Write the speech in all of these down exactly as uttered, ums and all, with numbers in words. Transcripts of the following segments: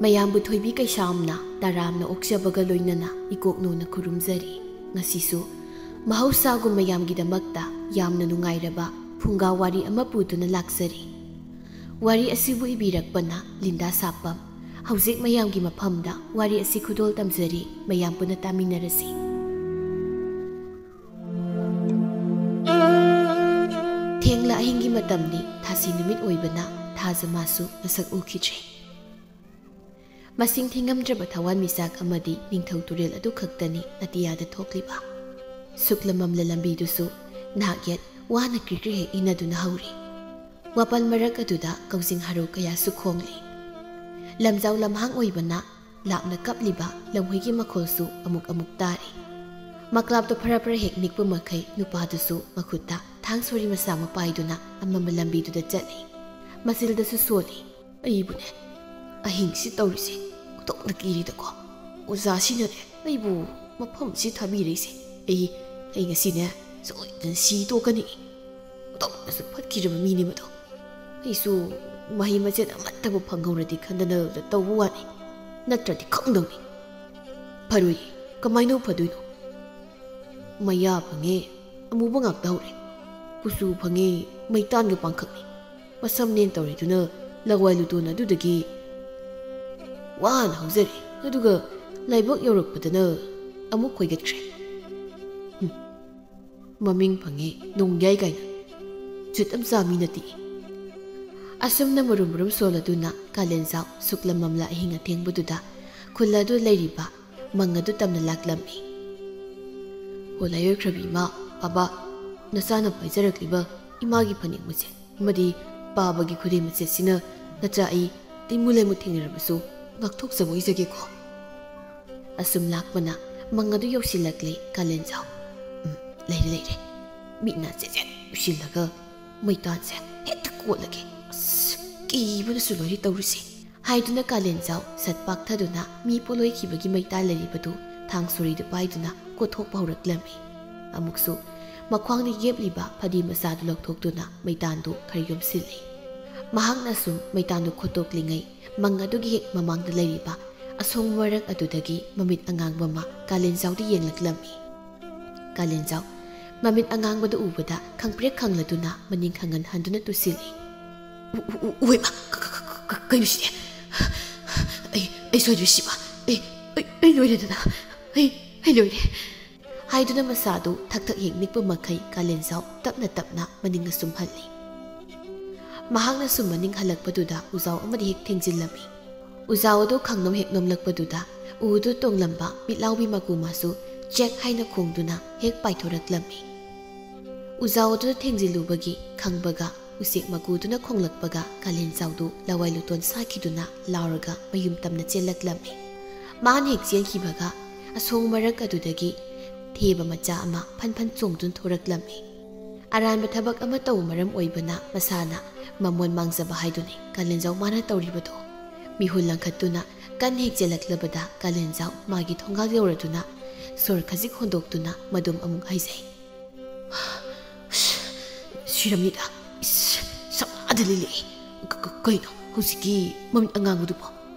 ꯃꯌꯥꯝꯕꯨ ꯊꯣꯏꯕꯤ ꯀꯩꯁꯥꯝꯅ ꯇꯔꯥꯝꯅ ꯑꯣꯛꯆꯕꯒ ꯂꯣꯏꯅꯅ ꯏꯀꯣꯛꯅꯧꯅ ꯈꯨꯔꯨꯝꯖꯔꯤ꯫ ꯉꯁꯤꯁꯨ ꯃꯍꯧꯁꯥꯒꯨꯝ ꯃꯌꯥꯝꯒꯤꯗꯃꯛꯇ ꯌꯥꯝꯅ ꯅꯨꯡꯉꯥꯏꯔꯕ ꯐꯨꯡꯒꯥ ꯋꯥꯔꯤ ꯑꯃ ꯄꯨꯗꯨꯅ ꯂꯥꯛꯆꯔꯤ꯫ ꯋꯥꯔꯤ ꯑꯁꯤꯕꯨ ꯏꯕꯤꯔꯛꯄꯅ ꯂꯤꯟꯗꯥ ꯁꯥꯄꯝ꯫ ꯍꯧꯖꯤꯛ ꯃꯌꯥꯝꯒꯤ ꯃꯐꯝꯗ ꯋꯥꯔꯤ ꯑꯁꯤ ꯈꯨꯗꯣꯜ ꯇꯝꯖꯔꯤ, ꯃꯌꯥꯝ ꯄꯨꯟꯅ ꯇꯥꯃꯤꯟꯅꯔꯁꯤ꯫ ꯊꯦꯡꯂ ꯑꯍꯤꯡꯒꯤ ꯃꯇꯝꯅꯤ, ꯊꯥꯁꯤ ꯅꯨꯃꯤꯠ ꯑꯣꯏꯕꯅ ꯊꯥꯖ ꯃꯥꯁꯨ ꯃꯁꯛ ꯎꯈꯤꯗ꯭ꯔꯦ꯫ ꯃꯁꯤꯡ ꯊꯤꯉꯝꯗ꯭ꯔꯕ ꯊꯋꯥꯟꯃꯤꯆꯥꯛ ꯑꯃꯗꯤ ꯅꯤꯡꯊꯧ ꯇꯨꯔꯦꯜ ꯑꯗꯨ ꯈꯛꯇꯅꯤ ꯑꯇꯤꯌꯥꯗ ꯊꯣꯛꯂꯤꯕ꯫ ꯁꯨꯛꯂ ꯃꯝꯂ ꯂꯝꯕꯤꯗꯨꯁꯨ ꯅꯍꯥꯛ ꯌꯦꯠ ꯋꯥꯅ ꯀ꯭ꯔꯤꯛ ꯀ꯭ꯔꯤꯛ ꯍꯦꯛ ꯏꯟꯅꯗꯨꯅ ꯍꯧꯔꯤ꯫ ꯋꯥꯄꯜ ꯃꯔꯛ ꯑꯗꯨꯗ ꯀꯧꯖꯤꯡ ꯍꯔꯥꯎ ꯀꯌꯥꯁꯨ ꯈꯣꯡꯂꯤ꯫ ꯂꯝꯖꯥꯎ ꯂꯝꯍꯥꯡ ꯑꯣꯏꯕꯅ ꯂꯥꯞꯅ ꯀꯞꯂꯤꯕ ꯂꯝꯍꯨꯏꯒꯤ ꯃꯈꯣꯜꯁꯨ ꯑꯃꯨꯛ ꯑꯃꯨꯛ ꯇꯥꯔꯤ꯫ ꯃꯀ꯭ꯂꯥꯞꯇꯣ ꯐꯔ ꯐꯔ ꯍꯦꯛ ꯅꯤꯛꯄ ꯃꯈꯩ ꯅꯨꯄꯥꯗꯨꯁꯨ ꯃꯈꯨꯠꯇ ꯊꯥꯡ ꯁꯣꯔꯤ ꯃꯆꯥ ꯑꯃ ꯄꯥꯏꯗꯨꯅ ꯑꯃꯝꯕ ꯂꯝꯕꯤꯗꯨꯗ ꯆꯠꯂꯤ꯫ ꯃꯆꯤꯜꯗꯁꯨ ꯁꯣꯜꯂꯤ꯫ ꯑꯩꯕꯨꯅꯦ, ꯑꯍꯤꯡꯁꯤ ꯇꯧꯔꯤꯁꯦ ꯑꯣꯟꯊꯣꯛꯅ ꯀꯤꯔꯤꯗꯀꯣ꯫ ꯑꯣꯖꯥꯁꯤꯅꯅꯦ ꯑꯩꯕꯨ ꯃꯐꯝꯁꯤ ꯊꯥꯕꯤꯔꯛꯏꯁꯦ꯫ ꯑꯩ, ꯑꯩ ꯉꯁꯤꯅꯦ ꯁꯣꯏꯗꯅ ꯁꯤ ꯇꯣꯛꯀꯅꯤ꯫ ꯑꯣꯟꯊꯣꯛꯅꯁꯨ ꯐꯠꯈꯤꯗ꯭ꯔꯕ ꯃꯤꯅꯤ ꯃꯗꯣ꯫ ꯑꯩꯁꯨ ꯃꯍꯩ ꯃꯆꯦꯠ ꯑꯃꯠꯇꯕꯨ ꯐꯪꯍꯧꯔꯗꯤ ꯈꯟꯗꯅ ꯇꯧꯕ ꯋꯥꯅꯤ, ꯅꯠꯇ꯭ꯔꯗꯤ ꯈꯪꯗꯧꯅꯤ꯫ ꯐꯔꯣꯏ, ꯀꯃꯥꯏꯅ ꯐꯗꯣꯏꯅꯣ? ꯃꯌꯥ ꯐꯪꯉꯦ, ꯑꯃꯨꯕ ꯉꯥꯛꯇ ꯍꯧꯔꯦ꯫ ꯀꯨꯆꯨ ꯐꯪꯉꯦ, ꯃꯩꯇꯥꯟꯒ ꯄꯥꯡꯈꯛꯅꯤ꯫ ꯃꯁꯝꯅꯦꯅ ꯇꯧꯔꯤꯗꯨꯅ ꯂꯋꯥꯏ ꯂꯨꯇꯣꯟ ꯑꯗꯨꯗꯒꯤ ꯋꯥꯅ ꯍꯧꯖꯔꯦ, ꯑꯗꯨꯒ ꯂꯥꯏꯕꯛ ꯌꯧꯔꯛꯄꯗꯅ ꯑꯃꯨꯛ ꯈꯣꯏꯒꯠꯈ꯭ꯔꯦ꯫ ꯍꯨꯝ, ꯃꯃꯤꯡ ꯐꯪꯉꯦ ꯅꯣꯡꯌꯥꯏ ꯀꯥꯏꯅ꯫ ꯖꯨꯠ ꯑꯃ ꯆꯥ ꯃꯤ ꯅꯠꯇꯦ꯫ ꯑꯁꯨꯝꯅ ꯃꯔꯨꯝ ꯃꯔꯨꯝ ꯁꯣꯜꯂꯗꯨꯅ ꯀꯥꯂꯦꯟꯖꯥꯎ ꯁꯨꯛꯂ ꯃꯝꯂ ꯑꯍꯤꯡ ꯑꯊꯦꯡꯕꯗꯨꯗ ꯈꯨꯜ ꯑꯗꯨ ꯂꯩꯔꯤꯕ ꯃꯪ ꯑꯗꯨ ꯇꯝꯅ ꯂꯥꯛꯂꯝꯃꯤ꯫ "ꯍꯣ ꯂꯥꯏꯑꯣꯏꯈ꯭ꯔꯕꯤ ꯏꯃꯥ, ꯕꯥꯕꯥ, ꯅꯆꯥꯅ ꯄꯥꯏꯖꯔꯛꯂꯤꯕ ꯏꯃꯥꯒꯤ ꯐꯅꯦꯛ ꯃꯆꯦꯠ ꯑꯃꯗꯤ ꯄꯥꯕꯒꯤ ꯈꯨꯗꯩ ꯃꯆꯦꯠꯁꯤꯅ ꯅꯆꯥ ꯑꯩ ꯇꯤꯃꯨ ꯂꯩꯃꯨ ꯊꯦꯡꯅꯔꯕꯁꯨ ꯉꯥꯛꯊꯣꯛꯆꯕ ꯑꯣꯏꯖꯒꯦꯀꯣ꯫" ꯑꯁꯨꯝ ꯂꯥꯛꯄꯅ ꯃꯪ ꯑꯗꯨ ꯌꯧꯁꯤꯜꯂꯛꯂꯦ ꯀꯥꯂꯦꯟꯖꯥꯎ꯫ ꯎꯝ, ꯂꯩꯔꯦ, ꯂꯩꯔꯦ꯫ ꯃꯤꯠꯅ ꯆꯦꯠ ꯆꯦꯠ ꯎꯏꯁꯤꯜꯂꯒ ꯃꯩꯇꯥꯟꯁꯦ ꯍꯦꯛꯇ ꯀꯣꯠꯂꯒꯦ꯫ ꯑꯁ, ꯀꯤꯕꯅꯁꯨ ꯂꯣꯏꯔꯦ ꯇꯧꯔꯤꯁꯦ꯫ ꯍꯥꯏꯗꯨꯅ ꯀꯥꯂꯦꯟꯖꯥꯎ ꯁꯠ ꯄꯥꯛꯊꯗꯨꯅ ꯃꯤ ꯄꯣꯂꯣꯏꯈꯤꯕꯒꯤ ꯃꯩꯇꯥꯟ ꯂꯩꯔꯤꯕꯗꯨ ꯊꯥꯡ ꯁꯣꯔꯤꯗꯨ ꯄꯥꯏꯗꯨꯅ ꯀꯣꯠꯊꯣꯛꯄ ꯍꯧꯔꯛꯂꯝꯃꯤ꯫ ꯑꯃꯨꯛꯁꯨ ꯃꯈ꯭ꯋꯥꯡꯗ ꯌꯦꯞꯂꯤꯕ ꯐꯗꯤ ꯃꯆꯥꯗꯨ ꯂꯧꯊꯣꯛꯇꯨꯅ ꯃꯩꯇꯥꯟꯗꯨ ꯈꯔ ꯌꯣꯝꯁꯤꯜꯂꯤ꯫ ꯃꯍꯥꯛꯅ ꯁꯨꯝ ꯃꯩꯇꯥꯟꯗꯨ ꯈꯣꯠꯇꯣꯛꯂꯤꯉꯩ, ꯃꯪ ꯑꯗꯨꯒꯤ ꯍꯦꯛ ꯃꯃꯥꯡꯗ ꯂꯩꯔꯤꯕ ꯑꯁꯣꯡꯕ ꯃꯔꯛ ꯑꯗꯨꯗꯒꯤ ꯃꯃꯤꯠ ꯑꯉꯥꯡꯕ ꯑꯃ ꯀꯥꯂꯦꯟꯖꯥꯎꯗ ꯌꯦꯡꯂꯛꯂꯝꯃꯤ꯫ ꯀꯥꯂꯦꯟꯖꯥꯎ ꯃꯃꯤꯠ ꯑꯉꯥꯡꯕꯗꯨ ꯎꯕꯗ ꯈꯪꯄ꯭ꯔꯦꯛ ꯈꯪꯂꯗꯨꯅ ꯃꯅꯤꯡ ꯈꯪꯍꯟ ꯍꯟꯗꯨꯅ ꯇꯨꯁꯤꯜꯂꯤ꯫ "ꯎ-, ꯎ-, ꯎ-, ꯎ-, ꯎꯍꯩꯃꯥ! ꯀ-, ꯀ-, ꯀ-, ꯀ-, ꯀꯩꯅꯣ ꯁꯤꯗꯤ? ꯑꯩ, ꯑꯩ ꯁꯣꯏꯗ꯭ꯔꯦ ꯁꯤꯕ꯫ ꯑꯩ, ꯑꯩ, ꯑꯩ ꯂꯣꯏꯔꯦꯗꯅ꯫ ꯑꯩ, ꯑꯩ ꯂꯣꯏꯔꯦ!" ꯍꯥꯏꯗꯨꯅ ꯃꯁꯥꯗꯨ ꯊꯛ ꯊꯛ ꯍꯦꯛ ꯅꯤꯛꯄ ꯃꯈꯩ ꯀꯥꯂꯦꯟꯖꯥꯎ ꯇꯞꯅ ꯇꯞꯅ ꯃꯅꯤꯡ ꯑꯁꯨꯝ ꯍꯜꯂꯤ꯫ ꯃꯍꯥꯛꯅ ꯁꯨꯝ ꯃꯅꯤꯡ ꯍꯜꯂꯛꯄꯗꯨꯗ ꯎꯖꯥꯎ ꯑꯃꯗꯤ ꯍꯦꯛ ꯊꯦꯡꯖꯤꯜꯂꯝꯃꯤ꯫ ꯎꯖꯥꯎ ꯑꯗꯨ ꯈꯪꯅꯧ ꯍꯦꯛ ꯅꯣꯝꯂꯛꯄꯗꯨꯗ ꯎꯗꯨ ꯇꯣꯡꯂꯝꯕ ꯃꯤꯠꯂꯥꯎꯕꯤ ꯃꯀꯨ ꯃꯥꯁꯨ ꯆꯦꯛ ꯍꯥꯏꯅ ꯈꯣꯡꯗꯨꯅ ꯍꯦꯛ ꯄꯥꯏꯊꯣꯔꯛꯂꯝꯃꯤ꯫ ꯎꯖꯥꯎ ꯑꯗꯨꯗ ꯊꯦꯡꯖꯤꯜꯂꯨꯕꯒꯤ ꯈꯪꯕꯒ ꯎꯆꯦꯛ ꯃꯀꯨꯗꯨꯅ ꯈꯣꯡꯂꯛꯄꯒ ꯀꯥꯂꯦꯟꯖꯥꯎꯗꯨ ꯂꯋꯥꯏ ꯂꯨꯇꯣꯟ ꯁꯥꯈꯤꯗꯨꯅ ꯂꯥꯎꯔꯒ ꯃꯌꯨꯝ ꯇꯝꯅ ꯆꯦꯜꯂꯛꯂꯝꯃꯤ꯫ ꯃꯥꯅ ꯍꯦꯛ ꯆꯦꯟꯈꯤꯕꯒ ꯑꯁꯣꯡ ꯃꯔꯛ ꯑꯗꯨꯗꯒꯤ ꯊꯦꯕ ꯃꯆꯥ ꯑꯃ ꯐꯟ ꯐꯟ ꯆꯣꯡꯗꯨꯅ ꯊꯣꯔꯛꯂꯝꯃꯤ꯫ ꯑꯔꯥꯟꯕ ꯊꯕꯛ ꯑꯃ ꯇꯧꯕ ꯃꯔꯝ ꯑꯣꯏꯕꯅ ꯃꯁꯥꯅ ꯃꯃꯣꯟ ꯃꯥꯡꯖꯕ ꯍꯥꯏꯗꯨꯅꯤ ꯀꯥꯂꯦꯟꯖꯥꯎ ꯃꯥꯅ ꯇꯧꯔꯤꯕꯗꯣ꯫ ꯃꯤꯍꯨꯜ ꯂꯪꯈꯠꯇꯨꯅ ꯀꯟ ꯍꯦꯛ ꯆꯦꯜꯂꯛꯂꯕꯗ ꯀꯥꯂꯦꯟꯖꯥꯎ ꯃꯥꯒꯤ ꯊꯣꯡꯒꯥꯜ ꯌꯧꯔꯗꯨꯅ ꯁꯣꯔ ꯈꯖꯤꯛ ꯍꯣꯟꯗꯣꯛꯇꯨꯅ ꯃꯗꯨꯝ ꯑꯃꯨꯛ ꯍꯥꯏꯖꯩ꯫ "ꯁꯤꯔꯝꯅꯤꯗ꯫ ꯏꯁ, ꯁꯛ ꯑꯥꯗ ꯂꯤꯂꯛꯑꯦ꯫ ꯀ-, ꯀ-, ꯀꯩꯅꯣ ꯍꯧꯖꯤꯛꯀꯤ ꯃꯃꯤꯠ ꯑꯉꯥꯡꯕꯗꯨꯕꯣ?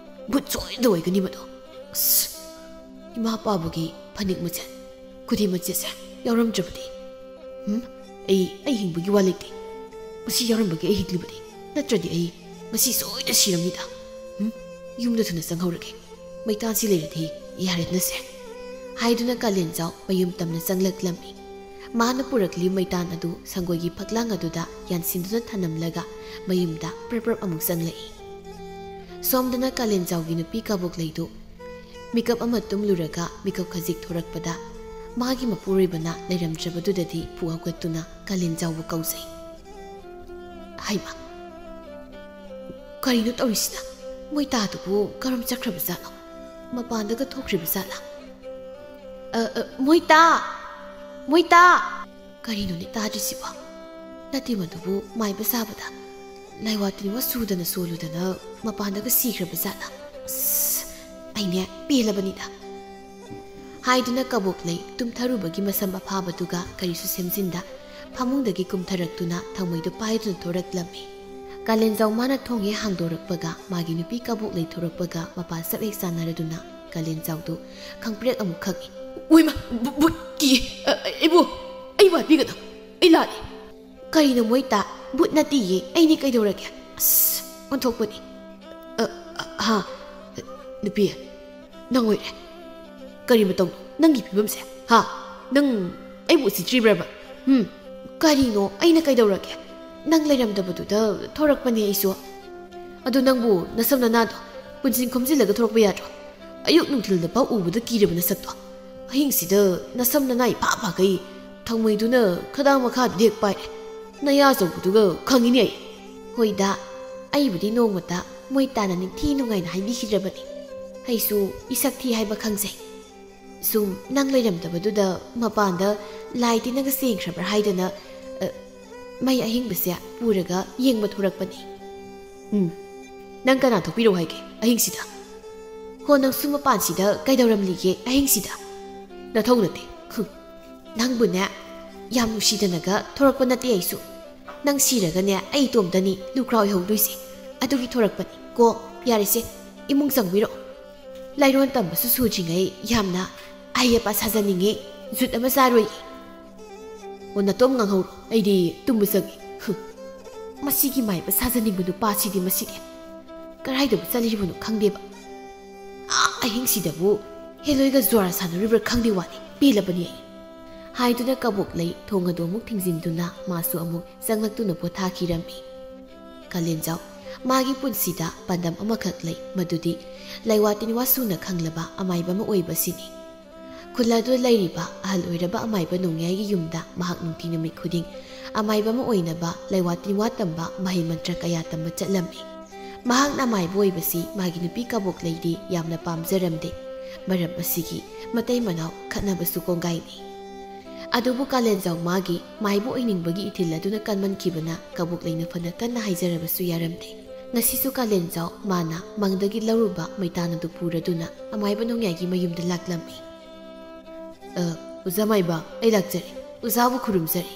ꯚꯨꯠ ꯁꯣꯏꯗ ꯑꯣꯏꯒꯅꯤ ꯃꯗꯣ꯫ ꯑꯁ, ꯏꯃꯥ ꯄꯥꯕꯒꯤ ꯐꯅꯦꯛ ꯃꯆꯦꯠ, ꯈꯨꯗꯩ ꯃꯆꯦꯠꯁꯦ ꯌꯥꯎꯔꯝꯗ꯭ꯔꯕꯗꯤ? ꯎꯝ? ꯑꯩ, ꯑꯩ ꯍꯤꯡꯕꯒꯤ ꯋꯥ ꯂꯩꯇꯦ꯫ ꯃꯁꯤ ꯌꯥꯎꯔꯝꯕꯒꯤ ꯑꯩ ꯍꯤꯡꯂꯤꯕꯅꯤ꯫ ꯅꯠꯇ꯭ꯔꯗꯤ ꯑꯩ ꯉꯁꯤ ꯁꯣꯏꯗ ꯁꯤꯔꯝꯅꯤꯗ꯫ ꯎꯝ? ꯌꯨꯝꯗ ꯊꯨꯅ ꯆꯪꯍꯧꯔꯒꯦ꯫ ꯃꯩꯇꯥꯟꯁꯤ ꯂꯩꯔꯗꯤ ꯌꯥꯔꯦꯗꯅꯁꯦ", ꯍꯥꯏꯗꯨꯅ ꯀꯥꯂꯦꯟꯖꯥꯎ ꯃꯌꯨꯝ ꯇꯝꯅ ꯆꯪꯂꯛꯂꯝꯃꯤ꯫ ꯃꯥꯅ ꯄꯨꯔꯛꯂꯤ ꯃꯩꯇꯥꯟ ꯑꯗꯨ ꯁꯪꯒꯣꯏꯒꯤ ꯐꯛꯂꯥꯡ ꯑꯗꯨꯗ ꯌꯥꯟꯁꯤꯟꯗꯨꯅ ꯊꯅꯝꯂꯒ ꯃꯌꯨꯝꯗ ꯄ꯭ꯔꯞ ꯄ꯭ꯔꯞ ꯑꯃꯨꯛ ꯆꯪꯂꯛꯏ꯫ ꯁꯣꯝꯗꯅ ꯀꯥꯂꯦꯟꯖꯥꯎꯒꯤ ꯅꯨꯄꯤ ꯀꯕꯣꯛꯂꯩꯗꯨ ꯃꯤꯀꯞ ꯑꯃ ꯇꯨꯝꯂꯨꯔꯒ ꯃꯤꯀꯞ ꯈꯖꯤꯛ ꯊꯣꯔꯛꯄꯗ ꯃꯥꯒꯤ ꯃꯄꯨꯔꯣꯏꯕꯅ ꯂꯩꯔꯝꯗ꯭ꯔꯕꯗꯨꯗꯗꯤ ꯐꯨ ꯍꯧꯒꯠꯇꯨꯅ ꯀꯥꯂꯦꯟꯖꯥꯎꯕꯨ ꯀꯧꯖꯩ꯫ "ꯍꯩꯃꯥ! ꯀꯔꯤꯅꯣ ꯇꯧꯔꯤꯁꯤꯅ? ꯃꯣꯏꯇꯥꯗꯨꯕꯨ ꯀꯔꯝ ꯆꯠꯈ꯭ꯔꯕ ꯖꯥꯠꯅꯣ? ꯃꯄꯥꯟꯗꯒ ꯊꯣꯛꯈ꯭ꯔꯤꯕ ꯖꯥꯠꯂꯥ? ꯑ, ꯑ, ꯃꯣꯏꯇꯥ! ꯃꯣꯏꯇꯥ!" ꯀꯔꯤꯅꯣꯅꯦ ꯇꯥꯗ꯭ꯔꯤꯁꯤꯕꯣ? ꯅꯠꯇꯦ ꯃꯗꯨꯕꯨ ꯃꯥꯏꯕ ꯁꯥꯕꯗ ꯂꯥꯏꯋꯥ ꯇꯤꯟꯋꯥ ꯁꯨꯗꯅ ꯁꯣꯜꯂꯨꯗꯅ ꯃꯄꯥꯟꯗꯒ ꯁꯤꯈ꯭ꯔꯕ ꯖꯥꯠꯂꯥ? ꯑꯁ, ꯑꯩꯅꯦ ꯄꯦꯜꯂꯕꯅꯤꯗ꯫ ꯍꯥꯏꯗꯨꯅ ꯀꯕꯣꯛꯂꯩ ꯇꯨꯝꯊꯔꯨꯕꯒꯤ ꯃꯁꯝ ꯑꯐꯥꯕꯗꯨꯒ ꯀꯔꯤꯁꯨ ꯁꯦꯝꯖꯤꯟꯗ ꯐꯃꯨꯡꯗꯒꯤ ꯀꯨꯝꯊꯔꯛꯇꯨꯅ ꯊꯥꯎꯃꯩꯗꯨ ꯄꯥꯏꯗꯨꯅ ꯊꯣꯔꯛꯂꯝꯃꯤ꯫ ꯀꯥꯂꯦꯟꯖꯥꯎ ꯃꯥꯅ ꯊꯣꯡ ꯍꯦꯛ ꯍꯥꯡꯗꯣꯔꯛꯄꯒ, ꯃꯥꯒꯤ ꯅꯨꯄꯤ ꯀꯕꯣꯛꯂꯩ ꯊꯣꯔꯛꯄꯒ ꯃꯄꯥ ꯆꯞ ꯍꯦꯛ ꯆꯥꯟꯅꯔꯗꯨꯅ ꯀꯥꯂꯦꯟꯖꯥꯎꯗꯨ ꯈꯪꯄ꯭ꯔꯦꯛ ꯑꯃꯨꯛ ꯈꯪꯏ꯫ "ꯎꯏꯃ, ꯚꯨ-, ꯚꯨꯠ ꯀꯤ, ꯑ, ꯑ, ꯏꯕꯨ, ꯑꯩꯕꯨ ꯍꯥꯠꯄꯤꯒꯅꯨ, ꯑꯩ ꯂꯥꯜꯂꯦ꯫" "ꯀꯔꯤꯅꯣ ꯃꯣꯏꯇꯥ? ꯚꯨꯠ ꯅꯠꯇꯤꯌꯦ, ꯑꯩꯅꯤ, ꯀꯩꯗꯧꯔꯒꯦ?" ꯑꯁ, ꯑꯣꯟꯊꯣꯛꯄꯅꯤ꯫ "ꯑ, ꯑ, ꯍꯥ, ꯅꯨꯄꯤ, ꯅꯪ ꯑꯣꯏꯔꯦ꯫ ꯀꯔꯤ ꯃꯇꯧꯅꯣ ꯅꯪꯒꯤ ꯐꯤꯕꯝꯁꯦ? ꯍꯥ? ꯅꯪ ꯑꯩꯕꯨ ꯎꯁꯤꯠꯇ꯭ꯔꯤꯕ꯭ꯔꯕ? ꯍꯨꯝ? ꯀꯔꯤꯅꯣ? ꯑꯩꯅ ꯀꯩꯗꯧꯔꯒꯦ? ꯅꯪ ꯂꯩꯔꯝꯗꯕꯗꯨꯗ ꯊꯣꯔꯛꯄꯅꯦ ꯑꯩꯁꯨ꯫ ꯑꯗꯨ ꯅꯪꯕꯨ ꯅꯁꯝ ꯅꯅꯥꯗꯣ ꯄꯨꯟꯁꯤꯟ ꯈꯣꯝꯖꯤꯜꯂꯒ ꯊꯣꯔꯛꯄ ꯌꯥꯗ꯭ꯔꯣ? ꯑꯌꯨꯛ ꯅꯨꯡꯊꯤꯜꯗ ꯐꯥꯎ ꯎꯕꯗ ꯀꯤꯔꯕ ꯅꯁꯛꯇꯣ꯫ ꯑꯍꯤꯡꯁꯤꯗ ꯅꯁꯝ ꯅꯅꯥ ꯏꯐꯥ ꯐꯥꯒꯩ, ꯊꯥꯡꯃꯩꯗꯨꯅ ꯈꯗꯥꯡ ꯃꯈꯥꯗ ꯍꯦꯛ ꯄꯥꯏꯔꯦ꯫ ꯅꯌꯥ ꯑꯆꯧꯕꯗꯨꯒ ꯈꯪꯉꯤꯅꯦ ꯑꯩ꯫" "ꯍꯣꯏꯗ, ꯑꯩꯕꯨꯗꯤ ꯅꯣꯡꯃꯇ ꯃꯣꯏ ꯇꯥꯅ ꯅꯤꯡꯊꯤ ꯅꯨꯡꯉꯥꯏꯅ ꯍꯥꯏꯕꯤꯈꯤꯗ꯭ꯔꯕꯅꯤ꯫ ꯑꯩꯁꯨ ꯏꯁꯛ ꯊꯤ ꯍꯥꯏꯕ ꯈꯪꯖꯩ꯫ ꯁꯨꯝ ꯅꯪ ꯂꯩꯔꯝꯗꯕꯗꯨꯗ ꯃꯄꯥꯟꯗ ꯂꯥꯏ ꯇꯤꯟꯅꯒ ꯆꯦꯟꯈ꯭ꯔꯕ꯭ꯔꯥ ꯍꯥꯏꯗꯅ, ꯑ, ꯃꯩ ꯑꯍꯤꯡꯕꯁꯦ ꯄꯨꯔꯒ ꯌꯦꯡꯕ ꯊꯣꯔꯛꯄꯅꯤ꯫" "ꯎꯝ, ꯅꯪ ꯀꯅꯥ ꯊꯣꯛꯄꯤꯔꯛꯑꯣ ꯍꯥꯏꯒꯦ ꯑꯍꯤꯡꯁꯤꯗ? ꯍꯣ, ꯅꯪꯁꯨ ꯃꯄꯥꯟꯁꯤꯗ ꯀꯩꯗꯧꯔꯝꯂꯤꯒꯦ ꯑꯍꯤꯡꯁꯤꯗ? ꯅꯊꯧ ꯅꯠꯇꯦ꯫" "ꯍꯨꯝ, ꯅꯪꯕꯨꯅꯦ, ꯌꯥꯝ ꯅꯨꯡꯁꯤꯗꯅꯒ ꯊꯣꯔꯛꯄ ꯅꯠꯇꯦ ꯑꯩꯁꯨ꯫ ꯅꯪ ꯁꯤꯔꯒꯅꯦ ꯑꯩ ꯏꯇꯣꯝꯇꯅꯤ ꯂꯨꯈ꯭ꯔꯥ ꯑꯣꯏꯍꯧꯗꯣꯏꯁꯦ꯫ ꯑꯗꯨꯒꯤ ꯊꯣꯔꯛꯄꯅꯤ ꯀꯣ꯫ ꯌꯥꯔꯦꯁꯦ, ꯏꯃꯨꯡ ꯆꯪꯕꯤꯔꯛꯑꯣ꯫ ꯂꯥꯏꯔꯣꯟ ꯇꯝꯕꯁꯨ ꯁꯨꯗ꯭ꯔꯤꯉꯩ ꯌꯥꯝꯅ ꯑꯍꯩ ꯑꯄꯥ ꯁꯥꯖꯅꯤꯡꯉꯤ, ꯖꯨꯠ ꯑꯃ ꯆꯥꯔꯣꯏꯌꯦ꯫" "ꯑꯣ, ꯅꯇꯣꯝ ꯉꯥꯡꯍꯧꯔꯣ, ꯑꯩꯗꯤ ꯇꯨꯝꯕ ꯆꯪꯉꯤ꯫" "ꯍꯨꯝ, ꯃꯁꯤꯒꯤ ꯃꯥꯏꯕ ꯁꯥꯖꯅꯤꯡꯕ ꯅꯨꯄꯥꯁꯤꯗꯤ, ꯃꯁꯤꯗꯤ ꯀꯗꯥꯏꯗꯕꯨ ꯆꯠꯂꯤꯕꯅꯣ ꯈꯪꯗꯦꯕ꯫ ꯑꯥ, ꯑꯍꯤꯡꯁꯤꯗꯕꯨ ꯍꯦꯂꯣꯏꯒ ꯖ꯭ꯋꯥꯔ ꯁꯥꯟꯅꯔꯤꯕ꯭ꯔꯥ ꯈꯪꯗꯦ ꯋꯥꯅꯤ, ꯄꯦꯜꯂꯕꯅꯤ ꯑꯩ꯫" ꯍꯥꯏꯗꯨꯅ ꯀꯕꯣꯛꯂꯩ ꯊꯣꯡ ꯑꯗꯨ ꯑꯃꯨꯛ ꯊꯤꯡꯖꯤꯟꯗꯨꯅ ꯃꯥꯁꯨ ꯑꯃꯨꯛ ꯆꯪꯂꯛꯇꯨꯅ ꯄꯣꯊꯥꯈꯤꯔꯝꯃꯤ꯫ ꯀꯥꯂꯦꯟꯖꯥꯎ, ꯃꯥꯒꯤ ꯄꯨꯟꯁꯤꯗ ꯄꯥꯟꯗꯝ ꯑꯃꯈꯛ ꯂꯩ, ꯃꯗꯨꯗꯤ ꯂꯩꯋꯥ ꯇꯤꯟꯋꯥ ꯁꯨꯅ ꯈꯪꯂꯕ ꯑꯃꯥꯏꯕ ꯑꯃ ꯑꯣꯏꯕꯁꯤꯅꯤ꯫ ꯈꯨꯜ ꯑꯗꯨꯗ ꯂꯩꯔꯤꯕ ꯑꯍꯜ ꯑꯣꯏꯔꯕ ꯑꯃꯥꯏꯕ ꯅꯣꯡꯌꯥꯏꯒꯤ ꯌꯨꯝꯗ ꯃꯍꯥꯛ ꯅꯨꯡꯇꯤ ꯅꯨꯃꯤꯠ ꯈꯨꯗꯤꯡ ꯑꯃꯥꯏꯕ ꯑꯃ ꯑꯣꯏꯅꯕ ꯂꯩꯋꯥ ꯇꯤꯟꯋꯥ ꯇꯝꯕ ꯃꯍꯩ ꯃꯟꯇ꯭ꯔ ꯀꯌꯥ ꯇꯝꯕ ꯆꯠꯂꯝꯃꯤ꯫ ꯃꯍꯥꯛꯅ ꯑꯃꯥꯏꯕ ꯑꯣꯏꯕꯁꯤ ꯃꯥꯒꯤ ꯅꯨꯄꯤ ꯀꯕꯣꯛꯂꯩꯗꯤ ꯌꯥꯝꯅ ꯄꯥꯝꯖꯔꯝꯗꯦ꯫ ꯃꯔꯝ ꯑꯁꯤꯒꯤ ꯃꯇꯩ ꯃꯅꯥꯎ ꯈꯠꯅꯕꯁꯨ ꯀꯣꯡꯒꯥꯏꯅꯤ꯫ ꯑꯗꯨꯕꯨ ꯀꯥꯂꯦꯟꯖꯥꯎ ꯃꯥꯒꯤ ꯃꯥꯏꯕ ꯑꯣꯏꯅꯤꯡꯕꯒꯤ ꯏꯊꯤꯜ ꯑꯗꯨꯅ ꯀꯟꯃꯟꯈꯤꯕꯅ ꯀꯕꯣꯛꯂꯩꯅ ꯐꯅ ꯀꯟꯅ ꯍꯥꯏꯖꯔꯕꯁꯨ ꯌꯥꯔꯝꯗꯦ꯫ ꯉꯁꯤꯁꯨ ꯀꯥꯂꯦꯟꯖꯥꯎ ꯃꯥꯅ ꯃꯪꯗꯒꯤ ꯂꯧꯔꯨꯕ ꯃꯩꯇꯥꯟ ꯑꯗꯨ ꯄꯨꯔꯗꯨꯅ ꯑꯃꯥꯏꯕ ꯅꯣꯡꯌꯥꯏꯒꯤ ꯃꯌꯨꯝꯗ ꯂꯥꯛꯂꯝꯃꯤ꯫ "ꯑ, ꯑꯣꯖꯥ ꯃꯥꯏꯕ, ꯑꯩ ꯂꯥꯛꯆꯔꯦ꯫ ꯑꯣꯖꯥꯕꯨ ꯈꯨꯔꯨꯝꯖꯔꯤ꯫"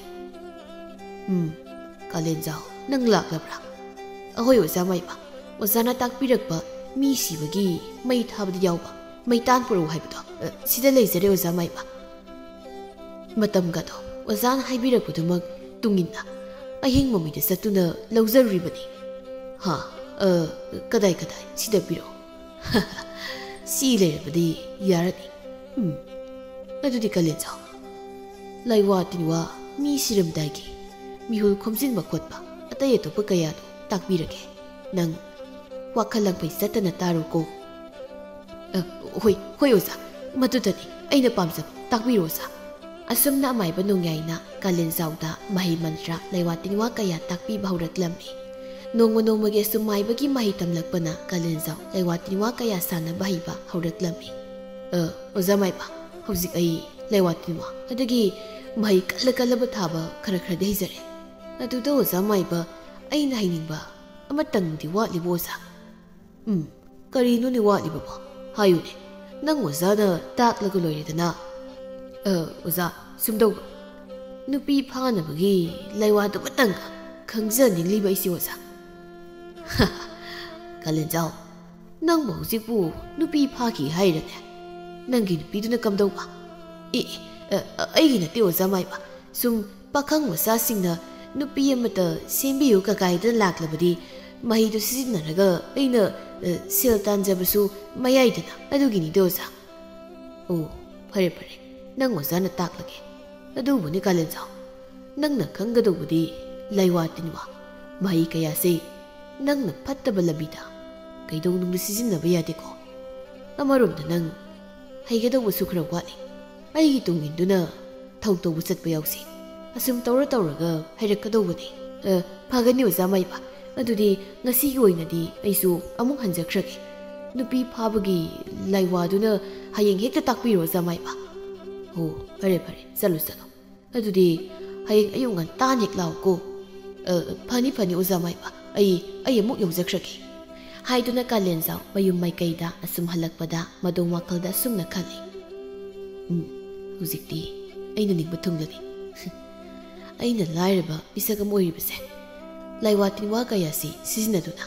"ꯎꯝ, ꯀꯥꯂꯦꯟꯖꯥꯎ, ꯅꯪ ꯂꯥꯛꯂꯕ꯭ꯔꯥ? ꯑꯍꯣꯏ ꯑꯣꯖꯥ ꯃꯥꯏꯕ, ꯑꯣꯖꯥꯅ ꯇꯥꯛꯄꯤꯔꯛꯄ ꯃꯤ ꯁꯤꯕꯒꯤ ꯃꯩ ꯊꯥꯕꯗ ꯌꯥꯎꯕ ꯃꯩꯇꯥꯟ ꯄꯨꯔꯛꯎ ꯍꯥꯏꯕꯗꯣ, ꯑ, ꯁꯤꯗ ꯂꯩꯖꯔꯦ ꯑꯣꯖꯥ ꯃꯥꯏꯕ꯫ ꯃꯇꯝꯒꯗꯣ ꯑꯣꯖꯥꯅ ꯍꯥꯏꯕꯤꯔꯛꯄꯗꯨꯃꯛ ꯇꯨꯡꯏꯟꯅ ꯑꯍꯤꯡ ꯃꯃꯤꯗ ꯆꯠꯇꯨꯅ ꯂꯧꯖꯔꯨꯔꯤꯕꯅꯤ꯫ ꯍꯥ, ꯑ, ꯀꯗꯥꯏ ꯀꯗꯥꯏ? ꯁꯤꯗ ꯄꯤꯔꯛꯑꯣ꯫ ꯁꯤ ꯂꯩꯔꯕꯗꯤ ꯌꯥꯔꯅꯤ꯫ ꯎꯝ, ꯑꯗꯨꯗꯤ ꯀꯥꯂꯦꯟꯖꯥꯎ, ꯂꯥꯏꯋꯥ ꯇꯤꯟꯋꯥ, ꯃꯤ ꯁꯤꯔꯝꯗꯥꯏꯒꯤ ꯃꯤꯍꯨꯜ ꯈꯣꯝꯖꯤꯟꯕ ꯈꯣꯠꯄ, ꯑꯇꯩ ꯑꯇꯣꯞꯄ ꯀꯌꯥꯗꯣ ꯇꯥꯛꯄꯤꯔꯒꯦ꯫ ꯅꯪ ꯋꯥꯈꯜ ꯂꯥꯡꯐꯩ ꯆꯠꯇꯅ ꯇꯥꯔꯣꯀꯣ꯫ ꯑ, ꯍꯣꯏ, ꯍꯣꯏ ꯑꯣꯖꯥ, ꯃꯗꯨꯗꯅꯤ ꯑꯩꯅ ꯄꯥꯝꯖꯕ, ꯇꯥꯛꯄꯤꯔꯣ ꯑꯣꯖꯥ꯫ ꯑꯁꯨꯝꯅ ꯑꯃꯥꯏꯕ ꯅꯣꯡꯌꯥꯏꯅ ꯀꯥꯂꯦꯟꯖꯥꯎꯗ ꯃꯍꯩ ꯃꯟꯇ꯭ꯔ, ꯂꯥꯏꯋꯥ ꯇꯤꯟꯋꯥ ꯀꯌꯥ ꯇꯥꯛꯄꯤꯕ ꯍꯧꯔꯛꯂꯝꯃꯤ꯫ ꯅꯣꯡꯃ ꯅꯣꯡꯃꯒꯤ ꯑꯁꯨꯝ ꯃꯥꯏꯕꯒꯤ ꯃꯍꯩ ꯇꯝꯂꯛꯄꯅ ꯀꯥꯂꯦꯟꯖꯥꯎ ꯂꯥꯏꯋꯥ ꯇꯤꯟꯋꯥ ꯀꯌꯥ ꯁꯥꯟꯅꯕ ꯍꯩꯕ ꯍꯧꯔꯛꯂꯝꯃꯤ꯫ ꯑ, ꯑꯣꯖꯥ ꯃꯥꯏꯕ, ꯍꯧꯖꯤꯛ ꯑꯩ ꯂꯥꯏꯋꯥ ꯇꯤꯟꯋꯥ, ꯑꯗꯒꯤ ꯃꯍꯩ ꯀꯜꯂ ꯀꯜꯂꯕ ꯊꯥꯕ ꯈꯔ ꯈꯔꯗꯤ ꯍꯩꯖꯔꯦ꯫ ꯑꯗꯨꯗ ꯑꯣꯖꯥ ꯃꯥꯏꯕ, ꯑꯩꯅ ꯍꯩꯅꯤꯡꯕ ꯑꯃꯇꯪꯗꯤ ꯋꯥꯠꯂꯤꯕ ꯑꯣꯖꯥ꯫ ꯎꯝ, ꯀꯔꯤꯅꯣꯅꯦ ꯋꯥꯠꯂꯤꯕꯕꯣ? ꯍꯥꯏꯌꯨꯅꯦ, ꯅꯪ ꯑꯣꯖꯥꯅ ꯇꯥꯛꯂꯒ ꯂꯣꯏꯔꯦꯗꯅ꯫ ꯑ, ꯑꯣꯖꯥ, ꯁꯨꯝꯗꯧꯕ, ꯅꯨꯄꯤ ꯐꯥꯅꯕꯒꯤ ꯂꯥꯏꯋꯥꯗꯨꯃꯇꯪ ꯈꯪꯖꯅꯤꯡꯂꯤꯕ ꯑꯩꯁꯦ ꯑꯣꯖꯥ꯫ ꯀꯥꯂꯦꯟꯖꯥꯎ, ꯅꯪꯕꯨ ꯍꯧꯖꯤꯛꯄꯨ ꯅꯨꯄꯤ ꯐꯥꯈꯤ ꯍꯥꯏꯔꯅꯦ? ꯅꯪꯒꯤ ꯅꯨꯄꯤꯗꯨꯅ ꯀꯝꯗꯧꯕ? ꯑꯦ, ꯑꯦ, ꯑ, ꯑ, ꯑꯩꯒꯤ ꯅꯠꯇꯦ ꯑꯣꯖꯥ ꯃꯥꯏꯕ, ꯁꯨꯝ ꯄꯥꯈꯪ ꯃꯆꯥꯁꯤꯡꯅ ꯅꯨꯄꯤ ꯑꯃꯇ ꯁꯦꯝꯕꯤꯌꯨ ꯀꯀꯥꯏꯗꯅ ꯂꯥꯛꯂꯕꯗꯤ ꯃꯍꯩꯗꯨ ꯁꯤꯖꯤꯟꯅꯔꯒ ꯑꯩꯅ, ꯑ, ꯁꯦꯜ ꯇꯥꯟꯖꯕꯁꯨ ꯃꯌꯥꯏꯗꯅ, ꯑꯗꯨꯒꯤꯅꯤꯗ ꯑꯣꯖꯥ꯫ ꯑꯣ, ꯐꯔꯦ ꯐꯔꯦ, ꯅꯪ ꯑꯣꯖꯥꯅ ꯇꯥꯛꯂꯒꯦ꯫ ꯑꯗꯨꯕꯨꯅꯤ ꯀꯥꯂꯦꯟꯖꯥꯎ, ꯅꯪꯅ ꯈꯪꯒꯗꯧꯕꯗꯤ ꯂꯥꯏꯋꯥ ꯇꯤꯟꯋꯥ, ꯃꯍꯩ ꯀꯌꯥꯁꯦ ꯅꯪꯅ ꯐꯠꯇꯕ ꯂꯝꯕꯤꯗ ꯀꯩꯗꯧꯅꯨꯡꯗ ꯁꯤꯖꯤꯟꯅꯕ ꯌꯥꯗꯦꯀꯣ꯫ ꯑꯃꯔꯣꯝꯗ ꯅꯪ ꯍꯩꯒꯗꯧꯕꯁꯨ ꯈꯔ ꯋꯥꯠꯂꯤ꯫ ꯑꯩꯒꯤ ꯇꯨꯡ ꯏꯟꯗꯨꯅ ꯊꯧ ꯇꯧꯕ ꯆꯠꯄ ꯌꯥꯎꯁꯤ꯫ ꯑꯁꯨꯝ ꯇꯧꯔ ꯇꯧꯔꯒ ꯍꯩꯔꯛꯀꯗꯧꯕꯅꯤ꯫ ꯑ, ꯐꯒꯅꯤ ꯑꯣꯖꯥ ꯃꯥꯏꯕ꯫ ꯑꯗꯨꯗꯤ ꯉꯁꯤꯒꯤ ꯑꯣꯏꯅꯗꯤ ꯑꯩꯁꯨ ꯑꯃꯨꯛ ꯍꯟꯖꯈ꯭ꯔꯒꯦ꯫ ꯅꯨꯄꯤ ꯐꯥꯕꯒꯤ ꯂꯥꯏꯋꯥꯗꯨꯅ ꯍꯌꯦꯡ ꯍꯦꯛꯇ ꯇꯥꯛꯄꯤꯔꯣ ꯑꯣꯖꯥ ꯃꯥꯏꯕ꯫ ꯍꯣ, ꯐꯔꯦ ꯐꯔꯦ, ꯆꯠꯂꯨ ꯆꯠꯂꯨ꯫ ꯑꯗꯨꯗꯤ ꯍꯌꯦꯡ ꯑꯌꯨꯛ ꯉꯟꯇꯥꯅ ꯍꯦꯛ ꯂꯥꯛꯎꯀꯣ꯫ ꯑ, ꯐꯅꯤ ꯐꯅꯤ ꯑꯣꯖꯥ ꯃꯥꯏꯕ, ꯑꯩ, ꯑꯩ ꯑꯃꯨꯛ ꯌꯧꯖꯈ꯭ꯔꯒꯦ꯫ ꯍꯥꯏꯗꯨꯅ ꯀꯥꯂꯦꯟꯖꯥꯎ ꯃꯌꯨꯝ ꯃꯥꯏꯀꯩꯗ ꯑꯁꯨꯝ ꯍꯜꯂꯛꯄꯗ ꯃꯗꯣꯝ ꯋꯥꯈꯜꯗ ꯑꯁꯨꯝꯅ ꯈꯜꯂꯤ꯫ ꯎꯝ, ꯍꯧꯖꯤꯛꯇꯤ ꯑꯩꯅ ꯅꯤꯡꯕ ꯊꯨꯡꯂꯅꯤ꯫ ꯑꯩꯅ ꯂꯥꯏꯔꯕ ꯃꯤꯁꯛ ꯑꯃ ꯑꯣꯏꯔꯤꯕꯁꯦ꯫ ꯂꯥꯏꯋꯥ ꯇꯤꯟꯋꯥ ꯀꯌꯥꯁꯤ ꯁꯤꯖꯤꯟꯅꯗꯨꯅ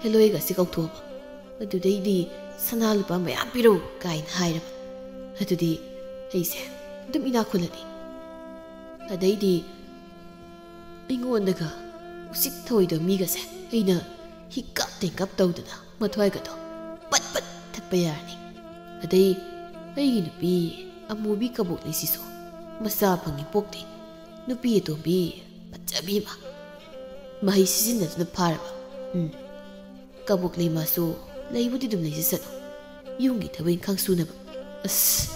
ꯍꯦꯂꯣꯏꯒꯁꯤ ꯀꯧꯊꯣꯛꯑꯕ꯫ ꯑꯗꯨꯗꯩꯗꯤ "ꯁꯅꯥ ꯂꯨꯄꯥ ꯃꯌꯥꯝ ꯄꯤꯔꯛꯎ" ꯀꯥꯏꯅ ꯍꯥꯏꯔꯕ꯫ ꯑꯗꯨꯗꯤ ꯑꯩꯁꯦ ꯑꯗꯨꯝ ꯏꯅꯥꯛ ꯈꯨꯜꯂꯅꯤ꯫ ꯑꯗꯩꯗꯤ ꯑꯩꯉꯣꯟꯗꯒ ꯎꯁꯤꯠ ꯊꯑꯣꯏꯗꯕ ꯃꯤꯒꯁꯦ ꯑꯩꯅ ꯍꯤꯀꯞ ꯇꯦꯡꯀꯞ ꯇꯧꯗꯅ ꯃꯊ꯭ꯋꯥꯏꯒꯗꯣ ꯄꯠ ꯄꯠ ꯊꯠꯄ ꯌꯥꯔꯅꯤ꯫ ꯑꯗꯩ ꯑꯩꯒꯤ ꯅꯨꯄꯤ ꯑꯃꯨꯕꯤ ꯀꯕꯣꯛꯂꯩꯁꯤꯁꯨ ꯃꯆꯥ ꯐꯪꯉꯤ ꯄꯣꯛꯇꯦ, ꯅꯨꯄꯤ ꯑꯇꯣꯝꯕꯤ ꯐꯖꯕꯤ ꯑꯃ꯫ ꯃꯍꯩ ꯁꯤꯖꯤꯟꯅꯗꯨꯅ ꯐꯥꯔꯕ꯫ ꯎꯝ, ꯀꯕꯣꯛꯂꯩ ꯃꯥꯁꯨ ꯂꯩꯕꯨꯗꯤ ꯑꯗꯨꯝ ꯂꯩꯖꯁꯅꯨ, ꯌꯨꯝꯒꯤ ꯊꯕꯛ ꯏꯪꯈꯥꯡ ꯁꯨꯅꯕ꯫ ꯑꯁ,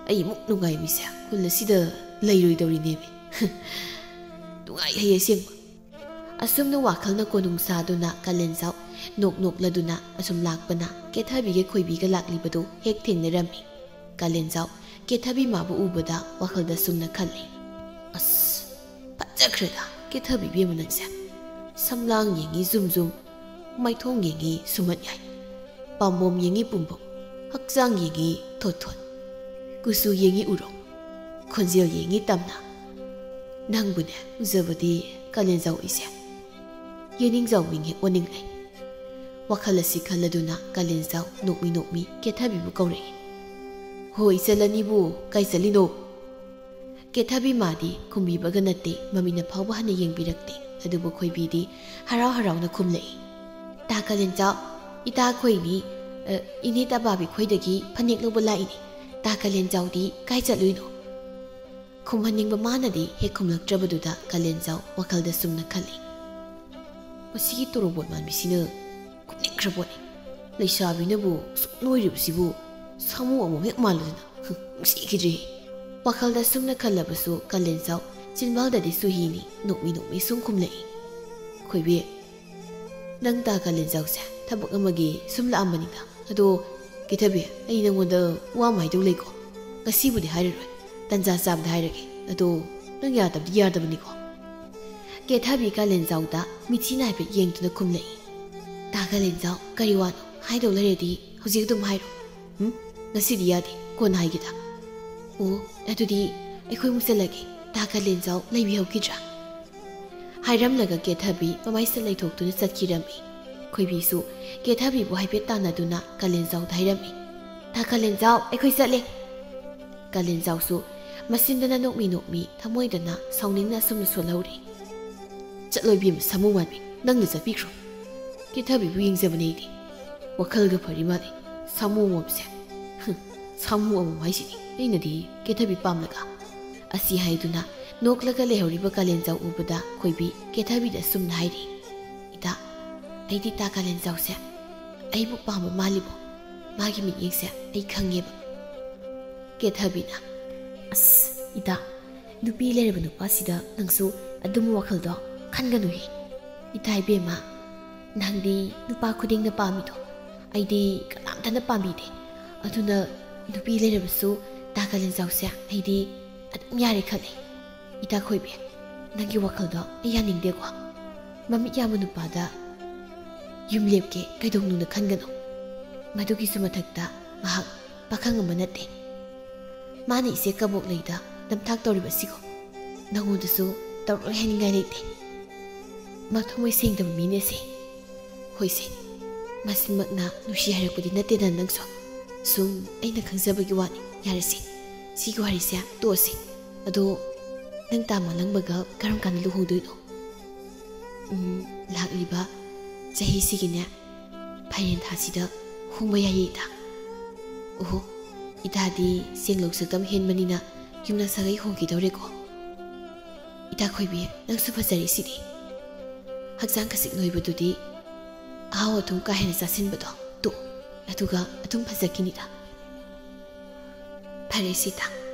ꯑꯩ ꯑꯃꯨꯛ ꯅꯨꯡꯉꯥꯏ ꯃꯤꯁꯦ ꯈꯨꯜ ꯑꯁꯤꯗ ꯂꯩꯔꯣꯏꯗꯧꯔꯤꯅꯦꯃꯤ꯫ ꯅꯨꯡꯉꯥꯏ ꯍꯩ ꯑꯁꯦꯡꯕ꯫ ꯑꯁꯨꯝꯅ ꯋꯥꯈꯜꯅ ꯀꯣꯅꯨꯡ ꯁꯥꯗꯨꯅ ꯀꯥꯂꯦꯟꯖꯥꯎ ꯅꯣꯛ ꯅꯣꯛꯂꯗꯨꯅ ꯑꯁꯨꯝ ꯂꯥꯛꯄꯅ ꯀꯦꯊꯕꯤꯒ ꯈꯣꯏꯕꯤꯒ ꯂꯥꯛꯂꯤꯕꯗꯨ ꯍꯦꯛ ꯊꯦꯡꯅꯔꯝꯃꯤ꯫ ꯀꯥꯂꯦꯟꯖꯥꯎ ꯀꯦꯊꯕꯤ ꯃꯥꯕꯨ ꯎꯕꯗ ꯋꯥꯈꯜꯗ ꯁꯨꯝꯅ ꯈꯜꯂꯤ, "ꯑꯁ, ꯐꯖꯈ꯭ꯔꯦꯗ ꯀꯦꯊꯕꯤ ꯏꯕꯦꯝꯃ ꯅꯪꯁꯦ꯫ ꯁꯝꯂꯥꯡ ꯌꯦꯡꯉꯤ ꯖꯨꯝ ꯖꯨꯝ, ꯃꯥꯏꯊꯣꯡ ꯌꯦꯡꯉꯤ ꯁꯨꯃꯠ ꯌꯥꯏ, ꯄꯥꯝꯕꯣꯝ ꯌꯦꯡꯉꯤ ꯄꯨꯝꯕꯣꯝ, ꯍꯛꯆꯥꯡ ꯌꯦꯡꯉꯤ ꯊꯣꯠ ꯊꯣꯠ, ꯀꯨꯆꯨ ꯌꯦꯡꯉꯤ ꯎꯔꯣꯛ, ꯈꯣꯟꯖꯦꯜ ꯌꯦꯡꯉꯤ ꯇꯝꯅ꯫ ꯅꯪꯕꯨꯅꯦ ꯎꯖꯕꯗꯤ ꯀꯥꯂꯦꯟꯖꯥꯎ ꯑꯩꯁꯦ ꯌꯦꯅꯤꯡꯖꯥꯎ ꯃꯤꯡ ꯍꯦꯛ ꯑꯣꯟꯅꯤꯡꯂꯦ"꯫ ꯋꯥꯈꯜ ꯑꯁꯤ ꯈꯜꯂꯗꯨꯅ ꯀꯥꯂꯦꯟꯖꯥꯎ ꯅꯣꯛꯃꯤ ꯅꯣꯛꯃꯤ ꯀꯦꯊꯕꯤꯕꯨ ꯀꯧꯔꯛꯏ꯫ "ꯍꯣꯏ, ꯆꯠꯂꯅꯤꯕꯨ, ꯀꯥꯏ ꯆꯠꯂꯤꯅꯣ?" ꯀꯦꯊꯕꯤ ꯃꯥꯗꯤ ꯈꯨꯝꯕꯤꯕꯒ ꯅꯠꯇꯦ, ꯃꯃꯤꯠꯅ ꯐꯥꯎꯕ ꯍꯟꯅ ꯌꯦꯡꯕꯤꯔꯛꯇꯦ꯫ ꯑꯗꯨꯕꯨ ꯈꯣꯏꯕꯤꯗꯤ ꯍꯔꯥꯎ ꯍꯔꯥꯎꯅ ꯈꯨꯝꯂꯛꯏ, "ꯇꯥ ꯀꯥꯂꯦꯟꯖꯥꯎ, ꯏꯇꯥ ꯈꯣꯏꯅꯤ, ꯑ, ꯏꯅꯦ ꯇꯕꯥꯕꯤ ꯈꯣꯏꯗꯒꯤ ꯐꯅꯦꯛ ꯂꯧꯕ ꯂꯥꯛꯏꯅꯤ꯫ ꯇꯥ ꯀꯥꯂꯦꯟꯖꯥꯎꯗꯤ ꯀꯥꯏ ꯆꯠꯂꯨꯏꯅꯣ?" ꯈꯨꯝꯍꯟꯅꯤꯡꯕ ꯃꯥꯅꯗꯤ ꯍꯦꯛ ꯈꯨꯝꯂꯛꯇ꯭ꯔꯕꯗꯨꯗ ꯀꯥꯂꯦꯟꯖꯥꯎ ꯋꯥꯈꯜꯗ ꯁꯨꯝꯅ ꯈꯜꯂꯤ, "ꯃꯁꯤꯒꯤ ꯇꯣꯔꯣꯕꯣꯠ ꯃꯥꯟꯕꯤꯁꯤꯅ ꯈꯨꯝꯅꯤꯡꯈ꯭ꯔꯕꯣꯠꯅꯤ꯫ ꯂꯩꯁꯥꯕꯤꯅꯕꯨ ꯁꯨꯛ ꯅꯣꯏꯔꯤꯕꯁꯤꯕꯨ ꯁꯥꯃꯨ ꯑꯃꯨꯛ ꯍꯦꯛ ꯃꯥꯜꯂꯗꯅ꯫ ꯍꯨꯝ, ꯅꯨꯡꯁꯤꯈꯤꯗ꯭ꯔꯦ"꯫ ꯋꯥꯈꯜꯗ ꯁꯨꯝꯅ ꯈꯜꯂꯕꯁꯨ ꯀꯥꯂꯦꯟꯖꯥꯎ ꯆꯤꯟꯕꯥꯜꯗꯗꯤ ꯁꯨꯍꯤꯅꯤ ꯅꯣꯛꯃꯤ ꯅꯣꯛꯃꯤ ꯁꯨꯝ ꯈꯨꯝꯂꯛꯏ, "ꯈꯣꯏꯕꯤ, ꯅꯪ ꯇꯥ ꯀꯥꯂꯦꯟꯖꯥꯎꯁꯦ ꯊꯕꯛ ꯑꯃꯒꯤ ꯁꯨꯝ ꯂꯥꯛꯑꯝꯕꯅꯤꯗ꯫ ꯑꯗꯣ ꯀꯦꯊꯕꯤ, ꯑꯩ ꯅꯪꯉꯣꯟꯗ ꯋꯥ ꯑꯃ ꯍꯥꯏꯗꯧ ꯂꯩꯀꯣ꯫ ꯉꯁꯤꯕꯨꯗꯤ ꯍꯥꯏꯔꯔꯣꯏ, ꯇꯟꯖꯥ ꯆꯥꯕꯗ ꯍꯥꯏꯔꯒꯦ꯫ ꯑꯗꯣ ꯅꯪ ꯌꯥꯗꯕꯗꯤ ꯌꯥꯗꯕꯅꯤꯀꯣ"꯫ ꯀꯦꯊꯕꯤ ꯀꯥꯂꯦꯟꯖꯥꯎꯗ ꯃꯤꯠꯁꯤꯅ ꯍꯥꯏꯐꯦꯠ ꯌꯦꯡꯗꯨꯅ ꯈꯨꯝꯂꯛꯏ, "ꯇꯥ ꯀꯥꯂꯦꯟꯖꯥꯎ, ꯀꯔꯤ ꯋꯥꯅꯣ? ꯍꯥꯏꯗꯧ ꯂꯩꯔꯗꯤ ꯍꯧꯖꯤꯛ ꯑꯗꯨꯝ ꯍꯥꯏꯔꯣ꯫ ꯎꯝ? ꯉꯁꯤꯗꯤ ꯌꯥꯗꯦ, ꯀꯣꯟꯅ ꯍꯥꯏꯒꯦꯗ"꯫ "ꯑꯣ, ꯑꯗꯨꯗꯤ ꯑꯩꯈꯣꯏ ꯑꯃꯨꯛ ꯆꯠꯂꯒꯦ꯫ ꯇꯥ ꯀꯥꯂꯦꯟꯖꯥꯎ ꯂꯩꯕꯤꯍꯧꯈꯤꯗ꯭ꯔꯥ?" ꯍꯥꯏꯔꯝꯂꯒ ꯀꯦꯊꯕꯤ ꯃꯃꯥꯏꯁꯦ ꯂꯩꯊꯣꯛꯇꯨꯅ ꯆꯠꯈꯤꯔꯝꯃꯤ꯫ ꯈꯣꯏꯕꯤꯁꯨ ꯀꯦꯊꯕꯤꯕꯨ ꯍꯥꯏꯐꯦꯠ ꯇꯥꯟꯅꯗꯨꯅ ꯀꯥꯂꯦꯟꯖꯥꯎꯗ ꯍꯥꯏꯔꯝꯃꯤ, "ꯇꯥ ꯀꯥꯂꯦꯟꯖꯥꯎ, ꯑꯩꯈꯣꯏ ꯆꯠꯂꯦ!" ꯀꯥꯂꯦꯟꯖꯥꯎꯁꯨ ꯃꯁꯤꯟꯗꯅ ꯅꯣꯛꯃꯤ ꯅꯣꯛꯃꯤ ꯊꯃꯣꯏꯗꯅ ꯁꯥꯎꯅꯤꯡꯅ ꯑꯁꯨꯝꯅ ꯁꯣꯜꯍꯧꯔꯤ꯫ "ꯆꯠꯂꯣ ꯏꯕꯦꯝꯃ ꯁꯥꯃꯨ ꯃꯥꯟꯕꯤ, ꯅꯪꯅ ꯆꯠꯄꯤꯈ꯭ꯔꯣ꯫ ꯀꯦꯊꯕꯤꯕꯨ ꯌꯦꯡꯖꯕꯅꯦ ꯑꯩꯗꯤ꯫ ꯋꯥꯈꯜꯒ ꯐꯔꯤ ꯃꯥꯜꯂꯦ꯫ ꯁꯥꯃꯨ ꯑꯃꯣꯝꯁꯦ꯫ ꯍꯨꯝ, ꯁꯥꯃꯨ ꯑꯃꯣꯝ ꯍꯥꯏꯁꯤꯗꯤ ꯑꯩꯅꯗꯤ ꯀꯦꯊꯕꯤ ꯄꯥꯝꯂꯒ꯫" ꯑꯁꯤ ꯍꯥꯏꯗꯨꯅ ꯅꯣꯛꯂꯒ ꯂꯩꯍꯧꯔꯤꯕ ꯀꯥꯂꯦꯟꯖꯥꯎ ꯎꯕꯗ ꯈꯣꯏꯕꯤ ꯀꯦꯊꯕꯤꯗ ꯑꯁꯨꯝꯅ ꯍꯥꯏꯔꯤ, "ꯏꯇꯥ, ꯑꯩꯗꯤ ꯇꯥ ꯀꯥꯂꯦꯟꯖꯥꯎꯁꯦ ꯑꯩꯕꯨ ꯄꯥꯝꯕ ꯃꯥꯜꯂꯤꯕꯣ꯫ ꯃꯥꯒꯤ ꯃꯤꯠꯌꯦꯡꯁꯦ ꯑꯩ ꯈꯪꯉꯦꯕ꯫" ꯀꯦꯊꯕꯤꯅ, "ꯑꯁ, ꯏꯇꯥ, ꯅꯨꯄꯤ ꯂꯩꯔꯕ ꯅꯨꯄꯥꯁꯤꯗ ꯅꯪꯁꯨ ꯑꯗꯨꯝꯕ ꯋꯥꯈꯜꯗꯣ ꯈꯟꯒꯅꯨꯍꯦ꯫ ꯏꯇꯥ ꯏꯕꯦꯝꯃ, ꯅꯪꯗꯤ ꯅꯨꯄꯥ ꯈꯨꯗꯤꯡꯅ ꯄꯥꯝꯃꯤꯗꯣ ꯑꯩꯗꯤ ꯀꯅꯥꯝꯇꯅ ꯄꯥꯝꯕꯤꯗꯦ꯫ ꯑꯗꯨꯅ ꯅꯨꯄꯤ ꯂꯩꯔꯕꯁꯨ ꯇꯥ ꯀꯥꯂꯦꯟꯖꯥꯎꯁꯦ ꯑꯩꯗꯤ ꯑꯗꯨꯝ ꯌꯥꯔꯦ ꯈꯜꯂꯦ꯫ ꯏꯇꯥ ꯈꯣꯏꯕꯤ, ꯅꯪꯒꯤ ꯋꯥꯈꯜꯗꯣ ꯑꯩ ꯌꯥꯅꯤꯡꯗꯦꯀꯣ꯫ ꯃꯃꯤꯠ ꯌꯥꯝꯕ ꯅꯨꯄꯥꯗ ꯌꯨꯝ ꯂꯦꯞꯀꯦ ꯀꯩꯗꯧꯅꯨꯡꯗ ꯈꯟꯒꯅꯨ꯫ ꯃꯗꯨꯒꯤꯁꯨ ꯃꯊꯛꯇ ꯃꯍꯥꯛ ꯄꯥꯈꯪ ꯑꯃ ꯅꯠꯇꯦ꯫ ꯃꯥꯅ ꯏꯆꯦ ꯀꯕꯣꯛꯂꯩꯗ ꯅꯝꯊꯥꯛ ꯇꯧꯔꯤꯕꯁꯤꯀꯣ ꯅꯉꯣꯟꯗꯁꯨ ꯇꯧꯔꯣꯏ ꯍꯥꯏꯅꯤꯡꯉꯥꯏ ꯂꯩꯇꯦ꯫ ꯃꯊꯃꯣꯏ ꯁꯦꯡꯗꯕ ꯃꯤꯅꯦꯁꯦ꯫ ꯍꯣꯏꯁꯦ, ꯃꯁꯤꯃꯛꯅ ꯅꯨꯡꯁꯤ ꯍꯥꯏꯔꯛꯄꯗꯤ ꯅꯠꯇꯦꯗ ꯅꯪꯁꯨ꯫ ꯁꯨꯝ ꯑꯩꯅ ꯈꯪꯖꯕꯒꯤ ꯋꯥꯅꯤ꯫ ꯌꯥꯔꯦꯁꯦ, ꯁꯤꯒꯤ ꯋꯥꯔꯤꯁꯦ ꯇꯣꯛꯑꯁꯤ꯫ ꯑꯗꯣ ꯅꯪ ꯇꯥ ꯃꯥꯂꯪꯕꯒ ꯀꯔꯝ ꯀꯥꯟꯗ ꯂꯨꯍꯣꯡꯗꯣꯏꯅꯣ?" "ꯎꯝ, ꯂꯥꯛꯂꯤꯕ ꯆꯍꯤꯁꯤꯒꯤꯅꯦ, ꯐꯥꯏꯔꯦꯟ ꯊꯥꯁꯤꯗ ꯍꯣꯡꯕ ꯌꯥꯏꯌꯦ ꯏꯇꯥ꯫" "ꯑꯣꯍꯣ, ꯏꯇꯥꯗꯤ ꯆꯦꯡꯂꯧ ꯁꯛꯇꯝ ꯍꯦꯟꯕꯅꯤꯅ ꯌꯨꯝꯅ ꯁꯥꯒꯩ ꯍꯣꯡꯈꯤꯗꯧꯔꯦꯀꯣ꯫ ꯏꯇꯥ ꯈꯣꯏꯕꯤ, ꯅꯪꯁꯨ ꯐꯖꯔꯤꯁꯤꯗꯤ꯫ ꯍꯛꯆꯥꯡ ꯈꯖꯤꯛ ꯅꯣꯏꯕꯗꯨꯗꯤ ꯑꯍꯥꯎ ꯑꯊꯨꯝ ꯀꯥ ꯍꯦꯟꯅ ꯆꯥꯁꯤꯟꯕꯗꯣ ꯇꯣꯛꯑꯣ, ꯑꯗꯨꯒ ꯑꯗꯨꯝ ꯐꯖꯈꯤꯅꯤꯗ꯫" "ꯐꯔꯦ ꯁꯤꯇ,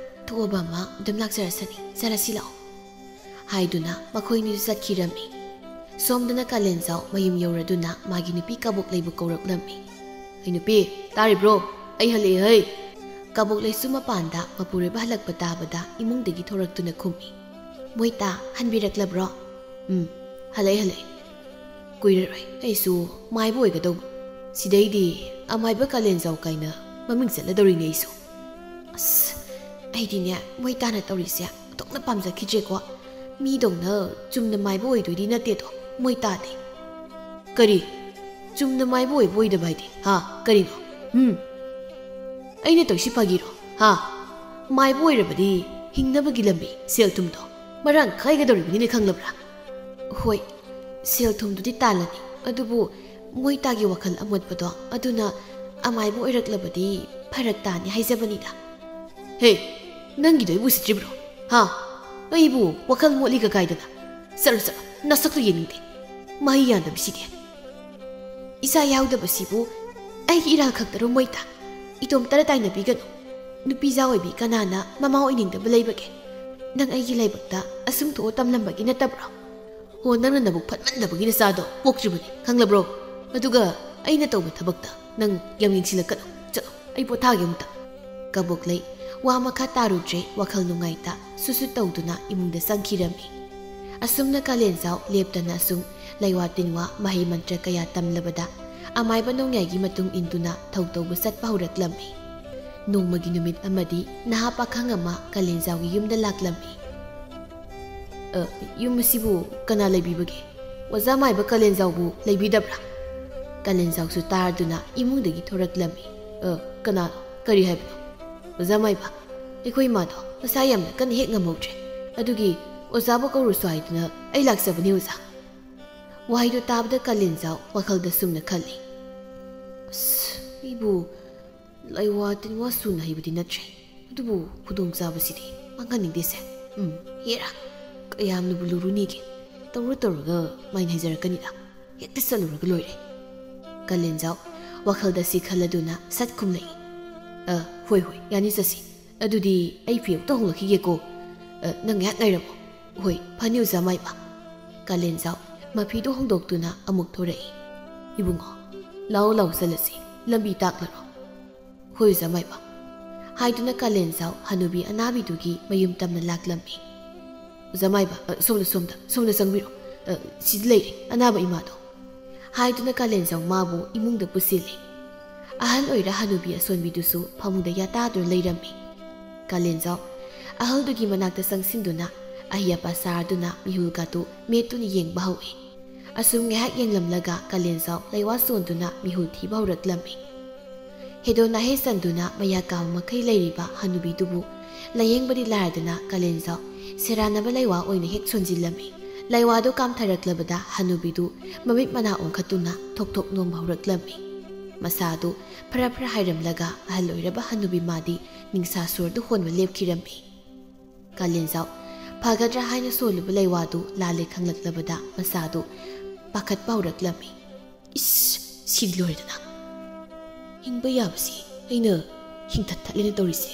ꯊꯣꯛꯑꯕ ꯑꯃ ꯑꯗꯨꯝ ꯂꯥꯛꯆꯔꯁꯅꯤ, ꯆꯠꯂꯁꯤ ꯂꯥꯛꯑꯣ꯫" ꯍꯥꯏꯗꯨꯅ ꯃꯈꯣꯏꯅꯤꯁꯨ ꯆꯠꯈꯤꯔꯝꯃꯤ꯫ ꯁꯣꯝꯗꯅ ꯀꯥꯂꯦꯟꯖꯥꯎ ꯃꯌꯨꯝ ꯌꯧꯔꯗꯨꯅ ꯃꯥꯒꯤ ꯅꯨꯄꯤ ꯀꯕꯣꯛꯂꯩꯕꯨ ꯀꯧꯔꯛꯂꯝꯃꯤ꯫ "ꯑꯩ ꯅꯨꯄꯤ, ꯇꯥꯔꯤꯕ꯭ꯔꯣ? ꯑꯩ ꯍꯜꯂꯛꯑꯦ ꯍꯩ!" ꯀꯕꯣꯛꯂꯩꯁꯨ ꯃꯄꯥꯟꯗ ꯃꯄꯨꯔꯣꯏꯕ ꯍꯜꯂꯛꯄ ꯇꯥꯕꯗ ꯏꯃꯨꯡꯗꯒꯤ ꯊꯣꯔꯛꯇꯨꯅ ꯈꯨꯝꯃꯤ꯫ "ꯃꯣꯏ ꯇꯥ, ꯍꯟꯕꯤꯔꯛꯂꯕ꯭ꯔꯣ?" "ꯎꯝ, ꯍꯜꯂꯛꯑꯦ, ꯍꯜꯂꯛꯑꯦ꯫ ꯀꯨꯏꯔꯔꯣꯏ ꯑꯩꯁꯨ ꯃꯥꯏꯕ ꯑꯣꯏꯒꯗꯧꯕ꯫ ꯁꯤꯗꯩꯗꯤ ꯑꯃꯥꯏꯕ ꯀꯥꯂꯦꯟꯖꯥꯎ ꯀꯥꯏꯅ ꯃꯃꯤꯡ ꯆꯠꯂꯗꯧꯔꯤꯅꯦ ꯑꯩꯁꯨ꯫" "ꯑꯁ, ꯑꯩꯗꯤꯅꯦ ꯃꯣꯏ ꯇꯥꯅ ꯇꯧꯔꯤꯁꯦ ꯑꯣꯟꯊꯣꯛꯅ ꯄꯥꯝꯖꯈꯤꯗ꯭ꯔꯦꯀꯣ꯫ ꯃꯤꯗꯧꯅ ꯆꯨꯝꯅ ꯃꯥꯏꯕ ꯑꯣꯏꯗꯣꯏꯗꯤ ꯅꯠꯇꯦꯗꯣ, ꯃꯣꯏ ꯇꯥꯗꯦ꯫ ꯀꯔꯤ? ꯆꯨꯝꯅ ꯃꯥꯏꯕ ꯑꯣꯏꯕ ꯑꯣꯏꯗꯕ ꯍꯥꯏꯗꯤ? ꯍꯥ? ꯀꯔꯤꯅꯣ? ꯎꯝ? ꯑꯩꯅ ꯇꯧꯔꯤꯁꯤ ꯐꯥꯒꯤꯔꯣ? ꯍꯥ? ꯃꯥꯏꯕ ꯑꯣꯏꯔꯕꯗꯤ ꯍꯤꯡꯅꯕꯒꯤ ꯂꯝꯕꯤ, ꯁꯦꯜ ꯊꯨꯝꯗꯣ ꯃꯔꯥꯡ ꯀꯥꯏꯒꯗꯧꯔꯤꯕꯅꯤꯅ ꯈꯪꯂꯕ꯭ꯔꯥ? ꯍꯣꯏ, ꯁꯦꯜ ꯊꯨꯝꯗꯨꯗꯤ ꯇꯥꯜꯂꯅꯤ, ꯑꯗꯨꯕꯨ ꯃꯣꯏ ꯇꯥꯒꯤ ꯋꯥꯈꯜ ꯑꯃꯣꯠꯄꯗꯣ ꯑꯗꯨꯅ ꯑꯃꯥꯏꯕ ꯑꯣꯏꯔꯛꯂꯕꯗꯤ ꯐꯔꯛ ꯇꯥꯅꯤ ꯍꯥꯏꯖꯕꯅꯤꯗ꯫ ꯍꯦ, ꯅꯪꯒꯤꯗꯣ ꯑꯩꯕꯨ ꯎꯁꯤꯠꯇ꯭ꯔꯤꯕ꯭ꯔꯣ? ꯍꯥ? ꯑꯩꯕꯨ ꯋꯥꯈꯜ ꯃꯣꯠꯂꯤꯒ ꯀꯥꯏꯗꯅ? ꯆꯠꯂꯣ, ꯆꯠꯂꯣ, ꯅꯁꯛꯇꯨ ꯌꯦꯡꯅꯤꯡꯗꯦ꯫ ꯃꯍꯩ ꯌꯥꯟꯗꯕꯁꯤꯗꯤ꯫ ꯏꯆꯥ ꯌꯥꯎꯗꯕꯁꯤꯕꯨ ꯑꯩꯒꯤ ꯏꯔꯥꯜ ꯈꯛꯇꯔꯣ ꯃꯣꯏꯇꯥ? ꯏꯇꯣꯝꯇꯔ ꯇꯥꯏꯅꯕꯤꯒꯅꯨ꯫ ꯅꯨꯄꯤꯖꯥ ꯑꯣꯏꯕꯤ ꯀꯅꯥꯅ ꯃꯃꯥ ꯑꯣꯏꯅꯤꯡꯗꯕ ꯂꯩꯕꯒꯦ? ꯅꯪ ꯑꯩꯒꯤ ꯂꯥꯏꯕꯛꯇ ꯑꯁꯨꯝ ꯊꯣꯛꯑ ꯇꯝꯂꯝꯕꯒꯤ ꯅꯠꯇꯕ꯭ꯔꯣ? ꯍꯣ, ꯅꯪꯅ ꯅꯕꯨꯛ ꯐꯠꯃꯟꯗꯕꯒꯤ ꯅꯆꯥꯗꯣ ꯄꯣꯛꯇ꯭ꯔꯤꯕꯅꯤ, ꯈꯪꯂꯕ꯭ꯔꯣ? ꯑꯗꯨꯒ ꯑꯩꯅ ꯇꯧꯕ ꯊꯕꯛꯇ ꯅꯪ ꯌꯥꯝ ꯌꯦꯡꯁꯤꯜꯂꯛꯀꯅꯨ꯫ ꯆꯠꯂꯣ, ꯑꯩ ꯄꯣꯊꯥꯒꯦ ꯑꯃꯨꯛꯇ꯫ ꯀꯕꯣꯛꯂꯩ ꯋꯥ ꯃꯈꯥ ꯇꯥꯔꯨꯗ꯭ꯔꯦ, ꯋꯥꯈꯜ ꯅꯨꯡꯉꯥꯏꯇ ꯁꯨꯁꯨ ꯇꯧꯗꯨꯅ ꯏꯃꯨꯡꯗ ꯆꯪꯈꯤꯔꯝꯃꯤ꯫ ꯑꯁꯨꯝꯅ ꯀꯥꯂꯦꯟꯖꯥꯎ ꯂꯦꯞꯇꯅ ꯁꯨꯝ ꯂꯩꯋꯥ ꯇꯤꯟꯋꯥ, ꯃꯍꯩ ꯃꯟꯇ꯭ꯔ ꯀꯌꯥ ꯇꯝꯂꯕꯗ ꯑꯃꯥꯏꯕ ꯅꯣꯡꯌꯥꯏꯒꯤ ꯃꯇꯨꯡ ꯏꯟꯗꯨꯅ ꯊꯧ ꯇꯧꯕ ꯆꯠꯄ ꯍꯧꯔꯛꯂꯝꯃꯤ꯫ ꯅꯣꯡꯃꯒꯤ ꯅꯨꯃꯤꯠ ꯑꯃꯗꯤ ꯅꯍꯥ ꯄꯥꯈꯪ ꯑꯃ ꯀꯥꯂꯦꯟꯖꯥꯎꯒꯤ ꯌꯨꯝꯗ ꯂꯥꯛꯂꯝꯃꯤ꯫ "ꯑ, ꯌꯨꯝ ꯑꯁꯤꯕꯨ ꯀꯅꯥ ꯂꯩꯕꯤꯕꯒꯦ? ꯑꯣꯖꯥ ꯃꯥꯏꯕ ꯀꯥꯂꯦꯟꯖꯥꯎꯕꯨ ꯂꯩꯕꯤꯗꯕ꯭ꯔꯥ?" ꯀꯥꯂꯦꯟꯖꯥꯎꯁꯨ ꯇꯥꯔꯗꯨꯅ ꯏꯃꯨꯡꯗꯒꯤ ꯊꯣꯔꯛꯂꯝꯃꯤ꯫ "ꯑ, ꯀꯅꯥꯅꯣ? ꯀꯔꯤ ꯍꯥꯏꯕꯅꯣ?" "ꯑꯣꯖꯥ ꯃꯥꯏꯕ, ꯑꯩꯈꯣꯏ ꯏꯃꯥꯗꯣ ꯃꯁꯥ ꯌꯥꯝꯅ ꯀꯟꯅ ꯍꯦꯛ ꯉꯝꯍꯧꯗ꯭ꯔꯦ, ꯑꯗꯨꯒꯤ ꯑꯣꯖꯥꯕꯨ ꯀꯧꯔꯨꯁꯨ ꯍꯥꯏꯗꯨꯅ ꯑꯩ ꯂꯥꯛꯆꯕꯅꯤ, ꯑꯣꯖꯥ꯫" ꯋꯥꯍꯩꯗꯨ ꯇꯥꯕꯗ ꯀꯥꯂꯦꯟꯖꯥꯎ ꯋꯥꯈꯜꯗ ꯁꯨꯝꯅ ꯈꯜꯂꯤ, "ꯑꯁ, ꯑꯩꯕꯨ ꯂꯩꯋꯥ ꯇꯤꯟꯋꯥ ꯁꯨꯅ ꯍꯩꯕꯗꯤ ꯅꯠꯇ꯭ꯔꯦ, ꯑꯗꯨꯕꯨ ꯈꯨꯗꯣꯡꯆꯥꯕꯁꯤꯗꯤ ꯃꯥꯡꯍꯟꯅꯤꯡꯗꯦꯁꯦ꯫ ꯎꯝ, ꯍꯦꯔꯥ, ꯀꯌꯥꯝꯅꯕꯨ ꯂꯨꯔꯨꯅꯤꯒꯦ? ꯇꯧꯔ ꯇꯧꯔꯒ ꯃꯥꯏꯅ ꯍꯩꯖꯔꯛꯀꯅꯤꯗ꯫ ꯍꯦꯛꯇ ꯆꯠꯂꯨꯔꯒ ꯂꯣꯏꯔꯦ꯫" ꯀꯥꯂꯦꯟꯖꯥꯎ ꯋꯥꯈꯜꯗ ꯁꯤ ꯈꯜꯂꯗꯨꯅ ꯁꯠ ꯈꯨꯝꯂꯛꯏ, "ꯑ, ꯍꯣꯏ, ꯍꯣꯏ, ꯌꯥꯅꯤ, ꯆꯠꯁꯤ꯫ ꯑꯗꯨꯗꯤ ꯑꯩ ꯐꯤ ꯑꯃꯨꯛꯇ ꯍꯣꯡꯂꯛꯈꯤꯒꯦꯀꯣ꯫ ꯑ, ꯅꯪ ꯉꯥꯏꯍꯥꯛ ꯉꯥꯏꯔꯝꯃꯣ꯫ ꯍꯣꯏ, ꯐꯅꯤ, ꯑꯣꯖꯥ ꯃꯥꯏꯕ꯫" ꯀꯥꯂꯦꯟꯖꯥꯎ ꯃꯐꯤꯗꯨ ꯍꯣꯡꯗꯣꯛꯇꯨꯅ ꯑꯃꯨꯛ ꯊꯣꯔꯛꯏ꯫ "ꯏꯕꯨꯡꯉꯣ, ꯂꯥꯛꯑꯣ, ꯂꯥꯛꯑꯣ, ꯆꯠꯂꯁꯤ꯫ ꯂꯝꯕꯤ ꯇꯥꯛꯂꯔꯣ?" "ꯍꯣꯏ, ꯑꯣꯖꯥ ꯃꯥꯏꯕ꯫" ꯍꯥꯏꯗꯨꯅ ꯀꯥꯂꯦꯟꯖꯥꯎ ꯍꯅꯨꯕꯤ ꯑꯅꯥꯕꯤꯗꯨꯒꯤ ꯃꯌꯨꯝ ꯇꯝꯅ ꯂꯥꯛꯂꯝꯃꯤ꯫ "ꯑꯣꯖꯥ ꯃꯥꯏꯕ, ꯑ, ꯁꯣꯝꯗ, ꯁꯣꯝꯗ, ꯁꯣꯝꯗ ꯆꯪꯕꯤꯔꯣ꯫ ꯑ, ꯁꯤꯗ ꯂꯩꯔꯦ ꯑꯅꯥꯕ ꯏꯃꯥꯗꯣ꯫" ꯍꯥꯏꯗꯨꯅ ꯀꯥꯂꯦꯟꯖꯥꯎ ꯃꯥꯕꯨ ꯏꯃꯨꯡꯗ ꯄꯨꯁꯤꯜꯂꯤ꯫ ꯑꯍꯜ ꯑꯣꯏꯔ ꯍꯅꯨꯕꯤ ꯑꯁꯣꯟꯕꯤꯗꯨꯁꯨ ꯐꯃꯨꯡꯗ ꯌꯥꯇꯥꯗꯨꯅ ꯂꯩꯔꯝꯃꯤ꯫ ꯀꯥꯂꯦꯟꯖꯥꯎ ꯑꯍꯜꯗꯨꯒꯤ ꯃꯅꯥꯛꯇ ꯆꯪꯁꯤꯟꯗꯨꯅ ꯑꯍꯩ ꯑꯄꯥ ꯁꯥꯔꯗꯨꯅ ꯃꯤꯍꯨꯜꯒꯗꯨ ꯃꯦꯠꯇꯨꯅ ꯌꯦꯡꯕ ꯍꯧꯏ꯫ ꯑꯁꯨꯝ ꯉꯥꯏꯍꯥꯛ ꯌꯦꯡꯂꯝꯂꯒ ꯀꯥꯂꯦꯟꯖꯥꯎ ꯂꯩꯋꯥ ꯁꯣꯟꯗꯨꯅ ꯃꯤꯍꯨꯜ ꯊꯤꯕ ꯍꯧꯔꯛꯂꯝꯃꯤ꯫ ꯍꯦꯗꯣꯅꯥ ꯍꯦ ꯆꯟꯗꯨꯅ ꯃꯌꯥ ꯀꯥꯕ ꯃꯈꯩ ꯂꯩꯔꯤꯕ ꯍꯅꯨꯕꯤꯗꯨꯕꯨ ꯂꯥꯌꯦꯡꯕꯗꯤ ꯂꯥꯏꯔꯗꯅ ꯀꯥꯂꯦꯟꯖꯥꯎ ꯁꯦꯔꯥꯟꯅꯕ ꯂꯩꯋꯥ ꯑꯣꯏꯅ ꯍꯦꯛ ꯁꯣꯟꯖꯤꯜꯂꯝꯃꯤ꯫ ꯂꯩꯋꯥꯗꯨ ꯀꯥꯝꯊꯔꯛꯂꯕꯗ ꯍꯅꯨꯕꯤꯗꯨ ꯃꯃꯤꯠ ꯃꯅꯥ ꯑꯣꯟꯈꯠꯇꯨꯅ ꯊꯣꯛ ꯊꯣꯛ ꯅꯣꯝꯕ ꯍꯧꯔꯛꯂꯝꯃꯤ꯫ ꯃꯁꯥꯗꯨ ꯐꯔ ꯐꯔ ꯍꯥꯏꯔꯝꯂꯒ ꯑꯍꯜ ꯑꯣꯏꯔꯕ ꯍꯅꯨꯕꯤ ꯃꯥꯗꯤ ꯅꯤꯡꯁꯥ ꯁꯣꯔꯗꯨ ꯍꯣꯟꯕ ꯂꯦꯞꯈꯤꯔꯝꯃꯤ꯫ ꯀꯥꯂꯦꯟꯖꯥꯎ ꯐꯒꯗ꯭ꯔꯥ ꯍꯥꯏꯅ ꯁꯣꯜꯂꯨꯕ ꯂꯩꯋꯥꯗꯨ ꯂꯥꯜꯂꯦ ꯈꯪꯂꯛꯂꯕꯗ ꯃꯁꯥꯗꯨ ꯄꯥꯈꯠꯄ ꯍꯧꯔꯛꯂꯝꯃꯤ꯫ ꯏꯁ! ꯁꯤꯗꯤ ꯂꯣꯏꯔꯦꯗꯅ꯫ ꯍꯤꯡꯕ ꯌꯥꯕꯁꯤ ꯑꯩꯅ ꯍꯤꯡꯊꯠ ꯊꯠꯂꯦꯅ ꯇꯧꯔꯤꯁꯦ꯫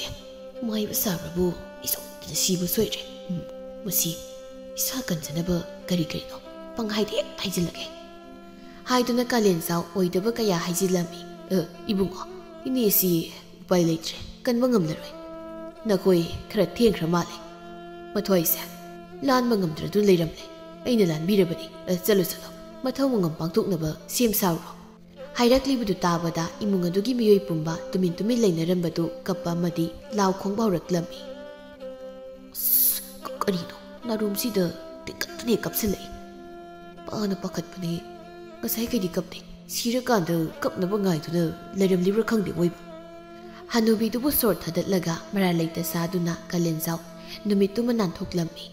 ꯃꯥꯏꯕ ꯁꯥꯕ꯭ꯔꯕꯨ ꯑꯩ ꯁꯣꯏꯗꯅ ꯁꯤꯕ ꯁꯣꯏꯗ꯭ꯔꯦ꯫ ꯎꯝ, ꯃꯁꯤ ꯏꯁꯥ ꯀꯟꯖꯅꯕ ꯀꯔꯤ ꯀꯔꯤꯅꯣ ꯄꯪꯍꯥꯏꯗ ꯍꯦꯛ ꯍꯥꯏꯖꯤꯜꯂꯒꯦ꯫ ꯍꯥꯏꯗꯨꯅ ꯀꯥꯂꯦꯟꯖꯥꯎ ꯑꯣꯏꯗꯕ ꯀꯌꯥ ꯍꯥꯏꯖꯤꯜꯂꯝꯃꯤ꯫ "ꯑ, ꯏꯕꯨꯡꯉꯣ, ꯏꯅꯦꯁꯤ ꯎꯄꯥꯏ ꯂꯩꯇ꯭ꯔꯦ, ꯀꯟꯕ ꯉꯝꯂꯔꯣꯏ꯫ ꯅꯈꯣꯏ ꯈꯔ ꯊꯦꯡꯈ꯭ꯔ ꯃꯥꯜꯂꯦ꯫ ꯃꯊ꯭ꯋꯥꯏꯁꯦ ꯂꯥꯟꯕ ꯉꯝꯗ꯭ꯔꯗꯨꯅ ꯂꯩꯔꯝꯂꯦ꯫ ꯑꯩꯅ ꯂꯥꯟꯕꯤꯔꯕꯅꯤ꯫ ꯑ, ꯆꯠꯂꯣ, ꯆꯠꯂꯣ꯫ ꯃꯊꯧ ꯃꯉꯝ ꯄꯥꯡꯊꯣꯛꯅꯕ ꯁꯦꯝ ꯁꯥꯔꯨꯔꯣ꯫" ꯍꯥꯏꯔꯛꯂꯤꯕꯗꯨ ꯇꯥꯕꯗ ꯏꯃꯨꯡ ꯑꯗꯨꯒꯤ ꯃꯤꯑꯣꯏ ꯄꯨꯝꯕ ꯇꯨꯃꯤꯟ ꯇꯨꯃꯤꯟ ꯂꯩꯅꯔꯝꯕꯗꯨ ꯀꯞꯄ ꯑꯃꯗꯤ ꯂꯥꯎ ꯈꯣꯡꯕ ꯍꯧꯔꯛꯂꯝꯃꯤ꯫ "ꯑꯁ, ꯀ-, ꯀꯔꯤꯅꯣ? ꯅꯥꯔꯨꯝꯁꯤꯗ ꯇꯤꯡꯀꯠꯇꯅ ꯍꯦꯛ ꯀꯞꯁꯤꯜꯂꯛꯏ꯫ ꯄꯥꯅ ꯄꯥꯈꯠꯄꯅꯦ꯫ ꯉꯁꯥꯏꯈꯩꯗꯤ ꯀꯞꯇꯦ꯫ ꯁꯤꯔꯀꯥꯟꯗ ꯀꯞꯅꯕ ꯉꯥꯏꯗꯨꯅ ꯂꯩꯔꯝꯂꯤꯕ꯭ꯔꯥ ꯈꯪꯗꯦ ꯃꯣꯏꯕꯨ꯫" ꯍꯅꯨꯕꯤꯗꯨꯕꯨ ꯁꯣꯔ ꯊꯥꯗꯠꯂꯒ ꯃꯔꯥꯜ ꯂꯩꯇ ꯁꯥꯗꯨꯅ ꯀꯥꯂꯦꯟꯖꯥꯎ ꯅꯨꯃꯤꯠꯇꯨꯃ ꯅꯥꯟꯊꯣꯛꯂꯝꯃꯤ꯫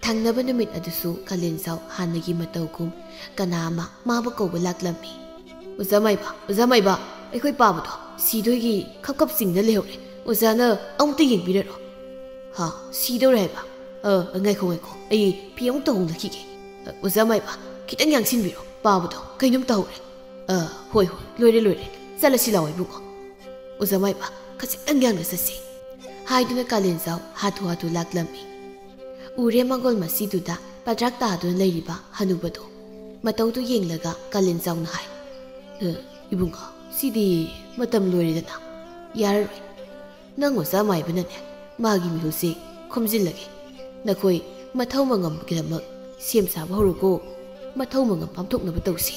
ꯊꯪꯅꯕ ꯅꯨꯃꯤꯠ ꯑꯗꯨꯁꯨ ꯀꯥꯂꯦꯟꯖꯥꯎ ꯍꯥꯟꯅꯒꯤ ꯃꯇꯧꯒꯨꯝ ꯀꯅꯥ ꯑꯃ ꯃꯥꯕꯨ ꯀꯧꯕ ꯂꯥꯛꯂꯝꯃꯤ꯫ "ꯑꯣꯖꯥ ꯃꯥꯏꯕ, ꯑꯣꯖꯥ ꯃꯥꯏꯕ, ꯑꯩꯈꯣꯏ ꯄꯥꯕꯗꯣ ꯁꯤꯗꯣꯏꯒꯤ ꯈꯞ ꯈꯞ ꯆꯤꯡꯅ ꯂꯩꯍꯧꯔꯦ꯫ ꯑꯣꯖꯥꯅ ꯑꯃꯨꯛꯇ ꯌꯦꯡꯕꯤꯔꯔꯣ?" "ꯍꯥ, ꯁꯤꯗꯧꯔꯦ ꯍꯥꯏꯕ? ꯑ, ꯉꯥꯏꯈꯣ, ꯉꯥꯏꯈꯣ, ꯑꯩ ꯐꯤ ꯑꯃꯨꯛꯇ ꯍꯣꯡꯂꯛꯈꯤꯒꯦ꯫ ꯑ, ꯑꯣꯖꯥ ꯃꯥꯏꯕ, ꯈꯤꯇꯪ ꯌꯥꯡꯁꯤꯟꯕꯤꯔꯣ, ꯄꯥꯕꯗꯣ ꯀꯩꯅꯣꯝ ꯇꯧꯍꯧꯔꯦ꯫" "ꯑ, ꯍꯣꯏ, ꯍꯣꯏ, ꯂꯣꯏꯔꯦ, ꯂꯣꯏꯔꯦ, ꯆꯠꯂꯁꯤ ꯂꯥꯛꯑꯣ ꯏꯕꯨꯡꯉꯣ꯫ ꯑꯣꯖꯥ ꯃꯥꯏꯕ, ꯈꯖꯤꯛꯇꯪ ꯌꯥꯡꯅ ꯆꯠꯁꯤ꯫" ꯍꯥꯏꯗꯨꯅ ꯀꯥꯂꯦꯟꯖꯥꯎ ꯍꯥꯊꯨ ꯍꯥꯊꯨ ꯂꯥꯛꯂꯝꯃꯤ꯫ ꯎꯔꯦ ꯃꯪꯒꯣꯜ ꯃꯁꯤꯗꯨꯗ ꯄꯗ꯭ꯔꯥꯛ ꯇꯥꯗꯨꯅ ꯂꯩꯔꯤꯕ ꯍꯅꯨꯕꯗꯨ꯫ ꯃꯇꯧꯗꯨ ꯌꯦꯡꯂꯒ ꯀꯥꯂꯦꯟꯖꯥꯎꯅ ꯍꯥꯏ, "ꯑ, ꯏꯕꯨꯡꯉꯣ, ꯁꯤꯗꯤ ꯃꯇꯝ ꯂꯣꯏꯔꯦꯗꯅ, ꯌꯥꯔꯔꯣꯏ꯫ ꯅꯪ ꯑꯣꯖꯥ ꯃꯥꯏꯕꯅꯅꯦ, ꯃꯥꯒꯤ ꯃꯤꯍꯨꯠꯁꯦ ꯈꯣꯝꯖꯤꯜꯂꯒꯦ꯫ ꯅꯈꯣꯏ ꯃꯊꯧ ꯃꯉꯝꯒꯤꯗꯃꯛ ꯁꯦꯝ ꯁꯥꯕ ꯍꯧꯔꯣꯀꯣ꯫ ꯃꯊꯧ ꯃꯉꯝ ꯄꯥꯡꯊꯣꯛꯅꯕ ꯇꯧꯁꯤ꯫"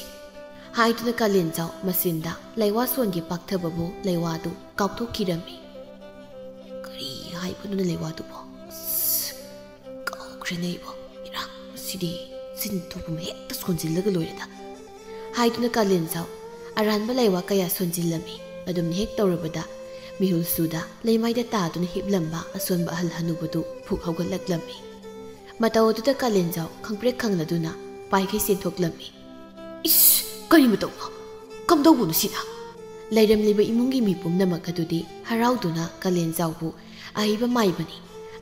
ꯍꯥꯏꯗꯨꯅ ꯀꯥꯂꯦꯟꯖꯥꯎ ꯃꯆꯤꯟꯗ ꯂꯩꯋꯥ ꯁꯣꯟꯒꯦ ꯄꯥꯛꯊꯕꯕꯨ ꯂꯩꯋꯥꯗꯨ ꯀꯥꯎꯊꯣꯛꯈꯤꯔꯝꯃꯤ꯫ ꯀꯔꯤ ꯍꯥꯏꯕꯅꯣꯅꯦ ꯂꯩꯋꯥꯗꯨꯕꯣ? ꯑꯁ! ꯅꯩꯕꯣ, ꯏꯔꯥꯡ ꯑꯁꯤꯗꯤ ꯆꯤꯟ ꯊꯣꯛꯄ ꯑꯃ ꯍꯦꯛꯇ ꯁꯣꯟꯖꯤꯜꯂꯒ ꯂꯣꯏꯔꯦꯗ" ꯍꯥꯏꯗꯨꯅ ꯀꯥꯂꯦꯟꯖꯥꯎ ꯑꯔꯥꯟꯕ ꯂꯥꯏꯋꯥ ꯀꯌꯥ ꯁꯣꯟꯖꯤꯜꯂꯝꯃꯤ꯫ ꯑꯗꯨꯝꯅ ꯍꯦꯛ ꯇꯧꯔꯕꯗ ꯃꯤꯍꯨꯜꯁꯨꯗ ꯂꯩꯃꯥꯏꯗ ꯇꯥꯗꯨꯅ ꯍꯤꯞꯂꯝꯕ ꯑꯁꯣꯟꯕ ꯑꯍꯜ ꯍꯅꯨꯕꯗꯨ ꯐꯨꯛ ꯍꯧꯒꯠꯂꯛꯂꯝꯃꯤ꯫ ꯃꯇꯧ ꯑꯗꯨꯗ ꯀꯥꯂꯦꯟꯖꯥꯎ ꯈꯪꯄ꯭ꯔꯦꯛ ꯈꯪꯂꯗꯨꯅ ꯄꯥꯏꯈꯩ ꯆꯦꯟꯊꯣꯛꯂꯝꯃꯤ꯫ "ꯏꯁ, ꯀꯔꯤ ꯃꯇꯧꯅꯣ? ꯀꯝꯗꯧꯕꯅꯣ ꯁꯤꯅ?" ꯂꯩꯔꯝꯂꯤꯕ ꯏꯃꯨꯡꯒꯤ ꯃꯤ ꯄꯨꯝꯅꯃꯛ ꯑꯗꯨꯗꯤ ꯍꯔꯥꯎꯗꯨꯅ ꯀꯥꯂꯦꯟꯖꯥꯎꯕꯨ ꯑꯍꯩꯕ ꯃꯥꯏꯕꯅꯤ,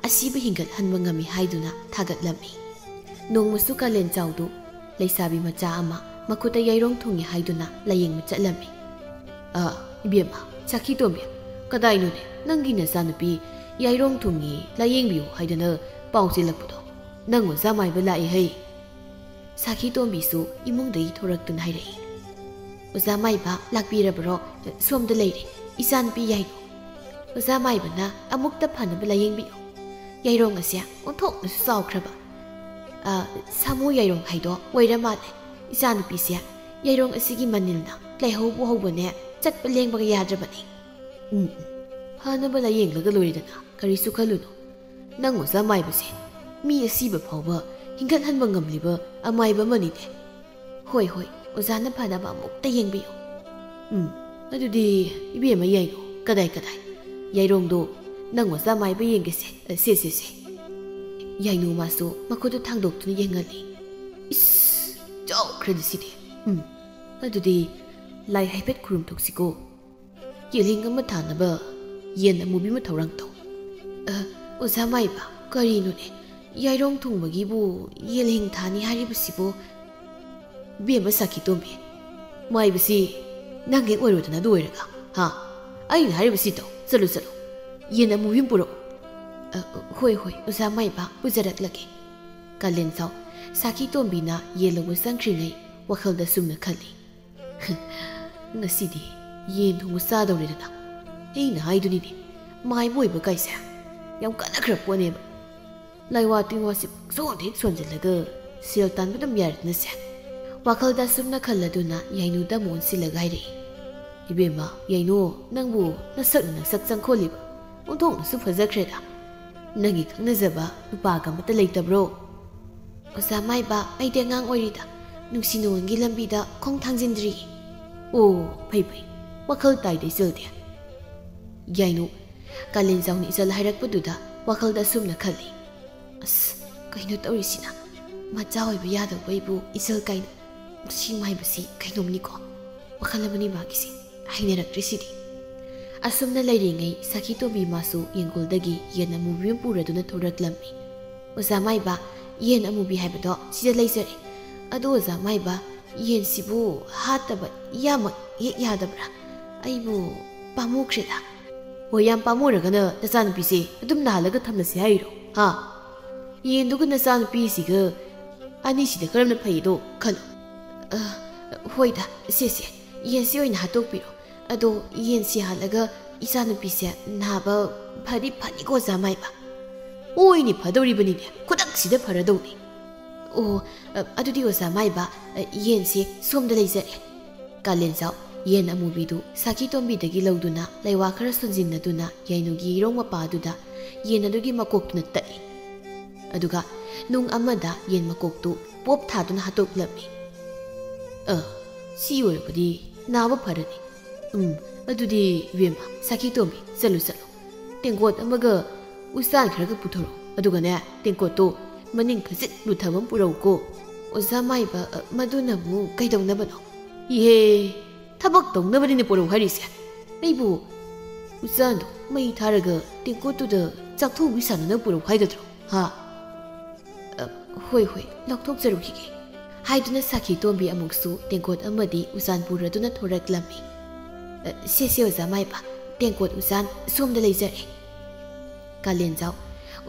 ꯑꯁꯤꯕ ꯍꯤꯡꯒꯠꯍꯟꯕ ꯉꯝꯃꯤ ꯍꯥꯏꯗꯨꯅ ꯊꯥꯒꯠꯂꯝꯃꯤ꯫ ꯅꯣꯡꯃꯁꯨ ꯀꯥꯂꯦꯟꯖꯥꯎꯗꯨ ꯂꯩꯁꯥꯕꯤ ꯃꯆꯥ ꯑꯃ ꯃꯈꯨꯠꯇ ꯌꯥꯏꯔꯣꯡ ꯊꯨꯡꯉꯤ ꯍꯥꯏꯗꯨꯅ ꯂꯥꯌꯦꯡꯕ ꯆꯠꯂꯝꯃꯤ꯫ "ꯑ, ꯏꯕꯦꯝꯃ, ꯁꯥꯈꯤ ꯇꯣꯝꯕꯤ, ꯀꯗꯥꯏꯅꯣꯅꯦ ꯅꯪꯒꯤ ꯅꯆꯥꯅꯨꯄꯤ ꯌꯥꯏꯔꯣꯡ ꯊꯨꯡꯉꯤ, ꯂꯥꯌꯦꯡꯕꯤꯌꯨ ꯍꯥꯏꯗꯅ ꯄꯥꯎ ꯆꯦꯜꯂꯛꯄꯗꯣ? ꯅꯪ ꯑꯣꯖꯥ ꯃꯥꯏꯕ ꯂꯥꯛꯑꯦ ꯍꯩ!" ꯁꯥꯈꯤ ꯇꯣꯝꯕꯤꯁꯨ ꯏꯃꯨꯡꯗꯒꯤ ꯊꯣꯔꯛꯇꯨꯅ ꯍꯥꯏꯔꯛꯏ꯫ "ꯑꯣꯖꯥ ꯃꯥꯏꯕ ꯂꯥꯛꯄꯤꯔꯕ꯭ꯔꯣ? ꯁꯣꯝꯗ ꯂꯩꯔꯦ, ꯏꯆꯥꯅꯨꯄꯤ ꯌꯥꯏꯔꯣꯡ꯫ ꯑꯣꯖꯥ ꯃꯥꯏꯕꯅ ꯑꯃꯨꯛꯇ ꯐꯅꯕ ꯂꯥꯌꯦꯡꯕꯤꯌꯨ꯫ ꯌꯥꯏꯔꯣꯡ ꯑꯁꯦ ꯑꯣꯟꯊꯣꯛꯅꯁꯨ ꯆꯥꯎꯈ꯭ꯔꯕ, ꯑ, ꯁꯥꯃꯨ ꯌꯥꯏꯔꯣꯡ ꯍꯥꯏꯗꯣ ꯑꯣꯏꯔ ꯃꯥꯜꯂꯦ꯫ ꯏꯆꯥꯅꯨꯄꯤꯁꯦ ꯌꯥꯏꯔꯣꯡ ꯑꯁꯤꯒꯤ ꯃꯅꯤꯜꯅ ꯂꯩꯍꯧꯕ ꯍꯧꯕꯅꯦ, ꯆꯠꯄ ꯂꯦꯡꯕꯒ ꯌꯥꯗ꯭ꯔꯕꯅꯤ꯫ ꯎꯝ, ꯎꯝ, ꯐꯅꯕ ꯂꯥꯌꯦꯡꯂꯒ ꯂꯣꯏꯔꯦꯗꯅ, ꯀꯔꯤꯁꯨ ꯈꯜꯂꯨꯅꯨ꯫ ꯅꯪ ꯑꯣꯖꯥ ꯃꯥꯏꯕꯁꯦ ꯃꯤ ꯑꯁꯤꯕ ꯐꯥꯎꯕ ꯍꯤꯡꯒꯠꯍꯟꯕ ꯉꯝꯂꯤꯕ ꯑꯃꯥꯏꯕ ꯑꯃꯅꯤꯅꯦ꯫ ꯍꯣꯏ, ꯍꯣꯏ, ꯑꯣꯖꯥꯅ ꯐꯅꯕ ꯑꯃꯨꯛꯇ ꯌꯦꯡꯕꯤꯌꯨ꯫ ꯎꯝ, ꯑꯗꯨꯗꯤ ꯏꯕꯦꯝꯃ ꯌꯥꯏꯅꯨ, ꯀꯗꯥꯏ, ꯀꯗꯥꯏ? ꯌꯥꯏꯔꯣꯡꯗꯣ ꯅꯪ ꯑꯣꯖꯥ ꯃꯥꯏꯕ ꯌꯦꯡꯒꯦꯁꯦ꯫ ꯑ, ꯁꯦ, ꯁꯦ, ꯁꯦ꯫" ꯌꯥꯏꯅꯨ ꯃꯥꯁꯨ ꯃꯈꯨꯠꯇꯨ ꯊꯥꯡꯗꯣꯛꯇꯨꯅ ꯌꯦꯡꯍꯜꯂꯤ꯫ "ꯏꯁ, ꯆꯥꯎꯈ꯭ꯔꯦꯗ ꯁꯤꯗꯤ꯫ ꯎꯝ, ꯑꯗꯨꯗꯤ ꯂꯥꯏ ꯍꯥꯏꯐꯦꯠ ꯈꯨꯔꯨꯝꯊꯣꯛꯁꯤꯀꯣ꯫ ꯌꯦꯜꯍꯤꯡ ꯑꯃ ꯊꯥꯅꯕ ꯌꯦꯟ ꯑꯃꯨꯕꯤ ꯑꯃ ꯊꯧꯔꯥꯡ ꯇꯧ꯫" "ꯑ, ꯑꯣꯖꯥ ꯃꯥꯏꯕ, ꯀꯔꯤꯅꯣꯅꯦ? ꯌꯥꯏꯔꯣꯡ ꯊꯨꯡꯕꯒꯤꯕꯨ ꯌꯦꯜꯍꯤꯡ ꯊꯥꯅꯤ ꯍꯥꯏꯔꯤꯕꯁꯤꯕꯨ?" "ꯕꯦꯝꯃ ꯁꯥꯈꯤ ꯇꯣꯝꯕꯤ, ꯃꯥꯏꯕꯁꯤ ꯅꯪ ꯍꯦꯛ ꯑꯣꯏꯔꯣꯗꯅ ꯑꯗꯨ ꯑꯣꯏꯔꯒ, ꯍꯥ? ꯑꯩꯅ ꯍꯥꯏꯔꯤꯕꯁꯤ ꯇꯧ, ꯆꯠꯂꯨ, ꯆꯠꯂꯨ꯫ ꯌꯦꯟ ꯑꯃꯨꯕꯤ ꯑꯃ ꯄꯨꯔꯛꯎ꯫" "ꯑ, ꯍꯣꯏ, ꯍꯣꯏ, ꯑꯣꯖꯥ ꯃꯥꯏꯕ, ꯄꯨꯖꯔꯛꯂꯒꯦ꯫" ꯀꯥꯂꯦꯟꯖꯥꯎ ꯁꯥꯈꯤ ꯇꯣꯝꯕꯤꯅ ꯌꯦꯟ ꯂꯧꯕ ꯆꯪꯈ꯭ꯔꯤꯉꯩ ꯋꯥꯈꯜꯗ ꯁꯨꯝꯅ ꯈꯜꯂꯤ꯫ "ꯉꯁꯤꯗꯤ ꯌꯦꯟ ꯊꯣꯡꯕ ꯆꯥꯗꯧꯔꯦꯗꯅ꯫ ꯑꯩꯅ ꯍꯥꯏꯗꯨꯅꯤꯅꯦ, ꯃꯥꯏꯕ ꯑꯣꯏꯕ ꯀꯥꯏꯁꯦ ꯌꯥꯝ ꯀꯥꯟꯅꯈ꯭ꯔ ꯄꯣꯠꯅꯦꯕ꯫ ꯂꯥꯏꯋꯥ ꯇꯤꯟꯋꯥꯁꯤ ꯄꯨꯡꯁꯣꯟꯗ ꯍꯦꯛ ꯁꯣꯟꯖꯤꯜꯂꯒ ꯁꯦꯜ ꯇꯥꯟꯕ ꯑꯗꯨꯝ ꯌꯥꯔꯦꯗꯅ ꯁꯦ꯫" ꯋꯥꯈꯜꯗ ꯑꯁꯨꯝꯅ ꯈꯜꯂꯗꯨꯅ ꯌꯥꯏꯅꯨꯗ ꯑꯃꯨꯛ ꯑꯣꯟꯁꯤꯜꯂꯒ ꯍꯥꯏꯔꯛꯏ꯫ "ꯏꯕꯦꯝꯃ, ꯌꯥꯏꯅꯨ, ꯅꯪꯕꯨ ꯅꯁꯛꯅ ꯅꯁꯛ ꯆꯪꯈꯣꯜꯂꯤꯕ, ꯑꯣꯟꯊꯣꯛꯅꯁꯨ ꯐꯖꯈ꯭ꯔꯦꯗ꯫ "ꯅꯪꯒꯤ ꯈꯪꯅꯖꯕ ꯅꯨꯄꯥꯒ ꯑꯃꯠꯇ ꯂꯩꯇꯕ꯭ꯔꯣ?" "ꯑꯣꯖꯥ ꯃꯥꯏꯕ, ꯑꯩꯗꯤ ꯑꯉꯥꯡ ꯑꯣꯏꯔꯤꯗ, ꯅꯨꯡꯁꯤ ꯅꯨꯡꯉꯣꯟꯒꯤ ꯂꯝꯕꯤꯗ ꯈꯣꯡ ꯊꯥꯡꯖꯤꯟꯗ꯭ꯔꯤꯌꯦ꯫" "ꯑꯣ, ꯐꯩ ꯐꯩ, ꯋꯥꯈꯜ ꯇꯥꯏꯗ ꯏꯆꯜꯗꯤ꯫" ꯌꯥꯏꯅꯨ, ꯀꯥꯂꯦꯟꯖꯥꯎꯅ ꯏꯆꯜ ꯍꯥꯏꯔꯛꯄꯗꯨꯗ ꯋꯥꯈꯜꯗ ꯑꯁꯨꯝꯅ ꯈꯜꯂꯤ, "ꯑꯁ, ꯀꯩꯅꯣ ꯇꯧꯔꯤꯁꯤꯅ? ꯃꯆꯥ ꯑꯣꯏꯕ ꯌꯥꯗꯕ ꯑꯩꯕꯨ ꯏꯆꯜ ꯀꯥꯏꯅ, ꯃꯁꯤ ꯃꯥꯏꯕꯁꯤ ꯀꯩꯅꯣꯝꯅꯤꯀꯣ꯫ ꯋꯥꯈꯜ ꯑꯃꯅꯤ ꯃꯥꯒꯤꯁꯦ, ꯍꯩꯅꯔꯛꯇ꯭ꯔꯤꯁꯤꯗꯤ꯫" ꯑꯁꯨꯝꯅ ꯂꯩꯔꯤꯉꯩ ꯁꯈꯤ ꯇꯣꯝꯕꯤ ꯃꯥꯁꯨ ꯌꯦꯡꯒꯣꯜꯗꯒꯤ ꯌꯦꯟ ꯑꯃꯨꯕꯤ ꯑꯃ ꯄꯨꯔꯗꯨꯅ ꯊꯣꯔꯛꯂꯝꯃꯤ꯫ "ꯑꯣꯖꯥ ꯃꯥꯏꯕ, ꯌꯦꯟ ꯑꯃꯨꯕꯤ ꯍꯥꯏꯕꯗꯣ ꯁꯤꯗ ꯂꯩꯖꯔꯦ꯫ ꯑꯗꯣ ꯑꯣꯖꯥ ꯃꯥꯏꯕ, ꯌꯦꯟꯁꯤꯕꯨ ꯍꯥꯠꯇꯕ ꯏꯌꯥꯃꯛ ꯍꯦꯛ ꯌꯥꯗꯕ꯭ꯔꯥ? ꯑꯩꯕꯨ ꯄꯥꯝꯃꯨꯈ꯭ꯔꯦꯗ꯫" "ꯍꯣꯏ, ꯌꯥꯝ ꯄꯥꯝꯃꯨꯔꯒꯅ ꯅꯆꯥꯅꯨꯄꯤꯁꯦ ꯑꯗꯨꯝ ꯅꯥꯍꯜꯂꯒ ꯊꯝꯂꯁꯤ ꯍꯥꯏꯔꯣ? ꯍꯥ? ꯌꯦꯟꯗꯨꯒ ꯅꯆꯥꯅꯨꯄꯤꯁꯤꯒ ꯑꯅꯤꯁꯤꯗ ꯀꯔꯝꯅ ꯐꯩꯗꯣ ꯈꯜꯂꯣ꯫" "ꯑ, ꯍꯣꯏꯗ, ꯁꯦ ꯁꯦ, ꯌꯦꯟꯁꯤ ꯑꯣꯏꯅ ꯍꯥꯠꯇꯣꯛꯄꯤꯔꯣ꯫ ꯑꯗꯣ ꯌꯦꯟꯁꯤ ꯍꯥꯠꯂꯒ ꯏꯆꯥꯅꯨꯄꯤꯁꯦ ꯅꯥꯕ ꯐꯗꯤ ꯐꯅꯤꯀꯣ, ꯑꯣꯖꯥ ꯃꯥꯏꯕ?" "ꯍꯣꯏꯅꯦ, ꯐꯗꯧꯔꯤꯕꯅꯤꯅꯦ, ꯈꯨꯗꯛꯁꯤꯗ ꯐꯔꯗꯧꯅꯤ꯫" "ꯑꯣ, ꯑ, ꯑꯗꯨꯗꯤ ꯑꯣꯖꯥ ꯃꯥꯏꯕ, ꯑ, ꯌꯦꯟꯁꯦ ꯁꯣꯝꯗ ꯂꯩꯖꯔꯦ꯫" ꯀꯥꯂꯦꯟꯖꯥꯎ ꯌꯦꯟ ꯑꯃꯨꯕꯤꯗꯨ ꯁꯥꯈꯤ ꯇꯣꯝꯕꯤꯗꯒꯤ ꯂꯧꯗꯨꯅ ꯂꯩꯋꯥ ꯈꯔ ꯁꯣꯟꯖꯤꯟꯅꯗꯨꯅ ꯌꯥꯏꯅꯨꯒꯤ ꯏꯔꯣꯡ ꯃꯄꯥ ꯑꯗꯨꯗ ꯌꯦꯟ ꯑꯗꯨꯒꯤ ꯃꯀꯣꯛꯇꯨꯅ ꯇꯠꯂꯤ꯫ ꯑꯗꯨꯒ ꯅꯨꯡ ꯑꯃꯗ ꯌꯦꯟ ꯃꯀꯣꯛꯇꯨ ꯄꯣꯞ ꯊꯥꯗꯨꯅ ꯍꯥꯠꯇꯣꯛꯂꯝꯃꯤ꯫ "ꯑ, ꯁꯤ ꯑꯣꯏꯔꯕꯗꯤ ꯅꯥꯕ ꯐꯔꯅꯤ꯫ ꯎꯝ, ꯑꯗꯨꯗꯤ ꯏꯕꯦꯝꯃ, ꯁꯥꯈꯤ ꯇꯣꯝꯕꯤ, ꯆꯠꯂꯨ, ꯆꯠꯂꯨ꯫ ꯇꯦꯡꯀꯣꯠ ꯑꯃꯒ ꯎꯆꯥꯟ ꯈꯔꯒ ꯄꯨꯊꯣꯔꯛꯎ꯫ ꯑꯗꯨꯒꯅꯦ, ꯇꯦꯡꯀꯣꯠꯇꯣ ꯃꯅꯤꯡ ꯈꯖꯤꯛ ꯂꯨꯊꯕ ꯑꯃ ꯄꯨꯔꯛꯎꯀꯣ꯫" "ꯑꯣꯖꯥ ꯃꯥꯏꯕ, ꯑ, ꯃꯗꯨꯅ ꯑꯃꯨꯛ ꯀꯩꯗꯧꯅꯕꯅꯣ?" "ꯏꯍꯦ, ꯊꯕꯛ ꯇꯧꯅꯕꯅꯤꯅꯦ ꯄꯨꯔꯛꯎ ꯍꯥꯏꯔꯤꯁꯦ꯫ ꯑꯩꯕꯨ ꯎꯆꯥꯟꯗꯣ ꯃꯩ ꯊꯥꯔꯒ ꯇꯦꯡꯀꯣꯠꯇꯨꯗ ꯆꯥꯛꯊꯣꯡꯕꯤ ꯁꯥꯟꯅꯅꯕ ꯄꯨꯔꯛꯎ ꯍꯥꯏꯒꯗ꯭ꯔꯣ? ꯍꯥ?" "ꯑ, ꯍꯣꯏ, ꯍꯣꯏ, ꯂꯧꯊꯣꯛꯆꯔꯨꯈꯤꯒꯦ꯫" ꯍꯥꯏꯗꯨꯅ ꯁꯥꯈꯤ ꯇꯣꯝꯕꯤ ꯑꯃꯨꯛꯁꯨ ꯇꯦꯡꯀꯣꯠ ꯑꯃꯗꯤ ꯎꯆꯥꯟ ꯄꯨꯔꯗꯨꯅ ꯊꯣꯔꯛꯂꯝꯃꯤ꯫ "ꯑ, ꯁꯦ, ꯁꯦ, ꯑꯣꯖꯥ ꯃꯥꯏꯕ, ꯇꯦꯡꯀꯣꯠ ꯎꯆꯥꯟ ꯁꯣꯝꯗ ꯂꯩꯖꯔꯦ꯫" ꯀꯥꯂꯦꯟꯖꯥꯎ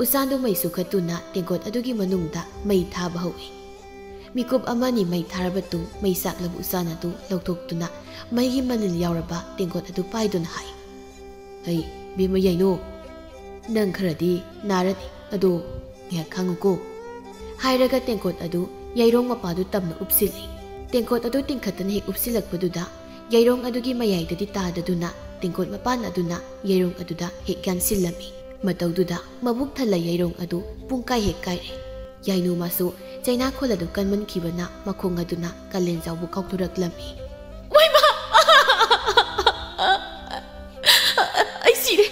ꯎꯆꯥꯟꯗꯨ ꯃꯩ ꯁꯨꯈꯠꯇꯨꯅ ꯇꯦꯡꯀꯣꯠ ꯑꯗꯨꯒꯤ ꯃꯅꯨꯡꯗ ꯃꯩ ꯊꯥꯕ ꯍꯧꯏ꯫ ꯃꯤꯀꯨꯞ ꯑꯃꯅꯤ ꯃꯩ ꯊꯥꯔꯕ ꯇꯨꯡ ꯃꯩ ꯆꯥꯛꯂꯕ ꯎꯆꯥꯟ ꯑꯗꯨ ꯂꯧꯊꯣꯛꯇꯨꯅ ꯃꯩꯒꯤ ꯃꯅꯤꯜ ꯌꯥꯎꯔꯕ ꯇꯦꯡꯀꯣꯠ ꯑꯗꯨ ꯄꯥꯏꯗꯨꯅ ꯍꯥꯏ, "ꯍꯩ, ꯕꯦꯝꯃ ꯌꯥꯏꯅꯣ, ꯅꯪ ꯈꯔꯗꯤ ꯅꯥꯔꯅꯤ, ꯑꯗꯣ ꯉꯥꯏꯍꯥꯛ ꯈꯥꯡꯉꯨꯀꯣ꯫" ꯍꯥꯏꯔꯒ ꯇꯦꯡꯀꯣꯠ ꯑꯗꯨ ꯌꯥꯏꯔꯣꯡ ꯃꯄꯥꯗꯨ ꯇꯝꯅ ꯎꯞꯁꯤꯜꯂꯤ꯫ ꯇꯦꯡꯀꯣꯠ ꯑꯗꯨ ꯇꯤꯡꯈꯠꯇꯅ ꯍꯦꯛ ꯎꯞꯁꯤꯜꯂꯛꯄꯗꯨꯗ ꯌꯥꯏꯔꯣꯡ ꯑꯗꯨꯒꯤ ꯃꯌꯥꯏꯗꯗꯤ ꯇꯥꯗꯗꯨꯅ ꯇꯦꯡꯀꯣꯠ ꯃꯄꯥꯟ ꯑꯗꯨꯅ ꯌꯥꯏꯔꯣꯡ ꯑꯗꯨꯗ ꯍꯦꯛ ꯌꯥꯟꯁꯤꯜꯂꯝꯃꯤ꯫ ꯃꯇꯧꯗꯨꯗ ꯃꯕꯨꯛ ꯊꯜꯂ ꯌꯥꯏꯔꯣꯡ ꯑꯗꯨ ꯄꯨꯡ ꯀꯥꯏ ꯍꯦꯛ ꯀꯥꯏꯔꯦ꯫ ꯌꯥꯏꯅꯨ ꯃꯥꯁꯨ ꯆꯩꯅꯥꯈꯣꯜ ꯑꯗꯨ ꯀꯟꯃꯟꯈꯤꯕꯅ ꯃꯈꯣꯡ ꯑꯗꯨꯅ ꯀꯥꯂꯦꯟꯖꯥꯎꯕꯨ ꯀꯥꯎꯊꯣꯔꯛꯂꯝꯃꯤ꯫ ꯃꯩꯃ! ꯑꯩ ꯁꯤꯔꯦ꯫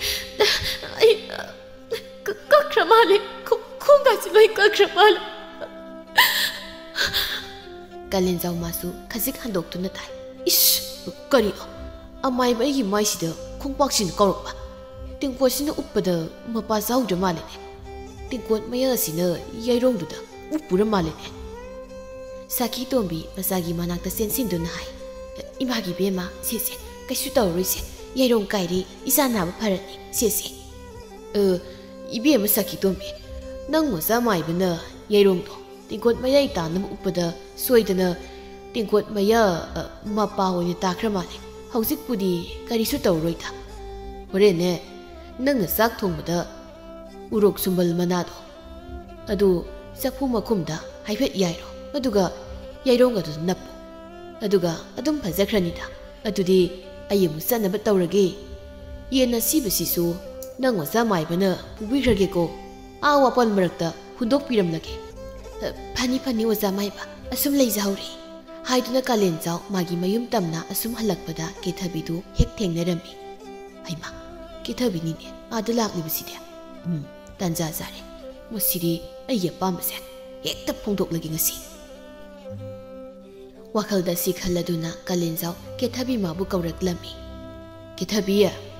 ꯑꯩ ꯀ-, ꯀꯛꯈ꯭ꯔ ꯃꯥꯜꯂꯦ꯫ ꯈꯣ-, ꯈꯣꯡꯒꯥꯁꯦ ꯂꯣꯏ ꯀꯛꯈ꯭ꯔ ꯃꯥꯜꯂꯦ꯫ ꯀꯥꯂꯦꯟꯖꯥꯎ ꯃꯥꯁꯨ ꯈꯖꯤꯛ ꯍꯟꯗꯣꯛꯇꯨꯅ ꯇꯥꯏ꯫ ꯏꯁ! ꯀꯔꯤ? ꯑꯃꯥꯏꯕ ꯑꯩꯒꯤ ꯃꯥꯏꯁꯤꯗ ꯈꯣꯡꯄꯥꯛꯁꯤꯅ ꯀꯥꯎꯔꯛꯄ? ꯇꯦꯡꯀꯣꯠꯁꯤꯅ ꯎꯞꯄꯗ ꯃꯄꯥ ꯆꯥꯍꯧꯗ꯭ꯔ ꯃꯥꯜꯂꯦꯅꯦ꯫ ꯇꯦꯡꯀꯣꯠ ꯃꯌꯥ ꯑꯁꯤꯅ ꯌꯥꯏꯔꯣꯡꯗꯨꯗ ꯎꯞꯄꯨꯔ ꯃꯥꯜꯂꯦꯅꯦ꯫ ꯁꯥꯈꯤ ꯇꯣꯝꯕꯤ ꯃꯆꯥꯒꯤ ꯃꯅꯥꯛꯇ ꯆꯦꯟꯁꯤꯟꯗꯨꯅ ꯍꯥꯏ, "ꯏꯃꯥꯒꯤ ꯏꯕꯦꯝꯃ, ꯁꯦ ꯁꯦ, ꯀꯩꯁꯨ ꯇꯧꯔꯔꯣꯏꯁꯦ꯫ ꯌꯥꯏꯔꯣꯡ ꯀꯥꯏꯔꯦ, ꯏꯆꯥ ꯅꯥꯕ ꯐꯔꯅꯤ, ꯁꯦ ꯁꯦ꯫" "ꯑ, ꯏꯕꯦꯝꯃ ꯁꯥꯈꯤ ꯇꯣꯝꯕꯤ, ꯅꯪ ꯃꯆꯥ ꯃꯥꯏꯕꯅ ꯌꯥꯏꯔꯣꯡꯗꯣ ꯇꯦꯡꯀꯣꯠ ꯃꯌꯥꯏ ꯇꯥꯅꯕ ꯎꯞꯄꯗ ꯁꯣꯏꯗꯅ ꯇꯦꯡꯀꯣꯠ ꯃꯌꯥ, ꯑ, ꯃꯄꯥ ꯑꯣꯏꯅ ꯇꯥꯈ꯭ꯔ ꯃꯥꯜꯂꯦ꯫ ꯍꯧꯖꯤꯛꯄꯨꯗꯤ ꯀꯔꯤꯁꯨ ꯇꯧꯔꯔꯣꯏꯗ꯫ ꯍꯣꯔꯦꯟꯅꯦ, ꯅꯪꯅ ꯆꯥꯛ ꯊꯣꯡꯕꯗ ꯎꯔꯣꯛ ꯁꯨꯝꯕꯜ ꯃꯅꯥꯗꯣ, ꯑꯗꯨ ꯆꯐꯨ ꯃꯈꯨꯝꯗ ꯍꯥꯏꯐꯦꯠ ꯌꯥꯏꯔꯣ, ꯑꯗꯨꯒ ꯌꯥꯏꯔꯣꯡ ꯑꯗꯨꯗ ꯅꯞꯄꯣ꯫ ꯑꯗꯨꯒ ꯑꯗꯨꯝ ꯐꯖꯈ꯭ꯔꯅꯤꯗ꯫ ꯑꯗꯨꯗꯤ ꯑꯩ ꯑꯃꯨꯛ ꯆꯠꯅꯕ ꯇꯧꯔꯒꯦ꯫ ꯌꯦꯟ ꯑꯁꯤꯕꯁꯤꯁꯨ ꯅꯪ ꯑꯣꯖꯥ ꯃꯥꯏꯕꯅ ꯄꯨꯕꯤꯈ꯭ꯔꯒꯦꯀꯣ꯫ ꯑꯥ ꯋꯥꯄꯜ ꯃꯔꯛꯇ ꯍꯨꯟꯗꯣꯛꯄꯤꯔꯝꯂꯒꯦ꯫" "ꯑ, ꯐꯅꯤ, ꯐꯅꯤ, ꯑꯣꯖꯥ ꯃꯥꯏꯕ, ꯑꯁꯨꯝ ꯂꯩꯖꯍꯧꯔꯦ" ꯍꯥꯏꯗꯨꯅ ꯀꯥꯂꯦꯟꯖꯥꯎ ꯃꯥꯒꯤ ꯃꯌꯨꯝ ꯇꯝꯅ ꯑꯁꯨꯝ ꯍꯜꯂꯛꯄꯗ ꯀꯦꯊꯕꯤꯗꯨ ꯍꯦꯛ ꯊꯦꯡꯅꯔꯝꯃꯤ꯫ "ꯍꯩꯃꯥ, ꯀꯦꯊꯕꯤꯅꯤꯅꯦ ꯑꯥꯗ ꯂꯥꯛꯂꯤꯕꯁꯤꯗꯤ꯫ ꯎꯝ, ꯇꯥꯟꯖꯥ ꯆꯥꯔꯦ꯫ ꯃꯁꯤꯗꯤ ꯑꯩꯒꯤ ꯑꯄꯥꯝꯕꯁꯦ ꯍꯦꯛꯇ ꯐꯣꯡꯗꯣꯛꯂꯒꯦ ꯉꯁꯤ꯫" ꯋꯥꯈꯜꯗ ꯁꯤ ꯈꯜꯂꯗꯨꯅ ꯀꯥꯂꯦꯟꯖꯥꯎ ꯀꯦꯊꯕꯤ ꯃꯥꯕꯨ ꯀꯧꯔꯛꯂꯝꯃꯤ꯫ "ꯀꯦꯊꯕꯤ,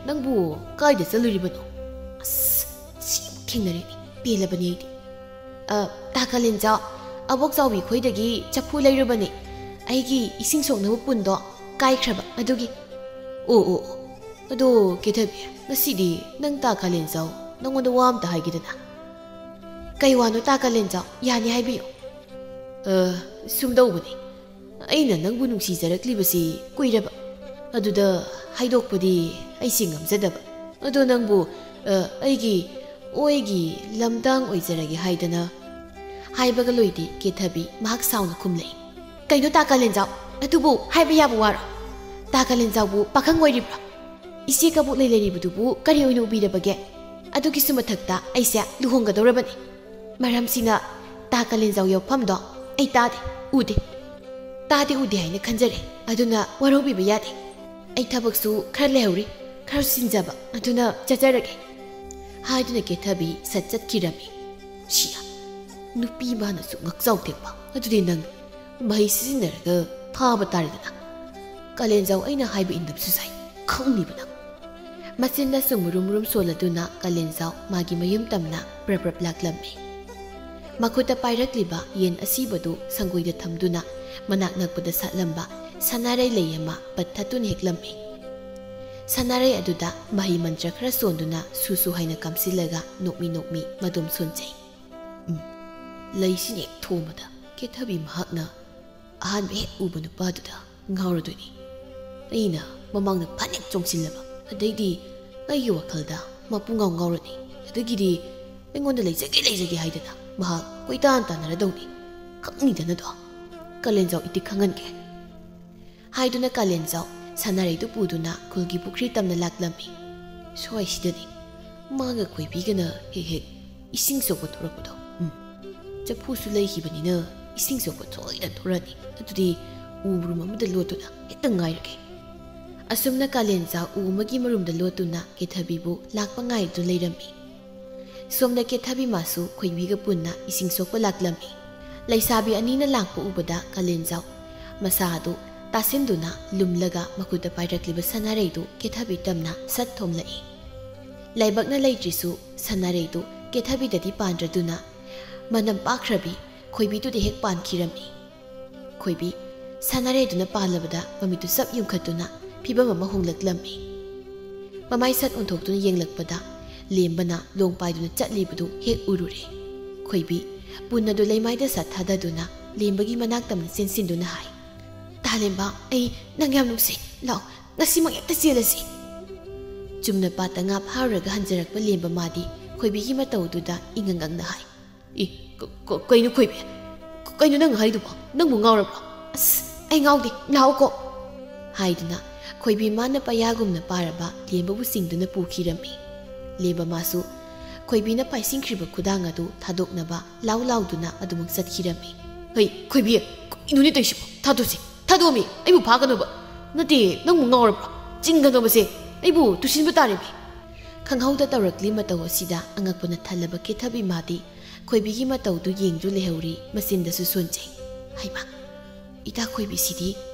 ꯅꯪꯕꯨ ꯀꯥꯏꯗ ꯆꯠꯂꯨꯔꯤꯕꯅꯣ?" "ꯑꯁ, ꯁꯤꯃꯨꯛ ꯊꯦꯡꯅꯔꯦꯅꯦ, ꯄꯦꯜꯂꯕꯅꯤ ꯑꯩꯗꯤ꯫" "ꯑ, ꯇꯥ ꯀꯥꯂꯦꯟꯖꯥꯎ, ꯑꯕꯣꯛ ꯆꯥꯎꯕꯤ ꯈꯣꯏꯗꯒꯤ ꯆꯐꯨ ꯂꯩꯔꯨꯕꯅꯦ꯫ ꯑꯩꯒꯤ ꯏꯁꯤꯡ ꯁꯣꯛꯅꯕ ꯄꯨꯟꯗꯣ ꯀꯥꯏꯈ꯭ꯔꯕ ꯑꯗꯨꯒꯤ꯫" "ꯑꯣ, ꯑꯣ, ꯑꯣ꯫ ꯑꯗꯣ ꯀꯦꯊꯕꯤ, ꯉꯁꯤꯗꯤ ꯅꯪ ꯇꯥ ꯀꯥꯂꯦꯟꯖꯥꯎ ꯅꯪꯉꯣꯟꯗ ꯋꯥ ꯑꯝꯇ ꯍꯥꯏꯒꯦꯗꯅ꯫" "ꯀꯩ ꯋꯥꯅꯣ ꯇꯥ ꯀꯥꯂꯦꯟꯖꯥꯎ? ꯌꯥꯅꯤ, ꯍꯥꯏꯕꯤꯌꯨ꯫" "ꯑ, ꯁꯨꯝꯗꯧꯕꯅꯤ꯫ ꯑꯩꯅ ꯅꯪꯕꯨ ꯅꯨꯡꯁꯤꯖꯔꯛꯂꯤꯕꯁꯤ ꯀꯨꯏꯔꯕ꯫ ꯑꯗꯨꯗ ꯍꯥꯏꯗꯣꯛꯄꯗꯤ ꯑꯩꯁꯦ ꯉꯝꯖꯗꯕ꯫ ꯑꯗꯣ ꯅꯪꯕꯨ, ꯑ, ꯑꯩꯒꯤ ꯑꯣꯏꯒꯤ ꯂꯝꯗꯥꯡ ꯑꯣꯏꯖꯔꯒꯦ ꯍꯥꯏꯗꯅ꯫" ꯍꯥꯏꯕꯒ ꯂꯣꯏꯗꯦ ꯀꯦꯊꯕꯤ ꯃꯍꯥꯛ ꯁꯥꯎꯅ ꯈꯨꯝꯂꯛꯏ꯫ "ꯀꯩꯅꯣ ꯇꯥ ꯀꯥꯂꯦꯟꯖꯥꯎ? ꯑꯗꯨꯕꯨ ꯍꯥꯏꯕ ꯌꯥꯕ ꯋꯥꯔꯣ? ꯇꯥ ꯀꯥꯂꯦꯟꯖꯥꯎꯕꯨ ꯄꯥꯈꯪ ꯑꯣꯏꯔꯤꯕ꯭ꯔꯣ? ꯏꯆꯦ ꯀꯕꯣꯛ ꯂꯩ ꯂꯩꯔꯤꯕꯗꯨꯕꯨ ꯀꯔꯤ ꯑꯣꯏꯅ ꯎꯕꯤꯔꯕꯒꯦ? ꯑꯗꯨꯒꯤꯁꯨ ꯃꯊꯛꯇ ꯑꯩꯁꯦ ꯂꯨꯍꯣꯡꯒꯗꯧꯔꯕꯅꯤ꯫ ꯃꯔꯝꯁꯤꯅ ꯇꯥ ꯀꯥꯂꯦꯟꯖꯥꯎ ꯌꯥꯎꯐꯝꯗꯣ ꯑꯩ ꯇꯥꯗꯦ, ꯎꯗꯦ꯫ ꯇꯥꯗꯦ ꯎꯗꯦ ꯍꯥꯏꯅ ꯈꯟꯖꯔꯦ꯫ ꯑꯗꯨꯅ ꯋꯥꯔꯧꯕꯤꯕ ꯌꯥꯗꯦ꯫ ꯑꯩ ꯊꯕꯛꯁꯨ ꯈꯔ ꯂꯩꯍꯧꯔꯤ, ꯈꯔ ꯆꯤꯟꯖꯕ, ꯑꯗꯨꯅ ꯆꯠꯆꯔꯒꯦ" ꯍꯥꯏꯗꯨꯅ ꯀꯦꯊꯕꯤ ꯁꯠ ꯆꯠꯈꯤꯔꯝꯃꯤ꯫ ꯁꯤꯌꯥ, ꯅꯨꯄꯤ ꯃꯥꯅꯁꯨ ꯉꯛꯆꯥꯎ ꯇꯦꯛꯄ꯫ ꯑꯗꯨꯗꯤ ꯅꯪ ꯃꯍꯩ ꯁꯤꯖꯤꯟꯅꯔꯒ ꯐꯥꯕ ꯇꯥꯔꯦꯗꯅ꯫ ꯀꯥꯂꯦꯟꯖꯥꯎ ꯑꯩꯅ ꯍꯥꯏꯕ ꯏꯟꯗꯕꯁꯨ ꯁꯥꯏ, ꯈꯪꯅꯤꯕ ꯅꯪ꯫ ꯃꯆꯤꯟꯅꯁꯨ ꯃꯨꯔꯨꯝ ꯃꯨꯔꯨꯝ ꯁꯣꯜꯂꯗꯨꯅ ꯀꯥꯂꯦꯟꯖꯥꯎ ꯃꯥꯒꯤ ꯃꯌꯨꯝ ꯇꯝꯅ ꯄ꯭ꯔꯞ ꯄ꯭ꯔꯞ ꯂꯥꯛꯂꯝꯃꯤ꯫ ꯃꯈꯨꯠꯇ ꯄꯥꯏꯔꯛꯂꯤꯕ ꯌꯦꯟ ꯑꯁꯤꯕꯗꯨ ꯁꯪꯒꯣꯏꯗ ꯊꯝꯗꯨꯅ ꯃꯅꯥꯛ ꯅꯛꯄꯗ ꯁꯥꯠꯂꯝꯕ ꯁꯅꯥꯔꯩ ꯂꯩ ꯑꯃ ꯄꯠꯊꯠꯇꯨꯅ ꯍꯦꯛꯂꯝꯃꯤ꯫ ꯁꯅꯥꯔꯩ ꯑꯗꯨꯗ ꯃꯍꯩ ꯃꯟꯇ꯭ꯔ ꯈꯔ ꯁꯣꯟꯗꯨꯅ ꯁꯨ ꯁꯨ ꯍꯥꯏꯅ ꯀꯥꯝꯁꯤꯜꯂꯒ ꯅꯣꯛꯃꯤ ꯅꯣꯛꯃꯤ ꯃꯗꯨꯝ ꯁꯣꯟꯖꯩ꯫ ꯎꯝ, ꯂꯩꯁꯤꯅ ꯍꯦꯛ ꯊꯣꯝꯕꯗ ꯀꯦꯊꯕꯤ ꯃꯍꯥꯛꯅ ꯑꯍꯥꯟꯕ ꯍꯦꯛ ꯎꯕ ꯅꯨꯄꯥꯗꯨꯗ ꯉꯥꯎꯔꯗꯣꯏꯅꯤ꯫ ꯑꯩꯅ ꯃꯃꯥꯡꯗ ꯐꯅꯦꯛ ꯆꯣꯡꯁꯤꯜꯂꯕ, ꯑꯗꯩꯗꯤ ꯑꯩꯒꯤ ꯋꯥꯈꯜꯗ ꯃꯄꯨ ꯉꯥꯎ ꯉꯥꯎꯔꯅꯤ꯫ ꯑꯗꯒꯤꯗꯤ ꯑꯩꯉꯣꯟꯗ ꯂꯩꯖꯒꯦ ꯂꯩꯖꯒꯦ ꯍꯥꯏꯗꯅ ꯃꯍꯥꯛ ꯀꯣꯏꯇꯥꯟ ꯇꯥꯟꯅꯔꯗꯧꯅꯤ꯫ ꯈꯪꯅꯤꯗꯅꯗꯣ꯫ ꯀꯥꯂꯦꯟꯖꯥꯎ ꯏꯇꯤꯛ ꯈꯪꯍꯟꯒꯦ꯫ ꯍꯥꯏꯗꯨꯅ ꯀꯥꯂꯦꯟꯖꯥꯎ ꯁꯅꯥꯔꯩꯗꯨ ꯄꯨꯗꯨꯅ ꯈꯨꯜꯒꯤ ꯄꯨꯈ꯭ꯔꯤ ꯇꯝꯅ ꯂꯥꯛꯂꯝꯃꯤ꯫ ꯁ꯭ꯋꯥꯏꯁꯤꯗꯅꯤ ꯃꯥꯒ ꯈꯣꯏꯕꯤꯒꯅ ꯍꯦꯛ ꯍꯦꯛ ꯏꯁꯤꯡ ꯁꯣꯛꯄ ꯊꯣꯔꯛꯄꯗꯣ꯫ ꯎꯝ, ꯆꯐꯨꯁꯨ ꯂꯩꯈꯤꯕꯅꯤꯅ ꯏꯁꯤꯡ ꯁꯣꯛꯄ ꯊꯣꯏꯅ ꯊꯣꯔꯛꯑꯅꯤ꯫ ꯑꯗꯨꯗꯤ ꯎ ꯃꯔꯨꯝ ꯑꯃꯗ ꯂꯣꯠꯇꯨꯅ ꯍꯦꯛꯇ ꯉꯥꯏꯔꯒꯦ꯫ ꯑꯁꯨꯝꯅ ꯀꯥꯂꯦꯟꯖꯥꯎ ꯎ ꯑꯃꯒꯤ ꯃꯔꯨꯝꯗ ꯂꯣꯠꯇꯨꯅ ꯀꯦꯊꯕꯤꯕꯨ ꯂꯥꯛꯄ ꯉꯥꯏꯗꯨꯅ ꯂꯩꯔꯝꯃꯤ꯫ ꯁꯣꯝꯗ ꯀꯦꯊꯕꯤ ꯃꯥꯁꯨ ꯈꯣꯏꯕꯤꯒ ꯄꯨꯟꯅ ꯏꯁꯤꯡ ꯁꯣꯛꯄ ꯂꯥꯛꯂꯝꯃꯤ꯫ ꯂꯩꯁꯥꯕꯤ ꯑꯅꯤꯅ ꯂꯥꯛꯄ ꯎꯕꯗ ꯀꯥꯂꯦꯟꯖꯥꯎ ꯃꯁꯥ ꯑꯗꯨ ꯇꯥꯁꯤꯟꯗꯨꯅ ꯂꯨꯝꯂꯒ ꯃꯈꯨꯠꯇ ꯄꯥꯏꯔꯛꯂꯤꯕ ꯁꯅꯥꯔꯩꯗꯨ ꯀꯦꯊꯕꯤ ꯇꯝꯅ ꯁꯠ ꯊꯣꯝꯂꯛꯏ꯫ ꯂꯥꯏꯕꯛꯅ ꯂꯩꯇ꯭ꯔꯤꯁꯨ ꯁꯅꯥꯔꯩꯗꯨ ꯀꯦꯊꯕꯤꯗꯗꯤ ꯄꯥꯟꯗ꯭ꯔꯗꯨꯅ ꯃꯅꯝ ꯄꯥꯛꯈ꯭ꯔꯕꯤ ꯈꯣꯏꯕꯤꯗꯨꯗ ꯍꯦꯛ ꯄꯥꯟꯈꯤꯔꯝꯃꯤ꯫ ꯈꯣꯏꯕꯤ ꯁꯅꯥꯔꯩꯗꯨꯅ ꯄꯥꯜꯂꯕꯗ ꯃꯃꯤꯠꯇꯨ ꯆꯞ ꯌꯨꯡꯈꯠꯇꯨꯅ ꯐꯤꯕꯝ ꯑꯃ ꯍꯣꯡꯂꯛꯂꯝꯃꯤ꯫ ꯃꯃꯥꯏ ꯁꯠ ꯑꯣꯟꯊꯣꯛꯇꯨꯅ ꯌꯦꯡꯂꯛꯄꯗ ꯂꯦꯝꯕꯅ ꯂꯣꯡ ꯄꯥꯏꯗꯨꯅ ꯆꯠꯂꯤꯕꯗꯨ ꯍꯦꯛ ꯎꯔꯨꯔꯦ꯫ ꯈꯣꯏꯕꯤ ꯄꯨꯟ ꯑꯗꯨ ꯂꯩꯃꯥꯏꯗ ꯁꯠ ꯊꯥꯗꯗꯨꯅ ꯂꯦꯝꯕꯒꯤ ꯃꯅꯥꯛ ꯇꯝꯅ ꯆꯦꯟꯁꯤꯟꯗꯨꯅ ꯍꯥꯏ, "ꯇꯥꯂꯦꯝꯕ, ꯑꯩ ꯅꯪ ꯌꯥꯝ ꯅꯨꯡꯁꯤ꯫ ꯂꯥꯛꯑꯣ, ꯉꯁꯤꯃꯛ ꯍꯦꯛꯇ ꯆꯦꯜꯂꯁꯤ!" ꯆꯨꯝꯅ ꯄꯥꯠꯇ ꯉꯥ ꯐꯥꯔꯨꯔꯒ ꯍꯟꯖꯔꯛꯄ ꯂꯦꯝꯕ ꯃꯥꯗꯤ ꯈꯣꯏꯕꯤꯒꯤ ꯃꯇꯧꯗꯨꯗ ꯏꯉꯪ ꯉꯪꯅ ꯍꯥꯏ, "ꯏ, ꯀ-, ꯀ-, ꯀꯩꯅꯣ ꯈꯣꯏꯕꯤ? ꯀ-, ꯀꯩꯅꯣ ꯅꯪ ꯍꯥꯏꯗꯨꯕꯣ? ꯅꯪꯕꯨ ꯉꯥꯎꯔꯕꯣ?" "ꯑꯁ, ꯑꯩ ꯉꯥꯎꯗꯦ, ꯂꯥꯛꯑꯣꯀꯣ!" ꯍꯥꯏꯗꯨꯅ ꯈꯣꯏꯕꯤ ꯃꯥꯅ ꯄꯌꯥꯒꯨꯝꯅ ꯄꯥꯔꯕ ꯂꯦꯝꯕꯕꯨ ꯆꯤꯡꯗꯨꯅ ꯄꯨꯈꯤꯔꯝꯃꯤ꯫ ꯂꯦꯝꯕ ꯃꯥꯁꯨ ꯈꯣꯏꯕꯤꯅ ꯄꯥꯏꯁꯤꯟꯈ꯭ꯔꯤꯕ ꯈꯨꯗꯥꯡ ꯑꯗꯨ ꯊꯥꯗꯣꯛꯅꯕ ꯂꯥꯎ ꯂꯥꯎꯗꯨꯅ ꯑꯗꯨꯃꯛ ꯆꯠꯈꯤꯔꯝꯃꯤ꯫ "ꯍꯩ, ꯈꯣꯏꯕꯤ, ꯀꯩꯅꯣꯅꯦ ꯇꯧꯔꯤꯁꯤꯕꯣ? ꯊꯥꯗꯣꯛꯁꯤ, ꯊꯥꯗꯣꯛꯑꯝꯃꯤ, ꯑꯩꯕꯨ ꯐꯥꯒꯅꯣꯕ꯫ ꯅꯠꯇꯦ, ꯅꯪꯕꯨ ꯉꯥꯎꯔꯕ꯭ꯔꯣ? ꯆꯤꯡꯒꯅꯣꯕꯁꯦ, ꯑꯩꯕꯨ ꯇꯨꯁꯤꯟꯕ ꯇꯥꯔꯦꯃꯤ꯫" ꯈꯪꯍꯧꯗ ꯇꯧꯔꯛꯂꯤ ꯃꯇꯧ ꯑꯁꯤꯗ ꯑꯉꯛꯄꯅ ꯊꯜꯂꯕ ꯀꯦꯊꯕꯤ ꯃꯥꯗꯤ ꯈꯣꯏꯕꯤꯒꯤ ꯃꯇꯧꯗꯨ ꯌꯦꯡꯗꯨ ꯂꯩꯍꯧꯔꯤ, ꯃꯆꯤꯟꯗꯁꯨ ꯁꯣꯟꯖꯩ꯫ "ꯍꯩꯃꯥ, ꯏꯇꯥ ꯈꯣꯏꯕꯤꯁꯤꯗꯤ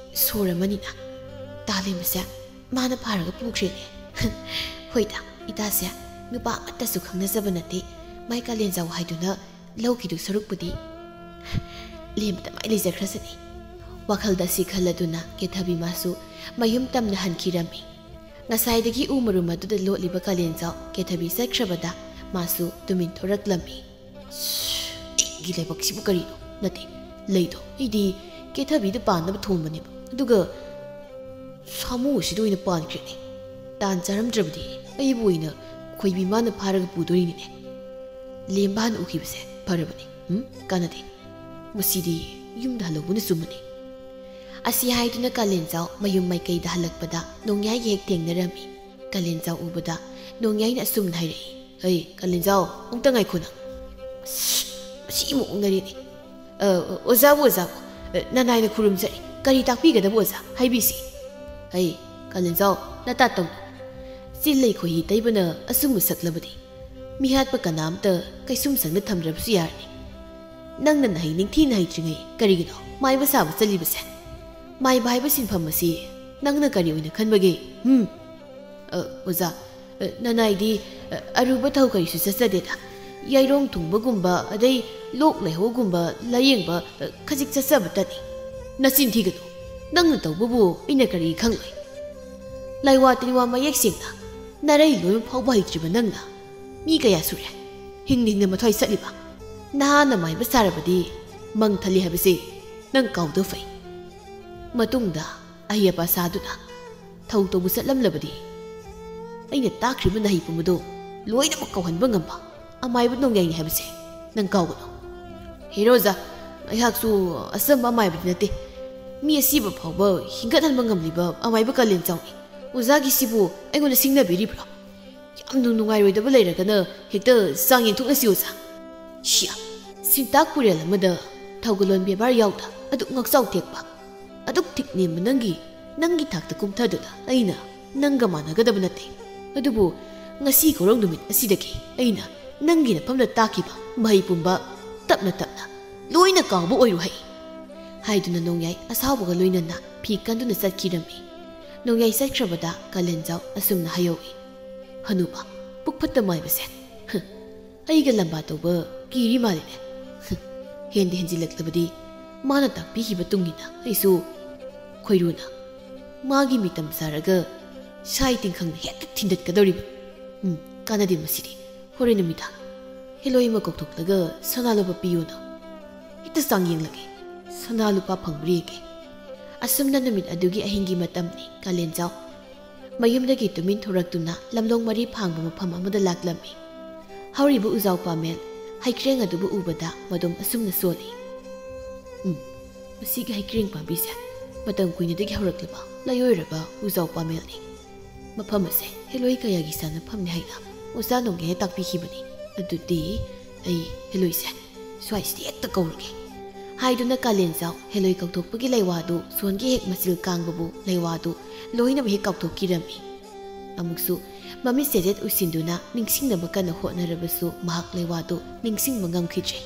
ꯁꯣꯔ ꯑꯃꯅꯤꯅ꯫ ꯇꯥꯂꯦꯟꯕꯁꯦ ꯃꯥꯅ ꯐꯥꯔꯒ ꯄꯨꯈ꯭ꯔꯦꯅꯦ꯫" "ꯍꯣꯏꯗ, ꯏꯇꯥꯁꯦ ꯅꯨꯄꯥ ꯑꯃꯠꯇꯁꯨ ꯈꯪꯅꯖꯕ ꯅꯠꯇꯦ, ꯃꯥꯏ ꯀꯥꯂꯦꯟꯖꯥꯎ ꯍꯥꯏꯗꯨꯅ ꯂꯧꯈꯤꯗꯨ ꯁꯔꯨꯛꯄꯨꯗꯤ ꯂꯦꯝꯕꯗ ꯃꯥꯏ ꯂꯩꯖꯈ꯭ꯔꯁꯅꯤ꯫" ꯋꯥꯈꯜꯗ ꯑꯁꯤ ꯈꯜꯂꯗꯨꯅ ꯀꯦꯊꯕꯤ ꯃꯥꯁꯨ ꯃꯌꯨꯝ ꯇꯝꯅ ꯍꯟꯈꯤꯔꯝꯃꯤ꯫ ꯉꯁꯥꯏꯗꯒꯤ ꯎ ꯃꯔꯨꯝ ꯑꯗꯨꯗ ꯂꯣꯠꯂꯤꯕ ꯀꯥꯂꯦꯟꯖꯥꯎ ꯀꯦꯊꯕꯤ ꯆꯠꯈ꯭ꯔꯕꯗ ꯃꯥꯁꯨ ꯇꯨꯃꯤꯟ ꯊꯣꯔꯛꯂꯝꯃꯤ꯫ "ꯑꯩꯒꯤ ꯂꯥꯏꯕꯛꯁꯤꯕꯨ ꯀꯔꯤꯅꯣ? ꯅꯠꯇꯦ, ꯂꯩꯗꯣ ꯑꯩꯗꯤ ꯀꯦꯊꯕꯤꯗ ꯄꯥꯟꯅꯕ ꯊꯣꯡꯕꯅꯦꯕ, ꯑꯗꯨꯒ ꯁꯥꯃꯨ ꯑꯁꯤꯗ ꯑꯣꯏꯅ ꯄꯥꯟꯈ꯭ꯔꯦꯅꯦ꯫ ꯇꯥꯟ ꯆꯥꯔꯝꯗ꯭ꯔꯕꯗꯤ ꯑꯩꯕꯨ ꯑꯣꯏꯅ ꯈꯣꯏꯕꯤ ꯃꯥꯅ ꯐꯥꯔꯒ ꯄꯨꯗꯣꯔꯤꯅꯤꯅꯦ꯫ ꯂꯦꯝꯕꯥꯅ ꯎꯈꯤꯕꯁꯦ ꯐꯔꯕꯅꯤ꯫ ꯎꯝ, ꯀꯥꯟꯅꯗꯦ꯫ ꯃꯁꯤꯗꯤ ꯌꯨꯝꯗ ꯍꯜꯍꯧꯕꯅ ꯆꯨꯝꯃꯅꯤ꯫" ꯑꯁꯤ ꯍꯥꯏꯗꯨꯅ ꯀꯥꯂꯦꯟꯖꯥꯎ ꯃꯌꯨꯝ ꯃꯥꯏꯀꯩꯗ ꯍꯜꯂꯛꯄꯗ ꯅꯣꯡꯌꯥꯏꯒ ꯍꯦꯛ ꯊꯦꯡꯅꯔꯝꯃꯤ꯫ ꯀꯥꯂꯦꯟꯖꯥꯎ ꯎꯕꯗ ꯅꯣꯡꯌꯥꯏꯅ ꯑꯁꯨꯝꯅ ꯍꯥꯏꯔꯛꯏ, "ꯍꯩ, ꯀꯥꯂꯦꯟꯖꯥꯎ, ꯑꯃꯨꯛꯇ ꯉꯥꯏꯈꯣ ꯅꯪ꯫" "ꯑꯁ, ꯃꯁꯤ ꯃꯑꯣꯡꯅꯔꯦꯅꯦ꯫ ꯑ, ꯑꯣꯖꯥꯕꯨ, ꯑꯣꯖꯥꯕꯨ, ꯑ, ꯅꯅꯥꯏꯅ ꯈꯨꯔꯨꯝꯖꯔꯤ꯫ ꯀꯔꯤ ꯇꯥꯛꯄꯤꯒꯗꯕ ꯑꯣꯖꯥ? ꯍꯥꯏꯕꯤꯁꯤ꯫" "ꯍꯩ, ꯀꯥꯂꯦꯟꯖꯥꯎ, ꯅꯇꯥ ꯇꯧꯅꯨ꯫ ꯆꯤꯜ ꯂꯩ ꯈꯣꯏꯍꯤ ꯇꯩꯕꯅ ꯑꯁꯨꯝꯕ ꯁꯛꯂꯕꯗꯤ ꯃꯤꯍꯥꯠꯄ ꯀꯅꯥꯝꯇ ꯀꯩꯁꯨꯝ ꯁꯪꯅ ꯊꯝꯗ꯭ꯔꯕꯁꯨ ꯌꯥꯔꯅꯤ꯫ ꯅꯪꯅ ꯅꯍꯩ ꯅꯤꯡꯊꯤꯅ ꯍꯩꯇ꯭ꯔꯤꯉꯩ ꯀꯔꯤꯒꯤꯅꯣ ꯃꯥꯏꯕ ꯁꯥꯕ ꯆꯠꯂꯤꯕꯁꯦ? ꯃꯥꯏꯕ ꯍꯥꯏꯕ ꯁꯤꯟꯐꯝ ꯑꯁꯤ ꯅꯪꯅ ꯀꯔꯤ ꯑꯣꯏꯅ ꯈꯟꯕꯒꯦ? ꯍꯨꯝ?" "ꯑ, ꯑꯣꯖꯥ, ꯑ, ꯅꯅꯥꯏꯗꯤ, ꯑ, ꯑꯔꯨꯕ ꯊꯧ ꯀꯔꯤꯁꯨ ꯆꯠꯆꯗꯦꯗ꯫ ꯌꯥꯏꯔꯣꯡ ꯊꯨꯡꯕꯒꯨꯝꯕ, ꯑꯗꯩ ꯂꯣꯛ ꯂꯥꯏꯍꯧꯒꯨꯝꯕ ꯂꯥꯌꯦꯡꯕ, ꯑ, ꯈꯖꯤꯛ ꯆꯠꯆꯕꯇꯅꯤ꯫" "ꯅꯆꯤꯟ ꯊꯤꯒꯅꯨ꯫ ꯅꯪꯅ ꯇꯧꯕꯕꯨ ꯑꯩꯅ ꯀꯔꯤ ꯈꯪꯂꯣꯏ?" "ꯂꯥꯏꯋꯥ ꯇꯤꯟꯋꯥ ꯃꯌꯦꯛ ꯁꯦꯡꯅ ꯅꯔꯩ ꯂꯣꯏꯕ ꯐꯥꯎꯕ ꯍꯩꯇ꯭ꯔꯤꯕ ꯅꯪꯅ ꯃꯤ ꯀꯌꯥ ꯁꯨꯔꯦ ꯍꯤꯡꯅ ꯍꯤꯡꯅ ꯃꯊ꯭ꯋꯥꯏ ꯆꯠꯂꯤꯕ? ꯅꯍꯥꯅ ꯃꯥꯏꯕ ꯁꯥꯔꯕꯗꯤ ꯃꯪ ꯊꯜꯂꯤ ꯍꯥꯏꯕꯁꯤ ꯅꯪ ꯀꯥꯎꯗ ꯐꯩ꯫ ꯃꯇꯨꯡꯗ ꯑꯍꯩ ꯑꯄꯥ ꯁꯥꯗꯨꯅ ꯊꯧ ꯇꯧꯕ ꯆꯠꯂꯝꯂꯕꯗꯤ ꯑꯩꯅ ꯇꯥꯛꯈ꯭ꯔꯤꯕ ꯅꯍꯩ ꯄꯨꯝꯕꯗꯨ ꯂꯣꯏꯅꯃꯛ ꯀꯥꯎꯍꯟꯕ ꯉꯝꯕ ꯑꯃꯥꯏꯕ ꯅꯣꯡꯌꯥꯏꯅꯤ ꯍꯥꯏꯕꯁꯦ ꯅꯪ ꯀꯥꯎꯒꯅꯨ꯫" "ꯍꯦꯔꯣ ꯑꯣꯖꯥ, ꯑꯩꯍꯥꯛꯁꯨ ꯑꯆꯝꯕ ꯑꯃꯥꯏꯕꯗꯤ ꯅꯠꯇꯦ꯫ ꯃꯤ ꯑꯁꯤꯕ ꯐꯥꯎꯕ ꯍꯤꯡꯒꯠꯍꯟꯕ ꯉꯝꯂꯤꯕ ꯑꯃꯥꯏꯕ ꯀꯥꯂꯦꯟ ꯆꯥꯎꯅꯤ꯫ ꯑꯣꯖꯥꯒꯤꯁꯤꯕꯨ ꯑꯩꯉꯣꯟꯗ ꯁꯤꯡꯅꯕꯤꯔꯤꯕ꯭ꯔꯣ? ꯌꯥꯝ ꯅꯨꯡ ꯅꯨꯡꯉꯥꯏꯔꯣꯏꯗꯕ ꯂꯩꯔꯒꯅ ꯍꯦꯛꯇ ꯆꯥꯡ ꯌꯦꯡꯊꯣꯛꯅꯁꯤ ꯑꯣꯖꯥ꯫ ꯁꯤꯌꯥ, ꯁꯤꯟꯇꯥꯛ ꯄꯨꯔꯦꯜ ꯑꯃꯗ ꯊꯧꯒꯜꯂꯣꯟ ꯕꯦꯕꯥꯔ ꯌꯥꯎꯗ ꯑꯗꯨꯛ ꯉꯛꯆꯥꯎ ꯊꯦꯛꯄ, ꯑꯗꯨꯛ ꯊꯤꯛ ꯅꯦꯝꯕ ꯅꯪꯒꯤ, ꯅꯪꯒꯤ ꯊꯥꯛꯇ ꯀꯨꯝꯊꯗꯨꯅ ꯑꯩꯅ ꯅꯪꯒ ꯃꯥꯟꯅꯒꯗꯕ ꯅꯠꯇꯦ꯫ ꯑꯗꯨꯕꯨ ꯉꯁꯤ ꯀꯧꯔꯧ ꯅꯨꯃꯤꯠ ꯑꯁꯤꯗꯒꯤ ꯑꯩꯅ ꯅꯪꯒꯤ ꯅꯐꯝꯗ ꯇꯥꯛꯈꯤꯕ ꯃꯍꯩ ꯄꯨꯝꯕ ꯇꯞꯅ ꯇꯞꯅ ꯂꯣꯏꯅ ꯀꯥꯎꯕ ꯑꯣꯏꯔꯨ ꯍꯩ꯫ ꯍꯥꯏꯗꯨꯅ ꯅꯣꯡꯌꯥꯏ ꯑꯁꯥꯎꯕꯒ ꯂꯣꯏꯅꯅ ꯐꯤ ꯀꯟꯗꯨꯅ ꯆꯠꯈꯤꯔꯝꯃꯤ꯫ ꯅꯣꯡꯌꯥꯏ ꯆꯠꯈ꯭ꯔꯕꯗ ꯀꯥꯂꯦꯟꯖꯥꯎ ꯑꯁꯨꯝꯅ ꯍꯥꯏꯍꯧꯏ꯫ ꯍꯅꯨꯕ, ꯄꯨꯛ ꯐꯠꯇ ꯃꯥꯏꯕꯁꯦ꯫ ꯍ, ꯑꯩꯒ ꯂꯝꯕꯥ ꯇꯧꯕ ꯀꯤꯔꯤ ꯃꯥꯜꯂꯤꯅꯦ꯫ ꯍ, ꯍꯦꯟꯗ ꯍꯦꯟꯖꯤꯜꯂꯛꯂꯕꯗꯤ ꯃꯥꯅ ꯇꯥꯛꯄꯤꯈꯤꯕ ꯇꯨꯡ ꯏꯟꯅ ꯑꯩꯁꯨ ꯈꯣꯏꯔꯨꯅ ꯃꯥꯒꯤ ꯃꯤꯇꯝ ꯆꯥꯔꯒ ꯁꯥꯏ ꯇꯤꯡꯈꯪꯅ ꯍꯦꯛꯇ ꯊꯤꯟꯗꯠꯀꯗꯧꯔꯤꯕ꯫ ꯎꯝ, ꯀꯥꯟꯅꯗꯦ ꯃꯁꯤꯗꯤ꯫ ꯍꯣꯔꯦꯟ ꯅꯨꯃꯤꯗꯥꯡ ꯍꯦꯂꯣꯏ ꯑꯃ ꯀꯧꯊꯣꯛꯂꯒ ꯁꯅꯥ ꯂꯨꯄꯥ ꯄꯤꯌꯨꯅ ꯍꯦꯛꯇ ꯆꯥꯡ ꯌꯦꯡꯂꯒꯦ꯫ ꯁꯅꯥ ꯂꯨꯄꯥ ꯐꯪꯕ꯭ꯔꯥ ꯌꯦꯡꯒꯦ꯫ ꯑꯁꯨꯝꯅ ꯅꯨꯃꯤꯠ ꯑꯗꯨꯒꯤ ꯑꯍꯤꯡꯒꯤ ꯃꯇꯝꯅꯤ ꯀꯥꯂꯦꯟꯖꯥꯎ꯫ ꯃꯌꯨꯝꯗꯒꯤ ꯇꯨꯃꯤꯟ ꯊꯣꯔꯛꯇꯨꯅ ꯂꯝꯂꯣꯡ ꯃꯔꯤ ꯐꯥꯡꯕ ꯃꯐꯝ ꯑꯃꯗ ꯂꯥꯛꯂꯝꯃꯤ꯫ ꯍꯧꯔꯤꯕ ꯎꯖꯥꯎ ꯄꯥꯃꯦꯜ ꯍꯩꯀ꯭ꯔꯦꯡ ꯑꯗꯨꯕꯨ ꯎꯕꯗ ꯃꯗꯣꯝ ꯑꯁꯨꯝꯅ ꯁꯣꯜꯂꯤ꯫ ꯎꯝ, ꯃꯁꯤꯒꯤ ꯍꯩꯀ꯭ꯔꯦꯡ ꯄꯥꯝꯕꯤꯁꯦ ꯃꯇꯝ ꯀꯨꯏꯅꯗꯒꯤ ꯍꯧꯔꯛꯂꯕ ꯂꯩꯑꯣꯏꯔꯕ ꯎꯖꯥꯎ ꯄꯥꯃꯦꯜꯅꯤ꯫ ꯃꯐꯝ ꯑꯁꯦ ꯍꯦꯂꯣꯏ ꯀꯌꯥꯒꯤ ꯁꯥꯟꯅꯐꯝꯅꯤ ꯍꯥꯏꯅ ꯑꯣꯖꯥ ꯅꯣꯡꯒꯦꯅ ꯇꯥꯛꯄꯤꯈꯤꯕꯅꯤ꯫ ꯑꯗꯨꯗꯤ ꯑꯩ ꯍꯦꯂꯣꯏꯁꯦ ꯁ꯭ꯋꯥꯏꯁꯤꯗ ꯍꯦꯛꯇ ꯀꯧꯔꯒꯦ꯫ ꯍꯥꯏꯗꯨꯅ ꯀꯥꯂꯦꯟꯖꯥꯎ ꯍꯦꯂꯣꯏ ꯀꯧꯊꯣꯛꯄꯒꯤ ꯂꯩꯋꯥꯗꯨ ꯁꯣꯟꯒꯤ ꯍꯦꯛ ꯃꯆꯤꯜ ꯀꯥꯡꯕꯕꯨ ꯂꯩꯋꯥꯗꯨ ꯂꯣꯏꯅꯃꯛ ꯍꯦꯛ ꯀꯥꯎꯊꯣꯛꯈꯤꯔꯝꯃꯤ꯫ ꯑꯃꯨꯛꯁꯨ ꯃꯃꯤꯠ ꯆꯦꯖꯦꯠ ꯎꯏꯁꯤꯟꯗꯨꯅ ꯅꯤꯡꯁꯤꯡꯅꯕ ꯀꯟꯅ ꯍꯣꯠꯅꯔꯕꯁꯨ ꯃꯍꯥꯛ ꯂꯩꯋꯥꯗꯨ ꯅꯤꯡꯁꯤꯡꯕ ꯉꯝꯈꯤꯗ꯭ꯔꯦ꯫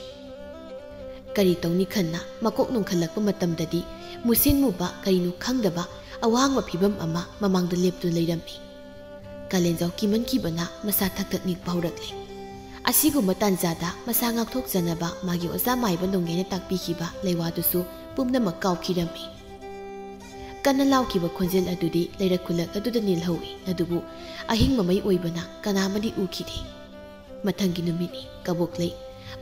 ꯀꯔꯤ ꯇꯧꯅꯤ ꯈꯟꯅ ꯃꯀꯣꯛ ꯅꯣꯡꯈꯠꯂꯛꯄ ꯃꯇꯝꯗꯗꯤ ꯃꯨꯁꯤꯟ ꯃꯨꯕ ꯀꯔꯤꯅꯣ ꯈꯪꯗꯕ ꯑꯋꯥꯡꯕ ꯐꯤꯕꯝ ꯑꯃ ꯃꯃꯥꯡꯗ ꯂꯦꯞꯇꯨꯅ ꯂꯩꯔꯝꯃꯤ꯫ ꯀꯥꯂꯦꯟꯖꯥꯎ ꯀꯤꯃꯟꯈꯤꯕꯅ ꯃꯁꯥ ꯊꯛ ꯊꯛ ꯅꯤꯛꯄ ꯍꯧꯔꯛꯂꯦ꯫ ꯑꯁꯤꯒꯨꯝꯕ ꯇꯥꯟꯖꯥꯗ ꯃꯁꯥ ꯉꯥꯛꯊꯣꯛꯆꯅꯕ ꯃꯥꯒꯤ ꯑꯣꯖꯥ ꯃꯥꯏꯕ ꯅꯣꯡꯒꯦꯅ ꯇꯥꯛꯄꯤꯈꯤꯕ ꯂꯩꯋꯥꯗꯨꯁꯨ ꯄꯨꯝꯅꯃꯛ ꯀꯥꯎꯈꯤꯔꯝꯃꯤ꯫ ꯀꯟꯅ ꯂꯥꯎꯈꯤꯕ ꯈꯣꯟꯖꯦꯜ ꯑꯗꯨꯗꯤ ꯂꯩꯔꯛ ꯈꯨꯜꯂꯛ ꯑꯗꯨꯗ ꯅꯤꯜꯍꯧꯏ, ꯑꯗꯨꯕꯨ ꯑꯍꯤꯡ ꯃꯃꯩ ꯑꯣꯏꯕꯅ ꯀꯅꯥ ꯑꯃꯗꯤ ꯎꯈꯤꯗꯦ꯫ ꯃꯊꯪꯒꯤ ꯅꯨꯃꯤꯠꯅꯤ ꯀꯕꯣꯛꯂꯩ꯫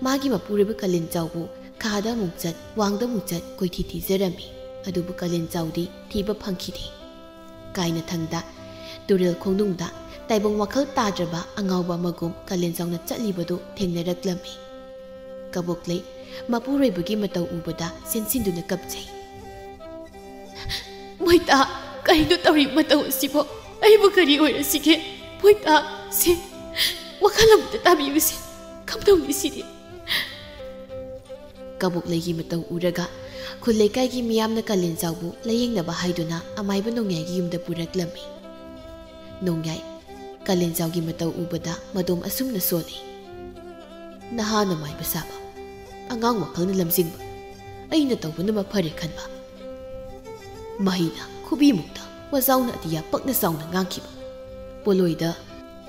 ꯃꯥꯒꯤ ꯃꯄꯨꯔꯣꯏꯕ ꯀꯥꯂꯦꯟꯖꯥꯎꯕꯨ ꯈꯥꯗ ꯑꯃꯨꯛ ꯆꯠ, ꯋꯥꯡꯗ ꯑꯃꯨꯛ ꯆꯠ ꯀꯣꯏꯊꯤ ꯊꯤꯖꯔꯝꯃꯤ꯫ ꯑꯗꯨꯕꯨ ꯀꯥꯂꯦꯟꯖꯥꯎꯗꯤ ꯊꯤꯕ ꯐꯪꯈꯤꯗꯦ꯫ ꯀꯥꯏꯅꯊꯪꯗ ꯇꯨꯔꯦꯜ ꯈꯣꯡꯅꯨꯡꯗ ꯇꯥꯏꯕꯪ ꯋꯥꯈꯜ ꯇꯥꯗ꯭ꯔꯕ ꯑꯉꯥꯎꯕ ꯑꯃꯒꯨꯝ ꯀꯥꯂꯦꯟꯖꯥꯎꯅ ꯆꯠꯂꯤꯕꯗꯨ ꯊꯦꯡꯅꯔꯛꯂꯝꯃꯤ꯫ ꯀꯕꯣꯛꯂꯩ ꯃꯄꯨꯔꯣꯏꯕꯒꯤ ꯃꯇꯧ ꯎꯕꯗ ꯆꯦꯟꯁꯤꯟꯗꯨꯅ ꯀꯞꯆꯩ꯫ ꯃꯣꯏꯇꯥ, ꯀꯔꯤꯅꯣ ꯇꯧꯔꯤ ꯃꯇꯧ ꯑꯁꯤꯕꯣ? ꯑꯩꯕꯨ ꯀꯔꯤ ꯑꯣꯏꯔꯁꯤꯒꯦ? ꯃꯣꯏꯇꯥ, ꯁꯤ ꯋꯥꯈꯜ ꯑꯃꯨꯛꯇ ꯇꯥꯕꯤꯌꯨꯁꯦ꯫ ꯀꯝꯗꯧꯅꯤ ꯁꯤꯗꯤ? ꯀꯕꯣꯛꯂꯩꯒꯤ ꯃꯇꯧ ꯎꯔꯒ ꯈꯨꯜ ꯂꯩꯀꯥꯏꯒꯤ ꯃꯤꯌꯥꯝꯅ ꯀꯥꯂꯦꯟꯖꯥꯎꯕꯨ ꯂꯥꯌꯦꯡꯅꯕ ꯍꯥꯏꯗꯨꯅ ꯑꯃꯥꯏꯕ ꯅꯣꯡꯌꯥꯏꯒꯤ ꯌꯨꯝꯗ ꯄꯨꯔꯛꯂꯝꯃꯤ꯫ ꯅꯣꯡꯌꯥꯏ ꯀꯥꯂꯦꯟꯖꯥꯎꯒꯤ ꯃꯇꯧ ꯎꯕꯗ ꯃꯗꯣꯝ ꯑꯁꯨꯝꯅ ꯁꯣꯜꯂꯤ꯫ "ꯅꯍꯥꯅ ꯃꯥꯏꯕ ꯁꯥꯕ, ꯑꯉꯥꯡ ꯋꯥꯈꯜꯅ ꯂꯝꯖꯤꯡꯕ, ꯑꯩꯅ ꯇꯧꯕꯅ ꯃꯐꯔꯦ ꯈꯟꯕ꯫ ꯃꯍꯩꯅ ꯈꯨꯕꯤꯃꯨꯛꯇ ꯋꯥꯖꯥꯎꯅ ꯑꯇꯤꯌꯥ ꯄꯛꯅ ꯆꯥꯎꯅ ꯉꯥꯡꯈꯤꯕ꯫ ꯄꯣꯂꯣꯏꯗ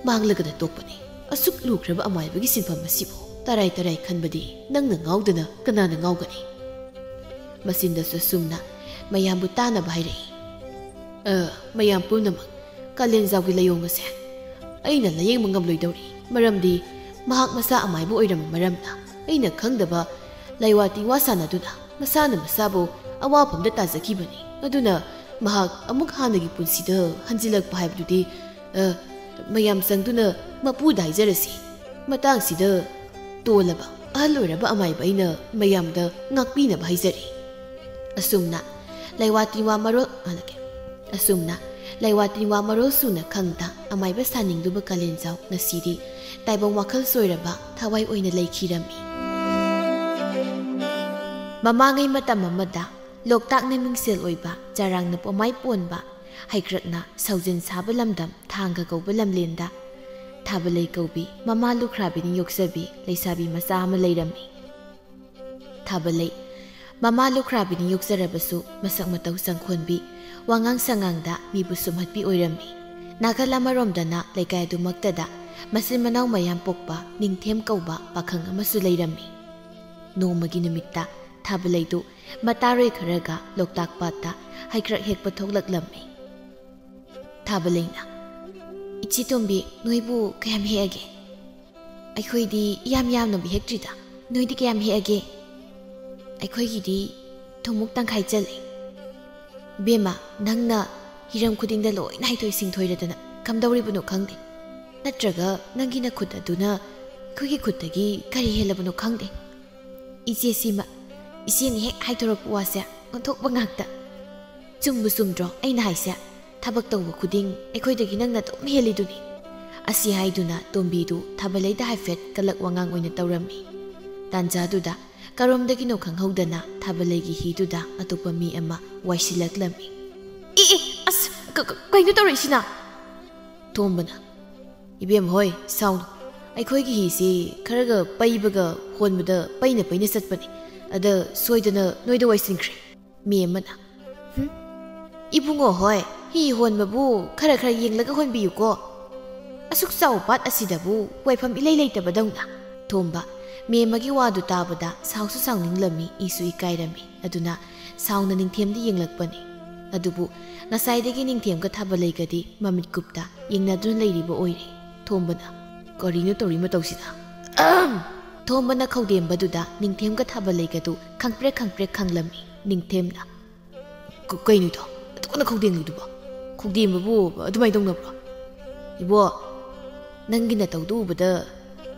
ꯃꯥꯡꯂꯒꯅ ꯇꯣꯛꯄꯅꯤ꯫ ꯑꯁꯨꯛ ꯂꯨꯈ꯭ꯔꯕ ꯑꯃꯥꯏꯕꯒꯤ ꯁꯤꯟꯐꯝ ꯑꯁꯤꯕꯨ ꯇꯔꯥꯏ ꯇꯔꯥꯏ ꯈꯟꯕꯗꯤ ꯅꯪꯅ ꯉꯥꯎꯗꯅ ꯀꯅꯥꯅ ꯉꯥꯎꯒꯅꯤ?" ꯃꯆꯤꯟꯗꯁꯨ ꯑꯁꯨꯝꯅ ꯃꯌꯥꯝꯕꯨ ꯇꯥꯅꯕ ꯍꯥꯏꯔꯛꯏ꯫ "ꯑ, ꯃꯌꯥꯝ ꯄꯨꯝꯅꯃꯛ, ꯀꯥꯂꯦꯟꯖꯥꯎꯒꯤ ꯂꯥꯏꯑꯣꯡ ꯑꯁꯦ ꯑꯩꯅ ꯂꯥꯌꯦꯡꯕ ꯉꯝꯂꯣꯏꯗꯧꯔꯤ꯫ ꯃꯔꯝꯗꯤ ꯃꯍꯥꯛ ꯃꯁꯥ ꯑꯃꯥꯏꯕ ꯑꯣꯏꯔꯝꯕ ꯃꯔꯝꯅ ꯑꯩꯅ ꯈꯪꯗꯕ ꯂꯥꯏꯋꯥ ꯇꯤꯟꯋꯥ ꯁꯥꯟꯅꯗꯨꯅ ꯃꯁꯥꯅ ꯃꯁꯥꯕꯨ ꯑꯋꯥꯐꯝꯗ ꯇꯥꯖꯈꯤꯕꯅꯤ꯫ ꯑꯗꯨꯅ ꯃꯍꯥꯛ ꯑꯃꯨꯛ ꯍꯥꯟꯅꯒꯤ ꯄꯨꯟꯁꯤꯗ ꯍꯟꯖꯤꯜꯂꯛꯄ ꯍꯥꯏꯕꯗꯨꯗꯤ, ꯑ, ꯃꯌꯥꯝ ꯆꯪꯗꯨꯅ ꯃꯄꯨꯗ ꯍꯥꯏꯖꯔꯁꯤ꯫ ꯃꯇꯥꯡꯁꯤꯗ ꯇꯣꯜꯂꯕ ꯑꯍꯜ ꯑꯣꯏꯔꯕ ꯑꯃꯥꯏꯕ ꯑꯩꯅ ꯃꯌꯥꯝꯗ ꯉꯥꯛꯄꯤꯅꯕ ꯍꯥꯏꯖꯔꯤ꯫" ꯑꯁꯨꯝꯅ ꯂꯥꯏꯋꯥ ꯇꯤꯟꯋꯥ ꯃꯔꯣꯜ, ꯃꯥꯂꯀꯦ꯫ ꯑꯁꯨꯝꯅ ꯂꯥꯏꯋꯥ ꯇꯤꯟꯋꯥ ꯃꯔꯣꯜ ꯁꯨꯅ ꯈꯪꯗ ꯑꯃꯥꯏꯕ ꯁꯥꯅꯤꯡꯂꯨꯕ ꯀꯥꯂꯦꯟꯖꯥꯎ ꯉꯁꯤꯗꯤ ꯇꯥꯏꯕꯪ ꯋꯥꯈꯜ ꯆꯣꯏꯔꯕ ꯊꯋꯥꯏ ꯑꯣꯏꯅ ꯂꯩꯈꯤꯔꯝꯃꯤ꯫ ꯃꯃꯥꯡꯉꯩ ꯃꯇꯝ ꯑꯃꯗ ꯂꯣꯛꯇꯥꯛꯅ ꯃꯤꯡꯁꯦꯜ ꯑꯣꯏꯕ, ꯆꯔꯥꯡꯅ ꯄꯣꯃꯥꯏ ꯄꯣꯟꯕ, ꯍꯩꯀ꯭ꯔꯛꯅ ꯁꯧꯖꯤꯟ ꯁꯥꯕ ꯂꯝꯗꯝ ꯊꯥꯡꯒ ꯀꯧꯕ ꯂꯝꯂꯦꯟꯗ ꯊꯥꯕꯂꯩ ꯀꯧꯕꯤ ꯃꯃꯥ ꯂꯨꯈ꯭ꯔꯥꯕꯤꯅ ꯌꯣꯛꯆꯕꯤ ꯂꯩꯁꯥꯕꯤ ꯃꯆꯥ ꯑꯃ ꯂꯩꯔꯝꯃꯤ꯫ ꯊꯥꯕꯂꯩ ꯃꯃꯥ ꯂꯨꯈ꯭ꯔꯥꯕꯤꯅ ꯌꯣꯛꯆꯔꯕꯁꯨ ꯃꯁꯛ ꯃꯇꯧ ꯆꯪꯈꯣꯟꯕꯤ, ꯋꯥꯉꯥꯡ ꯁꯉꯥꯡꯗ ꯃꯤꯕꯨ ꯁꯨꯝꯍꯠꯄꯤ ꯑꯣꯏꯔꯝꯃꯤ꯫ ꯅꯥꯀꯜ ꯑꯃꯔꯣꯝꯗꯅ ꯂꯩꯀꯥꯏ ꯑꯗꯨꯃꯛꯇꯗ ꯃꯆꯤꯟ ꯃꯅꯥꯎ ꯃꯌꯥꯝ ꯄꯣꯛꯄ ꯅꯤꯡꯊꯦꯝ ꯀꯧꯕ ꯄꯥꯈꯪ ꯑꯃꯁꯨ ꯂꯩꯔꯝꯃꯤ꯫ ꯅꯣꯡꯃꯒꯤ ꯅꯨꯃꯤꯠꯇ ꯊꯥꯕꯂꯩꯗꯨ ꯃꯇꯥꯔꯣꯏ ꯈꯔꯒ ꯂꯣꯛꯇꯥꯛ ꯄꯥꯠꯇ ꯍꯩꯀ꯭ꯔꯛ ꯍꯦꯛꯄ ꯊꯣꯛꯂꯛꯂꯝꯃꯤ꯫ ꯊꯥꯕꯂꯩꯅ, "ꯏꯆꯦ ꯇꯣꯝꯕꯤ, ꯅꯣꯏꯕꯨ ꯀꯌꯥꯝ ꯍꯦꯛꯑꯒꯦ? ꯑꯩꯈꯣꯏꯗꯤ ꯌꯥꯝ ꯌꯥꯝꯅꯕꯨ ꯍꯦꯛꯇ꯭ꯔꯤꯗ꯫ ꯅꯣꯏꯗꯤ ꯀꯌꯥꯝ ꯍꯦꯛꯑꯒꯦ?" "ꯑꯩꯈꯣꯏꯒꯤꯗꯤ ꯊꯨꯝꯃꯨꯛ ꯇꯪꯈꯥꯏ ꯆꯜꯂꯦ꯫" "ꯏꯕꯦꯝꯃ, ꯅꯪꯅ ꯍꯤꯔꯝ ꯈꯨꯗꯤꯡꯗ ꯂꯣꯏꯅ ꯍꯩꯊꯣꯏ ꯁꯤꯡꯊꯣꯏꯔꯗꯅ ꯀꯝꯗꯧꯔꯤꯕꯅꯣ ꯈꯪꯗꯦ꯫ ꯅꯠꯇ꯭ꯔꯒ ꯅꯪꯒꯤ ꯅꯈꯨꯠ ꯑꯗꯨꯅ ꯑꯩꯈꯣꯏꯒꯤ ꯈꯨꯠꯇꯒꯤ ꯀꯔꯤ ꯍꯦꯜꯂꯕꯅꯣ ꯈꯪꯗꯦ꯫ ꯏꯆꯦꯁꯤꯃ, ꯏꯆꯦꯅ ꯍꯦꯛ ꯍꯥꯏꯗꯣꯔꯛꯄ ꯋꯥꯁꯦ ꯑꯣꯟꯊꯣꯛꯄ ꯉꯥꯛꯇ꯫ ꯆꯨꯝꯕꯨ ꯆꯨꯝꯗ꯭ꯔꯣ ꯑꯩꯅ ꯍꯥꯏꯁꯦ? ꯊꯕꯛ ꯇꯧꯕ ꯈꯨꯗꯤꯡ ꯑꯩꯈꯣꯏꯗꯒꯤ ꯅꯪꯅ ꯑꯗꯨꯝ ꯍꯦꯜꯂꯤꯗꯨꯅꯤ꯫ ꯑꯁꯤ ꯍꯥꯏꯗꯨꯅ ꯇꯣꯝꯕꯤꯗꯨ ꯊꯥꯕꯂꯩꯗ ꯍꯥꯏꯐꯦꯠ ꯀꯂꯛ ꯋꯥꯉꯥꯡ ꯑꯣꯏꯅ ꯇꯧꯔꯝꯃꯤ꯫ ꯇꯥꯟꯖꯥꯗꯨꯗ ꯀꯔꯣꯝꯗꯒꯤꯅꯣ ꯈꯪꯍꯧꯗꯅ ꯊꯥꯕꯂꯩꯒꯤ ꯍꯤꯗꯨꯗ ꯑꯇꯣꯞꯄ ꯃꯤ ꯑꯃ ꯋꯥꯏꯁꯤꯜꯂꯛꯂꯝꯃꯤ꯫ "ꯏ, ꯏ, ꯑꯁ, ꯀ-, ꯀ-, ꯀꯩꯅꯣ ꯇꯧꯔꯛꯏꯁꯤꯅ?" ꯊꯣꯝꯕꯅ, "ꯏꯕꯦꯝ ꯍꯣꯏ, ꯁꯥꯎꯅꯨ꯫ ꯑꯩꯈꯣꯏꯒꯤ ꯍꯤꯁꯤ ꯈꯔꯒ ꯄꯩꯕꯒ ꯍꯣꯟꯕꯗ ꯄꯩꯅ ꯄꯩꯅ ꯆꯠꯄꯅꯤ꯫ ꯑꯗ ꯁꯣꯏꯗꯅ ꯅꯣꯏꯗ ꯋꯥꯏꯁꯤꯟꯈ꯭ꯔꯦ꯫" ꯃꯤ ꯑꯃꯅ, "ꯍꯨꯝ? ꯏꯕꯨꯡꯉꯣ ꯍꯣꯏ, ꯍꯤ ꯍꯣꯟꯕꯕꯨ ꯈꯔ ꯈꯔ ꯌꯦꯡꯂꯒ ꯍꯣꯟꯕꯤꯌꯨꯀꯣ꯫ ꯑꯁꯨꯛ ꯆꯥꯎꯕ ꯄꯥꯠ ꯑꯁꯤꯗꯕꯨ ꯋꯥꯏꯐꯝ ꯏꯂꯩ ꯂꯩꯇꯕꯗꯧꯅ꯫" ꯊꯣꯝꯕ, ꯃꯦꯝꯃꯒꯤ ꯋꯥꯗꯨ ꯇꯥꯕꯗ ꯁꯥꯎꯁꯨ ꯁꯥꯎꯅꯤꯡꯂꯝꯃꯤ, ꯏꯁꯨ ꯏꯀꯥꯏꯔꯝꯃꯤ꯫ ꯑꯗꯨꯅ ꯁꯥꯎꯅ ꯅꯤꯡꯊꯦꯝꯗ ꯌꯦꯡꯂꯛꯄꯅꯤ꯫ ꯑꯗꯨꯕꯨ ꯉꯁꯥꯏꯗꯒꯤ ꯅꯤꯡꯊꯦꯝꯒ ꯊꯥꯕꯂꯩꯒꯗꯤ ꯃꯃꯤꯠ ꯀꯨꯞꯇ ꯌꯦꯡꯅꯗꯨꯅ ꯂꯩꯔꯤꯕ ꯑꯣꯏꯔꯦ꯫ ꯊꯣꯝꯕꯅ, "ꯀꯔꯤꯅꯣ ꯇꯧꯔꯤ ꯃꯇꯧꯁꯤꯅ?" ꯑꯍꯝ! ꯊꯣꯝꯕꯅ ꯈꯧꯗꯦꯝꯕꯗꯨꯗ ꯅꯤꯡꯊꯦꯝꯒ ꯊꯥꯕꯂꯩꯒꯗꯨ ꯈꯪꯄ꯭ꯔꯦꯛ ꯈꯪꯄ꯭ꯔꯦꯛ ꯈꯪꯂꯝꯃꯤ꯫ ꯅꯤꯡꯊꯦꯝꯅ, "ꯀ-, ꯀꯩꯅꯣꯗꯣ? ꯑꯗꯨꯛ ꯀꯟꯅ ꯈꯧꯗꯦꯡꯂꯤꯗꯨꯕꯣ? ꯈꯧꯗꯦꯝꯕꯕꯨ ꯑꯗꯨꯃꯥꯏꯅ ꯇꯧꯅꯕ꯭ꯔꯣ?" "ꯏꯕꯣ, ꯅꯪꯒꯤ ꯅꯇꯧꯗꯨ ꯎꯕꯗ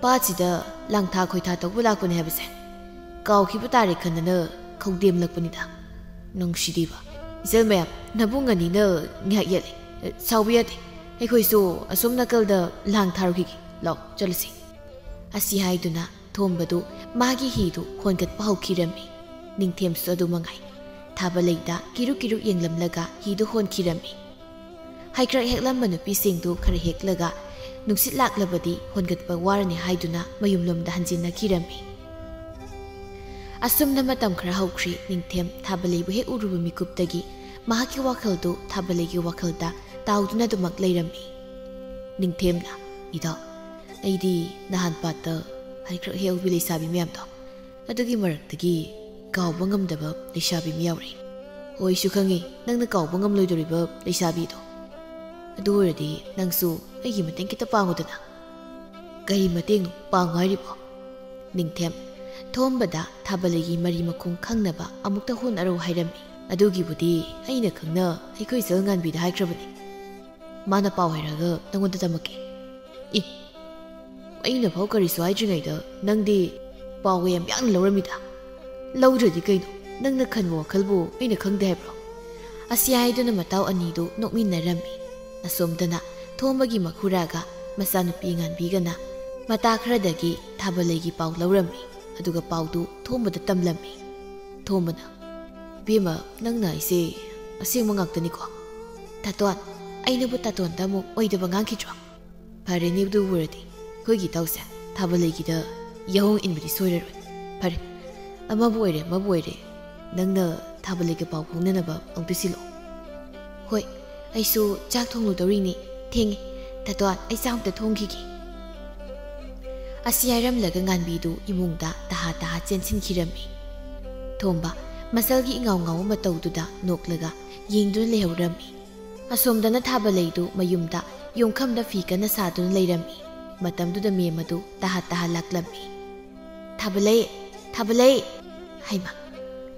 ꯄꯥꯠꯁꯤꯗ ꯂꯥꯡꯊꯥ ꯈꯣꯏꯊꯥ ꯇꯧꯕ ꯂꯥꯛꯄꯅꯦ ꯍꯥꯏꯕꯁꯦ ꯀꯥꯎꯈꯤꯕ ꯇꯥꯔꯦ ꯈꯟꯗꯅ ꯈꯧꯗꯦꯝꯂꯛꯄꯅꯤꯗ꯫ ꯅꯨꯡꯁꯤꯗꯤꯕ꯫ ꯏꯆꯜ ꯃꯌꯥꯝ, ꯅꯕꯨꯡ ꯑꯅꯤꯅ ꯉꯥꯏꯍꯥꯛ ꯌꯦꯠꯂꯦ꯫ ꯁꯥꯎꯕ ꯌꯥꯗꯦ꯫ ꯑꯩꯈꯣꯏꯁꯨ ꯑꯁꯣꯝ ꯅꯥꯀꯜꯗ ꯂꯥꯡ ꯊꯥꯔꯨꯈꯤꯒꯦ꯫ ꯂꯥꯎ, ꯆꯠꯂꯁꯤ꯫" ꯑꯁꯤ ꯍꯥꯏꯗꯨꯅ ꯊꯣꯝꯕꯗꯨ ꯃꯥꯒꯤ ꯍꯤꯗꯨ ꯍꯣꯟꯒꯠꯄ ꯍꯧꯈꯤꯔꯝꯃꯤ꯫ ꯅꯤꯡꯊꯦꯝꯁꯨ ꯑꯗꯨ ꯃꯉꯥꯏ꯫ ꯊꯥꯕꯂꯩꯗ ꯀꯤꯔꯨꯛ ꯀꯤꯔꯨꯛ ꯌꯦꯡꯂꯝꯂꯒ ꯍꯤꯗꯨ ꯍꯣꯟꯈꯤꯔꯝꯃꯤ꯫ ꯍꯩꯀ꯭ꯔꯛ ꯍꯦꯛꯂꯝꯕ ꯅꯨꯄꯤꯁꯤꯡꯗꯨ ꯈꯔ ꯍꯦꯛꯂꯒ ꯅꯨꯡꯁꯤꯠ ꯂꯥꯛꯂꯕꯗꯤ ꯍꯣꯟꯒꯠꯄ ꯋꯥꯔꯅꯤ ꯍꯥꯏꯗꯨꯅ ꯃꯌꯨꯝꯂꯣꯝꯗ ꯍꯟꯖꯤꯟꯅꯈꯤꯔꯝꯃꯤ꯫ ꯑꯁꯨꯝꯅ ꯃꯇꯝ ꯈꯔ ꯍꯧꯈ꯭ꯔꯤ꯫ ꯅꯤꯡꯊꯦꯝ ꯊꯥꯕꯂꯩꯕꯨ ꯍꯦꯛ ꯎꯔꯨꯕ ꯃꯤꯀꯨꯞꯇꯒꯤ ꯃꯍꯥꯛꯀꯤ ꯋꯥꯈꯜꯗꯨ ꯊꯥꯕꯂꯩꯒꯤ ꯋꯥꯈꯜꯗ ꯇꯥꯎꯗꯨꯅ ꯑꯗꯨꯃꯛ ꯂꯩꯔꯝꯃꯤ꯫ ꯅꯤꯡꯊꯦꯝꯅ, "ꯏꯗꯣ, ꯑꯩꯗꯤ ꯅꯍꯥꯟ ꯄꯥꯠꯇ ꯍꯩꯀ꯭ꯔꯛ ꯍꯦꯛꯍꯧꯕꯤ ꯂꯩꯁꯥꯕꯤ ꯃꯌꯥꯝꯗꯣ ꯑꯗꯨꯒꯤ ꯃꯔꯛꯇꯒꯤ ꯀꯥꯎꯕ ꯉꯝꯗꯕ ꯂꯩꯁꯥꯕꯤ ꯑꯃ ꯌꯥꯎꯔꯛꯏ꯫ ꯍꯣꯏꯁꯨ ꯈꯪꯉꯤ ꯅꯪꯅ ꯀꯥꯎꯕ ꯉꯝꯂꯣꯏꯗꯧꯔꯤꯕ ꯂꯩꯁꯥꯕꯤꯗꯣ꯫ ꯑꯗꯨ ꯑꯣꯏꯔꯗꯤ ꯅꯪꯁꯨ ꯑꯩꯒꯤ ꯃꯇꯦꯡ ꯈꯤꯇ ꯄꯥꯡꯉꯨꯗꯅ꯫" "ꯀꯔꯤ ꯃꯇꯦꯡꯅꯣ ꯄꯥꯡꯉꯨ ꯍꯥꯏꯔꯤꯕꯣ?" ꯅꯤꯡꯊꯦꯝ, ꯊꯣꯝꯕꯗ ꯊꯥꯕꯂꯩꯒꯤ ꯃꯔꯤ ꯃꯈꯣꯡ ꯈꯪꯅꯕ ꯑꯃꯨꯛꯇ ꯍꯣꯠꯅꯔꯧ ꯍꯥꯏꯔꯝꯃꯤ꯫ "ꯑꯗꯨꯒꯤꯕꯨꯗꯤ ꯑꯩꯅ ꯈꯪꯅ ꯑꯩꯈꯣꯏ ꯏꯆꯜ ꯉꯥꯟꯕꯤꯗ ꯍꯥꯏꯈ꯭ꯔꯕꯅꯤ꯫ ꯃꯥꯅ ꯄꯥꯎ ꯍꯥꯏꯔꯛꯑꯒ ꯅꯪꯉꯣꯟꯗ ꯇꯝꯃꯛꯀꯦ꯫" "ꯏ, ꯑꯩꯅ ꯐꯥꯎ ꯀꯔꯤꯁꯨ ꯍꯥꯏꯗ꯭ꯔꯤꯉꯩꯗ ꯅꯪꯗꯤ ꯄꯥꯎꯒ ꯌꯥꯝ ꯌꯥꯡꯅ ꯂꯧꯔꯝꯃꯤꯗ꯫" "ꯂꯧꯗ꯭ꯔꯗꯤ ꯀꯩꯅꯣ? ꯅꯪꯅ ꯈꯟꯕ ꯋꯥꯈꯜꯕꯨ ꯑꯩꯅ ꯈꯪꯗꯦ ꯍꯥꯏꯕ꯭ꯔꯣ?" ꯑꯁꯤ ꯍꯥꯏꯗꯨꯅ ꯃꯇꯥꯎ ꯑꯅꯤꯗꯨ ꯅꯣꯛꯃꯤꯟꯅꯔꯝꯃꯤ꯫ ꯑꯁꯣꯝꯗꯅ ꯊꯣꯝꯕꯒꯤ ꯃꯈꯨꯔꯥꯒ ꯃꯆꯥꯅꯨꯄꯤ ꯉꯥꯟꯕꯤꯒꯅ ꯃꯇꯥ ꯈꯔꯗꯒꯤ ꯊꯥꯕꯂꯩꯒꯤ ꯄꯥꯎ ꯂꯧꯔꯝꯃꯤ꯫ ꯑꯗꯨꯒ ꯄꯥꯎꯗꯨ ꯊꯣꯝꯕꯗ ꯇꯝꯂꯝꯃꯤ꯫ ꯊꯣꯝꯕꯅ, "ꯏꯕꯦꯝꯃ, ꯅꯪꯅ ꯑꯩꯁꯦ ꯑꯁꯦꯡꯕ ꯉꯥꯛꯇꯅꯤꯀꯣ? ꯇꯥꯇꯣꯟ, ꯑꯩꯅꯕꯨ ꯇꯥꯇꯣꯟꯗ ꯑꯃꯨꯛ ꯑꯣꯏꯗꯕ ꯉꯥꯡꯈꯤꯗ꯭ꯔꯣ? ꯐꯔꯦꯅꯦ, ꯑꯗꯨ ꯑꯣꯏꯔꯗꯤ ꯑꯩꯈꯣꯏꯒꯤ ꯏꯇꯥꯎꯁꯦ ꯊꯥꯕꯂꯩꯒꯤꯗ ꯌꯥꯍꯣꯡ ꯏꯟꯕꯗꯤ ꯁꯣꯏꯔꯔꯣꯏ꯫ ꯐꯔꯦ, ꯑꯃꯕꯨ ꯑꯣꯏꯔꯦ ꯑꯃꯕꯨ ꯑꯣꯏꯔꯦ, ꯅꯪꯅ ꯊꯥꯕꯂꯩꯒ ꯄꯥꯎ ꯐꯥꯎꯅꯅꯕ ꯑꯃꯨꯛꯇ ꯁꯤꯜꯂꯛꯑꯣ꯫ ꯍꯣꯏ, ꯑꯩꯁꯨ ꯆꯥꯛ ꯊꯣꯡꯂꯨꯗꯧꯔꯤꯅꯦ, ꯊꯦꯡꯉꯦ꯫ ꯇꯥꯇꯣꯟ, ꯑꯩ ꯆꯥꯛ ꯑꯝꯇ ꯊꯣꯡꯈꯤꯒꯦ"꯫ ꯑꯁꯤ ꯍꯥꯏꯔꯝꯂꯒ ꯉꯥꯟꯕꯤꯗꯨ ꯏꯃꯨꯡꯗ ꯇꯍꯥ ꯇꯍꯥ ꯆꯦꯟꯁꯤꯟꯈꯤꯔꯝꯃꯤ꯫ ꯊꯣꯝꯕ ꯃꯆꯜꯒꯤ ꯏꯉꯥꯎ ꯉꯥꯎꯕ ꯃꯇꯧꯗꯨꯗ ꯅꯣꯛꯂꯒ ꯌꯦꯡꯗꯨꯅ ꯂꯩꯍꯧꯔꯝꯃꯤ꯫ ꯑꯁꯣꯝꯗꯅ ꯊꯥꯕꯂꯩꯗꯨ ꯃꯌꯨꯝꯗ ꯌꯣꯡꯈꯝꯗ ꯐꯤ ꯀꯟꯅ ꯁꯥꯗꯨꯅ ꯂꯩꯔꯝꯃꯤ꯫ ꯃꯇꯝꯗꯨꯗ ꯃꯦꯝ ꯑꯗꯨ ꯇꯍꯥ ꯇꯍꯥ ꯂꯥꯛꯂꯝꯃꯤ꯫ "ꯊꯥꯕꯂꯩ! ꯊꯥꯕꯂꯩ!" ꯍꯩꯃꯥ,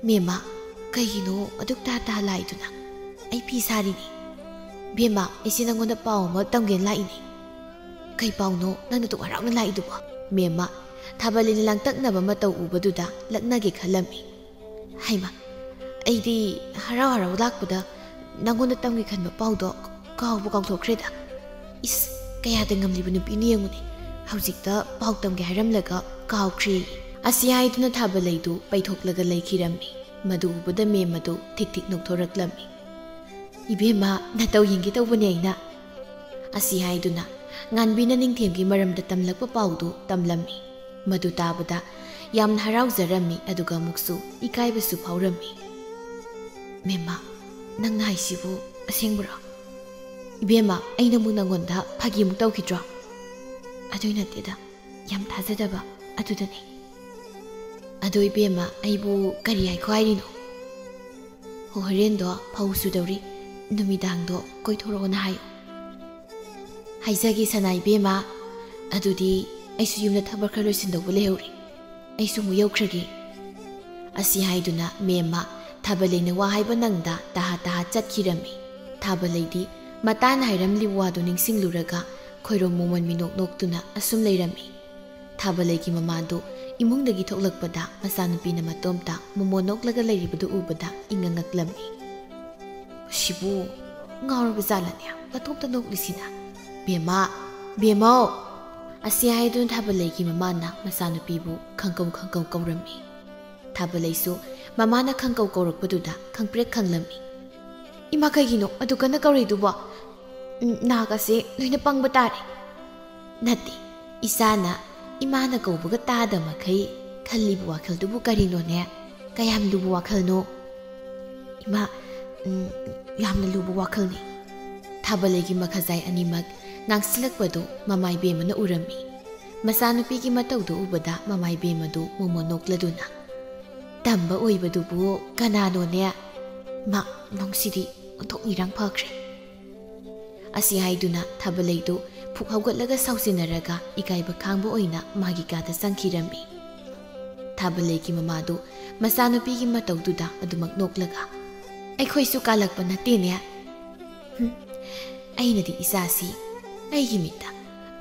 ꯃꯦꯝꯃ, ꯀꯩꯒꯤꯅꯣ ꯑꯗꯨꯛ ꯇꯍꯥ ꯇꯍꯥ ꯂꯥꯛꯏꯗꯨꯅ? "ꯑꯩ ꯐꯤ ꯁꯥꯔꯤꯅꯦ꯫ ꯕꯦꯝꯃ, ꯑꯩꯁꯦ ꯅꯪꯉꯣꯟꯗ ꯄꯥꯎ ꯑꯃ ꯇꯝꯒꯦꯅ ꯂꯥꯛꯏꯅꯦ"꯫ "ꯀꯩ ꯄꯥꯎꯅꯣ ꯅꯪꯅ ꯑꯗꯨꯛ ꯍꯔꯥꯎꯅ ꯂꯥꯛꯏꯗꯨꯕꯣ?" ꯃꯦꯝꯃ ꯊꯥꯕꯂꯩꯅ ꯂꯥꯡꯇꯛꯅꯕ ꯃꯇꯧ ꯎꯕꯗꯨꯗ ꯂꯛꯅꯒꯦ ꯈꯜꯂꯝꯃꯤ꯫ "ꯍꯩꯃꯥ, ꯑꯩꯗꯤ ꯍꯔꯥꯎ ꯍꯔꯥꯎ ꯂꯥꯛꯄꯗ ꯅꯪꯉꯣꯟꯗ ꯇꯝꯒꯦ ꯈꯟꯕ ꯄꯥꯎꯗꯣ ꯀꯥꯎꯕꯨ ꯀꯥꯎꯊꯣꯛꯈ꯭ꯔꯦꯗ꯫ ꯏꯁ, ꯀꯌꯥꯗ ꯉꯝꯂꯤꯕ ꯅꯨꯄꯤꯅꯣ ꯌꯦꯡꯉꯨꯅꯦ, ꯍꯧꯖꯤꯛꯇ ꯄꯥꯎ ꯇꯝꯒꯦ ꯍꯥꯏꯔꯝꯂꯒ ꯀꯥꯎꯈ꯭ꯔꯦ"꯫ ꯑꯁꯤ ꯍꯥꯏꯗꯨꯅ ꯊꯥꯕꯂꯩꯗꯨ ꯄꯩꯊꯣꯛꯂꯒ ꯂꯩꯈꯤꯔꯝꯃꯤ꯫ ꯃꯗꯨ ꯎꯕꯗ ꯃꯦꯝ ꯑꯗꯨ ꯊꯤꯛ ꯊꯤꯛ ꯅꯣꯛꯊꯣꯔꯛꯂꯝꯃꯤ꯫ "ꯏꯕꯦꯝꯃ, ꯅꯇꯧ ꯌꯦꯡꯒꯦ ꯇꯧꯕꯅꯦ ꯑꯩꯅ"꯫ ꯑꯁꯤ ꯍꯥꯏꯗꯨꯅ ꯉꯥꯟꯕꯤꯅ ꯅꯤꯡꯊꯦꯝꯒꯤ ꯃꯔꯝꯗ ꯇꯝꯂꯛꯄ ꯄꯥꯎꯗꯨ ꯇꯝꯂꯝꯃꯤ꯫ ꯃꯗꯨ ꯇꯥꯕꯗ ꯌꯥꯝꯅ ꯍꯔꯥꯎꯖꯔꯝꯃꯤ, ꯑꯗꯨꯒ ꯑꯃꯨꯛꯁꯨ ꯏꯀꯥꯏꯕꯁꯨ ꯐꯥꯎꯔꯝꯃꯤ꯫ "ꯃꯦꯝꯃ, ꯅꯪꯅ ꯍꯥꯏꯁꯤꯕꯨ ꯑꯁꯦꯡꯕꯔꯣ? ꯏꯕꯦꯝꯃ, ꯑꯩꯅꯕꯨ ꯅꯪꯉꯣꯟꯗ ꯐꯥꯒꯤꯃꯨꯛ ꯇꯧꯈꯤꯗ꯭ꯔꯣ? ꯑꯗꯨꯏ ꯅꯠꯇꯦꯗ, ꯌꯥꯝ ꯊꯥꯖꯗꯕ ꯑꯗꯨꯗꯅꯤ"꯫ "ꯑꯗꯣ ꯏꯕꯦꯝꯃ, ꯑꯩꯕꯨ ꯀꯔꯤ ꯍꯥꯏꯈꯣ ꯍꯥꯏꯔꯤꯅꯣ?" "ꯍꯣ, ꯍꯣꯔꯦꯟꯗꯣ ꯐꯧ ꯁꯨꯗꯧꯔꯤ, ꯅꯨꯃꯤꯗꯥꯡꯗꯣ ꯀꯣꯏꯊꯣꯔꯛꯑꯣꯅ ꯍꯥꯏꯌꯨ"꯫ "ꯍꯥꯏꯖꯒꯦ ꯁꯅꯥ ꯏꯕꯦꯝꯃ, ꯑꯗꯨꯗꯤ ꯑꯩꯁꯨ ꯌꯨꯝꯗ ꯊꯕꯛ ꯈꯔ ꯂꯣꯏꯁꯤꯟꯗꯧꯕ ꯂꯩꯍꯧꯔꯤ, ꯑꯩꯁꯨ ꯑꯃꯨꯛ ꯌꯧꯈ꯭ꯔꯒꯦ"꯫ ꯑꯁꯤ ꯍꯥꯏꯗꯨꯅ ꯃꯦꯝꯃ ꯊꯥꯕꯂꯩꯅ ꯋꯥ ꯍꯥꯏꯕ ꯅꯪꯗ ꯇꯍꯥ ꯇꯍꯥ ꯆꯠꯈꯤꯔꯝꯃꯤ꯫ ꯊꯥꯕꯂꯩꯗꯤ ꯃꯇꯥꯅ ꯍꯥꯏꯔꯝꯂꯤꯕ ꯋꯥꯗꯨ ꯅꯤꯡꯁꯤꯡꯂꯨꯔꯒ ꯈꯣꯏꯔꯣꯝ ꯃꯣꯃꯣꯟ ꯃꯤꯅꯣꯛ ꯅꯣꯛꯇꯨꯅ ꯑꯁꯨꯝ ꯂꯩꯔꯝꯃꯤ꯫ ꯊꯥꯕꯂꯩꯒꯤ ꯃꯃꯥꯗꯨ ꯏꯃꯨꯡꯗꯒꯤ ꯊꯣꯛꯂꯛꯄꯗ ꯃꯆꯥꯅꯨꯄꯤꯅ ꯃꯇꯣꯝꯇ ꯃꯣꯃꯣꯟ ꯅꯣꯛꯂꯒ ꯂꯩꯔꯤꯕꯗꯨ ꯎꯕꯗ ꯏꯉꯛ ꯉꯛꯂꯝꯃꯤ꯫ "ꯁꯤꯕꯨ ꯉꯥꯎꯔꯕ ꯖꯥꯠꯂꯅꯦ ꯃꯇꯣꯝꯇ ꯅꯣꯛꯂꯤꯁꯤꯅ? ꯕꯦꯝꯃ, "ꯕꯦꯝꯃꯧ!" ꯑꯁꯤ ꯍꯥꯏꯗꯨꯅ ꯊꯥꯕꯂꯩꯒꯤ ꯃꯃꯥꯅ ꯃꯆꯥꯅꯨꯄꯤꯕꯨ ꯈꯪꯀꯧ ꯈꯪꯀꯧ ꯀꯧꯔꯝꯃꯤ꯫ ꯊꯥꯕꯂꯩꯁꯨ ꯃꯃꯥꯅ ꯈꯪꯀꯧ ꯀꯧꯔꯛꯄꯗꯨꯗ ꯈꯪꯄ꯭ꯔꯦꯛ ꯈꯪꯂꯝꯃꯤ꯫ "ꯏꯃꯥ, ꯀꯩꯒꯤꯅꯣ ꯑꯗꯨ ꯀꯟꯅ ꯀꯧꯔꯤꯗꯨꯕꯣ? ꯎꯝ, ꯅꯥꯒꯁꯦ ꯂꯣꯏꯅ ꯄꯪꯕ ꯇꯥꯔꯦ꯫" "ꯅꯠꯇꯦ, ꯏꯆꯥꯅ ꯏꯃꯥꯅ ꯀꯧꯕꯒ ꯇꯥꯗ ꯃꯈꯩ ꯈꯜꯂꯤꯕ ꯋꯥꯈꯜꯗꯨꯕꯨ ꯀꯔꯤꯅꯣꯅꯦ? ꯀꯌꯥꯝ ꯂꯨꯕ ꯋꯥꯈꯜꯅꯣ?" "ꯏꯃꯥ, ꯎꯝ, ꯌꯥꯝꯅ ꯂꯨꯕ ꯋꯥꯈꯜꯅꯤ꯫" ꯊꯥꯕꯂꯩꯒꯤ ꯃꯈꯖꯥꯏ ꯑꯅꯤꯃꯛ ꯉꯥꯡꯁꯤꯜꯂꯛꯄꯗꯨ ꯃꯃꯥꯏ ꯕꯦꯝꯃꯅ ꯎꯔꯝꯃꯤ꯫ ꯃꯆꯥꯅꯨꯄꯤꯒꯤ ꯃꯇꯧꯗꯨ ꯎꯕꯗ ꯃꯃꯥꯏ ꯕꯦꯝꯃꯗꯨ ꯃꯣꯃꯣꯟ ꯅꯣꯛꯂꯗꯨꯅ, "ꯇꯝꯕ ꯑꯣꯏꯕꯗꯨꯕꯨ ꯀꯅꯥꯅꯣꯅꯦ? ꯃꯥ, ꯅꯨꯡꯁꯤꯗꯤ ꯑꯣꯟꯊꯣꯛ ꯅꯤꯔꯥꯡ ꯐꯈ꯭ꯔꯦ꯫" ꯑꯁꯤ ꯍꯥꯏꯗꯨꯅ ꯊꯥꯕꯂꯩꯗꯨ ꯐꯨꯛ ꯍꯧꯒꯠꯂꯒ ꯁꯥꯎꯁꯤꯟꯅꯔꯒ ꯏꯀꯥꯏꯕ ꯈꯥꯡꯕ ꯑꯣꯏꯅ ꯃꯥꯒꯤ ꯀꯥꯗ ꯆꯪꯈꯤꯔꯝꯃꯤ꯫ ꯊꯥꯕꯂꯩꯒꯤ ꯃꯃꯥꯗꯨ ꯃꯆꯥꯅꯨꯄꯤꯒꯤ ꯃꯇꯧꯗꯨꯗ ꯑꯗꯨꯃꯛ ꯅꯣꯛꯂꯒ, "ꯑꯩꯈꯣꯏꯁꯨ ꯀꯥꯜꯂꯛꯄ ꯅꯠꯇꯦꯅꯦ꯫ ꯍꯨꯝ, ꯑꯩꯅꯗꯤ ꯏꯆꯥꯁꯤ ꯑꯩꯒꯤ ꯃꯤꯠꯇ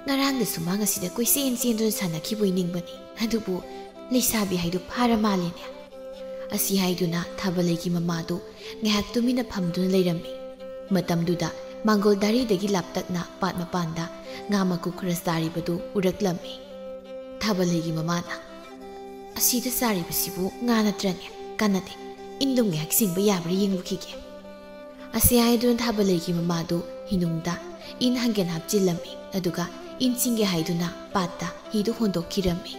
ꯉꯔꯥꯡꯗꯁꯨ ꯃꯥ ꯉꯁꯤꯗ ꯀꯣꯏꯆꯦꯟ ꯆꯦꯟꯗꯨꯅ ꯁꯥꯟꯅꯈꯤꯕꯣꯏ ꯅꯤꯡꯕꯅꯤ, ꯑꯗꯨꯕꯨ ꯂꯩꯁꯥꯕꯤ ꯍꯥꯏꯗꯨ ꯐꯥꯔ ꯃꯥꯜꯂꯦꯅꯦ꯫" ꯑꯁꯤ ꯍꯥꯏꯗꯨꯅ ꯊꯥꯕꯂꯩꯒꯤ ꯃꯃꯥꯗꯨ ꯉꯥꯏꯍꯥꯛ ꯇꯨꯃꯤꯟꯅ ꯐꯝꯗꯨꯅ ꯂꯩꯔꯝꯃꯤ꯫ ꯃꯇꯝꯗꯨꯗ ꯃꯥꯡꯒꯣꯜ ꯗꯥꯔꯤꯗꯒꯤ ꯂꯥꯞꯇꯛꯅ ꯄꯥꯠ ꯃꯄꯥꯟꯗ ꯉꯥ ꯃꯀꯨ ꯈꯔ ꯆꯥꯔꯤꯕꯗꯨ ꯎꯔꯛꯂꯝꯃꯤ꯫ ꯊꯥꯕꯂꯩꯒꯤ ꯃꯃꯥꯅ, "ꯑꯁꯤꯗ ꯆꯥꯔꯤꯕꯁꯤꯕꯨ ꯉꯥ ꯅꯠꯇ꯭ꯔꯅꯦ? ꯀꯥꯟꯅꯗꯦ, ꯏꯟꯗꯨꯝ ꯉꯥꯏꯍꯥꯛ ꯆꯤꯡꯕ ꯌꯥꯕ꯭ꯔꯥ ꯌꯦꯡꯂꯨꯈꯤꯒꯦ꯫" ꯑꯁꯤ ꯍꯥꯏꯗꯨꯅ ꯊꯥꯕꯂꯩꯒꯤ ꯃꯃꯥꯗꯨ ꯍꯤꯅꯨꯡꯗ ꯏꯟ ꯍꯪꯒꯦꯟ ꯍꯥꯞꯆꯤꯜꯂꯝꯃꯤ, ꯑꯗꯨꯒ ꯏꯟ ꯆꯤꯡꯒꯦ ꯍꯥꯏꯗꯨꯅ ꯄꯥꯠꯇ ꯍꯤꯗꯨ ꯍꯣꯟꯗꯣꯛꯈꯤꯔꯝꯃꯤ꯫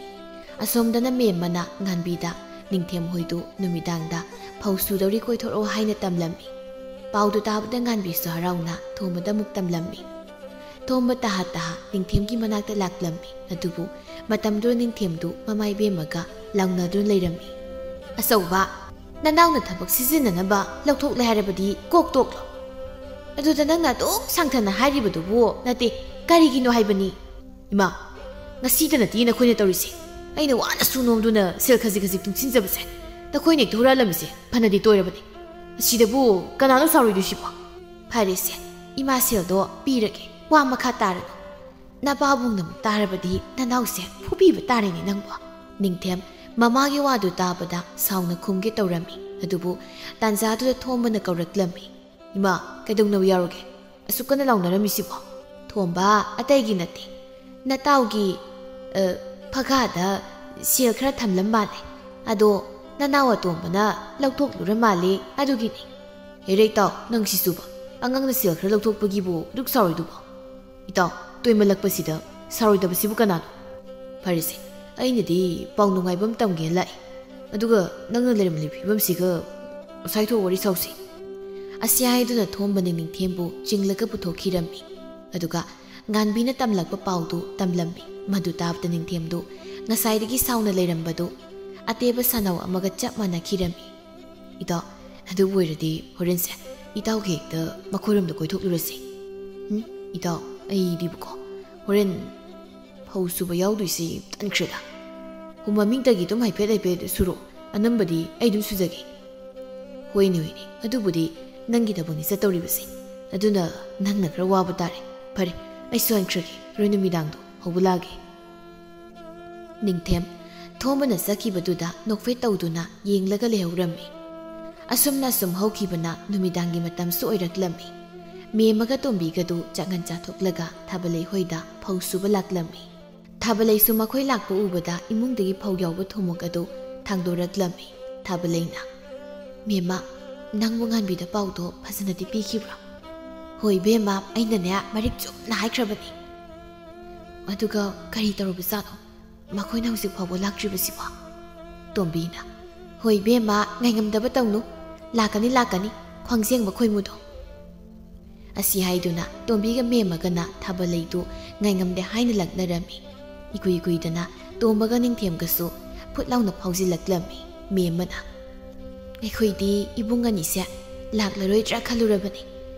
ꯑꯁꯣꯝꯗꯅ ꯃꯦꯝꯃꯅ ꯉꯥꯟꯕꯤꯗ ꯅꯤꯡꯊꯦꯝ ꯍꯣꯏꯗꯨ ꯅꯨꯃꯤꯗꯥꯡꯗ ꯐꯧ ꯁꯨꯗꯧꯔꯤ ꯀꯣꯏꯊꯣꯔꯛꯑꯣ ꯍꯥꯏꯅ ꯇꯝꯂꯝꯃꯤ꯫ ꯄꯥꯎꯗꯨ ꯇꯥꯕꯗ ꯉꯥꯟꯕꯤꯁꯨ ꯍꯔꯥꯎꯅ ꯊꯣꯝꯕꯗ ꯑꯃꯨꯛ ꯇꯝꯂꯝꯃꯤ꯫ ꯊꯣꯝꯕ ꯇꯍꯥ ꯇꯍꯥ ꯅꯤꯡꯊꯦꯝꯒꯤ ꯃꯅꯥꯛꯇ ꯂꯥꯛꯂꯝꯃꯤ꯫ ꯑꯗꯨꯕꯨ ꯃꯇꯝꯗꯨꯗ ꯅꯤꯡꯊꯦꯝꯗꯨ ꯃꯃꯥꯏ ꯕꯦꯝꯃꯒ ꯂꯥꯎꯅꯗꯨꯅ ꯂꯩꯔꯝꯃꯤ꯫ "ꯑꯆꯧꯕ, ꯅꯅꯥꯎꯅ ꯊꯕꯛ ꯁꯤꯖꯤꯟꯅꯅꯕ ꯂꯧꯊꯣꯛꯂꯦ ꯍꯥꯏꯔꯕꯗꯤ ꯀꯣꯛ ꯇꯣꯛꯂꯣ꯫ ꯑꯗꯨꯗ ꯅꯪꯅ ꯑꯗꯨꯛ ꯁꯥꯡꯊꯅ ꯍꯥꯏꯔꯤꯕꯗꯨꯕꯨ ꯅꯠꯇꯦ, ꯀꯔꯤꯒꯤꯅꯣ ꯍꯥꯏꯕꯅꯤ?" "ꯏꯃꯥ, ꯉꯁꯤꯗ ꯅꯠꯇꯦ ꯅꯈꯣꯏꯅ ꯇꯧꯔꯤꯁꯦ꯫ ꯑꯩꯅ ꯋꯥꯅ ꯁꯨ ꯅꯣꯝꯗꯨꯅ ꯁꯦꯜ ꯈꯖꯤꯛ ꯈꯖꯤꯛ ꯇꯨꯡꯁꯤꯟꯖꯕꯁꯦ ꯅꯈꯣꯏꯅ ꯍꯦꯛꯇ ꯍꯨꯔꯥꯜꯂꯝꯃꯤꯁꯦ ꯐꯅꯗꯤ ꯇꯣꯏꯔꯕꯅꯤ꯫ ꯑꯁꯤꯗꯕꯨ ꯀꯅꯥꯅꯣ ꯁꯥꯎꯔꯣꯏꯗꯣꯏꯁꯤꯕꯣ?" "ꯐꯔꯦꯁꯦ, ꯏꯃꯥ ꯁꯦꯜꯗꯣ ꯄꯤꯔꯒꯦ, ꯋꯥ ꯃꯈꯥ ꯇꯥꯔꯅꯨ꯫ ꯅꯄꯥꯕꯨꯡꯅ ꯑꯃꯨꯛ ꯇꯥꯔꯕꯗꯤ ꯅꯅꯥꯎꯁꯦ ꯐꯨꯕꯤꯕ ꯇꯥꯔꯦꯅꯦ ꯅꯪꯕꯣ꯫" ꯅꯤꯡꯊꯦꯝ ꯃꯃꯥꯒꯤ ꯋꯥꯗꯨ ꯇꯥꯕꯗ ꯁꯥꯎꯅ ꯈꯨꯝꯒꯦ ꯇꯧꯔꯝꯃꯤ꯫ ꯑꯗꯨꯕꯨ ꯇꯥꯟꯖꯥꯗꯨꯗ ꯊꯣꯝꯕꯅ ꯀꯧꯔꯛꯂꯝꯃꯤ꯫ "ꯏꯃꯥ, ꯀꯩꯗꯧꯅꯕ ꯌꯥꯎꯔꯒꯦ? ꯑꯁꯨꯛ ꯀꯟꯅ ꯂꯥꯎꯅꯔꯝꯃꯤꯁꯤꯕꯣ? "ꯊꯣꯝꯕ, ꯑꯇꯩꯒꯤ ꯅꯠꯇꯦ, ꯅꯇꯥꯎꯒꯤ, ꯑ, ꯐꯒꯥꯗ ꯁꯦꯜ ꯈꯔ ꯊꯝꯂꯝ ꯃꯥꯜꯂꯦ꯫ ꯑꯗꯣ ꯅꯅꯥꯎ ꯑꯇꯣꯝꯕꯅ ꯂꯧꯊꯣꯛꯂꯨꯔ ꯃꯥꯜꯂꯦ, ꯑꯗꯨꯒꯤꯅꯤ꯫" "ꯍꯦꯔꯦ ꯏꯇꯥꯎ, ꯅꯪ ꯁꯤꯁꯨꯕ, ꯑꯉꯥꯡꯅ ꯁꯦꯜ ꯈꯔ ꯂꯧꯊꯣꯛꯄꯒꯤꯕꯨ ꯑꯗꯨꯛ ꯁꯥꯎꯔꯤꯗꯨꯕꯣ? ꯏꯇꯥꯎ, ꯇꯣꯏꯃꯜꯂꯛꯄꯁꯤꯗ ꯁꯥꯎꯔꯣꯏꯗꯕꯁꯤꯕꯨ ꯀꯅꯥꯅꯣ? ꯐꯔꯦꯁꯦ, ꯑꯩꯅꯗꯤ ꯄꯥꯎ ꯅꯨꯡꯉꯥꯏꯕ ꯑꯃ ꯇꯝꯒꯦꯅ ꯂꯥꯛꯏ꯫ ꯑꯗꯨꯒ ꯅꯪꯅ ꯂꯩꯔꯝꯂꯤꯕ ꯐꯤꯕꯝꯁꯤꯒ ꯁ꯭ꯋꯥꯏꯊꯣꯛ ꯋꯥꯔꯤ ꯁꯥꯎꯁꯤ꯫" ꯑꯁꯤ ꯍꯥꯏꯗꯨꯅ ꯊꯣꯝꯕꯅ ꯅꯤꯡꯊꯦꯝꯕꯨ ꯆꯤꯡꯂꯒ ꯄꯨꯊꯣꯛꯈꯤꯔꯝꯃꯤ꯫ ꯑꯗꯨꯒ ꯉꯥꯟꯕꯤꯅ ꯇꯝꯂꯛꯄ ꯄꯥꯎꯗꯨ ꯇꯝꯂꯝꯃꯤ꯫ ꯃꯗꯨ ꯇꯥꯕꯗ ꯅꯤꯡꯊꯦꯝꯗꯨ ꯉꯁꯥꯏꯗꯒꯤ ꯁꯥꯎꯅ ꯂꯩꯔꯝꯕꯗꯨ ꯑꯇꯦꯕ ꯁꯥꯟꯅꯧ ꯑꯃꯒ ꯆꯞ ꯃꯥꯟꯅꯈꯤꯔꯝꯃꯤ꯫ "ꯏꯇꯥꯎ, ꯑꯗꯨꯕꯨ ꯑꯣꯏꯔꯗꯤ ꯍꯣꯔꯦꯟꯁꯦ ꯏꯇꯥꯎꯒꯤ ꯍꯦꯛꯇ ꯃꯈꯣꯏꯔꯣꯝꯗ ꯀꯣꯏꯊꯣꯛꯂꯨꯔꯁꯤ꯫" "ꯎꯝ, ꯏꯇꯥꯎ, ꯑꯩꯗꯤꯕꯀꯣ, ꯍꯣꯔꯦꯟ ꯐꯧ ꯁꯨꯕ ꯌꯥꯎꯗꯣꯏꯁꯤ ꯇꯟꯈ꯭ꯔꯦꯗ꯫ ꯍꯣ, ꯃꯃꯤꯡꯇꯒꯤ ꯑꯗꯨꯝ ꯍꯥꯏꯐꯦꯠ ꯍꯥꯏꯐꯦꯠ ꯁꯨꯔꯣ, ꯑꯅꯝꯕꯗꯤ ꯑꯩ ꯑꯗꯨꯝ ꯁꯨꯖꯒꯦ꯫" "ꯍꯣꯏꯅꯦ, ꯍꯣꯏꯅꯦ, ꯑꯗꯨꯕꯨꯗꯤ ꯅꯪꯒꯤ ꯊꯕꯛꯅꯤ ꯆꯠꯇꯧꯔꯤꯕꯁꯦ, ꯑꯗꯨꯅ ꯅꯪꯅ ꯈꯔ ꯋꯥꯕ ꯇꯥꯔꯦ꯫ ꯐꯔꯦ, ꯑꯩ ꯁꯨꯍꯟꯈ꯭ꯔꯒꯦ, ꯍꯣꯔꯦꯟ ꯅꯨꯃꯤꯗꯥꯡꯗꯣ ꯍꯧꯕ ꯂꯥꯛꯑꯒꯦ꯫" ꯅꯤꯡꯊꯦꯝ ꯊꯣꯝꯕꯅ ꯆꯠꯈꯤꯕꯗꯨꯗ ꯅꯣꯛꯐꯦꯠ ꯇꯧꯗꯨꯅ ꯌꯦꯡꯂꯒ ꯂꯩꯍꯧꯔꯝꯃꯤ꯫ ꯑꯁꯨꯝꯅ ꯑꯁꯨꯝ ꯍꯧꯈꯤꯕꯅ ꯅꯨꯃꯤꯗꯥꯡꯒꯤ ꯃꯇꯝꯁꯨ ꯑꯣꯏꯔꯛꯂꯝꯃꯤ꯫ ꯃꯦꯝꯃꯒ ꯇꯣꯝꯕꯤꯒꯗꯨ ꯆꯥꯛꯉꯟ ꯆꯥꯊꯣꯛꯂꯒ ꯊꯥꯕꯂꯩ ꯍꯣꯏꯗ ꯐꯧ ꯁꯨꯕ ꯂꯥꯛꯂꯝꯃꯤ꯫ ꯊꯥꯕꯂꯩꯁꯨ ꯃꯈꯣꯏ ꯂꯥꯛꯄ ꯎꯕꯗ ꯏꯃꯨꯡꯗꯒꯤ ꯐꯧ ꯌꯥꯎꯕ ꯊꯨꯝꯃꯣꯛ ꯑꯗꯨ ꯊꯥꯡꯗꯣꯔꯛꯂꯝꯃꯤ꯫ ꯊꯥꯕꯂꯩꯅ, "ꯃꯦꯝꯃ, ꯅꯪꯕꯨ ꯉꯥꯟꯕꯤꯗ ꯄꯥꯎꯗꯣ ꯐꯖꯅꯗꯤ ꯄꯤꯈꯤꯕ꯭ꯔꯣ?" "ꯍꯣꯏ ꯏꯕꯦꯝꯃ, ꯑꯩꯅꯅꯦ ꯃꯔꯤꯛ ꯆꯨꯝꯅ ꯍꯥꯏꯈ꯭ꯔꯕꯅꯤ꯫" "ꯑꯗꯨꯒ ꯀꯔꯤ ꯇꯧꯔꯕꯖꯥꯠꯅꯣ ꯃꯈꯣꯏꯅ ꯍꯧꯖꯤꯛ ꯐꯥꯎꯕ ꯂꯥꯛꯇ꯭ꯔꯤꯕꯁꯤꯕꯣ?" ꯇꯣꯝꯕꯤꯅ, "ꯍꯣꯏ ꯏꯕꯦꯝꯃ, ꯉꯥꯏꯉꯝꯗꯕ ꯇꯧꯅꯨ, ꯂꯥꯛꯀꯅꯤ, ꯂꯥꯛꯀꯅꯤ, ꯈ꯭ꯋꯥꯡꯖꯦꯡꯕ ꯈꯣꯏꯃꯨꯗꯣ꯫" ꯑꯁꯤ ꯍꯥꯏꯗꯨꯅ ꯇꯣꯝꯕꯤꯒ ꯃꯦꯝꯃꯒꯅ ꯊꯥꯕꯂꯩꯗꯨ ꯉꯥꯏꯉꯝꯗꯦ ꯍꯥꯏꯅ ꯂꯛꯅꯔꯝꯃꯤ꯫ ꯏꯀꯨꯏ ꯀꯨꯏꯗꯅ ꯇꯣꯝꯕꯒ ꯅꯤꯡꯊꯦꯝꯒꯁꯨ ꯐꯨꯠ ꯂꯥꯎꯅ ꯐꯥꯎꯖꯤꯜꯂꯛꯂꯝꯃꯤ꯫ ꯃꯦꯝꯃꯅ, "ꯑꯩꯈꯣꯏꯗꯤ ꯏꯕꯨꯡ ꯑꯅꯤꯁꯦ ꯂꯥꯛꯂꯔꯣꯏꯗ꯭ꯔꯥ ꯈꯜꯂꯨꯔꯕꯅꯤ꯫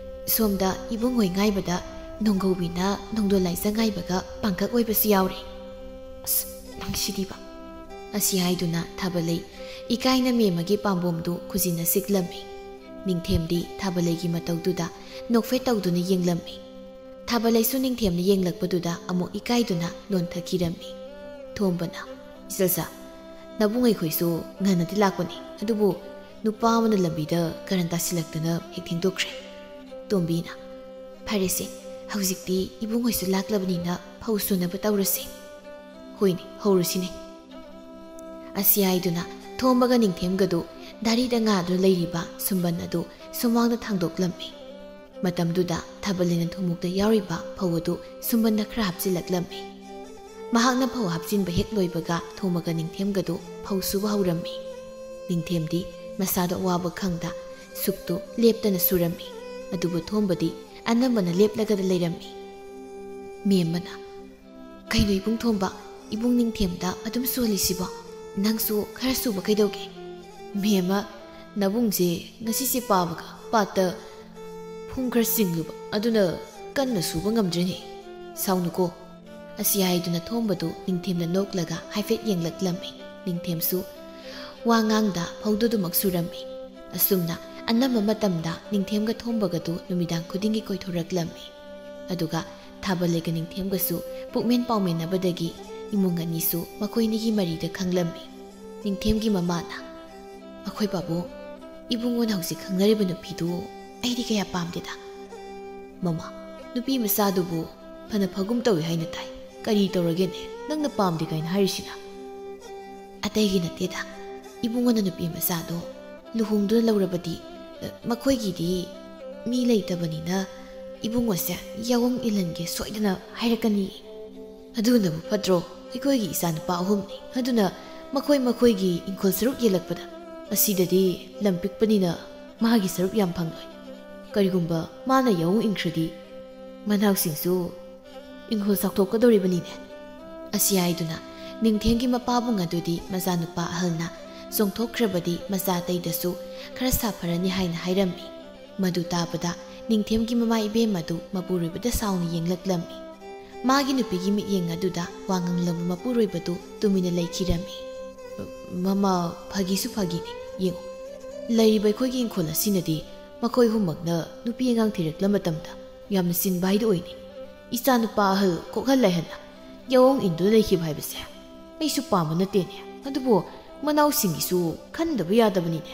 ꯁꯣꯝꯗ ꯏꯕꯨꯡ ꯍꯣꯏ ꯉꯥꯏꯕꯗ ꯅꯣꯡꯒꯧꯕꯤꯅ ꯅꯣꯡꯗꯣꯜ ꯂꯥꯏꯖ ꯉꯥꯏꯕꯒ ꯄꯥꯡꯀꯛ ꯑꯣꯏꯕꯁꯨ ꯌꯥꯎꯔꯦ꯫ ꯑꯁ, ꯅꯪꯁꯤꯗꯤꯕ꯫" ꯑꯁꯤ ꯍꯥꯏꯗꯨꯅ ꯊꯥꯕꯂꯩ ꯏꯀꯥꯏꯅ ꯃꯦꯝꯃꯒꯤ ꯄꯥꯝꯕꯣꯝꯗꯨ ꯈꯨꯖꯤꯟꯅ ꯁꯤꯛꯂꯝꯃꯤ꯫ ꯅꯤꯡꯊꯦꯝꯗꯤ ꯊꯥꯕꯂꯩꯒꯤ ꯃꯇꯧꯗꯨꯗ ꯅꯣꯛꯐꯦꯠ ꯇꯧꯗꯨꯅ ꯌꯦꯡꯂꯝꯃꯤ꯫ ꯊꯥꯕꯂꯩꯁꯨ ꯅꯤꯡꯊꯦꯝꯅ ꯌꯦꯡꯂꯛꯄꯗꯨꯗ ꯑꯃꯨꯛ ꯏꯀꯥꯏꯗꯨꯅ ꯂꯣꯟꯊꯈꯤꯔꯝꯃꯤ꯫ ꯊꯣꯝꯕꯅ, "ꯏꯆꯜꯁꯥ, ꯅꯕꯨꯡ ꯑꯩꯈꯣꯏꯁꯨ ꯉꯟꯅꯗꯤ ꯂꯥꯛꯄꯅꯤ, ꯑꯗꯨꯕꯨ ꯅꯨꯄꯥ ꯑꯃꯅ ꯂꯝꯕꯤꯗ ꯀꯔꯟ ꯇꯥꯁꯤꯜꯂꯛꯇꯅ ꯍꯦꯛ ꯊꯦꯡꯗꯣꯛꯈ꯭ꯔꯦ꯫" ꯇꯣꯝꯕꯤꯅ, "ꯐꯔꯦꯁꯦ, "ꯍꯧꯖꯤꯛꯇꯤ ꯏꯕꯨꯡꯉꯣꯏꯁꯨ ꯂꯥꯛꯂꯕꯅꯤꯅ ꯐꯧ ꯁꯨꯅꯕ ꯇꯧꯔꯁꯤ꯫" "ꯍꯣꯏꯅꯦ, ꯍꯧꯔꯁꯤꯅꯦ꯫" ꯑꯁꯤ ꯍꯥꯏꯗꯨꯅ ꯊꯣꯝꯕꯒ ꯅꯤꯡꯊꯦꯝꯒꯗꯨ ꯗꯥꯔꯤꯗ ꯉꯥꯗꯨꯅ ꯂꯩꯔꯤꯕ ꯁꯨꯝꯕꯟ ꯑꯗꯨ ꯁꯨꯃꯥꯡꯗ ꯊꯥꯡꯗꯣꯛꯂꯝꯃꯤ꯫ ꯃꯇꯝꯗꯨꯗ ꯊꯥꯕꯜꯂꯦꯟꯅ ꯊꯨꯝꯃꯣꯛꯇ ꯌꯥꯎꯔꯤꯕ ꯐꯧ ꯑꯗꯨ ꯁꯨꯝꯕꯟꯗ ꯈꯔ ꯍꯥꯞꯆꯤꯜꯂꯛꯂꯝꯃꯤ꯫ ꯃꯍꯥꯛꯅ ꯐꯧ ꯍꯥꯞꯆꯤꯟꯕ ꯍꯦꯛ ꯂꯣꯏꯕꯒ ꯊꯣꯝꯕꯒ ꯅꯤꯡꯊꯦꯝꯒꯗꯨ ꯐꯧ ꯁꯨꯕ ꯍꯧꯔꯝꯃꯤ꯫ ꯅꯤꯡꯊꯦꯝꯗꯤ ꯃꯁꯥꯗ ꯑꯋꯥꯕ ꯈꯪꯗ ꯁꯨꯛꯇꯨ ꯂꯦꯞꯇꯅ ꯁꯨꯔꯝꯃꯤ꯫ ꯑꯗꯨꯕꯨ ꯊꯣꯝꯕꯗꯤ ꯑꯅꯝꯕꯅ ꯂꯦꯞꯂꯒꯗ ꯂꯩꯔꯝꯃꯤ꯫ ꯃꯦꯝꯃꯅ, "ꯀꯩꯅꯣ ꯏꯕꯨꯡ ꯊꯣꯝꯕ, ꯏꯕꯨꯡ ꯅꯤꯡꯊꯦꯝꯗ ꯑꯗꯨꯝ ꯁꯨꯍꯜꯂꯤꯁꯤꯕꯣ? ꯅꯪꯁꯨ ꯈꯔ ꯁꯨꯕ ꯀꯩꯗꯧꯒꯦ?" "ꯃꯦꯝꯃ, ꯅꯕꯨꯡꯁꯦ ꯉꯁꯤꯁꯦ ꯄꯥꯕꯒ ꯄꯥꯠꯇ ꯐꯨꯝ ꯈꯔ ꯆꯤꯡꯂꯨꯕ, ꯑꯗꯨꯅ ꯀꯟꯅ ꯁꯨꯕ ꯉꯝꯗ꯭ꯔꯦꯅꯦ꯫ ꯁꯥꯎꯅꯨꯀꯣ꯫" ꯑꯁꯤ ꯍꯥꯏꯗꯨꯅ ꯊꯣꯝꯕꯗꯨ ꯅꯤꯡꯊꯦꯝꯗ ꯅꯣꯛꯂꯒ ꯍꯥꯏꯐꯦꯠ ꯌꯦꯡꯂꯛꯂꯝꯃꯤ꯫ ꯅꯤꯡꯊꯦꯝꯁꯨ ꯋꯥ ꯉꯥꯡꯗ ꯐꯧꯗꯨ ꯑꯗꯨꯃꯛ ꯁꯨꯔꯝꯃꯤ꯫ ꯑꯁꯨꯝꯅ ꯑꯅꯝꯕ ꯃꯇꯝꯗ ꯅꯤꯡꯊꯦꯝꯒ ꯊꯣꯝꯕꯒꯗꯨ ꯅꯨꯃꯤꯗꯥꯡ ꯈꯨꯗꯤꯡꯒꯤ ꯀꯣꯏꯊꯣꯔꯛꯂꯝꯃꯤ꯫ ꯑꯗꯨꯒ ꯊꯥꯕꯜꯂꯦꯟꯒ ꯅꯤꯡꯊꯦꯝꯒꯁꯨ ꯄꯨꯛꯃꯦꯟ ꯄꯥꯎꯃꯦꯟꯅꯕꯗꯒꯤ ꯏꯃꯨꯡ ꯑꯅꯤꯁꯨ ꯃꯈꯣꯏꯅꯤꯒꯤ ꯃꯔꯤꯗ ꯈꯪꯂꯝꯃꯤ꯫ ꯅꯤꯡꯊꯦꯝꯒꯤ ꯃꯃꯥꯅ, "ꯑꯩꯈꯣꯏ ꯄꯥꯕꯨꯡ, ꯏꯕꯨꯡꯉꯣꯅ ꯍꯧꯖꯤꯛ ꯈꯪꯅꯔꯤꯕ ꯅꯨꯄꯤꯗꯨ ꯑꯩꯗꯤ ꯀꯌꯥ ꯄꯥꯝꯗꯦꯗ꯫" "ꯃꯃꯥ, ꯅꯨꯄꯤ ꯃꯆꯥꯗꯨꯕꯨ ꯐꯅ ꯐꯒꯨꯝ ꯇꯧꯏ ꯍꯥꯏꯅ ꯇꯥꯏ꯫ ꯀꯔꯤ ꯇꯧꯔꯒꯦꯅꯦ ꯅꯪꯅ ꯄꯥꯝꯗꯦ ꯀꯥꯏꯅ ꯍꯥꯏꯔꯤꯁꯤꯅ?" "ꯑꯇꯩꯒꯤ ꯅꯠꯇꯦꯗ, ꯏꯕꯨꯡꯉꯣꯅ ꯅꯨꯄꯤ ꯃꯆꯥꯗꯣ ꯂꯨꯍꯣꯡꯗꯨꯅ ꯂꯧꯔꯕꯗꯤ, ꯑ, ꯃꯈꯣꯏꯒꯤꯗꯤ ꯃꯤ ꯂꯩꯇꯕꯅꯤꯅ ꯏꯕꯨꯡꯉꯣꯁꯦ ꯌꯥꯑꯣꯡ ꯏꯜꯍꯟꯒꯦ ꯁꯣꯏꯗꯅ ꯍꯥꯏꯔꯛꯀꯅꯤ꯫" "ꯑꯗꯨꯅꯕꯨ ꯐꯠꯇ꯭ꯔꯣ? ꯑꯩꯈꯣꯏꯒꯤ ꯏꯆꯥꯅꯨꯄꯥ ꯑꯍꯨꯝꯅꯤ꯫ ꯑꯗꯨꯅ ꯃꯈꯣꯏ ꯃꯈꯣꯏꯒꯤ ꯏꯪꯈꯣꯜ ꯁꯔꯨꯛ ꯌꯦꯜꯂꯛꯄꯗ, ꯑꯁꯤꯗꯗꯤ ꯂꯝ ꯄꯤꯛꯄꯅꯤꯅ ꯃꯥꯒꯤ ꯁꯔꯨꯛ ꯌꯥꯝ ꯐꯪꯂꯣꯏ꯫ ꯀꯔꯤꯒꯨꯝꯕ ꯃꯥꯅ ꯌꯥꯑꯣꯡ ꯏꯟꯈ꯭ꯔꯗꯤ ꯃꯅꯥꯎꯁꯤꯡꯁꯨ ꯏꯪꯈꯣꯜ ꯆꯥꯎꯊꯣꯛꯀꯗꯧꯔꯤꯕꯅꯤꯅꯦ꯫" ꯑꯁꯤ ꯍꯥꯏꯗꯨꯅ ꯅꯤꯡꯊꯦꯝꯒꯤ ꯃꯄꯥꯕꯨꯡ ꯑꯗꯨꯗꯤ ꯃꯆꯥꯅꯨꯄꯥ ꯑꯍꯜꯅ ꯆꯣꯡꯊꯣꯛꯈ꯭ꯔꯕꯗꯤ ꯃꯆꯥ ꯑꯇꯩꯗꯁꯨ ꯈꯔ ꯁꯥꯐꯔꯅꯤ ꯍꯥꯏꯅ ꯍꯥꯏꯔꯝꯃꯤ꯫ ꯃꯗꯨ ꯇꯥꯕꯗ ꯅꯤꯡꯊꯦꯝꯒꯤ ꯃꯃꯥ ꯏꯕꯦꯝ ꯑꯗꯨ ꯃꯄꯨꯔꯣꯏꯕꯗ ꯁꯥꯎꯅ ꯌꯦꯡꯂꯛꯂꯝꯃꯤ꯫ ꯃꯥꯒꯤ ꯅꯨꯄꯤꯒꯤ ꯃꯤꯠꯌꯦꯡ ꯑꯗꯨꯗ ꯋꯥ ꯉꯥꯡꯂꯝꯕ ꯃꯄꯨꯔꯣꯏꯕꯗꯨ ꯇꯨꯃꯤꯟꯅ ꯂꯩꯈꯤꯔꯝꯃꯤ꯫ "ꯃꯃꯥ, ꯐꯥꯒꯤꯁꯨ ꯐꯥꯒꯤꯅꯤ꯫ ꯌꯦꯡꯉꯨ, ꯂꯩꯔꯤꯕ ꯑꯩꯈꯣꯏꯒꯤ ꯏꯪꯈꯣꯜ ꯑꯁꯤꯅꯗꯤ ꯃꯈꯣꯏ ꯑꯍꯨꯝꯃꯛꯅ ꯅꯨꯄꯤ ꯑꯉꯥꯡ ꯊꯤꯔꯛꯂ ꯃꯇꯝꯗ ꯌꯥꯝꯅ ꯆꯤꯟꯕ ꯍꯥꯏꯗꯨ ꯑꯣꯏꯅꯤ꯫ ꯏꯆꯥꯅꯨꯄꯥ ꯑꯍꯜ ꯀꯣꯛꯍꯜ ꯂꯥꯏꯍꯟꯅ ꯌꯥꯑꯣꯡ ꯏꯟꯗꯨꯅ ꯂꯩꯈꯤꯕ ꯍꯥꯏꯕꯁꯦ ꯑꯩꯁꯨ ꯄꯥꯝꯕ ꯅꯠꯇꯦꯅꯦ꯫ ꯑꯗꯨꯕꯨ ꯃꯅꯥꯎꯁꯤꯡꯒꯤꯁꯨ ꯈꯟꯗꯕ ꯌꯥꯗꯕꯅꯤꯅꯦ꯫"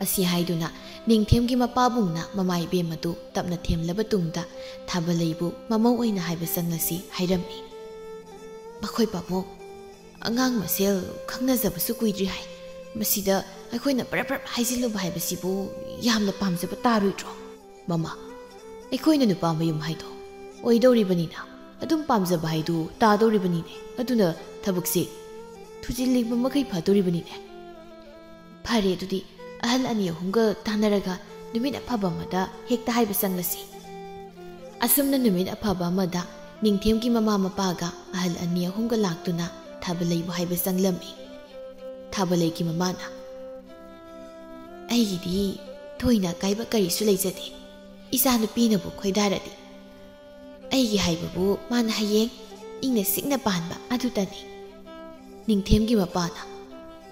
ꯑꯁꯤ ꯍꯥꯏꯗꯨꯅ ꯅꯤꯡꯊꯦꯝꯒꯤ ꯃꯄꯥꯕꯨꯡꯅ ꯃꯃꯥ ꯏꯕꯦꯝ ꯑꯗꯨ ꯇꯞꯅ ꯊꯦꯝꯂꯕ ꯇꯨꯡꯗ ꯊꯥꯕꯂꯩꯕꯨ ꯃꯃꯧ ꯑꯣꯏꯅ ꯍꯥꯏꯕ ꯆꯪꯂꯁꯤ ꯍꯥꯏꯔꯝꯃꯤ꯫ "ꯃꯈꯣꯏ ꯄꯥꯕꯨꯡ, ꯑꯉꯥꯡ ꯃꯁꯦꯜ ꯈꯪꯅꯖꯕꯁꯨ ꯀꯨꯏꯗ꯭ꯔꯤ ꯍꯥꯏ꯫ ꯃꯁꯤꯗ ꯑꯩꯈꯣꯏꯅ ꯄ꯭ꯔꯞ ꯄ꯭ꯔꯞ ꯍꯥꯏꯖꯤꯜꯂꯨꯕ ꯍꯥꯏꯕꯁꯤꯕꯨ ꯌꯥꯝꯅ ꯄꯥꯝꯖꯕ ꯇꯥꯔꯣꯏꯗ꯭ꯔꯣ?" "ꯃꯃꯥ, ꯑꯩꯈꯣꯏꯅ ꯅꯨꯄꯥ ꯃꯌꯨꯝ ꯍꯥꯏꯗꯣ ꯑꯣꯏꯗꯧꯔꯤꯕꯅꯤꯅ ꯑꯗꯨꯝ ꯄꯥꯝꯖꯕ ꯍꯥꯏꯗꯨ ꯇꯥꯗꯧꯔꯤꯕꯅꯤꯅꯦ꯫ ꯑꯗꯨꯅ ꯊꯕꯛꯁꯤ ꯊꯨꯖꯤꯜꯂꯤꯕ ꯃꯈꯩ ꯐꯗꯧꯔꯤꯕꯅꯤꯅꯦ꯫ ꯐꯔꯦ, ꯑꯗꯨꯗꯤ ꯑꯍꯜ ꯑꯅꯤ ꯑꯍꯨꯝꯒ ꯇꯥꯟꯅꯔꯒ ꯅꯨꯃꯤꯠ ꯑꯐꯕ ꯑꯃꯗ ꯍꯦꯛꯇ ꯍꯥꯏꯕ ꯆꯪꯂꯁꯤ꯫" ꯑꯁꯨꯝꯅ ꯅꯨꯃꯤꯠ ꯑꯐꯕ ꯑꯃꯗ ꯅꯤꯡꯊꯦꯝꯒꯤ ꯃꯃꯥ ꯃꯄꯥꯒ ꯑꯍꯜ ꯑꯅꯤ ꯑꯍꯨꯝꯒ ꯂꯥꯛꯇꯨꯅ ꯊꯥꯕꯂꯩꯕꯨ ꯍꯥꯏꯕ ꯆꯪꯂꯝꯃꯤ꯫ ꯊꯥꯕꯂꯩꯒꯤ ꯃꯃꯥꯅ, "ꯑꯩꯒꯤꯗꯤ ꯊꯣꯏꯅ ꯑꯀꯥꯏꯕ ꯀꯔꯤꯁꯨ ꯂꯩꯖꯗꯦ꯫ ꯏꯆꯥ ꯅꯨꯄꯤꯅꯕꯨ ꯈꯣꯏꯗꯥꯔꯗꯤ, ꯑꯩꯒꯤ ꯍꯥꯏꯕꯕꯨ ꯃꯥꯅ ꯍꯌꯦꯡ ꯏꯪꯅ ꯆꯤꯛꯅ ꯄꯥꯟꯕ ꯑꯗꯨꯇꯅꯤ꯫" ꯅꯤꯡꯊꯦꯝꯒꯤ ꯃꯄꯥꯅ,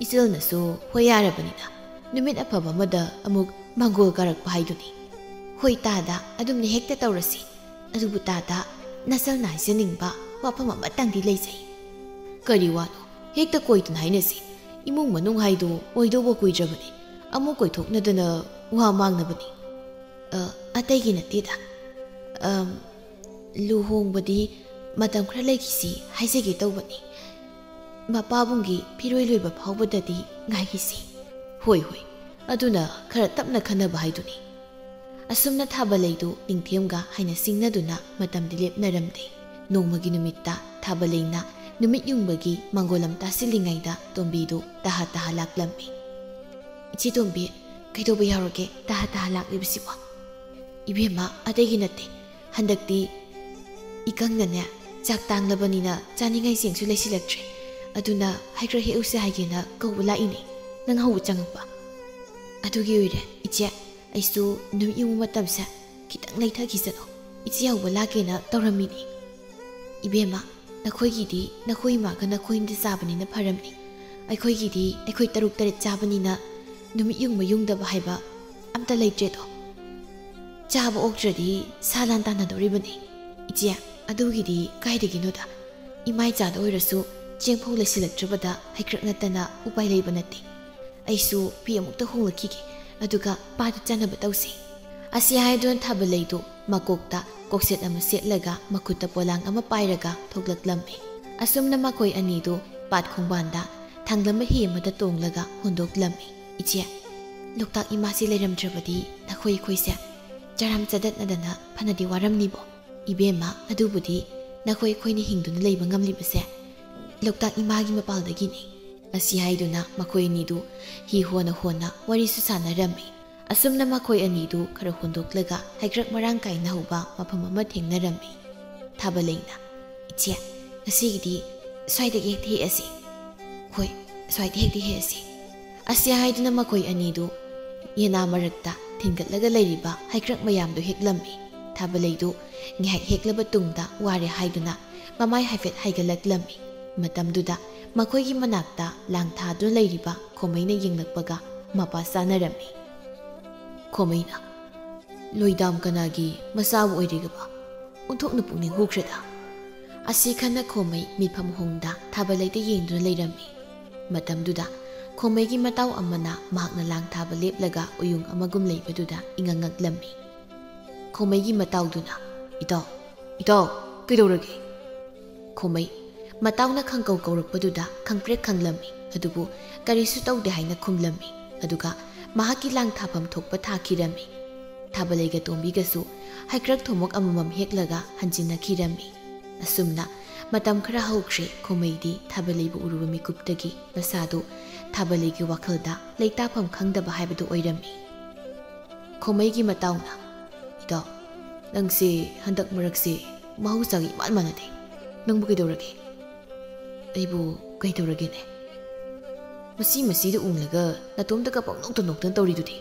"ꯏꯆꯜꯅꯁꯨ ꯍꯣꯏ ꯌꯥꯔꯕꯅꯤꯅ ꯅꯨꯃꯤꯠ ꯑꯐꯕ ꯑꯃꯗ ꯑꯃꯨꯛ ꯃꯪꯒꯣꯜ ꯀꯥꯔꯛꯄ ꯍꯥꯏꯗꯨꯅꯤ꯫ ꯍꯣꯏ ꯇꯥꯗ, ꯑꯗꯨꯝꯅ ꯍꯦꯛꯇ ꯇꯧꯔꯁꯤ꯫ ꯑꯗꯨꯕꯨ ꯇꯥꯗ, ꯅꯆꯜꯅ ꯍꯥꯏꯖꯅꯤꯡꯕ ꯋꯥꯐꯝ ꯑꯃꯇꯪꯗꯤ ꯂꯩꯖꯩ꯫" "ꯀꯔꯤ ꯋꯥꯅꯣ? ꯍꯦꯛꯇ ꯀꯣꯏꯗꯅ ꯍꯥꯏꯅꯁꯤ꯫ ꯏꯃꯨꯡ ꯃꯅꯨꯡ ꯍꯥꯏꯗꯨ ꯑꯣꯏꯗꯧꯕ ꯀꯨꯏꯗ꯭ꯔꯕꯅꯤ꯫ ꯑꯃꯨꯛ ꯀꯣꯏꯊꯣꯛꯅꯗꯅ ꯋꯥ ꯃꯥꯡꯅꯕꯅꯤ꯫" "ꯑ, ꯑꯇꯩꯒꯤ ꯅꯠꯇꯦꯗ꯫ ꯑꯝ, ꯂꯨꯍꯣꯡꯕꯗꯤ ꯃꯇꯝ ꯈꯔ ꯂꯩꯈꯤꯁꯤ ꯍꯥꯏꯖꯒꯦ ꯇꯧꯕꯅꯤ꯫ ꯃꯄꯥꯕꯨꯡꯒꯤ ꯐꯤꯔꯣꯏ ꯂꯣꯏꯕ ꯐꯥꯎꯕꯗꯗꯤ ꯉꯥꯏꯈꯤꯁꯤ꯫" "ꯍꯣꯏ, ꯍꯣꯏ, ꯑꯗꯨꯅ ꯈꯔ ꯇꯞꯅ ꯈꯟꯅꯕ ꯍꯥꯏꯗꯨꯅꯤ꯫" ꯑꯁꯨꯝꯅ ꯊꯥꯕꯂꯩꯗꯨ ꯅꯤꯡꯊꯦꯝꯒ ꯍꯥꯏꯅ ꯁꯤꯡꯅꯗꯨꯅ ꯃꯇꯝꯗꯤ ꯂꯦꯞꯅꯔꯝꯗꯦ꯫ ꯅꯣꯡꯃꯒꯤ ꯅꯨꯃꯤꯠꯇ ꯊꯥꯕꯂꯩꯅ ꯅꯨꯃꯤꯠ ꯌꯨꯡꯕꯒꯤ ꯃꯪꯒꯣꯜ ꯑꯃ ꯇꯥꯁꯤꯜꯂꯤꯉꯩꯗ ꯇꯣꯝꯕꯤꯗꯨ ꯇꯍꯥ ꯇꯍꯥ ꯂꯥꯛꯂꯝꯃꯤ꯫ "ꯏꯆꯦ ꯇꯣꯝꯕꯤ, ꯀꯩꯗꯧꯕ ꯌꯥꯎꯔꯒꯦ ꯇꯍꯥ ꯇꯍꯥ ꯂꯥꯛꯂꯤꯕꯁꯤꯕꯣ?" "ꯏꯕꯦꯝꯃ, ꯑꯇꯩꯒꯤ ꯅꯠꯇꯦ꯫ ꯍꯟꯗꯛꯇꯤ ꯏꯀꯪꯅꯅꯦ, ꯆꯥꯛ ꯇꯥꯡꯂꯕꯅꯤꯅ ꯆꯥꯅꯤꯡꯉꯥꯏ ꯆꯦꯡꯁꯨ ꯂꯩꯁꯤꯜꯂꯛꯇ꯭ꯔꯦ꯫ ꯑꯗꯨꯅ ꯍꯩꯀ꯭ꯔꯛ ꯍꯦꯛꯎꯁꯦ ꯍꯥꯏꯒꯦꯅ ꯀꯧꯕ ꯂꯥꯛꯏꯅꯦ꯫ ꯅꯪ ꯍꯧꯕ ꯆꯪꯉꯛꯄ꯫ ꯑꯗꯨꯒꯤ ꯑꯣꯏꯔꯦ, ꯏꯆꯦ꯫ ꯑꯩꯁꯨ ꯅꯨꯃꯤꯠ ꯌꯨꯡꯕ ꯃꯇꯝꯁꯦ ꯈꯤꯇꯪ ꯂꯩꯊꯈꯤꯁꯅꯨ꯫ ꯏꯆꯦ ꯍꯧꯕ ꯂꯥꯛꯀꯦꯅ ꯇꯧꯔꯝꯃꯤꯅꯤ꯫" "ꯏꯕꯦꯝꯃ, ꯅꯈꯣꯏꯒꯤꯗꯤ ꯅꯈꯣꯏ ꯏꯃꯥꯒ ꯅꯈꯣꯏ ꯑꯅꯤꯗ ꯆꯥꯕꯅꯤꯅ ꯐꯔꯝꯅꯤ꯫ ꯑꯩꯈꯣꯏꯒꯤꯗꯤ ꯑꯩꯈꯣꯏ ꯇꯔꯨꯛ ꯇꯔꯦꯠ ꯆꯥꯕꯅꯤꯅ ꯅꯨꯃꯤꯠ ꯌꯨꯡꯕ ꯌꯨꯡꯗꯕ ꯍꯥꯏꯕ ꯑꯝꯇ ꯂꯩꯇ꯭ꯔꯦꯗꯣ꯫ ꯆꯥꯕ ꯑꯣꯛꯇ꯭ꯔꯗꯤ ꯁꯥ ꯂꯥꯟ ꯇꯥꯟꯅꯗꯧꯔꯤꯕꯅꯤ꯫ ꯏꯆꯦ, ꯑꯗꯨꯒꯤꯗꯤ ꯀꯥꯏꯗꯒꯤꯅꯣꯗ꯫ ꯏꯃꯥ ꯏꯆꯥꯗ ꯑꯣꯏꯔꯁꯨ ꯆꯦꯡ ꯐꯧ ꯂꯩꯁꯤꯜꯂꯛꯇ꯭ꯔꯕꯗ ꯍꯩꯀ꯭ꯔꯛ ꯅꯠꯇꯅ ꯎꯄꯥꯏ ꯂꯩꯕ ꯅꯠꯇꯦ꯫ ꯑꯩꯁꯨ ꯐꯤ ꯑꯃꯨꯛꯇ ꯍꯣꯡꯂꯛꯈꯤꯒꯦ꯫ ꯑꯗꯨꯒ ꯄꯥꯠꯇ ꯆꯠꯅꯕ ꯇꯧꯁꯤ꯫ ꯑꯁꯤ ꯍꯥꯏꯗꯨꯅ ꯊꯥꯕꯂꯩꯗꯨ ꯃꯀꯣꯛꯇ ꯀꯣꯛꯁꯦꯠ ꯑꯃ ꯁꯦꯠꯂꯒ ꯃꯈꯨꯠꯇ ꯄꯣꯂꯥꯡ ꯑꯃ ꯄꯥꯏꯔꯒ ꯊꯣꯛꯂꯛꯂꯝꯃꯤ꯫ ꯑꯁꯨꯝꯅ ꯃꯈꯣꯏ ꯑꯅꯤꯗꯨ ꯄꯥꯠ ꯈꯣꯡꯕꯥꯟꯗ ꯊꯥꯡꯂꯝꯕ ꯍꯤ ꯑꯃꯗ ꯇꯣꯡꯂꯒ ꯍꯣꯟꯗꯣꯛꯂꯝꯃꯤ꯫ "ꯏꯆꯦ, ꯂꯣꯛꯇꯥꯛ ꯏꯃꯥꯁꯤ ꯂꯩꯔꯝꯗ꯭ꯔꯕꯗꯤ ꯅꯈꯣꯏ ꯑꯩꯈꯣꯏꯁꯦ ꯆꯔꯥꯝ ꯆꯗꯠꯅꯗꯅ ꯐꯅꯗꯤ ꯋꯥꯔꯝꯅꯤꯕꯣ꯫ ꯏꯕꯦꯝꯃ, ꯑꯗꯨꯕꯨꯗꯤ ꯅꯈꯣꯏ ꯑꯩꯈꯣꯏꯅ ꯍꯤꯡꯗꯨꯅ ꯂꯩꯕ ꯉꯝꯂꯤꯕꯁꯦ ꯂꯣꯛꯇꯥꯛ ꯏꯃꯥꯒꯤ ꯃꯄꯥꯜꯗꯒꯤꯅꯤ"꯫ ꯑꯁꯤ ꯍꯥꯏꯗꯨꯅ ꯃꯈꯣꯏ ꯑꯅꯤꯗꯨ ꯍꯤ ꯍꯣꯟꯅ ꯍꯣꯟꯅ ꯋꯥꯔꯤꯁꯨ ꯁꯥꯟꯅꯔꯝꯃꯤ꯫ ꯑꯁꯨꯝꯅ ꯃꯈꯣꯏ ꯑꯅꯤꯗꯨ ꯈꯔ ꯍꯣꯟꯗꯣꯛꯂꯒ ꯍꯩꯀ꯭ꯔꯛ ꯃꯔꯥꯡ ꯀꯥꯏꯅ ꯍꯧꯕ ꯃꯐꯝ ꯑꯃ ꯊꯦꯡꯅꯔꯝꯃꯤ꯫ ꯊꯥꯕꯂꯩꯅ, "ꯏꯆꯦ, ꯉꯁꯤꯒꯤꯗꯤ ꯁ꯭ꯋꯥꯏꯗꯒꯤ ꯍꯦꯛꯇ ꯍꯦꯛꯑꯁꯤ"꯫ "ꯍꯣꯏ, ꯁ꯭ꯋꯥꯏꯗ ꯍꯦꯛꯇ ꯍꯦꯛꯑꯁꯤ"꯫ ꯑꯁꯤ ꯍꯥꯏꯗꯨꯅ ꯃꯈꯣꯏ ꯑꯅꯤꯗꯨ ꯌꯦꯅꯥ ꯃꯔꯛꯇ ꯊꯤꯟꯒꯠꯂꯒ ꯂꯩꯔꯤꯕ ꯍꯩꯀ꯭ꯔꯛ ꯃꯌꯥꯝꯗꯨ ꯍꯦꯛꯂꯝꯃꯤ꯫ ꯊꯥꯕꯂꯩꯗꯨ ꯉꯥꯏꯍꯥꯛ ꯍꯦꯛꯂꯕ ꯇꯨꯡꯗ ꯋꯥꯔꯦ ꯍꯥꯏꯗꯨꯅ ꯃꯃꯥꯏ ꯍꯥꯏꯐꯦꯠ ꯍꯥꯏꯒꯠꯂꯛꯂꯝꯃꯤ꯫ ꯃꯇꯝꯗꯨꯗ ꯃꯈꯣꯏꯒꯤ ꯃꯅꯥꯛꯇ ꯂꯥꯡ ꯊꯥꯗꯨꯅ ꯂꯩꯔꯤꯕ ꯈꯣꯃꯩꯅ ꯌꯦꯡꯂꯛꯄꯒ ꯃꯄꯥ ꯆꯥꯅꯔꯝꯃꯤ꯫ ꯈꯣꯃꯩꯅ, "ꯂꯣꯏꯗꯥꯝ ꯀꯅꯥꯒꯤ ꯃꯆꯥꯕꯨ ꯑꯣꯏꯔꯤꯒꯕ? ꯑꯣꯟꯊꯣꯛꯅ ꯄꯨꯛꯅꯤꯡ ꯍꯨꯈ꯭ꯔꯦꯗ"꯫ ꯑꯁꯤ ꯈꯟꯅ ꯈꯣꯃꯩ ꯃꯤꯠꯐꯝ ꯍꯣꯡꯗ ꯊꯥꯕꯂꯩꯗ ꯌꯦꯡꯗꯨꯅ ꯂꯩꯔꯝꯃꯤ꯫ ꯃꯇꯝꯗꯨꯗ ꯈꯣꯃꯩꯒꯤ ꯃꯇꯥꯎ ꯑꯃꯅ ꯃꯍꯥꯛꯅ ꯂꯥꯡ ꯊꯥꯕ ꯂꯦꯞꯂꯒ ꯎꯌꯨꯡ ꯑꯃꯒꯨꯝ ꯂꯩꯕꯗꯨꯗ ꯏꯉꯛ ꯉꯛꯂꯝꯃꯤ꯫ ꯈꯣꯃꯩꯒꯤ ꯃꯇꯥꯎꯗꯨꯅ, "ꯏꯇꯥꯎ, ꯏꯇꯥꯎ, ꯀꯩꯗꯧꯔꯒꯦ?" ꯈꯣꯃꯩ ꯃꯇꯥꯎꯅ ꯈꯪꯀꯧ ꯀꯧꯔꯛꯄꯗꯨꯗ ꯈꯪꯄ꯭ꯔꯦꯛ ꯈꯪꯂꯝꯃꯤ, ꯑꯗꯨꯕꯨ ꯀꯔꯤꯁꯨ ꯇꯧꯗꯦ ꯍꯥꯏꯅ ꯈꯨꯝꯂꯝꯃꯤ꯫ ꯑꯗꯨꯒ ꯃꯍꯥꯛꯀꯤ ꯂꯥꯡ ꯊꯥꯐꯝ ꯊꯣꯛꯄ ꯊꯥꯈꯤꯔꯝꯃꯤ꯫ ꯊꯥꯕꯂꯩꯒ ꯇꯣꯝꯕꯤꯒꯁꯨ ꯍꯩꯀ꯭ꯔꯛ ꯊꯣꯃꯣꯛ ꯑꯃꯃꯝ ꯍꯦꯛꯂꯒ ꯍꯟꯖꯤꯟꯅꯈꯤꯔꯝꯃꯤ꯫ ꯑꯁꯨꯝꯅ ꯃꯇꯝ ꯈꯔ ꯍꯧꯈ꯭ꯔꯦ꯫ ꯈꯣꯃꯩꯗꯤ ꯊꯥꯕꯂꯩꯕꯨ ꯎꯔꯨꯕ ꯃꯤꯀꯨꯞꯇꯒꯤ ꯃꯁꯥꯗꯨ ꯊꯥꯕꯂꯩꯒꯤ ꯋꯥꯈꯜꯗ ꯂꯩꯇꯥꯐꯝ ꯈꯪꯗꯕ ꯍꯥꯏꯕꯗꯨ ꯑꯣꯏꯔꯝꯃꯤ꯫ ꯈꯣꯃꯩꯒꯤ ꯃꯇꯥꯎꯅ, "ꯏꯇꯥꯎ, ꯅꯪꯁꯦ ꯍꯟꯗꯛ ꯃꯔꯛꯁꯦ ꯃꯍꯧꯁꯥꯒ ꯏꯃꯥꯟ ꯃꯥꯟꯅꯗꯦ꯫ ꯅꯪꯕꯨ ꯀꯩꯗꯧꯔꯒꯦ?" "ꯑꯩꯕꯨ ꯀꯩꯗꯧꯔꯒꯦꯅꯦ? ꯃꯁꯤ ꯃꯁꯤꯗ ꯎꯡꯂꯒ ꯅꯇꯣꯝꯇꯒ ꯄꯪꯅꯣꯛꯇ ꯅꯣꯛꯇꯅ ꯇꯧꯔꯤꯗꯨꯗꯤ?"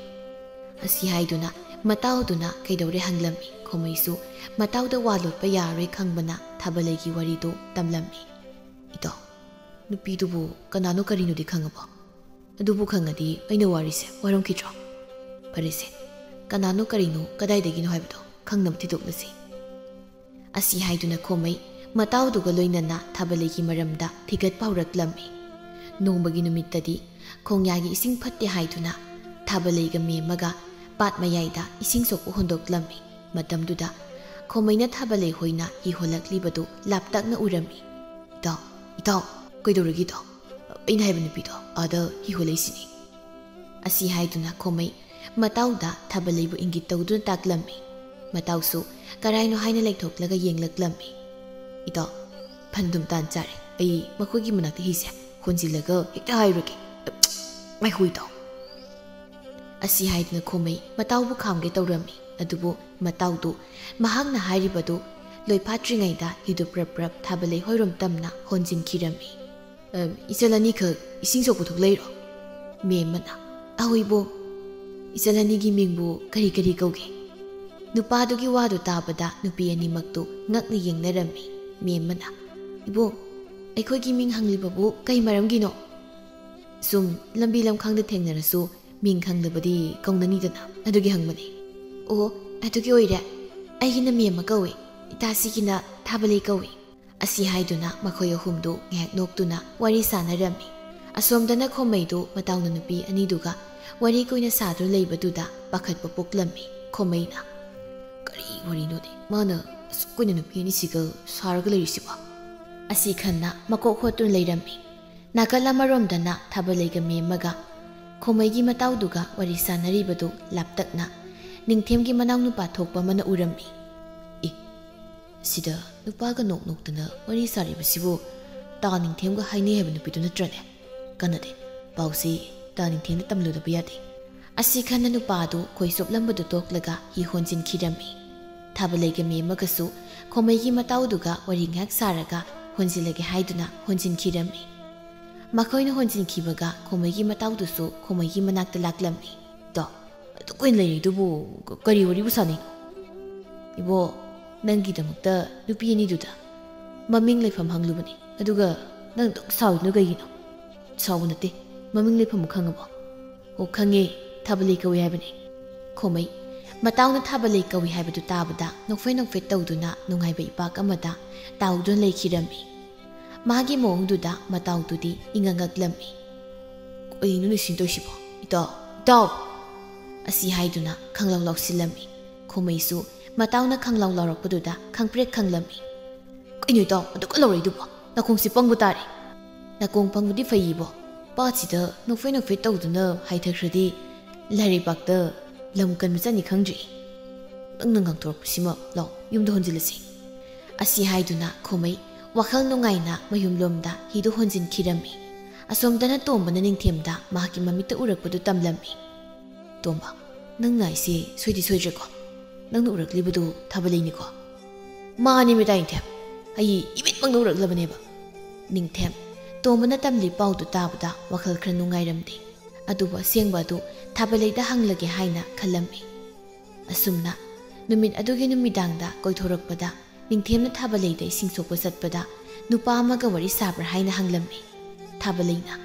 ꯑꯁꯤ ꯍꯥꯏꯗꯨꯅ ꯃꯇꯥꯎꯗꯨꯅ ꯀꯩꯗꯧꯔꯦ ꯍꯪꯂꯝꯃꯤ꯫ ꯈꯣꯃꯩꯁꯨ ꯃꯇꯥꯎꯗ ꯋꯥ ꯂꯣꯠꯄ ꯌꯥꯔꯔꯣꯏ ꯈꯪꯕꯅ ꯊꯥꯕꯂꯩꯒꯤ ꯋꯥꯔꯤꯗꯨ ꯇꯝꯂꯝꯃꯤ꯫ "ꯏꯇꯥꯎ, ꯅꯨꯄꯤꯗꯨꯕꯨ ꯀꯅꯥꯅꯣ ꯀꯔꯤꯅꯣꯗꯤ ꯈꯪꯉꯕꯣ? ꯑꯗꯨꯕꯨ ꯈꯪꯉꯗꯤ ꯑꯩꯅ ꯋꯥꯔꯤꯁꯦ ꯋꯥꯔꯝꯈꯤꯗ꯭ꯔꯣ? ꯐꯔꯦꯁꯦ, ꯀꯅꯥꯅꯣ ꯀꯔꯤꯅꯣ ꯀꯗꯥꯏꯗꯒꯤꯅꯣ ꯍꯥꯏꯕꯗꯣ ꯈꯪꯅꯕ ꯊꯤꯗꯣꯛꯂꯁꯤ"꯫ ꯑꯁꯤ ꯍꯥꯏꯗꯨꯅ ꯈꯣꯃꯩ ꯃꯇꯥꯎꯗꯨꯒ ꯂꯣꯏꯅꯅ ꯊꯥꯕꯂꯩꯒꯤ ꯃꯔꯝꯗ ꯊꯤꯒꯠꯄ ꯍꯧꯔꯛꯂꯝꯃꯤ꯫ ꯅꯣꯡꯃꯒꯤ ꯅꯨꯃꯤꯠꯇꯗꯤ ꯈꯣꯡꯌꯥꯒꯤ ꯏꯁꯤꯡ ꯐꯠꯇꯦ ꯍꯥꯏꯗꯨꯅ ꯊꯥꯕꯂꯩꯒ ꯃꯦꯝꯃꯒ ꯄꯥꯠ ꯃꯌꯥꯏꯗ ꯏꯁꯤꯡ ꯁꯣꯛꯄ ꯍꯣꯟꯗꯣꯛꯂꯝꯃꯤ꯫ ꯃꯇꯝꯗꯨꯗ ꯈꯣꯃꯩꯅ ꯊꯥꯕꯂꯩ ꯍꯣꯏꯅ ꯍꯤ ꯍꯣꯜꯂꯛꯂꯤꯕꯗꯨ ꯂꯥꯞꯇꯛꯅ ꯎꯔꯝꯃꯤ꯫ "ꯏꯇꯥꯎ, ꯏꯇꯥꯎ, ꯀꯩꯗꯧꯔꯒꯦ ꯏꯇꯥꯎ? ꯑꯩꯅ ꯍꯥꯏꯕ ꯅꯨꯄꯤꯗꯣ ꯑꯥꯗ ꯍꯤ ꯍꯣꯜꯂꯛꯏꯁꯤꯅꯤ," ꯑꯁꯤ ꯍꯥꯏꯗꯨꯅ ꯈꯣꯃꯩ ꯃꯇꯥꯎꯗ ꯊꯥꯕꯂꯩꯕꯨ ꯏꯪꯒꯤꯠ ꯇꯧꯗꯨꯅ ꯇꯥꯛꯂꯝꯃꯤ꯫ ꯃꯇꯥꯎꯁꯨ ꯀꯔꯥꯏꯅꯣ ꯍꯥꯏꯅ ꯂꯩꯊꯣꯛꯂꯒ ꯌꯦꯡꯂꯛꯂꯝꯃꯤ꯫ "ꯏꯇꯥꯎ, ꯐꯟꯗꯨꯝ ꯇꯥꯟ ꯆꯥꯔꯦ꯫ ꯑꯩ ꯃꯈꯣꯏꯒꯤ ꯃꯅꯥꯛꯇ ꯍꯤꯁꯦ ꯍꯣꯟꯖꯤꯜꯂꯒ ꯍꯦꯛꯇ ꯍꯥꯏꯔꯨꯔꯒꯦ꯫ ꯃꯥꯏꯈꯣ ꯏꯇꯥꯎ," ꯑꯁꯤ ꯍꯥꯏꯗꯨꯅ ꯈꯣꯃꯩ ꯃꯇꯥꯎꯕꯨ ꯈꯥꯝꯒꯦ ꯇꯧꯔꯝꯃꯤ꯫ ꯑꯗꯨꯕꯨ ꯃꯇꯥꯎꯗꯨ ꯃꯍꯥꯛꯅ ꯍꯥꯏꯔꯤꯕꯗꯨ ꯂꯣꯏꯐꯥꯠꯇ꯭ꯔꯤꯉꯩꯗ ꯍꯤꯗꯨ ꯄ꯭ꯔꯞ ꯄ꯭ꯔꯞ ꯊꯥꯕꯂꯩ ꯍꯣꯏꯔꯣꯝ ꯇꯝꯅ ꯍꯣꯟꯖꯤꯟꯈꯤꯔꯝꯃꯤ꯫ "ꯑ, ꯏꯆꯜ ꯑꯅꯤꯈꯛ ꯏꯁꯤꯡ ꯁꯣꯛꯄ ꯊꯣꯛꯂꯛꯏꯔꯣ?" ꯃꯦꯝꯃꯅ, "ꯑꯍꯣꯏꯕꯣ, ꯏꯆꯜ ꯑꯅꯤꯒꯤ ꯃꯤꯡꯕꯨ ꯀꯔꯤ ꯀꯔꯤ ꯀꯧꯒꯦ?" ꯅꯨꯄꯥꯗꯨꯒꯤ ꯋꯥꯗꯨ ꯇꯥꯕꯗ ꯅꯨꯄꯤ ꯑꯅꯤꯃꯛꯇꯨ ꯉꯛꯅ ꯌꯦꯡꯅꯔꯝꯃꯤ꯫ ꯃꯦꯝꯃꯅ, "ꯏꯕꯣ, ꯑꯩꯈꯣꯏꯒꯤ ꯃꯤꯡ ꯍꯪꯂꯤꯕꯕꯨ ꯀꯩ ꯃꯔꯝꯒꯤꯅꯣ?" "ꯁꯨꯝ ꯂꯝꯕꯤ ꯂꯝꯈꯥꯡꯗ ꯊꯦꯡꯅꯔꯁꯨ ꯃꯤꯡ ꯈꯪꯗꯕꯗꯤ ꯀꯧꯅꯅꯤꯗꯅ, ꯑꯗꯨꯒꯤ ꯍꯪꯕꯅꯤ꯫" "ꯑꯣ, ꯑꯗꯨꯒꯤ ꯑꯣꯏꯔꯦ꯫ ꯑꯩꯒꯤꯅ ꯃꯦꯝꯃ ꯀꯧꯏ, ꯏꯇꯥꯁꯤꯒꯤꯅ ꯊꯥꯕꯂꯩ ꯀꯧꯏ," ꯑꯁꯤ ꯍꯥꯏꯗꯨꯅ ꯃꯈꯣꯏ ꯑꯍꯨꯝꯗꯨ ꯉꯥꯏꯍꯥꯛ ꯅꯣꯛꯇꯨꯅ ꯋꯥꯔꯤ ꯁꯥꯟꯅꯔꯝꯃꯤ꯫ ꯑꯁꯣꯝꯗꯅ ꯈꯣꯃꯩꯗꯨ ꯃꯇꯥꯎꯅ ꯅꯨꯄꯤ ꯑꯅꯤꯗꯨꯒ ꯋꯥꯔꯤ ꯀꯨꯏꯅ ꯁꯥꯗꯨꯅ ꯂꯩꯕꯗꯨꯗ ꯄꯥꯈꯠꯄ ꯄꯣꯛꯂꯝꯃꯤ꯫ ꯈꯣꯃꯩꯅ, "ꯀꯔꯤ ꯋꯥꯔꯤꯅꯣꯅꯦ ꯃꯥꯅ ꯑꯁꯨꯛ ꯀꯨꯏꯅ ꯅꯨꯄꯤ ꯑꯅꯤꯁꯤꯒ ꯁꯥꯔꯒ ꯂꯩꯔꯤꯁꯤꯕꯣ?" ꯑꯁꯤ ꯈꯟꯅ ꯃꯀꯣꯛ ꯍꯣꯠꯇꯨꯅ ꯂꯩꯔꯝꯃꯤ꯫ ꯅꯥꯀꯜ ꯑꯃꯔꯣꯝꯗꯅ ꯊꯥꯕꯂꯩꯒ ꯃꯦꯝꯃꯒ ꯈꯣꯃꯩꯒꯤ ꯃꯇꯥꯎꯗꯨꯒ ꯋꯥꯔꯤ ꯁꯥꯟꯅꯔꯤꯕꯗꯨ ꯂꯥꯞꯇꯛꯅ ꯅꯤꯡꯊꯦꯝꯒꯤ ꯃꯅꯥꯎꯅꯨꯄꯥ ꯊꯣꯛꯄ ꯑꯃꯅ ꯎꯔꯝꯃꯤ꯫ "ꯑꯦ, ꯁꯤꯗ ꯅꯨꯄꯥꯒ ꯅꯣꯛ ꯅꯣꯛꯇꯅ ꯋꯥꯔꯤ ꯁꯥꯔꯤꯕꯁꯤꯕꯨ ꯇꯥ ꯅꯤꯡꯊꯦꯝꯒ ꯍꯥꯏꯅꯩ ꯍꯥꯏꯕ ꯅꯨꯄꯤꯗꯨ ꯅꯠꯇ꯭ꯔꯅꯦ? ꯀꯥꯟꯅꯗꯦ, ꯄꯥꯎꯁꯤ ꯇꯥ ꯅꯤꯡꯊꯦꯝꯗ ꯇꯝꯂꯨꯗꯕ ꯌꯥꯗꯦ꯫" ꯑꯁꯤ ꯈꯟꯅ ꯅꯨꯄꯥ ꯑꯗꯨ ꯈꯣꯏ ꯆꯣꯞꯂꯝꯕꯗꯨ ꯇꯣꯛꯂꯒ ꯍꯤ ꯍꯣꯟꯖꯤꯟꯈꯤꯔꯝꯃꯤ꯫ ꯊꯥꯕꯂꯩꯒ ꯃꯦꯝꯃꯒꯁꯨ ꯈꯣꯃꯩꯒꯤ ꯃꯇꯥꯎꯗꯨꯒ ꯋꯥꯔꯤ ꯉꯥꯏꯍꯥꯛ ꯁꯥꯔꯒ ꯍꯣꯟꯖꯤꯜꯂꯒꯦ ꯍꯥꯏꯗꯨꯅ ꯍꯣꯟꯖꯤꯟꯈꯤꯔꯝꯃꯤ꯫ ꯃꯈꯣꯏꯅ ꯍꯣꯟꯖꯤꯟꯈꯤꯕꯒ ꯈꯣꯃꯩꯒꯤ ꯃꯇꯥꯎꯗꯨꯁꯨ ꯈꯣꯃꯩꯒꯤ ꯃꯅꯥꯛꯇ ꯂꯥꯛꯂꯝꯃꯤ꯫ "ꯇꯣ, ꯑꯗꯨꯛ ꯀꯨꯏꯅ ꯂꯩꯔꯤꯗꯨꯕꯨ ꯀꯔꯤ ꯋꯥꯔꯤꯕꯨ ꯁꯥꯟꯅꯩꯅꯣ?" "ꯏꯕꯣ, ꯅꯪꯒꯤꯗꯃꯛꯇ ꯅꯨꯄꯤ ꯑꯅꯤꯗꯨꯗ ꯃꯃꯤꯡ ꯂꯩꯐꯝ ꯍꯪꯂꯨꯕꯅꯤ, ꯑꯗꯨꯒ ꯅꯪ ꯑꯗꯨꯛ ꯁꯥꯎꯔꯤꯗꯨꯅ ꯀꯩꯒꯤꯅꯣ?" "ꯁꯥꯎꯕ ꯅꯠꯇꯦ, ꯃꯃꯤꯡ ꯂꯩꯐꯝ ꯈꯪꯉꯕꯣ?" "ꯑꯣ, ꯈꯪꯉꯦ, ꯊꯥꯕꯂꯩ ꯀꯧꯏ ꯍꯥꯏꯕꯅꯤ꯫" ꯈꯣꯃꯩ ꯃꯇꯥꯎꯅ ꯊꯥꯕꯂꯩ ꯀꯧꯏ ꯍꯥꯏꯕꯗꯨ ꯇꯥꯕꯗ ꯅꯣꯛꯐꯦꯠ ꯅꯣꯛꯐꯦꯠ ꯇꯧꯗꯨꯅ ꯅꯨꯡꯉꯥꯏꯕ ꯏꯄꯥꯛ ꯑꯃꯗ ꯇꯥꯎꯗꯨꯅ ꯂꯩꯈꯤꯔꯝꯃꯤ꯫ ꯃꯥꯒꯤ ꯃꯑꯣꯡꯗꯨꯗ ꯃꯇꯥꯎꯗꯨꯗꯤ ꯏꯉꯛ ꯉꯛꯂꯝꯃꯤ꯫ "ꯀꯩꯅꯣꯅꯦ ꯁꯤ ꯇꯧꯏꯁꯤꯕꯣ? ꯏꯇꯥꯎ, "ꯏꯇꯥꯎ!" ꯑꯁꯤ ꯍꯥꯏꯗꯨꯅ ꯈꯪꯂꯥꯎ ꯂꯥꯎꯁꯤꯜꯂꯝꯃꯤ꯫ ꯈꯣꯃꯩꯁꯨ ꯃꯇꯥꯎꯅ ꯈꯪꯂꯥꯎ ꯂꯥꯎꯔꯛꯄꯗꯨꯗ ꯈꯪꯄ꯭ꯔꯦꯛ ꯈꯪꯂꯝꯃꯤ꯫ "ꯀꯩꯅꯣ ꯏꯇꯥꯎ, ꯑꯗꯨꯛꯀ ꯂꯥꯎꯔꯛꯏꯗꯨꯕꯣ? ꯅꯥꯀꯣꯡꯁꯤ ꯄꯪꯕ ꯇꯥꯔꯦ꯫" "ꯅꯥꯀꯣꯡ ꯄꯪꯕꯗꯤ ꯐꯩꯌꯦꯕꯣ, ꯄꯥꯠꯁꯤꯗ ꯅꯣꯛꯐꯦꯠ ꯅꯣꯛꯐꯦꯠ ꯇꯧꯗꯨꯅ ꯍꯥꯏꯊꯈ꯭ꯔꯗꯤ ꯂꯥꯏꯔꯩꯕꯥꯛꯇ ꯂꯝ ꯀꯟꯕ ꯆꯠꯅꯤ ꯈꯪꯗ꯭ꯔꯤ꯫ ꯅꯪꯅ ꯉꯥꯡꯊꯣꯔꯛꯄꯁꯤꯃ ꯂꯥꯎ, ꯌꯨꯝꯗ ꯍꯣꯟꯖꯤꯜꯂꯁꯤ꯫" ꯑꯁꯤ ꯍꯥꯏꯗꯨꯅ ꯈꯣꯃꯩ ꯋꯥꯈꯜ ꯅꯨꯡꯉꯥꯏꯅ ꯃꯌꯨꯝꯂꯣꯝꯗ ꯍꯤꯗꯨ ꯍꯣꯟꯖꯤꯟꯈꯤꯔꯝꯃꯤ꯫ ꯑꯁꯣꯝꯗꯅ ꯇꯣꯝꯕꯅ ꯅꯤꯡꯊꯦꯝꯗ ꯃꯍꯥꯛꯀꯤ ꯃꯃꯤꯠꯇ ꯎꯔꯛꯄꯗꯨ ꯇꯝꯂꯝꯃꯤ꯫ "ꯇꯣꯝꯕ, ꯅꯪꯅ ꯍꯥꯏꯁꯦ ꯁꯣꯏꯗꯤ ꯁꯣꯏꯗ꯭ꯔꯦꯀꯣ? ꯅꯪꯅ ꯎꯔꯛꯂꯤꯕꯗꯨ ꯊꯥꯕꯂꯩꯅꯤꯀꯣ?" "ꯃꯥꯅꯤ ꯃꯤꯇꯥ ꯅꯤꯡꯊꯦꯝ, ꯑꯩ ꯏꯃꯤꯠꯃꯛꯅ ꯎꯔꯛꯂꯕꯅꯦꯕ꯫" ꯅꯤꯡꯊꯦꯝ, ꯇꯣꯝꯕꯅ ꯇꯝꯂꯤ ꯄꯥꯎꯗꯨ ꯇꯥꯕꯗ ꯋꯥꯈꯜ ꯈꯔ ꯅꯨꯡꯉꯥꯏꯔꯝꯗꯦ꯫ ꯑꯗꯨꯕꯨ ꯑꯁꯦꯡꯕ ꯑꯗꯨ ꯊꯥꯕꯂꯩꯗ ꯍꯪꯂꯒꯦ ꯍꯥꯏꯅ ꯈꯜꯂꯝꯃꯤ꯫ ꯑꯁꯨꯝꯅ ꯅꯨꯃꯤꯠ ꯑꯗꯨꯒꯤ ꯅꯨꯃꯤꯗꯥꯡꯗ ꯀꯣꯏꯊꯣꯔꯛꯄꯗ ꯅꯤꯡꯊꯦꯝꯅ ꯊꯥꯕꯂꯩꯗ ꯏꯁꯤꯡ ꯁꯣꯛꯄ ꯆꯠꯄꯗ ꯅꯨꯄꯥ ꯑꯃꯒ ꯋꯥꯔꯤ ꯁꯥꯕ꯭ꯔꯥ ꯍꯥꯏꯅ ꯍꯪꯂꯝꯃꯤ꯫ ꯊꯥꯕꯂꯩꯅ,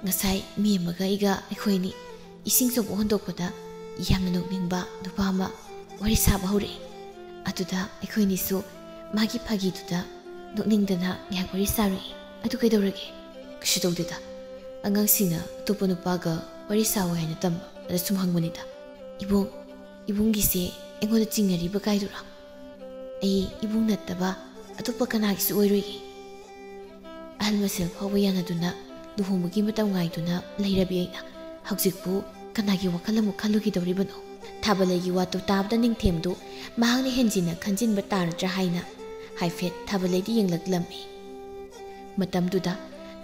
"ꯉꯁꯥꯏ ꯃꯦꯝꯃꯒ ꯑꯩꯒ ꯑꯩꯈꯣꯏ ꯑꯅꯤ ꯏꯁꯤꯡ ꯁꯣꯛꯄ ꯍꯣꯟꯗꯣꯛꯄꯗ ꯌꯥꯝꯅ ꯅꯣꯛꯅꯤꯡꯕ ꯅꯨꯄꯥ ꯑꯃ ꯋꯥꯔꯤ ꯁꯥꯕ ꯍꯧꯔꯛꯑꯦ꯫ ꯑꯗꯨꯗ ꯑꯩꯈꯣꯏ ꯑꯅꯤꯁꯨ ꯃꯥꯒꯤ ꯐꯥꯒꯤꯗꯨꯗ ꯅꯣꯛꯅꯤꯡꯗꯅ ꯉꯥꯏꯍꯥꯛ ꯋꯥꯔꯤ ꯁꯥꯔꯨꯏ꯫ ꯑꯗꯨ ꯀꯩꯗꯧꯔꯒꯦ?" "ꯀꯩꯁꯨ ꯇꯧꯗꯦꯗ, ꯑꯉꯥꯡꯁꯤꯡꯅ ꯑꯇꯣꯞꯄ ꯅꯨꯄꯥꯒ ꯋꯥꯔꯤ ꯁꯥꯎ ꯍꯥꯏꯅ ꯇꯝꯕ, ꯑꯗ ꯁꯨꯝ ꯍꯪꯕꯅꯤꯗ꯫" "ꯏꯕꯨꯡ, ꯏꯕꯨꯡꯒꯤꯁꯦ ꯑꯩꯉꯣꯟꯗ ꯆꯤꯡꯅꯔꯤꯕ ꯀꯥꯏꯗꯨꯔꯥ? ꯑꯩ ꯏꯕꯨꯡ ꯅꯠꯇꯕ ꯑꯇꯣꯞꯄ ꯀꯅꯥꯒꯤꯁꯨ ꯑꯣꯏꯔꯣꯏꯌꯦ꯫ ꯑꯍꯜ ꯃꯁꯦꯜ ꯐꯥꯎꯕ ꯌꯥꯅꯗꯨꯅ ꯂꯨꯍꯣꯡꯕꯒꯤ ꯃꯇꯝ ꯉꯥꯏꯗꯨꯅ ꯂꯩꯔꯕꯤ ꯑꯩꯅ ꯍꯧꯖꯤꯛꯄꯨ ꯀꯅꯥꯒꯤ ꯋꯥꯈꯜ ꯑꯃꯨꯛ ꯈꯜꯂꯨꯈꯤꯗꯧꯔꯤꯕꯅꯣ?" ꯊꯥꯕꯂꯩꯒꯤ ꯋꯥꯗꯨ ꯇꯥꯕꯗ ꯅꯤꯡꯊꯦꯝꯗꯨ ꯃꯍꯥꯛꯅ ꯍꯦꯟꯖꯤꯟꯅ ꯈꯟꯖꯤꯟꯕ ꯇꯥꯔꯗ꯭ꯔꯥ ꯍꯥꯏꯅ ꯍꯥꯏꯐꯦꯠ ꯊꯥꯕꯂꯩꯗ ꯌꯦꯡꯂꯛꯂꯝꯃꯤ꯫ ꯃꯇꯝꯗꯨꯗ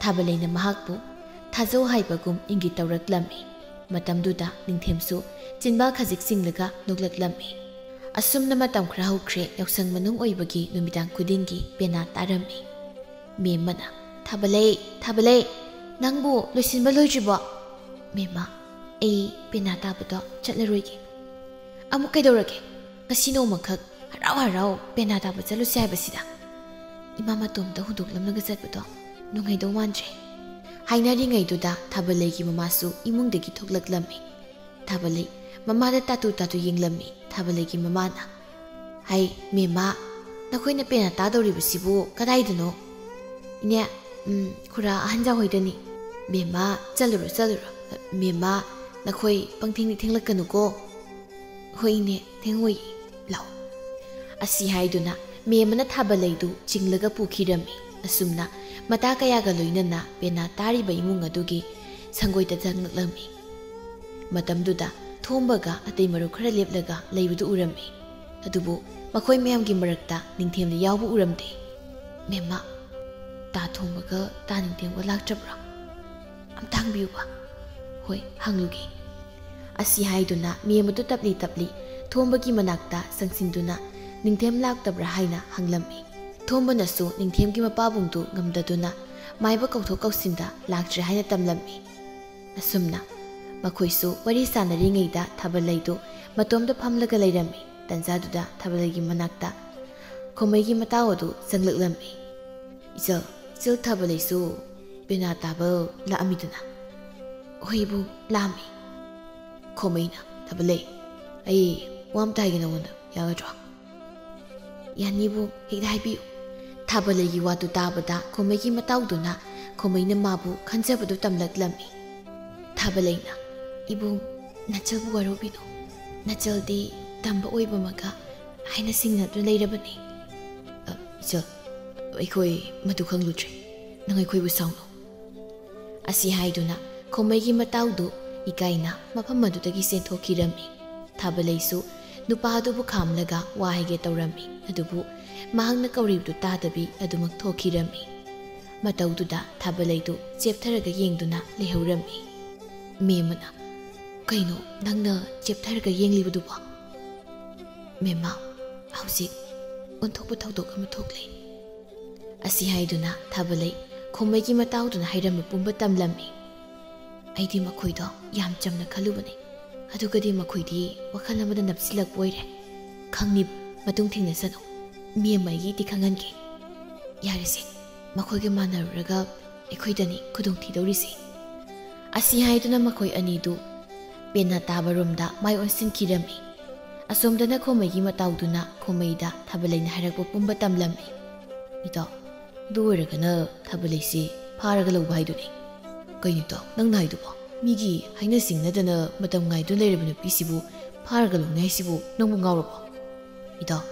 ꯊꯥꯕꯂꯩꯅ ꯃꯍꯥꯛꯄꯨ ꯊꯥꯖꯧ ꯍꯥꯏꯕꯒꯨꯝ ꯏꯪꯒꯤꯠ ꯇꯧꯔꯛꯂꯝꯃꯤ꯫ ꯃꯇꯝꯗꯨꯗ ꯅꯤꯡꯊꯦꯝꯁꯨ ꯆꯤꯟꯕꯥꯜ ꯈꯖꯤꯛ ꯆꯤꯡꯂꯒ ꯅꯣꯛꯂꯛꯂꯝꯃꯤ꯫ ꯑꯁꯨꯝꯅ ꯃꯇꯝ ꯈꯔ ꯍꯧꯈ꯭ꯔꯦ꯫ ꯌꯥꯎꯁꯪ ꯃꯅꯨꯡ ꯑꯣꯏꯕꯒꯤ ꯅꯨꯃꯤꯗꯥꯡ ꯈꯨꯗꯤꯡꯒꯤ ꯄꯦꯅꯥ ꯇꯥꯔꯝꯃꯤ꯫ ꯃꯦꯝꯃꯅ, "ꯊꯥꯕꯂꯩ, ꯊꯥꯕꯂꯩ, ꯅꯪꯕꯨ ꯂꯣꯏꯁꯤꯟꯕ ꯂꯣꯏꯗ꯭ꯔꯤꯕꯣ?" "ꯃꯦꯝꯃ, ꯑꯩ ꯄꯦꯅꯥ ꯇꯥꯕꯗꯣ ꯆꯠꯂꯔꯣꯏꯒꯦ꯫" "ꯑꯃꯨꯛ ꯀꯩꯗꯧꯔꯒꯦ? ꯉꯁꯤ ꯅꯣꯡꯃꯈꯛ ꯍꯔꯥꯎ ꯍꯔꯥꯎ ꯄꯦꯅꯥ ꯇꯥꯕ ꯆꯠꯂꯨꯁꯦ ꯍꯥꯏꯕꯁꯤꯗ꯫ ꯏꯃꯥ ꯃꯇꯣꯝꯇ ꯍꯨꯟꯗꯣꯛꯂꯝꯂꯒ ꯆꯠꯄꯗꯣ ꯅꯨꯡꯉꯥꯏꯗꯧ ꯃꯥꯟꯗ꯭ꯔꯦ꯫" ꯍꯥꯏꯅꯔꯤꯉꯩꯗꯨꯗ ꯊꯥꯕꯂꯩꯒꯤ ꯃꯃꯥꯁꯨ ꯏꯃꯨꯡꯗꯒꯤ ꯊꯣꯛꯂꯛꯂꯝꯃꯤ꯫ ꯊꯥꯕꯂꯩ ꯃꯃꯥꯗ ꯇꯥꯇꯨ ꯇꯥꯇꯨ ꯌꯦꯡꯂꯝꯃꯤ꯫ ꯊꯥꯕꯂꯩꯒꯤ ꯃꯃꯥꯅ, "ꯍꯩ, ꯃꯦꯝꯃ, ꯅꯈꯣꯏꯅ ꯄꯦꯅꯥ ꯇꯥꯗꯧꯔꯤꯕꯁꯤꯕꯨ ꯀꯗꯥꯏꯗꯅꯣ?" "ꯏꯅꯦ, ꯎꯝ, ꯈꯨꯔꯥ ꯑꯍꯟꯖꯥ ꯍꯣꯏꯗꯅꯤ꯫" "ꯃꯦꯝꯃ, ꯆꯠꯂꯨꯔꯣ, ꯆꯠꯂꯨꯔꯣ꯫ ꯃꯦꯝꯃ, "ꯅꯈꯣꯏ ꯄꯪꯊꯦꯡꯗꯤ ꯊꯦꯡꯂꯛꯀꯅꯨꯀꯣ꯫" "ꯍꯣꯏꯅꯦ, ꯊꯦꯡꯉꯣꯏ, ꯂꯥꯛꯑꯣ꯫" ꯑꯁꯤ ꯍꯥꯏꯗꯨꯅ ꯃꯦꯝꯃꯅ ꯊꯥꯕꯂꯩꯗꯨ ꯆꯤꯡꯂꯒ ꯄꯨꯈꯤꯔꯝꯃꯤ꯫ ꯑꯁꯨꯝꯅ ꯃꯇꯥ ꯀꯌꯥꯒ ꯂꯣꯏꯅꯅ ꯄꯦꯅꯥ ꯇꯥꯔꯤꯕ ꯏꯃꯨꯡ ꯑꯗꯨꯒꯤ ꯁꯪꯒꯣꯏꯗ ꯆꯪꯂꯛꯂꯝꯃꯤ꯫ ꯃꯇꯝꯗꯨꯗ ꯊꯣꯝꯕꯒ ꯑꯇꯩ ꯃꯔꯨꯞ ꯈꯔ ꯂꯦꯞꯂꯒ ꯂꯩꯕꯗꯨ ꯎꯔꯝꯃꯤ꯫ ꯑꯗꯨꯕꯨ ꯃꯈꯣꯏ ꯃꯌꯥꯝꯒꯤ ꯃꯔꯛꯇ ꯅꯤꯡꯊꯦꯝꯗꯤ ꯌꯥꯎꯕ ꯎꯔꯝꯗꯦ꯫ "ꯃꯦꯝꯃ, ꯇꯥ ꯊꯣꯝꯕꯒ ꯇꯥ ꯅꯤꯡꯊꯦꯝꯒ ꯂꯥꯛꯇ꯭ꯔꯕ꯭ꯔꯥ? ꯑꯝꯇ ꯍꯪꯕꯤꯌꯨꯕ꯫" "ꯍꯣꯏ, ꯍꯪꯂꯨꯒꯦ꯫" ꯑꯁꯤ ꯍꯥꯏꯗꯨꯅ ꯃꯦꯝ ꯑꯗꯨ ꯇꯞꯂꯤ ꯇꯞꯂꯤ ꯊꯣꯝꯕꯒꯤ ꯃꯅꯥꯛꯇ ꯆꯪꯁꯤꯟꯗꯨꯅ ꯅꯤꯡꯊꯦꯝ ꯂꯥꯛꯇꯕ꯭ꯔꯥ ꯍꯥꯏꯅ ꯍꯪꯂꯝꯃꯤ꯫ ꯊꯣꯝꯕꯅꯁꯨ ꯅꯤꯡꯊꯦꯝꯒꯤ ꯃꯄꯥꯕꯨꯡꯗꯨ ꯉꯝꯗꯗꯨꯅ ꯃꯥꯏꯕ ꯀꯧꯊꯣꯛ ꯀꯧꯁꯤꯟꯗ ꯂꯥꯛꯇ꯭ꯔꯦ ꯍꯥꯏꯅ ꯇꯝꯂꯝꯃꯤ꯫ ꯑꯁꯨꯝꯅ ꯃꯈꯣꯏꯁꯨ ꯋꯥꯔꯤ ꯁꯥꯟꯅꯔꯤꯉꯩꯗ ꯊꯥꯕꯂꯩꯗꯨ ꯃꯇꯣꯝꯇ ꯐꯝꯂꯒ ꯂꯩꯔꯝꯃꯤ꯫ ꯇꯟꯖꯥꯗꯨꯗ ꯊꯥꯕꯂꯩꯒꯤ ꯃꯅꯥꯛꯇ ꯈꯣꯃꯩꯒꯤ ꯃꯇꯥꯎ ꯑꯗꯨ ꯆꯪꯂꯛꯂꯝꯃꯤ꯫ "ꯏꯆꯜ, ꯏꯆꯜ ꯊꯥꯕꯂꯩꯁꯨ ꯄꯦꯅꯥ ꯇꯥꯕ ꯂꯥꯛꯑꯝꯃꯤꯗꯅ?" "ꯍꯣꯏ ꯏꯕꯨꯡ, ꯂꯥꯛꯑꯝꯃꯤ꯫" ꯈꯣꯃꯩꯅ, "ꯊꯥꯕꯂꯩ, ꯑꯩ ꯋꯥ ꯑꯝꯇ ꯍꯥꯏꯒꯦ ꯅꯉꯣꯟꯗ, ꯌꯥꯒꯗ꯭ꯔꯣ?" "ꯌꯥꯅꯤꯕꯨ, ꯍꯦꯛꯇ ꯍꯥꯏꯕꯤꯌꯨ꯫" ꯊꯥꯕꯂꯩꯒꯤ ꯋꯥꯗꯨ ꯇꯥꯕꯗ ꯈꯣꯃꯩꯒꯤ ꯃꯇꯥꯎꯗꯨꯅ ꯈꯣꯃꯩꯅ ꯃꯥꯕꯨ ꯈꯟꯖꯕꯗꯨ ꯇꯝꯂꯛꯂꯝꯃꯤ꯫ ꯊꯥꯕꯂꯩꯅ, "ꯏꯕꯨꯡ, ꯅꯆꯜꯕꯨ ꯋꯥꯔꯧꯕꯤꯅꯨ꯫ ꯅꯆꯜꯗꯤ ꯇꯝꯕ ꯑꯣꯏꯕꯃꯒ ꯍꯥꯏꯅ ꯁꯤꯡꯅꯗꯨꯅ ꯂꯩꯔꯕꯅꯤ꯫" "ꯑ, ꯏꯆꯜ, ꯑꯩꯈꯣꯏ ꯃꯗꯨ ꯈꯪꯂꯨꯗ꯭ꯔꯦ꯫ ꯅꯪ ꯑꯩꯈꯣꯏꯕꯨ ꯁꯥꯎꯅꯨ꯫" ꯑꯁꯤ ꯍꯥꯏꯗꯨꯅ ꯈꯣꯃꯩꯒꯤ ꯃꯇꯥꯎꯗꯨ ꯏꯀꯥꯏꯅ ꯃꯐꯝ ꯑꯗꯨꯗꯒꯤ ꯆꯦꯟꯊꯣꯛꯈꯤꯔꯝꯃꯤ꯫ ꯊꯥꯕꯂꯩꯁꯨ ꯅꯨꯄꯥ ꯑꯗꯨꯕꯨ ꯈꯥꯝꯂꯒ ꯋꯥ ꯍꯥꯏꯒꯦ ꯇꯧꯔꯝꯃꯤ, ꯑꯗꯨꯕꯨ ꯃꯍꯥꯛꯅ ꯀꯧꯔꯤꯕꯗꯨ ꯇꯥꯗꯕꯤ ꯑꯗꯨꯃꯛ ꯊꯣꯛꯈꯤꯔꯝꯃꯤ꯫ ꯃꯇꯧꯗꯨꯗ ꯊꯥꯕꯂꯩꯗꯨ ꯆꯦꯞꯊꯔꯒ ꯌꯦꯡꯗꯨꯅ ꯂꯩꯍꯧꯔꯝꯃꯤ꯫ ꯃꯦꯝꯃꯅ, "ꯀꯩꯅꯣ ꯅꯪꯅ ꯆꯦꯞꯊꯔꯒ ꯌꯦꯡꯂꯤꯕꯗꯨꯕꯣ?" "ꯃꯦꯝꯃ, ꯍꯧꯖꯤꯛ ꯑꯣꯟꯊꯣꯛꯄ ꯊꯧꯗꯣꯛ ꯑꯃ ꯊꯣꯛꯂꯦ꯫" ꯑꯁꯤ ꯍꯥꯏꯗꯨꯅ ꯊꯥꯕꯂꯩ ꯈꯣꯃꯩꯒꯤ ꯃꯇꯥꯎꯗꯨꯅ ꯍꯥꯏꯔꯝꯕ ꯄꯨꯝꯕ ꯇꯝꯂꯝꯃꯤ꯫ "ꯑꯩꯗꯤ ꯃꯈꯣꯏꯗꯣ ꯌꯥꯝ ꯆꯝꯅ ꯈꯜꯂꯨꯕꯅꯤ, ꯑꯗꯨꯒꯗꯤ ꯃꯈꯣꯏꯗꯤ ꯋꯥꯈꯜ ꯑꯃꯗ ꯅꯞꯁꯤꯜꯂꯛꯄ ꯑꯣꯏꯔꯦ꯫ ꯈꯪꯅꯤ, ꯃꯇꯨꯡ ꯊꯦꯡꯅꯁꯅꯨ꯫ ꯃꯦꯝꯃ ꯑꯩꯒꯤꯗꯤ ꯈꯪꯍꯟꯒꯦ꯫ ꯌꯥꯔꯦꯁꯦ, ꯃꯈꯣꯏꯒ ꯃꯥꯟꯅꯔꯨꯔꯒ ꯑꯩꯈꯣꯏꯗꯅꯤ ꯈꯨꯗꯣꯡ ꯊꯤꯗꯧꯔꯤꯁꯦ꯫" ꯑꯁꯤ ꯍꯥꯏꯗꯨꯅ ꯃꯈꯣꯏ ꯑꯅꯤꯗꯨ ꯄꯦꯟꯅ ꯇꯥꯕꯔꯣꯝꯗ ꯃꯥꯏ ꯑꯣꯟꯁꯤꯟꯈꯤꯔꯝꯃꯤ꯫ ꯑꯁꯣꯝꯗꯅ ꯈꯣꯃꯩꯒꯤ ꯃꯇꯥꯎꯗꯨꯅ ꯈꯣꯃꯩꯗ ꯊꯥꯕꯂꯩꯅ ꯍꯥꯏꯔꯛꯄ ꯄꯨꯝꯕ ꯇꯝꯂꯝꯃꯤ꯫ "ꯏꯇꯥꯎ, ꯑꯗꯨ ꯑꯣꯏꯔꯒꯅ ꯊꯥꯕꯂꯩꯁꯤ ꯐꯥꯔꯒ ꯂꯧꯕ ꯍꯥꯏꯗꯨꯅꯤ꯫" "ꯀꯩꯅꯣ ꯏꯇꯥꯎ, ꯅꯪꯅ ꯍꯥꯏꯗꯨꯕꯣ?" ꯃꯤꯒꯤ ꯍꯥꯏꯅ ꯁꯤꯡꯅꯗꯅ ꯃꯇꯝ ꯉꯥꯏꯗꯨꯅ ꯂꯩꯔꯕ ꯅꯨꯄꯤꯁꯤꯕꯨ ꯐꯥꯔꯒ ꯂꯧꯅꯤ ꯍꯥꯏꯁꯤꯕꯨ ꯅꯪꯕꯨ ꯉꯥꯎꯔꯕꯣ? ꯏꯇꯥꯎ,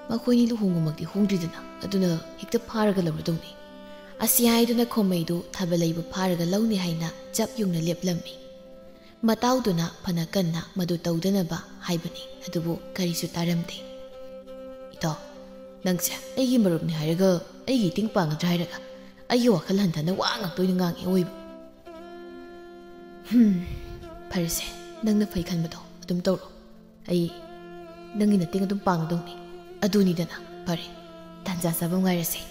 ꯃꯈꯣꯏꯅꯤ ꯂꯨꯍꯣꯡꯕꯃꯛꯇꯤ ꯍꯣꯡꯗ꯭ꯔꯤꯗꯅ, ꯑꯗꯨꯅ ꯍꯦꯛꯇ ꯐꯥꯔꯒ ꯂꯧꯔꯗꯧꯅꯤ꯫ ꯑꯁꯤ ꯍꯥꯏꯗꯨꯅ ꯈꯣꯃꯩꯗꯨ ꯊꯥꯕꯂꯩꯕꯨ ꯐꯥꯔꯒ ꯂꯧꯅꯤ ꯍꯥꯏꯅ ꯆꯞ ꯌꯨꯡꯅ ꯂꯦꯞꯂꯝꯃꯤ꯫ ꯃꯇꯥꯎꯗꯨꯅ ꯐꯅ ꯀꯟꯅ ꯃꯗꯨ ꯇꯧꯗꯅꯕ ꯍꯥꯏꯕꯅꯤ, ꯑꯗꯨꯕꯨ ꯀꯔꯤꯁꯨ ꯇꯥꯔꯝꯗꯦ꯫ ꯏꯇꯥꯎ, ꯅꯪꯁꯦ ꯑꯩꯒꯤ ꯃꯔꯨꯞꯅꯤ ꯍꯥꯏꯔꯒ ꯑꯩꯒꯤ ꯏꯇꯤꯡ ꯄꯥꯡꯒꯗ꯭ꯔꯥ ꯍꯥꯏꯔꯒ ꯑꯩꯒꯤ ꯋꯥꯈꯜ ꯍꯟꯊꯅ ꯋꯥ ꯉꯥꯛꯇ ꯑꯣꯏꯅ ꯉꯥꯡꯉꯦ ꯑꯣꯏꯕ꯫ ꯍꯝ, ꯐꯔꯦꯁꯦ, ꯅꯪꯅ ꯐꯩ ꯈꯟꯕꯗꯣ ꯑꯗꯨꯝ ꯇꯧꯔꯣ꯫ ꯑꯩ ꯅꯪꯒꯤ ꯃꯇꯦꯡ ꯑꯗꯨꯝ ꯄꯥꯡꯒꯗꯧꯅꯤ꯫ ꯑꯗꯨꯅꯤꯗꯅ, ꯐꯔꯦ, ꯇꯥꯟꯖꯥ ꯆꯥꯕ ꯉꯥꯏꯔꯁꯦ꯫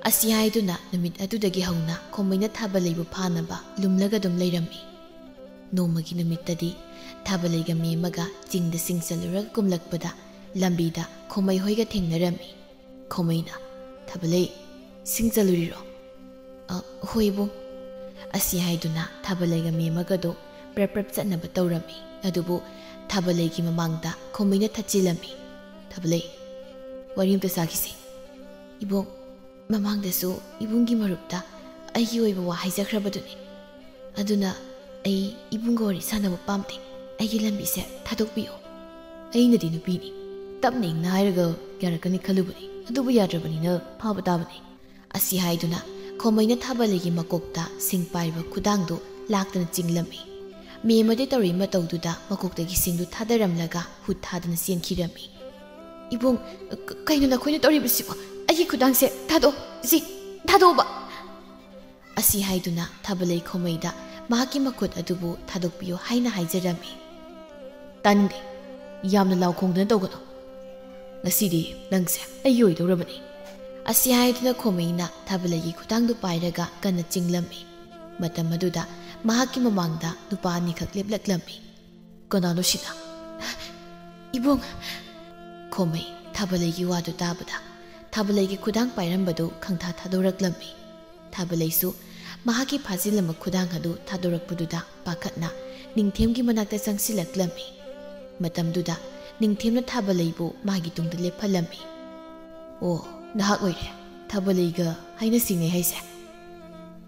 ꯑꯁꯤ ꯍꯥꯏꯗꯨꯅ ꯅꯨꯃꯤꯠ ꯑꯗꯨꯗꯒꯤ ꯍꯧꯅ ꯈꯣꯃꯩꯅ ꯊꯥꯕꯂꯩꯕꯨ ꯐꯥꯅꯕ ꯂꯨꯝꯂꯒ ꯑꯗꯨꯝ ꯂꯩꯔꯝꯃꯤ꯫ ꯅꯣꯡꯃꯒꯤ ꯅꯨꯃꯤꯠꯇꯗꯤ ꯊꯥꯕꯂꯩꯒ ꯃꯦꯝꯃꯒ ꯆꯤꯡꯗ ꯁꯤꯡ ꯆꯠꯂꯨꯔꯒ ꯀꯨꯝꯂꯛꯄꯗ ꯂꯝꯕꯤꯗ ꯈꯣꯃꯩ ꯍꯣꯏꯒ ꯊꯦꯡꯅꯔꯝꯃꯤ꯫ ꯈꯣꯃꯩꯅ, "ꯊꯥꯕꯂꯩ, ꯁꯤꯡ ꯆꯠꯂꯨꯔꯤꯔꯣ?" "ꯑ, ꯍꯣꯏ ꯏꯕꯨꯡ꯫" ꯑꯁꯤ ꯍꯥꯏꯗꯨꯅ ꯊꯥꯕꯂꯩꯒ ꯃꯦꯝꯃꯒꯗꯣ ꯄ꯭ꯔꯞ ꯄ꯭ꯔꯞ ꯆꯠꯅꯕ ꯇꯧꯔꯝꯃꯤ꯫ ꯑꯗꯨꯕꯨ ꯊꯥꯕꯂꯩꯒꯤ ꯃꯃꯥꯡꯗ ꯈꯣꯃꯩꯅ ꯊꯠꯆꯤꯜꯂꯝꯃꯤ꯫ "ꯊꯥꯕꯂꯩ, ꯋꯥꯔꯤ ꯑꯝꯇ ꯁꯥꯈꯤꯁꯤ꯫ ꯏꯕꯨꯡ, ꯃꯃꯥꯡꯗꯁꯨ ꯏꯕꯨꯡꯒꯤ ꯃꯔꯨꯞꯇ ꯑꯩꯒꯤ ꯑꯣꯏꯕ ꯋꯥ ꯍꯥꯏꯖꯈ꯭ꯔꯕꯗꯨꯅꯤ꯫ ꯑꯗꯨꯅ ꯑꯩ ꯏꯕꯨꯡꯒ ꯋꯥꯔꯤ ꯁꯥꯟꯅꯕ ꯄꯥꯝꯗꯦ꯫ ꯑꯩꯒꯤ ꯂꯝꯕꯤꯁꯦ ꯊꯥꯗꯣꯛꯄꯤꯌꯨ꯫" ꯑꯩꯅꯗꯤ ꯅꯨꯄꯤꯅꯤ, ꯇꯞꯅ ꯏꯪꯅ ꯍꯥꯏꯔꯒ ꯌꯥꯔꯛꯀꯅꯤ ꯈꯜꯂꯨꯕꯅꯤ, ꯑꯗꯨꯕꯨ ꯌꯥꯗ꯭ꯔꯕꯅꯤꯅ ꯐꯥꯕ ꯇꯥꯕꯅꯤ꯫ ꯑꯁꯤ ꯍꯥꯏꯗꯨꯅ ꯈꯣꯃꯩꯅ ꯊꯥꯕꯂꯩꯒꯤ ꯃꯀꯣꯛꯇ ꯁꯤꯡ ꯄꯥꯏꯕ ꯈꯨꯗꯥꯡꯗꯨ ꯂꯥꯛꯇꯅ ꯆꯤꯡꯂꯝꯃꯤ꯫ ꯃꯦꯝꯃꯗꯤ ꯇꯧꯔꯤ ꯃꯇꯧꯗꯨꯗ ꯃꯀꯣꯛꯇꯒꯤ ꯁꯤꯡꯗꯨ ꯊꯥꯗꯔꯝꯂꯒ ꯍꯨꯠ ꯊꯥꯗꯅ ꯆꯦꯟꯈꯤꯔꯝꯃꯤ꯫ "ꯏꯕꯨꯡ, ꯀ-, ꯀꯩꯅꯣ ꯅꯈꯣꯏꯅ ꯇꯧꯔꯤꯕꯁꯤꯕꯣ? ꯑꯩꯒꯤ ꯈꯨꯗꯥꯡꯁꯦ ꯊꯥꯗꯣꯛꯑꯣ, ꯁꯤ ꯊꯥꯗꯣꯛꯑꯣꯕ!" ꯑꯁꯤ ꯍꯥꯏꯗꯨꯅ ꯊꯥꯕꯂꯩ ꯈꯣꯃꯩꯗ ꯃꯍꯥꯛꯀꯤ ꯃꯈꯨꯠ ꯑꯗꯨꯕꯨ ꯊꯥꯗꯣꯛꯄꯤꯌꯨ ꯍꯥꯏꯅ ꯍꯥꯏꯖꯔꯝꯃꯤ꯫ "ꯇꯥꯅꯤꯡꯗꯦ, ꯌꯥꯝꯅ ꯂꯥꯎ ꯈꯣꯡꯗꯅ ꯇꯧꯒꯅꯨ꯫ ꯉꯁꯤꯗꯤ ꯅꯪꯁꯦ ꯑꯩꯒꯤ ꯑꯣꯏꯗꯧꯔꯕꯅꯤ꯫" ꯑꯁꯤ ꯍꯥꯏꯗꯨꯅ ꯈꯣꯃꯩꯅ ꯊꯥꯕꯂꯩꯒꯤ ꯈꯨꯗꯥꯡꯗꯨ ꯄꯥꯏꯔꯒ ꯀꯟꯅ ꯆꯤꯡꯂꯝꯃꯤ꯫ ꯃꯇꯝ ꯑꯗꯨꯗ ꯃꯍꯥꯛꯀꯤ ꯃꯃꯥꯡꯗ ꯅꯨꯄꯥ ꯑꯅꯤꯈꯛ ꯂꯦꯞꯂꯛꯂꯝꯃꯤ꯫ "ꯀꯅꯥꯅꯣ ꯁꯤꯅ?" "ꯏꯕꯨꯡ!" ꯈꯣꯃꯩ ꯊꯥꯕꯂꯩꯒꯤ ꯋꯥꯗꯨ ꯇꯥꯕꯗ ꯊꯥꯕꯂꯩꯒꯤ ꯈꯨꯗꯥꯡ ꯄꯥꯏꯔꯝꯕꯗꯨ ꯈꯪꯊꯥ ꯊꯥꯗꯣꯔꯛꯂꯝꯃꯤ꯫ ꯊꯥꯕꯂꯩꯁꯨ ꯃꯍꯥꯛꯀꯤ ꯐꯥꯖꯤꯜꯂꯝꯕ ꯈꯨꯗꯥꯡ ꯑꯗꯨ ꯊꯥꯗꯣꯔꯛꯄꯗꯨꯗ ꯄꯥꯈꯠꯅ ꯅꯤꯡꯊꯦꯝꯒꯤ ꯃꯅꯥꯛꯇ ꯆꯪꯁꯤꯜꯂꯛꯂꯝꯃꯤ꯫ ꯃꯇꯝꯗꯨꯗ ꯅꯤꯡꯊꯦꯝꯅ ꯊꯥꯕꯂꯩꯕꯨ ꯃꯥꯒꯤ ꯇꯨꯡꯗ ꯂꯦꯞꯍꯜꯂꯝꯃꯤ꯫ "ꯑꯣ, ꯅꯍꯥꯛ ꯑꯣꯏꯔꯦ ꯊꯥꯕꯂꯩꯒ ꯍꯥꯏꯅ ꯁꯤꯡꯅꯩ ꯍꯥꯏꯁꯦ?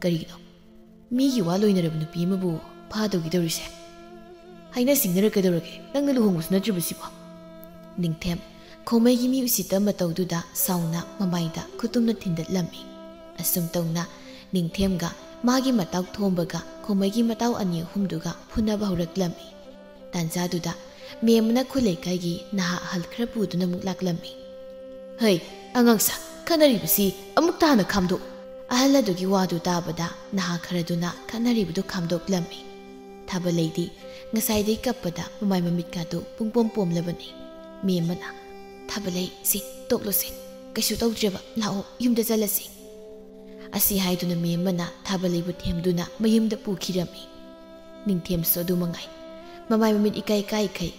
ꯀꯔꯤꯒꯤꯅꯣ? ꯃꯤꯒꯤ ꯋꯥ ꯂꯣꯏꯅꯔꯕ ꯅꯨꯄꯤ ꯑꯃꯕꯨ ꯐꯥꯗꯧꯒꯤ ꯇꯧꯔꯤꯁꯦ? ꯍꯥꯏꯅ ꯁꯤꯡꯅꯔ ꯀꯩꯗꯧꯔꯒꯦ? ꯅꯪꯅ ꯂꯨꯍꯣꯡꯕꯁꯨ ꯅꯠꯇ꯭ꯔꯤꯕꯁꯤꯕꯣ꯫ ꯅꯤꯡꯊꯦꯝ ꯈꯣꯃꯩꯒꯤ ꯃꯤ ꯎꯁꯤꯠꯇ ꯃꯇꯧꯗꯨꯗ ꯁꯥꯎꯅ ꯃꯃꯥꯏꯗ ꯈꯨꯇꯨꯝꯅ ꯊꯤꯟꯗꯠꯂꯝꯃꯤ꯫ ꯑꯁꯨꯝ ꯇꯧꯅ ꯅꯤꯡꯊꯦꯝꯒ ꯃꯥꯒꯤ ꯃꯇꯥꯎ ꯊꯣꯝꯕꯒ ꯈꯣꯃꯩꯒꯤ ꯃꯇꯥꯎ ꯑꯅꯤ ꯑꯍꯨꯝꯗꯨꯒ ꯐꯨꯅꯕ ꯍꯧꯔꯛꯂꯝꯃꯤ꯫ ꯇꯥꯟꯖꯥꯗꯨꯗ ꯃꯦꯝꯅ ꯈꯨꯂꯩꯀꯥꯏꯒꯤ ꯅꯍꯥ ꯑꯍꯜ ꯈꯔ ꯄꯨꯗꯨꯅ ꯑꯃꯨꯛ ꯂꯥꯛꯂꯝꯃꯤ꯫ "ꯍꯩ, ꯑꯉꯥꯡꯁꯥ, ꯈꯠꯅꯔꯤꯕꯁꯤ ꯑꯃꯨꯛꯇ ꯍꯥꯟꯅ ꯈꯥꯝꯗꯣꯛ!" ꯑꯍꯜ ꯑꯗꯨꯒꯤ ꯋꯥꯗꯨ ꯇꯥꯕꯗ ꯅꯍꯥ ꯈꯔꯗꯨꯅ ꯈꯠꯅꯔꯤꯕꯗꯨ ꯈꯥꯝꯗꯣꯛꯂꯝꯃꯤ꯫ ꯊꯥꯕꯂꯩꯗꯤ ꯉꯁꯥꯏꯗꯩ ꯀꯞꯄꯗ ꯃꯃꯥꯏ ꯃꯃꯤꯠꯀꯥꯗꯨ ꯄꯨꯡꯄꯣꯝ ꯄꯣꯝꯂꯕꯅꯤ꯫ ꯃꯦꯝꯃꯅ, "ꯊꯥꯕꯂꯩ, ꯁꯤ ꯇꯣꯛꯂꯣꯁꯦ, ꯀꯩꯁꯨ ꯇꯧꯗ꯭ꯔꯦꯕ, ꯂꯥꯛꯑꯣ, ꯌꯨꯝꯗ ꯆꯠꯂꯁꯤ"꯫ ꯑꯁꯤ ꯍꯥꯏꯗꯨꯅ ꯃꯦꯝꯃꯅ ꯊꯥꯕꯂꯩꯕꯨ ꯊꯦꯝꯗꯨꯅ ꯃꯌꯨꯝꯗ ꯄꯨꯈꯤꯔꯝꯃꯤ꯫ ꯅꯤꯡꯊꯦꯝꯁꯨ ꯑꯗꯨ ꯃꯉꯥꯏ꯫ ꯃꯃꯥꯏ ꯃꯃꯤꯠ ꯏꯀꯥꯏ ꯀꯥꯏꯈꯩ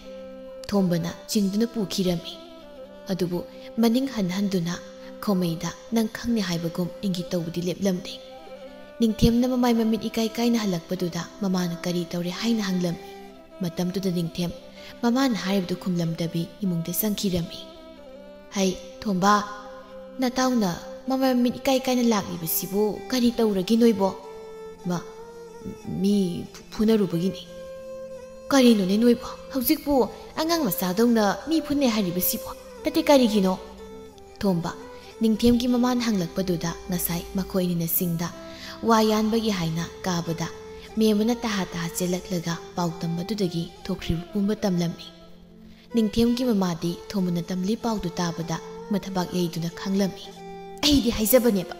ꯊꯣꯝꯕꯅ ꯆꯤꯡꯗꯨꯅ ꯄꯨꯈꯤꯔꯝꯃꯤ꯫ ꯑꯗꯨꯕꯨ ꯃꯅꯤꯡ ꯍꯟ ꯍꯟꯗꯨꯅ ꯈꯣꯃꯩꯗ ꯅꯪ ꯈꯪꯅꯤ ꯍꯥꯏꯕꯒꯨꯝ ꯏꯪꯒꯤꯠ ꯇꯧꯕꯗꯤ ꯂꯦꯞꯂꯝꯗꯦ꯫ ꯅꯤꯡꯊꯦꯝꯅ ꯃꯃꯥꯏ ꯃꯃꯤꯠ ꯏꯀꯥꯏ ꯀꯥꯏꯅ ꯍꯜꯂꯛꯄꯗꯨꯗ ꯃꯃꯥꯅ ꯀꯔꯤ ꯇꯧꯔꯦ ꯍꯥꯏꯅ ꯍꯪꯂꯝꯃꯤ꯫ ꯃꯇꯝꯗꯨꯗ ꯅꯤꯡꯊꯦꯝ ꯃꯃꯥꯅ ꯍꯥꯏꯔꯤꯕꯗꯨ ꯈꯨꯝꯂꯝꯗꯕꯤ ꯏꯃꯨꯡꯗ ꯆꯪꯈꯤꯔꯝꯃꯤ꯫ "ꯍꯩ, ꯊꯣꯝꯕ, ꯅꯇꯥꯎꯅ ꯃꯃꯥꯏ ꯃꯃꯤꯠ ꯏꯀꯥꯏ ꯀꯥꯏꯅ ꯂꯥꯛꯂꯤꯕꯁꯤꯕꯨ ꯀꯔꯤ ꯇꯧꯔꯒꯦ ꯅꯣꯏꯕꯣ?" "ꯃꯥ, ꯃꯤ ꯐꯨ-, ꯐꯨꯅꯔꯨꯕꯒꯤꯅꯤ"꯫ "ꯀꯔꯤꯅꯣꯅꯦ ꯅꯣꯏꯕꯣ? ꯍꯧꯖꯤꯛꯄꯨ ꯑꯉꯥꯡ ꯃꯆꯥꯗꯧꯅ ꯃꯤ ꯐꯨꯅꯩ ꯍꯥꯏꯔꯤꯕꯁꯤꯕꯣ? ꯅꯠꯇꯦ, ꯀꯔꯤꯒꯤꯅꯣ?" ꯊꯣꯝꯕ, ꯅꯤꯡꯊꯦꯝꯒꯤ ꯃꯃꯥꯅ ꯍꯪꯂꯛꯄꯗꯨꯗ ꯉꯁꯥꯏ ꯃꯈꯣꯏ ꯑꯅꯤꯅ ꯆꯤꯡꯗ ꯋꯥ ꯌꯥꯟꯕꯒꯤ ꯍꯥꯏꯅ ꯀꯥꯕꯗ ꯃꯦꯝꯃꯅ ꯇꯍꯥ ꯇꯍꯥ ꯆꯦꯜꯂꯛꯂꯒ ꯄꯥꯎ ꯇꯝꯕꯗꯨꯗꯒꯤ ꯊꯣꯛꯈ꯭ꯔꯤꯕ ꯄꯨꯝꯕ ꯇꯝꯂꯝꯃꯤ꯫ ꯅꯤꯡꯊꯦꯝꯒꯤ ꯃꯃꯥꯗꯤ ꯊꯣꯝꯕꯅ ꯇꯝꯂꯤ ꯄꯥꯎꯗꯨ ꯇꯥꯕꯗ ꯃꯊꯕꯥꯛ ꯌꯩꯗꯨꯅ ꯈꯥꯡꯂꯝꯃꯤ꯫ "ꯑꯩꯗꯤ ꯍꯥꯏꯖꯕꯅꯦꯕ,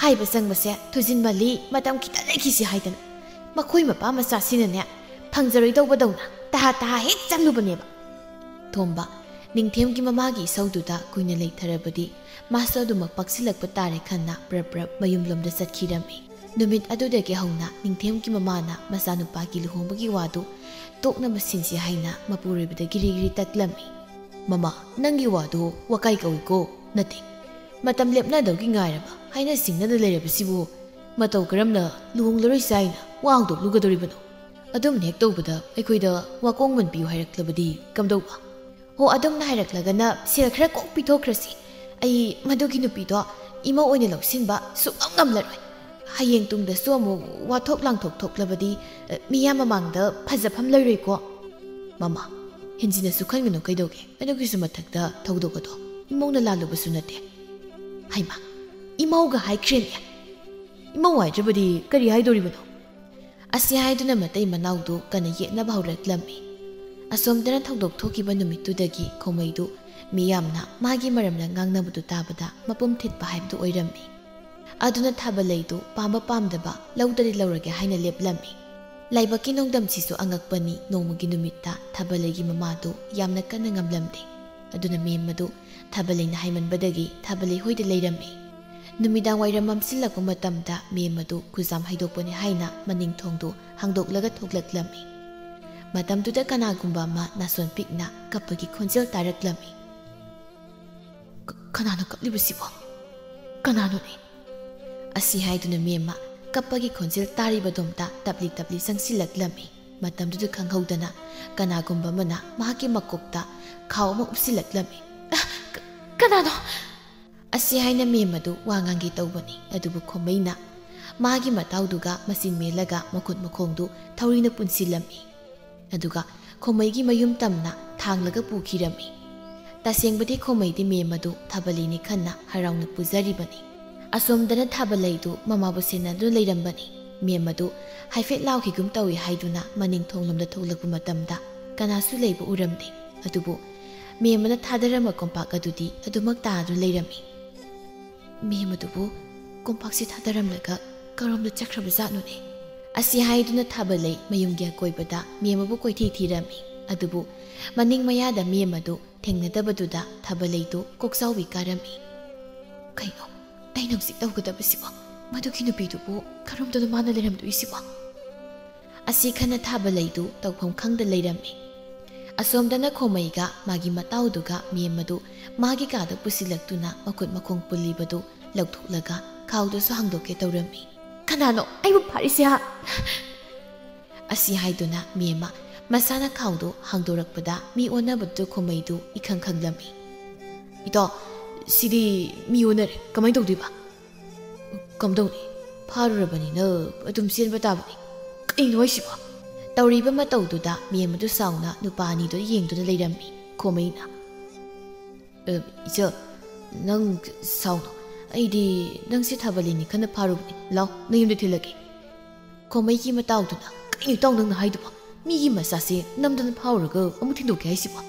ꯍꯥꯏꯕ ꯆꯪꯕꯁꯦ ꯊꯨꯖꯤꯟꯃꯜꯂꯤ, ꯃꯇꯝ ꯈꯤꯇ ꯂꯩꯈꯤꯁꯤ ꯍꯥꯏꯗꯅ꯫ ꯃꯈꯣꯏ ꯃꯄꯥ ꯃꯆꯥꯁꯤꯅꯅꯦ, ꯐꯪꯖꯔꯣꯏꯗꯧꯕꯗꯧꯅ ꯇꯍꯥ ꯇꯍꯥ ꯍꯦꯛ ꯆꯪꯂꯨꯕꯅꯦꯕ"꯫ ꯊꯣꯝꯕ, ꯅꯤꯡꯊꯦꯝꯒꯤ ꯃꯃꯥꯒꯤ ꯏꯁꯧꯗꯨꯗ ꯀꯨꯏꯅ ꯂꯩꯊꯔꯕꯗꯤ ꯃꯥꯁꯨ ꯑꯗꯨꯃꯛ ꯄꯥꯛꯁꯤꯜꯂꯛꯄ ꯇꯥꯔꯦ ꯈꯟꯅ ꯄ꯭ꯔꯞ ꯄ꯭ꯔꯞ ꯃꯌꯨꯝꯂꯣꯝꯗ ꯆꯠꯈꯤꯔꯝꯃꯤ꯫ ꯅꯨꯃꯤꯠ ꯑꯗꯨꯗꯒꯤ ꯍꯧꯅ ꯅꯤꯡꯊꯦꯝꯒꯤ ꯃꯃꯥꯅ ꯃꯆꯥꯅꯨꯄꯥꯒꯤ ꯂꯨꯍꯣꯡꯕꯒꯤ ꯋꯥꯗꯨ ꯇꯣꯛꯅꯕ ꯁꯤꯟꯁꯤ ꯍꯥꯏꯅ ꯃꯄꯨꯔꯣꯏꯕꯗ ꯒꯤꯔꯤ ꯒꯤꯔꯤ ꯇꯛꯂꯝꯃꯤ꯫ "ꯃꯃꯥ, ꯅꯪꯒꯤ ꯋꯥꯗꯨ ꯋꯥꯀꯥꯏ ꯀꯧꯏꯀꯣ, ꯅꯠꯇꯦ꯫ ꯃꯇꯝ ꯂꯦꯞꯅꯗꯧꯒꯤ ꯉꯥꯏꯔꯕ ꯍꯥꯏꯅ ꯁꯤꯡꯅꯗ ꯂꯩꯔꯕꯁꯤꯕꯨ ꯃꯇꯧ ꯀꯔꯝꯅ ꯂꯨꯍꯣꯡꯂꯔꯣꯏꯁꯤ ꯍꯥꯏꯅ ꯋꯥ ꯍꯧꯗꯣꯛꯂꯨꯒꯗꯧꯔꯤꯕꯅꯣ? ꯑꯗꯨꯝ ꯍꯦꯛ ꯇꯧꯕꯗ ꯑꯩꯈꯣꯏꯗ ꯋꯥꯀꯣꯡꯃꯟ ꯄꯤꯌꯨ ꯍꯥꯏꯔꯛꯂꯕꯗꯤ ꯀꯝꯗꯧꯕ?" "ꯍꯣ, ꯑꯗꯨꯝꯅ ꯍꯥꯏꯔꯛꯂꯒꯅ ꯁꯦꯜ ꯈꯔ ꯀꯣꯛ ꯄꯤꯊꯣꯛꯈ꯭ꯔꯁꯤ꯫ ꯑꯩ ꯃꯗꯨꯒꯤ ꯅꯨꯄꯤꯗꯣ ꯏꯃꯧ ꯑꯣꯏꯅ ꯂꯧꯁꯤꯟꯕ ꯁꯨꯛꯉꯝ ꯉꯝꯂꯔꯣꯏ꯫ ꯍꯌꯦꯡ ꯇꯨꯡꯗꯁꯨ ꯑꯃꯨꯛ ꯋꯥꯊꯣꯛ ꯂꯥꯡꯊꯣꯛ ꯊꯣꯛꯂꯕꯗꯤ, ꯑ, ꯃꯤꯌꯥꯝ ꯃꯃꯥꯡꯗ ꯐꯖꯐꯝ ꯂꯩꯔꯣꯏꯀꯣ꯫ ꯃꯃꯥ, ꯍꯦꯟꯖꯤꯟꯅꯁꯨ ꯈꯟꯒꯅꯨ ꯀꯩꯗꯧꯒꯦ? ꯑꯗꯨꯒꯤꯁꯨ ꯃꯊꯛꯇ ꯊꯧꯗꯣꯛ ꯑꯗꯣ ꯏꯃꯧꯅ ꯂꯥꯜꯂꯨꯕꯁꯨ ꯅꯠꯇꯦ꯫ ꯍꯩꯃꯥ, ꯏꯃꯧꯒ ꯍꯥꯏꯈ꯭ꯔꯦꯅꯦ꯫ ꯏꯃꯧ ꯍꯥꯏꯗ꯭ꯔꯕꯗꯤ ꯀꯔꯤ ꯍꯥꯏꯗꯣꯔꯤꯕꯅꯣ? ꯑꯁꯤ ꯍꯥꯏꯗꯨꯅ ꯃꯇꯩ ꯃꯅꯥꯎꯗꯨ ꯀꯟꯅ ꯌꯦꯠꯅꯕ ꯍꯧꯔꯛꯂꯝꯃꯤ꯫ ꯑꯁꯣꯝꯗꯅ ꯊꯧꯗꯣꯛ ꯊꯣꯛꯈꯤꯕ ꯅꯨꯃꯤꯠꯇꯨꯗꯒꯤ ꯈꯣꯃꯩꯗꯨ ꯃꯤꯌꯥꯝꯅ ꯃꯥꯒꯤ ꯃꯔꯝꯗ ꯉꯥꯡꯅꯕꯗꯨ ꯇꯥꯕꯗ ꯃꯄꯨꯝ ꯊꯤꯠꯄ ꯍꯥꯏꯕꯗꯨ ꯑꯣꯏꯔꯝꯃꯤ꯫ ꯑꯗꯨꯅ ꯊꯥꯕꯂꯩꯗꯨ ꯄꯥꯝꯕ ꯄꯥꯝꯗꯕ ꯂꯧꯗꯗꯤ ꯂꯧꯔꯒꯦ ꯍꯥꯏꯅ ꯂꯦꯞꯂꯝꯃꯤ꯫ ꯂꯥꯏꯕꯛꯀꯤ ꯅꯣꯡꯗꯝꯁꯤꯁꯨ ꯑꯉꯛꯄꯅꯤ, ꯅꯣꯡꯃꯒꯤ ꯅꯨꯃꯤꯠꯇ ꯊꯥꯕꯂꯩꯒꯤ ꯃꯃꯥꯗꯨ ꯌꯥꯝꯅ ꯀꯟꯅ ꯉꯝꯂꯝꯗꯦ꯫ ꯑꯗꯨꯅ ꯃꯦꯝꯃꯗꯨ ꯊꯥꯕꯂꯩꯅ ꯍꯥꯏꯃꯟꯕꯗꯒꯤ ꯊꯥꯕꯂꯩ ꯍꯣꯏꯗ ꯂꯩꯔꯝꯃꯤ꯫ ꯅꯨꯃꯤꯗꯥꯡ ꯋꯥꯏꯔꯝ ꯃꯝꯁꯤꯜꯂꯛꯄ ꯃꯇꯝꯗ ꯃꯦꯝꯃꯗꯨ ꯈꯨꯖꯥꯝ ꯍꯩꯗꯣꯛꯄꯅꯤ ꯍꯥꯏꯅ ꯃꯅꯤꯡ ꯊꯣꯡꯗꯨ ꯍꯥꯡꯗꯣꯛꯂꯒ ꯊꯣꯛꯂꯛꯂꯝꯃꯤ꯫ ꯃꯇꯝꯗꯨꯗ ꯀꯅꯥꯒꯨꯝꯕ ꯑꯃ ꯅꯥꯁꯣꯟ ꯄꯤꯛꯅ ꯀꯞꯄꯒꯤ ꯈꯣꯟꯖꯦꯜ ꯇꯥꯔꯛꯂꯝꯃꯤ꯫ "ꯀ-, ꯀꯅꯥꯅꯣ ꯀꯞꯂꯤꯕꯁꯤꯕꯣ? ꯀꯅꯥꯅꯣꯅꯦ?" ꯑꯁꯤ ꯍꯥꯏꯗꯨꯅ ꯃꯦꯝꯃ ꯀꯞꯄꯒꯤ ꯈꯣꯟꯖꯦꯜ ꯇꯥꯔꯤꯕꯗꯣꯝꯇ ꯇꯞꯂꯤ ꯇꯞꯂꯤ ꯆꯪꯁꯤꯜꯂꯛꯂꯝꯃꯤ꯫ ꯃꯇꯝꯗꯨꯗ ꯈꯪꯍꯧꯗꯅ ꯀꯅꯥꯒꯨꯝꯕ ꯑꯃꯅ ꯃꯍꯥꯛꯀꯤ ꯃꯀꯣꯛꯇ ꯈꯥꯎ ꯑꯃ ꯎꯞꯁꯤꯜꯂꯛꯂꯝꯃꯤ꯫ "ꯑ, ꯀ-, ꯀꯅꯥꯅꯣ?" ꯑꯁꯤ ꯍꯥꯏꯅ ꯃꯦꯝꯃꯗꯨ ꯋꯥ ꯉꯥꯡꯒꯦ ꯇꯧꯕꯅꯤ, ꯑꯗꯨꯕꯨ ꯈꯣꯃꯩꯅ ꯃꯥꯒꯤ ꯃꯇꯥꯎꯗꯨꯒ ꯃꯆꯤꯟ ꯃꯦꯜꯂꯒ ꯃꯈꯨꯠ ꯃꯈꯣꯡꯗꯨ ꯊꯧꯔꯤꯅ ꯄꯨꯟꯁꯤꯜꯂꯝꯃꯤ꯫ ꯑꯗꯨꯒ ꯈꯣꯃꯩꯒꯤ ꯃꯌꯨꯝ ꯇꯝꯅ ꯊꯥꯡꯂꯒ ꯄꯨꯈꯤꯔꯝꯃꯤ꯫ ꯇꯁꯦꯡꯕꯗꯤ ꯈꯣꯃꯩꯗꯤ ꯃꯦꯝꯃꯗꯨ ꯊꯥꯕꯂꯩꯅꯤ ꯈꯟꯅ ꯍꯔꯥꯎꯅ ꯄꯨꯖꯔꯤꯕꯅꯤ꯫ ꯑꯁꯣꯝꯗꯅ ꯊꯥꯕꯂꯩꯗꯨ ꯃꯃꯥꯕꯨ ꯁꯦꯟꯅꯗꯨꯅ ꯂꯩꯔꯝꯕꯅꯤ꯫ ꯃꯦꯝꯃꯗꯨ ꯍꯥꯏꯐꯦꯠ ꯂꯥꯎꯈꯤꯒꯨꯝ ꯇꯧꯏ ꯍꯥꯏꯗꯨꯅ ꯃꯅꯤꯡ ꯊꯣꯡꯂꯣꯝꯗ ꯊꯣꯛꯂꯛꯄ ꯃꯇꯝꯗ ꯀꯅꯥꯁꯨ ꯂꯩꯕ ꯎꯔꯝꯗꯦ꯫ ꯑꯗꯨꯕꯨ ꯃꯦꯝꯃꯅ ꯊꯥꯗꯔꯝꯕ ꯀꯣꯝꯄꯥꯛ ꯑꯗꯨꯗꯤ ꯑꯗꯨꯃꯛ ꯇꯥꯗꯨꯅ ꯂꯩꯔꯝꯃꯤ꯫ "ꯃꯦꯝꯃꯗꯨꯕꯨ ꯀꯣꯝꯄꯥꯛꯁꯤ ꯊꯥꯗꯔꯝꯂꯒ ꯀꯔꯣꯝꯗ ꯆꯠꯈ꯭ꯔꯕꯖꯥꯠꯅꯣꯅꯦ?" ꯑꯁꯤ ꯍꯥꯏꯗꯨꯅ ꯊꯥꯕꯂꯩ ꯃꯌꯨꯝꯒꯤ ꯑꯀꯣꯏꯕꯗ ꯃꯦꯝꯃꯕꯨ ꯀꯣꯏꯊꯤ ꯊꯤꯔꯝꯃꯤ꯫ ꯑꯗꯨꯕꯨ ꯃꯅꯤꯡ ꯃꯌꯥꯗ ꯃꯦꯝꯃꯗꯨ ꯊꯦꯡꯅꯗꯕꯗꯨꯗ ꯊꯥꯕꯂꯩꯗꯨ ꯀꯣꯛꯆꯥꯎꯕꯤ ꯀꯥꯔꯝꯃꯤ꯫ "ꯀꯩꯅꯣ ꯑꯩꯅ ꯍꯧꯖꯤꯛ ꯇꯧꯒꯗꯕꯁꯤꯕꯣ? ꯃꯗꯨꯒꯤ ꯅꯨꯄꯤꯗꯨꯕꯨ ꯀꯔꯣꯝꯗꯅꯣ ꯃꯥꯅ ꯂꯩꯔꯝꯗꯣꯏꯁꯤꯕꯣ?" ꯑꯁꯤ ꯈꯟꯅ ꯊꯥꯕꯂꯩꯗꯨ ꯇꯧꯐꯝ ꯈꯪꯗ ꯂꯩꯔꯝꯃꯤ꯫ ꯑꯁꯣꯝꯗꯅ ꯈꯣꯃꯩꯒ ꯃꯥꯒꯤ ꯃꯇꯥꯎꯗꯨꯒ ꯃꯦꯝꯃꯗꯨ ꯃꯥꯒꯤ ꯀꯥꯗ ꯄꯨꯁꯤꯜꯂꯛꯇꯨꯅ ꯃꯈꯨꯠ ꯃꯈꯣꯡ ꯄꯨꯜꯂꯤꯕꯗꯨ ꯂꯧꯊꯣꯛꯂꯒ ꯈꯥꯎꯗꯨꯁꯨ ꯍꯥꯡꯗꯣꯛꯀꯦ ꯇꯧꯔꯝꯃꯤ꯫ "ꯀꯅꯥꯅꯣ ꯑꯩꯕꯨ ꯐꯥꯔꯤꯁꯦ, ꯍꯥ?" ꯑꯁꯤ ꯍꯥꯏꯗꯨꯅ ꯃꯦꯝꯃ ꯃꯁꯥꯅ ꯈꯥꯎꯗꯨ ꯍꯥꯡꯗꯣꯔꯛꯄꯗ ꯃꯤ ꯑꯣꯟꯅꯕꯗꯨ ꯈꯣꯃꯩꯗꯨ ꯏꯈꯪ ꯈꯪꯂꯝꯃꯤ꯫ "ꯏꯇꯥꯎ, ꯁꯤꯗꯤ ꯃꯤ ꯑꯣꯟꯅꯔꯦ, ꯀꯃꯥꯏꯅ ꯇꯧꯗꯣꯏꯕ?" "ꯀꯝꯗꯧꯅꯤ? ꯐꯥꯔꯨꯔꯕꯅꯤꯅ ꯑꯗꯨꯝ ꯆꯦꯟꯕ ꯇꯥꯕꯅꯤ꯫ ꯀꯩꯅꯣ ꯍꯥꯏꯁꯤꯕꯣ? ꯇꯧꯔꯤꯕ ꯃꯇꯧꯗꯨꯗ ꯃꯦꯝ ꯑꯗꯨ ꯁꯥꯎꯅ ꯅꯨꯄꯥ ꯑꯅꯤꯗꯨ ꯌꯦꯡꯗꯨꯅ ꯂꯩꯔꯝꯃꯤ꯫ ꯈꯣꯃꯩꯅ, "ꯑ, ꯏꯆꯜ, ꯅꯪ ꯁꯥꯎꯅꯨ꯫ ꯑꯩꯗꯤ ꯅꯪꯁꯦ ꯊꯥꯕꯜ ꯂꯦꯟꯅꯤ ꯈꯟꯅ ꯐꯥꯔꯨꯕꯅꯤ꯫ ꯂꯥꯎ, ꯅꯌꯨꯝꯗ ꯊꯤꯜꯂꯒꯦ꯫" ꯈꯣꯃꯩꯒꯤ ꯃꯇꯥꯎꯗꯨꯅ, "ꯀꯩꯅꯣ ꯏꯇꯥꯎ ꯅꯪꯅ ꯍꯥꯏꯗꯨꯕꯣ? ꯃꯤꯒꯤ ꯃꯆꯥꯁꯦ ꯅꯝꯗꯅ ꯐꯥꯎꯔꯒ ꯑꯃꯨꯛ ꯊꯤꯟꯗꯣꯛꯀꯦ ꯍꯥꯏꯁꯤꯕꯣ?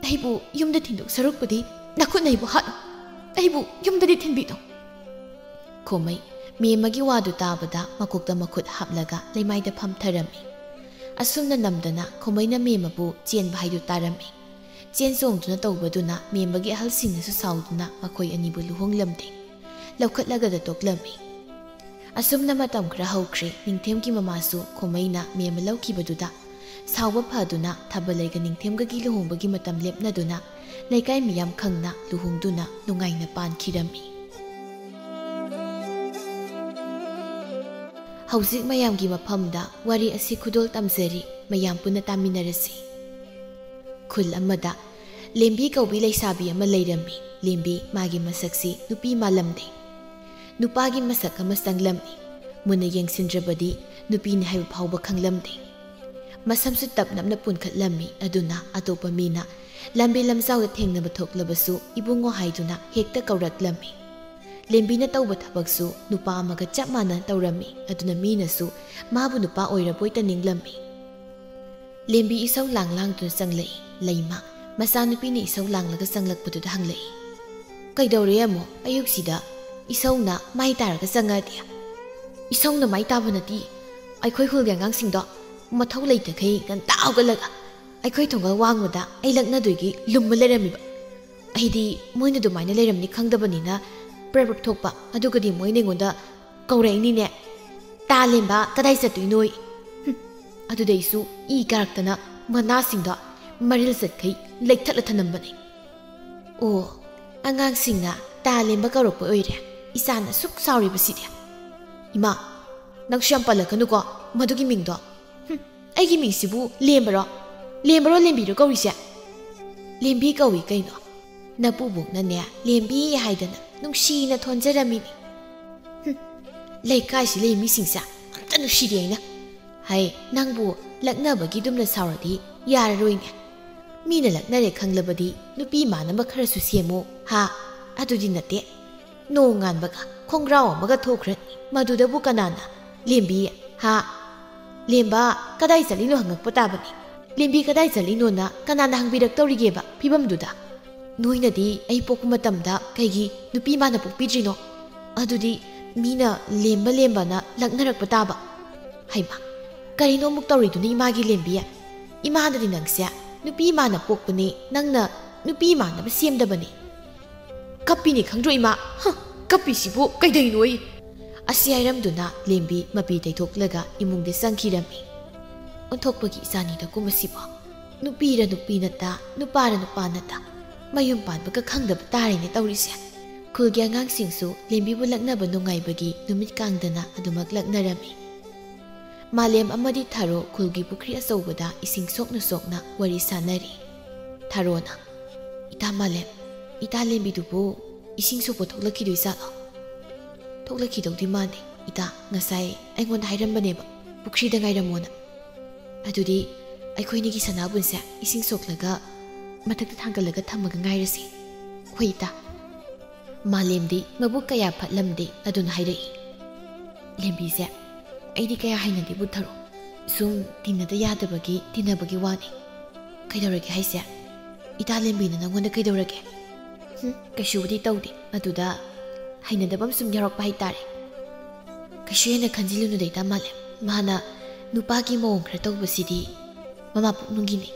ꯑꯩꯕꯨ ꯌꯨꯝꯗ ꯊꯤꯟꯗꯣꯛ ꯁꯔꯨꯛꯄꯨꯗꯤ ꯅꯈꯨꯠꯅ ꯑꯩꯕꯨ ꯍꯥꯠꯂꯣ꯫ ꯑꯩꯕꯨ ꯌꯨꯝꯗꯗꯤ ꯊꯤꯟꯕꯤꯗꯧ꯫" ꯈꯣꯃꯩ ꯃꯦꯝꯃꯒꯤ ꯋꯥꯗꯨ ꯇꯥꯕꯗ ꯃꯀꯣꯛꯇ ꯃꯈꯨꯠ ꯍꯥꯞꯂꯒ ꯂꯩꯃꯥꯏꯗ ꯐꯝꯊꯔꯝꯃꯤ꯫ ꯑꯁꯨꯝꯅ ꯅꯝꯗꯅ ꯈꯣꯃꯩꯅ ꯃꯦꯝꯃꯕꯨ ꯆꯦꯟꯕ ꯍꯥꯏꯗꯨ ꯇꯥꯔꯝꯃꯤ꯫ ꯆꯦꯟ ꯆꯣꯡꯗꯨꯅ ꯇꯧꯕꯗꯨꯅ ꯃꯦꯝꯃꯒꯤ ꯑꯍꯜꯁꯤꯡꯅꯁꯨ ꯁꯥꯎꯗꯨꯅ ꯃꯈꯣꯏ ꯑꯅꯤꯕꯨ ꯂꯨꯍꯣꯡꯂꯝꯗꯦ꯫ ꯂꯧꯈꯠꯂꯒꯗ ꯇꯣꯛꯂꯝꯃꯤ꯫ ꯑꯁꯨꯝꯅ ꯃꯇꯝ ꯈꯔ ꯍꯧꯈ꯭ꯔꯦ꯫ ꯅꯤꯡꯊꯦꯝꯒꯤ ꯃꯃꯥꯁꯨ ꯈꯣꯃꯩꯅ ꯃꯦꯝꯃ ꯂꯧꯈꯤꯕꯗꯨꯗ ꯁꯥꯎꯕ ꯐꯗꯨꯅ ꯊꯥꯕꯜꯂꯩꯒ ꯅꯤꯡꯊꯦꯝꯒꯒꯤ ꯂꯨꯍꯣꯡꯕꯒꯤ ꯃꯇꯝ ꯂꯦꯞꯅꯗꯨꯅ ꯂꯩꯀꯥꯏ ꯃꯤꯌꯥꯝ ꯈꯪꯅ ꯂꯨꯍꯣꯡꯗꯨꯅ ꯅꯨꯡꯉꯥꯏꯅ ꯄꯥꯟꯈꯤꯔꯝꯃꯤ꯫ ꯍꯧꯖꯤꯛ ꯃꯌꯥꯝꯒꯤ ꯃꯐꯝꯗ ꯋꯥꯔꯤ ꯑꯁꯤ ꯈꯨꯗꯣꯜ ꯇꯝꯖꯔꯤ, ꯃꯌꯥꯝ ꯄꯨꯟꯅ ꯇꯥꯃꯤꯟꯅꯔꯁꯤ꯫ ꯈꯨꯜ ꯑꯃꯗ ꯂꯦꯝꯕꯤ ꯀꯧꯕꯤ ꯂꯩꯁꯥꯕꯤ ꯑꯃ ꯂꯩꯔꯝꯃꯤ꯫ ꯂꯦꯝꯕꯤ ꯃꯥꯒꯤ ꯃꯁꯛꯁꯤ ꯅꯨꯄꯤ ꯃꯥꯜꯂꯝꯗꯦ꯫ ꯅꯨꯄꯥꯒꯤ ꯃꯁꯛ ꯑꯃ ꯆꯪꯂꯝꯃꯤ꯫ ꯃꯨꯟꯅ ꯌꯦꯡꯁꯤꯟꯗ꯭ꯔꯕꯗꯤ ꯅꯨꯄꯤꯅꯤ ꯍꯥꯏꯕ ꯐꯥꯎꯕ ꯈꯪꯂꯝꯗꯦ꯫ ꯃꯁꯝꯁꯨ ꯇꯞ ꯅꯞꯅ ꯄꯨꯟꯈꯠꯂꯝꯃꯤ꯫ ꯑꯗꯨꯅ ꯑꯇꯣꯞꯄ ꯃꯤꯅ ꯂꯝꯕꯤ ꯂꯝꯖꯥꯎꯗ ꯊꯦꯡꯅꯕ ꯊꯣꯛꯂꯕꯁꯨ ꯏꯕꯨꯡꯉꯣ ꯍꯥꯏꯗꯨꯅ ꯍꯦꯛꯇ ꯀꯧꯔꯛꯂꯝꯃꯤ꯫ ꯂꯦꯝꯕꯤꯅ ꯇꯧꯕ ꯊꯕꯛꯁꯨ ꯅꯨꯄꯥ ꯑꯃꯒ ꯆꯞ ꯃꯥꯟꯅꯅ ꯇꯧꯔꯝꯃꯤ꯫ ꯑꯗꯨꯅ ꯃꯤꯅꯁꯨ ꯃꯥꯕꯨ ꯅꯨꯄꯥ ꯑꯣꯏꯔꯕꯣꯏ ꯇꯅꯤꯡꯂꯝꯃꯤ꯫ ꯂꯦꯝꯕꯤ ꯏꯁꯧ ꯂꯥꯡ ꯂꯥꯡꯗꯨꯅ ꯆꯪꯂꯛꯏ꯫ ꯂꯩꯃ ꯃꯆꯥꯅꯨꯄꯤꯅ ꯏꯁꯧ ꯂꯥꯡꯂꯒ ꯆꯪꯂꯛꯄꯗꯨꯗ ꯍꯪꯂꯛꯏ, "ꯀꯩꯗꯧꯔꯦ ꯑꯃꯨꯛ ꯑꯌꯨꯛꯁꯤꯗ ꯏꯁꯧꯅ ꯃꯥꯏ ꯇꯥꯔꯒ ꯆꯪꯉꯛꯑꯗꯤ?" "ꯏꯁꯧꯅ ꯃꯥꯏ ꯇꯥꯕ ꯅꯠꯇꯦ, ꯑꯩꯈꯣꯏ ꯈꯨꯜꯒꯤ ꯑꯉꯥꯡꯁꯤꯡꯗꯣ ꯃꯊꯧ ꯂꯩꯇꯈꯩ ꯉꯟꯇꯥ ꯍꯧꯒꯠꯂꯒ ꯑꯩꯈꯣꯏ ꯊꯣꯡꯒꯜ ꯋꯥꯡꯃꯗ ꯑꯩ ꯂꯛꯅꯗꯣꯏꯒꯤ ꯂꯨꯝꯃ ꯂꯩꯔꯝꯃꯤꯕ꯫ ꯑꯩꯗꯤ ꯃꯣꯏꯅ ꯑꯗꯨꯃꯥꯏꯅ ꯂꯩꯔꯝꯅꯤ ꯈꯪꯗꯕꯅꯤꯅ ꯄ꯭ꯔꯞ ꯄ꯭ꯔꯞ ꯊꯣꯛꯄ, ꯑꯗꯨꯒꯗꯤ ꯃꯣꯏꯅ ꯑꯩꯉꯣꯟꯗ ꯀꯧꯔꯛꯏꯅꯤꯅꯦ, 'ꯇꯥ ꯂꯦꯝꯕ ꯀꯗꯥꯏ ꯆꯠꯇꯣꯏꯅꯣ?' ꯍꯨꯝ, ꯑꯗꯨꯗꯩꯁꯨ ꯏ ꯀꯥꯔꯛꯇꯅ ꯃꯅꯥꯁꯤꯡꯗꯣ ꯃꯔꯤꯜ ꯆꯠꯈꯩ ꯂꯩꯊꯠꯂ ꯊꯅꯝꯕꯅꯦ꯫ ꯑꯣ, ꯑꯉꯥꯡꯁꯤꯡꯅ 'ꯇꯥ ꯂꯦꯝꯕ' ꯀꯧꯔꯛꯄ ꯑꯣꯏꯔꯦ꯫ ꯏꯆꯥꯅ ꯁꯨꯛ ꯁꯥꯎꯔꯤꯕꯁꯤꯗꯤ꯫ ꯏꯃꯥ, ꯅꯪꯁꯨ ꯌꯥꯝ ꯄꯜꯂꯛꯀꯅꯨꯀꯣ ꯃꯗꯨꯒꯤ ꯃꯤꯡꯗꯣ꯫ ꯍꯨꯝ, ꯑꯩꯒꯤ ꯃꯤꯡꯁꯤꯕꯨ ꯂꯦꯝꯕꯔꯣ? ꯂꯦꯝꯕꯔꯣ ꯂꯦꯝꯕꯤꯔꯣ ꯀꯧꯔꯤꯁꯦ? ꯂꯦꯝꯕꯤ ꯀꯧꯏ ꯀꯩꯅꯣ꯫ ꯅꯄꯨꯕꯣꯛꯅꯅꯦ ꯂꯦꯝꯕꯤ ꯍꯥꯏꯗꯅ ꯅꯨꯡꯁꯤꯅ ꯊꯣꯟꯖꯔꯝꯃꯤꯅꯤ꯫ ꯍꯨꯝ, ꯂꯩꯀꯥꯏꯁꯤ ꯂꯩ ꯃꯤꯁꯤꯡꯁꯦ ꯑꯝꯇ ꯅꯨꯡꯁꯤꯗꯦ ꯑꯩꯅ꯫ ꯍꯩ, ꯅꯪꯕꯨ ꯂꯛꯅꯕꯒꯤꯗꯨꯝꯅ ꯁꯥꯎꯔꯗꯤ ꯌꯥꯔꯔꯣꯏꯅꯦ꯫ ꯃꯤꯅ ꯂꯛꯅꯔꯦ ꯈꯪꯂꯕꯗꯤ ꯅꯨꯄꯤ ꯃꯥꯟꯅꯕ ꯈꯔꯁꯨ ꯁꯦꯝꯃꯨ ꯍꯥ? ꯑꯗꯨꯗꯤ ꯅꯠꯇꯦ꯫ ꯅꯣꯡ ꯉꯥꯟꯕꯒ ꯈꯣꯡꯒ꯭ꯔꯥꯎ ꯑꯃꯒ ꯊꯣꯛꯈ꯭ꯔꯅꯤ꯫ ꯃꯗꯨꯗꯕꯨ ꯀꯅꯥꯅ "ꯂꯦꯝꯕꯤ" ꯍꯥ? "ꯂꯦꯝꯕ, ꯀꯗꯥꯏ ꯆꯠꯂꯤꯅꯣ?" ꯍꯪꯉꯛꯄ ꯇꯥꯕꯅꯤ꯫ "ꯂꯦꯝꯕꯤ ꯀꯗꯥꯏ ꯆꯠꯂꯤꯅꯣꯅ ꯀꯅꯥꯅ ꯍꯪꯕꯤꯔꯛꯇꯧꯔꯤꯒꯦꯕ ꯐꯤꯕꯝꯗꯨꯗ?" ꯅꯣꯏꯅꯗꯤ ꯑꯩ ꯄꯣꯛꯄ ꯃꯇꯝꯗ ꯀꯩꯒꯤ ꯅꯨꯄꯤ ꯃꯥꯟꯅ ꯄꯣꯛꯄꯤꯗ꯭ꯔꯤꯅꯣ? ꯑꯗꯨꯗꯤ ꯃꯤꯅ "ꯂꯦꯝꯕ, ꯂꯦꯝꯕꯅ" ꯂꯛꯅꯔꯛꯄ ꯇꯥꯕ꯫ ꯍꯩꯃꯥ, ꯀꯔꯤꯅꯣ ꯑꯃꯨꯛ ꯇꯧꯔꯤꯗꯨꯅ ꯏꯃꯥꯒꯤ ꯂꯦꯝꯕꯤ? ꯏꯃꯥꯅꯗꯤ ꯅꯪꯁꯦ ꯅꯨꯄꯤ ꯃꯥꯟꯅ ꯄꯣꯛꯄꯅꯦ, ꯅꯪꯅ ꯅꯨꯄꯤ ꯃꯥꯟꯅꯕ ꯁꯦꯝꯗꯕꯅꯦ꯫ "ꯀꯞꯄꯤꯅꯦ ꯈꯪꯗ꯭ꯔꯣ ꯏꯃꯥ? ꯍ, ꯀꯞꯄꯤꯁꯤꯕꯨ ꯀꯩꯗꯧꯅꯣꯌꯦ?" ꯑꯁꯤ ꯍꯥꯏꯔꯝꯗꯨꯅ ꯂꯦꯝꯕꯤ ꯃꯄꯤ ꯇꯩꯊꯣꯛꯂꯒ ꯏꯃꯨꯡꯗ ꯆꯪꯈꯤꯔꯝꯃꯤ꯫ ꯑꯣꯟꯊꯣꯛꯄꯒꯤ ꯏꯆꯥꯅꯤꯗ ꯀꯨꯝ ꯑꯁꯤꯕꯣ꯫ ꯅꯨꯄꯤꯔ ꯅꯨꯄꯤ ꯅꯠꯇ, ꯅꯨꯄꯥꯔ ꯅꯨꯄꯥ ꯅꯠꯇ, ꯃꯌꯨꯝ ꯄꯥꯟꯕꯒ ꯈꯪꯗꯕ ꯇꯥꯔꯦꯅꯦ ꯇꯧꯔꯤꯁꯦ꯫ ꯈꯨꯜꯒꯤ ꯑꯉꯥꯡꯁꯤꯡꯁꯨ ꯂꯦꯝꯕꯤꯕꯨ ꯂꯛꯅꯕ ꯅꯨꯡꯉꯥꯏꯕꯒꯤ ꯅꯨꯃꯤꯠ ꯀꯥꯡꯗꯅ ꯑꯗꯨꯃꯛ ꯂꯛꯅꯔꯝꯃꯤ꯫ ꯃꯥꯂꯦꯝ ꯑꯃꯗꯤ ꯊꯥꯔꯣ ꯈꯨꯜꯒꯤ ꯄꯨꯈ꯭ꯔꯤ ꯑꯆꯧꯕꯗ ꯏꯁꯤꯡ ꯁꯣꯛꯅ ꯁꯣꯛꯅ ꯋꯥꯔꯤ ꯁꯥꯟꯅꯔꯤ꯫ ꯊꯥꯔꯣꯅ, "ꯏꯇꯥ ꯃꯥꯂꯦꯝ, ꯏꯇꯥ ꯂꯦꯝꯕꯤꯗꯨꯕꯨ ꯏꯁꯤꯡ ꯁꯣꯛꯄ ꯊꯣꯛꯂꯛꯈꯤꯗꯣꯏ ꯖꯥꯠꯂꯣ?" "ꯊꯣꯛꯂꯛꯈꯤꯗꯧꯗꯤ ꯃꯥꯟꯗꯦ ꯏꯇꯥ, ꯉꯁꯥꯏ ꯑꯩꯉꯣꯟꯗ ꯍꯥꯏꯔꯝꯕꯅꯦꯕ ꯄꯨꯈ꯭ꯔꯤꯗ ꯉꯥꯏꯔꯝꯃꯣꯅ꯫ ꯑꯗꯨꯗꯤ ꯑꯩꯈꯣꯏꯅꯤꯒꯤ ꯁꯅꯥꯕꯨꯟꯁꯦ ꯏꯁꯤꯡ ꯁꯣꯛꯂꯒ ꯃꯊꯛꯇ ꯊꯥꯡꯒꯠꯂꯒ ꯊꯝꯃꯒ ꯉꯥꯏꯔꯁꯤ꯫ ꯍꯣꯏ ꯏꯇꯥ꯫" ꯃꯥꯂꯦꯝꯗꯤ ꯃꯕꯨꯛ ꯀꯌꯥ ꯐꯠꯂꯝꯗꯦ ꯑꯗꯨꯅ ꯍꯥꯏꯔꯛꯏ꯫ "ꯂꯦꯝꯕꯤꯁꯦ ꯑꯩꯗꯤ ꯀꯌꯥ ꯍꯩꯅꯗꯦꯕꯨ ꯊꯥꯔꯣ꯫ ꯁꯨꯝ ꯇꯤꯟꯅꯗ ꯌꯥꯗꯕꯒꯤ ꯇꯤꯟꯅꯕꯒꯤ ꯋꯥꯅꯤ꯫ ꯀꯩꯗꯧꯔꯒꯦ ꯍꯥꯏꯁꯦ? ꯏꯇꯥ ꯂꯦꯝꯕꯤꯅ ꯅꯪꯉꯣꯟꯗ ꯀꯩꯗꯧꯔꯒꯦ?" "ꯍꯨꯝ, ꯀꯩꯁꯨꯕꯨꯗꯤ ꯇꯧꯗꯦ꯫ ꯑꯗꯨꯗ ꯍꯩꯅꯗꯕ ꯑꯃ ꯁꯨꯝ ꯌꯥꯎꯔꯛꯄ ꯍꯥꯏꯇꯥꯔꯦ꯫" "ꯀꯩꯁꯨ ꯍꯦꯟꯅ ꯈꯟꯖꯤꯜꯂꯨꯅꯨꯗ ꯏꯇꯥ ꯃꯥꯂꯦꯝ꯫ ꯃꯥꯅ ꯅꯨꯄꯥꯒꯤ ꯃꯑꯣꯡ ꯈꯔ ꯇꯧꯕꯁꯤꯗꯤ ꯃꯃꯥ ꯄꯣꯛꯅꯨꯡꯒꯤꯅꯤ꯫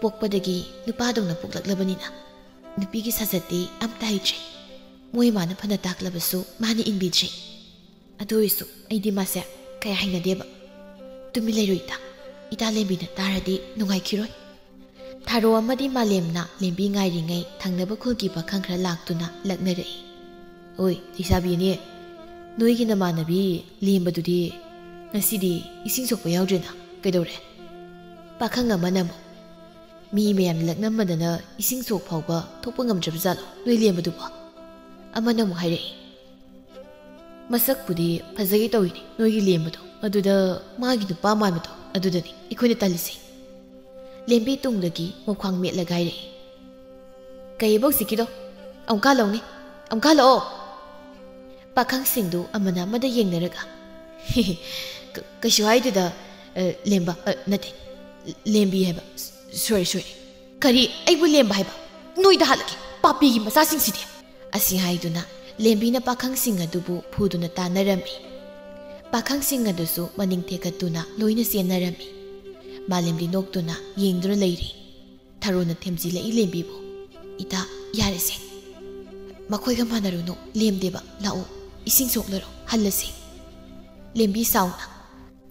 ꯄꯣꯛꯄꯗꯒꯤ ꯅꯨꯄꯥꯗꯧꯅ ꯄꯣꯛꯂꯛꯂꯕꯅꯤꯅ ꯅꯨꯄꯤꯒꯤ ꯁꯥꯖꯠꯇꯤ ꯑꯝꯇ ꯍꯩꯇ꯭ꯔꯦ꯫ ꯃꯣꯏ ꯃꯥꯅ ꯐꯅ ꯇꯥꯛꯂꯕꯁꯨ ꯃꯥꯅ ꯏꯟꯕꯤꯗ꯭ꯔꯦ꯫ ꯑꯗꯨ ꯑꯣꯏꯔꯁꯨ ꯑꯩꯗꯤ ꯃꯥꯁꯦ ꯀꯌꯥ ꯍꯩꯅꯗꯦꯕ꯫" "ꯇꯨꯃꯤꯟ ꯂꯩꯔꯣ ꯏꯇꯥ꯫ ꯏꯇꯥ ꯂꯦꯝꯕꯤꯅ ꯇꯥꯔꯗꯤ ꯅꯨꯡꯉꯥꯏꯈꯤꯔꯣꯏ꯫" ꯊꯥꯔꯣ ꯑꯃꯗꯤ ꯃꯥꯂꯦꯝꯅ ꯂꯦꯝꯕꯤ ꯉꯥꯏꯔꯤꯉꯩ ꯊꯪꯅꯕ ꯈꯨꯜꯒꯤ ꯄꯥꯈꯪ ꯈꯔ ꯂꯥꯛꯇꯨꯅ ꯂꯛꯅꯔꯛꯏ꯫ "ꯑꯣꯏ, ꯂꯩꯁꯥꯕꯤ ꯑꯅꯤ, ꯅꯣꯏꯒꯤ ꯅꯃꯥꯟꯅꯕꯤ ꯂꯦꯝꯕꯗꯨꯗꯤ ꯉꯁꯤꯗꯤ ꯏꯁꯤꯡ ꯁꯣꯛꯄ ꯌꯥꯎꯗ꯭ꯔꯦꯅ? ꯀꯩꯗꯧꯔꯦ?" ꯄꯥꯈꯪ ꯑꯃꯅ ꯑꯃꯨꯛ, "ꯃꯤ ꯃꯌꯥꯝꯅ ꯂꯛꯅꯃꯟꯗꯅ ꯏꯁꯤꯡ ꯁꯣꯛ ꯐꯥꯎꯕ ꯊꯣꯛꯄ ꯉꯝꯗ꯭ꯔꯕ ꯖꯥꯠꯂꯣ ꯅꯣꯏ ꯂꯦꯝꯕꯗꯨꯕꯣ?" ꯑꯃꯅ ꯑꯃꯨꯛ ꯍꯥꯏꯔꯛꯏ, "ꯃꯁꯛꯄꯨꯗꯤ ꯐꯖꯒꯦ ꯇꯧꯏꯅꯦ ꯅꯣꯏꯒꯤ ꯂꯦꯝꯕꯗꯣ, ꯑꯗꯨꯗ ꯃꯥꯒꯤ ꯅꯨꯄꯥ ꯃꯥꯟꯕꯗꯣ ꯑꯗꯨꯗꯅꯤ ꯑꯩꯈꯣꯏꯅ ꯇꯜꯂꯤꯁꯦ꯫" ꯂꯦꯝꯕꯤ ꯇꯨꯡꯗꯒꯤ ꯃꯈ꯭ꯋꯥꯡ ꯃꯦꯠꯂꯒ ꯍꯥꯏꯔꯛꯏ꯫ "ꯀꯩꯑꯕ ꯍꯧꯖꯤꯛꯀꯤꯗꯣ? ꯑꯃꯨꯛꯀ ꯍꯜꯂꯛꯎꯅꯦ, ꯑꯃꯨꯛꯀ ꯍꯜꯂꯛꯑꯣ!" ꯄꯥꯈꯪꯁꯤꯡꯗꯨ ꯑꯃꯅ ꯑꯃꯗ ꯌꯦꯡꯅꯔꯒ, "ꯀ-, ꯀꯩꯁꯨ ꯍꯥꯏꯗꯦꯗ, ꯑ, ꯂꯦꯝꯕ, ꯑ, ꯅꯠꯇꯦ, ꯂꯦꯝꯕꯤ ꯍꯥꯏꯕ, ꯁꯣꯏꯔꯦ, ꯁꯣꯏꯔꯦ꯫ ꯀꯔꯤ, ꯑꯩꯕꯨ ꯂꯦꯝꯕ ꯍꯥꯏꯕ? ꯅꯣꯏꯗ ꯍꯥꯠꯂꯒꯦ, ꯄꯥꯄꯤꯒꯤ ꯃꯆꯥꯁꯤꯡꯁꯤꯗꯤ!" ꯑꯁꯤ ꯍꯥꯏꯗꯨꯅ ꯂꯦꯝꯕꯤꯅ ꯄꯥꯈꯪꯁꯤꯡ ꯑꯗꯨꯕꯨ ꯐꯨꯗꯨꯅ ꯇꯥꯟꯅꯔꯝꯃꯤ꯫ ꯄꯥꯈꯪꯁꯤꯡ ꯑꯗꯨꯁꯨ ꯃꯅꯤꯡ ꯊꯦꯛꯀꯠꯇꯨꯅ ꯂꯣꯏꯅ ꯆꯦꯟꯅꯔꯝꯃꯤ꯫ ꯃꯥꯂꯦꯝꯗꯤ ꯅꯣꯛꯇꯨꯅ ꯌꯦꯡꯗꯨꯅ ꯂꯩꯔꯤ꯫ ꯊꯔꯣꯅ ꯊꯦꯝꯖꯤꯜꯂꯛꯏ ꯂꯦꯝꯕꯤꯕꯨ꯫ "ꯏꯇꯥ, ꯌꯥꯔꯦꯁꯦ꯫ ꯃꯈꯣꯏꯒ ꯃꯥꯟꯅꯔꯨꯅꯨ, ꯂꯦꯝꯗꯦꯕ꯫ ꯂꯥꯛꯑꯣ, ꯏꯁꯤꯡ ꯁꯣꯛꯂꯔꯣ, ꯍꯜꯂꯁꯦ꯫" ꯂꯦꯝꯕꯤ ꯁꯥꯎꯅ,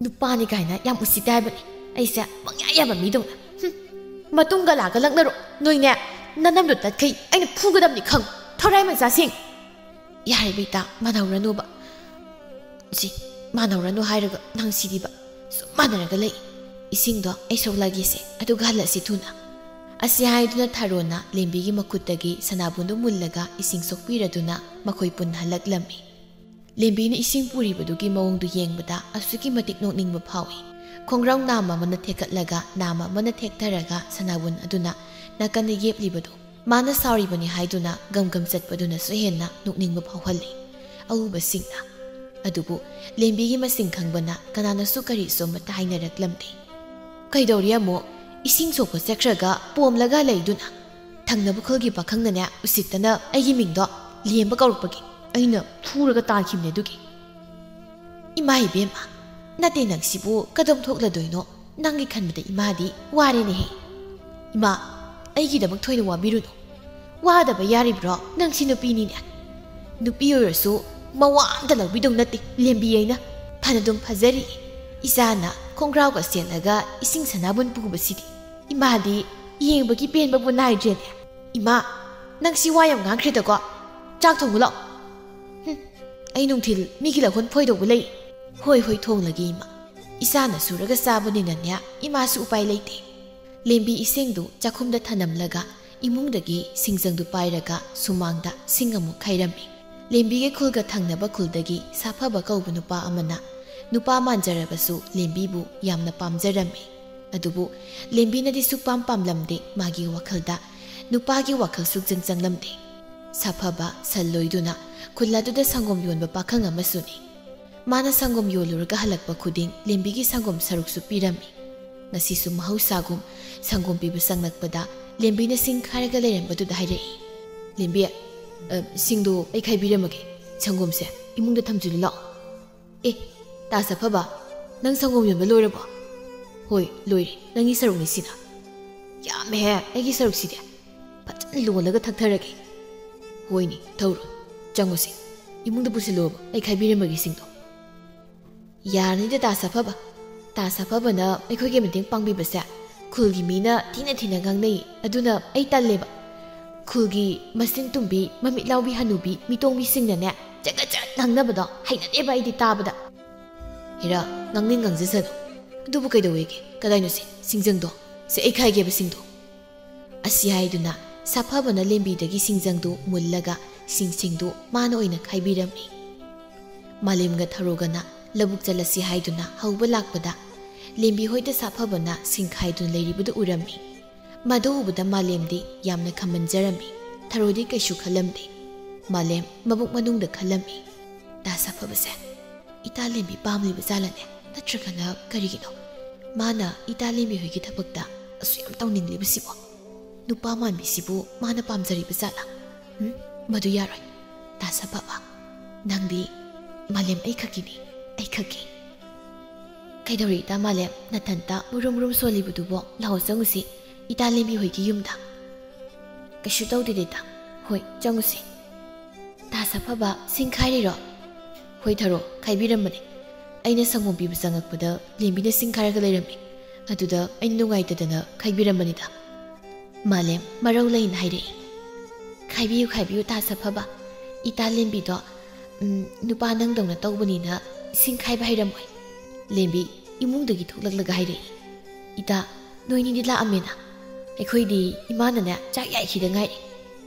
"ꯅꯨꯄꯥꯅꯤ ꯀꯥꯏꯅ ꯌꯥꯝ ꯎꯁꯤꯠꯇꯦ ꯍꯥꯏꯕꯅꯤ꯫ ꯑꯩꯁꯦ ꯄꯪꯌꯥ ꯌꯥꯕ ꯃꯤꯗꯧꯅ꯫ ꯍꯨꯝ꯫ ꯃꯇꯨꯡꯒ ꯂꯥꯛꯀ ꯂꯛꯅꯔꯣ꯫ ꯅꯣꯏꯅꯦ, ꯅꯅꯝꯗꯣ ꯇꯠꯈꯩ ꯑꯩꯅ ꯐꯨꯒꯗꯕꯅꯤ ꯈꯪ, ꯊꯣꯔꯥꯏ ꯃꯆꯥꯁꯤꯡ!" "ꯌꯥꯔꯦ ꯕꯤꯇꯥ, ꯃꯥꯟꯅꯧꯔꯅꯨꯕ꯫" "ꯁꯤ, ꯃꯥꯟꯅꯧꯔꯅꯨ ꯍꯥꯏꯔꯒ ꯅꯪ ꯁꯤꯗꯤꯕ꯫ ꯁꯨꯝ ꯃꯥꯟꯅꯔꯒ ꯂꯩ꯫ ꯏꯁꯤꯡꯗꯣ ꯑꯩ ꯁꯣꯛꯂꯒꯦꯁꯦ, ꯑꯗꯨꯒ ꯍꯜꯂꯁꯤ ꯊꯨꯅ꯫" ꯑꯁꯤ ꯍꯥꯏꯗꯨꯅ ꯊꯔꯣꯅ ꯂꯦꯝꯕꯤꯒꯤ ꯃꯈꯨꯠꯇꯒꯤ ꯁꯅꯥꯕꯨꯟꯗꯨ ꯃꯨꯜꯂꯒ ꯏꯁꯤꯡ ꯁꯣꯛꯄꯤꯔꯗꯨꯅ ꯃꯈꯣꯏ ꯄꯨꯟꯅ ꯍꯜꯂꯛꯂꯝꯃꯤ꯫ ꯂꯦꯝꯕꯤꯅ ꯏꯁꯤꯡ ꯄꯨꯔꯤꯕꯗꯨꯒꯤ ꯃꯑꯣꯡꯗꯨ ꯌꯦꯡꯕꯗ ꯑꯁꯨꯛꯀꯤ ꯃꯇꯤꯛ ꯅꯣꯛꯅꯤꯡꯕ ꯐꯥꯎꯏ꯫ ꯈꯣꯡꯒ꯭ꯔꯥꯎ ꯅꯥꯝꯃ ꯑꯃꯅ ꯊꯦꯛꯀꯠꯂꯒ ꯅꯥꯝꯃ ꯑꯃꯅ ꯊꯦꯛꯊꯔꯒ ꯁꯅꯥꯕꯨꯟ ꯑꯗꯨꯅ ꯅꯥꯀꯟꯗ ꯌꯦꯞꯂꯤꯕꯗꯨ ꯃꯥꯅ ꯁꯥꯎꯔꯤꯕꯅꯤ ꯍꯥꯏꯗꯨꯅ ꯒꯝ ꯒꯝ ꯆꯠꯄꯗꯨꯅꯁꯨ ꯍꯦꯟꯅ ꯅꯣꯛꯅꯤꯡꯕ ꯐꯥꯎꯍꯜꯂꯤ꯫ ꯑꯎꯕꯁꯤꯡꯅ꯫ ꯑꯗꯨꯕꯨ ꯂꯦꯝꯕꯤꯒꯤ ꯃꯁꯤꯡ ꯈꯪꯕꯅ ꯀꯅꯥꯅꯁꯨ ꯀꯔꯤꯁꯨ ꯑꯃꯠꯇ ꯍꯥꯏꯅꯔꯛꯂꯝꯗꯦ꯫ "ꯀꯩꯗꯧꯔꯤ ꯑꯃꯨꯛ? ꯏꯁꯤꯡ ꯁꯣꯛꯄ ꯆꯠꯈ꯭ꯔꯒ ꯄꯣꯝꯂꯒ ꯂꯩꯗꯨꯅ?" "ꯊꯪꯅꯕ ꯈꯨꯜꯒꯤ ꯄꯥꯈꯪꯅꯅꯦ ꯎꯁꯤꯠꯇꯅ ꯑꯩꯒꯤ ꯃꯤꯡꯗꯣ ꯂꯦꯝꯕ ꯀꯧꯔꯛꯄꯒꯤ ꯑꯩꯅ ꯐꯨꯔꯒ ꯇꯥꯟꯈꯤꯕꯅꯦ ꯑꯗꯨꯒꯤ꯫" "ꯏꯃꯥ ꯏꯕꯦꯝꯃ, ꯅꯠꯇꯦ ꯅꯪꯁꯤꯕꯨ ꯀꯗꯣꯝ ꯊꯣꯛꯂꯗꯣꯏꯅꯣ? ꯅꯪꯒꯤ ꯈꯟꯕꯗ ꯏꯃꯥꯗꯤ ꯋꯥꯔꯦꯅꯦꯍꯦ꯫" "ꯏꯃꯥ, ꯑꯩꯒꯤꯗꯃꯛ ꯊꯣꯏꯅ ꯋꯥꯕꯤꯔꯨꯅꯨ꯫ ꯋꯥꯗꯕ ꯌꯥꯔꯤꯕ꯭ꯔꯣ? ꯅꯪꯁꯤ ꯅꯨꯄꯤꯅꯤꯅꯦ꯫ ꯅꯨꯄꯤ ꯑꯣꯏꯔꯁꯨ ꯃꯋꯥ ꯑꯝꯇ ꯂꯧꯕꯤꯗꯧ ꯅꯠꯇꯦ ꯂꯦꯝꯕꯤ ꯑꯩꯅ꯫ ꯐꯅꯗꯨꯝ ꯐꯖꯔꯤ꯫ ꯏꯆꯥꯅ ꯈꯣꯡꯒ꯭ꯔꯥꯎꯒ ꯁꯦꯠꯂꯒ ꯏꯁꯤꯡ ꯁꯅꯥꯕꯨꯟ ꯄꯨꯕꯁꯤꯗꯤ ꯏꯃꯥꯗꯤ ꯌꯦꯡꯕꯒꯤ ꯄꯦꯟꯕꯕꯨ ꯅꯥꯏꯗ꯭ꯔꯦꯅꯦ꯫ ꯏꯃꯥ, ꯅꯪꯁꯤ ꯋꯥ ꯌꯥꯝ ꯉꯥꯡꯈ꯭ꯔꯦꯗꯀꯣ꯫ ꯆꯥꯛ ꯊꯣꯡꯉꯨ ꯂꯥꯛꯑꯣ꯫" "ꯍꯨꯝ, ꯑꯩ ꯅꯨꯡꯊꯤꯜ ꯃꯤꯒꯤ ꯂꯧꯍꯣꯟ ꯐꯣꯏꯗꯧꯕ ꯂꯩ꯫" "ꯍꯣꯏ, ꯍꯣꯏ, ꯊꯣꯡꯂꯒꯦ ꯏꯃꯥ꯫ ꯏꯆꯥꯅ ꯁꯨꯔꯒ ꯆꯥꯕꯅꯤꯅꯅꯦ ꯏꯃꯥꯁꯨ ꯎꯄꯥꯏ ꯂꯩꯇꯦ꯫" ꯂꯦꯝꯕꯤ ꯏꯁꯤꯡꯗꯨ ꯆꯥꯛꯈꯨꯝꯗ ꯊꯅꯝꯂꯒ ꯏꯃꯨꯡꯗꯒꯤ ꯁꯤꯡꯖꯪꯗꯨ ꯄꯥꯏꯔꯒ ꯁꯨꯃꯥꯡꯗ ꯁꯤꯡ ꯑꯃꯨꯛ ꯈꯩꯔꯝꯃꯤ꯫ ꯂꯦꯝꯕꯤꯒꯤ ꯈꯨꯜꯒ ꯊꯪꯅꯕ ꯈꯨꯜꯗꯒꯤ ꯁꯥꯐꯕ ꯀꯧꯕ ꯅꯨꯄꯥ ꯑꯃꯅ ꯅꯨꯄꯥ ꯃꯥꯟꯖꯔꯕꯁꯨ ꯂꯦꯝꯕꯤꯕꯨ ꯌꯥꯝꯅ ꯄꯥꯝꯖꯔꯝꯃꯤ꯫ ꯑꯗꯨꯕꯨ ꯂꯦꯝꯕꯤꯅꯗꯤ ꯁꯨꯛꯄꯥꯝ ꯄꯥꯝꯂꯝꯗꯦ ꯃꯥꯒꯤ ꯋꯥꯈꯜꯗ꯫ ꯅꯨꯄꯥꯒꯤ ꯋꯥꯈꯜ ꯁꯨꯛꯆꯪ ꯆꯪꯂꯝꯗꯦ꯫ ꯁꯥꯐꯕ ꯁꯟ ꯂꯣꯏꯗꯨꯅ ꯈꯨꯜ ꯑꯗꯨꯗ ꯁꯪꯒꯣꯝ ꯌꯣꯟꯕ ꯄꯥꯈꯪ ꯑꯃꯁꯨꯅꯤ꯫ ꯃꯥꯅ ꯁꯪꯒꯣꯝ ꯌꯣꯜꯂꯨꯔꯒ ꯍꯜꯂꯛꯄ ꯈꯨꯗꯤꯡ ꯂꯦꯝꯕꯤꯒꯤ ꯁꯪꯒꯣꯝ ꯁꯔꯨꯛꯁꯨ ꯄꯤꯔꯝꯃꯤ꯫ ꯉꯁꯤꯁꯨ ꯃꯍꯧꯁꯥꯒꯨꯝ ꯁꯪꯒꯣꯝ ꯄꯤꯕ ꯆꯪꯂꯛꯄꯗ ꯂꯦꯝꯕꯤꯅ ꯁꯤꯡ ꯈꯥꯏꯔꯒ ꯂꯩꯔꯝꯕꯗꯨꯗ ꯍꯥꯏꯔꯛꯏ, "ꯂꯦꯝꯕꯤ, ꯑ, ꯁꯤꯡꯗꯣ ꯑꯩ ꯈꯥꯏꯕꯤꯔꯝꯃꯒꯦ꯫ ꯁꯪꯒꯣꯝꯁꯦ ꯏꯃꯨꯡꯗ ꯊꯝꯖꯤꯜꯂꯨ ꯂꯥꯛꯑꯣ꯫" "ꯑꯦ, ꯇꯥ ꯁꯥꯐꯕ, ꯅꯪ ꯁꯪꯒꯣꯝ ꯌꯣꯟꯕ ꯂꯣꯏꯔꯕꯣ?" "ꯍꯣꯏ, ꯂꯣꯏꯔꯦ꯫ ꯅꯪꯒꯤ ꯁꯔꯨꯛꯅꯤ ꯁꯤꯅ꯫" "ꯌꯥꯝꯃꯦꯍꯦ, ꯑꯩꯒꯤ ꯁꯔꯨꯛꯁꯤꯗꯤ꯫ ꯐꯖꯅ ꯂꯣꯜꯂꯒ ꯊꯛꯊꯔꯒꯦ꯫" "ꯍꯣꯏꯅꯦ, ꯊꯧꯔꯣ꯫ ꯆꯪꯉꯨꯁꯦ꯫ ꯏꯃꯨꯡꯗ ꯄꯨꯁꯤꯜꯂꯣꯕ, ꯑꯩ ꯈꯥꯏꯕꯤꯔꯝꯃꯒꯦ ꯁꯤꯡꯗꯣ꯫" "ꯌꯥꯔꯅꯤꯗ ꯇꯥ ꯁꯥꯐꯕ꯫ ꯇꯥ ꯁꯥꯐꯕꯅ ꯑꯩꯈꯣꯏꯒꯤ ꯃꯇꯦꯡ ꯄꯥꯡꯕꯤꯕꯁꯦ ꯈꯨꯜꯒꯤ ꯃꯤꯅ ꯊꯤꯅ ꯊꯤꯅ ꯉꯥꯡꯅꯩ꯫ ꯑꯗꯨꯅ ꯑꯩ ꯇꯜꯂꯦꯕ꯫ ꯈꯨꯜꯒꯤ ꯃꯆꯤꯟ ꯇꯨꯝꯕꯤ, ꯃꯃꯤꯠ ꯂꯥꯎꯕꯤ ꯍꯅꯨꯕꯤ, ꯃꯤꯇꯣꯡꯕꯤꯁꯤꯡꯅꯅꯦ ꯆꯒꯠ ꯆꯒꯠ ꯉꯥꯡꯅꯕꯗꯣ ꯍꯩꯅꯗꯦꯕ ꯑꯩꯗꯤ ꯇꯥꯕꯗ꯫" "ꯍꯦꯔꯥ, ꯉꯥꯡꯅꯤꯡ ꯉꯥꯡꯖꯁꯅꯨ꯫ ꯑꯗꯨꯕꯨ ꯀꯩꯗꯧꯋꯦꯒꯦ? ꯀꯗꯥꯏꯅꯣꯁꯦ ꯁꯤꯡꯖꯪꯗꯣ? ꯁꯦ, ꯑꯩ ꯈꯥꯏꯒꯦꯕ ꯁꯤꯡꯗꯣ꯫" ꯑꯁꯤ ꯍꯥꯏꯗꯨꯅ ꯁꯥꯐꯕꯅ ꯂꯦꯝꯕꯤꯗꯒꯤ ꯁꯤꯡꯖꯪꯗꯨ ꯃꯨꯜꯂꯒ ꯁꯤꯡꯁꯤꯡꯗꯨ ꯃꯥꯅ ꯑꯣꯏꯅ ꯈꯥꯏꯕꯤꯔꯝꯃꯤ꯫ ꯃꯥꯂꯦꯝꯒ ꯊꯔꯣꯒꯅ ꯂꯧꯕꯨꯛ ꯆꯠꯂꯁꯤ ꯍꯥꯏꯗꯨꯅ ꯍꯧꯕ ꯂꯥꯛꯄꯗ, ꯂꯦꯝꯕꯤ ꯍꯣꯏꯗ ꯁꯥꯐꯕꯅ ꯁꯤꯡ ꯈꯥꯏꯗꯨꯅ ꯂꯩꯔꯤꯕꯗꯨ ꯎꯔꯝꯃꯤ꯫ ꯃꯗꯨ ꯎꯕꯗ ꯃꯥꯂꯦꯝꯗꯤ ꯌꯥꯝꯅ ꯈꯝꯕꯟꯖꯔꯝꯃꯤ꯫ ꯊꯔꯣꯗꯤ ꯀꯩꯁꯨ ꯈꯜꯂꯝꯗꯦ꯫ ꯃꯥꯂꯦꯝ ꯃꯕꯨꯛ ꯃꯅꯨꯡꯗ ꯈꯜꯂꯝꯃꯤ, "ꯇꯥ ꯁꯥꯐꯕꯁꯦ ꯏꯇꯥ ꯂꯦꯝꯕꯤ ꯄꯥꯝꯂꯤꯕ ꯖꯥꯠꯂꯅꯦ? ꯅꯠꯇ꯭ꯔꯒꯅ ꯀꯔꯤꯒꯤꯅꯣ ꯃꯥꯅ ꯏꯇꯥ ꯂꯦꯝꯕꯤ ꯍꯣꯏꯒꯤ ꯊꯕꯛꯇ ꯑꯁꯨꯛ ꯌꯥꯝ ꯇꯧꯅꯤꯡꯂꯤꯕꯁꯤꯕꯣ? ꯅꯨꯄꯥ ꯃꯥꯟꯕꯤꯁꯤꯕꯨ ꯃꯥꯅ ꯄꯥꯝꯖꯔꯤꯕ ꯖꯥꯠꯂ? ꯎꯝ, ꯃꯗꯨ ꯌꯥꯔꯣꯏ꯫ ꯇꯥ ꯁꯥꯐꯕ, ꯅꯪꯗꯤ ꯃꯥꯂꯦꯝ ꯑꯩꯈꯛꯀꯤꯅꯤ, ꯑꯩꯈꯛꯀꯤ꯫" "ꯀꯩꯗꯧꯔꯤ ꯏꯇꯥ ꯃꯥꯂꯦꯝ? ꯅꯊꯟꯇ ꯃꯨꯔꯨꯝ ꯃꯨꯔꯨꯝ ꯁꯣꯜꯂꯤꯕꯗꯨꯕꯣ? ꯂꯥꯛꯑꯣ ꯆꯪꯉꯨꯁꯤ ꯏꯇꯥ ꯂꯦꯝꯕꯤ ꯍꯣꯏꯒꯤ ꯌꯨꯝꯗ꯫" "ꯀꯩꯁꯨ ꯇꯧꯗꯦꯗ ꯏꯇꯥ꯫ ꯍꯣꯏ, ꯆꯪꯉꯨꯁꯤ꯫" "ꯇꯥ ꯁꯥꯐꯕ, ꯁꯤꯡ ꯈꯥꯏꯔꯤꯔꯣ?" "ꯍꯣꯏ ꯊꯔꯣ, ꯈꯥꯏꯕꯤꯔꯝꯕꯅꯦ꯫ ꯑꯩꯅ ꯁꯪꯒꯣꯝ ꯄꯤꯕ ꯆꯪꯉꯛꯄꯗ ꯂꯦꯝꯕꯤꯅ ꯁꯤꯡ ꯈꯥꯏꯔꯒ ꯂꯩꯔꯝꯃꯦ꯫ ꯑꯗꯨꯗ ꯑꯩꯅ ꯅꯨꯡꯉꯥꯏꯇꯗꯅ ꯈꯥꯏꯕꯤꯔꯝꯕꯅꯤꯗ꯫" ꯃꯥꯂꯦꯝ ꯃꯔꯧ ꯂꯩꯅ ꯍꯥꯏꯔꯛꯏ, "ꯈꯥꯏꯕꯤꯌꯨ, ꯈꯥꯏꯕꯤꯌꯨ ꯇꯥ ꯁꯥꯐꯕ꯫ ꯏꯇꯥ ꯂꯦꯝꯕꯤꯗꯣ, ꯎꯝ, ꯅꯨꯄꯥ ꯅꯪꯗꯧꯅ ꯇꯧꯕꯅꯤꯅ ꯁꯤꯡ ꯈꯥꯏꯕ ꯍꯩꯔꯝꯃꯣꯏ꯫" ꯂꯦꯝꯕꯤ ꯏꯃꯨꯡꯗꯒꯤ ꯊꯣꯛꯂꯛꯂꯒ ꯍꯥꯏꯔꯛꯏ, "ꯏꯇꯥ, ꯅꯣꯏꯅꯤꯗꯤ ꯂꯥꯛꯑꯝꯃꯦꯅ? ꯑꯩꯈꯣꯏꯗꯤ ꯏꯃꯥꯅꯅꯦ ꯆꯥꯛ ꯌꯥꯏꯈꯤꯗ ꯉꯥꯏꯔꯤ꯫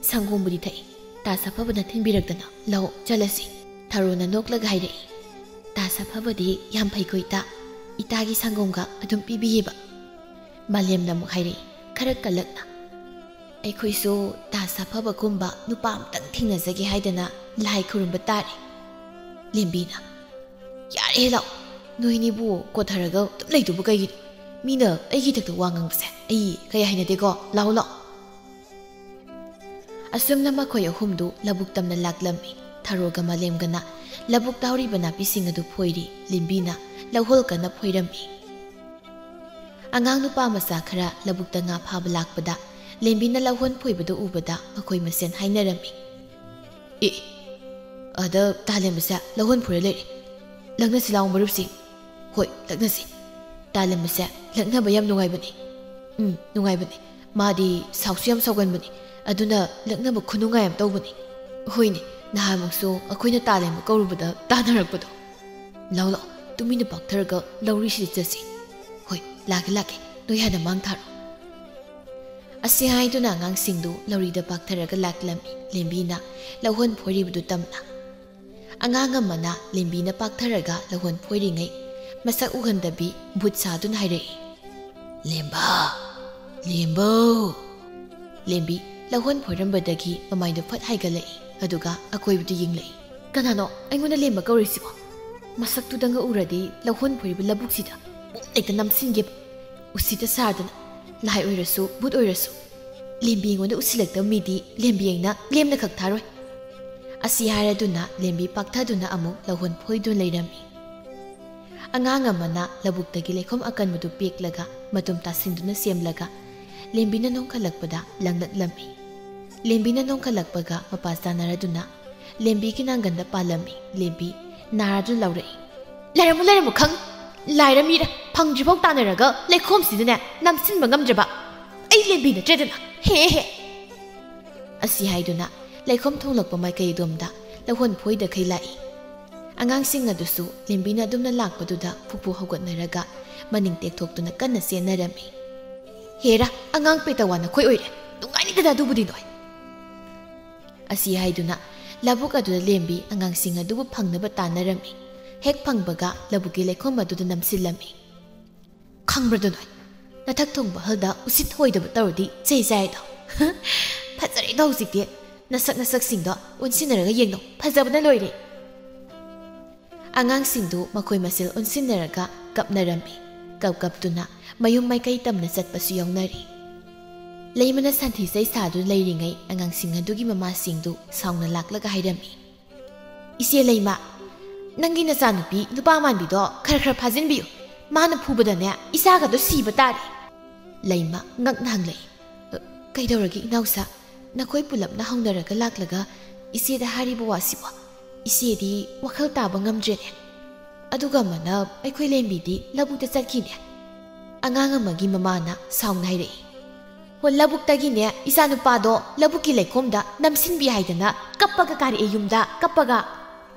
ꯁꯪꯒꯣꯝꯕꯨꯗꯤ ꯊꯛꯏ, ꯇꯥ ꯁꯥꯐꯕꯅ ꯊꯤꯟꯕꯤꯔꯛꯇꯅ꯫ "ꯂꯧ ꯆꯠꯂꯁꯤ", ꯊꯔꯣꯅ ꯅꯣꯛꯂꯒ ꯍꯥꯏꯔꯛꯏ꯫ "ꯇꯥ ꯁꯥꯐꯕꯗꯤ ꯌꯥꯝ ꯐꯩꯀꯣ ꯏꯇꯥ, ꯏꯇꯥꯒꯤ ꯁꯪꯒꯣꯝꯒ ꯑꯗꯨꯝ ꯄꯤꯕꯤꯌꯦꯕ", ꯃꯥꯂꯦꯝꯅ ꯑꯃꯨꯛ ꯍꯥꯏꯔꯛꯏ, ꯈꯔ ꯀꯜꯂꯛꯅ꯫ "ꯑꯩꯈꯣꯏꯁꯨ ꯇꯥ ꯁꯥꯐꯕꯒꯨꯝꯕ ꯅꯨꯄꯥ ꯑꯝꯇꯪ ꯊꯦꯡꯅꯖꯒꯦ ꯍꯥꯏꯗꯅ ꯂꯥꯏ ꯈꯨꯔꯨꯝꯕ ꯇꯥꯔꯦ", ꯂꯦꯝꯕꯤꯅ꯫ "ꯌꯥꯔꯦ, ꯂꯥꯛꯑꯣ꯫ ꯅꯣꯏꯅꯤꯕꯨ ꯀꯣꯊꯔꯒ ꯑꯗꯨꯝ ꯂꯩꯗꯨꯕꯨ ꯀꯩꯒꯤꯅꯣ? ꯃꯤꯅ ꯑꯩꯒꯤ ꯏꯊꯛꯇ ꯋꯥ ꯉꯥꯡꯕꯁꯦ ꯑꯩ ꯀꯌꯥ ꯍꯩꯅꯗꯦꯀꯣ꯫ ꯂꯥꯛꯑꯣ, ꯂꯥꯛꯑꯣ꯫" ꯑꯁꯨꯝꯅ ꯃꯈꯣꯏ ꯑꯍꯨꯝꯗꯨ ꯂꯧꯕꯨꯛ ꯇꯝꯅ ꯂꯥꯛꯂꯝꯃꯤ꯫ ꯊꯔꯣꯒ ꯃꯥꯂꯦꯝꯒꯅ ꯂꯧꯕꯨꯛꯇ ꯍꯧꯔꯤꯕ ꯅꯥꯄꯤꯁꯤꯡ ꯑꯗꯨ ꯐꯣꯏꯔꯤ꯫ ꯂꯦꯝꯕꯤꯅ ꯂꯧꯍꯣꯜ ꯀꯟꯅ ꯐꯣꯏꯔꯝꯃꯤ꯫ ꯑꯉꯥꯡ ꯅꯨꯄꯥ ꯃꯆꯥ ꯈꯔ ꯂꯧꯕꯨꯛꯇ ꯉꯥ ꯐꯥꯕ ꯂꯥꯛꯄꯗ ꯂꯦꯝꯕꯤꯅ ꯂꯧꯍꯣꯟ ꯐꯣꯏꯕꯗꯨ ꯎꯕꯗ ꯃꯈꯣꯏ ꯃꯁꯦꯟ ꯍꯥꯏꯅꯔꯝꯃꯤ꯫ "ꯑꯦ, ꯑꯗ ꯇꯥꯂꯦꯝꯕꯁꯦ ꯂꯧꯍꯣꯟ ꯐꯣꯏꯔ ꯂꯩꯔꯦ꯫ ꯂꯛꯅꯁꯤ ꯂꯥꯎ ꯃꯔꯨꯞꯁꯤꯡ꯫" "ꯍꯣꯏ, ꯂꯛꯅꯁꯤ꯫ ꯇꯥꯂꯦꯝꯕꯁꯦ ꯂꯛꯅꯕ ꯌꯥꯝ ꯅꯨꯡꯉꯥꯏꯕꯅꯤ꯫" "ꯎꯝ, ꯅꯨꯡꯉꯥꯏꯕꯅꯤ꯫ ꯃꯥꯗꯤ ꯁꯥꯎꯁꯨ ꯌꯥꯝ ꯁꯥꯎꯒꯟꯕꯅꯤ꯫ ꯑꯗꯨꯅ ꯂꯛꯅꯕ ꯈꯨꯅꯨꯡꯉꯥꯏ ꯑꯃ ꯇꯧꯕꯅꯤ꯫" "ꯍꯣꯏꯅꯦ, ꯅꯍꯥꯟꯃꯨꯛꯁꯨ ꯑꯩꯈꯣꯏꯅ ꯇꯥꯂꯦꯝꯕ ꯀꯧꯔꯨꯕꯗ ꯇꯥꯟꯅꯔꯛꯄꯗꯣ꯫ ꯂꯥꯎ, ꯂꯥꯎ, ꯇꯨꯃꯤꯟꯅ ꯄꯥꯛꯊꯔꯒ ꯂꯧꯔꯤꯁꯤꯗ ꯆꯠꯁꯤ꯫" "ꯍꯣꯏ, ꯂꯥꯛꯀꯦ, ꯂꯥꯛꯀꯦ꯫ ꯅꯣꯏ ꯍꯥꯟꯅ ꯃꯥꯡ ꯊꯥꯔꯣ꯫" ꯑꯁꯤ ꯍꯥꯏꯗꯨꯅ ꯑꯉꯥꯡꯁꯤꯡꯗꯨ ꯂꯧꯔꯤꯗ ꯄꯥꯛꯊꯔꯒ ꯂꯥꯛꯂꯝꯃꯤ꯫ ꯂꯦꯝꯕꯤꯅ ꯂꯧꯍꯣꯟ ꯐꯣꯏꯔꯤꯕꯗꯨ ꯇꯝꯅ꯫ ꯑꯉꯥꯡ ꯑꯃꯅ ꯂꯦꯝꯕꯤꯅ ꯄꯥꯛꯊꯔꯒ ꯂꯧꯍꯣꯟ ꯐꯣꯏꯔꯤꯉꯩ ꯃꯁꯛ ꯎꯍꯟꯗꯕꯤ ꯚꯨꯠ ꯁꯥꯗꯨꯅ ꯍꯥꯏꯔꯛꯏ, "ꯂꯦꯝꯕ! ꯂꯦꯝꯕꯧ!" ꯂꯦꯝꯕꯤ ꯂꯧꯍꯣꯟ ꯐꯣꯏꯔꯝꯕꯗꯒꯤ ꯃꯃꯥꯏꯗꯨ ꯐꯠ ꯍꯥꯏꯒꯠꯂꯛꯏ, ꯑꯗꯨꯒ ꯑꯀꯣꯏꯕꯗꯨ ꯌꯦꯡꯂꯛꯏ꯫ "ꯀꯅꯥꯅꯣ ꯑꯩꯉꯣꯟꯗ ꯂꯦꯝꯕ ꯀꯧꯔꯤꯁꯤꯕꯣ? ꯃꯁꯛꯇꯨꯗꯪꯒ ꯎꯔꯗꯤ ꯂꯧꯍꯣꯟ ꯐꯣꯏꯔꯤꯕ ꯂꯧꯕꯨꯛꯁꯤꯗ ꯕꯨꯝ ꯍꯦꯛꯇ ꯅꯝꯁꯤꯟꯒꯦꯕ꯫ ꯎꯁꯤꯠꯇ ꯁꯥꯗꯅ ꯂꯥꯏ ꯑꯣꯏꯔꯁꯨ ꯚꯨꯠ ꯑꯣꯏꯔꯁꯨ ꯂꯦꯝꯕꯤ ꯑꯩꯉꯣꯟꯗ ꯎꯁꯤꯜꯂꯛꯇꯕ ꯃꯤꯗꯤ ꯂꯦꯝꯕꯤ ꯑꯩꯅ ꯂꯦꯝꯅ ꯈꯛ ꯊꯥꯔꯣꯏ꯫" ꯑꯁꯤ ꯍꯥꯏꯔꯗꯨꯅ ꯂꯦꯝꯕꯤ ꯄꯥꯛꯊꯗꯨꯅ ꯑꯃꯨꯛ ꯂꯧꯍꯣꯟ ꯐꯣꯏꯗꯨꯅ ꯂꯩꯔꯝꯃꯤ꯫ ꯑꯉꯥꯡ ꯑꯃꯅ ꯂꯧꯕꯨꯛꯇꯒꯤ ꯂꯩꯈꯣꯝ ꯑꯀꯟꯕꯗꯨ ꯄꯦꯛꯂꯒ ꯃꯇꯨꯝ ꯇꯥꯁꯤꯟꯗꯨꯅ ꯁꯦꯝꯂꯒ ꯂꯦꯝꯕꯤꯅ ꯅꯣꯡꯈꯠꯂꯛꯄꯗ ꯂꯪꯂꯛꯂꯝꯃꯤ꯫ ꯂꯦꯝꯕꯤꯅ ꯅꯣꯡꯈꯠꯂꯛꯄꯒ ꯃꯄꯥ ꯆꯥꯅꯔꯗꯨꯅ ꯂꯦꯝꯕꯤꯒꯤ ꯅꯥꯡꯒꯟꯗ ꯄꯥꯜꯂꯝꯃꯤ꯫ ꯂꯦꯝꯕꯤ ꯅꯥꯔꯗꯨꯅ ꯂꯥꯎꯔꯛꯏ, "ꯂꯩꯔꯝꯃꯨ, ꯂꯩꯔꯝꯃꯨ, ꯈꯪ ꯂꯥꯏꯔ ꯃꯤꯔ ꯐꯪꯗ꯭ꯔꯤꯐꯥꯎ ꯇꯥꯟꯅꯔꯒ ꯂꯩꯈꯣꯝꯁꯤꯗꯅꯦ ꯅꯝꯁꯤꯟꯕ ꯉꯝꯗ꯭ꯔꯕ ꯑꯩ ꯂꯦꯝꯕꯤ ꯅꯠꯇ꯭ꯔꯦꯗꯅ꯫ ꯍꯦ ꯍꯦ!" ꯑꯁꯤ ꯍꯥꯏꯗꯨꯅ ꯂꯩꯈꯣꯝ ꯊꯣꯡꯂꯛꯄ ꯃꯥꯏꯀꯩ ꯑꯗꯣꯝꯗ ꯂꯧꯍꯣꯟ ꯐꯣꯏꯗꯈꯩ ꯂꯥꯛꯏ꯫ ꯑꯉꯥꯡꯁꯤꯡ ꯑꯗꯨꯁꯨ ꯂꯦꯝꯕꯤꯅ ꯑꯗꯨꯝꯅ ꯂꯥꯛꯄꯗꯨꯗ ꯐꯨꯛ ꯐꯨꯛ ꯍꯧꯒꯠꯅꯔꯒ ꯃꯅꯤꯡ ꯇꯦꯛꯊꯣꯛꯇꯨꯅ ꯀꯟꯅ ꯆꯦꯟꯅꯔꯝꯃꯤ꯫ "ꯍꯦꯔꯥ, ꯑꯉꯥꯡ ꯄꯦꯇꯋꯥ ꯅꯈꯣꯏ ꯑꯣꯏꯔꯦ꯫ ꯅꯨꯡꯉꯥꯏꯅꯤꯗꯅ ꯑꯗꯨꯕꯨꯗꯤ ꯅꯣꯏ꯫" ꯑꯁꯤ ꯍꯥꯏꯗꯨꯅ ꯂꯧꯕꯨꯛ ꯑꯗꯨꯗ ꯂꯦꯝꯕꯤ ꯑꯉꯥꯡꯁꯤꯡ ꯑꯗꯨꯕꯨ ꯐꯪꯅꯕ ꯇꯥꯟꯅꯔꯝꯃꯤ꯫ ꯍꯦꯛ ꯐꯪꯕꯒ ꯂꯧꯕꯨꯛꯀꯤ ꯂꯩꯈꯣꯝ ꯑꯗꯨꯗ ꯅꯝꯁꯤꯜꯂꯝꯃꯤ꯫ "ꯈꯪꯕ꯭ꯔꯗꯣ ꯅꯣꯏ, ꯅꯊꯛ ꯊꯣꯡꯕ ꯑꯍꯜꯗ ꯎꯁꯤꯠ ꯑꯣꯏꯗꯕ ꯇꯧꯔꯗꯤ ꯆꯩ ꯆꯥꯏꯗꯣ?" "ꯐꯖꯔꯦꯗꯣ ꯍꯧꯖꯤꯛꯇꯤ꯫ ꯅꯁꯛ ꯅꯁꯛꯁꯤꯡꯗꯣ ꯑꯣꯟꯁꯤꯟꯅꯔꯒ ꯌꯦꯡꯅꯧ, ꯐꯖꯕꯅ ꯂꯣꯏꯔꯦ꯫" ꯑꯉꯥꯡꯁꯤꯡꯗꯨ ꯃꯈꯣꯏ ꯃꯁꯦꯜ ꯑꯣꯟꯁꯤꯟꯅꯔꯒ ꯀꯞꯅꯔꯝꯃꯤ꯫ ꯀꯞ ꯀꯞꯇꯨꯅ ꯃꯌꯨꯝ ꯃꯥꯏꯀꯩ ꯇꯝꯅ ꯆꯠꯄꯁꯨ ꯌꯥꯎꯅꯔꯤ꯫ ꯂꯩꯃꯅ ꯁꯟꯊꯤ ꯆꯩ ꯁꯥꯗꯨꯅ ꯂꯩꯔꯤꯉꯩ ꯑꯉꯥꯡꯁꯤꯡ ꯑꯗꯨꯒꯤ ꯃꯃꯥꯁꯤꯡꯗꯨ ꯁꯥꯎꯅ ꯂꯥꯛꯂꯒ ꯍꯥꯏꯔꯝꯃꯤ, "ꯏꯆꯦ ꯂꯩꯃ, ꯅꯪꯒꯤ ꯅꯆꯥꯅꯨꯄꯤ ꯅꯨꯄꯥ ꯃꯥꯟꯕꯤꯗꯣ ꯈꯔ ꯈꯔ ꯐꯥꯖꯤꯟꯕꯤꯌꯨ꯫ ꯃꯥꯅ ꯐꯨꯕꯗꯅꯦ ꯏꯆꯥꯒꯗꯣ ꯁꯤꯕ ꯇꯥꯔꯦ꯫" ꯂꯩꯃ ꯉꯛꯅ ꯍꯪꯂꯛꯏ, "ꯑ, ꯀꯩꯗꯧꯔꯒꯦ ꯏꯅꯥꯎꯆꯥ? ꯅꯈꯣꯏ ꯄꯨꯂꯞꯅ ꯍꯧꯅꯔꯒ ꯂꯥꯛꯂꯒ ꯏꯆꯦꯗ ꯍꯥꯏꯔꯤꯕ ꯋꯥꯁꯤꯕꯣ? ꯏꯆꯦꯗꯤ ꯋꯥꯈꯜ ꯇꯥꯕ ꯉꯝꯗ꯭ꯔꯦꯅꯦ꯫" "ꯑꯗꯨꯒ ꯑꯃꯅ ꯑꯩꯈꯣꯏ ꯂꯦꯝꯕꯤꯗꯤ ꯂꯧꯕꯨꯛꯇ ꯆꯠꯈꯤꯅꯦ꯫" ꯑꯉꯥꯡ ꯑꯃꯒꯤ ꯃꯃꯥꯅ ꯁꯥꯎꯅ ꯍꯥꯏꯔꯛꯏ, "ꯍꯣ, ꯂꯧꯕꯨꯛꯇꯒꯤꯅꯦ ꯏꯆꯥꯅꯨꯄꯥꯗꯣ ꯂꯧꯕꯨꯛꯀꯤ ꯂꯩꯈꯣꯝꯗ ꯅꯝꯁꯤꯟꯕꯤ ꯍꯥꯏꯗꯅ ꯀꯞꯄꯒ ꯀꯥꯔꯛꯑꯦ ꯌꯨꯝꯗ, ꯀꯞꯄꯒ꯫"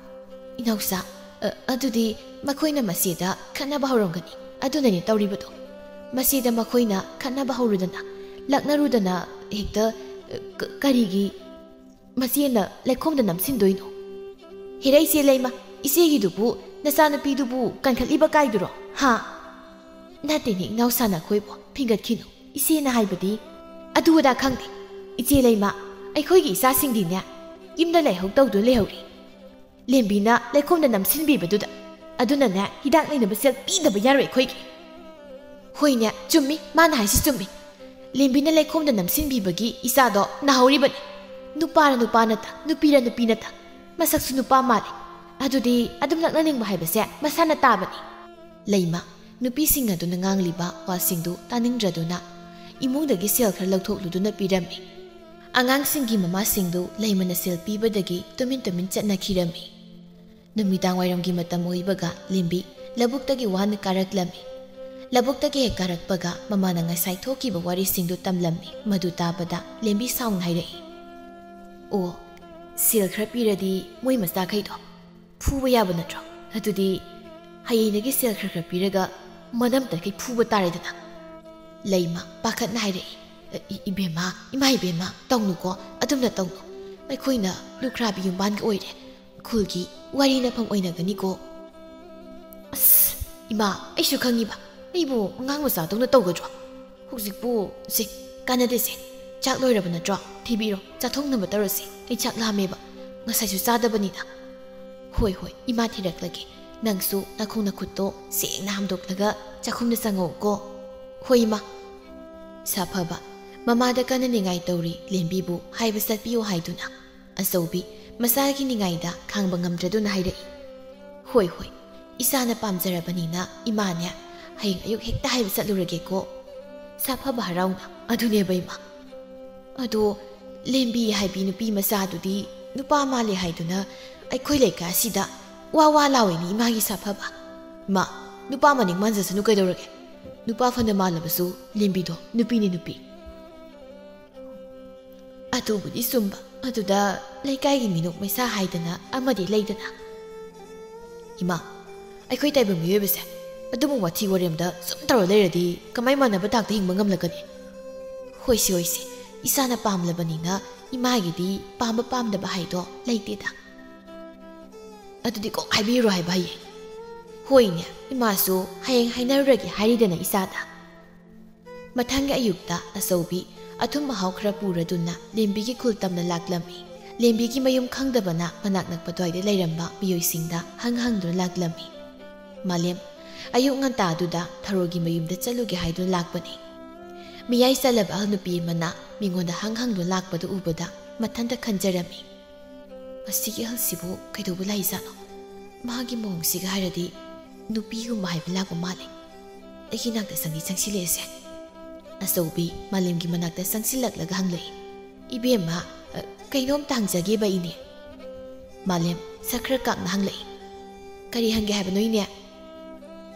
"ꯏꯅꯥꯎꯆꯥ, ꯑ, ꯑꯗꯨꯗꯤ ꯃꯈꯣꯏꯅ ꯃꯆꯦꯗ ꯈꯠꯅꯕ ꯍꯧꯔꯝꯒꯅꯤ꯫ ꯑꯗꯨꯅꯅꯦ ꯇꯧꯔꯤꯕꯗꯣ꯫ ꯃꯆꯦꯗ ꯃꯈꯣꯏꯅ ꯈꯠꯅꯕ ꯍꯧꯔꯨꯗꯅ, ꯂꯛꯅꯔꯨꯗꯅ ꯍꯦꯛꯇ, ꯑ, ꯀ-, ꯀꯔꯤꯒꯤ ꯃꯆꯦꯅ ꯂꯩꯈꯣꯝꯗ ꯅꯝꯁꯤꯟꯗꯣꯏꯅꯣ?" "ꯍꯦꯔꯥ ꯏꯆꯦ ꯂꯩꯃ, ꯏꯆꯦꯒꯤꯗꯨꯕꯨ ꯅꯆꯥꯅꯨꯄꯤꯗꯨꯕꯨ ꯀꯟꯈꯠꯂꯤꯕ ꯀꯥꯏꯗꯨꯔꯣ? ꯍꯥ?" "ꯅꯠꯇꯦꯅꯦ ꯏꯅꯥꯎꯆꯥ, ꯅꯈꯣꯏꯕꯨ ꯐꯤꯡꯒꯠꯈꯤꯅꯨ꯫ ꯏꯆꯦꯅ ꯍꯥꯏꯕꯗꯤ ꯑꯗꯨ ꯑꯗꯥ ꯈꯪꯗꯦ꯫ ꯏꯆꯦ ꯂꯩꯃ, ꯑꯩꯈꯣꯏꯒꯤ ꯏꯆꯥꯁꯤꯡꯗꯤꯅꯦ ꯌꯨꯝꯗ ꯂꯩꯍꯧ ꯇꯧꯗꯨꯅ ꯂꯩꯍꯧꯔꯤ꯫ ꯂꯦꯝꯕꯤꯅ ꯂꯩꯈꯣꯝꯗ ꯅꯝꯁꯤꯟꯕꯤꯕꯗꯨꯗ꯫ ꯑꯗꯨꯅꯅꯦ ꯍꯤꯗꯥꯛ ꯂꯩꯅꯕ ꯁꯦꯜ ꯄꯤꯗꯕ ꯌꯥꯔꯣꯏ ꯑꯩꯈꯣꯏꯒꯤ꯫" "ꯍꯣꯏꯅꯦ, ꯆꯨꯝꯃꯤ, ꯃꯥꯅ ꯍꯥꯏꯁꯤ ꯆꯨꯝꯃꯤ꯫ ꯂꯦꯝꯕꯤꯅ ꯂꯩꯈꯣꯝꯗ ꯅꯝꯁꯤꯟꯕꯤꯕꯒꯤ ꯏꯆꯥꯗꯣ ꯅꯥꯍꯧꯔꯤꯕꯅꯤ꯫ ꯅꯨꯄꯥꯔ ꯅꯨꯄꯥ ꯅꯠꯇ, ꯅꯨꯄꯤꯔ ꯅꯨꯄꯤ ꯅꯠꯇ, ꯃꯁꯛꯁꯨ ꯅꯨꯄꯥ ꯃꯥꯜꯂꯤ꯫ ꯑꯗꯨꯗꯤ ꯑꯗꯨꯝ ꯂꯛꯅꯅꯤꯡꯕ ꯍꯥꯏꯕꯁꯦ ꯃꯁꯥꯅ ꯇꯥꯕꯅꯤ꯫" ꯂꯩꯃ ꯅꯨꯄꯤꯁꯤꯡ ꯑꯗꯨꯅ ꯉꯥꯡꯂꯤꯕ ꯋꯥꯁꯤꯡꯗꯨ ꯇꯥꯅꯤꯡꯗ꯭ꯔꯗꯨꯅ ꯏꯃꯨꯡꯗꯒꯤ ꯁꯦꯜ ꯈꯔ ꯂꯧꯊꯣꯛꯂꯨꯗꯨꯅ ꯄꯤꯔꯝꯃꯤ꯫ ꯑꯉꯥꯡꯁꯤꯡꯒꯤ ꯃꯃꯥꯁꯤꯡꯗꯨ ꯂꯩꯃꯅ ꯁꯦꯜ ꯄꯤꯕꯗꯒꯤ ꯇꯨꯃꯤꯟ ꯇꯨꯃꯤꯟ ꯆꯠꯅꯈꯤꯔꯝꯃꯤ꯫ ꯅꯨꯃꯤꯗꯥꯡ ꯋꯥꯏꯔꯝꯒꯤ ꯃꯇꯝ ꯑꯣꯏꯕꯒ ꯂꯦꯝꯕꯤ ꯂꯧꯕꯨꯛꯇꯒꯤ ꯋꯥꯅ ꯀꯥꯔꯛꯂꯝꯃꯤ꯫ ꯂꯧꯕꯨꯛꯇꯒꯤ ꯍꯦꯛ ꯀꯥꯔꯛꯄꯒ ꯃꯃꯥꯅ ꯉꯁꯥꯏ ꯊꯣꯛꯈꯤꯕ ꯋꯥꯔꯤꯁꯤꯡꯗꯨ ꯇꯝꯂꯝꯃꯤ꯫ ꯃꯗꯨ ꯇꯥꯕꯗ ꯂꯦꯝꯕꯤ ꯁꯥꯎꯅ ꯍꯥꯏꯔꯛꯏ, "ꯑꯣ, ꯁꯦꯜ ꯈꯔ ꯄꯤꯔꯗꯤ ꯃꯣꯏ ꯃꯆꯥꯈꯩꯗꯣ ꯐꯨꯕ ꯌꯥꯕ ꯅꯠꯇ꯭ꯔꯣ? ꯑꯗꯨꯗꯤ ꯍꯌꯦꯡꯗꯒꯤ ꯁꯦꯜ ꯈꯔ ꯈꯔ ꯄꯤꯔꯒ ꯃꯅꯝꯇꯈꯩ ꯐꯨꯕ ꯇꯥꯔꯦꯗꯅ꯫" ꯂꯩꯃ ꯄꯥꯈꯠꯅ ꯍꯥꯏꯔꯛꯏ, "ꯏ-, ꯏꯕꯦꯝꯃ, ꯏꯃꯥ ꯏꯕꯦꯝꯃ, ꯇꯧꯅꯨꯀꯣ, ꯑꯗꯨꯝꯅ ꯇꯧꯅꯨ꯫ ꯑꯩꯈꯣꯏꯅ ꯂꯨꯈ꯭ꯔꯥꯕꯤ ꯌꯨꯝꯕꯥꯟꯒ ꯑꯣꯏꯔꯦ꯫ ꯈꯨꯜꯒꯤ ꯋꯥꯔꯤ ꯅꯐꯝ ꯑꯣꯏꯅꯒꯅꯤꯀꯣ꯫ ꯑꯁ, ꯏꯃꯥ, ꯑꯩꯁꯨ ꯈꯪꯉꯤꯕ꯫ ꯑꯩꯕꯨ ꯑꯉꯥꯡ ꯃꯆꯥꯗꯧꯅ ꯇꯧꯒꯗ꯭ꯔꯣ? ꯍꯧꯖꯤꯛꯄꯨ, ꯁꯦ, ꯀꯥꯟꯅꯗꯦꯁꯦ꯫ ꯆꯥꯛ ꯂꯣꯏꯔꯕ ꯅꯠꯇ꯭ꯔꯣ? ꯊꯤꯕꯤꯔꯣ, ꯆꯥꯊꯣꯛꯅꯕ ꯇꯧꯔꯁꯤ꯫ ꯑꯩ ꯆꯥꯛ ꯂꯥꯝꯃꯦꯕ, ꯉꯁꯥꯏꯁꯨ ꯆꯥꯗꯕꯅꯤꯅ꯫ ꯍꯣꯏ, ꯍꯣꯏ, ꯏꯃꯥ ꯊꯤꯔꯛꯂꯒꯦ꯫ ꯅꯪꯁꯨ ꯅꯈꯣꯡ ꯅꯈꯨꯠꯇꯣ ꯁꯦꯡꯅ ꯍꯥꯝꯗꯣꯛꯂꯒ ꯆꯥꯛꯈꯨꯝꯗ ꯆꯪꯉꯛꯎꯀꯣ꯫ ꯍꯣꯏ, ꯏꯃꯥ꯫ ꯁꯥꯐꯕ ꯃꯃꯥꯗ ꯀꯟꯅ ꯅꯤꯡꯉꯥꯏ ꯇꯧꯔꯤ꯫ ꯂꯦꯝꯕꯤꯕꯨ ꯍꯥꯏꯕ ꯆꯠꯄꯤꯌꯨ ꯍꯥꯏꯗꯨꯅ ꯑꯆꯧꯕꯤ ꯃꯆꯥꯒꯤ ꯅꯤꯡꯉꯥꯏꯗ ꯈꯥꯡꯕ ꯉꯝꯗ꯭ꯔꯗꯨꯅ ꯍꯥꯏꯔꯛꯏ꯫ ꯍꯣꯏ, ꯍꯣꯏ, ꯏꯆꯥꯅ ꯄꯥꯝꯖꯔꯕꯅꯤꯅ ꯏꯃꯥꯅꯦ, ꯍꯌꯦꯡ ꯑꯌꯨꯛ ꯍꯦꯛꯇ ꯍꯥꯏꯕ ꯆꯠꯂꯨꯔꯒꯦꯀꯣ꯫ ꯁꯥꯐꯕ ꯍꯔꯥꯎꯅ, ꯑꯗꯨꯅꯦꯕ ꯏꯃꯥ꯫ ꯑꯗꯣ ꯂꯦꯝꯕꯤ ꯍꯥꯏꯕꯤ ꯅꯨꯄꯤ ꯃꯆꯥꯗꯨꯗꯤ ꯅꯨꯄꯥ ꯃꯥꯜꯂꯦ ꯍꯥꯏꯗꯨꯅ ꯑꯩꯈꯣꯏ ꯂꯩꯀꯥꯏ ꯑꯁꯤꯗ ꯋꯥ ꯋꯥ ꯂꯥꯎꯏꯅꯤ ꯏꯃꯥꯒꯤ ꯁꯥꯐꯕ꯫ ꯏꯃꯥ, ꯅꯨꯄꯥ ꯃꯅꯤꯡ ꯃꯥꯟꯖꯁꯅꯨ ꯀꯩꯗꯧꯔꯒꯦ? ꯅꯨꯄꯥ ꯐꯅ ꯃꯥꯜꯂꯕꯁꯨ ꯂꯦꯝꯕꯤꯗꯣ ꯅꯨꯄꯤꯅꯤ ꯅꯨꯄꯤ꯫ ꯑꯗꯨꯕꯨꯗꯤ ꯆꯨꯝꯕ꯫ ꯑꯗꯨꯗ ꯂꯩꯀꯥꯏꯒꯤ ꯃꯤꯅꯣꯛ ꯃꯩꯁꯥ ꯍꯥꯏꯗꯅ ꯑꯃꯗꯤ ꯂꯩꯗꯅ꯫ ꯏꯃꯥ, ꯑꯩꯈꯣꯏ ꯇꯥꯏꯕꯪ ꯃꯤꯑꯣꯏꯕꯁꯦ ꯑꯗꯨꯝꯕ ꯋꯥꯊꯤ ꯋꯥꯔꯦꯝꯗ ꯁꯨꯝ ꯇꯧꯔ ꯂꯩꯔꯗꯤ ꯀꯃꯥꯏ ꯃꯥꯟꯅꯕ ꯊꯥꯛꯇ ꯍꯤꯡꯕ ꯉꯝꯂꯛꯀꯅꯤ? ꯍꯣꯏꯁꯦ, ꯍꯣꯏꯁꯦ, ꯏꯁꯥꯅ ꯄꯥꯝꯂꯕꯅꯤꯅ ꯏꯃꯥꯒꯤꯗꯤ ꯄꯥꯝꯕ ꯄꯥꯝꯗꯕ ꯍꯥꯏꯗꯣ ꯂꯩꯇꯦꯗ꯫ ꯑꯗꯨꯗꯤ ꯀꯣꯛ ꯍꯥꯏꯕꯤꯔꯨꯔꯣ ꯍꯥꯏꯕ ꯍꯌꯦꯡ꯫ ꯍꯣꯏꯅꯦ, ꯏꯃꯥꯁꯨ ꯍꯌꯦꯡ ꯍꯥꯏꯅꯔꯨꯔꯒꯦ ꯍꯥꯏꯔꯤꯗꯅ ꯏꯆꯥꯗ꯫ ꯃꯊꯪꯒꯤ ꯑꯌꯨꯛꯇ ꯑꯆꯧꯕꯤ ꯑꯊꯨꯝ ꯑꯍꯥꯎ ꯈꯔ ꯄꯨꯔꯗꯨꯅ ꯂꯦꯝꯕꯤꯒꯤ ꯈꯨꯜ ꯇꯝꯅ ꯂꯥꯛꯂꯝꯃꯤ꯫ ꯂꯦꯝꯕꯤꯒꯤ ꯃꯌꯨꯝ ꯈꯪꯗꯕꯅ ꯃꯅꯥꯛ ꯅꯛꯄ ꯑꯗꯨꯋꯥꯏꯗ ꯂꯩꯔꯝꯕ ꯃꯤꯑꯣꯏꯁꯤꯡꯗ ꯍꯪ ꯍꯪꯗꯨꯅ ꯂꯥꯛꯂꯝꯃꯤ꯫ ꯃꯥꯂꯦꯝ, ꯑꯌꯨꯛ ꯉꯟꯇꯥꯗꯨꯗ ꯊꯔꯣꯒꯤ ꯃꯌꯨꯝꯗ ꯆꯠꯂꯨꯒꯦ ꯍꯥꯏꯗꯨꯅ ꯂꯥꯛꯄꯅꯤ꯫ ꯃꯤꯌꯥꯏ ꯆꯜꯂꯕ ꯑꯍꯜ ꯅꯨꯄꯤ ꯑꯃꯅ ꯃꯤꯉꯣꯟꯗ ꯍꯪ ꯍꯪꯗꯨꯅ ꯂꯥꯛꯄꯗꯨ ꯎꯕꯗ ꯃꯊꯟꯇ ꯈꯟꯖꯔꯝꯃꯤ꯫ ꯃꯁꯤꯒꯤ ꯑꯍꯜꯁꯤꯕꯨ ꯀꯩꯗꯧꯕ ꯂꯥꯛꯏꯖꯥꯠꯅꯣ? ꯃꯥꯒꯤ ꯃꯑꯣꯡꯁꯤꯒ ꯍꯥꯏꯔꯗꯤ ꯅꯨꯄꯤꯒꯨꯝꯕ ꯍꯥꯏꯕ ꯂꯥꯛꯄ ꯃꯥꯜꯂꯦ꯫ ꯑꯩꯒꯤ ꯅꯥꯛꯇ ꯆꯪꯗꯤ ꯆꯪꯁꯤꯜꯂꯛꯑꯦꯁꯦ꯫ ꯑꯆꯧꯕꯤ ꯃꯥꯂꯦꯝꯒꯤ ꯃꯅꯥꯛꯇ ꯆꯪꯁꯤꯜꯂꯛꯂꯒ ꯍꯪꯂꯛꯏ, "ꯏꯕꯦꯝꯃ, ꯑ, ꯀꯩꯅꯣꯝꯇ ꯍꯪꯖꯒꯦꯕ ꯏꯅꯦ?" ꯃꯥꯂꯦꯝ ꯁꯛ ꯈꯔ ꯀꯥꯛꯅ ꯍꯪꯂꯛꯏ, "ꯀꯔꯤ ꯍꯪꯒꯦ ꯍꯥꯏꯕꯅꯣ ꯏꯅꯦ?"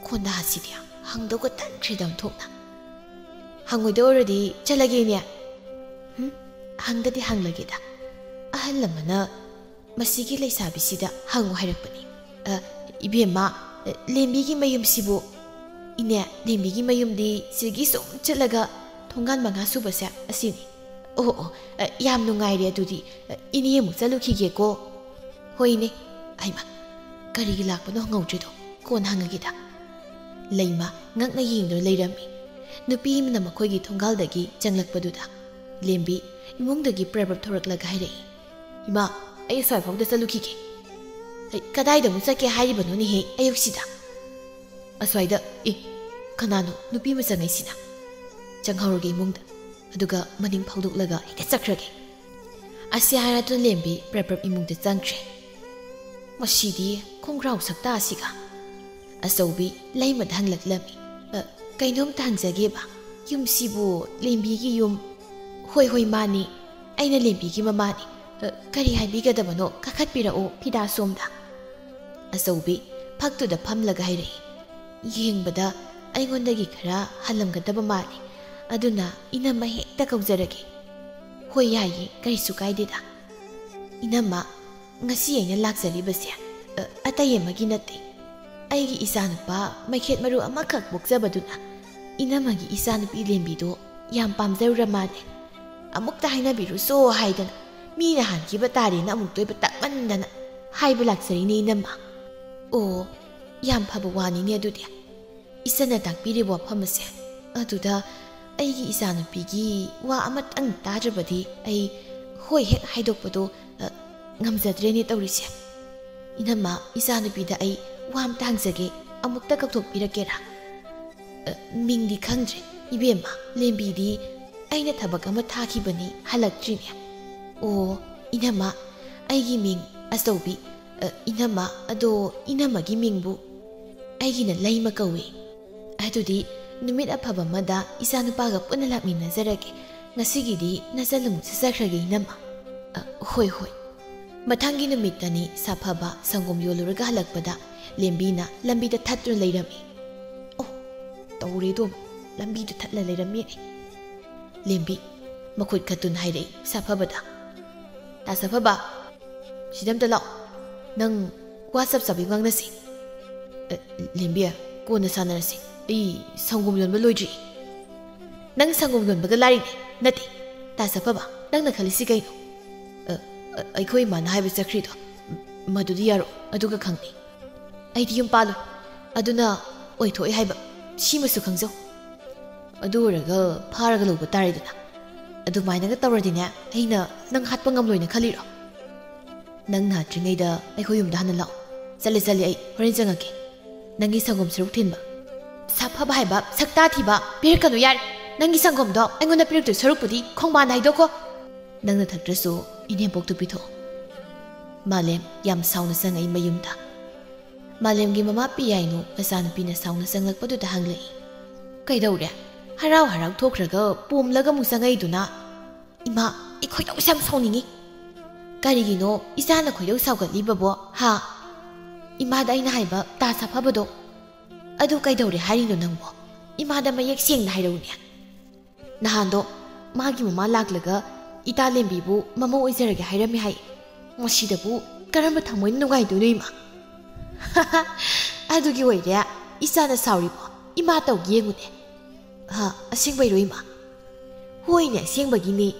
ꯈꯣꯟꯗꯥꯁꯤꯗꯤ ꯍꯪꯗꯧꯒ ꯇꯟꯈ꯭ꯔꯦꯗ ꯑꯣꯟꯊꯣꯛꯅ꯫ "ꯍꯪꯉꯣꯏꯗ ꯑꯣꯏꯔꯗꯤ ꯆꯠꯂꯒꯦ ꯏꯅꯦ?" "ꯍꯨꯝ, ꯍꯪꯗꯗꯤ ꯍꯪꯂꯒꯦꯗ꯫ ꯑꯍꯜ ꯑꯃꯅ ꯃꯁꯤꯒꯤ ꯂꯩꯁꯥꯕꯤꯁꯤꯗ ꯍꯪꯉꯨ ꯍꯥꯏꯔꯛꯄꯅꯤ꯫ ꯑ, ꯏꯕꯦꯝꯃ, ꯑ, ꯂꯦꯝꯕꯤꯒꯤ ꯃꯌꯨꯝꯁꯤꯕꯨ?" "ꯏꯅꯦ, ꯂꯦꯝꯕꯤꯒꯤ ꯃꯌꯨꯝꯗꯤ ꯁꯤꯒꯤ ꯁꯨꯝ ꯆꯠꯂꯒ ꯊꯣꯡꯒꯥꯟ ꯃꯉꯥ ꯁꯨꯕꯁꯦ ꯑꯁꯤꯅꯤ꯫ "ꯑꯣ, ꯑꯣ, ꯑ, ꯌꯥꯝ ꯅꯨꯡꯉꯥꯏꯔꯦ ꯑꯗꯨꯗꯤ꯫ ꯑ, ꯏꯅꯦ ꯑꯃꯨꯛ ꯆꯠꯂꯨꯈꯤꯒꯦꯀꯣ꯫" "ꯍꯣꯏ, ꯏꯅꯦ꯫" ꯍꯩꯃꯥ, ꯀꯔꯤꯒꯤ ꯂꯥꯛꯄꯅꯣ ꯍꯪꯍꯧꯗ꯭ꯔꯤꯗꯣ? ꯀꯣꯟꯅ ꯍꯪꯉꯒꯦꯗ꯫ ꯂꯩꯃ ꯉꯛꯅ ꯌꯦꯡꯗꯨꯅ ꯂꯩꯔꯝꯃꯤ꯫ ꯅꯨꯄꯤ ꯑꯃꯅ ꯃꯈꯣꯏꯒꯤ ꯊꯣꯡꯒꯥꯜꯗꯒꯤ ꯆꯪꯂꯛꯄꯗꯨꯗ ꯂꯦꯝꯕꯤ ꯏꯃꯨꯡꯗꯒꯤ ꯄ꯭ꯔꯞ ꯄ꯭ꯔꯞ ꯊꯣꯔꯛꯂꯒ ꯍꯥꯏꯔꯛꯏ, "ꯏꯃꯥ, ꯑꯩ ꯑꯁ꯭ꯋꯥꯏ ꯐꯥꯎꯗ ꯆꯠꯂꯨꯈꯤꯒꯦ꯫" "ꯑꯩ ꯀꯗꯥꯏꯗ ꯑꯃꯨꯛ ꯆꯠꯀꯦ ꯍꯥꯏꯔꯤꯕꯅꯣꯅꯦꯍꯦ ꯑꯌꯨꯛꯁꯤꯗ?" "ꯑꯁ꯭ꯋꯥꯏꯗ꯫ ꯑꯦ, ꯀꯅꯥꯅꯣ ꯅꯨꯄꯤ ꯑꯃ ꯆꯪꯉꯛꯏꯁꯤꯅ?" ꯆꯪꯍꯧꯔꯒꯦ ꯏꯃꯨꯡꯗ, ꯑꯗꯨꯒ ꯃꯅꯤꯡ ꯐꯥꯎꯗꯣꯛꯂꯒ ꯍꯦꯛꯇ ꯆꯠꯈ꯭ꯔꯒꯦ꯫ ꯑꯁꯤ ꯍꯥꯏꯔꯗꯨꯅ ꯂꯦꯝꯕꯤ ꯄ꯭ꯔꯞ ꯄ꯭ꯔꯞ ꯏꯃꯨꯡꯗ ꯆꯪꯈ꯭ꯔꯦ꯫ ꯃꯁꯤꯗꯤ ꯈꯣꯡꯒ꯭ꯔꯥꯎ ꯁꯛꯇꯥ ꯑꯁꯤꯒ꯫ ꯑꯆꯧꯕꯤ ꯂꯩꯃꯗ ꯍꯪꯂꯛꯂꯝꯃꯤ, "ꯑ, ꯀꯩꯅꯣꯝꯇ ꯍꯪꯖꯒꯦꯕ, ꯌꯨꯝꯁꯤꯕꯨ ꯂꯦꯝꯕꯤꯒꯤ ꯌꯨꯝ?" "ꯍꯣꯏ, ꯍꯣꯏ, ꯃꯥꯅꯤ꯫ ꯑꯩꯅ ꯂꯦꯝꯕꯤꯒꯤ ꯃꯃꯥꯅꯤ꯫ ꯑ, ꯀꯔꯤ ꯍꯥꯏꯕꯤꯒꯗꯕꯅꯣ? ꯀꯥꯈꯠꯄꯤꯔꯛꯑꯣ ꯐꯤꯗꯥ ꯁꯣꯝꯗ꯫" ꯑꯆꯧꯕꯤ ꯐꯛꯇꯨꯗ ꯐꯝꯂꯒ ꯍꯥꯏꯔꯛꯏ, ꯌꯦꯡꯕꯗ ꯑꯩꯉꯣꯟꯗꯒꯤ ꯈꯔ ꯍꯜꯂꯝꯒꯗꯕ ꯃꯥꯜꯂꯤ꯫ ꯑꯗꯨꯅ ꯏꯅꯝꯃ ꯍꯦꯛꯇ ꯀꯧꯖꯔꯒꯦ꯫ "ꯍꯣꯏ, ꯌꯥꯏꯌꯦ, ꯀꯔꯤꯁꯨ ꯀꯥꯏꯗꯦꯗ꯫" "ꯏꯅꯝꯃ, ꯉꯁꯤ ꯑꯩꯅ ꯂꯥꯛꯆꯔꯤꯕꯁꯦ, ꯑ, ꯑꯇꯩ ꯑꯃꯒꯤ ꯅꯠꯇꯦ꯫ ꯑꯩꯒꯤ ꯏꯆꯥꯅꯨꯄꯥ ꯃꯩꯈꯦꯠ ꯃꯔꯨ ꯑꯃꯈꯛ ꯄꯣꯛꯆꯕꯗꯨꯅ ꯏꯅꯝꯃꯒꯤ ꯏꯆꯥꯅꯨꯄꯤ ꯂꯦꯝꯕꯤꯗꯣ ꯌꯥꯝ ꯄꯥꯝꯖꯔꯨꯔ ꯃꯥꯜꯂꯦ꯫ ꯑꯃꯨꯛꯇ ꯍꯥꯏꯅꯕꯤꯔꯨꯁꯣ ꯍꯥꯏꯗꯅ ꯃꯤꯅ ꯍꯥꯟꯈꯤꯕ ꯇꯥꯔꯦꯅ ꯑꯃꯨꯛꯇ ꯑꯣꯏꯕ ꯇꯥꯛꯃꯟꯗꯅ ꯍꯥꯏꯕ ꯂꯥꯛꯆꯔꯤꯅꯦ ꯏꯅꯝꯃ꯫" "ꯑꯣ, ꯌꯥꯝ ꯐꯕ ꯋꯥꯅꯤꯅꯦ ꯑꯗꯨꯗꯤ꯫ ꯏꯆꯟꯅ ꯇꯥꯛꯄꯤꯔꯤꯕ ꯋꯥꯐꯝ ꯑꯁꯦ꯫ ꯑꯗꯨꯗ ꯑꯩꯒꯤ ꯏꯆꯥꯅꯨꯄꯤꯒꯤ ꯋꯥ ꯑꯃꯇꯪ ꯇꯥꯗ꯭ꯔꯕꯗꯤ ꯑꯩ ꯍꯣꯏ ꯍꯦꯛ ꯍꯥꯏꯗꯣꯛꯄꯗꯣ, ꯑ, ꯉꯝꯖꯗ꯭ꯔꯦꯅꯦ ꯇꯧꯔꯤꯁꯦ꯫ ꯏꯅꯝꯃ, ꯏꯆꯥꯅꯨꯄꯤꯗ ꯑꯩ ꯋꯥ ꯑꯃꯇ ꯍꯪꯖꯒꯦ, ꯑꯃꯨꯛꯇ ꯀꯧꯊꯣꯛꯄꯤꯔꯛꯀꯦꯔꯥ?" "ꯑ, ꯃꯤꯡꯗꯤ ꯈꯪꯗ꯭ꯔꯦ ꯏꯕꯦꯝꯃ, ꯂꯦꯝꯕꯤꯗꯤ ꯑꯩꯅ ꯊꯕꯛ ꯑꯃ ꯊꯥꯈꯤꯕꯅꯤ, ꯍꯜꯂꯛꯇ꯭ꯔꯤꯅꯦ꯫" "ꯑꯣ, ꯏꯅꯝꯃ, ꯑꯩꯒꯤ ꯃꯤꯡ ꯑꯆꯧꯕꯤ, ꯑ, ꯏꯅꯝꯃ, ꯑꯗꯣ ꯏꯅꯝꯃꯒꯤ ꯃꯤꯡꯕꯨ?" "ꯑꯩꯒꯤꯅ ꯂꯩꯃ ꯀꯧꯏ꯫" "ꯑꯗꯨꯗꯤ ꯅꯨꯃꯤꯠ ꯑꯐꯕ ꯑꯃꯗ ꯏꯆꯥꯅꯨꯄꯥꯒ ꯄꯨꯟꯅ ꯂꯥꯛꯃꯤꯟꯅꯖꯔꯒꯦ꯫ ꯉꯁꯤꯒꯤꯗꯤ ꯅꯆꯜ ꯑꯃꯨꯛ ꯆꯠꯆꯈ꯭ꯔꯒꯦ ꯏꯅꯝꯃ꯫" "ꯑ, ꯍꯣꯏ, ꯍꯣꯏ꯫" ꯃꯊꯪꯒꯤ ꯅꯨꯃꯤꯠꯇꯅꯤ ꯁꯥꯐꯕ ꯁꯪꯒꯣꯝ ꯌꯣꯜꯂꯨꯔꯒ ꯍꯜꯂꯛꯄꯗ ꯂꯦꯝꯕꯤꯅ ꯂꯝꯕꯤꯗ ꯊꯠꯇꯨꯅ ꯂꯩꯔꯝꯃꯤ꯫ "ꯑꯣ, ꯇꯧꯔꯦꯗꯣ, ꯂꯝꯕꯤꯗ ꯊꯠꯂ ꯂꯩꯔꯝꯃꯦ꯫" ꯂꯦꯝꯕꯤ ꯃꯈꯨꯠ ꯈꯠꯇꯨꯅ ꯍꯥꯏꯔꯛꯏ ꯁꯥꯐꯕꯗ, "ꯇꯥ ꯁꯥꯐꯕ, ꯁꯤꯗ ꯑꯝꯇ ꯂꯥꯛꯑꯣ꯫ ꯅꯪ ꯋꯥ ꯆꯞ ꯆꯥꯕꯤ ꯉꯥꯡꯅꯁꯤ꯫" "ꯑ, ꯂꯦꯝꯕꯤ, ꯀꯣꯟꯅ ꯁꯥꯟꯅꯔꯁꯤ꯫ ꯑꯩ ꯁꯪꯒꯣꯝ ꯌꯣꯟꯕ ꯂꯣꯏꯗ꯭ꯔꯤ꯫" "ꯅꯪ ꯁꯪꯒꯣꯝ ꯌꯣꯟꯕꯒ ꯂꯥꯏꯔꯤꯅꯦ, ꯅꯠꯇꯦ, ꯇꯥ ꯁꯥꯐꯕ, ꯅꯪꯅ ꯈꯜꯂꯤꯁꯤ ꯀꯩꯅꯣ? ꯑ, ꯑ, ꯑꯩꯈꯣꯏ ꯏꯃꯥꯅ ꯍꯥꯏꯕ ꯆꯠꯈ꯭ꯔꯤꯗꯣ, ꯃꯗꯨꯗꯤ ꯌꯥꯔꯣꯏ, ꯑꯗꯨꯒ ꯈꯪꯅꯤ꯫ ꯑꯩꯗꯤ ꯌꯨꯝ ꯄꯥꯜꯂꯣꯏ꯫ ꯑꯗꯨꯅ ꯑꯣꯏꯊꯣꯛꯑꯦ ꯍꯥꯏꯕ ꯁꯤꯃꯁꯨ ꯈꯪꯖꯧ꯫ ꯑꯗꯨ ꯑꯣꯏꯔꯒ ꯐꯥꯔꯒ ꯂꯧꯕ ꯇꯥꯔꯦꯗꯅ꯫ ꯑꯗꯨꯃꯥꯏꯅꯒ ꯇꯧꯔꯗꯤꯅꯦ, ꯑꯩꯅ ꯅꯪ ꯍꯥꯠꯄ ꯉꯝꯂꯣꯏꯅ ꯈꯜꯂꯤꯔꯣ? ꯅꯪ ꯅꯥꯗ꯭ꯔꯤꯉꯩꯗ ꯑꯩꯈꯣꯏ ꯌꯨꯝꯗ ꯍꯥꯟꯅ ꯂꯥꯛꯑꯣ꯫ ꯆꯠꯂꯦ, ꯆꯠꯂꯦ, ꯑꯩ ꯍꯣꯔꯦꯟ ꯆꯪꯉꯛꯀꯦ꯫ ꯅꯪꯒꯤ ꯁꯪꯒꯣꯝ ꯁꯔꯨꯛ ꯊꯤꯟꯕ꯫ ꯁꯥꯐꯕ ꯍꯥꯏꯕ, ꯁꯛꯇꯥ ꯊꯤꯕ, ꯄꯤꯔꯛꯀꯅꯨ ꯌꯥꯔꯦ꯫ ꯅꯪꯒꯤ ꯁꯪꯒꯣꯝꯗꯣ ꯑꯩꯉꯣꯟꯗ ꯄꯤꯔꯛꯇꯣꯏ ꯁꯔꯨꯛꯄꯨꯗꯤ ꯈꯣꯡꯕꯥꯟꯗ ꯍꯩꯗꯣꯛꯈꯣ꯫ ꯅꯪꯅ ꯊꯛꯇ꯭ꯔꯁꯨ ꯏꯅꯦꯝꯄꯣꯛꯇꯨ ꯄꯤꯊꯣꯛꯑꯣ꯫ ꯃꯥꯂꯦꯝ ꯌꯥꯝ ꯁꯥꯎꯅ ꯆꯪꯉꯛꯏ ꯃꯌꯨꯝꯗ꯫ ꯃꯥꯂꯦꯝꯒꯤ ꯃꯃꯥ ꯄꯤꯌꯥꯏꯅꯨ ꯃꯆꯥꯅꯨꯄꯤꯅ ꯁꯥꯎꯅ ꯆꯪꯂꯛꯄꯗꯨꯗ ꯍꯪꯂꯛꯏ, "ꯀꯩꯗꯧꯔꯦ? ꯍꯔꯥꯎ ꯍꯔꯥꯎ ꯊꯣꯛꯈ꯭ꯔꯒ ꯄꯣꯝꯂꯒ ꯑꯃꯨꯛ ꯆꯪꯉꯛꯏꯗꯨꯅ?" "ꯏꯃꯥ, ꯑꯩ ꯈꯣꯏꯗꯧꯁꯦ ꯌꯥꯝ ꯁꯥꯎꯅꯤꯡꯉꯤ꯫ ꯀꯔꯤꯒꯤꯅꯣ ꯏꯆꯥꯅ ꯈꯣꯏꯗꯧ ꯁꯥꯎꯒꯠꯂꯤꯕꯕꯣ? ꯍꯥ? ꯏꯃꯥꯗ ꯑꯩꯅ ꯍꯥꯏꯕ ꯇꯥ ꯁꯥꯐꯕꯗꯣ? ꯑꯗꯨ ꯀꯩꯗꯧꯔꯦ ꯍꯥꯏꯔꯤꯅꯣ ꯅꯪꯕꯣ? ꯏꯃꯥꯗ ꯃꯌꯦꯛ ꯁꯦꯡꯅ ꯍꯥꯏꯔꯛꯎꯅꯦ꯫ ꯅꯍꯥꯟꯗꯣ ꯃꯥꯒꯤ ꯃꯃꯥ ꯂꯥꯛꯂꯒ ꯏꯇꯥ ꯂꯦꯝꯕꯤꯕꯨ ꯃꯃꯧ ꯑꯣꯏꯖꯔꯒꯦ ꯍꯥꯏꯔꯝꯃꯦ ꯍꯥꯏ꯫ ꯃꯁꯤꯗꯕꯨ ꯀꯔꯝꯕ ꯊꯃꯣꯏꯅ ꯅꯨꯡꯉꯥꯏꯗꯣꯏꯅꯣ ꯏꯃꯥ?" "ꯑꯗꯨꯒꯤ ꯑꯣꯏꯔꯦ ꯏꯆꯥꯅ ꯁꯥꯎꯔꯤꯕꯣ? ꯏꯃꯥ ꯇꯧꯒꯦ ꯌꯦꯡꯉꯨꯅꯦ꯫" "ꯍꯥ, ꯑꯁꯦꯡꯕꯩꯔꯣ ꯏꯃꯥ?" "ꯍꯣꯏꯅꯦ, ꯑꯁꯦꯡꯕꯒꯤꯅꯦ꯫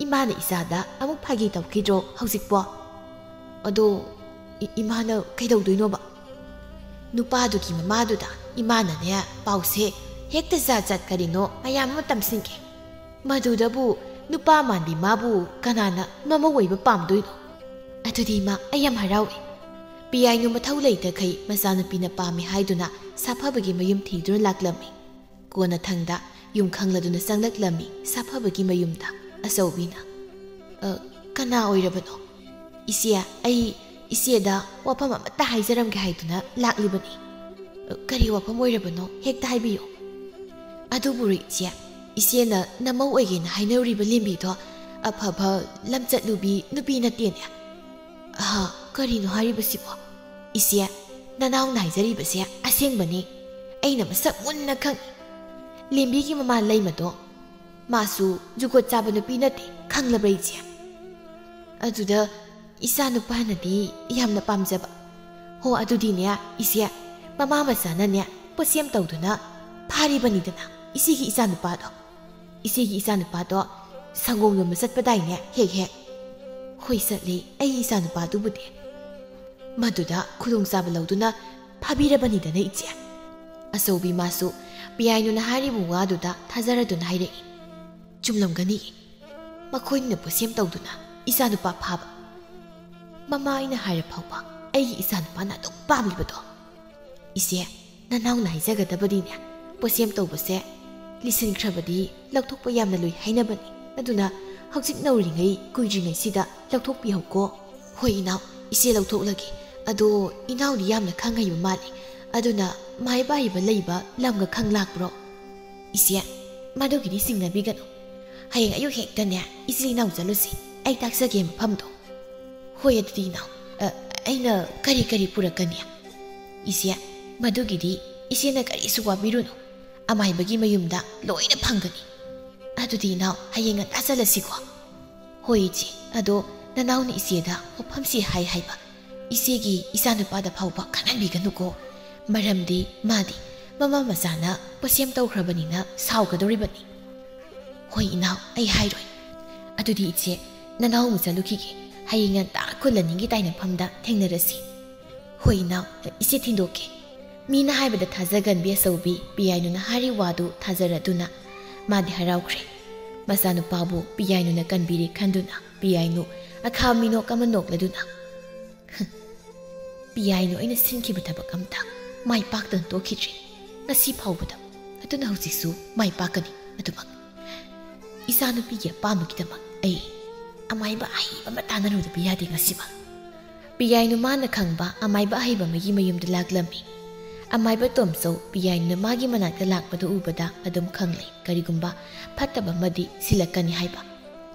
ꯏꯃꯥꯅ ꯏꯆꯥꯗ ꯑꯃꯨꯛ ꯐꯥꯒꯤ ꯇꯧꯈꯤꯗ꯭ꯔꯣ ꯍꯧꯖꯤꯛꯄꯣ?" "ꯑꯗꯣ ꯏ-, ꯏꯃꯥꯅ ꯀꯩꯗꯧꯗꯣꯏꯅꯣꯕ?" "ꯅꯨꯄꯥꯗꯨꯒꯤ ꯃꯃꯥꯗꯨꯗ ꯏꯃꯥꯅꯅꯦ ꯄꯥꯎꯁꯦ ꯍꯦꯛꯇ ꯖꯥꯠ ꯖꯥꯠ ꯀꯔꯤꯅꯣ ꯃꯌꯥꯝ ꯑꯃ ꯇꯝꯁꯤꯟꯒꯦ꯫ ꯃꯗꯨꯗꯕꯨ ꯅꯨꯄꯥ ꯃꯥꯟꯕꯤ ꯃꯥꯕꯨ ꯀꯅꯥꯅ ꯃꯃꯧ ꯑꯣꯏꯕ ꯄꯥꯝꯗꯣꯏꯅꯣ? ꯑꯗꯨꯗꯤ ꯏꯃꯥ, ꯑꯩ ꯌꯥꯝ ꯍꯔꯥꯎꯏ꯫" ꯄꯤꯌꯥꯏꯅꯨ ꯃꯊꯧ ꯂꯩꯇꯈꯩ ꯃꯆꯥꯅꯨꯄꯤꯅ ꯄꯥꯝꯃꯤ ꯍꯥꯏꯗꯨꯅ ꯁꯥꯐꯕꯒꯤ ꯃꯌꯨꯝ ꯊꯤꯗꯨꯅ ꯂꯥꯛꯂꯝꯃꯤ꯫ ꯀꯣꯟꯅꯊꯪꯗ ꯌꯨꯝ ꯈꯪꯂꯗꯨꯅ ꯆꯪꯂꯛꯂꯝꯃꯤ ꯁꯥꯐꯕꯒꯤ ꯃꯌꯨꯝꯗ ꯑꯆꯧꯕꯤꯅ꯫ "ꯑ, ꯀꯅꯥ ꯑꯣꯏꯔꯕꯅꯣ?" "ꯏꯆꯦ, ꯑꯩ ꯏꯆꯦꯗ ꯋꯥꯐꯝ ꯑꯃꯠꯇ ꯍꯥꯏꯖꯔꯝꯒꯦ ꯍꯥꯏꯗꯨꯅ ꯂꯥꯛꯂꯤꯕꯅꯤ꯫" "ꯑ, ꯀꯔꯤ ꯋꯥꯐꯝ ꯑꯣꯏꯔꯕꯅꯣ? ꯍꯦꯛꯇ ꯍꯥꯏꯕꯤꯌꯨ꯫" "ꯑꯗꯨꯕꯨꯔꯣ ꯏꯆꯦ, ꯏꯆꯦꯅ ꯅꯃꯧ ꯑꯣꯏꯒꯦꯅ ꯍꯥꯏꯅꯔꯤꯕ ꯂꯦꯝꯕꯤꯗꯣ ꯑꯐꯕ ꯂꯝꯆꯠꯂꯨꯕꯤ ꯅꯨꯄꯤ ꯅꯠꯇꯦꯅꯦ?" "ꯑꯍ, ꯀꯔꯤꯅꯣ ꯍꯥꯏꯔꯤꯕꯁꯤꯕꯣ?" "ꯏꯆꯦ, ꯅꯅꯥꯎꯅ ꯍꯥꯏꯖꯔꯤꯕꯁꯦ ꯑꯁꯦꯡꯕꯅꯤ꯫ ꯑꯩꯅ ꯃꯁꯛ ꯃꯨꯟꯅ ꯈꯪꯏ꯫ ꯂꯦꯝꯕꯤꯒꯤ ꯃꯃꯥ ꯂꯩꯃꯗꯣ, ꯃꯥꯁꯨ ꯖꯨꯒꯣꯠ ꯆꯥꯕ ꯅꯨꯄꯤ ꯅꯠꯇꯦ, ꯈꯪꯂꯕ꯭ꯔꯥ ꯏꯆꯦ?" "ꯑꯗꯨꯗ ꯏꯆꯥ ꯅꯨꯄꯥꯅꯗꯤ ꯌꯥꯝꯅ ꯄꯥꯝꯖꯕ꯫" "ꯍꯣ, ꯑꯗꯨꯗꯤꯅꯦ ꯏꯆꯦ, ꯃꯃꯥ ꯃꯆꯥꯅꯅꯦ ꯄꯣꯠꯁꯦꯝ ꯇꯧꯗꯨꯅ ꯐꯥꯔꯤꯕꯅꯤꯗꯅ ꯏꯆꯦꯒꯤ ꯏꯆꯥ ꯅꯨꯄꯥꯗꯣ꯫ ꯏꯆꯦꯒꯤ ꯏꯆꯥ ꯅꯨꯄꯥꯗꯣ ꯁꯪꯒꯣꯝ ꯌꯣꯟꯕ ꯆꯠꯄꯗꯥꯏꯅꯦ ꯍꯦꯛ ꯍꯦꯛ? ꯍꯣꯏ, ꯆꯠꯂꯤ, ꯑꯩ ꯏꯆꯥꯅꯨꯄꯥꯗꯨꯕꯨꯗꯤ꯫ ꯃꯗꯨꯗ ꯈꯨꯗꯣꯡꯆꯥꯕ ꯂꯧꯗꯨꯅ ꯐꯥꯕꯤꯔꯕꯅꯤꯗꯅ, ꯏꯆꯦ꯫ ꯑꯆꯧꯕꯤ ꯃꯥꯁꯨ ꯄꯤꯌꯥꯏꯅꯨꯅ ꯍꯥꯏꯔꯤꯕ ꯋꯥꯗꯨꯗ ꯊꯥꯖꯔꯗꯨꯅ ꯍꯥꯏꯔꯛꯏ, "ꯆꯨꯝꯂꯝꯒꯅꯤ꯫ ꯃꯈꯣꯏꯅ ꯄꯣꯠꯁꯦꯝ ꯇꯧꯗꯨꯅ ꯏꯆꯥꯅꯨꯄꯥ ꯐꯥꯕ꯫ ꯃꯃꯥ ꯑꯩꯅ ꯍꯥꯏꯔ ꯐꯥꯎꯕ ꯑꯩꯒꯤ ꯏꯆꯥꯅꯨꯄꯥꯅ ꯑꯗꯨꯝ ꯄꯥꯝꯂꯤꯕꯗꯣ꯫ ꯏꯆꯦ, ꯅꯅꯥꯎꯅ ꯍꯥꯏꯖꯒꯗꯕꯗꯤꯅꯦ, ꯄꯣꯠꯁꯦꯝ ꯇꯧꯕꯁꯦ ꯂꯤꯁꯤꯟꯈ꯭ꯔꯕꯗꯤ ꯂꯧꯊꯣꯛꯄ ꯌꯥꯝꯅ ꯂꯨꯏ ꯍꯥꯏꯅꯕꯅꯤ꯫ ꯑꯗꯨꯅ ꯍꯧꯖꯤꯛ ꯅꯧꯔꯤꯉꯩ, ꯀꯨꯏꯗ꯭ꯔꯤꯉꯩꯁꯤꯗ ꯂꯧꯊꯣꯛꯄꯤꯍꯧꯀꯣ꯫" "ꯍꯣꯏ ꯏꯅꯥꯎ, ꯏꯆꯦ ꯂꯧꯊꯣꯛꯂꯒꯦ꯫ ꯑꯗꯣ ꯏꯅꯥꯎꯗꯤ ꯌꯥꯝꯅ ꯈꯪ ꯍꯩꯕ ꯃꯥꯜꯂꯤ꯫ ꯑꯗꯨꯅ ꯃꯥꯏꯕ ꯑꯍꯩꯕ ꯂꯩꯕ ꯂꯝꯒ ꯈꯪ ꯂꯥꯛꯄ꯭ꯔꯣ?" "ꯏꯆꯦ, ꯃꯗꯨꯒꯤꯗꯤ ꯆꯤꯡꯅꯕꯤꯒꯅꯨ꯫ ꯍꯌꯦꯡ ꯑꯌꯨꯛ ꯍꯦꯛꯇꯅꯦ ꯏꯆꯤꯜ ꯏꯅꯥꯎ ꯆꯠꯂꯨꯁꯤ꯫ ꯑꯩ ꯇꯥꯛꯆꯒꯦ ꯃꯐꯝꯗꯣ꯫" "ꯍꯣꯏ, ꯑꯗꯨꯗꯤ ꯏꯅꯥꯎ, ꯑ, ꯑꯩꯅ ꯀꯔꯤ ꯀꯔꯤ ꯄꯨꯔꯛꯀꯅꯤ?" "ꯏꯆꯦ, ꯃꯗꯨꯒꯤꯗꯤ ꯏꯆꯦꯅ ꯀꯔꯤꯁꯨ ꯋꯥꯕꯤꯔꯨꯅꯨ꯫ ꯑꯃꯥꯏꯕꯒꯤ ꯃꯌꯨꯝꯗ ꯂꯣꯏꯅ ꯐꯪꯒꯅꯤ꯫ ꯑꯗꯨꯗꯤ ꯏꯅꯥꯎ, ꯍꯌꯦꯡ ꯉꯟꯇꯥ ꯆꯠꯂꯁꯤꯀꯣ?" "ꯍꯣꯏ ꯏꯆꯦ, ꯑꯗꯣ ꯅꯅꯥꯎꯅ ꯏꯆꯦꯗ ꯋꯥꯐꯝꯁꯤ ꯍꯥꯏ ꯍꯥꯏꯕ ꯏꯆꯦꯒꯤ ꯏꯆꯥꯅꯨꯄꯥꯗ ꯐꯥꯎꯕ ꯈꯪꯍꯟꯕꯤꯒꯅꯨꯀꯣ꯫ ꯃꯔꯝꯗꯤ ꯃꯥꯗꯤ ꯃꯃꯥ ꯃꯆꯥꯅ ꯄꯣꯠꯁꯦꯝ ꯇꯧꯈ꯭ꯔꯕꯅꯤꯅ ꯁꯥꯎꯒꯗꯧꯔꯤꯕꯅꯤ꯫" "ꯍꯣꯏ ꯏꯅꯥꯎ, ꯑꯩ ꯍꯥꯏꯔꯣꯏ꯫ ꯑꯗꯨꯗꯤ ꯏꯆꯦ, ꯅꯅꯥꯎ ꯑꯃꯨꯛ ꯆꯠꯂꯨꯈꯤꯒꯦ꯫ ꯍꯌꯦꯡ ꯉꯟꯇꯥ ꯈꯨꯜ ꯑꯅꯤꯒꯤ ꯇꯥꯏꯅꯐꯝꯗ ꯊꯦꯡꯅꯔꯁꯤ꯫" "ꯍꯣꯏ ꯏꯅꯥꯎ, ꯏꯆꯦ ꯊꯤꯟꯗꯣꯛꯀꯦ꯫" ꯃꯤꯅ ꯍꯥꯏꯕꯗ ꯊꯥꯖꯒꯟꯕꯤ ꯑꯆꯧꯕꯤ ꯄꯤꯌꯥꯏꯅꯨꯅ ꯍꯥꯏꯔꯤ ꯋꯥꯗꯨ ꯊꯥꯖꯔꯗꯨꯅ ꯃꯥꯗꯤ ꯍꯔꯥꯎꯈ꯭ꯔꯦ꯫ ꯃꯆꯥꯅꯨꯄꯥꯕꯨ ꯄꯤꯌꯥꯏꯅꯨꯅ ꯀꯟꯕꯤꯔꯦ ꯈꯟꯗꯨꯅ ꯄꯤꯌꯥꯏꯅꯨ ꯑꯈꯥ ꯃꯤꯅꯣꯛ ꯑꯃ ꯅꯣꯛꯂꯗꯨꯅ, "ꯄꯤꯌꯥꯏꯅꯨ ꯑꯩꯅ ꯁꯤꯟꯈꯤꯕ ꯊꯕꯛ ꯑꯝꯇ ꯃꯥꯏ ꯄꯥꯛꯇꯅ ꯇꯣꯛꯈꯤꯗ꯭ꯔꯤ꯫ ꯉꯁꯤ ꯐꯥꯎꯕꯗ꯫ ꯑꯗꯨꯅ ꯍꯧꯖꯤꯛꯁꯨ ꯃꯥꯏ ꯄꯥꯛꯀꯅꯤ꯫ ꯑꯗꯨꯃꯛ ꯏꯆꯥꯅꯨꯄꯤꯒꯤ ꯑꯄꯥꯝꯕꯒꯤꯗꯃꯛ ꯑꯩ ꯑꯃꯥꯏꯕ ꯑꯍꯩꯕ ꯑꯃ ꯇꯥꯟꯅꯔꯨꯗꯕ ꯌꯥꯗꯦ ꯉꯁꯤꯃꯛ꯫" ꯄꯤꯌꯥꯏꯅꯨ ꯃꯥꯅ ꯈꯪꯕ ꯑꯃꯥꯏꯕ ꯑꯍꯩꯕ ꯑꯃꯒꯤ ꯃꯌꯨꯝꯗ ꯂꯥꯛꯂꯝꯃꯤ꯫ ꯑꯃꯥꯏꯕ ꯇꯣꯝꯆꯧ ꯄꯤꯌꯥꯏꯅꯨꯅ ꯃꯥꯒꯤ ꯃꯅꯥꯛꯇ ꯂꯥꯛꯄꯗꯨ ꯎꯕꯗ ꯑꯗꯨꯝ ꯈꯪꯂꯦ, ꯀꯔꯤꯒꯨꯝꯕ ꯐꯠꯇꯕ ꯑꯃꯗꯤ ꯁꯤꯜꯂꯛꯀꯅꯤ ꯍꯥꯏꯕ꯫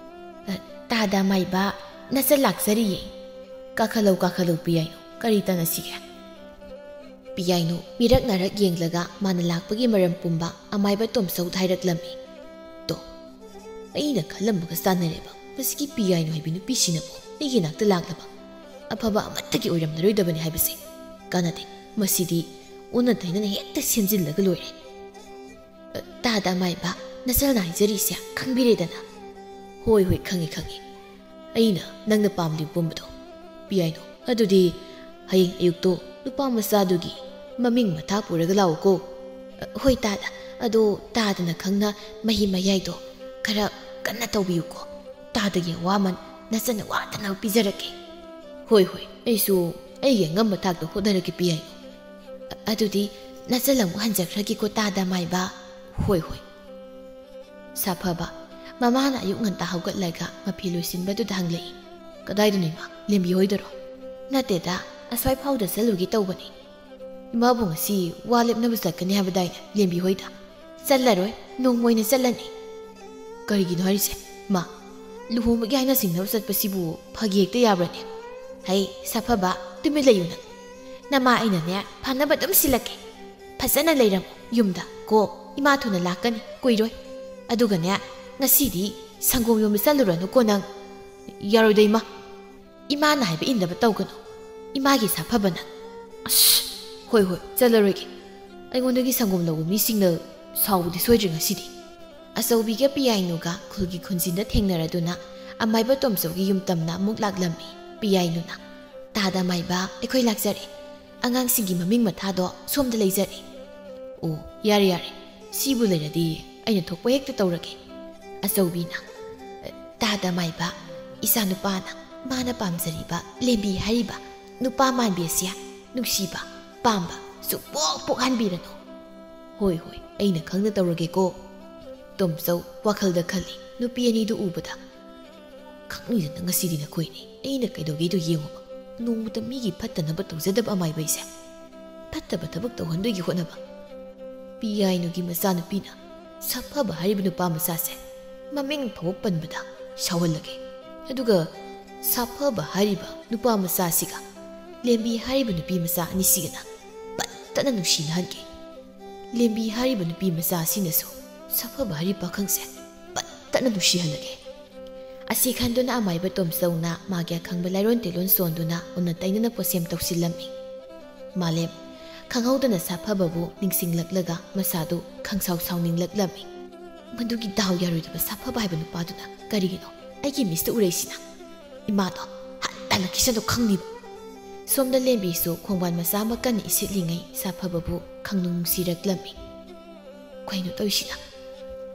"ꯑ, ꯇꯥꯗ ꯑꯃꯥꯏꯕ, ꯅꯆꯟ ꯂꯥꯛꯆꯔꯤꯌꯦ꯫ ꯀꯥꯈꯠꯂꯧ, ꯀꯥꯈꯠꯂꯧ ꯄꯤꯌꯥꯏꯅꯨ, ꯀꯔꯤ ꯇꯥꯟꯅꯁꯤꯒꯦ?" ꯄꯤꯌꯥꯏꯅꯨ ꯃꯤꯔꯛ ꯅꯥꯔꯛ ꯌꯦꯡꯂꯒ ꯃꯥꯅ ꯂꯥꯛꯄꯒꯤ ꯃꯔꯝ ꯄꯨꯝꯕ ꯑꯃꯥꯏꯕ ꯇꯣꯝꯆꯧꯗ ꯍꯥꯏꯔꯛꯂꯝꯃꯤ꯫ "ꯇꯣ, ꯑꯩꯅ ꯈꯜꯂꯝꯕꯒ ꯆꯥꯟꯅꯔꯦꯕ꯫ ꯃꯁꯤꯒꯤ ꯄꯤꯌꯥꯏꯅꯨ ꯍꯥꯏꯕꯤ ꯅꯨꯄꯤꯁꯤꯅꯕꯨ ꯑꯩꯒꯤ ꯅꯥꯛꯇ ꯂꯥꯛꯂꯕ? ꯑꯐꯕ ꯑꯃꯠꯇꯒꯤ ꯑꯣꯏꯔꯝꯂꯔꯣꯏꯗꯕꯅꯤ ꯍꯥꯏꯕꯁꯦ꯫ ꯀꯥꯟꯅꯗꯦ, ꯃꯁꯤꯗꯤ ꯑꯣꯟꯅ ꯇꯩꯅꯅ ꯍꯦꯛꯇ ꯁꯦꯝꯖꯤꯜꯂꯒ ꯂꯣꯏꯔꯦ꯫" "ꯑ, ꯇꯥꯗ ꯑꯃꯥꯏꯕ, ꯅꯆꯜꯅ ꯍꯥꯏꯖꯔꯤꯁꯦ ꯈꯪꯕꯤꯔꯦꯗꯅ?" "ꯍꯣꯏ, ꯍꯣꯏ, ꯈꯪꯉꯤ, ꯈꯪꯉꯤ꯫ ꯑꯩꯅ ꯅꯪꯅ ꯄꯥꯝꯂꯤꯕ ꯄꯨꯝꯕꯗꯣ꯫ ꯄꯤꯌꯥꯏꯅꯨ, ꯑꯗꯨꯗꯤ ꯍꯌꯦꯡ ꯑꯌꯨꯛꯇꯣ ꯅꯨꯄꯥ ꯃꯆꯥꯗꯨꯒꯤ ꯃꯃꯤꯡ ꯃꯊꯥ ꯄꯨꯔꯒ ꯂꯥꯛꯎꯀꯣ"꯫ "ꯑ, ꯍꯣꯏ ꯇꯥꯗ, ꯑꯗꯣ ꯇꯥꯗꯅ ꯈꯪꯅ ꯃꯍꯤ ꯃꯌꯥꯏꯗꯣ ꯈꯔ ꯀꯟꯅ ꯇꯧꯕꯤꯌꯨꯀꯣ꯫ ꯇꯥꯗꯒꯤ ꯑꯋꯥꯃꯟ ꯅꯆꯟꯅ ꯋꯥꯗꯅꯕ ꯄꯤꯖꯔꯛꯀꯦ"꯫ "ꯍꯣꯏ, ꯍꯣꯏ, ꯑꯩꯁꯨ ꯑꯩꯒꯤ ꯑꯉꯝꯕ ꯊꯥꯛꯇ ꯍꯣꯠꯅꯔꯛꯀꯦ ꯄꯤꯌꯥꯏꯅꯨ"꯫ "ꯑ-, ꯑꯗꯨꯗꯤ ꯅꯆꯜ ꯑꯃꯨꯛ ꯍꯟꯖꯈ꯭ꯔꯒꯦꯀꯣ ꯇꯥꯗ ꯃꯥꯏꯕ"꯫ "ꯍꯣꯏ, ꯍꯣꯏ"꯫ ꯁꯥꯐꯕ꯫ ꯃꯃꯥꯅ ꯑꯌꯨꯛ ꯉꯟꯇꯥ ꯍꯧꯒꯠꯂꯒ ꯃꯐꯤ ꯂꯣꯏꯁꯤꯟꯕꯗꯨꯗ ꯍꯪꯂꯛꯏ, "ꯀꯗꯥꯏꯗꯅꯣ ꯏꯃꯥ? ꯂꯦꯝꯕꯤ ꯍꯣꯏꯗꯔꯣ?" "ꯅꯠꯇꯦꯗ, ꯑꯁ꯭ꯋꯥꯏ ꯐꯥꯎꯗ ꯆꯠꯂꯨꯒꯦ ꯇꯧꯕꯅꯤ꯫ ꯏꯃꯥꯕꯨ ꯉꯁꯤ ꯋꯥ ꯂꯦꯞꯅꯕ ꯆꯠꯀꯅꯤ ꯍꯥꯏꯕꯗꯥꯏꯅꯦ ꯂꯦꯝꯕꯤ ꯍꯣꯏꯗ?" "ꯆꯠꯂꯔꯣꯏ, ꯅꯣꯡꯃ ꯑꯣꯏꯅ ꯆꯠꯂꯅꯤ"꯫ "ꯀꯔꯤꯒꯤꯅꯣ ꯍꯥꯏꯔꯤꯁꯦ? ꯃꯥ, ꯂꯨꯍꯣꯡꯕꯒꯤ ꯍꯥꯏꯅ ꯁꯤꯡꯅꯕ ꯆꯠꯄꯁꯤꯕꯨ ꯐꯥꯒꯤ ꯍꯦꯛꯇ ꯌꯥꯕ꯭ꯔꯅꯦ?" "ꯍꯩ, ꯁꯥꯐꯕ, ꯇꯨꯃꯤꯟ ꯂꯩꯌꯨ ꯅꯪ꯫ ꯅꯃꯥ ꯑꯩꯅꯅꯦ ꯐꯅꯕ ꯑꯗꯨꯝ ꯁꯤꯜꯂꯛꯀꯦ꯫ ꯐꯖꯅ ꯂꯩꯔꯝꯃꯣ ꯌꯨꯝꯗ ꯀꯣ꯫ ꯏꯃꯥ ꯊꯨꯅ ꯂꯥꯛꯀꯅꯤ, ꯀꯨꯏꯔꯣꯏ꯫ ꯑꯗꯨꯒꯅꯦ, ꯉꯁꯤꯗꯤ ꯁꯪꯒꯣꯝ ꯌꯣꯟꯕ ꯆꯠꯂꯨꯔꯅꯨꯀꯣ ꯅꯪ"꯫ "ꯌꯥꯔꯣꯏꯗ ꯏꯃꯥ꯫ ꯏꯃꯥꯅ ꯍꯥꯏꯕ ꯏꯟꯗꯕ ꯇꯧꯒꯅꯨ꯫ ꯏꯃꯥꯒꯤ ꯁꯥꯐꯕ ꯅꯪ"꯫ "ꯑꯁ, ꯍꯣꯏ, ꯍꯣꯏ, ꯆꯠꯂꯔꯣꯏꯒꯦ꯫ ꯑꯩꯉꯣꯟꯗꯒꯤ ꯁꯪꯒꯣꯝ ꯂꯧꯕ ꯃꯤꯁꯤꯡꯅ ꯁꯥꯎꯕꯗꯤ ꯁꯣꯏꯗ꯭ꯔꯦ ꯉꯁꯤꯗꯤ"꯫ ꯑꯆꯧꯕꯤꯒ ꯄꯤꯌꯥꯏꯅꯨꯒ ꯈꯨꯜꯒꯤ ꯈꯨꯟꯖꯤꯟꯗ ꯊꯦꯡꯅꯔꯗꯨꯅ ꯑꯃꯥꯏꯕ ꯇꯣꯝꯆꯧꯒꯤ ꯌꯨꯝ ꯇꯝꯅ ꯑꯃꯨꯛ ꯂꯥꯛꯂꯝꯃꯤ꯫ ꯄꯤꯌꯥꯏꯅꯨꯅ, "ꯇꯥꯗ ꯑꯃꯥꯏꯕ, ꯑꯩꯈꯣꯏ ꯂꯥꯛꯆꯔꯦ꯫ ꯑꯉꯥꯡꯁꯤꯡꯒꯤ ꯃꯃꯤꯡ ꯃꯊꯥꯗꯣ ꯁꯣꯝꯗ ꯂꯩꯖꯔꯦ"꯫ "ꯑꯣ, ꯌꯥꯔꯦ, ꯌꯥꯔꯦ꯫ ꯁꯤꯕꯨ ꯂꯩꯔꯗꯤ ꯑꯩꯅ ꯊꯣꯛꯄ ꯍꯦꯛꯇ ꯇꯧꯔꯒꯦ"꯫ ꯑꯆꯧꯕꯤꯅ, "ꯇꯥꯗ ꯑꯃꯥꯏꯕ, ꯏꯆꯥ ꯅꯨꯄꯥꯅ ꯃꯥꯅ ꯄꯥꯝꯖꯔꯤꯕ ꯂꯦꯝꯕꯤ ꯍꯥꯏꯔꯤꯕ ꯅꯨꯄꯥ ꯃꯥꯟꯕꯤ ꯑꯁꯤ ꯅꯨꯡꯁꯤꯕ, ꯄꯥꯝꯕ ꯁꯨꯡꯄꯣꯛ ꯄꯣꯛꯍꯟꯕꯤꯔꯅꯨ"꯫ "ꯍꯣꯏ, ꯍꯣꯏ, ꯑꯩꯅ ꯈꯪꯅ ꯇꯧꯔꯒꯦꯀꯣ"꯫ ꯇꯣꯝꯆꯧ ꯋꯥꯈꯜꯗ ꯈꯜꯂꯤ, ꯅꯨꯄꯤ ꯑꯅꯤꯗꯨ ꯎꯕꯗ, "ꯈꯪꯅꯤꯗꯅ ꯉꯁꯤꯗꯤ ꯅꯈꯣꯏꯅꯤ꯫ ꯑꯩꯅ ꯀꯩꯗꯧꯒꯦꯗꯣ ꯌꯦꯡꯉꯨꯕ꯫ ꯅꯣꯡꯃꯇ ꯃꯤꯒꯤ ꯐꯠꯇꯅꯕ ꯇꯧꯖꯗꯕ ꯑꯃꯥꯏꯕ ꯑꯩꯁꯦ꯫ ꯐꯠꯇꯕ ꯊꯕꯛ ꯇꯧꯍꯟꯗꯣꯏꯒꯤ ꯍꯣꯠꯅꯕ"꯫ ꯄꯤꯌꯥꯏꯅꯨꯒꯤ ꯃꯆꯥꯅꯨꯄꯤꯅ ꯁꯥꯐꯕ ꯍꯥꯏꯔꯤꯕ ꯅꯨꯄꯥ ꯃꯆꯥꯁꯦ ꯃꯃꯤꯡ ꯐꯥꯎꯕ ꯄꯟꯕꯗ ꯁꯥꯎꯍꯜꯂꯒꯦ꯫ ꯑꯗꯨꯒ ꯁꯥꯐꯕ ꯍꯥꯏꯔꯤꯕ ꯅꯨꯄꯥ ꯃꯆꯥꯁꯤꯒ ꯂꯦꯝꯕꯤ ꯍꯥꯏꯔꯤꯕ ꯅꯨꯄꯤ ꯃꯆꯥ ꯑꯅꯤꯁꯤꯒꯅ ꯄꯠꯇꯅ ꯅꯨꯡꯁꯤꯅꯍꯟꯒꯦ꯫ ꯂꯦꯝꯕꯤ ꯍꯥꯏꯔꯤꯕ ꯅꯨꯄꯤ ꯃꯆꯥ ꯑꯁꯤꯅꯁꯨ ꯁꯥꯐꯕ ꯍꯥꯏꯔꯤꯕ ꯄꯥꯈꯪꯁꯦ ꯄꯠꯇꯅ ꯅꯨꯡꯁꯤꯍꯜꯂꯒꯦ꯫ ꯑꯁꯤ ꯈꯟꯗꯨꯅ ꯑꯃꯥꯏꯕ ꯇꯣꯝꯆꯧꯅ ꯃꯥꯒꯤ ꯑꯈꯪꯕ ꯂꯥꯏꯔꯣꯟ ꯇꯤꯂꯣꯟ ꯁꯣꯟꯗꯨꯅ ꯑꯣꯟꯅ ꯇꯩꯅꯅ ꯄꯣꯠꯁꯦꯝ ꯇꯧꯁꯤꯜꯂꯝꯃꯤ꯫ ꯃꯥꯂꯦꯝ ꯈꯪꯍꯧꯗꯅ ꯁꯥꯐꯕꯕꯨ ꯅꯤꯡꯁꯤꯡꯂꯛꯂꯒ ꯃꯁꯥꯗꯨ ꯈꯪꯁꯥꯎ ꯁꯥꯎꯅꯤꯡꯂꯛꯂꯝꯃꯤ꯫ ꯃꯗꯨꯒꯤ ꯗꯥꯎ ꯌꯥꯔꯣꯏꯗꯕ ꯁꯥꯐꯕ ꯍꯥꯏꯕ ꯅꯨꯄꯥꯗꯨꯅ ꯀꯔꯤꯒꯤꯅꯣ ꯑꯩꯒꯤ ꯃꯤꯁꯇ ꯎꯔꯛꯏꯁꯤꯅ? ꯏꯃꯥꯗꯣ ꯍꯟꯗꯅ ꯈꯤꯁꯗꯣ ꯈꯪꯅꯤꯕ꯫ ꯁꯣꯝꯗ ꯂꯦꯝꯕꯤꯁꯨ ꯈꯣꯡꯕꯥꯟ ꯃꯆꯥ ꯑꯃ ꯀꯟꯅ ꯏꯁꯤꯠꯂꯤꯉꯩ ꯁꯥꯐꯕꯕꯨ ꯈꯪꯅꯨꯡ ꯅꯨꯡꯁꯤꯔꯛꯂꯝꯃꯤ꯫ ꯀꯩꯅꯣ ꯇꯧꯔꯤꯁꯤꯅ?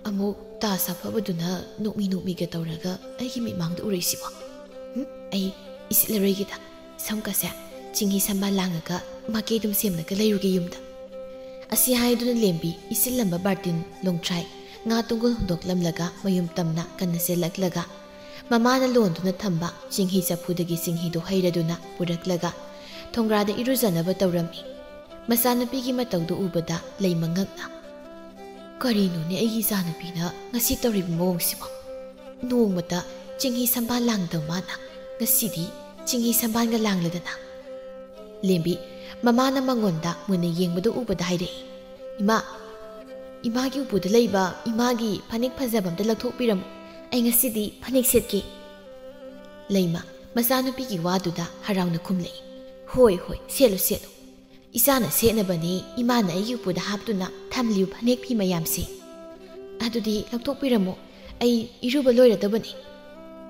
ꯑꯃꯨꯛ ꯇꯥ ꯁꯥꯐꯕꯗꯨꯅ ꯅꯣꯛꯃꯤ ꯅꯣꯛꯃꯤꯒ ꯇꯧꯔꯒ ꯑꯩꯒꯤ ꯃꯤꯠꯃꯥꯡꯗ ꯎꯔꯛꯏꯁꯤꯕꯣ? ꯎꯝ? ꯑꯩ ꯏꯁꯤꯠꯂꯔꯣꯏꯒꯦꯗ꯫ ꯁꯝꯀꯁꯦ ꯆꯤꯡꯍꯤ ꯁꯝꯕꯥꯜ ꯂꯥꯡꯉꯒ ꯃꯥꯀꯦ ꯑꯗꯨꯝ ꯁꯦꯝꯂꯒ ꯂꯩꯔꯨꯒꯦ ꯌꯨꯝꯗ꯫ ꯑꯁꯤ ꯍꯥꯏꯗꯨꯅ ꯂꯦꯝꯕꯤ ꯏꯁꯤꯜꯂꯝꯕ ꯕꯥꯔꯇꯤꯟ, ꯂꯣꯡꯊ꯭ꯔꯥꯏ, ꯉꯥ ꯇꯨꯡꯒꯣꯜ ꯍꯨꯟꯗꯣꯛꯂꯝꯂꯒ ꯃꯌꯨꯝ ꯇꯝꯅ ꯀꯟꯅ ꯆꯦꯜꯂꯛꯂꯒ ꯃꯃꯥꯅ ꯂꯣꯟꯗꯨꯅ ꯊꯝꯕ ꯆꯤꯡꯍꯤ ꯆꯐꯨꯗꯒꯤ ꯆꯤꯡꯍꯤꯗꯨ ꯍꯩꯔꯗꯨꯅ ꯄꯨꯔꯛꯂꯒ ꯊꯣꯡꯒ꯭ꯔꯥꯗ ꯏꯔꯨꯖꯅꯕ ꯇꯧꯔꯝꯃꯤ꯫ ꯃꯆꯥꯅꯨꯄꯤꯒꯤ ꯃꯇꯧꯗꯨ ꯎꯕꯗ ꯂꯩꯃ ꯉꯛꯅ, "ꯀꯔꯤꯅꯣꯅꯦ ꯑꯩꯒꯤ ꯏꯆꯥꯅꯨꯄꯤꯅ ꯉꯁꯤ ꯇꯧꯔꯤꯕ ꯃꯑꯣꯡꯁꯤꯕꯣ? ꯅꯣꯡꯃꯇ ꯆꯤꯡꯍꯤ ꯁꯝꯕꯥꯜ ꯂꯥꯡꯗꯕ ꯃꯥꯅ ꯉꯁꯤꯗꯤ ꯆꯤꯡꯍꯤ ꯁꯝꯕꯥꯜꯒ ꯂꯥꯡꯂꯗꯅ?" ꯂꯦꯝꯕꯤ ꯃꯃꯥꯅ ꯃꯉꯣꯟꯗ ꯃꯨꯟꯅ ꯌꯦꯡꯕꯗꯨ ꯎꯕꯗ ꯍꯥꯏꯔꯛꯏ, "ꯏꯃꯥ, ꯏꯃꯥꯒꯤ ꯎꯄꯨꯗ ꯂꯩꯕ ꯏꯃꯥꯒꯤ ꯐꯅꯦꯛ ꯐꯖꯕ ꯑꯝꯇ ꯂꯧꯊꯣꯛꯄꯤꯔꯝꯃꯨ꯫ ꯑꯩ ꯉꯁꯤꯗꯤ ꯐꯅꯦꯛ ꯁꯦꯠꯀꯦ꯫" ꯂꯩꯃ ꯃꯆꯥꯅꯨꯄꯤꯒꯤ ꯋꯥꯗꯨꯗ ꯍꯔꯥꯎꯅ ꯈꯨꯝꯂꯛꯏ, "ꯍꯣꯏ, ꯍꯣꯏ, ꯁꯦꯠꯂꯨ, ꯁꯦꯠꯂꯨ꯫ ꯏꯆꯥꯅ ꯁꯦꯠꯅꯕꯅꯤ ꯏꯃꯥꯅ ꯑꯩꯒꯤ ꯎꯄꯨꯗ ꯍꯥꯞꯇꯨꯅ ꯊꯝꯂꯤꯕ ꯐꯅꯦꯛ ꯐꯤ ꯃꯌꯥꯝꯁꯦ꯫ ꯑꯗꯨꯗꯤ ꯂꯧꯊꯣꯛꯄꯤꯔꯝꯃꯣ, ꯑꯩ ꯏꯔꯨꯕ ꯂꯣꯏꯔꯗꯕꯅꯤ꯫"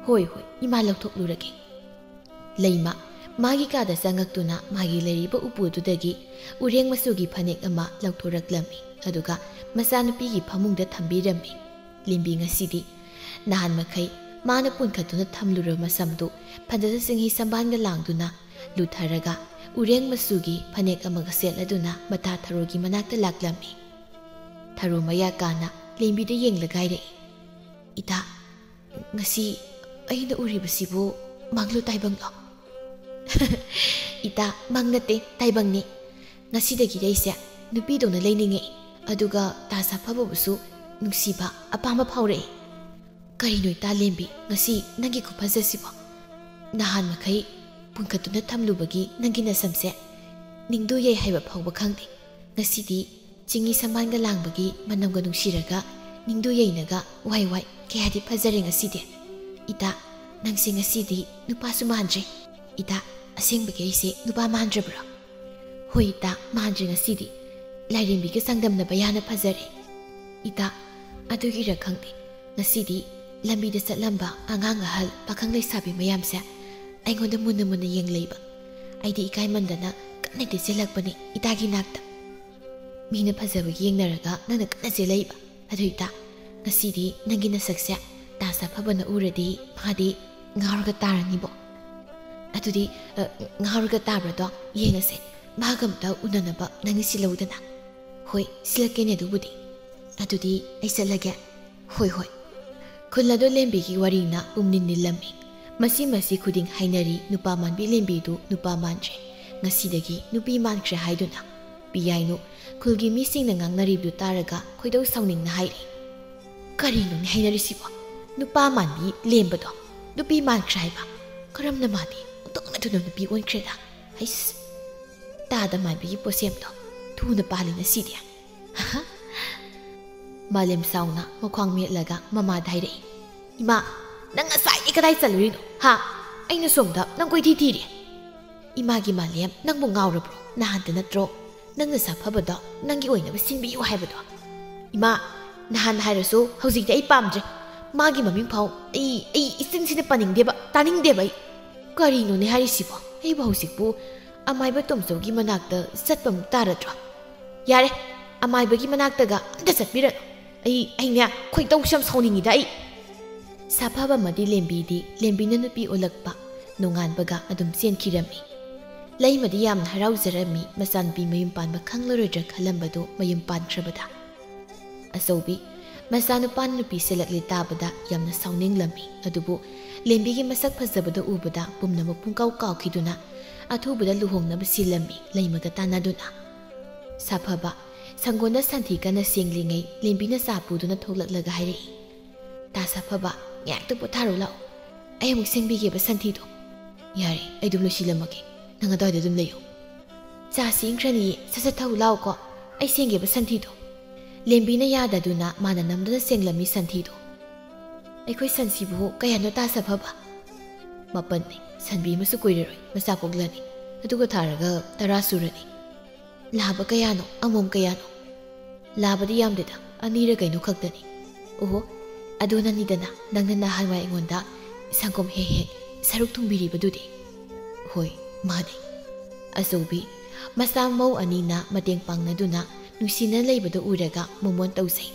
"ꯍꯣꯏ, ꯍꯣꯏ, ꯏꯃꯥ ꯂꯧꯊꯣꯛꯂꯨꯔꯒꯦ꯫" ꯂꯩꯃ ꯃꯥꯒꯤ ꯀꯥꯗ ꯆꯪꯉꯛꯇꯨꯅ ꯃꯥꯒꯤ ꯂꯩꯔꯤꯕ ꯎꯄꯨꯗꯨꯗꯒꯤ ꯎꯔꯦꯡ ꯃꯆꯨꯒꯤ ꯐꯅꯦꯛ ꯑꯃ ꯂꯧꯊꯣꯔꯛꯂꯝꯃꯤ, ꯑꯗꯨꯒ ꯃꯆꯥꯅꯨꯄꯤꯒꯤ ꯐꯃꯨꯡꯗ ꯊꯝꯕꯤꯔꯝꯃꯤ꯫ ꯂꯦꯝꯕꯤ ꯉꯁꯤꯗꯤ ꯅꯍꯥꯟ ꯃꯈꯩ ꯃꯥꯅ ꯄꯨꯟꯈꯠꯇꯨꯅ ꯊꯝꯂꯨꯔꯕ ꯃꯁꯝꯗꯨ ꯐꯖꯅ ꯆꯤꯡꯍꯤ ꯁꯝꯕꯥꯟꯒ ꯂꯥꯡꯗꯨꯅ ꯂꯨꯊꯔꯒ ꯎꯔꯦꯡ ꯃꯆꯨꯒꯤ ꯐꯅꯦꯛ ꯑꯃꯒ ꯁꯦꯠꯂꯗꯨꯅ ꯃꯇꯥ ꯊꯔꯣꯒꯤ ꯃꯅꯥꯛꯇ ꯂꯥꯛꯂꯝꯃꯤ꯫ ꯊꯔꯣ ꯃꯌꯥ ꯀꯥꯅ ꯂꯦꯝꯕꯤꯗ ꯌꯦꯡꯂꯒ ꯍꯥꯏꯔꯛꯏ, "ꯏꯇꯥ, ꯉꯁꯤ ꯑꯩꯅ ꯎꯔꯤꯕꯁꯤꯕꯨ ꯃꯪꯂꯣ ꯇꯥꯏꯕꯪꯂꯣ?" "ꯏꯇꯥ, ꯃꯪ ꯅꯠꯇꯦ, ꯇꯥꯏꯕꯪꯅꯤ꯫ ꯉꯁꯤꯗꯒꯤꯗꯤ ꯑꯩꯁꯦ ꯅꯨꯄꯤꯗꯧꯅ ꯂꯩꯅꯤꯡꯉꯦ, ꯑꯗꯨꯒ ꯇꯥ ꯁꯥꯐꯕꯕꯨꯁꯨ ꯅꯨꯡꯁꯤꯕ ꯑꯄꯥꯝꯕ ꯐꯥꯎꯔꯛꯑꯦ꯫" "ꯀꯔꯤꯅꯣ ꯏꯇꯥ ꯂꯦꯝꯕꯤ, ꯉꯁꯤ ꯅꯪꯒꯤ ꯈꯨꯐꯖꯁꯤꯕꯣ? ꯅꯍꯥꯟ ꯃꯈꯩ ꯄꯨꯟꯈꯠꯇꯨꯅ ꯊꯝꯂꯨꯕꯒꯤ ꯅꯪꯒꯤ ꯅꯁꯝꯁꯦ ꯅꯤꯡꯗꯨ ꯌꯩ ꯍꯥꯏꯕ ꯐꯥꯎꯕ ꯈꯪꯗꯦ꯫ ꯉꯁꯤꯗꯤ ꯆꯤꯡꯍꯤ ꯁꯝꯕꯥꯟꯒ ꯂꯥꯡꯕꯒꯤ ꯃꯅꯝꯒ ꯅꯨꯡꯁꯤꯔꯒ ꯅꯤꯡꯗꯨ ꯌꯩꯅꯒ ꯋꯥꯏ ꯋꯥꯏ, ꯀꯌꯥꯗꯤ ꯐꯖꯔꯦ ꯉꯁꯤꯗꯤ꯫ ꯏꯇꯥ, ꯅꯪꯁꯦ ꯉꯁꯤꯗꯤ ꯅꯨꯄꯥꯁꯨ ꯃꯥꯟꯗ꯭ꯔꯦ꯫ ꯏꯇꯥ, ꯑꯁꯦꯡꯕꯒꯤ ꯑꯩꯁꯦ ꯅꯨꯄꯥ ꯃꯥꯟꯗ꯭ꯔꯕ꯭ꯔꯣ?" "ꯍꯣꯏ ꯏꯇꯥ, ꯃꯥꯟꯗ꯭ꯔꯦ ꯉꯁꯤꯗꯤ꯫ ꯂꯥꯏꯔꯦꯝꯕꯤꯒ ꯆꯥꯡꯗꯝꯅꯕ ꯌꯥꯅ ꯐꯖꯔꯦ꯫ ꯏꯇꯥ, ꯑꯗꯨꯒꯤꯔ ꯈꯪꯗꯦ, ꯉꯁꯤꯗꯤ ꯂꯝꯕꯤꯗ ꯆꯠꯂꯝꯕ ꯑꯉꯥꯡ ꯑꯍꯜ ꯄꯥꯈꯪ ꯂꯩꯁꯥꯕꯤ ꯃꯌꯥꯝꯁꯦ ꯑꯩꯉꯣꯟꯗ ꯃꯨꯟꯅ ꯃꯨꯟꯅ ꯌꯦꯡꯂꯩꯕ꯫ ꯑꯩꯗꯤ ꯏꯀꯥꯏꯃꯟꯗꯅ ꯀꯟꯅꯗꯤ ꯆꯦꯜꯂꯛꯄꯅꯤ ꯏꯇꯥꯒꯤ ꯅꯥꯛꯇ꯫ ꯃꯤꯅ ꯐꯖꯕꯒꯤ ꯌꯦꯡꯅꯔꯒ ꯅꯪꯅ ꯀꯟꯅ ꯆꯦꯜꯂꯛꯏꯕ꯫ ꯑꯗꯨ ꯏꯇꯥ, ꯉꯁꯤꯗꯤ ꯅꯪꯒꯤ ꯅꯁꯛꯁꯦ ꯇꯥ ꯁꯥꯐꯕꯅ ꯎꯔꯗꯤ ꯃꯥꯗꯤ ꯉꯥꯎꯔꯒ ꯇꯥꯔꯅꯤꯕꯣ꯫ ꯑꯗꯨꯗꯤ, ꯑ, ꯉꯥꯎꯔꯒ ꯇꯥꯕ꯭ꯔꯥꯗꯣ ꯌꯦꯡꯉꯁꯦ꯫ ꯃꯥꯒ ꯑꯝꯇ ꯎꯅꯅꯕ ꯅꯪꯅ ꯁꯤꯜꯂꯧꯗꯅ꯫ ꯍꯣꯏ, ꯁꯤꯜꯂꯛꯀꯦꯅꯦ ꯑꯗꯨꯕꯨꯗꯤ꯫ ꯑꯗꯨꯗꯤ ꯑꯩ ꯆꯠꯂꯒꯦ꯫ ꯍꯣꯏ, ꯍꯣꯏ꯫ ꯈꯨꯜ ꯑꯗꯨ ꯂꯦꯝꯕꯤꯒꯤ ꯋꯥꯔꯤꯅ ꯄꯨꯝꯅꯤꯟ ꯅꯤꯜꯂꯝꯃꯤ꯫ ꯃꯁꯤ ꯃꯁꯤ ꯈꯨꯗꯤꯡ ꯍꯥꯏꯅꯔꯤ, ꯅꯨꯄꯥ ꯃꯥꯟꯕꯤ ꯂꯦꯝꯕꯤꯗꯨ ꯅꯨꯄꯥ ꯃꯥꯟꯗ꯭ꯔꯦ꯫ ꯉꯁꯤꯗꯒꯤ ꯅꯨꯄꯤ ꯃꯥꯟꯈ꯭ꯔꯦ ꯍꯥꯏꯗꯨꯅ꯫ ꯄꯤꯌꯥꯏꯅꯨ ꯈꯨꯜꯒꯤ ꯃꯤꯁꯤꯡꯅ ꯉꯥꯡꯅꯔꯤꯕꯗꯨ ꯇꯥꯔꯒ ꯈꯣꯏꯗꯧ ꯁꯥꯎꯅꯤꯡꯅ ꯍꯥꯏꯔꯤ, "ꯀꯔꯤꯅꯣꯅꯦ ꯍꯥꯏꯅꯔꯤꯁꯤꯕꯣ? ꯅꯨꯄꯥ ꯃꯥꯟꯕꯤ ꯂꯦꯝꯕꯗꯣ ꯅꯨꯄꯤ ꯃꯥꯟꯈ꯭ꯔꯦ ꯍꯥꯏꯕ? ꯀꯔꯝꯅ ꯃꯥꯗꯤ ꯑꯣꯟꯊꯣꯛꯅ ꯊꯨꯅ ꯅꯨꯄꯤ ꯑꯣꯟꯈ꯭ꯔꯦꯗ? ꯍꯩꯁ! ꯇꯥꯗ ꯃꯥꯟꯕꯤꯒꯤ ꯄꯣꯠꯁꯦꯝꯗꯣ ꯊꯨꯅ ꯄꯥꯜꯂꯤ ꯉꯁꯤꯗꯤ!" ꯃꯥꯂꯦꯝ ꯁꯥꯎꯅ ꯃꯈ꯭ꯋꯥꯡ ꯃꯦꯠꯂꯒ ꯃꯃꯥꯗ ꯍꯥꯏꯔꯛꯏ, "ꯏꯃꯥ, ꯅꯪ ꯉꯁꯥꯏꯗꯤ ꯀꯗꯥꯏ ꯆꯠꯂꯨꯔꯤꯅꯣ, ꯍꯥ? ꯑꯩꯅ ꯁꯣꯝꯗ ꯅꯪ ꯀꯣꯏꯊꯤ ꯊꯤꯔꯤ꯫" "ꯏꯃꯥꯒꯤ ꯃꯥꯂꯦꯝ, ꯅꯪꯕꯨ ꯉꯥꯎꯔꯕ꯭ꯔꯣ? ꯅꯍꯥꯟꯇ ꯅꯠꯇ꯭ꯔꯣ ꯅꯪꯅ ꯁꯥꯐꯕꯗꯣ ꯅꯪꯒꯤ ꯑꯣꯏꯅꯕ ꯁꯤꯟꯕꯤꯌꯨ ꯍꯥꯏꯕꯗꯣ?" "ꯏꯃꯥ, ꯅꯍꯥꯟ ꯍꯥꯏꯔꯁꯨ ꯍꯧꯖꯤꯛꯇꯤ ꯑꯩ ꯄꯥꯝꯗ꯭ꯔꯦ꯫ ꯃꯥꯒꯤ ꯃꯃꯤꯡ ꯐꯥꯎ ꯑꯩ, ꯑꯩ ꯏꯆꯤꯟꯁꯤꯗ ꯄꯟꯅꯤꯡꯗꯦꯕ, ꯇꯥꯅꯤꯡꯗꯦꯕ ꯑꯩ꯫" "ꯀꯔꯤꯅꯣꯅꯦ ꯍꯥꯏꯔꯤꯁꯤꯕꯣ? ꯑꯩꯕꯨ ꯍꯧꯖꯤꯛꯄꯨ ꯑꯃꯥꯏꯕ ꯇꯣꯝꯆꯧꯒꯤ ꯃꯅꯥꯛꯇ ꯆꯠꯄ ꯑꯃꯨꯛ ꯇꯥꯔꯗ꯭ꯔꯣ?" "ꯌꯥꯔꯦ, ꯑꯃꯥꯏꯕꯒꯤ ꯃꯅꯥꯛꯇꯒ ꯑꯝꯇ ꯆꯠꯄꯤꯔꯅꯨ꯫ ꯑꯩ, ꯑꯩꯅꯦ, ꯈꯣꯏꯗꯧꯁꯦ ꯌꯥꯝ ꯁꯥꯎꯅꯤꯡꯉꯤꯗ ꯑꯩ꯫" ꯁꯥꯐꯕ ꯑꯃꯗꯤ ꯂꯦꯝꯕꯤꯗꯤ ꯂꯦꯝꯕꯤꯅ ꯅꯨꯄꯤ ꯑꯣꯜꯂꯛꯄ ꯅꯣꯡꯉꯥꯟꯕꯒ ꯑꯗꯨꯝ ꯆꯦꯟꯈꯤꯔꯝꯃꯤ꯫ ꯂꯩꯃꯗꯤ ꯌꯥꯝꯅ ꯍꯔꯥꯎꯖꯔꯝꯃꯤ ꯃꯆꯥꯅꯨꯄꯤ ꯃꯌꯨꯝ ꯄꯥꯟꯕ ꯈꯪꯂꯔꯣꯏꯗ꯭ꯔꯥ ꯈꯜꯂꯝꯕꯗꯨ ꯃꯌꯨꯝ ꯄꯥꯟꯈ꯭ꯔꯕꯗ꯫ ꯑꯆꯧꯕꯤ, ꯃꯆꯥꯅꯨꯄꯥꯅ ꯅꯨꯄꯤ ꯁꯤꯜꯂꯛꯂꯦ ꯇꯥꯕꯗ ꯌꯥꯝꯅ ꯁꯥꯎꯅꯤꯡꯂꯝꯃꯤ꯫ ꯑꯗꯨꯕꯨ ꯂꯦꯝꯕꯤꯒꯤ ꯃꯁꯛ ꯐꯖꯕꯗ ꯎꯕꯗ ꯄꯨꯝꯅꯃꯛ ꯄꯨꯡꯀꯥꯎ ꯀꯥꯎꯈꯤꯗꯨꯅ ꯑꯊꯨꯕꯗ ꯂꯨꯍꯣꯡꯅꯕ ꯁꯤꯜꯂꯝꯃꯤ ꯂꯩꯃꯒ ꯇꯥꯟꯅꯗꯨꯅ꯫ ꯁꯥꯐꯕ, ꯁꯪꯒꯣꯟꯗ ꯁꯟꯊꯤ ꯀꯟꯅ ꯁꯦꯡꯂꯤꯉꯩ ꯂꯦꯝꯕꯤꯅ ꯆꯥ ꯄꯨꯗꯨꯅ ꯊꯣꯛꯂꯛꯂꯒ ꯍꯥꯏꯔꯛꯏ, "ꯇꯥ ꯁꯥꯐꯕ, ꯉꯥꯏꯍꯥꯛꯇ ꯄꯣꯊꯥꯔꯨ ꯂꯥꯛꯑꯣ꯫ ꯑꯩ ꯑꯃꯨꯛ ꯁꯦꯡꯕꯤꯒꯦꯕ ꯁꯟꯊꯤꯗꯣ꯫" "ꯌꯥꯔꯦ, ꯑꯩ ꯑꯗꯨꯝ ꯂꯣꯏꯁꯤꯜꯂꯝꯃꯒꯦ꯫ ꯅꯪ ꯑꯗꯨꯋꯥꯏꯗ ꯑꯗꯨꯝ ꯂꯩꯌꯨ꯫ ꯆꯥ ꯁꯦꯡꯈ꯭ꯔꯅꯤꯌꯦ, ꯁꯠ ꯁꯠ ꯊꯧ ꯂꯥꯛꯑꯣꯀꯣ꯫ ꯑꯩ ꯁꯦꯡꯒꯦꯕ ꯁꯟꯊꯤꯗꯣ꯫" ꯂꯦꯝꯕꯤꯅ ꯌꯥꯗꯗꯨꯅ ꯃꯥꯅ ꯅꯝꯗꯨꯅ ꯁꯦꯡꯂꯝꯃꯤ ꯁꯟꯊꯤꯗꯣ꯫ "ꯑꯩꯈꯣꯏ ꯁꯟꯁꯤꯕꯨ ꯀꯌꯥꯅꯣ ꯇꯥ ꯁꯥꯐꯕ?" "ꯃꯥꯄꯟꯅꯤ꯫ ꯁꯟꯕꯤ ꯑꯃꯁꯨ ꯀꯨꯏꯔꯔꯣꯏ, ꯃꯆꯥ ꯄꯣꯛꯂꯅꯤ꯫ ꯑꯗꯨꯒ ꯊꯥꯔꯒ ꯇꯔꯥ ꯁꯨꯔꯅꯤ꯫" "ꯂꯥꯕ ꯀꯌꯥꯅꯣ? ꯑꯃꯣꯝ ꯀꯌꯥꯅꯣ?" "ꯂꯥꯕꯗꯤ ꯌꯥꯝꯗꯦꯗ, ꯑꯅꯤꯔ ꯀꯩꯅꯣ ꯈꯛꯇꯅꯤ꯫ "ꯑꯣꯍꯣ, ꯑꯗꯨꯅꯅꯤꯗꯅ ꯅꯪꯅ ꯅꯍꯥꯟꯋꯥꯏ ꯑꯩꯉꯣꯟꯗ ꯁꯪꯒꯣꯝ ꯍꯦꯛ ꯍꯦꯛ ꯁꯔꯨꯛ ꯊꯨꯡꯕꯤꯔꯤꯕꯗꯨꯗꯤ?" "ꯍꯣꯏ, ꯃꯥꯅꯤ꯫" ꯑꯆꯧꯕꯤ, ꯃꯆꯥ ꯃꯧ ꯑꯅꯤꯅ ꯃꯇꯦꯡ ꯄꯥꯡꯅꯗꯨꯅ ꯅꯨꯡꯁꯤꯅ ꯂꯩꯕꯗꯨ ꯎꯔꯒ ꯃꯣꯃꯣꯟ ꯇꯧꯖꯩ꯫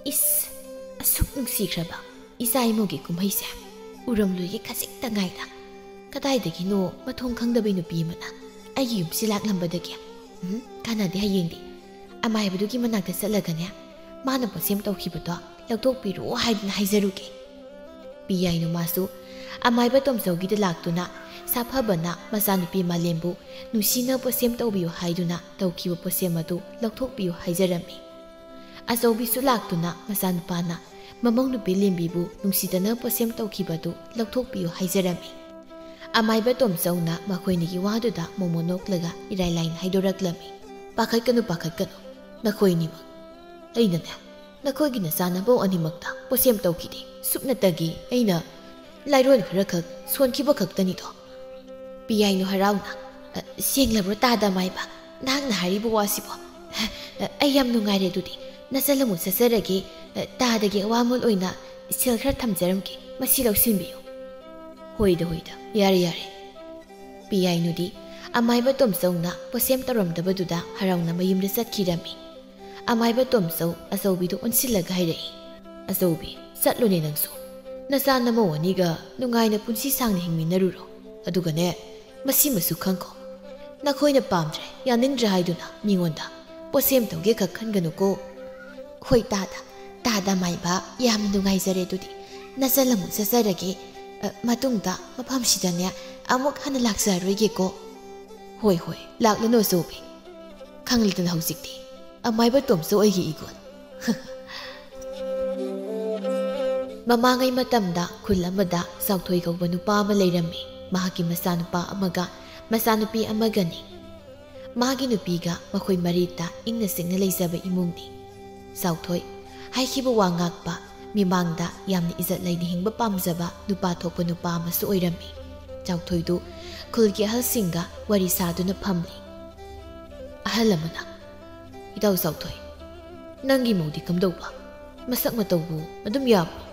"ꯏꯁ, ꯑꯁꯨꯛ ꯅꯨꯡꯁꯤꯈ꯭ꯔꯕ ꯏꯆꯥ ꯏꯃꯧꯒꯤ ꯀꯨꯝꯍꯩꯁꯦ ꯎꯔꯝꯂꯣꯏꯒꯦ ꯈꯖꯤꯛꯇ ꯉꯥꯏꯗ꯫ ꯀꯗꯥꯏꯗꯒꯤꯅꯣ ꯃꯊꯣꯡ ꯈꯪꯗꯕꯤ ꯅꯨꯄꯤ ꯑꯃꯅ ꯑꯩꯒꯤ ꯌꯨꯝꯁꯤ ꯂꯥꯛꯂꯝꯕꯗꯒꯤ꯫ ꯎꯝ, ꯀꯥꯟꯅꯗꯦ, ꯍꯌꯦꯡꯗꯤ ꯑꯃꯥꯏꯕꯗꯨꯒꯤ ꯃꯅꯥꯛꯇ ꯆꯠꯂꯒꯅꯦ, ꯃꯥꯅ ꯄꯣꯠꯁꯦꯝ ꯇꯧꯈꯤꯕꯗꯣ ꯂꯧꯊꯣꯛꯄꯤꯔꯣ ꯍꯥꯏꯗꯨꯅ ꯍꯥꯏꯖꯔꯨꯒꯦ꯫" ꯄꯤꯌꯥꯏꯅꯨ ꯃꯥꯁꯨ ꯑꯃꯥꯏꯕ ꯇꯣꯝꯆꯧꯒꯤꯗ ꯂꯥꯛꯇꯨꯅ ꯁꯥꯐꯕꯅ ꯃꯆꯥꯅꯨꯄꯤ ꯃꯥꯂꯦꯝꯕꯨ ꯅꯨꯡꯁꯤꯅ ꯄꯣꯠꯁꯦꯝ ꯇꯧꯕꯤꯌꯨ ꯍꯥꯏꯗꯨꯅ ꯇꯧꯈꯤꯕ ꯄꯣꯠꯁꯦꯝ ꯑꯗꯨ ꯂꯧꯊꯣꯛꯄꯤꯌꯨ ꯍꯥꯏꯖꯔꯝꯃꯤ꯫ ꯑꯆꯧꯕꯤꯁꯨ ꯂꯥꯛꯇꯨꯅ ꯃꯆꯥꯅꯨꯄꯥꯅ ꯃꯃꯧ ꯅꯨꯄꯤ ꯂꯦꯝꯕꯤꯕꯨ ꯅꯨꯡꯁꯤꯗꯅ ꯄꯣꯠꯁꯦꯝ ꯇꯧꯈꯤꯕꯗꯨ ꯂꯧꯊꯣꯛꯄꯤꯌꯨ ꯍꯥꯏꯖꯔꯝꯃꯤ꯫ ꯑꯃꯥꯏꯕ ꯇꯣꯝꯆꯧꯅ ꯃꯈꯣꯏꯅꯤꯒꯤ ꯋꯥꯗꯨꯗ ꯃꯣꯃꯣꯟ ꯅꯣꯛꯂꯒ ꯏꯔꯥꯏ ꯂꯥꯏꯅ ꯍꯥꯏꯗꯣꯔꯛꯂꯝꯃꯤ꯫ "ꯄꯥꯈꯠꯀꯅꯨ, ꯄꯥꯈꯠꯀꯅꯨ, ꯅꯈꯣꯏꯅꯤꯃꯛ꯫ ꯑꯩꯅꯅꯦ, ꯅꯈꯣꯏꯒꯤ ꯅꯆꯥꯅꯃꯧ ꯑꯅꯤꯃꯛꯇ ꯄꯣꯠꯁꯦꯝ ꯇꯧꯈꯤꯗꯦ꯫ ꯁꯨꯞꯅꯇꯒꯤ ꯑꯩꯅ ꯂꯥꯏꯔꯣꯟ ꯈꯔꯈꯛ ꯁꯣꯟꯈꯤꯕ ꯈꯛꯇꯅꯤꯗꯣ꯫" ꯄꯤꯌꯥꯏꯅꯨ ꯍꯔꯥꯎꯅ, "ꯑ, ꯁꯦꯡꯂꯕ꯭ꯔꯣ ꯇꯥꯗ ꯃꯥꯏꯕ? ꯅꯍꯥꯛꯅ ꯍꯥꯏꯔꯤꯕ ꯋꯥꯁꯤꯕꯣ? ꯑ, ꯑꯩ ꯌꯥꯝ ꯅꯨꯡꯉꯥꯏꯔꯦ꯫ ꯑꯗꯨꯗꯤ ꯅꯆꯜ ꯑꯃꯨꯛ ꯆꯠꯆꯔꯒꯦ꯫ ꯑ, ꯇꯥꯗꯒꯤ ꯑꯋꯥꯃꯜ ꯑꯣꯏꯅ ꯁꯦꯜ ꯈꯔ ꯊꯝꯖꯔꯝꯒꯦ꯫ ꯃꯁꯤ ꯂꯧꯁꯤꯟꯕꯤꯌꯨ꯫" "ꯍꯣꯏꯗ, ꯍꯣꯏꯗ, ꯌꯥꯔꯦ, ꯌꯥꯔꯦ꯫" ꯄꯤꯌꯥꯏꯅꯨꯗꯤ ꯑꯃꯥꯏꯕ ꯇꯣꯝꯆꯧꯅ ꯄꯣꯠꯁꯦꯝ ꯇꯧꯔꯝꯗꯕꯗꯨꯗ ꯍꯔꯥꯎꯅ ꯃꯌꯨꯝꯗ ꯆꯠꯈꯤꯔꯝꯃꯤ꯫ ꯑꯃꯥꯏꯕ ꯇꯣꯝꯆꯧ ꯑꯆꯧꯕꯤꯗꯨ ꯑꯣꯟꯁꯤꯜꯂꯒ ꯍꯥꯏꯔꯛꯏ, "ꯑꯆꯧꯕꯤ, ꯆꯠꯂꯣꯅꯦ ꯅꯪꯁꯨ꯫ ꯅꯆꯥ ꯅꯃꯧ ꯑꯅꯤꯒ ꯅꯨꯡꯉꯥꯏꯅ ꯄꯨꯟꯁꯤ ꯁꯥꯡꯅ ꯍꯤꯡꯃꯤꯟꯅꯔꯨꯔꯣ꯫ ꯑꯗꯨꯒꯅꯦ, ꯃꯁꯤꯃꯁꯨ ꯈꯪꯈꯣ꯫ ꯅꯈꯣꯏꯅ ꯄꯥꯝꯗ꯭ꯔꯦ, ꯌꯥꯅꯤꯡꯗ꯭ꯔꯦ ꯍꯥꯏꯗꯨꯅ ꯃꯤꯉꯣꯟꯗ ꯄꯣꯠꯁꯦꯝ ꯇꯧꯒꯦ ꯈꯛ ꯈꯟꯒꯅꯨꯀꯣ꯫" "ꯍꯣꯏ ꯇꯥꯗ, ꯇꯥꯗ ꯃꯥꯏꯕ, ꯌꯥꯝꯅ ꯅꯨꯡꯉꯥꯏꯖꯔꯦ꯫ ꯑꯗꯨꯗꯤ ꯅꯆꯜ ꯑꯃꯨꯛ ꯆꯠꯆꯔꯒꯦ꯫ ꯑ, ꯃꯇꯨꯡꯗ ꯃꯐꯝꯁꯤꯗꯅꯦ ꯑꯃꯨꯛ ꯍꯟꯅ ꯂꯥꯛꯆꯔꯔꯣꯏꯒꯦꯀꯣ꯫" "ꯍꯣꯏ, ꯍꯣꯏ, ꯂꯥꯛꯂꯅꯨ ꯑꯆꯧꯕꯤ꯫ ꯈꯪꯂꯗꯅ ꯍꯧꯖꯤꯛꯇꯤ ꯑꯃꯥꯏꯕ ꯇꯣꯝꯆꯧ ꯑꯩꯒꯤ ꯏꯒꯣꯟ꯫" ꯃꯃꯥꯡꯉꯩ ꯃꯇꯝꯗ ꯈꯨꯜ ꯑꯃꯗ ꯆꯥꯎꯊꯣꯏ ꯀꯧꯕ ꯅꯨꯄꯥ ꯑꯃ ꯂꯩꯔꯝꯃꯤ꯫ ꯃꯍꯥꯛꯀꯤ ꯃꯆꯥꯅꯨꯄꯥ ꯑꯃꯒ ꯃꯆꯥꯅꯨꯄꯤ ꯑꯃꯒꯅꯤ꯫ ꯃꯥꯒꯤ ꯅꯨꯄꯤꯒ ꯃꯈꯣꯏ ꯃꯔꯤꯇ ꯏꯪꯅ ꯆꯤꯛꯅ ꯂꯩꯖꯕ ꯏꯃꯨꯡꯅꯤ꯫ ꯆꯥꯎꯊꯣꯏ ꯍꯥꯏꯈꯤꯕ ꯋꯥ ꯉꯥꯛꯄ, ꯃꯤꯃꯥꯡꯗ ꯌꯥꯝꯅ ꯏꯖꯠ ꯂꯩꯅ ꯍꯤꯡꯕ ꯄꯥꯝꯖꯕ ꯅꯨꯄꯥ ꯊꯣꯛꯄ ꯅꯨꯄꯥ ꯑꯃꯁꯨ ꯑꯣꯏꯔꯝꯃꯤ꯫ ꯆꯥꯎꯊꯣꯏꯗꯨ ꯈꯨꯜꯒꯤ ꯑꯍꯜꯁꯤꯡꯒ ꯋꯥꯔꯤ ꯁꯥꯗꯨꯅ ꯐꯝꯂꯤ꯫ ꯑꯍꯜ ꯑꯃꯅ, "ꯏꯇꯥꯎ ꯆꯥꯎꯊꯣꯏ, ꯅꯪꯒꯤ ꯃꯧꯗꯤ ꯀꯝꯗꯧꯕ?" ꯃꯁꯛ ꯃꯇꯧꯕꯨ ꯑꯗꯨꯝ ꯌꯥꯕ꯭ꯔꯣ?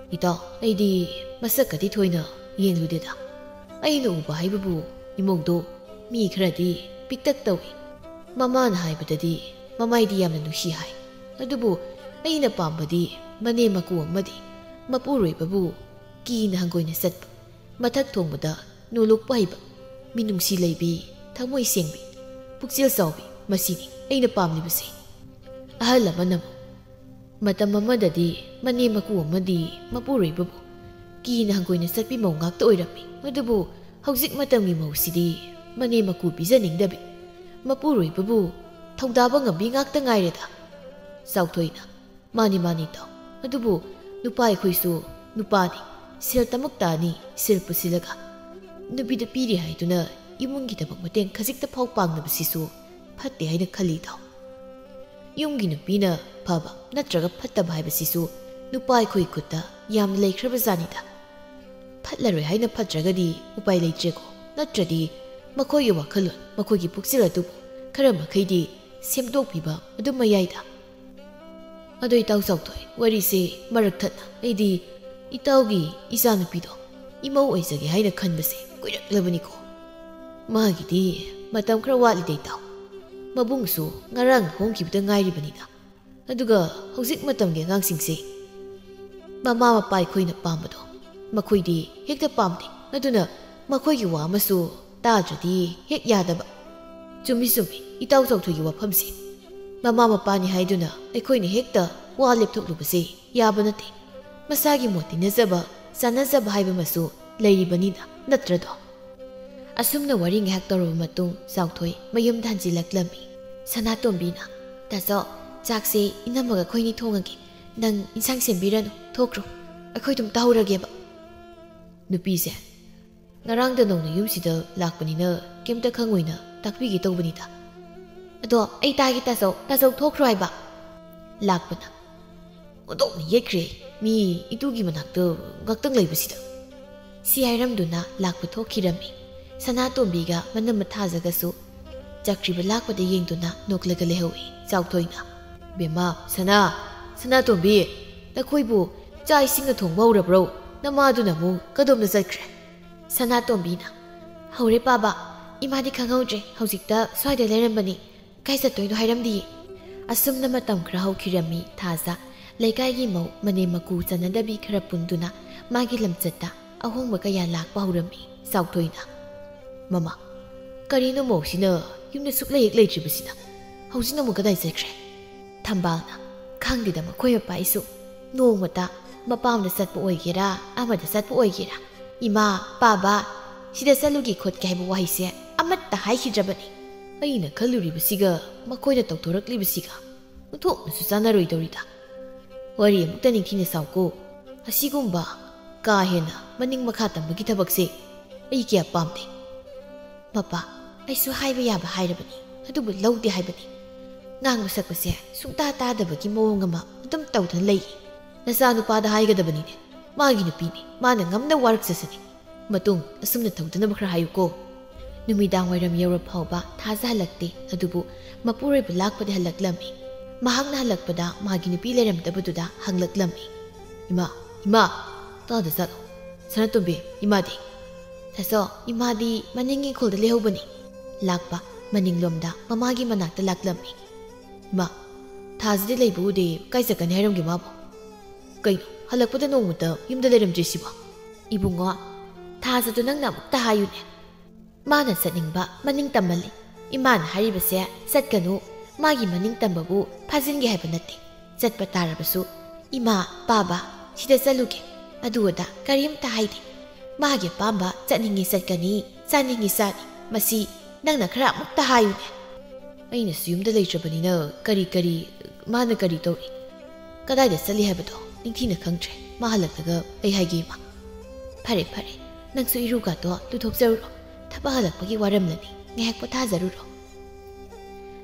ꯏꯇꯥꯎ, ꯑꯩꯗꯤ ꯃꯁꯛꯀꯗꯤ ꯊꯣꯏꯅ ꯌꯦꯡꯂꯨꯗꯦꯗ꯫ ꯑꯩꯅ ꯎꯕ ꯍꯥꯏꯕꯕꯨ ꯏꯃꯧꯗꯣ ꯃꯤ ꯈꯔꯗꯤ ꯄꯤꯛꯇꯛ ꯇꯧꯏ꯫ ꯃꯃꯥꯅ ꯍꯥꯏꯕꯗꯗꯤ ꯃꯃꯥꯏꯗꯤ ꯌꯥꯝꯅ ꯅꯨꯡꯁꯤ ꯍꯥꯏ꯫ ꯑꯗꯨꯕꯨ ꯑꯩꯅ ꯄꯥꯝꯕꯗꯤ ꯃꯅꯦꯝ ꯃꯀꯨ ꯑꯃꯗꯤ ꯃꯄꯨꯔꯣꯏꯕꯕꯨ ꯀꯤꯅ ꯍꯪꯒꯣꯏꯅ ꯆꯠꯄ, ꯃꯊꯛ ꯊꯣꯡꯕꯗ ꯅꯣꯂꯨꯛꯄ ꯍꯩꯕ, ꯃꯤꯅꯨꯡꯁꯤ ꯂꯩꯕꯤ, ꯊꯃꯣꯏ ꯁꯦꯡꯕꯤ, ꯄꯨꯛꯆꯦꯜ ꯆꯥꯎꯕꯤ, ꯃꯁꯤꯅꯤ ꯑꯩꯅ ꯄꯥꯝꯂꯤꯕꯁꯦ꯫ ꯑꯍꯜ ꯑꯃꯅ ꯑꯃꯨꯛ, ꯃꯇꯝ ꯑꯃꯗꯗꯤ ꯃꯅꯦꯝ ꯃꯀꯨ ꯑꯃꯗꯤ ꯃꯄꯨꯔꯣꯏꯕꯕꯨ ꯀꯤꯅ ꯍꯪꯒꯣꯏꯅ ꯆꯠꯄꯤ ꯃꯧ ꯉꯥꯛꯇ ꯑꯣꯏꯔꯝꯃꯤ꯫ ꯑꯗꯨꯕꯨ ꯍꯧꯖꯤꯛ ꯃꯇꯝꯒꯤ ꯃꯧꯁꯤꯗꯤ ꯃꯅꯦꯝ ꯃꯀꯨ ꯄꯤꯖꯅꯤꯡꯗꯕꯤ, ꯃꯄꯨꯔꯣꯏꯕꯕꯨ ꯊꯧꯗꯥꯕ ꯉꯝꯕꯤ ꯉꯥꯛꯇ ꯉꯥꯏꯔꯦꯗ꯫ ꯆꯥꯎꯊꯣꯏꯅ, ꯃꯥꯅꯤ, ꯃꯥꯅꯤ ꯏꯇꯥꯎ꯫ ꯑꯗꯨꯕꯨ ꯅꯨꯄꯥ ꯑꯩꯈꯣꯏꯁꯨ ꯅꯨꯄꯥꯅꯤ, ꯁꯦꯜ ꯇꯃꯛ ꯇꯥꯅꯤ, ꯁꯦꯜ ꯄꯨꯁꯤꯜꯂꯒ ꯅꯨꯄꯤꯗ ꯄꯤꯔꯤ ꯍꯥꯏꯗꯨꯅ ꯏꯃꯨꯡꯒꯤꯗꯃꯛ ꯃꯇꯦꯡ ꯈꯖꯤꯛꯇ ꯐꯥꯎ ꯄꯥꯡꯗꯕꯁꯤꯁꯨ ꯐꯠꯇꯦ ꯍꯥꯏꯅ ꯈꯜꯂꯤ ꯏꯇꯥꯎ꯫ ꯌꯨꯝꯒꯤ ꯅꯨꯄꯤꯅ ꯐꯕ ꯅꯠꯇ꯭ꯔꯒ ꯐꯠꯇꯕ ꯍꯥꯏꯕꯁꯤꯁꯨ ꯅꯨꯄꯥ ꯑꯩꯈꯣꯏ ꯈꯨꯠꯇ ꯌꯥꯝꯅ ꯂꯩꯈ꯭ꯔꯕ ꯖꯥꯠꯅꯤꯗ꯫ ꯐꯠꯂꯔꯣꯏ ꯍꯥꯏꯅ ꯐꯠꯇ꯭ꯔꯒꯗꯤ ꯎꯄꯥꯏ ꯂꯩꯇ꯭ꯔꯦꯀꯣ꯫ ꯅꯠꯇ꯭ꯔꯗꯤ ꯃꯈꯣꯏꯒꯤ ꯋꯥꯈꯜꯂꯣꯟ, ꯃꯈꯣꯏꯒꯤ ꯄꯨꯛꯆꯦꯜ ꯑꯗꯨꯕꯨ ꯈꯔ ꯃꯈꯩꯗꯤ ꯁꯦꯝꯗꯣꯛꯄꯤꯕ ꯑꯗꯨꯝ ꯃꯌꯥꯏꯗ꯫ ꯑꯗꯣ ꯏꯇꯥꯎ ꯆꯥꯎꯊꯣꯏ, ꯋꯥꯔꯤꯁꯦ ꯃꯔꯛ ꯊꯠꯅ, ꯑꯩꯗꯤ ꯏꯇꯥꯎꯒꯤ ꯏꯆꯥꯅꯨꯄꯤꯗꯣ ꯏꯃꯧ ꯑꯣꯏꯖꯒꯦ ꯍꯥꯏꯅ ꯈꯟꯕꯁꯦ ꯀꯨꯏꯔꯛꯂꯕꯅꯤꯀꯣ꯫ ꯃꯥꯒꯤꯗꯤ ꯃꯇꯝ ꯈꯔ ꯋꯥꯠꯂꯤꯗ ꯏꯇꯥꯎ꯫ ꯃꯕꯨꯡꯁꯨ ꯉꯔꯥꯡ ꯍꯣꯡꯈꯤꯕꯗ ꯉꯥꯏꯔꯤꯕꯅꯤꯗ꯫ ꯑꯗꯨꯒ ꯍꯧꯖꯤꯛ ꯃꯇꯝꯒꯤ ꯑꯉꯥꯡꯁꯤꯡꯁꯦ ꯃꯃꯥ ꯃꯄꯥ ꯑꯩꯈꯣꯏꯅ ꯄꯥꯝꯕꯗꯣ ꯃꯈꯣꯏꯗꯤ ꯍꯦꯛꯇ ꯄꯥꯝꯗꯦ꯫ ꯑꯗꯨꯅ ꯃꯈꯣꯏꯒꯤ ꯋꯥ ꯑꯃꯁꯨ ꯇꯥꯗ꯭ꯔꯗꯤ ꯍꯦꯛ ꯌꯥꯗꯕ꯫ ꯆꯨꯝꯃꯤ ꯆꯨꯝꯃꯤ, ꯏꯇꯥꯎ ꯆꯥꯎꯊꯣꯏꯒꯤ ꯋꯥꯐꯝꯁꯦ꯫ ꯃꯃꯥ ꯃꯄꯥꯅꯤ ꯍꯥꯏꯗꯨꯅ ꯑꯩꯈꯣꯏꯅ ꯍꯦꯛꯇ ꯋꯥ ꯂꯦꯞꯊꯣꯛꯂꯨꯕꯁꯦ ꯌꯥꯕ ꯅꯠꯇꯦ꯫ ꯃꯁꯥꯒꯤ ꯃꯣꯠ ꯇꯤꯟꯅꯖꯕ, ꯆꯥꯟꯅꯖꯕ ꯍꯥꯏꯕ ꯑꯃꯁꯨ ꯂꯩꯔꯤꯕꯅꯤꯅ, ꯅꯠꯇ꯭ꯔꯗꯣ? ꯑꯁꯨꯝꯅ ꯋꯥꯔꯤ ꯉꯥꯏꯍꯥꯛ ꯇꯧꯔꯕ ꯃꯇꯨꯡ ꯆꯥꯎꯊꯣꯏ ꯃꯌꯨꯝꯗ ꯍꯟꯖꯤꯜꯂꯛꯂꯝꯃꯤ꯫ ꯁꯅꯥꯇꯣꯝꯕꯤꯅ, "ꯇꯥꯆꯧ, ꯆꯥꯛꯁꯦ ꯏꯅꯝꯃꯒ ꯑꯩꯈꯣꯏꯅꯤ ꯊꯣꯡꯉꯒꯦ꯫ ꯅꯪ ꯏꯟꯁꯥꯡ ꯁꯦꯝꯕꯤꯔꯅꯨ, ꯊꯣꯛꯈ꯭ꯔꯣ꯫ ꯑꯩꯈꯣꯏ ꯑꯗꯨꯝ ꯇꯧꯍꯧꯔꯒꯦꯕ꯫" ꯅꯨꯄꯤꯁꯦ, "ꯉꯔꯥꯡꯗ ꯅꯧꯅ ꯌꯨꯝꯁꯤꯗ ꯂꯥꯛꯄꯅꯤꯅ ꯀꯩꯝꯇ ꯈꯪꯉꯣꯏꯅ ꯇꯥꯛꯄꯤꯒꯦ ꯇꯧꯕꯅꯤꯗ꯫" "ꯑꯗꯣ ꯑꯩ ꯇꯥꯒꯦ ꯇꯥꯆꯧ, ꯇꯥꯆꯧ ꯊꯣꯛꯈ꯭ꯔꯣ ꯍꯥꯏꯕ꯫" ꯂꯥꯛꯄꯅ, "ꯑꯣꯟꯊꯣꯛꯅ ꯌꯦꯠꯈ꯭ꯔꯦ, ꯃꯤ ꯏꯇꯨꯒꯤ ꯃꯅꯥꯛꯇ ꯉꯥꯛꯇꯪ ꯂꯩꯕꯁꯤꯗ꯫" ꯁꯤ ꯍꯥꯏꯔꯝꯗꯨꯅ ꯂꯥꯛꯄ ꯊꯣꯛꯈꯤꯔꯝꯃꯤ꯫ ꯁꯅꯥꯇꯣꯝꯕꯤꯒ ꯃꯅꯝꯃ ꯊꯥꯖꯒꯁꯨ ꯆꯠꯈ꯭ꯔꯤꯕ ꯂꯥꯛꯄꯗ ꯌꯦꯡꯗꯨꯅ ꯅꯣꯛꯂꯒ ꯂꯩꯍꯧꯏ ꯆꯥꯎꯊꯣꯏꯅ꯫ "ꯕꯦꯝꯃ, ꯁꯅꯥ, "ꯁꯅꯥꯇꯣꯝꯕꯤ, ꯅꯈꯣꯏꯕꯨ ꯆꯥꯛ ꯏꯁꯤꯡꯒ ꯊꯣꯡꯕ ꯍꯧꯔꯕ꯭ꯔꯣ? ꯅꯃꯥꯗꯨꯅ ꯑꯃꯨꯛ ꯀꯗꯣꯝꯗ ꯆꯠꯈ꯭ꯔꯦ?" ꯁꯅꯥꯇꯣꯝꯕꯤꯅ, "ꯍꯧꯔꯦ ꯄꯥꯕ, ꯏꯃꯥꯗꯤ ꯈꯪꯍꯧꯗ꯭ꯔꯦ, ꯍꯧꯖꯤꯛꯇ ꯁ꯭ꯋꯥꯏꯗ ꯂꯩꯔꯝꯕꯅꯤ, ꯀꯥꯏ ꯆꯠꯇꯣꯏꯅꯣ ꯍꯥꯏꯔꯝꯗꯤꯌꯦ꯫" ꯑꯁꯨꯝꯅ ꯃꯇꯝ ꯈꯔ ꯍꯧꯈꯤꯔꯝꯃꯤ꯫ ꯊꯥꯖ ꯂꯩꯀꯥꯏꯒꯤ ꯃꯧ ꯃꯅꯦꯝ ꯃꯀꯨ ꯆꯟꯅꯗꯕꯤ ꯈꯔ ꯄꯨꯟꯗꯨꯅ ꯃꯥꯒꯤ ꯂꯝꯆꯠꯇ ꯑꯍꯣꯡꯕ ꯀꯌꯥ ꯂꯥꯛꯄ ꯍꯧꯔꯝꯃꯤ꯫ ꯆꯥꯎꯊꯣꯏꯅ, "ꯃꯃꯥ, ꯀꯔꯤꯅꯣ ꯃꯧꯁꯤꯅ ꯌꯨꯝꯗ ꯁꯨꯛꯂꯩ ꯍꯦꯛ ꯂꯩꯇ꯭ꯔꯤꯕꯁꯤꯅ? ꯍꯧꯖꯤꯛꯅ ꯑꯃꯨꯛ ꯀꯗꯥꯏ ꯆꯠꯈ꯭ꯔꯦ?" ꯊꯝꯕꯥꯜꯅ, "ꯈꯪꯗꯦꯗ ꯃꯈꯣꯏ ꯃꯄꯥ, ꯑꯩꯁꯨ ꯅꯣꯡꯃꯇ ꯃꯄꯥꯝꯗ ꯆꯠꯄ ꯑꯣꯏꯒꯦꯔꯥ, ꯑꯃꯗ ꯆꯠꯄ ꯑꯣꯏꯒꯦꯔꯥ, 'ꯏꯃꯥ, ꯄꯥꯕ, ꯁꯤꯗ ꯆꯠꯂꯨꯒꯦ ꯈꯣꯠꯀꯦ' ꯍꯥꯏꯕ ꯋꯥꯍꯩꯁꯦ ꯑꯃꯠꯇ ꯍꯥꯏꯈꯤꯗ꯭ꯔꯕꯅꯤ꯫ ꯑꯩꯅ ꯈꯜꯂꯨꯔꯤꯕꯁꯤꯒ ꯃꯈꯣꯏꯅ ꯇꯧꯊꯣꯔꯛꯂꯤꯕꯁꯤꯒ ꯑꯣꯟꯊꯣꯛꯅꯁꯨ ꯆꯥꯟꯅꯔꯣꯏꯗꯧꯔꯤꯗ꯫ ꯋꯥꯔꯤ ꯑꯃꯨꯛꯇ ꯅꯤꯡꯊꯤꯅ ꯁꯥꯎꯀꯣ꯫ ꯑꯁꯤꯒꯨꯝꯕ ꯀꯥ ꯍꯦꯟꯅ ꯃꯅꯤꯡ ꯃꯈꯥ ꯇꯝꯕꯒꯤ ꯊꯕꯛꯁꯦ ꯑꯩ ꯀꯌꯥ ꯄꯥꯝꯗꯦ꯫ ꯃꯄꯥ, ꯑꯩꯁꯨ ꯍꯥꯏꯕ ꯌꯥꯕ ꯍꯥꯏꯔꯕꯅꯤ, ꯑꯗꯨꯕꯨ ꯂꯧꯗꯦ ꯍꯥꯏꯕꯅꯤ꯫ ꯉꯥꯡꯕ ꯁꯛꯄꯁꯦ ꯁꯨꯡꯇꯥ ꯇꯥꯗꯕꯒꯤ ꯃꯑꯣꯡ ꯑꯃ ꯑꯗꯨꯝ ꯇꯧꯗꯨꯅ ꯂꯩ꯫ ꯅꯆꯥꯅꯨꯄꯥꯗ ꯍꯥꯏꯒꯗꯕꯅꯤꯅꯦ, ꯃꯥꯒꯤ ꯅꯨꯄꯤꯅꯤ, ꯃꯥꯅ ꯉꯝꯅ ꯋꯥꯔꯛꯆꯁꯅꯤ꯫ ꯃꯇꯨꯡ ꯑꯁꯨꯝꯅ ꯇꯧꯗꯅꯕ ꯈꯔ ꯍꯥꯏꯌꯨꯀꯣ꯫" ꯅꯨꯃꯤꯗꯥꯡ ꯋꯥꯏꯔꯝ ꯌꯧꯔ ꯐꯥꯎꯕ ꯊꯥꯖ ꯍꯜꯂꯛꯇꯦ꯫ ꯑꯗꯨꯕꯨ ꯃꯄꯨꯔꯣꯏꯕ ꯂꯥꯛꯄꯗꯤ ꯍꯜꯂꯛꯂꯝꯃꯤ꯫ ꯃꯍꯥꯛꯅ ꯍꯜꯂꯛꯄꯗ ꯃꯥꯒꯤ ꯅꯨꯄꯤ ꯂꯩꯔꯝꯗꯕꯗꯨꯗ ꯍꯪꯂꯛꯂꯝꯃꯤ꯫ "ꯏꯃꯥ, ꯏꯃꯥ, ꯇꯥꯗ ꯆꯠꯂꯣ꯫ ꯁꯅꯥꯇꯣꯝꯕꯤ, ꯏꯃꯥꯗꯤ?" "ꯁꯥꯁꯣ, ꯏꯃꯥꯗꯤ ꯃꯅꯤꯡ ꯏꯪꯈꯣꯜꯗ ꯂꯩꯍꯧꯕꯅꯤ꯫" ꯂꯥꯛꯄ ꯃꯅꯤꯡꯂꯣꯝꯗ ꯃꯃꯥꯒꯤ ꯃꯅꯥꯛꯇ ꯂꯥꯛꯂꯝꯃꯤ꯫ "ꯏꯃꯥ, ꯊꯥꯖꯗꯤ ꯂꯩꯕ ꯎꯗꯦ, ꯀꯥꯏ ꯆꯠꯀꯅꯤ ꯍꯥꯏꯔꯝꯒꯦ ꯃꯥꯕꯨ? ꯀꯩꯅꯣ, ꯍꯜꯂꯛꯄꯗ ꯅꯣꯡꯃꯇ ꯌꯨꯝꯗ ꯂꯩꯔꯝꯗ꯭ꯔꯤꯁꯤꯕꯣ?" "ꯏꯕꯨꯡꯉꯣ, ꯊꯥꯖꯗꯣ ꯅꯪꯅ ꯑꯃꯨꯛꯇ ꯍꯥꯏꯌꯨꯅꯦ꯫ ꯃꯥꯅ ꯆꯠꯅꯤꯡꯕ ꯃꯅꯤꯡ ꯇꯝꯃꯜꯂꯤ꯫ ꯏꯃꯥꯅ ꯍꯥꯏꯔꯤꯕꯁꯦ ꯆꯠꯀꯅꯨ, ꯃꯥꯒꯤ ꯃꯅꯤꯡ ꯇꯝꯕꯕꯨ ꯐꯥꯖꯤꯟꯒꯦ ꯍꯥꯏꯕ ꯅꯠꯇꯦ꯫ ꯆꯠꯄ ꯇꯥꯔꯕꯁꯨ, 'ꯏꯃꯥ, ꯄꯥꯕ, ꯁꯤꯗ ꯆꯠꯂꯨꯒꯦ, ꯑꯗꯨ ꯑꯗꯥ ꯀꯔꯤꯝꯇ ꯍꯥꯏꯗꯦ꯫ ꯃꯥꯒꯤ ꯑꯄꯥꯝꯕ ꯆꯠꯅꯤꯡꯉꯤ ꯆꯠꯀꯅꯤ, ꯆꯥꯅꯤꯡꯉꯤ ꯆꯥꯅꯤ꯫ ꯃꯁꯤ ꯅꯪꯅ ꯈꯔ ꯑꯃꯨꯛꯇ ꯍꯥꯏꯌꯨꯅꯦ꯫" "ꯑꯩꯅꯁꯨ ꯌꯨꯝꯗ ꯂꯩꯇ꯭ꯔꯕꯅꯤꯅ ꯀꯔꯤ ꯀꯔꯤ, ꯃꯥꯅ ꯀꯔꯤ ꯇꯧꯔꯤ? ꯀꯗꯥꯏꯗ ꯆꯠꯂꯤ ꯍꯥꯏꯕꯗꯣ ꯅꯤꯡꯊꯤꯅ ꯈꯪꯗ꯭ꯔꯦ꯫ ꯃꯥ ꯍꯜꯂꯛꯂꯒ ꯑꯩ ꯍꯥꯏꯒꯦ, ꯏꯃꯥ꯫" "ꯐꯔꯦ, ꯐꯔꯦ꯫ ꯅꯪꯁꯨ ꯏꯔꯨ ꯀꯥꯗꯣ ꯂꯨꯊꯣꯛꯆꯔꯨꯔꯣ꯫ ꯊꯕꯛ ꯍꯜꯂꯛꯄꯒꯤ ꯋꯥꯔꯝꯂꯅꯤ꯫ ꯉꯥꯏꯍꯥꯛ ꯄꯣꯊꯥꯖꯔꯨꯔꯣ꯫"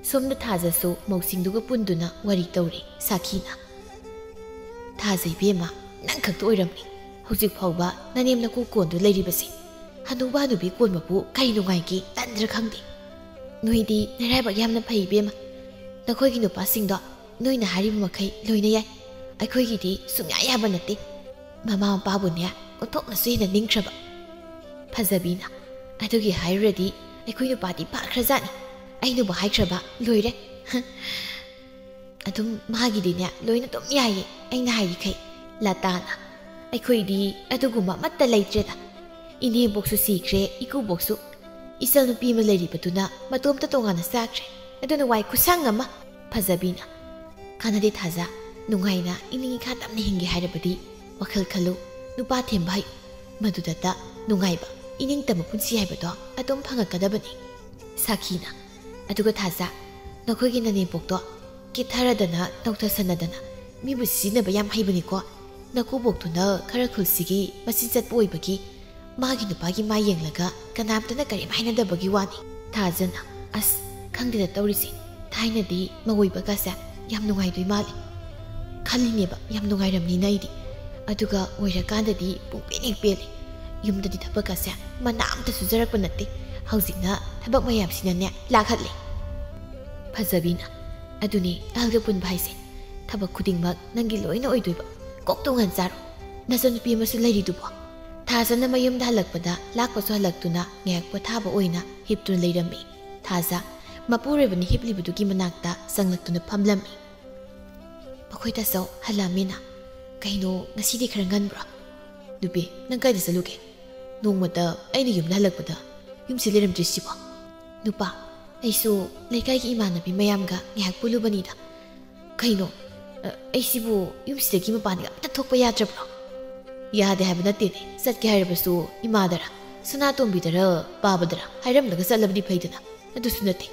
ꯁꯣꯝꯗ ꯊꯥꯖꯁꯨ ꯃꯧꯁꯤꯡꯗꯨꯒ ꯄꯨꯟꯗꯨꯅ ꯋꯥꯔꯤ ꯇꯧꯔꯤ꯫ ꯁꯥꯈꯤꯅ, "ꯊꯥꯖ ꯏꯕꯦꯝꯃ, ꯅꯪ ꯈꯛꯇ ꯑꯣꯏꯔꯝꯃꯤ ꯍꯧꯖꯤꯛ ꯐꯥꯎꯕ ꯅꯅꯦꯝ ꯅꯀꯨ ꯀꯣꯟꯗꯨ ꯂꯩꯔꯤꯕꯁꯦ꯫ ꯍꯅꯨꯕ ꯍꯅꯨꯕꯤ ꯀꯣꯟꯕꯕꯨ ꯀꯔꯤ ꯅꯨꯡꯉꯥꯏꯒꯦ? ꯇꯟꯗ꯭ꯔꯥ ꯈꯪꯗꯦ꯫ ꯅꯣꯏꯗꯤ ꯅꯔꯥꯏꯕꯛ ꯌꯥꯝꯅ ꯐꯩ ꯏꯕꯦꯝꯃ꯫ ꯅꯈꯣꯏꯒꯤ ꯅꯨꯄꯥꯁꯤꯡꯗꯣ ꯅꯣꯏꯅ ꯍꯥꯏꯔꯤꯕ ꯃꯈꯩ ꯂꯣꯏꯅ ꯌꯥꯏ꯫ ꯑꯩꯈꯣꯏꯒꯤꯗꯤ ꯁꯨꯡꯌꯥ ꯌꯥꯕ ꯅꯠꯇꯦ꯫ ꯃꯃꯥ ꯃꯄꯥꯕꯨꯅꯦ ꯑꯣꯟꯊꯣꯛꯅꯁꯨ ꯍꯦꯟꯅ ꯅꯤꯡꯈ꯭ꯔꯕ꯫ ꯐꯖꯕꯤꯅ, ꯑꯗꯨꯒꯤ ꯍꯥꯏꯔꯨꯔꯗꯤ ꯑꯩꯈꯣꯏ ꯅꯨꯄꯥꯗꯤ ꯐꯈ꯭ꯔꯖꯥꯠꯅꯤ꯫ ꯑꯩꯅꯕꯨ ꯍꯥꯏꯈ꯭ꯔꯕ ꯂꯣꯏꯔꯦ꯫ ꯑꯗꯨꯝ ꯃꯥꯒꯤꯗꯤꯅꯦ ꯂꯣꯏꯅ ꯑꯗꯨꯝ ꯌꯥꯏꯌꯦ ꯑꯩꯅ ꯍꯥꯏꯔꯤꯈꯩ꯫ ꯂꯇꯥꯅ, ꯑꯩꯈꯣꯏꯗꯤ ꯑꯗꯨꯒꯨꯝꯕ ꯑꯃꯠꯇ ꯂꯩꯇ꯭ꯔꯦꯗ꯫ ꯏꯅꯦꯕꯣꯛꯁꯨ ꯁꯤꯈ꯭ꯔꯦ, ꯏꯀꯨꯕꯣꯛꯁꯨ꯫ ꯏꯆꯜ ꯅꯨꯄꯤ ꯑꯃ ꯂꯩꯔꯤꯕꯗꯨꯅ ꯃꯇꯣꯝꯇ ꯇꯣꯉꯥꯟꯅ ꯆꯥꯈ꯭ꯔꯦ꯫ ꯑꯗꯨꯅ ꯋꯥꯏ ꯈꯨꯁꯪ ꯑꯃ꯫ ꯐꯖꯕꯤꯅ, ꯀꯥꯟꯅꯗꯦ ꯊꯥꯖ, ꯅꯨꯡꯉꯥꯏꯅ ꯏꯅꯤꯡ ꯏꯈꯥ ꯇꯝꯅ ꯍꯤꯡꯒꯦ ꯍꯥꯏꯔꯕꯗꯤ ꯋꯥꯈꯜ ꯈꯜꯂꯨ, ꯅꯨꯄꯥ ꯊꯦꯝꯕ ꯍꯩꯌꯨ꯫ ꯃꯗꯨꯗꯇ ꯅꯨꯡꯉꯥꯏꯕ, ꯏꯅꯤꯡꯇꯝꯕ ꯄꯨꯟꯁꯤ ꯍꯥꯏꯕꯗꯣ ꯑꯗꯨꯝ ꯐꯪꯉꯛꯀꯗꯕꯅꯤ꯫ ꯁꯥꯈꯤꯅ, ꯑꯗꯨꯒ ꯊꯥꯖ, ꯅꯈꯣꯏꯒꯤ ꯅꯅꯦꯝꯄꯣꯛꯇꯣ ꯀꯦꯊꯔꯗꯅ ꯅꯧꯊꯁꯟꯅꯗꯅ ꯃꯤꯕꯨ ꯁꯤꯖꯤꯟꯅꯕ ꯌꯥꯝ ꯍꯩꯕꯅꯤꯀꯣ꯫ ꯅꯀꯨꯕꯣꯛꯇꯨꯅ ꯈꯔ ꯈꯨꯜꯁꯤꯒꯤ ꯃꯆꯤꯟ ꯆꯠꯄ ꯑꯣꯏꯕꯒꯤ ꯃꯥꯒꯤ ꯅꯨꯄꯥꯒꯤ ꯃꯥ ꯌꯦꯡꯂꯒ ꯀꯅꯥꯝꯇꯅ ꯀꯔꯤꯝ ꯍꯥꯏꯅꯗꯕꯒꯤ ꯋꯥꯅꯤ꯫ ꯊꯥꯖꯅ, ꯑꯁ, ꯈꯪꯗꯦꯗ ꯇꯧꯔꯤꯁꯦ꯫ ꯊꯥꯏꯅꯗꯤ ꯃꯧ ꯑꯣꯏꯕꯒꯁꯦ ꯌꯥꯝ ꯅꯨꯡꯉꯥꯏꯗꯣꯏ ꯃꯥꯜꯂꯤ꯫ ꯈꯜꯂꯤꯅꯦꯕ, ꯌꯥꯝ ꯅꯨꯡꯉꯥꯏꯔꯝꯅꯤꯅ ꯑꯩꯗꯤ꯫ ꯑꯗꯨꯒ ꯑꯣꯏꯔꯀꯥꯟꯗꯗꯤ ꯄꯨꯡꯄꯦꯟ ꯍꯦꯛ ꯄꯦꯜꯂꯤ꯫ ꯌꯨꯝꯗꯗꯤ ꯊꯕꯛꯀꯁꯦ ꯃꯅꯥ ꯑꯝꯇ ꯁꯨꯖꯔꯛꯄ ꯅꯠꯇꯦ꯫ ꯍꯧꯖꯤꯛꯅ ꯊꯕꯛ ꯃꯌꯥꯝꯁꯤꯅꯅꯦ ꯂꯥꯛꯍꯠꯂꯦ꯫ ꯐꯖꯕꯤꯅ, ꯑꯗꯨꯅꯤ ꯑꯍꯜꯒ ꯄꯨꯟꯕ ꯍꯥꯏꯁꯦ꯫ ꯊꯕꯛ ꯈꯨꯗꯤꯡꯃꯛ ꯅꯪꯒꯤ ꯂꯣꯏꯅ ꯑꯣꯏꯗꯣꯏꯕ꯫ ꯀꯣꯛ ꯇꯣꯡꯍꯟ ꯆꯥꯔꯣ꯫ ꯅꯆꯟꯅꯨꯄꯤ ꯑꯃꯁꯨ ꯂꯩꯔꯤꯗꯨꯕꯣ꯫ ꯊꯥꯖꯅ ꯃꯌꯨꯝꯗ ꯍꯜꯂꯛꯄꯗ ꯂꯥꯛꯄꯁꯨ ꯍꯜꯂꯛꯇꯨꯅ ꯉꯥꯏꯍꯥꯛ ꯄꯣꯊꯥꯕ ꯑꯣꯏꯅ ꯍꯤꯞꯇꯨꯅ ꯂꯩꯔꯝꯃꯤ꯫ ꯊꯥꯖ ꯃꯄꯨꯔꯣꯏꯕꯅ ꯍꯤꯞꯂꯤꯕꯗꯨꯒꯤ ꯃꯅꯥꯛꯇ ꯆꯪꯂꯛꯇꯨꯅ ꯐꯝꯂꯝꯃꯤ꯫ ꯃꯈꯣꯏ ꯇꯥꯆꯧ ꯍꯜꯂꯛꯑꯝꯃꯤꯅ꯫ ꯀꯩꯅꯣ ꯉꯁꯤꯗꯤ ꯈꯔ ꯉꯟꯕ꯭ꯔꯣ? ꯅꯨꯄꯤ, ꯅꯪ ꯀꯥꯏꯗ ꯆꯠꯂꯨꯒꯦ? ꯅꯣꯡꯃꯇ ꯑꯩꯅ ꯌꯨꯝꯗ ꯍꯜꯂꯛꯄꯗ ꯌꯨꯝꯁꯤ ꯂꯩꯔꯝꯗ꯭ꯔꯤꯁꯤꯕꯣ? ꯅꯨꯄꯥ, ꯑꯩꯁꯨ ꯂꯩꯀꯥꯏꯒꯤ ꯏꯃꯥꯟꯅꯕꯤ ꯃꯌꯥꯝꯒ ꯉꯥꯏꯍꯥꯛ ꯄꯨꯜꯂꯨꯕꯅꯤꯗ꯫ ꯀꯩꯅꯣ, ꯑ, ꯑꯩꯁꯤꯕꯨ ꯌꯨꯝꯁꯤꯗꯒꯤ ꯃꯄꯥꯟꯒ ꯑꯝꯇ ꯊꯣꯛꯄ ꯌꯥꯗ꯭ꯔꯕ꯭ꯔꯣ? ꯌꯥꯗꯦ ꯍꯥꯏꯕ ꯅꯠꯇꯦꯅꯦ꯫ ꯆꯠꯀꯦ ꯍꯥꯏꯔꯕꯁꯨ ꯏꯃꯥꯗꯔ, ꯁꯅꯥꯇꯣꯝꯕꯤꯗꯔ, ꯄꯥꯕꯗꯔ ꯍꯥꯏꯔꯝꯂꯒ ꯆꯠꯂꯕꯗꯤ ꯐꯩꯗꯅ꯫ ꯑꯗꯨꯁꯨ ꯅꯠꯇꯦ꯫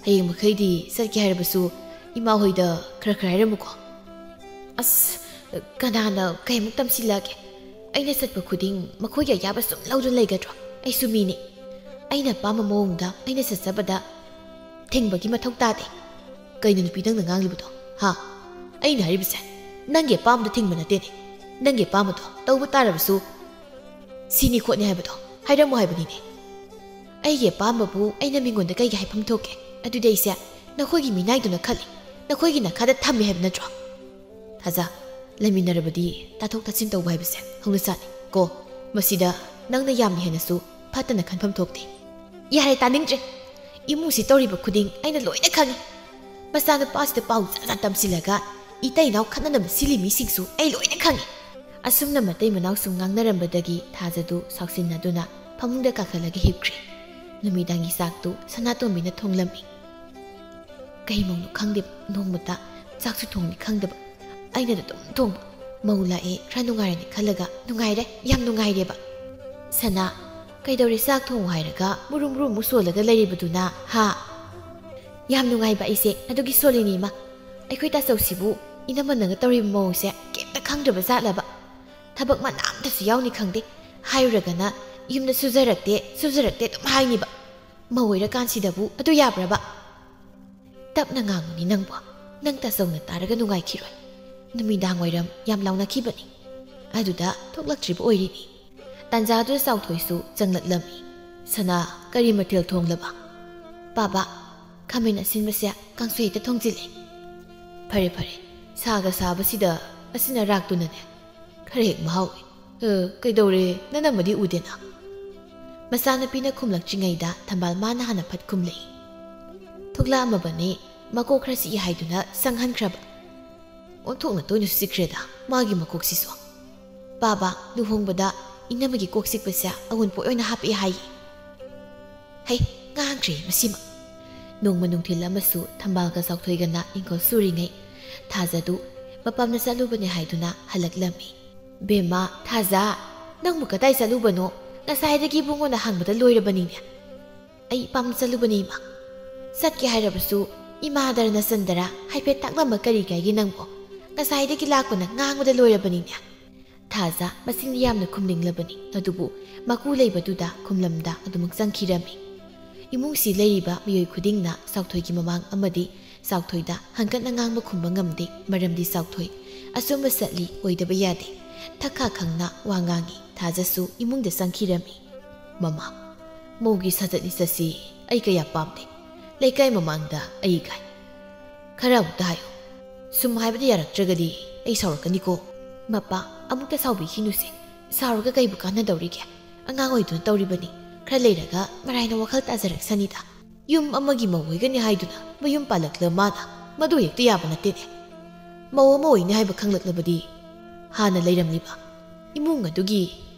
ꯍꯌꯦꯡ ꯃꯈꯩꯗꯤ ꯆꯠꯀꯦ ꯍꯥꯏꯔꯕꯁꯨ ꯏꯃꯥ ꯍꯣꯏꯗ ꯈꯔ ꯈꯔ ꯍꯥꯏꯔꯝꯃꯨꯀꯣ꯫ ꯑꯁ, ꯀꯅꯥꯅ ꯀꯩꯃꯨꯛ ꯇꯝꯁꯤꯜꯂꯛꯑꯒꯦ? ꯑꯩꯅ ꯆꯠꯄ ꯈꯨꯗꯤꯡ ꯃꯈꯣꯏꯒꯤ ꯑꯌꯥꯕ ꯁꯨꯝ ꯂꯧꯗꯨꯅ ꯂꯩꯒꯗ꯭ꯔꯣ? ꯑꯩꯁꯨ ꯃꯤꯅꯤ꯫ ꯑꯩꯅ ꯑꯄꯥꯝꯕ ꯃꯑꯣꯡꯗ ꯑꯩꯅ ꯆꯠꯆꯕꯗ ꯊꯤꯡꯕꯒꯤ ꯃꯊꯧ ꯇꯥꯗꯦ꯫ ꯀꯩꯅꯣ ꯅꯨꯄꯤ ꯅꯪꯅ ꯉꯥꯡꯂꯤꯕꯗꯣ? ꯍꯥ? ꯑꯩꯅ ꯍꯥꯏꯔꯤꯕꯁꯦ ꯅꯪꯒꯤ ꯑꯄꯥꯝꯕꯗ ꯊꯤꯡꯕ ꯅꯠꯇꯦꯅꯦ꯫ ꯅꯪꯒꯤ ꯑꯄꯥꯝꯕꯗꯣ ꯇꯧꯕ ꯇꯥꯔꯕꯁꯨ ꯁꯤꯅꯤ ꯈꯣꯠꯅꯤ ꯍꯥꯏꯕꯗꯣ ꯍꯥꯏꯔꯝꯃꯨ ꯍꯥꯏꯕꯅꯤꯅꯦ꯫ ꯑꯩꯒꯤ ꯑꯄꯥꯝꯕꯕꯨ ꯑꯩꯅ ꯃꯤꯉꯣꯟꯗ ꯀꯩꯒꯤ ꯍꯥꯏꯐꯝ ꯊꯣꯛꯀꯦ? ꯑꯗꯨꯗꯤ ꯑꯩꯁꯦ ꯅꯈꯣꯏꯒꯤ ꯃꯤꯅꯥꯏꯗꯨꯅ ꯈꯜꯂꯤ꯫ ꯅꯈꯣꯏꯒꯤ ꯅꯈꯥꯗ ꯊꯝꯃꯦ ꯍꯥꯏꯕ ꯅꯠꯇ꯭ꯔꯣ? ꯊꯥꯖ, ꯂꯩꯃꯤꯟꯅꯔꯕꯗꯤ ꯇꯥꯊꯣꯛ ꯇꯥꯁꯤꯟ ꯇꯧꯕ ꯍꯥꯏꯕꯁꯦ ꯍꯧꯅꯁꯥꯅꯤ ꯀꯣ꯫ ꯃꯁꯤꯗ ꯅꯪꯅ ꯌꯥꯝꯅ ꯍꯦꯟꯅꯁꯨ ꯐꯠꯇꯅ ꯈꯟꯐꯝ ꯊꯣꯛꯇꯦ꯫ ꯌꯥꯔꯦ, ꯇꯥꯅꯤꯡꯗ꯭ꯔꯦ꯫ ꯏꯃꯨꯡꯁꯤ ꯇꯧꯔꯤꯕ ꯈꯨꯗꯤꯡ ꯑꯩꯅ ꯂꯣꯏꯅ ꯈꯪꯉꯤ꯫ ꯃꯆꯥꯅꯨꯄꯥꯁꯤꯗ ꯄꯥꯎ ꯖꯥꯠ ꯖꯥꯠ ꯇꯝꯁꯤꯜꯂꯒ ꯏꯇꯩ ꯏꯅꯥꯎ ꯈꯠꯅꯅꯕ ꯁꯤꯜꯂꯤ ꯃꯤꯁꯤꯡꯁꯨ ꯑꯩ ꯂꯣꯏꯅ ꯈꯪꯉꯤ꯫ ꯑꯁꯨꯝꯅ ꯃꯇꯩ ꯃꯅꯥꯎꯁꯨ ꯉꯥꯡꯅꯔꯝꯕꯗꯒꯤ ꯊꯥꯖꯗꯨ ꯁꯥꯎꯁꯤꯟꯅꯗꯨꯅ ꯐꯃꯨꯡꯗ ꯀꯥꯈꯠꯂꯒ ꯍꯤꯞꯈ꯭ꯔꯦ꯫ ꯅꯨꯃꯤꯗꯥꯡꯒꯤ ꯆꯥꯛꯇꯨ ꯁꯅꯥꯇꯣꯝꯕꯤꯅ ꯊꯣꯡꯂꯝꯃꯤ꯫ ꯀꯩ ꯃꯧꯅꯣ ꯈꯪꯗꯦꯕ, ꯅꯣꯡꯃꯇ ꯆꯥꯛꯁꯨ ꯊꯣꯡꯅꯤ ꯈꯪꯗꯕ, ꯑꯩꯅ ꯑꯗꯨꯝ ꯊꯣꯡꯕ꯫ ꯃꯧ ꯂꯥꯛꯑꯦ, ꯈꯔ ꯅꯨꯡꯉꯥꯏꯔꯅꯤ ꯈꯜꯂꯒ ꯅꯨꯡꯉꯥꯏꯔꯦ, ꯌꯥꯝ ꯅꯨꯡꯉꯥꯏꯔꯦꯕ꯫ ꯁꯅꯥ, ꯀꯩꯗꯧꯔꯦ ꯆꯥꯛ ꯊꯣꯡꯉꯨ ꯍꯥꯏꯔꯒ ꯃꯨꯔꯨꯝ ꯃꯨꯔꯨꯝ ꯑꯃꯨꯛ ꯁꯣꯜꯂꯒ ꯂꯩꯔꯤꯕꯗꯨꯅ? ꯍꯥ? ꯌꯥꯝ ꯅꯨꯡꯉꯥꯏꯕ ꯑꯩꯁꯦ ꯑꯗꯨꯒꯤ ꯁꯣꯜꯂꯤꯅꯤ ꯏꯃꯥ꯫ ꯑꯩꯈꯣꯏ ꯇꯥꯆꯧꯁꯤꯕꯨ ꯏꯅꯝꯃꯅꯒ ꯇꯧꯔꯤꯕ ꯃꯑꯣꯡꯁꯦ ꯀꯩꯝꯇ ꯈꯪꯗ꯭ꯔꯕ ꯖꯥꯠꯂꯕ? ꯊꯕꯛ ꯃꯅꯥ ꯑꯝꯇꯁꯨ ꯌꯥꯎꯅꯤ ꯈꯪꯗꯦ꯫ ꯍꯥꯏꯔꯨꯔꯒꯅ ꯌꯨꯝꯗ ꯁꯨꯖꯔꯛꯇꯦ, ꯁꯨꯖꯔꯛꯇꯦ ꯑꯗꯨꯝ ꯍꯥꯏꯅꯤꯕ꯫ ꯃꯧ ꯑꯣꯏꯔꯀꯥꯟꯁꯤꯗꯕꯨ ꯑꯗꯨ ꯌꯥꯕ꯭ꯔꯕ? ꯇꯞꯅ ꯉꯥꯡꯉꯨꯅꯤ ꯅꯪꯕꯣ꯫ ꯅꯪ ꯇꯥꯆꯧꯅ ꯇꯥꯔꯒ ꯅꯨꯡꯉꯥꯏꯈꯤꯔꯣꯏ꯫ ꯅꯨꯃꯤꯗꯥꯡ ꯋꯥꯏꯔꯝ ꯌꯥꯝ ꯂꯥꯎꯅꯈꯤꯕꯅꯤ꯫ ꯑꯗꯨꯗ ꯊꯣꯛꯂꯛꯇ꯭ꯔꯤꯕ ꯑꯣꯏꯔꯤꯅꯤ꯫ ꯇꯥꯟꯖꯥꯗꯨꯗ ꯆꯥꯎꯊꯣꯏꯁꯨ ꯆꯪꯂꯛꯂꯝꯃꯤ꯫ "ꯁꯅꯥ, ꯀꯔꯤ ꯃꯊꯦꯜ ꯊꯣꯡꯂꯕ?" "ꯄꯥꯕ, ꯈꯥꯃꯦꯟ ꯑꯁꯤꯟꯕꯁꯦ ꯀꯥꯡꯁꯣꯏ ꯍꯦꯛꯇ ꯊꯣꯡꯖꯤꯜꯂꯦ꯫" "ꯐꯔꯦ ꯐꯔꯦ, ꯁꯥꯒ ꯁꯥꯕꯁꯤꯗ ꯑꯁꯤꯟ ꯑꯔꯥꯛꯇꯨꯅꯅꯦ ꯈꯔ ꯍꯦꯛ ꯃꯍꯥꯎ ꯂꯩ꯫ ꯑ, ꯀꯩꯗꯧꯔꯦ? ꯅꯅꯝꯃꯗꯤ ꯎꯗꯦꯅ?" ꯃꯆꯥꯅꯨꯄꯤꯅ ꯈꯨꯝꯂꯛꯇ꯭ꯔꯤꯉꯩꯗ ꯊꯝꯕꯥꯜ ꯃꯥꯅ ꯍꯥꯟꯅ ꯐꯠ ꯈꯨꯝꯂꯛꯏ꯫ "ꯊꯣꯛꯂꯛꯑꯝꯃꯕꯅꯤ, ꯃꯀꯣꯛ ꯈꯔ ꯆꯤꯛꯏ ꯍꯥꯏꯗꯨꯅ ꯆꯪꯍꯟꯈ꯭ꯔꯕ꯫ ꯑꯣꯟꯊꯣꯛꯅ ꯇꯣꯏꯅꯁꯨ ꯆꯤꯛꯈ꯭ꯔꯦꯗ ꯃꯥꯒꯤ ꯃꯀꯣꯛꯁꯤꯁꯨ꯫ ꯄꯥꯕ, ꯂꯨꯍꯣꯡꯕꯗ ꯏꯅꯝꯃꯒꯤ ꯀꯣꯛ ꯆꯤꯛꯄꯁꯦ ꯑꯑꯣꯟꯄꯣꯠ ꯑꯣꯏꯅ ꯍꯥꯞꯄꯛꯑꯦ ꯍꯥꯏꯌꯦ꯫ ꯍꯩ, ꯉꯥꯡꯈ꯭ꯔꯦ ꯃꯁꯤꯃ꯫" ꯅꯣꯡꯃ ꯅꯨꯡꯊꯤꯜ ꯑꯃꯁꯨ ꯊꯝꯕꯥꯜꯒ ꯆꯥꯎꯊꯣꯏꯒꯅ ꯏꯪꯈꯣꯜ ꯁꯨꯔꯤꯉꯩ, ꯊꯥꯖꯗꯨ ꯃꯄꯥꯝꯗ ꯆꯠꯂꯨꯕꯅꯦ ꯍꯥꯏꯗꯨꯅ ꯍꯜꯂꯛꯂꯝꯃꯤ꯫ "ꯕꯦꯝꯃ, ꯊꯥꯖ, ꯅꯪꯕꯨ ꯀꯗꯥꯏ ꯆꯠꯂꯨꯕꯅꯣ? ꯉꯁꯥꯏꯗꯒꯤ ꯏꯕꯨꯡꯉꯣꯅ ꯍꯪꯕꯗ ꯂꯣꯏꯔꯕꯅꯤꯅꯦ꯫" "ꯑꯩ ꯏꯄꯥꯝꯗ ꯆꯠꯂꯨꯕꯅꯤ ꯏꯃꯥ꯫" "ꯆꯠꯀꯦ ꯍꯥꯏꯔꯕꯁꯨ ꯏꯃꯥꯗꯔ ꯅꯆꯟꯗꯔ ꯍꯥꯏꯐꯦꯠ ꯇꯥꯛꯂꯝꯕ ꯀꯔꯤ ꯀꯥꯏꯒꯦ ꯅꯪꯕꯣ? ꯉꯁꯥꯏꯗꯒꯤ ꯂꯥꯛꯄꯅ ꯉꯥꯡꯕꯗ ꯂꯣꯏꯔꯕꯅꯤꯅꯦ꯫" ꯊꯥꯖ ꯃꯆꯤꯟꯗꯤ ꯌꯥꯝꯅ ꯈꯨꯝꯅꯤꯡꯂꯕꯅꯤ, ꯑꯗꯨꯕꯨ ꯃꯀꯨ ꯂꯩꯕꯗꯨꯗ ꯈꯨꯝꯂꯝꯗ ꯑꯗꯨꯃꯛ ꯆꯪꯈꯤꯔꯝꯃꯤ꯫ ꯏꯃꯨꯡꯁꯤ ꯂꯩꯔꯤꯕ ꯃꯤꯑꯣꯏ ꯈꯨꯗꯤꯡꯅ ꯆꯥꯎꯊꯣꯏꯒꯤ ꯃꯃꯥꯡ ꯑꯃꯗꯤ ꯆꯥꯎꯊꯣꯏꯗ ꯍꯪꯀꯠꯅ ꯉꯥꯡꯕ ꯈꯨꯝꯕ ꯉꯝꯗꯦ, ꯃꯔꯝꯗꯤ ꯆꯥꯎꯊꯣꯏ ꯑꯆꯨꯝꯕ ꯆꯠꯂꯤ ꯑꯣꯏꯗꯕ ꯌꯥꯗꯦ꯫ ꯊꯛꯈꯥ ꯈꯪꯅ ꯋꯥ ꯉꯥꯡꯉꯤ꯫ ꯊꯥꯖꯁꯨ ꯏꯃꯨꯡꯗ ꯆꯪꯈꯤꯔꯝꯃꯤ꯫ "ꯃꯃꯥ, ꯃꯧꯒꯤ ꯁꯥꯖꯠ ꯂꯤꯆꯠꯁꯤ ꯑꯩ ꯀꯌꯥ ꯄꯥꯝꯗꯦ꯫ ꯂꯩꯀꯥꯏ ꯃꯃꯥꯡꯗ ꯑꯩ ꯏꯀꯥꯏ꯫ "ꯈꯔ ꯑꯃꯨꯛꯇ ꯍꯥꯏꯌꯨ꯫ ꯁꯨꯝ ꯍꯥꯏꯕꯗ ꯌꯥꯔꯛꯇ꯭ꯔꯒꯗꯤ ꯑꯩ ꯁꯥꯎꯔꯛꯀꯅꯤꯀꯣ꯫" "ꯃꯄꯥ, ꯑꯃꯨꯛꯇ ꯁꯥꯎꯕꯤꯈꯤꯅꯨꯁꯦ꯫ ꯁꯥꯎꯔꯒ ꯀꯩꯕꯨ ꯀꯥꯟꯅꯗꯧꯔꯤꯒꯦ? ꯑꯉꯥꯡ ꯑꯣꯏꯗꯨꯅ ꯇꯧꯔꯤꯕꯅꯤ꯫ ꯈꯔ ꯂꯩꯔꯒ ꯃꯔꯥꯏꯅ ꯋꯥꯈꯜ ꯇꯥꯖꯔꯛꯁꯅꯤꯗ꯫ ꯌꯨꯝ ꯑꯃꯒꯤ ꯃꯧ ꯑꯣꯏꯒꯅꯤ ꯍꯥꯏꯗꯨꯅ ꯃꯌꯨꯝ ꯄꯥꯜꯂꯛꯂ ꯃꯥꯅ ꯃꯗꯨ ꯍꯦꯛꯇ ꯌꯥꯕ ꯅꯠꯇꯦꯅꯦ꯫ ꯃꯧ ꯑꯃ ꯑꯣꯏꯅꯤ ꯍꯥꯏꯕ ꯈꯪꯂꯛꯂꯕꯗꯤ ꯍꯥꯟꯅ ꯂꯩꯔꯝꯂꯤꯕ ꯏꯃꯨꯡ ꯑꯗꯨꯒꯤ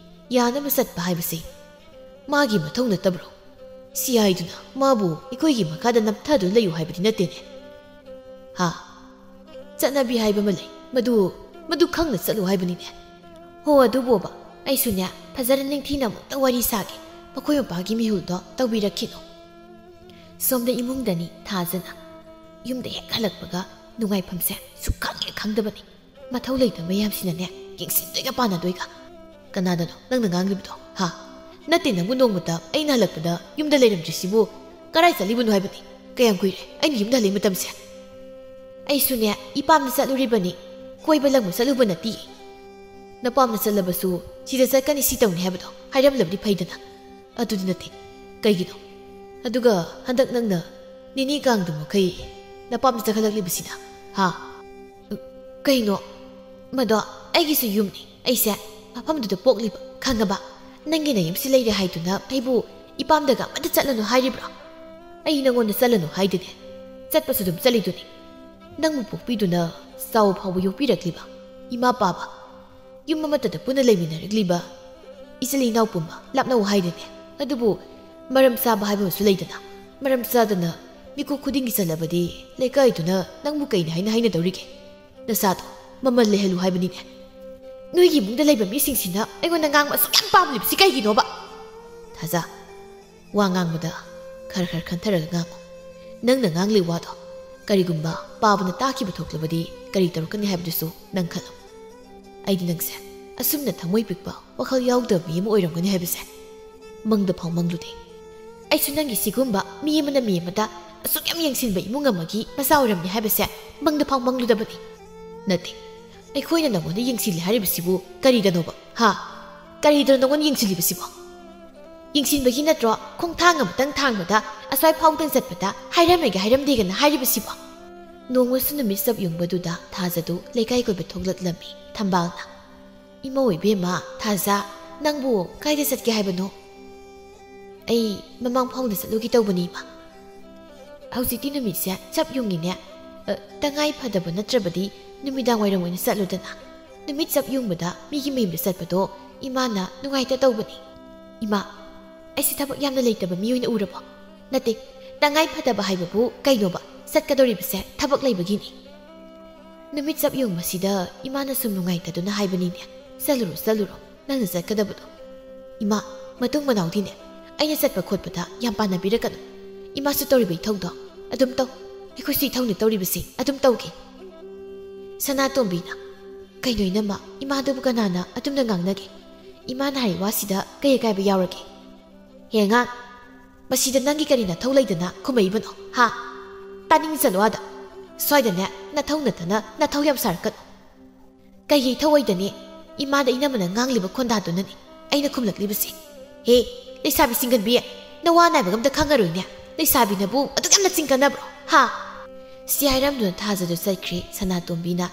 ꯌꯥꯅꯕ ꯆꯠꯄ ꯍꯥꯏꯕꯁꯤ ꯃꯥꯒꯤ ꯃꯊꯧ ꯅꯠꯇꯕ꯭ꯔꯣ? ꯁꯤ ꯍꯥꯏꯗꯨꯅ ꯃꯥꯕꯨ ꯑꯩꯈꯣꯏꯒꯤ ꯃꯈꯥꯗ ꯅꯝꯊꯗꯨꯅ ꯂꯩꯌꯨ ꯍꯥꯏꯕꯗꯤ ꯅꯠꯇꯦꯅꯦ꯫ ꯍꯥ? ꯆꯠꯅꯕꯤ ꯍꯥꯏꯕ ꯑꯃ ꯂꯩ꯫ ꯃꯗꯨ, ꯃꯗꯨ ꯈꯪꯅ ꯆꯠꯂꯨ ꯍꯥꯏꯕꯅꯤꯅꯦ꯫ ꯍꯣ, ꯑꯗꯨꯕꯣꯕ, ꯑꯩꯁꯨꯅꯦ, ꯐꯖꯅ ꯅꯤꯡꯊꯤꯅ ꯑꯃꯨꯛꯇ ꯋꯥꯔꯤ ꯁꯥꯒꯦ꯫ ꯃꯈꯣꯏ ꯃꯄꯥꯒꯤ ꯃꯤꯍꯨꯜꯗꯣ ꯇꯧꯕꯤꯔꯛꯈꯤꯅꯨ꯫" ꯁꯣꯝꯗ ꯏꯃꯨꯡꯗꯅꯤ ꯊꯥꯖꯅ ꯌꯨꯝꯗ ꯍꯦꯛ ꯍꯜꯂꯛꯄꯒ ꯅꯨꯡꯉꯥꯏꯐꯝꯁꯦ ꯁꯨꯛꯈꯪ ꯍꯦꯛ ꯈꯪꯗꯕꯅꯤ꯫ ꯃꯊꯧ ꯂꯩꯇꯕ ꯃꯌꯥꯝꯁꯤꯅꯅꯦ, ꯌꯦꯡꯁꯤꯟꯗꯣꯏꯒ ꯄꯥꯟꯅꯗꯣꯏꯒ꯫ "ꯀꯅꯥꯗꯅꯣ ꯅꯪꯅ ꯉꯥꯡꯂꯤꯕꯗꯣ, ꯍꯥ? ꯅꯠꯇꯦ, ꯅꯪꯕꯨ ꯅꯣꯡꯃꯇ ꯑꯩꯅ ꯍꯜꯂꯛꯄꯗ ꯌꯨꯝꯗ ꯂꯩꯔꯝꯗ꯭ꯔꯤꯁꯤꯕꯨ ꯀꯔꯥꯏ ꯆꯠꯂꯤꯕꯅꯣ ꯍꯥꯏꯕꯅꯤ? ꯀꯌꯥꯝ ꯀꯨꯏꯔꯦ ꯑꯩꯅ ꯌꯨꯝꯗ ꯍꯜꯂꯛꯏ ꯃꯇꯝꯁꯦ?" "ꯑꯩꯁꯨꯅꯦ, ꯏꯄꯥꯝꯗ ꯆꯠꯂꯨꯔꯤꯕꯅꯤ꯫ ꯀꯣꯏꯕ ꯂꯪꯕ ꯆꯠꯂꯨꯕ ꯅꯠꯇꯦ꯫" "ꯅꯄꯥꯝꯗ ꯆꯠꯂꯕꯁꯨ ꯁꯤꯗ ꯆꯠꯀꯅꯤ, ꯁꯤ ꯇꯧꯅꯤ ꯍꯥꯏꯕꯗꯣ ꯍꯥꯏꯔꯝꯂꯕꯗꯤ ꯐꯩꯗꯅ꯫ ꯑꯗꯨꯗꯤ ꯅꯠꯇꯦ꯫ ꯀꯩꯒꯤꯅꯣ? ꯑꯗꯨꯒ ꯍꯟꯗꯛ ꯅꯪꯅ ꯅꯤꯅꯤ ꯀꯥꯡꯗ ꯃꯈꯩ ꯅꯄꯥꯝꯗ ꯆꯠꯈꯠꯂꯛꯂꯤꯕꯁꯤꯅ, ꯍꯥ?" "ꯀꯩꯅꯣ? ꯃꯗꯣ ꯑꯩꯒꯤꯁꯨ ꯌꯨꯝꯅꯤ꯫ ꯑꯩꯁꯦ ꯃꯐꯝꯗꯨꯗ ꯄꯣꯛꯂꯤꯕ, ꯈꯪꯉꯕ? ꯅꯪꯒꯤ ꯅꯌꯨꯝꯁꯤ ꯂꯩꯔꯦ ꯍꯥꯏꯗꯨꯅ ꯑꯩꯕꯨ ꯏꯄꯥꯝꯗꯒ ꯑꯃꯠꯇ ꯆꯠꯂꯅꯨ ꯍꯥꯏꯔꯤꯕ꯭ꯔꯣ? ꯑꯩ ꯅꯉꯣꯟꯗ ꯆꯠꯂꯅꯨ ꯍꯥꯏꯗꯦꯅꯦ꯫ ꯆꯠꯄꯁꯨ ꯑꯗꯨꯝ ꯆꯠꯂꯤꯗꯨꯅꯤ꯫ ꯅꯪꯕꯨ ꯄꯣꯛꯄꯤꯗꯨꯅ ꯆꯥꯎꯕ ꯐꯥꯎꯕ ꯌꯣꯛꯄꯤꯔꯛꯂꯤꯕ ꯏꯃꯥ ꯄꯥꯕ, ꯌꯨꯝ ꯑꯃꯠꯇꯗ ꯄꯨꯟꯅ ꯂꯩꯃꯤꯟꯅꯔꯛꯂꯤꯕ ꯏꯆꯤꯜ ꯏꯅꯥꯎ ꯄꯨꯝꯕ ꯂꯥꯞꯅꯧ ꯍꯥꯏꯗꯦꯅꯦ꯫ ꯑꯗꯨꯕꯨ ꯃꯔꯝ ꯆꯥꯕ ꯍꯥꯏꯕ ꯑꯃꯁꯨ ꯂꯩꯗꯅ꯫ ꯃꯔꯝ ꯆꯥꯗꯅ ꯃꯤꯀꯨꯞ ꯈꯨꯗꯤꯡꯒꯤ ꯆꯠꯂꯕꯗꯤ ꯂꯩꯀꯥꯏꯗꯨꯅ ꯅꯪꯕꯨ ꯀꯩꯅ ꯍꯥꯏꯅ ꯍꯥꯏꯅꯗꯧꯔꯤꯒꯦ? ꯅꯆꯥꯗꯣ ꯃꯃꯜ ꯂꯩꯍꯜꯂꯨ ꯍꯥꯏꯕꯅꯤꯅꯦ꯫ ꯅꯣꯏꯒꯤ ꯏꯃꯨꯡꯗ ꯂꯩꯕ ꯃꯤꯁꯤꯡꯁꯤꯅ ꯑꯩꯉꯣꯟꯗ ꯉꯥꯡꯕ ꯑꯁꯨꯛ ꯌꯥꯝ ꯄꯥꯝꯂꯤꯕꯁꯤ ꯀꯩꯒꯤꯅꯣꯕ?" "ꯊꯥꯖ, ꯋꯥ ꯉꯥꯡꯕꯗ ꯈꯔ ꯈꯔ ꯈꯟꯊꯔꯒ ꯉꯥꯡꯉꯨ꯫ ꯅꯪꯅ ꯉꯥꯡꯂꯤ ꯋꯥꯗꯣ ꯀꯔꯤꯒꯨꯝꯕ ꯄꯥꯕꯅ ꯇꯥꯈꯤꯕ ꯊꯣꯛꯂꯕꯗꯤ ꯀꯔꯤ ꯇꯧꯔꯛꯀꯅꯤ ꯍꯥꯏꯕꯗꯨꯁꯨ ꯅꯪ ꯈꯜꯂꯨ꯫ ꯑꯩꯗꯤ ꯅꯪꯁꯦ ꯑꯁꯨꯝꯅ ꯊꯃꯣꯏ ꯄꯤꯛꯄ, ꯋꯥꯈꯜ ꯌꯥꯎꯗꯕ ꯃꯤ ꯑꯃ ꯑꯣꯏꯔꯝꯒꯅꯤ ꯍꯥꯏꯕꯁꯦ ꯃꯪꯗ ꯐꯥꯎ ꯃꯪꯂꯨꯗꯦ꯫ ꯑꯩꯁꯨ ꯅꯪꯒꯤ ꯁꯤꯒꯨꯝꯕ ꯃꯤ ꯑꯃꯅ ꯃꯤ ꯑꯃꯗ ꯑꯁꯨꯛ ꯌꯥꯝ ꯌꯦꯡꯁꯤꯟꯕ ꯏꯃꯨꯡ ꯑꯃꯒꯤ ꯃꯆꯥ ꯑꯣꯏꯔꯝꯅꯤ ꯍꯥꯏꯕꯁꯦ ꯃꯪꯗ ꯐꯥꯎ ꯃꯪꯂꯨꯗꯕꯅꯤ꯫" "ꯅꯠꯇꯦ, ꯑꯩꯈꯣꯏꯅ ꯅꯉꯣꯟꯗ ꯌꯦꯡꯁꯤꯜꯂꯤ ꯍꯥꯏꯔꯤꯕꯁꯤꯕꯨ ꯀꯔꯤꯗꯅꯣꯕ? ꯍꯥ? ꯀꯔꯤꯗꯅꯣ ꯅꯉꯣꯟꯗ ꯌꯦꯡꯁꯤꯜꯂꯤꯕꯁꯤꯕꯣ? ꯌꯦꯡꯁꯤꯟꯕꯒꯤ ꯅꯠꯇ꯭ꯔꯣ ꯈꯣꯡꯊꯥꯡ ꯑꯃꯇꯪ ꯊꯥꯡꯕꯗ ꯑꯁ꯭ꯋꯥꯏ ꯐꯥꯎꯗꯪ ꯆꯠꯄꯗ ꯍꯥꯏꯔꯝꯃꯦꯒ ꯍꯥꯏꯔꯝꯗꯦꯒꯅ ꯍꯥꯏꯔꯤꯕꯁꯤꯕꯣ? ꯅꯣꯡꯃꯁꯨ ꯅꯨꯃꯤꯠ ꯆꯞ ꯌꯨꯡꯕꯗꯨꯗ ꯊꯥꯖꯗꯨ ꯂꯩꯀꯥꯏ ꯀꯣꯏꯕ ꯊꯣꯛꯂꯛꯂꯝꯃꯤ ꯊꯝꯕꯥꯜꯅ꯫ "ꯏꯃꯧ ꯏꯕꯦꯝꯃ, ꯊꯥꯖ, ꯅꯪꯕꯨ ꯀꯥꯏꯗ ꯆꯠꯀꯦ ꯍꯥꯏꯕꯅꯣ?" "ꯑꯩ ꯃꯃꯥꯡ ꯐꯥꯎꯗ ꯆꯠꯂꯨꯒꯦ ꯇꯧꯕꯅꯤ, ꯏꯃꯥ꯫ ꯍꯧꯖꯤꯛꯇꯤ ꯅꯨꯃꯤꯠꯁꯦ ꯆꯞ ꯌꯨꯡꯉꯤꯅꯦ꯫ ꯑ, ꯇꯉꯥꯏ ꯐꯗꯕ ꯅꯠꯇ꯭ꯔꯕꯗꯤ ꯅꯨꯃꯤꯗꯥꯡ ꯋꯥꯏꯔꯝ ꯑꯣꯏꯅ ꯆꯠꯂꯨꯗꯅ꯫ ꯅꯨꯃꯤꯠ ꯆꯞ ꯌꯨꯡꯕꯗ ꯃꯤꯒꯤ ꯃꯌꯨꯝꯗ ꯆꯠꯄꯗꯣ ꯏꯃꯥꯅ ꯅꯨꯡꯉꯥꯏꯇ ꯇꯧꯕꯅꯤ꯫ ꯏꯃꯥ, ꯑꯩꯁꯦ ꯊꯕꯛ ꯌꯥꯝꯅ ꯂꯩꯇꯕ ꯃꯤ ꯑꯣꯏꯅ ꯎꯔꯕꯣ? ꯅꯠꯇꯦ, ꯇꯉꯥꯏ ꯐꯗꯕ ꯍꯥꯏꯕꯕꯨ ꯀꯩꯅꯣꯕ? ꯆꯠꯀꯗꯧꯔꯤꯕꯁꯦ ꯊꯕꯛ ꯂꯩꯕꯒꯤꯅꯤ꯫" ꯅꯨꯃꯤꯠ ꯆꯞ ꯌꯨꯡꯕꯁꯤꯗ ꯏꯃꯥꯅ ꯁꯨꯝ ꯅꯨꯡꯉꯥꯏꯇꯗꯨꯅ ꯍꯥꯏꯕꯅꯤꯅꯦ, "ꯆꯠꯂꯨꯔꯣ, ꯆꯠꯂꯨꯔꯣ, ꯅꯪꯅ ꯆꯠꯀꯗꯕꯗꯣ꯫ ꯏꯃꯥ, ꯃꯇꯨꯡ ꯃꯅꯥꯎꯗꯤꯅꯦ, ꯑꯩꯅ ꯆꯠꯄ ꯈꯣꯠꯄꯗ ꯌꯥꯝ ꯄꯥꯟꯅꯕꯤꯔꯛꯀꯅꯨ꯫ ꯏꯃꯥꯁꯨ ꯇꯧꯔꯤꯕ ꯏꯊꯧꯗꯣ ꯑꯗꯨꯝ ꯇꯧ꯫ ꯑꯩꯈꯣꯏꯁꯨ ꯏꯊꯧꯅ ꯇꯧꯔꯤꯕꯁꯤ ꯑꯗꯨꯝ ꯇꯧꯒꯦ꯫" ꯁꯅꯥꯇꯣꯝꯕꯤꯅ, "ꯀꯩꯅꯣ ꯏꯅꯝꯃ, ꯏꯃꯥꯗꯨꯕꯨ ꯀꯅꯥꯅ ꯑꯗꯨꯝꯅ ꯉꯥꯡꯅꯒꯦ? ꯏꯃꯥꯅ ꯍꯥꯏ ꯋꯥꯁꯤꯗ ꯀꯩ ꯑꯀꯥꯏꯕ ꯌꯥꯎꯔꯒꯦ?" "ꯍꯦ ꯑꯉꯥꯡ, ꯃꯁꯤꯗ ꯅꯪꯒꯤ ꯀꯔꯤ ꯅꯊꯧ ꯂꯩꯗꯅ ꯈꯨꯝꯃꯛꯏꯕꯅꯣ, ꯍꯥ? ꯇꯥꯅꯤꯡꯁꯅꯨ ꯑꯥꯗ꯫ ꯁ꯭ꯋꯥꯏꯗꯅꯦ ꯅꯊꯧ ꯅꯠꯇꯅ ꯅꯊꯧ ꯌꯥꯝ ꯁꯥꯔꯛꯀꯅꯨ꯫" "ꯀꯩꯒꯤ ꯏꯊꯧ ꯑꯣꯏꯗꯅꯤ? ꯏꯃꯥꯗ ꯏꯅꯝꯃꯅ ꯉꯥꯡꯂꯤꯕ ꯈꯣꯟꯗꯥꯗꯨꯅꯅꯤ ꯑꯩꯅ ꯈꯨꯝꯂꯛꯂꯤꯕꯁꯦ꯫ ꯍꯦ, ꯂꯩꯁꯥꯕꯤ ꯁꯤꯡꯒꯟꯕꯤ, ꯅꯋꯥ ꯅꯥꯏꯕꯒ ꯑꯝꯇ ꯈꯪꯉꯔꯣꯏꯅꯦ꯫ ꯂꯩꯁꯥꯕꯤꯅꯕꯨ ꯑꯗꯨꯛ ꯌꯥꯝꯅ ꯆꯤꯡꯀꯟꯅꯕ꯭ꯔꯣ, ꯍꯥ?" ꯁꯤ ꯍꯥꯏꯔꯝꯗꯨꯅ ꯊꯥꯖꯗꯨ ꯆꯠꯈ꯭ꯔꯦ ꯁꯅꯥꯇꯣꯝꯕꯤꯅ꯫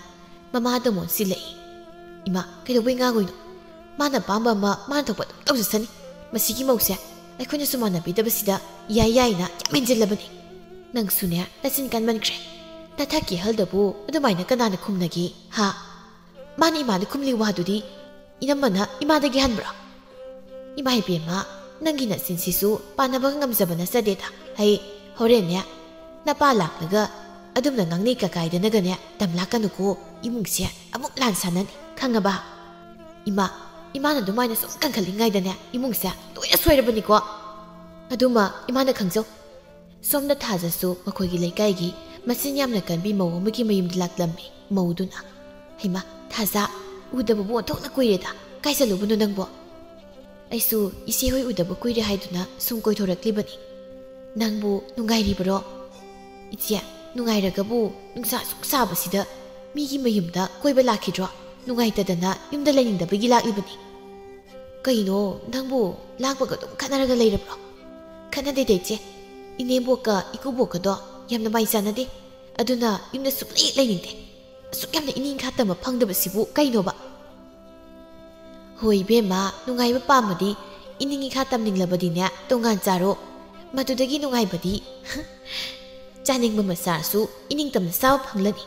ꯃꯃꯥꯗ ꯃꯣꯟꯁꯤꯜꯂꯛꯏ꯫ "ꯏꯃꯥ, ꯀꯩꯗꯧꯕꯩ ꯉꯥꯡꯉꯣꯏꯅꯣ? ꯃꯥꯅ ꯑꯄꯥꯝꯕ ꯑꯃ ꯃꯥꯅ ꯊꯣꯛꯄ ꯑꯗꯨꯝ ꯇꯧꯖꯁꯅꯤ꯫ ꯃꯁꯤꯒꯤ ꯃꯧꯁꯦ ꯑꯩꯈꯣꯏꯅꯁꯨ ꯃꯥꯟꯅꯕꯤꯗꯕꯁꯤꯗ ꯌꯥꯏ ꯌꯥꯏꯅ ꯌꯥꯝ ꯍꯦꯟꯖꯤꯜꯂꯕꯅꯤ꯫ ꯅꯪꯁꯨꯅꯦ, ꯅꯆꯤꯟ ꯀꯟꯃꯟꯈ꯭ꯔꯦ꯫ ꯅꯊꯛꯀꯤ ꯑꯍꯜꯗꯕꯨ ꯑꯗꯨꯃꯥꯏꯅ ꯀꯅꯥꯅ ꯈꯨꯝꯅꯒꯦ, ꯍꯥ? ꯃꯥꯅ ꯏꯃꯥꯗ ꯈꯨꯝꯂꯤ ꯋꯥꯗꯨꯗꯤ ꯏꯅꯝꯃꯅ ꯏꯃꯥꯗꯒꯤ ꯍꯟꯕ꯭ꯔꯣ? ꯏꯃꯥ ꯏꯕꯦꯝꯃ, ꯅꯪꯒꯤ ꯅꯆꯤꯟꯁꯤꯁꯨ ꯄꯥꯟꯅꯕꯒ ꯉꯝꯖꯕ ꯅꯠꯆꯗꯦꯗ꯫ ꯍꯩ, ꯍꯣꯔꯦꯟꯅꯦ ꯅꯄꯥ ꯂꯥꯛꯂꯒ ꯑꯗꯨꯝꯅ ꯉꯥꯡꯅꯩ ꯀꯀꯥꯏꯗꯅꯒꯅꯦ ꯇꯝꯂꯥꯛꯀꯅꯨꯀꯣ, ꯏꯃꯨꯡꯁꯦ ꯑꯃꯨꯛ ꯂꯥꯟ ꯁꯥꯟꯅꯅꯤ, ꯈꯪꯉꯕ?" "ꯏꯃꯥ, ꯏꯃꯥꯅ ꯑꯗꯨꯃꯥꯏꯅ ꯁꯨꯝ ꯀꯟꯈꯠꯂꯤꯉꯩꯗꯅꯦ ꯏꯃꯨꯡꯁꯦ ꯂꯣꯏꯅ ꯁꯣꯏꯔꯕꯅꯤꯀꯣ꯫ ꯑꯗꯨꯃ ꯏꯃꯥꯅ ꯈꯪꯖꯧ꯫" ꯁꯣꯝꯗ ꯊꯥꯖꯁꯨ ꯃꯈꯣꯏꯒꯤ ꯂꯩꯀꯥꯏꯒꯤ ꯃꯆꯤꯟ ꯌꯥꯝꯅ ꯀꯟꯕꯤ ꯃꯧ ꯑꯃꯒꯤ ꯃꯌꯨꯝꯗ ꯂꯥꯛꯂꯝꯃꯤ꯫ ꯃꯧꯗꯨꯅ, "ꯍꯩꯃꯥ, ꯊꯥꯖ, ꯎꯗꯕꯕꯨ ꯑꯣꯟꯊꯣꯛꯅ ꯀꯨꯏꯔꯦꯗ꯫ ꯀꯥꯏ ꯆꯠꯂꯨꯕꯅꯣ ꯅꯪꯕꯣ?" "ꯑꯩꯁꯨ ꯏꯆꯦ ꯍꯣꯏ ꯎꯗꯕ ꯀꯨꯏꯔꯦ ꯍꯥꯏꯗꯨꯅ ꯁꯨꯝ ꯀꯣꯏꯊꯣꯔꯛꯂꯤꯕꯅꯤ꯫ ꯅꯪꯕꯨ ꯅꯨꯡꯉꯥꯏꯔꯤꯕ꯭ꯔꯣ?" "ꯏꯆꯦ, ꯅꯨꯡꯉꯥꯏꯔꯒꯕꯨ ꯅꯨꯡꯁꯥ ꯑꯁꯨꯛ ꯁꯥꯕꯁꯤꯗ ꯃꯤꯒꯤ ꯃꯌꯨꯝꯗ ꯀꯣꯏꯕ ꯂꯥꯛꯈꯤꯗ꯭ꯔꯣ? ꯅꯨꯡꯉꯥꯏꯇꯗꯅ ꯌꯨꯝꯗ ꯂꯩꯅꯤꯡꯗꯕꯒꯤ ꯂꯥꯛꯂꯤꯕꯅꯤ꯫" "ꯀꯩꯅꯣ, ꯅꯪꯕꯨ ꯂꯥꯛꯄꯒ ꯑꯗꯨꯝ ꯈꯠꯅꯔꯒ ꯂꯩꯔꯕ꯭ꯔꯣ?" "ꯈꯠꯅꯗꯦꯗ ꯏꯆꯦ, ꯏꯅꯦꯝꯕꯣꯛꯀ ꯏꯀꯨꯕꯣꯛꯀꯗꯣ ꯌꯥꯝꯅ ꯃꯥꯏ ꯆꯥꯟꯅꯗꯦ꯫ ꯑꯗꯨꯅ ꯌꯨꯝꯗ ꯁꯨꯛꯂꯩ ꯂꯩꯅꯤꯡꯗꯦ꯫ ꯑꯁꯨꯛ ꯌꯥꯝꯅ ꯏꯅꯤꯡꯈꯥ ꯇꯝꯕ ꯐꯪꯗꯕꯁꯤꯕꯨ ꯀꯩꯅꯣꯕ? ꯍꯣꯏ ꯏꯕꯦꯝꯃ, ꯅꯨꯡꯉꯥꯏꯕ ꯄꯥꯝꯃꯗꯤ, ꯏꯅꯤꯡ ꯏꯈꯥ ꯇꯝꯅꯤꯡꯂꯕꯗꯤꯅꯦ, ꯇꯣꯉꯥꯟ ꯆꯥꯔꯣ꯫ ꯃꯗꯨꯗꯒꯤ ꯅꯨꯡꯉꯥꯏꯕꯗꯤ ꯆꯥꯅꯤꯡꯕ ꯃꯆꯥꯁꯨ ꯏꯅꯤꯡꯇꯝꯅ ꯆꯥꯕ ꯐꯪꯂꯅꯤ꯫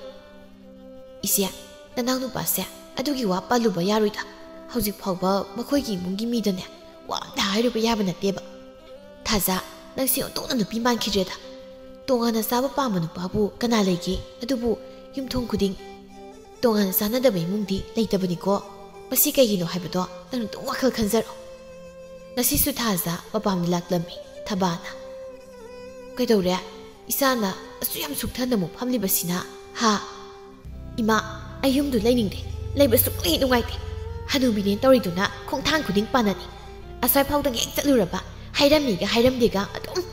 ꯏꯆꯦ, ꯅꯅꯥꯎ ꯅꯨꯄꯥꯁꯦ ꯑꯗꯨꯒꯤ ꯋꯥ ꯄꯜꯂꯨꯕ ꯌꯥꯔꯣꯏꯗ꯫ ꯍꯧꯖꯤꯛ ꯐꯥꯎꯕ ꯃꯈꯣꯏꯒꯤ ꯏꯃꯨꯡꯒꯤ ꯃꯤꯗꯅꯦ ꯋꯥ ꯑꯝꯇ ꯍꯥꯏꯔꯨꯕ ꯌꯥꯕ ꯅꯠꯇꯦꯕ꯫ ꯊꯥꯖ, ꯅꯪꯁꯦ ꯑꯣꯟꯊꯣꯛꯅ ꯅꯨꯄꯤ ꯃꯥꯟꯈꯤꯗ꯭ꯔꯦꯗ꯫ ꯇꯣꯉꯥꯟꯅ ꯆꯥꯕ ꯄꯥꯝꯕ ꯅꯨꯄꯥꯕꯨ ꯀꯅꯥ ꯂꯩꯒꯦ? ꯑꯗꯨꯕꯨ ꯌꯨꯝꯊꯣꯡ ꯈꯨꯗꯤꯡ ꯇꯣꯉꯥꯟꯅ ꯆꯥꯅꯗꯕ ꯏꯃꯨꯡꯗꯤ ꯂꯩꯇꯕꯅꯤꯀꯣ꯫ ꯃꯁꯤ ꯀꯩꯒꯤꯅꯣ ꯍꯥꯏꯕꯗꯣ ꯅꯪ ꯑꯗꯨꯝ ꯋꯥꯈꯜ ꯈꯟꯖꯔꯣ꯫ ꯉꯁꯤꯁꯨ ꯊꯥꯖ ꯃꯄꯥꯝꯗ ꯂꯥꯛꯂꯝꯃꯤ꯫ ꯊꯕꯥꯅ, "ꯀꯩꯗꯧꯔꯦ? ꯏꯆꯥꯅ ꯑꯁꯨꯛ ꯌꯥꯝ ꯁꯨꯛꯊꯅ ꯑꯃꯨꯛ ꯐꯝꯂꯤꯕꯁꯤꯅ, ꯍꯥ?" "ꯏꯃꯥ, ꯑꯩ ꯌꯨꯝꯗꯨ ꯂꯩꯅꯤꯡꯗꯦ꯫ ꯂꯩꯕ ꯁꯨꯛꯅꯨꯡ ꯅꯨꯡꯉꯥꯏꯇꯦ꯫ ꯍꯅꯨꯕꯤꯅꯦ ꯇꯧꯔꯤꯗꯨꯅ ꯈꯣꯡꯊꯥꯡ ꯈꯨꯗꯤꯡ ꯄꯥꯟꯅꯅꯤ꯫ ꯑꯁ꯭ꯋꯥꯏ ꯐꯥꯎꯗꯪ ꯍꯦꯛ ꯆꯠꯂꯨꯔꯕ, ꯍꯥꯏꯔꯝꯃꯤꯒ ꯍꯥꯏꯔꯝꯗꯦꯒ ꯑꯗꯨꯝ꯫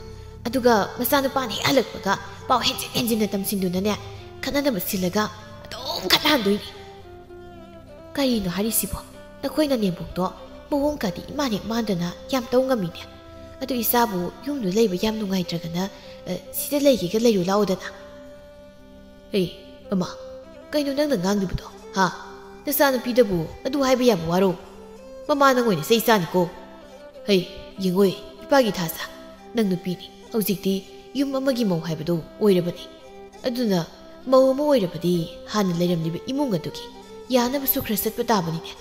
ꯑꯗꯨꯒ ꯃꯆꯥꯅꯨꯄꯥꯅ ꯍꯦꯛ ꯍꯜꯂꯛꯄꯒ ꯄꯥꯎ ꯍꯦꯟꯖꯤꯟ ꯍꯦꯟꯖꯤꯟꯅ ꯇꯝꯁꯤꯟꯗꯨꯅꯅꯦ, ꯈꯠꯅꯅꯕ ꯁꯤꯜꯂꯒ ꯑꯗꯨꯝ ꯈꯠꯅꯍꯟꯗꯣꯏꯅꯤ꯫" "ꯀꯔꯤꯅꯣ ꯍꯥꯏꯔꯤꯁꯤꯕꯣ? ꯅꯈꯣꯏ ꯅꯅꯦꯝꯕꯣꯛꯇꯣ ꯃꯑꯣꯡ ꯀꯥꯗꯤ ꯏꯃꯥꯟ ꯍꯦꯛ ꯃꯥꯟꯗꯅ ꯌꯥꯝ ꯇꯧ ꯉꯝꯃꯤꯅꯦ꯫ ꯑꯗꯨ ꯏꯆꯥꯕꯨ ꯌꯨꯝꯗꯨ ꯂꯩꯕ ꯌꯥꯝ ꯅꯨꯡꯉꯥꯏꯇ꯭ꯔꯒꯅ, ꯑ, ꯁꯤꯗ ꯂꯩꯒꯦꯒ ꯂꯩꯔꯨ ꯂꯥꯛꯑꯣꯗꯅ꯫" "ꯍꯦ, ꯃꯃꯥ, ꯀꯩꯅꯣ ꯅꯪꯅ ꯉꯥꯡꯂꯤꯕꯗꯣ, ꯍꯥ? ꯅꯆꯥꯅꯨꯄꯤꯗꯕꯨ ꯑꯗꯨ ꯍꯥꯏꯕ ꯌꯥꯕ ꯋꯥꯔꯣ? ꯃꯃꯥ ꯅꯪ ꯑꯣꯏꯅ ꯆꯩ ꯆꯥꯅꯤꯀꯣ꯫" "ꯍꯩ, ꯌꯦꯡꯉꯣꯏ, ꯏꯄꯥꯒꯤ ꯊꯥꯖ, ꯅꯪ ꯅꯨꯄꯤꯅꯤ꯫ ꯍꯧꯖꯤꯛꯇꯤ ꯌꯨꯝ ꯑꯃꯒꯤ ꯃꯧ ꯍꯥꯏꯕꯗꯨ ꯑꯣꯏꯔꯕꯅꯤ꯫ ꯑꯗꯨꯅ ꯃꯧ ꯑꯃ ꯑꯣꯏꯔꯕꯗꯤ ꯍꯥꯟꯅ ꯂꯩꯔꯝꯂꯤꯕ ꯏꯃꯨꯡ ꯑꯗꯨꯒꯤ ꯌꯥꯅꯕꯁꯨ ꯈꯔ ꯆꯠꯄ ꯇꯥꯕꯅꯤꯅꯦ꯫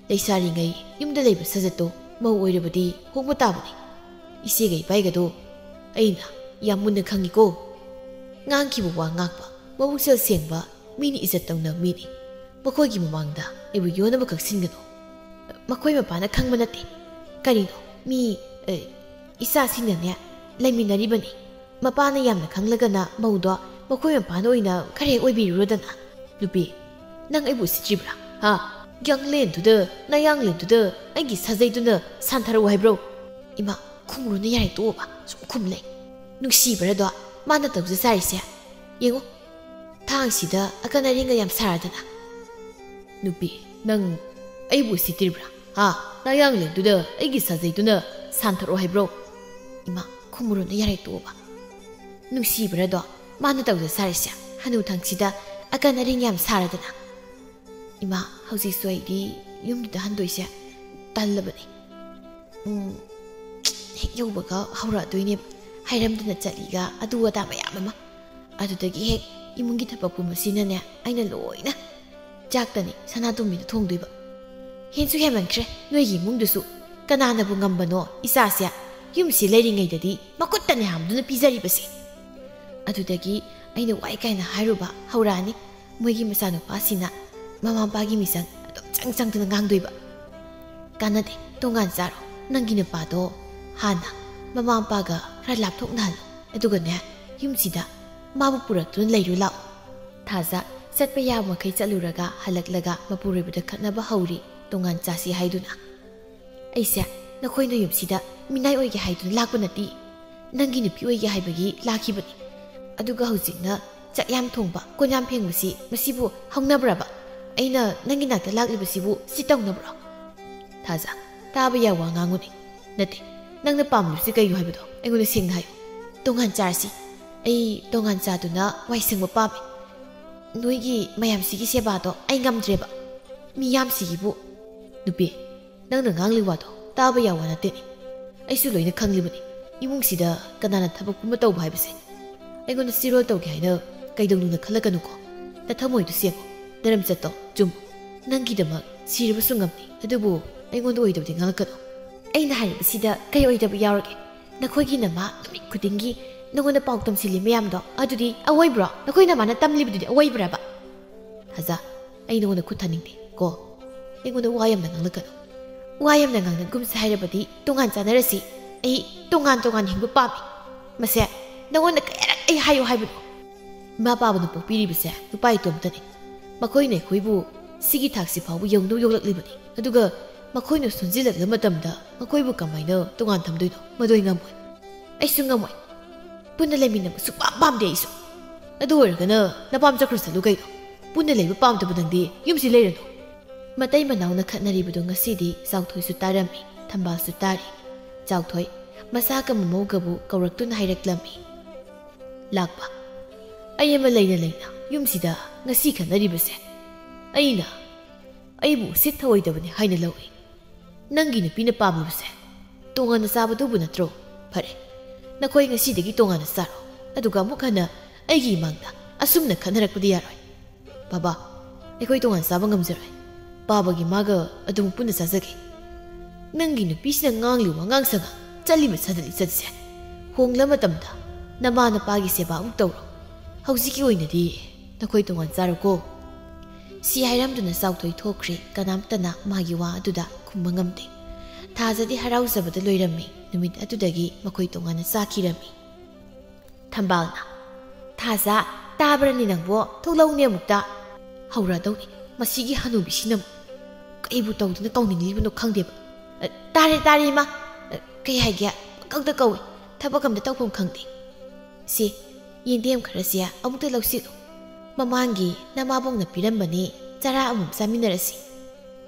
ꯂꯩꯁꯥꯔꯤꯉꯩ ꯌꯨꯝꯗ ꯂꯩꯕ ꯁꯥꯖꯠꯇꯣ ꯃꯧ ꯑꯣꯏꯔꯕꯗꯤ ꯍꯣꯡꯕ ꯇꯥꯕꯅꯤ꯫ ꯏꯆꯦꯒ ꯏꯕꯥꯏꯒꯗꯣ ꯑꯩꯅ ꯌꯥꯝ ꯃꯨꯟꯅ ꯈꯪꯉꯤꯀꯣ꯫ ꯉꯥꯡꯈꯤꯕ ꯋꯥ ꯉꯥꯛꯄ, ꯃꯕꯨꯛꯆꯦꯜ ꯁꯦꯡꯕ, ꯃꯤꯅ ꯏꯖꯠ ꯇꯧꯅꯕ ꯃꯤꯅꯤ꯫ ꯃꯈꯣꯏꯒꯤ ꯃꯃꯥꯡꯗ ꯑꯩꯕꯨ ꯌꯣꯟꯅꯕ ꯀꯛꯁꯤꯟꯒꯅꯨ꯫" "ꯃꯈꯣꯏ ꯃꯄꯥꯅ ꯈꯪꯕ ꯅꯠꯇꯦ꯫ ꯀꯔꯤꯅꯣ? ꯃꯤ, ꯑꯦ, ꯏꯆꯥꯁꯤꯡꯅꯅꯦ ꯂꯩꯃꯤꯟꯅꯔꯤꯕꯅꯤ꯫ ꯃꯄꯥꯅ ꯌꯥꯝꯅ ꯈꯪꯂꯒꯅ ꯃꯧꯗꯣ ꯃꯈꯣꯏ ꯃꯄꯥꯅ ꯑꯣꯏꯅ ꯈꯔ ꯍꯦꯛ ꯑꯣꯏꯕꯤꯔꯨꯔꯣꯗꯅ꯫" "ꯅꯨꯄꯤ, ꯅꯪ ꯑꯩꯕꯨ ꯎꯁꯤꯠꯇ꯭ꯔꯤꯕ꯭ꯔꯥ? ꯍꯥ? ꯌꯥꯡꯂꯦꯟꯗꯨꯗ, ꯅꯌꯥꯡꯂꯦꯟꯗꯨꯗ ꯑꯩꯒꯤ ꯁꯥꯖꯩꯗꯨꯅ ꯁꯥꯟꯊꯔꯛꯎ ꯍꯥꯏꯕ꯭ꯔꯣ?" "ꯏꯃꯥ, ꯈꯨꯝꯃꯨꯔꯣꯅ ꯌꯥꯔꯦ, ꯇꯣꯛꯑꯣꯕ꯫ ꯁꯨꯝ ꯈꯨꯝ ꯂꯩ꯫ ꯅꯨꯡꯁꯤꯕ꯭ꯔꯗꯣ ꯃꯥꯅ ꯇꯧꯖ ꯁꯥꯔꯤꯁꯦ? ꯌꯦꯡꯉꯨ, ꯊꯥꯡꯁꯤꯗ ꯑꯀꯟ ꯑꯔꯤꯡꯒ ꯌꯥꯝ ꯁꯥꯔꯗꯅ꯫" "ꯅꯨꯄꯤ, ꯅꯪ ꯑꯩꯕꯨ ꯎꯁꯤꯠꯇ꯭ꯔꯤꯕ꯭ꯔꯥ? ꯍꯥ? ꯅꯌꯥꯡꯂꯦꯟꯗꯨꯗ ꯑꯩꯒꯤ ꯁꯥꯖꯩꯗꯨꯅ ꯁꯥꯟꯊꯔꯛꯑꯣ ꯍꯥꯏꯕ꯭ꯔꯣ?" "ꯏꯃꯥ, ꯈꯨꯝꯃꯨꯔꯣꯅ ꯌꯥꯔꯦ, ꯇꯣꯛꯑꯣꯕ꯫ ꯅꯨꯡꯁꯤꯕ꯭ꯔꯗꯣ ꯃꯥꯅ ꯇꯧꯖ ꯁꯥꯔꯤꯁꯦ ꯍꯅꯨꯊꯪꯁꯤꯗ ꯑꯀꯟ ꯑꯔꯤꯡ ꯌꯥꯝ ꯁꯥꯔꯗꯅ꯫ ꯏꯃꯥ, ꯍꯧꯖꯤꯛꯁꯨ ꯑꯩꯗꯤ ꯌꯨꯝꯗꯨꯗ ꯍꯟꯗꯣꯏꯁꯦ ꯇꯜꯂꯕꯅꯤ꯫ ꯎꯝ, ꯍꯦꯛ ꯌꯧꯕꯒ ꯍꯧꯔꯛꯑꯗꯣꯏꯅꯦꯕ, ꯍꯥꯏꯔꯝꯗꯅ ꯆꯠꯂꯤꯒ ꯑꯗꯨ ꯑꯗꯥ ꯃꯌꯥꯝ ꯑꯃ꯫ ꯑꯗꯨꯗꯒꯤ ꯍꯦꯛ ꯏꯃꯨꯡꯒꯤ ꯊꯕꯛ ꯄꯨꯝꯕꯁꯤꯅꯅꯦ ꯑꯩꯅ ꯂꯣꯏꯅ꯫ ꯆꯥꯛꯇꯅꯤ ꯁꯅꯥꯇꯣꯝꯕꯤꯅ ꯊꯣꯡꯗꯣꯏꯕ꯫ ꯍꯦꯟꯁꯨ ꯍꯦꯟꯃꯟꯈ꯭ꯔꯦ ꯅꯣꯏꯒꯤ ꯏꯃꯨꯡꯗꯨꯁꯨ꯫ ꯀꯅꯥꯅꯕꯨ ꯉꯝꯕꯅꯣ ꯏꯆꯥꯁꯦ ꯌꯨꯝꯁꯤ ꯂꯩꯔꯤꯉꯩꯗꯗꯤ ꯃꯈꯨꯠꯇꯅꯤ ꯍꯥꯝꯗꯨꯅ ꯄꯤꯖꯔꯤꯕꯁꯦ꯫ ꯑꯗꯨꯗꯒꯤ ꯑꯩꯅ ꯋꯥꯏ ꯀꯥꯏꯅ ꯍꯥꯏꯔꯨꯕ ꯍꯧꯔꯛꯑꯅꯤ꯫ ꯃꯣꯏꯒꯤ ꯃꯆꯥꯅꯨꯄꯥꯁꯤꯅ ꯃꯃꯥ ꯃꯄꯥꯒꯤ ꯃꯤꯆꯪ ꯑꯗꯨꯝ ꯆꯪ ꯆꯪꯗꯨꯅ ꯉꯥꯡꯗꯣꯏꯕ꯫ "ꯀꯥꯟꯅꯗꯦ, ꯇꯣꯉꯥꯟ ꯆꯥꯔꯣ, ꯅꯪꯒꯤ ꯅꯨꯄꯥꯗꯣ ꯍꯥꯟꯅ ꯃꯃꯥ ꯃꯄꯥꯒ ꯈꯔ ꯂꯥꯞꯊꯣꯛꯅꯍꯜꯂꯣ, ꯑꯗꯨꯒꯅꯦ ꯌꯨꯝꯁꯤꯗ ꯃꯥꯕꯨ ꯄꯨꯔꯛꯇꯨꯅ ꯂꯩꯔꯨ ꯂꯥꯛꯑꯣ"꯫ ꯊꯥꯖ ꯆꯠꯄ ꯌꯥꯕ ꯃꯈꯩ ꯆꯠꯂꯨꯔꯒ ꯍꯜꯂꯛꯂꯒ ꯃꯄꯨꯔꯣꯏꯕꯗ ꯈꯠꯅꯕ ꯍꯧꯔꯤ, ꯇꯣꯉꯥꯟ ꯆꯥꯁꯤ ꯍꯥꯏꯗꯨꯅ꯫ "ꯑꯩꯁꯦ ꯅꯈꯣꯏꯅ ꯌꯨꯝꯁꯤꯗ ꯃꯤꯅꯥꯏ ꯑꯣꯏꯒꯦ ꯍꯥꯏꯗꯨꯅ ꯂꯥꯛꯄ ꯅꯠꯇꯦ, ꯅꯪꯒꯤ ꯅꯨꯄꯤ ꯑꯣꯏꯒꯦ ꯍꯥꯏꯕꯒꯤ ꯂꯥꯛꯈꯤꯕꯅꯤ꯫ ꯑꯗꯨꯒ ꯍꯧꯖꯤꯛꯅ ꯆꯥꯛ ꯌꯥꯝ ꯊꯣꯡꯕ, ꯀꯣꯟ ꯌꯥꯝ ꯐꯦꯡꯕꯁꯤ ꯃꯁꯤꯕꯨ ꯍꯧꯅꯕ꯭ꯔꯕ? ꯑꯩꯅ ꯅꯪꯒꯤ ꯅꯥꯛꯇ ꯂꯥꯛꯂꯤꯕꯁꯤꯕꯨ ꯁꯤ ꯇꯧꯅꯕ꯭ꯔꯣ?" ꯊꯥꯖ, "ꯇꯥꯕ ꯌꯥ ꯋꯥ ꯉꯥꯡꯉꯨꯅꯦ꯫ ꯅꯠꯇꯦ, ꯅꯪꯅ ꯄꯥꯝꯂꯤꯕꯁꯤ ꯀꯩꯅꯣ ꯍꯥꯏꯕꯗꯣ ꯑꯩꯉꯣꯟꯗ ꯁꯦꯡꯅ ꯍꯥꯏꯌꯨ"꯫ "ꯇꯣꯉꯥꯟ ꯆꯥꯔꯁꯤ꯫ ꯑꯩ ꯇꯣꯉꯥꯟ ꯆꯥꯗꯨꯅ ꯋꯥꯏ ꯁꯪꯕ ꯄꯥꯝꯃꯤ꯫ ꯅꯣꯏꯒꯤ ꯃꯌꯥꯝꯁꯤꯒꯤ ꯁꯦꯕꯥꯗꯣ ꯑꯩ ꯉꯝꯗ꯭ꯔꯦꯕ꯫ ꯃꯤ ꯌꯥꯝꯁꯤꯒꯤꯕꯨ"꯫ "ꯅꯨꯄꯤ, ꯅꯪꯅ ꯉꯥꯡꯂꯤ ꯋꯥꯗꯣ ꯇꯥꯕ ꯌꯥ ꯋꯥ ꯅꯠꯇꯦꯅꯦ꯫ ꯑꯩꯁꯨ ꯂꯣꯏꯅ ꯈꯪꯂꯤꯕꯅꯤ꯫ ꯏꯃꯨꯡꯁꯤꯗ ꯀꯅꯥꯅ ꯊꯕꯛ ꯄꯨꯝꯕ ꯇꯧꯕ ꯍꯥꯏꯕꯁꯦ꯫ ꯑꯩꯉꯣꯟꯗ ꯆꯤꯔꯣꯜ ꯇꯧꯒꯦ ꯍꯥꯏꯅ ꯀꯩꯗꯧꯅꯨꯡꯗ ꯈꯜꯂꯛꯀꯅꯨꯀꯣ꯫ ꯅꯊꯃꯣꯏꯗꯨ ꯁꯦꯡꯉꯨ, ꯅꯔꯝꯆꯠꯇꯣ ꯆꯨꯝꯃꯨ꯫ ꯅꯪꯒꯤꯗꯃꯛ ꯁꯤꯔꯕꯁꯨ ꯉꯝꯅꯤ, ꯑꯗꯨꯕꯨ ꯑꯩꯉꯣꯟꯗ ꯑꯣꯏꯗꯕꯗꯤ ꯉꯥꯡꯂꯛꯀꯅꯨ"꯫ "ꯑꯩꯅ ꯍꯥꯏꯔꯤꯕꯁꯤꯗ ꯀꯩ ꯑꯣꯏꯗꯕ ꯌꯥꯎꯔꯒꯦ? ꯅꯈꯣꯏꯒꯤ ꯅꯃꯥ ꯅꯨꯃꯤꯠ ꯈꯨꯗꯤꯡꯒꯤ ꯅꯉꯣꯟꯗ ꯄꯥꯎ ꯇꯝꯁꯤꯜꯂꯤ ꯃꯌꯥꯝꯗꯣ, ꯑꯗꯨꯗꯤ ꯑꯋꯣꯏꯕ꯭ꯔꯣ? ꯅꯈꯣꯏ ꯅꯃꯥꯅ ꯇꯝꯂꯤꯕꯗꯨꯗꯤ ꯑꯋꯣꯏꯕ꯭ꯔꯕ?" ꯊꯥꯖ, "ꯑꯩ ꯅꯉꯣꯟꯗ ꯈꯨꯠ ꯊꯥꯅꯤꯡꯗꯦ ꯀꯣ꯫ ꯑꯩꯉꯣꯟꯗ ꯋꯥ ꯌꯥꯝꯅ ꯉꯥꯡꯂꯛꯀꯅꯨ꯫ ꯋꯥ ꯌꯥꯝꯅ ꯉꯥꯡꯅꯒꯨꯝꯁꯦ ꯍꯥꯏꯔꯕꯗꯤ ꯇꯣꯉꯥꯟ ꯆꯥꯅꯔꯁꯤ꯫ ꯑꯩ ꯇꯣꯉꯥꯟ ꯇꯣꯉꯥꯟ ꯍꯤꯡꯕ ꯄꯥꯝꯃꯤ꯫ ꯃꯁꯦ ꯅꯉꯣꯟꯗ ꯀꯌꯥꯔꯛ ꯑꯩ ꯍꯥꯏꯌꯨ ꯍꯥꯏꯕꯅꯣ? ꯏꯃꯥ ꯄꯥꯕꯅ ꯄꯣꯛꯄꯤꯔꯤꯕꯁꯦ ꯅꯨꯄꯥ ꯏꯇꯣꯝꯇꯅꯤ꯫ ꯃꯈꯣꯏꯅ ꯑꯩꯈꯣꯏꯕꯨ ꯁꯤꯒꯤ ꯊꯥꯛꯁꯤ ꯐꯥꯎꯕ ꯌꯧꯅꯕ ꯌꯣꯛꯂꯛꯂꯤꯕꯅꯤ꯫ ꯑꯗꯨꯒ ꯃꯈꯣꯏꯅ ꯁꯣꯟꯖꯤꯜꯂꯛꯂꯕ ꯃꯇꯝꯗ ꯃꯈꯣꯏꯕꯨ ꯀꯃꯥꯏꯅ ꯇꯣꯉꯥꯟ ꯊꯝꯗꯣꯏꯅꯣ? ꯃꯗꯨ ꯑꯩ ꯉꯝꯃꯣꯏ꯫ ꯑꯩꯁꯨ ꯉꯝꯃꯣꯏ꯫ ꯄꯨꯟꯅ ꯂꯩꯃꯤꯟꯅꯕ ꯁꯨꯛꯄꯥꯝ ꯄꯥꯝꯗꯦ ꯑꯩꯁꯨ꯫ ꯑꯗꯨ ꯑꯣꯏꯔꯒꯅ ꯅꯄꯥꯝ ꯆꯠꯈ꯭ꯔꯁꯅꯨ ꯀꯩꯅꯣ꯫ ꯄꯨꯟꯅ ꯂꯩꯕ ꯄꯥꯝꯗꯕ ꯅꯪꯗꯤ ꯌꯨꯝꯁꯤ ꯂꯩꯔꯅꯨ"꯫ ꯃꯇꯩ ꯃꯅꯥꯎꯅ ꯈꯠꯅꯔꯤꯕꯗꯨ ꯉꯁꯤꯗꯤ ꯆꯥꯎꯊꯣꯏꯁꯨ ꯇꯥꯔꯝꯃꯤ, ꯊꯝꯕꯥꯜꯁꯨ ꯇꯥꯔꯤ꯫ ꯆꯥꯎꯊꯣꯏ ꯃꯁꯥꯒ ꯃꯃꯧꯒꯕꯨ ꯀꯧꯔꯛꯇꯨꯅ ꯍꯥꯏꯔꯛꯂꯝꯃꯤ꯫ "ꯂꯥꯛꯄ, ꯑꯩ ꯑꯃ ꯂꯩꯅ ꯂꯩꯅ ꯌꯨꯝꯁꯤꯗ ꯉꯁꯤ ꯈꯠꯅꯔꯤꯕꯁꯦ ꯑꯩꯅ ꯑꯩꯕꯨ ꯎꯁꯤꯠ ꯊꯑꯣꯏꯗꯕꯅꯤ ꯍꯥꯏꯅ ꯂꯧꯏ꯫ ꯅꯪꯒꯤ ꯅꯨꯄꯤꯅ ꯄꯥꯝꯂꯤꯕꯁꯦ ꯇꯣꯉꯥꯟꯅ ꯆꯥꯕꯗꯨꯕꯨ ꯅꯠꯇ꯭ꯔꯣ? ꯐꯔꯦ, ꯅꯈꯣꯏ ꯉꯁꯤꯗꯒꯤ ꯇꯣꯉꯥꯟꯅ ꯆꯥꯔꯣ, ꯑꯗꯨꯒ ꯑꯃꯨꯛ ꯍꯟꯅ ꯑꯩꯒꯤ ꯏꯃꯥꯡꯗ ꯑꯁꯨꯝꯅ ꯈꯠꯅꯔꯛꯄꯗꯤ ꯌꯥꯔꯣꯏ꯫ ꯕꯥꯕꯥ, ꯑꯩꯈꯣꯏ ꯇꯣꯉꯥꯟ ꯆꯥꯕ ꯉꯝꯖꯔꯣꯏ꯫ ꯄꯥꯕꯒꯤ ꯃꯥꯒ ꯑꯗꯨꯝ ꯄꯨꯟꯅ ꯆꯥꯖꯒꯦ꯫ ꯅꯪꯒꯤ ꯅꯨꯄꯤꯁꯤꯅ ꯉꯥꯡꯂꯤꯕ ꯋꯥꯉꯥꯡ ꯁꯉꯥꯡ, ꯆꯠꯂꯤꯕ ꯁꯥꯖꯠ ꯂꯤꯆꯠꯁꯦ ꯍꯣꯡꯂ ꯃꯇꯝꯗ ꯅꯃꯥ ꯅꯄꯥꯒꯤ ꯁꯦꯕꯥ ꯑꯃꯨꯛ ꯇꯧꯔꯣ꯫ ꯍꯧꯖꯤꯛꯀꯤ ꯑꯣꯏꯅꯗꯤ ꯅꯈꯣꯏ ꯇꯣꯉꯥꯟ ꯆꯥꯔꯣꯀꯣ꯫ ꯁꯤ ꯍꯥꯏꯔꯝꯗꯨꯅ ꯆꯥꯎꯊꯣꯏ ꯊꯣꯛꯈ꯭ꯔꯦ꯫ ꯀꯅꯥꯝꯇꯅ ꯃꯥꯒꯤ ꯋꯥ ꯑꯗꯨꯗ ꯈꯨꯝꯕ ꯉꯝꯗꯦ꯫ ꯊꯥꯖꯗꯤ ꯍꯔꯥꯎꯖꯕꯗ ꯂꯣꯏꯔꯝꯃꯤ꯫ ꯅꯨꯃꯤꯠ ꯑꯗꯨꯗꯒꯤ ꯃꯈꯣꯏ ꯇꯣꯉꯥꯟꯅ ꯆꯥꯈꯤꯔꯝꯃꯤ꯫ ꯊꯝꯕꯥꯜꯅ, "ꯊꯥꯖ, ꯇꯥꯕ꯭ꯔꯅꯤ ꯅꯪꯕꯣ? ꯊꯣꯛꯂꯛꯎꯅꯦ ꯑꯃꯨꯛꯇ꯫ ꯍꯧꯔꯗꯧꯅꯤ ꯃꯁꯤꯒꯤ ꯍꯅꯨꯕꯤꯁꯤꯅ ꯑꯃꯨꯛ꯫ ꯀꯩꯕꯨ ꯇꯧꯗꯨꯅ ꯀꯧꯅꯤꯡꯂꯤꯕꯅꯣ ꯈꯪꯗꯦꯕ꯫ ꯑ, ꯇꯥꯔꯦ, ꯇꯥꯔꯦ, ꯏꯃꯥ꯫ ꯑ, ꯀꯩ ꯍꯥꯏꯒꯦ? ꯄꯪꯀꯧꯗ ꯀꯧꯏ꯫ ꯊꯕꯛ ꯑꯝꯇ ꯇꯧꯐꯝ ꯈꯪꯗꯦ꯫ ꯁꯤ, ꯌꯦꯟꯗꯦꯝ ꯈꯔꯁꯦ ꯑꯃꯨꯛꯇ ꯂꯧꯁꯤꯜꯂꯨ꯫ ꯃꯃꯥꯡꯒꯤ ꯅꯃꯥꯕꯣꯛꯅ ꯄꯤꯔꯝꯕꯅꯤ, ꯆꯔꯥ ꯑꯃꯃꯝ ꯆꯥꯃꯤꯟꯅꯔꯁꯤ꯫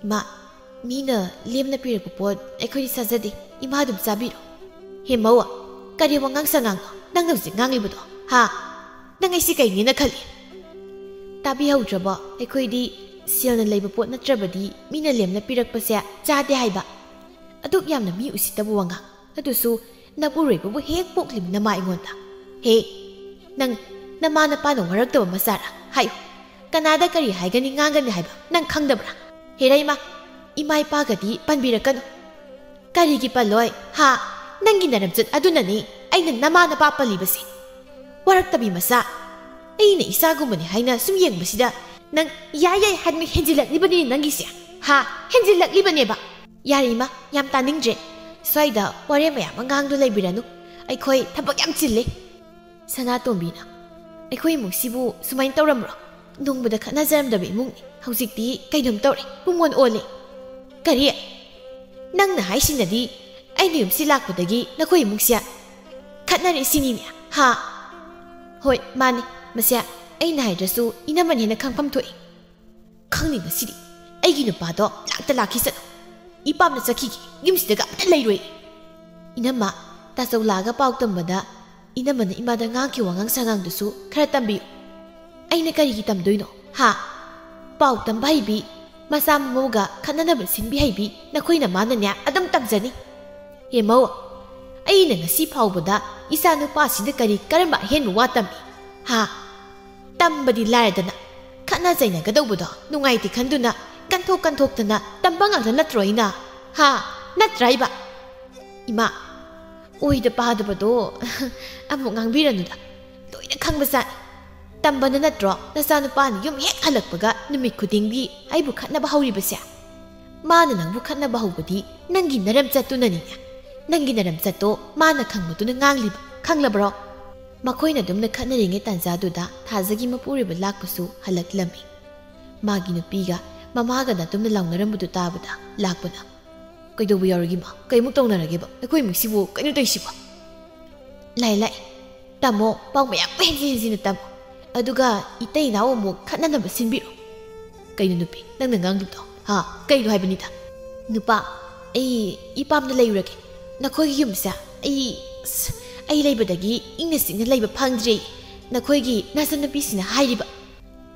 ꯏꯃꯥ, ꯃꯤꯅ ꯂꯦꯝꯅ ꯄꯤꯔꯛꯄ ꯄꯣꯠ ꯑꯩꯈꯣꯏꯗꯤ ꯆꯥꯖꯗꯦ꯫ ꯏꯃꯥ ꯑꯗꯨꯝ ꯆꯥꯕꯤꯔꯣ꯫" "ꯍꯦ ꯃꯧ, ꯀꯔꯤ ꯋꯥꯉꯥꯡ ꯁꯉꯥꯡꯅꯣ ꯅꯪꯅ ꯍꯧꯖꯤꯛ ꯉꯥꯡꯂꯤꯕꯗꯣ? ꯍꯥ? ꯅꯪ ꯑꯩꯁꯤ ꯀꯩꯅꯦꯅ ꯈꯜꯂꯤ?" "ꯇꯥꯕꯤꯍꯧꯗ꯭ꯔꯕꯣ? ꯑꯩꯈꯣꯏꯗꯤ ꯁꯦꯜꯅ ꯂꯩꯕ ꯄꯣꯠ ꯅꯠꯇ꯭ꯔꯕꯗꯤ ꯃꯤꯅ ꯂꯦꯝꯅ ꯄꯤꯔꯛꯄꯁꯦ ꯆꯥꯗꯦ ꯍꯥꯏꯕ꯫ ꯑꯗꯨꯛ ꯌꯥꯝꯅ ꯃꯤ ꯎꯁꯤꯠꯇꯕ ꯋꯥꯉꯥꯡ꯫ ꯑꯗꯨꯁꯨ ꯅꯄꯨꯔꯣꯏꯕꯕꯨ ꯍꯦꯛ ꯄꯣꯛꯂꯤꯕ ꯅꯃꯥ ꯑꯩꯉꯣꯟꯗ꯫ ꯍꯦ, ꯅꯪ ꯅꯃꯥ ꯅꯄꯥꯅ ꯋꯥꯔꯛꯇꯕ ꯃꯆꯥꯔꯥ? ꯍꯥꯏꯌꯨ꯫ ꯀꯅꯥꯗ ꯀꯔꯤ ꯍꯥꯏꯒꯅꯤ ꯉꯥꯡꯒꯅꯤ ꯍꯥꯏꯕ ꯅꯪ ꯈꯪꯗꯕ꯭ꯔꯥ? ꯍꯦꯔꯩꯃ, ꯏꯃꯥ ꯏꯄꯥꯒꯗꯤ ꯄꯟꯕꯤꯔꯛꯀꯅꯨ꯫" "ꯀꯔꯤꯒꯤ ꯄꯜꯂꯣꯏ? ꯍꯥ? ꯅꯪꯒꯤ ꯅꯔꯝꯆꯠ ꯑꯗꯨꯅꯅꯤ ꯑꯩꯅ ꯅꯃꯥ ꯅꯄꯥ ꯄꯜꯂꯤꯕꯁꯦ꯫ ꯋꯥꯔꯛꯇꯕꯤ ꯃꯆꯥ꯫ ꯑꯩꯅ ꯏꯆꯥꯒꯨꯝꯕꯅꯤ ꯍꯥꯏꯅ ꯁꯨꯝ ꯌꯦꯡꯕꯁꯤꯗ ꯅꯪ ꯌꯥꯏ ꯌꯥꯏ ꯍꯥꯏꯗꯨꯅ ꯍꯦꯟꯖꯤꯜꯂꯛꯂꯤꯕꯅꯤ ꯅꯪꯒꯤꯁꯦ꯫ ꯍꯥ? ꯍꯦꯟꯖꯤꯜꯂꯛꯂꯤꯕꯅꯦꯕ꯫" "ꯌꯥꯔꯦ ꯏꯃꯥ, ꯌꯥꯝ ꯇꯥꯅꯤꯡꯗ꯭ꯔꯦ꯫ ꯁ꯭ꯋꯥꯏꯗ ꯋꯥꯔꯦꯝ ꯃꯌꯥꯝ ꯑꯃ ꯉꯥꯡꯗꯨ ꯂꯩꯕꯤꯔꯅꯨ꯫ ꯑꯩꯈꯣꯏ ꯊꯕꯛ ꯌꯥꯝ ꯆꯤꯜꯂꯤ꯫" ꯁꯅꯥꯇꯣꯝꯕꯤꯅ, "ꯑꯩꯈꯣꯏ ꯏꯃꯨꯡꯁꯤꯕꯨ ꯁꯨꯃꯥꯏꯅ ꯇꯧꯔꯝꯕ꯭ꯔꯣ? ꯅꯣꯡꯃꯗ ꯈꯠꯅꯖꯔꯝꯗꯕ ꯏꯃꯨꯡꯅꯤ꯫ ꯍꯧꯖꯤꯛꯇꯤ ꯀꯩꯅꯣꯝ ꯇꯧꯔꯦ, ꯄꯨꯡꯑꯣꯟ ꯑꯣꯜꯂꯦ꯫" "ꯀꯔꯤ? ꯅꯪꯅ ꯍꯥꯏꯁꯤꯅꯗꯤ ꯑꯩꯅ ꯌꯨꯝꯁꯤ ꯂꯥꯛꯄꯗꯒꯤ ꯅꯈꯣꯏ ꯏꯃꯨꯡꯁꯦ ꯈꯠꯅꯔꯦ ꯁꯤꯅꯤꯅꯦ, ꯍꯥ?" "ꯍꯣꯏ, ꯃꯥꯅꯤ꯫ ꯃꯁꯦ ꯑꯩꯅ ꯍꯥꯏꯗ꯭ꯔꯁꯨ ꯏꯅꯝꯃꯅ ꯍꯦꯟꯅ ꯈꯪꯐꯝ ꯊꯣꯛꯏ꯫ ꯈꯪꯅꯤ ꯉꯁꯤꯗꯤ ꯑꯩꯒꯤ ꯅꯨꯄꯥꯗꯣ ꯂꯥꯛꯇ ꯂꯥꯛꯈꯤꯁꯅꯨ꯫ ꯏꯄꯥꯝꯅ ꯆꯠꯈꯤꯒꯦ, ꯌꯨꯝꯁꯤꯗꯒ ꯑꯃꯠꯇ ꯂꯩꯔꯣꯏ꯫" ꯏꯅꯝꯃ, ꯇꯥꯆꯧ ꯂꯥꯛꯑꯒ ꯄꯥꯎ ꯇꯝꯕꯗ ꯏꯅꯝꯃꯅ ꯏꯃꯥꯗ ꯉꯥꯡꯈꯤꯕ ꯋꯥꯉꯥꯡ ꯁꯉꯥꯡꯗꯨꯁꯨ ꯈꯔ ꯇꯝꯕꯤꯌꯨ꯫ ꯑꯩꯅ ꯀꯔꯤꯒꯤ ꯇꯝꯗꯣꯏꯅꯣ? ꯍꯥ? ꯄꯥꯎ ꯇꯝꯕ ꯍꯩꯕꯤ, ꯃꯆꯥ ꯃꯃꯧꯒ ꯈꯠꯅꯅꯕ ꯁꯤꯟꯕꯤ ꯍꯩꯕꯤ ꯅꯈꯣꯏꯅ ꯃꯥꯅꯅꯦ ꯑꯗꯨꯝ ꯇꯝꯖꯅꯤ꯫ ꯍꯦꯃꯧ, ꯑꯩꯅ ꯉꯁꯤ ꯐꯥꯎꯕꯗ ꯏꯆꯥ ꯅꯨꯄꯥꯁꯤꯗ ꯀꯔꯤ ꯀꯔꯝꯕ ꯑꯍꯦꯟꯕ ꯋꯥ ꯇꯝꯃꯤ? ꯍꯥ? ꯇꯝꯕꯗꯤ ꯂꯥꯏꯔꯗꯅ, ꯈꯠꯅ ꯆꯩꯅꯒꯗꯧꯕꯗꯣ ꯅꯨꯡꯉꯥꯏꯇꯦ ꯈꯟꯗꯨꯅ ꯀꯟꯊꯣꯛ ꯀꯟꯊꯣꯛꯇꯅ ꯇꯝꯕ ꯉꯥꯛꯇ ꯅꯠꯇ꯭ꯔꯣ ꯑꯩꯅ? ꯍꯥ? ꯅꯠꯇ꯭ꯔꯥ ꯏꯕ? ꯏꯃꯥ, ꯑꯣꯏꯗ ꯄꯥꯗꯕꯗꯣ ꯑꯃꯨꯛ ꯉꯥꯡꯕꯤꯔꯅꯨꯗ꯫ ꯂꯣꯏꯅ ꯈꯪꯕꯖꯥꯠꯅꯤ꯫ ꯇꯝꯕꯅ ꯅꯠꯇ꯭ꯔꯣ ꯅꯆꯥꯅꯨꯄꯥꯅ ꯌꯨꯝ ꯍꯦꯛ ꯍꯜꯂꯛꯄꯒ ꯅꯨꯃꯤꯠ ꯈꯨꯗꯤꯡꯒꯤ ꯑꯩꯕꯨ ꯈꯠꯅꯕ ꯍꯧꯔꯤꯕꯁꯦ? ꯃꯥꯅ ꯅꯪꯕꯨ ꯈꯠꯅꯕ ꯍꯧꯕꯗꯤ ꯅꯪꯒꯤ ꯅꯔꯝꯆꯠꯇꯨꯅꯅꯤꯅꯦ꯫ ꯅꯪꯒꯤ ꯅꯔꯝꯆꯠꯇꯣ ꯃꯥꯅ ꯈꯪꯕꯗꯨꯅ ꯉꯥꯡꯂꯤꯕ, ꯈꯪꯂꯕ꯭ꯔꯣ? ꯃꯈꯣꯏꯅ ꯑꯗꯨꯝꯅ ꯈꯠꯅꯔꯤꯉꯩ ꯇꯥꯟꯖꯥꯗꯨꯗ ꯊꯥꯖꯒꯤ ꯃꯄꯨꯔꯣꯏꯕ ꯂꯥꯛꯄꯁꯨ ꯍꯜꯂꯛꯂꯝꯃꯤ꯫ ꯃꯥꯒꯤ ꯅꯨꯄꯤꯒ ꯃꯃꯥꯒꯅ ꯑꯗꯨꯝꯅ ꯂꯥꯎꯅꯔꯝꯕꯗꯨ ꯇꯥꯕꯗ ꯂꯥꯛꯄꯅ, "ꯀꯩꯗꯧꯕ ꯌꯥꯎꯔꯒꯦ ꯏꯃꯥ? ꯀꯩꯃꯨꯛ ꯇꯧꯅꯔꯒꯦꯕ? ꯑꯩꯈꯣꯏ ꯏꯃꯨꯡꯁꯤꯕꯨ ꯀꯩꯅꯣ ꯇꯧꯏꯁꯤꯕꯣ?" "ꯂꯥꯛꯑꯦ, ꯂꯥꯛꯑꯦ꯫ ꯇꯝꯃꯣ, ꯄꯥꯎ ꯃꯌꯥꯝ ꯍꯦꯟꯖꯤꯟ ꯍꯦꯟꯖꯤꯟꯅ ꯇꯝꯃꯣ꯫ ꯑꯗꯨꯒ ꯏꯇꯩ ꯏꯅꯥꯎ ꯑꯃꯨꯛ ꯈꯠꯅꯅꯕ ꯁꯤꯟꯕꯤꯔꯣ꯫" "ꯀꯩꯅꯣ ꯅꯨꯄꯤ, ꯅꯪꯅ ꯉꯥꯡꯂꯤꯕꯗꯣ? ꯍꯥ? ꯀꯩꯅꯣ ꯍꯥꯏꯕꯅꯤꯗ?" "ꯅꯨꯄꯥ, ꯑꯩ ꯏꯄꯥꯝꯗ ꯂꯩꯔꯨꯔꯒꯦ꯫ ꯅꯈꯣꯏꯒꯤ ꯌꯨꯝꯁꯦ ꯑꯩ, ꯑꯁ, ꯑꯩ ꯂꯩꯕꯗꯒꯤ ꯏꯪꯅ ꯆꯤꯛꯅ ꯂꯩꯕ ꯐꯪꯗ꯭ꯔꯦ꯫ ꯅꯈꯣꯏꯒꯤ ꯅꯆꯟꯅꯨꯄꯤꯁꯤꯅ ꯍꯥꯏꯔꯤꯕ꯫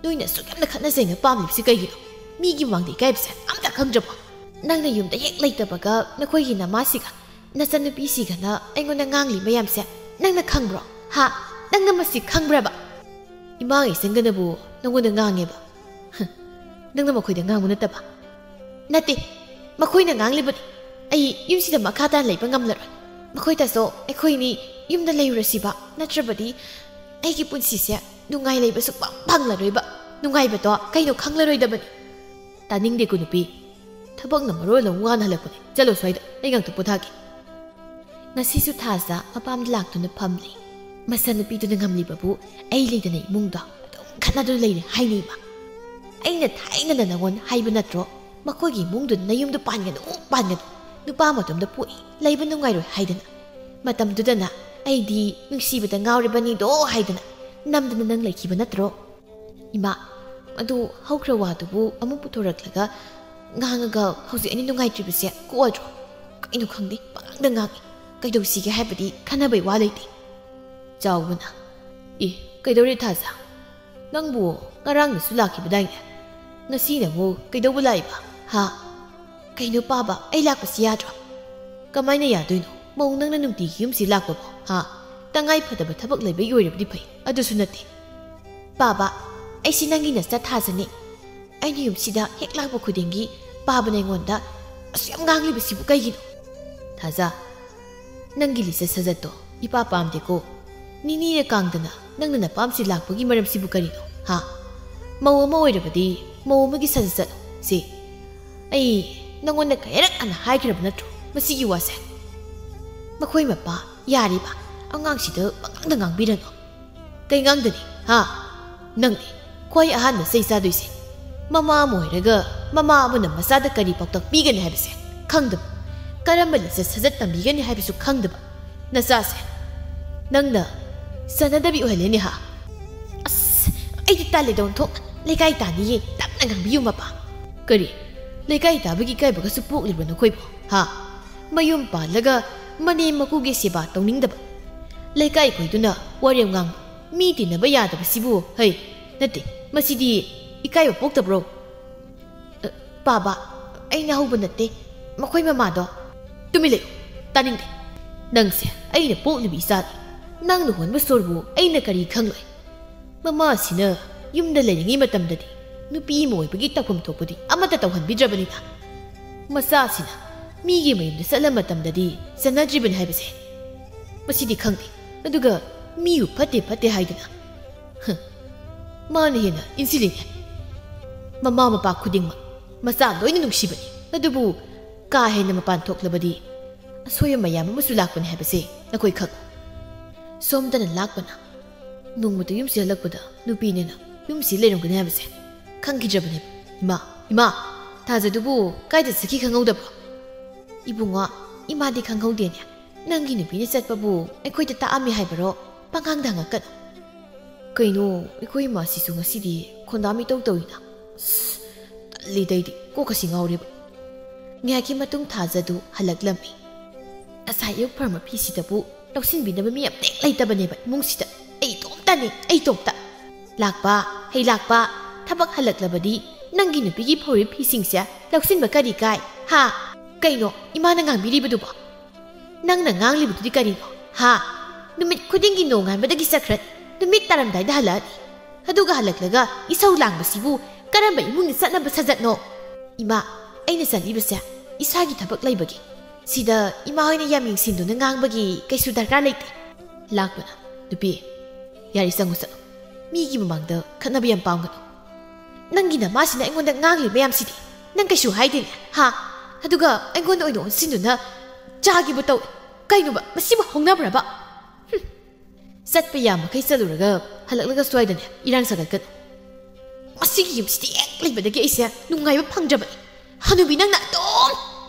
ꯅꯣꯏꯅ ꯑꯁꯨꯛ ꯌꯥꯝꯅ ꯈꯠꯅ ꯆꯩꯅ ꯄꯥꯝꯂꯤꯕꯁꯤ ꯀꯩꯒꯤꯅꯣ? ꯃꯤꯒꯤ ꯃꯃꯥꯡꯗ ꯏꯀꯥꯏꯕꯁꯦ ꯑꯝꯇ ꯈꯪꯗ꯭ꯔꯕꯣ? ꯅꯪꯅ ꯌꯨꯝꯗ ꯍꯦꯛ ꯂꯩꯇꯕꯒ ꯅꯈꯣꯏꯒꯤ ꯅꯃꯥꯁꯤꯒ ꯅꯆꯟꯅꯨꯄꯤꯁꯤꯒꯅ ꯑꯩꯉꯣꯟꯗ ꯉꯥꯡꯂꯤ ꯃꯌꯥꯝꯁꯦ ꯅꯪꯅ ꯈꯪꯕ꯭ꯔꯣ? ꯍꯥ? ꯅꯪꯅ ꯃꯁꯤ ꯈꯪꯕ꯭ꯔꯕ?" "ꯏꯃꯥꯒ ꯏꯆꯟꯒꯅꯕꯨ ꯅꯪꯉꯣꯟꯗ ꯉꯥꯡꯉꯦꯕ?" "ꯍ, ꯅꯪꯅ ꯃꯈꯣꯏꯗ ꯉꯥꯡꯕ ꯅꯠꯇꯕ?" "ꯅꯠꯇꯦ, ꯃꯈꯣꯏꯅ ꯉꯥꯡꯂꯤꯕꯅꯤ꯫ ꯑꯩ ꯌꯨꯝꯁꯤꯗ ꯃꯈꯥ ꯇꯥꯅ ꯂꯩꯕ ꯉꯝꯂꯔꯣꯏ꯫ ꯃꯈꯣꯏꯗꯁꯨ ꯑꯩꯈꯣꯏꯅꯤ ꯌꯨꯝꯗ ꯂꯩꯔꯨꯔꯁꯤꯕ, ꯅꯠꯇ꯭ꯔꯕꯗꯤ ꯑꯩꯒꯤ ꯄꯨꯟꯁꯤꯁꯦ ꯅꯨꯡꯉꯥꯏ ꯂꯩꯕ ꯁꯨꯛꯐꯪ ꯐꯪꯂꯔꯣꯏꯕ꯫ ꯅꯨꯡꯉꯥꯏꯕꯗꯣ ꯀꯩꯅꯣ ꯈꯪꯂꯔꯣꯏꯗꯕꯅꯤ꯫" "ꯇꯥꯅꯤꯡꯗꯦꯀꯣ ꯅꯨꯄꯤ꯫ ꯊꯕꯛꯅ ꯃꯔꯣꯜ ꯑꯃ ꯋꯥꯅ ꯍꯜꯂꯛꯄꯅꯦ꯫ ꯆꯠꯂꯣ ꯁ꯭ꯋꯥꯏꯗ, ꯑꯩ ꯉꯥꯛꯇ ꯄꯣꯊꯥꯒꯦ꯫" ꯉꯁꯤꯁꯨ ꯊꯥꯖ ꯃꯄꯥꯝꯗ ꯂꯥꯛꯇꯨꯅ ꯐꯝꯂꯤ꯫ ꯃꯆꯟꯅꯨꯄꯤꯗꯨꯅ ꯉꯝꯂꯤꯕꯕꯨ ꯑꯩ ꯂꯩꯗꯅ ꯏꯃꯨꯡꯗꯣ ꯑꯗꯨꯝ ꯈꯠꯅꯗꯨꯅ ꯂꯩꯔꯦ ꯍꯥꯏꯅꯤ ꯏꯃꯥ꯫ ꯑꯩꯅ ꯊꯥꯏꯅꯅ ꯅꯉꯣꯟ ꯍꯥꯏꯕ ꯅꯠꯇ꯭ꯔꯣ? ꯃꯈꯣꯏꯒꯤ ꯏꯃꯨꯡꯗꯨ ꯅꯌꯨꯝꯗꯨ ꯄꯥꯟꯒꯅꯨ, ꯄꯥꯟꯒꯅꯨ꯫ ꯅꯨꯄꯥ ꯃꯇꯣꯝꯗ ꯄꯣꯛꯏ, ꯂꯩꯕ ꯅꯨꯡꯉꯥꯏꯔꯣꯏ ꯍꯥꯏꯗꯅ꯫ ꯃꯇꯝꯗꯨꯗꯅ ꯑꯩꯗꯤ ꯅꯨꯡꯁꯤꯕꯗ ꯉꯥꯎꯔꯕꯅꯤꯗꯣ ꯍꯥꯏꯗꯅ ꯅꯝꯗꯅ ꯅꯪ ꯂꯩꯈꯤꯕ ꯅꯠꯇ꯭ꯔꯣ? ꯏꯃꯥ, ꯑꯗꯨ ꯍꯧꯈ꯭ꯔ ꯋꯥꯗꯨꯕꯨ ꯑꯃꯨꯛ ꯄꯨꯊꯣꯔꯛꯂꯒ ꯉꯥꯡꯉꯒ ꯍꯧꯖꯤꯛ ꯑꯩꯅ ꯅꯨꯡꯉꯥꯏꯇ꯭ꯔꯤꯕꯁꯦ ꯀꯣꯛꯑꯗ꯭ꯔꯣ? ꯀꯩꯅꯣ ꯈꯪꯗꯦ, ꯄꯉꯥꯡꯗ ꯉꯥꯡꯉꯤ꯫ ꯀꯩꯗꯧꯁꯤꯒꯦ ꯍꯥꯏꯕꯗꯤ ꯈꯟꯅꯕꯩ ꯋꯥ ꯂꯩꯇꯦ꯫ ꯆꯥꯎꯕꯅ, "ꯑꯦ, ꯀꯩꯗꯧꯔꯦ ꯊꯥꯖ? ꯅꯪꯕꯨ ꯉꯔꯥꯡꯗꯁꯨ ꯂꯥꯛꯈꯤꯕꯗꯥꯏꯅꯦ? ꯉꯁꯤꯅ ꯑꯃꯨꯛ ꯀꯩꯗꯧꯕ ꯂꯥꯛꯏꯕ? ꯍꯥ? ꯀꯩꯅꯣ ꯄꯥꯕ, ꯑꯩ ꯂꯥꯛꯄꯁꯤ ꯌꯥꯗ꯭ꯔꯣ?" "ꯀꯃꯥꯏꯅ ꯌꯥꯗꯣꯏꯅꯣ? ꯃꯧ ꯅꯪꯅ ꯅꯨꯡꯇꯤꯒꯤ ꯌꯨꯝꯁꯤ ꯂꯥꯛꯄꯕꯣ? ꯍꯥ? ꯇꯉꯥꯏ ꯐꯗꯕ ꯊꯕꯛ ꯂꯩꯕꯒꯤ ꯑꯣꯏꯔꯕꯗꯤ ꯐꯩ, ꯑꯗꯨꯁꯨ ꯅꯠꯇꯦ꯫ ꯄꯥꯕ, ꯑꯩꯁꯤ ꯅꯪꯒꯤ ꯅꯆꯥ ꯊꯥꯖꯅꯤ꯫ ꯑꯩꯅ ꯌꯨꯝꯁꯤꯗ ꯍꯦꯛ ꯂꯥꯛꯄ ꯈꯨꯗꯤꯡꯒꯤ ꯄꯥꯕꯅ ꯑꯩꯉꯣꯟꯗ ꯑꯁꯨꯛ ꯌꯥꯝ ꯉꯥꯡꯂꯤꯕꯁꯤꯕꯨ ꯀꯩꯒꯤꯅꯣ?" "ꯊꯥꯖ, ꯅꯪꯒꯤ ꯂꯤꯆꯠ ꯁꯥꯖꯠꯇꯣ ꯏꯄꯥ ꯄꯥꯝꯗꯦꯀꯣ꯫ ꯅꯤꯅꯤꯅ ꯀꯥꯡꯗꯅ ꯅꯪꯅ ꯅꯄꯥꯝꯁꯤ ꯂꯥꯛꯄꯒꯤ ꯃꯔꯝꯁꯤꯕꯨ ꯀꯔꯤꯅꯣ? ꯍꯥ? ꯃꯧ ꯑꯃ ꯑꯣꯏꯔꯕꯗꯤ ꯃꯧ ꯑꯃꯒꯤ ꯁꯥꯖꯠ ꯆꯠꯂꯣ꯫ ꯁꯤ ꯑꯩ ꯅꯪꯉꯣꯟꯗ ꯀꯌꯥꯔꯛ ꯍꯥꯟꯅ ꯍꯥꯏꯈ꯭ꯔꯕ ꯅꯠꯇ꯭ꯔꯣ ꯃꯁꯤꯒꯤ ꯋꯥꯁꯦ?" "ꯃꯈꯣꯏ ꯃꯄꯥ, ꯌꯥꯔꯤꯕ, ꯑꯉꯥꯡꯁꯤꯗ ꯄꯪꯉꯥꯡꯗ ꯉꯥꯡꯕꯤꯔꯅꯨ꯫ ꯀꯩ ꯉꯥꯡꯗꯅꯤ? ꯍꯥ? ꯅꯪꯅꯤ ꯈ꯭ꯋꯥꯏ ꯑꯍꯥꯟꯕ ꯆꯩ ꯆꯥꯗꯣꯏꯁꯦ꯫ ꯃꯃꯥ ꯑꯃ ꯑꯣꯏꯔꯒ ꯃꯃꯥ ꯑꯃꯅ ꯃꯆꯥꯗ ꯀꯔꯤ ꯄꯥꯎꯇꯥꯛ ꯄꯤꯒꯅꯤ ꯍꯥꯏꯕꯁꯦ ꯈꯪꯗꯕ, ꯀꯔꯝꯕ ꯂꯤꯆꯠ ꯁꯥꯖꯠ ꯇꯝꯕꯤꯒꯅꯤ ꯍꯥꯏꯕꯁꯨ ꯈꯪꯗꯕ ꯅꯆꯥꯁꯦ ꯅꯪꯅ ꯆꯠꯅꯗꯕꯤ ꯑꯣꯏꯍꯜꯂꯦꯅꯦ, ꯍꯥ?" "ꯑꯁ, ꯑꯩꯗꯤ ꯇꯜꯂꯦꯗ ꯑꯣꯟꯊꯣꯛꯅ꯫ ꯂꯩꯀꯥꯏ ꯇꯥꯅꯤꯌꯦ, ꯇꯞꯅ ꯉꯥꯡꯕꯤꯌꯨ ꯃꯄꯥ꯫ ꯀꯔꯤ? ꯂꯩꯀꯥꯏ ꯇꯥꯕꯒꯤ ꯏꯀꯥꯏꯕꯒꯁꯨ ꯄꯣꯛꯂꯤꯕ꯭ꯔꯣ ꯅꯈꯣꯏꯕꯣ? ꯍꯥ? ꯃꯌꯨꯝ ꯄꯥꯜꯂꯒ ꯃꯅꯦꯝ ꯃꯀꯨꯒꯤ ꯁꯦꯕꯥ ꯇꯧꯅꯤꯡꯗꯕ, ꯂꯩꯀꯥꯏ ꯈꯣꯏꯗꯨꯅ ꯋꯥꯔꯦꯝ ꯉꯥꯡꯕ, ꯃꯤ ꯇꯤꯟꯅꯕ ꯌꯥꯗꯕꯁꯤꯕꯨ, ꯍꯩ, ꯅꯠꯇꯦ, ꯃꯁꯤꯗꯤ ꯏꯀꯥꯏꯕ ꯄꯣꯛꯇꯕ꯭ꯔꯣ?" "ꯑ, ꯄꯥꯕ, ꯑꯩꯅ ꯍꯧꯕ ꯅꯠꯇꯦ, ꯃꯈꯣꯏ ꯃꯃꯥꯗꯣ꯫" "ꯇꯨꯃꯤꯟ ꯂꯩꯌꯨ, ꯇꯥꯅꯤꯡꯗꯦ꯫ ꯅꯪꯁꯦ ꯑꯩꯅ ꯄꯣꯛꯂꯤꯕ ꯏꯆꯥꯅꯤ꯫ ꯅꯪꯅ ꯍꯣꯟꯕ ꯁꯣꯔꯕꯨ ꯑꯩꯅ ꯀꯔꯤ ꯈꯪꯂꯣꯏ?" ꯃꯃꯥꯁꯤꯅ ꯌꯨꯝꯗ ꯂꯩꯔꯤꯉꯩ ꯃꯇꯝꯗꯗꯤ ꯅꯨꯄꯤ ꯑꯃ ꯑꯣꯏꯕꯒꯤ ꯇꯧꯐꯝ ꯊꯣꯛꯄꯗꯤ ꯑꯃꯠꯇ ꯇꯧꯍꯟꯕꯤꯗ꯭ꯔꯕꯅꯤꯅ, ꯃꯆꯥꯁꯤꯅ ꯃꯤꯒꯤ ꯃꯌꯨꯝꯗ ꯆꯠꯂ ꯃꯇꯝꯗꯗꯤ ꯆꯠꯅꯗ꯭ꯔꯤꯕꯅꯤ ꯍꯥꯏꯕꯁꯦ ꯃꯁꯤꯗꯤ ꯈꯪꯗꯦ꯫ ꯑꯗꯨꯒ ꯃꯤꯕꯨ ꯐꯠꯇꯦ ꯐꯠꯇꯦ ꯍꯥꯏꯗꯨꯅ, ꯍ, ꯃꯥꯅ ꯍꯦꯟꯅ ꯏꯟꯁꯤꯜꯂꯤꯅꯦ꯫ ꯃꯃꯥ ꯃꯄꯥ ꯈꯨꯗꯤꯡꯃꯛ ꯃꯆꯥ ꯂꯣꯏꯅ ꯅꯨꯡꯁꯤꯕꯅꯤ, ꯑꯗꯨꯕꯨ ꯀꯥ ꯍꯦꯟꯅ ꯃꯄꯥꯟ ꯊꯣꯛꯂꯕꯗꯤ ꯑꯁꯣꯏꯕ ꯃꯌꯥꯝ ꯑꯃꯁꯨ ꯂꯥꯛꯄꯅꯤ ꯍꯥꯏꯕꯁꯦ ꯅꯈꯣꯏ ꯈꯪꯉꯨ꯫ ꯁꯣꯝꯗꯅ ꯂꯥꯛꯄꯅ ꯅꯣꯡꯃꯇ ꯌꯨꯝꯁꯤ ꯍꯜꯂꯛꯄꯗ ꯅꯨꯄꯤꯅꯦꯅ ꯌꯨꯝꯁꯤ ꯂꯩꯔꯝꯒꯅꯤ ꯍꯥꯏꯕꯁꯦ ꯈꯪꯈꯤꯗ꯭ꯔꯕꯅꯦꯕ꯫ "ꯏꯃꯥ, ꯏꯃꯥ, ꯊꯥꯖꯗꯨꯕꯨ ꯀꯥꯏꯗ ꯆꯠꯈꯤ ꯈꯪꯍꯧꯗꯕ꯭ꯔꯣ?" "ꯏꯕꯨꯡꯉꯣ, ꯏꯃꯥꯗꯤ ꯈꯪꯍꯧꯗꯦꯅꯦ꯫ ꯅꯪꯒꯤ ꯅꯨꯄꯤꯅ ꯆꯠꯄꯕꯨ ꯑꯩꯈꯣꯏꯗ ꯇꯥꯛꯑꯝꯃꯤ ꯍꯥꯏꯕꯔꯣ? ꯄꯉꯥꯡꯗ ꯍꯪꯉꯛꯀꯅꯨ꯫" "ꯀꯩꯅꯣ, ꯑꯩꯈꯣꯏ ꯏꯃꯥꯁꯤꯁꯨ ꯉꯁꯤꯗꯤ ꯈꯣꯟꯗꯥ ꯃꯤꯇꯧ ꯇꯧꯏꯅ? ꯑꯁ, ꯇꯜꯂꯤꯗ ꯑꯩꯗꯤ, ꯀꯣꯛꯀꯁꯤ ꯉꯥꯎꯔꯦꯕ꯫" ꯉꯥꯏꯍꯥꯛꯀꯤ ꯃꯇꯨꯡ ꯊꯥꯖꯗꯨ ꯍꯜꯂꯛꯂꯝꯃꯤ꯫ ꯉꯁꯥꯏ ꯑꯌꯨꯛ ꯐꯧꯔꯝꯕ ꯐꯤꯁꯤꯗꯕꯨ ꯂꯧꯁꯤꯟꯕꯤꯅꯕ ꯃꯤ ꯑꯝꯇ ꯂꯩꯇꯕꯅꯦꯕ ꯏꯃꯨꯡꯁꯤꯗ꯫ ꯑꯩ ꯏꯇꯣꯝꯇꯅꯦ, ꯑꯩ ꯏꯇꯣꯝꯇ꯫ ꯂꯥꯛꯄ, ꯍꯩ ꯂꯥꯛꯄ, ꯊꯕꯛ ꯍꯜꯂꯛꯂꯕꯗꯤ ꯅꯪꯒꯤ ꯅꯨꯄꯤꯒꯤ ꯐꯧꯔꯤꯕ ꯐꯤꯁꯤꯡꯁꯦ ꯂꯧꯁꯤꯟꯕ ꯀꯔꯤ ꯀꯥꯏ? ꯍꯥ? ꯀꯩꯅꯣ ꯏꯃꯥꯅ ꯉꯥꯡꯕꯤꯔꯤꯕꯗꯨꯕꯣ? ꯅꯪꯅ ꯉꯥꯡꯂꯤꯕꯗꯨꯗꯤ ꯀꯔꯤꯅꯣ? ꯍꯥ? ꯅꯨꯃꯤꯠ ꯈꯨꯗꯤꯡꯒꯤ ꯅꯣꯡꯉꯥꯟꯕꯗꯒꯤ ꯆꯠꯈ꯭ꯔꯅꯤ, ꯅꯨꯃꯤꯠ ꯇꯥꯔꯝꯗꯥꯏꯗ ꯍꯜꯂꯛꯑꯅꯤ꯫ ꯑꯗꯨꯒ ꯍꯜꯂꯛꯂꯒ ꯏꯁꯧ ꯂꯥꯡꯕꯁꯤꯕꯨ ꯀꯔꯝꯕ ꯏꯃꯨꯡꯒꯤ ꯆꯠꯅꯕ ꯁꯥꯖꯠꯅꯣ? ꯏꯃꯥ, ꯑꯩꯅ ꯆꯠꯂꯤꯕꯁꯦ ꯏꯁꯥꯒꯤ ꯊꯕꯛ ꯂꯩꯕꯒꯤ꯫ ꯁꯤꯗ ꯏꯃꯥ ꯍꯣꯏꯅ ꯌꯥꯝ ꯌꯦꯡꯁꯤꯟꯗꯨꯅ ꯉꯥꯡꯕꯒꯤ ꯀꯩꯁꯨ ꯗꯔꯀꯥꯔ ꯂꯩꯇꯦ꯫ ꯂꯥꯛꯄꯅ, ꯅꯨꯄꯤ, ꯌꯥꯔꯦ, ꯆꯪꯉꯨ ꯆꯠꯂꯨ꯫ ꯃꯤꯒꯤ ꯃꯃꯥꯡꯗ ꯈꯠꯅꯕ ꯌꯥꯝ ꯄꯥꯝꯒꯅꯨ꯫ ꯅꯪꯒꯤ ꯅꯃꯥꯁꯤꯅ ꯑꯩꯉꯣꯟꯗ ꯉꯥꯡꯂꯤ ꯃꯌꯥꯝꯁꯤꯗꯤ ꯅꯪ ꯀꯩꯁꯨ ꯍꯥꯏꯗꯦꯅꯦ, ꯍꯥ? ꯑꯗꯨꯒ ꯑꯩꯉꯣꯟꯗ ꯑꯣꯏꯅ ꯑꯣꯟꯁꯤꯟꯗꯨꯅ ꯆꯥꯒꯦꯕꯨ ꯇꯧꯏ꯫ ꯀꯩꯅꯣꯕ, ꯃꯁꯤꯕꯨ ꯍꯧꯅꯕ꯭ꯔꯕ? ꯍꯨꯝ꯫ ꯆꯠꯄ ꯌꯥꯃꯈꯩ ꯆꯠꯂꯨꯔꯒ ꯍꯜꯂꯛꯂꯒ ꯁ꯭ꯋꯥꯏꯗꯅꯦ ꯏꯔꯥꯡ ꯁꯥꯒꯠꯀꯅꯨ꯫ ꯃꯁꯤꯒꯤ ꯌꯨꯝꯁꯤꯗ ꯍꯦꯛ ꯂꯩꯕꯗꯒꯤ ꯑꯩꯁꯦ ꯅꯨꯡꯉꯥꯏꯕ ꯐꯪꯗ꯭ꯔꯕꯅꯤ꯫ ꯍꯅꯨꯕꯤ ꯅꯪꯅ ꯑꯗꯨꯝ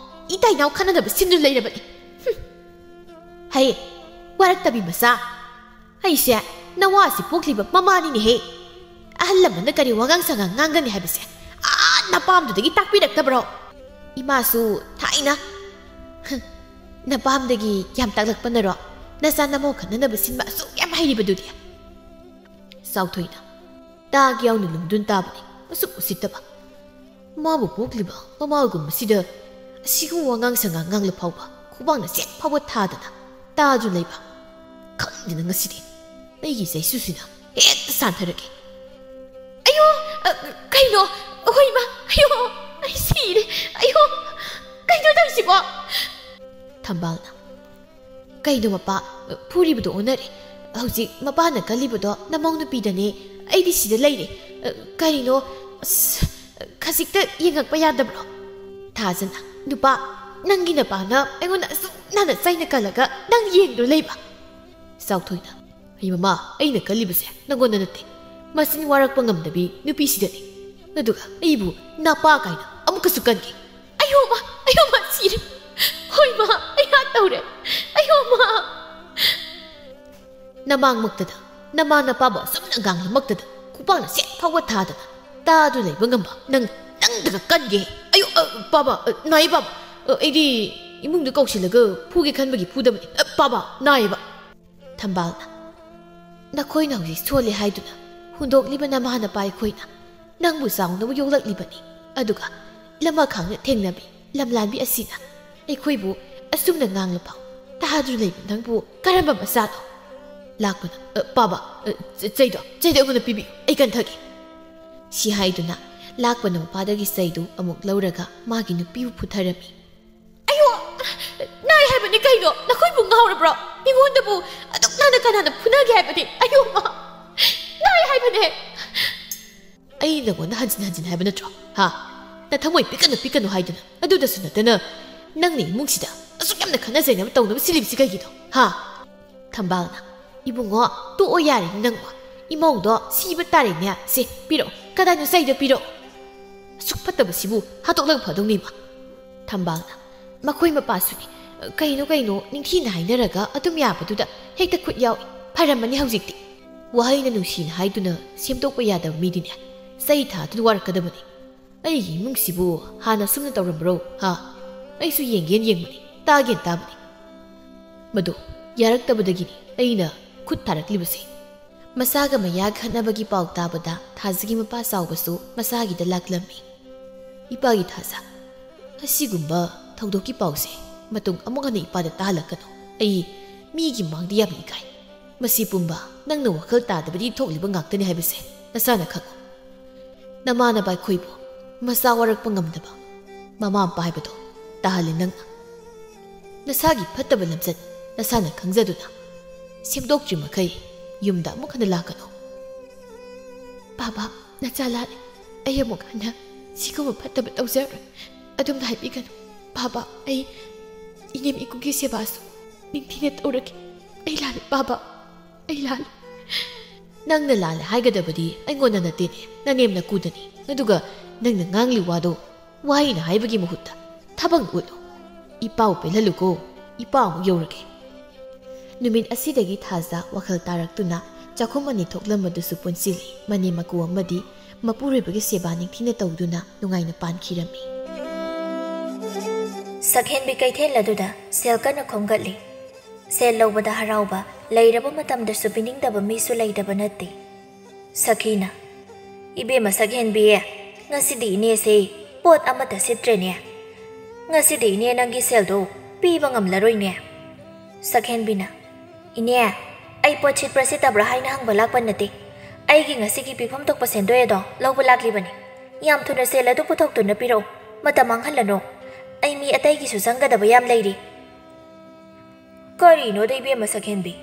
ꯏꯇꯥ ꯏꯅꯥꯎ ꯈꯠꯅꯅꯕ ꯁꯤꯟꯗꯨꯅ ꯂꯩꯔꯕꯅꯤ꯫ ꯍꯨꯝ꯫ ꯍꯩ, ꯋꯥꯔꯛꯇꯕꯤ ꯃꯆꯥ꯫ ꯑꯩꯁꯦ ꯅꯋꯥꯁꯤ ꯄꯣꯛꯂꯤꯕ ꯃꯃꯥꯅꯤꯅꯦꯍꯦ꯫ ꯑꯍꯜ ꯂꯃꯟꯅ ꯀꯔꯤ ꯋꯥꯉꯥꯡ ꯁꯉꯥꯡ ꯉꯥꯡꯒꯅꯤ ꯍꯥꯏꯕꯁꯦ ꯑꯥ ꯅꯄꯥꯝꯗꯨꯗꯒꯤ ꯇꯥꯛꯄꯤꯔꯛꯇꯕ꯭ꯔꯣ? ꯏꯃꯥꯁꯨ ꯊꯥꯏꯅ, ꯍ, ꯅꯄꯥꯝꯗꯒꯤ ꯌꯥꯝ ꯇꯥꯛꯂꯛꯄꯅꯔꯣ ꯅꯆꯥ ꯅꯃꯧ ꯈꯠꯅꯅꯕ ꯁꯤꯟꯕ ꯑꯁꯨꯛ ꯌꯥꯝ ꯍꯩꯔꯤꯕꯗꯨꯗꯤ? ꯆꯥꯎꯊꯣꯏꯅ ꯇꯥꯒꯦ ꯌꯥꯎꯅ ꯂꯨꯝꯗꯨꯅ ꯇꯥꯕꯅꯤ, ꯃꯁꯨꯛ ꯎꯁꯤꯠꯇꯕ꯫ ꯃꯥꯕꯨ ꯄꯣꯛꯂꯤꯕ ꯃꯃꯥꯒꯨꯝꯕꯁꯤꯗ ꯑꯁꯤꯒꯨꯝꯕ ꯋꯥꯉꯥꯡ ꯁꯉꯥꯡ ꯉꯥꯡꯂ ꯐꯥꯎꯕ ꯈꯨꯕꯥꯛꯅ ꯆꯦꯠ ꯐꯥꯎꯕ ꯊꯥꯗꯅ ꯇꯥꯗꯨꯅ ꯂꯩꯕ꯫ ꯈꯪꯗꯦꯅ ꯉꯁꯤꯗꯤ ꯑꯩꯒꯤ ꯆꯩꯁꯨꯁꯤꯅ ꯍꯦꯛꯇ ꯁꯥꯟꯊꯔꯒꯦ꯫ ꯑꯌꯣ! ꯑ, ꯀꯩꯅꯣ? ꯑꯍꯣꯏ, ꯏꯃꯥ! ꯑꯌꯣ! ꯑꯩ ꯁꯤꯔꯦ! ꯑꯌꯣ! ꯀꯩꯅꯣ ꯇꯧꯔꯤꯁꯤꯕꯣ? ꯊꯝꯕꯥꯜꯅ, ꯀꯩꯅꯣ ꯃꯄꯥ? ꯐꯨꯔꯤꯕꯗꯣ ꯑꯣꯟꯅꯔꯦ꯫ ꯍꯧꯖꯤꯛ ꯃꯄꯥꯅ ꯀꯜꯂꯤꯕꯗꯣ ꯅꯃꯧ ꯅꯨꯄꯤꯗꯅꯦ꯫ ꯑꯩꯗꯤ ꯁꯤꯗ ꯂꯩꯔꯦ꯫ ꯑ, ꯀꯔꯤꯅꯣ? ꯑꯁ, ꯈꯖꯤꯛꯇ ꯌꯦꯡꯉꯛꯄ ꯌꯥꯗꯕ꯭ꯔꯣ? ꯊꯥꯖꯅ, ꯅꯨꯄꯥ, ꯅꯪꯒꯤ ꯅꯄꯥꯅ ꯑꯩꯉꯣꯟꯗ ꯑꯁꯨꯛ ꯅꯥꯟꯅ ꯆꯩꯅ ꯀꯜꯂꯒ ꯅꯪ ꯌꯦꯡꯗꯨꯅ ꯂꯩꯕ? ꯆꯥꯎꯊꯣꯏꯅ, ꯑꯩ ꯃꯃꯥ, ꯑꯩꯅ ꯀꯜꯂꯤꯕꯁꯦ ꯅꯪꯉꯣꯟꯗ ꯅꯠꯇꯦ꯫ ꯃꯆꯤꯟ ꯋꯥꯔꯛꯄ ꯉꯝꯗꯕꯤ ꯅꯨꯄꯤꯁꯤꯗꯅꯤ꯫ ꯑꯗꯨꯒ ꯑꯩꯕꯨ ꯅꯄꯥ ꯀꯥꯏꯅ ꯑꯃꯨꯛꯀꯁꯨ ꯀꯟꯒꯦ꯫ ꯑꯌꯣ ꯃꯥ! ꯑꯌꯣ ꯃꯥ! ꯁꯤꯔꯦ! ꯍꯣꯏ ꯃꯥ! ꯑꯩꯍꯥꯛ ꯇꯧꯔꯦ! ꯑꯌꯣ ꯃꯥ! ꯅꯃꯥꯡꯃꯛꯇꯗ ꯅꯃꯥ ꯅꯄꯥꯕꯨ ꯑꯁꯨꯝꯅ ꯉꯥꯡꯂꯃꯛꯇꯗ ꯈꯨꯄꯥꯛꯅ ꯁꯦꯠ ꯐꯥꯎꯕ ꯊꯥꯗꯅ ꯇꯥꯗꯨ ꯂꯩꯕ ꯉꯝꯕ ꯅꯪ, ꯅꯪꯗꯒ ꯀꯟꯒꯦ꯫ ꯑꯌꯣ! ꯑ, ꯄꯥꯕ! ꯑ, ꯅꯥꯏ ꯄꯥꯕ! ꯑ, ꯑꯩꯗꯤ ꯏꯃꯨꯡꯗ ꯀꯧꯁꯤꯜꯂꯒ ꯐꯨꯒꯦ ꯈꯟꯕꯒꯤ ꯐꯨꯗꯕꯅꯤ꯫ ꯑ, ꯄꯥꯕ, ꯅꯥꯏꯌꯦꯕ꯫ ꯊꯝꯕꯥꯜꯅ, "ꯅꯈꯣꯏꯅ ꯍꯧꯖꯤꯛ ꯁꯣꯜꯂꯦ ꯍꯥꯏꯗꯨꯅ ꯍꯨꯟꯗꯣꯛꯂꯤꯕ ꯅꯃꯥ ꯅꯄꯥ ꯑꯩꯈꯣꯏꯅ ꯅꯪꯕꯨ ꯆꯥꯎꯅꯕ ꯌꯣꯛꯂꯛꯂꯤꯕꯅꯤ꯫ ꯑꯗꯨꯒ ꯂꯃꯈꯥꯡꯗ ꯊꯦꯡꯅꯕꯤ ꯂꯝꯂꯥꯟꯕꯤ ꯑꯁꯤꯅ ꯑꯩꯈꯣꯏꯕꯨ ꯑꯁꯨꯝꯅ ꯉꯥꯡꯂꯐꯥꯎ ꯇꯥꯗꯨꯅ ꯂꯩꯕ ꯅꯪꯕꯨ ꯀꯔꯝꯕ ꯃꯆꯥꯅꯣ?" ꯂꯥꯛꯄꯅ, "ꯑ, ꯄꯥꯕ, ꯑ, ꯆ-, ꯆꯩꯗꯣ, ꯆꯩꯗꯣ ꯑꯩꯉꯣꯟꯗ ꯄꯤꯕꯤꯌꯨ, ꯑꯩ ꯀꯟꯊꯒꯦ꯫" ꯁꯤ ꯍꯥꯏꯗꯨꯅ ꯂꯥꯛꯄꯅ ꯃꯄꯥꯗꯒꯤ ꯆꯩꯗꯨ ꯑꯃꯨꯛ ꯂꯧꯔꯒ ꯃꯥꯒꯤ ꯅꯨꯄꯤꯕꯨ ꯐꯨꯊꯔꯝꯃꯤ꯫ "ꯑꯌꯣ! ꯅꯥꯏ ꯍꯥꯏꯕꯅꯤ ꯀꯩꯅꯣ? ꯅꯈꯣꯏꯕꯨ ꯉꯥꯎꯔꯕ꯭ꯔꯣ? ꯃꯤꯉꯣꯟꯗꯕꯨ ꯑꯗꯨꯛ ꯅꯥꯟꯅ ꯀꯅꯥꯅ ꯐꯨꯅꯒꯦ ꯍꯥꯏꯕꯅꯤ? ꯑꯌꯣ ꯃꯥ! ꯅꯥꯏ ꯍꯥꯏꯕꯅꯦ!" "ꯑꯩ ꯅꯉꯣꯟꯗ ꯍꯟꯖꯤꯟ ꯍꯟꯖꯤꯟ ꯍꯥꯏꯕ ꯅꯠꯇ꯭ꯔꯣ? ꯍꯥ? ꯅꯊꯃꯣꯏ ꯄꯤꯛꯀꯅꯨ, ꯄꯤꯛꯀꯅꯨ ꯍꯥꯏꯗꯨꯅ꯫ ꯑꯗꯨꯗꯁꯨ ꯅꯠꯇꯅ ꯅꯪꯅ ꯏꯃꯨꯡꯁꯤꯗ ꯑꯁꯨꯛ ꯌꯥꯝꯅ ꯈꯠꯅ ꯆꯩꯅꯕ ꯇꯧꯅꯕ ꯁꯤꯜꯂꯤꯕꯁꯤ ꯀꯩꯒꯤꯅꯣ? ꯍꯥ?" ꯊꯝꯕꯥꯜꯅ, "ꯏꯕꯨꯡꯉꯣ, ꯇꯣꯛꯑꯣ ꯌꯥꯔꯦꯅꯦ ꯅꯪꯕꯣ꯫ ꯏꯃꯧꯗꯣ ꯁꯤꯕ ꯇꯥꯔꯦꯅꯦ꯫ ꯁꯦ, ꯄꯤꯔꯛꯑꯣ꯫ ꯀꯗꯥꯏꯅꯣ ꯆꯩꯗꯣ? ꯄꯤꯔꯛꯑꯣ꯫ ꯑꯁꯨꯛ ꯐꯠꯇꯕꯁꯤꯕꯨ ꯍꯥꯠꯇꯣꯛꯂꯒ ꯐꯗꯧꯅꯤꯃ꯫" ꯊꯝꯕꯥꯜꯅ, "ꯃꯈꯣꯏ ꯃꯄꯥꯁꯨꯅꯤ꯫ ꯀꯩꯅꯣ ꯀꯩꯅꯣ ꯅꯤꯡꯊꯤꯅ ꯍꯥꯏꯅꯔꯒ ꯑꯗꯨꯝ ꯌꯥꯕꯗꯨꯗ ꯍꯦꯛꯇ ꯈꯨꯠ ꯌꯥꯎꯏ꯫ ꯐꯔꯝꯃꯅꯤ ꯍꯧꯖꯤꯛꯇꯤ꯫ ꯋꯥꯍꯩꯅ ꯅꯨꯡꯁꯤꯅ ꯍꯥꯏꯗꯨꯅ ꯁꯦꯝꯗꯣꯛꯄ ꯌꯥꯗꯕ ꯃꯤꯗꯤꯅꯦ ꯆꯩ ꯊꯥꯗꯨꯅ ꯋꯥꯔꯛꯀꯗꯕꯅꯤ꯫ ꯑꯩꯒꯤ ꯏꯃꯨꯡꯁꯤꯕꯨ ꯍꯥꯟꯅ ꯁꯨꯝꯅ ꯇꯧꯔꯝꯕ꯭ꯔꯣ? ꯍꯥ? ꯑꯩꯁꯨ ꯌꯦꯡꯒꯦꯅ ꯌꯦꯡꯕꯅꯤ, ꯇꯥꯒꯦꯅ ꯇꯥꯕꯅꯤ꯫ ꯃꯗꯨ ꯌꯥꯔꯛꯇꯕꯗꯒꯤꯅꯤ ꯑꯩꯅ ꯈꯨꯠ ꯊꯥꯔꯛꯂꯤꯕꯁꯦ꯫" ꯃꯆꯥꯒ ꯃꯌꯥ ꯈꯠꯅꯕꯒꯤ ꯄꯥꯎ ꯇꯥꯕꯗ ꯊꯥꯖꯒꯤ ꯃꯄꯥ ꯆꯥꯎꯕꯁꯨ ꯃꯆꯥꯒꯤꯗ ꯂꯥꯛꯂꯝꯃꯤ꯫ "ꯏꯄꯥꯒꯤ ꯊꯥꯖ, ꯑꯁꯤꯒꯨꯝꯕ ꯊꯧꯗꯣꯛꯀꯤ ꯄꯥꯎꯁꯦ ꯃꯇꯨꯡ ꯑꯃꯨꯛ ꯍꯟꯅ ꯏꯄꯥꯗ ꯇꯥꯍꯜꯂꯛꯀꯅꯨ꯫ ꯑꯩ ꯃꯤꯒꯤ ꯃꯥꯡꯗ ꯌꯥꯝꯅ ꯏꯀꯥꯏ꯫ ꯃꯁꯤ ꯄꯨꯝꯕ ꯅꯪꯅ ꯋꯥꯈꯜ ꯇꯥꯗꯕꯗꯤ ꯊꯣꯛꯂꯤꯕ ꯉꯥꯛꯇꯅꯤ ꯍꯥꯏꯕꯁꯦ ꯅꯁꯥꯅ ꯈꯪꯉꯨ꯫ ꯅꯃꯥꯟꯅꯕ ꯑꯩꯈꯣꯏꯕꯨ ꯃꯆꯥ ꯋꯥꯔꯛꯄ ꯉꯝꯗꯕ ꯃꯃꯥ ꯃꯄꯥ ꯍꯥꯏꯕꯗꯣ ꯇꯥꯍꯜꯂꯦ ꯅꯪꯅ꯫ ꯅꯁꯥꯒꯤ ꯐꯠꯇꯕ ꯂꯝꯆꯠ ꯅꯁꯥꯅ ꯈꯪꯖꯗꯨꯅ ꯁꯦꯝꯗꯣꯛꯇ꯭ꯔꯤ ꯃꯈꯩ ꯌꯨꯝꯗ ꯑꯃꯨꯛ ꯍꯟꯅ ꯂꯥꯛꯀꯅꯨ꯫" "ꯕꯥꯕꯥ, ꯅꯆꯥ ꯂꯥꯜꯂꯦ꯫ ꯑꯩ ꯑꯃꯨꯛ ꯍꯟꯅ ꯁꯤꯒꯨꯝꯕ ꯐꯠꯇꯕ ꯇꯧꯖꯔꯣꯏ꯫ ꯑꯗꯨꯝꯅ ꯍꯥꯏꯕꯤꯒꯅꯨ꯫ ꯕꯥꯕꯥ, ꯑꯩ ꯏꯅꯦꯝ ꯏꯀꯨꯒꯤ ꯁꯦꯕꯥꯁꯨ ꯅꯤꯡꯊꯤꯅ ꯇꯧꯔꯒꯦ꯫ ꯑꯩ ꯂꯥꯜꯂꯦ ꯕꯥꯕꯥ, ꯑꯩ ꯂꯥꯜꯂꯦ꯫" "ꯅꯪꯅ ꯂꯥꯜꯂꯦ ꯍꯥꯏꯒꯗꯕꯗꯤ ꯑꯩꯉꯣꯟꯗ ꯅꯠꯇꯦꯅꯦ, ꯅꯅꯦꯝ ꯅꯀꯨꯗꯅꯤ꯫ ꯑꯗꯨꯒ ꯅꯪꯅ ꯉꯥꯡꯂꯤ ꯋꯥꯗꯣ ꯋꯥꯍꯩꯅ ꯍꯥꯏꯕꯒꯤ ꯃꯍꯨꯠꯇ ꯊꯕꯛꯅ ꯎꯠꯂꯨ꯫ ꯏꯄꯥꯕꯨ ꯄꯦꯜꯍꯜꯂꯨꯀꯣ, ꯏꯄꯥ ꯑꯃꯨꯛ ꯌꯧꯔꯒꯦ꯫" ꯅꯨꯃꯤꯠ ꯑꯁꯤꯗꯒꯤ ꯊꯥꯖ ꯋꯥꯈꯜ ꯇꯥꯔꯛꯇꯨꯅ ꯆꯥꯛꯈꯨꯝ ꯑꯅꯤ ꯊꯣꯛꯂꯝꯕꯗꯨꯁꯨ ꯄꯨꯟꯁꯤꯜꯂꯤ꯫ ꯃꯅꯦꯝ ꯃꯀꯨ ꯑꯃꯗꯤ ꯃꯄꯨꯔꯣꯏꯕꯒꯤ ꯁꯦꯕꯥ ꯅꯤꯡꯊꯤꯅ ꯇꯧꯗꯨꯅ ꯅꯨꯡꯉꯥꯏꯅ ꯄꯥꯟꯈꯤꯔꯝꯃꯤ꯫ ꯁꯛꯍꯦꯟꯕꯤ ꯀꯩꯊꯦꯜ ꯑꯗꯨꯗ ꯁꯦꯜ ꯀꯟꯅ ꯈꯣꯝꯒꯠꯂꯤ꯫ ꯁꯦꯜ ꯂꯧꯕꯗ ꯍꯔꯥꯎꯕ, ꯂꯩꯔꯕ ꯃꯇꯝꯗꯁꯨ ꯄꯤꯅꯤꯡꯗꯕ ꯃꯤꯁꯨ ꯂꯩꯇꯕ ꯅꯠꯇꯦ꯫ ꯁꯈꯤꯅ, "ꯏꯕꯦꯝꯃ ꯁꯛꯍꯦꯟꯕꯤ, ꯉꯁꯤꯗꯤ ꯏꯅꯦꯁꯦ ꯄꯣꯠ ꯑꯃꯠꯇ ꯁꯤꯠꯇ꯭ꯔꯦꯅꯦ꯫ ꯉꯁꯤꯗꯤ ꯏꯅꯦ ꯅꯪꯒꯤ ꯁꯦꯜꯗꯣ ꯄꯤꯕ ꯉꯝꯂꯔꯣꯏꯅꯦ꯫" ꯁꯛꯍꯦꯟꯕꯤꯅ, "ꯏꯅꯦ, ꯑꯩ ꯄꯣꯠ ꯁꯤꯠꯄ꯭ꯔꯥ ꯁꯤꯠꯇꯕ꯭ꯔꯥ ꯍꯥꯏꯅ ꯍꯪꯕ ꯂꯥꯛꯄ ꯅꯠꯇꯦ꯫ ꯑꯩꯒꯤ ꯉꯁꯤꯒꯤ ꯄꯤꯐꯝ ꯊꯣꯛꯄ ꯁꯦꯟꯗꯣꯏ ꯑꯗꯣ ꯂꯧꯕ ꯂꯥꯛꯂꯤꯕꯅꯤ꯫ ꯌꯥꯝ ꯊꯨꯅ ꯁꯦꯜ ꯑꯗꯨ ꯄꯨꯊꯣꯛꯇꯨꯅ ꯄꯤꯔꯛꯎ꯫ ꯃꯇꯝ ꯃꯥꯡꯍꯜꯂꯅꯨ꯫ ꯑꯩ ꯃꯤ ꯑꯇꯩꯒꯤꯁꯨ ꯆꯪꯒꯗꯕ ꯌꯥꯝ ꯂꯩꯔꯤ꯫" "ꯀꯔꯤꯅꯣꯗ ꯏꯕꯦꯝꯃ ꯁꯛꯍꯦꯟꯕꯤ?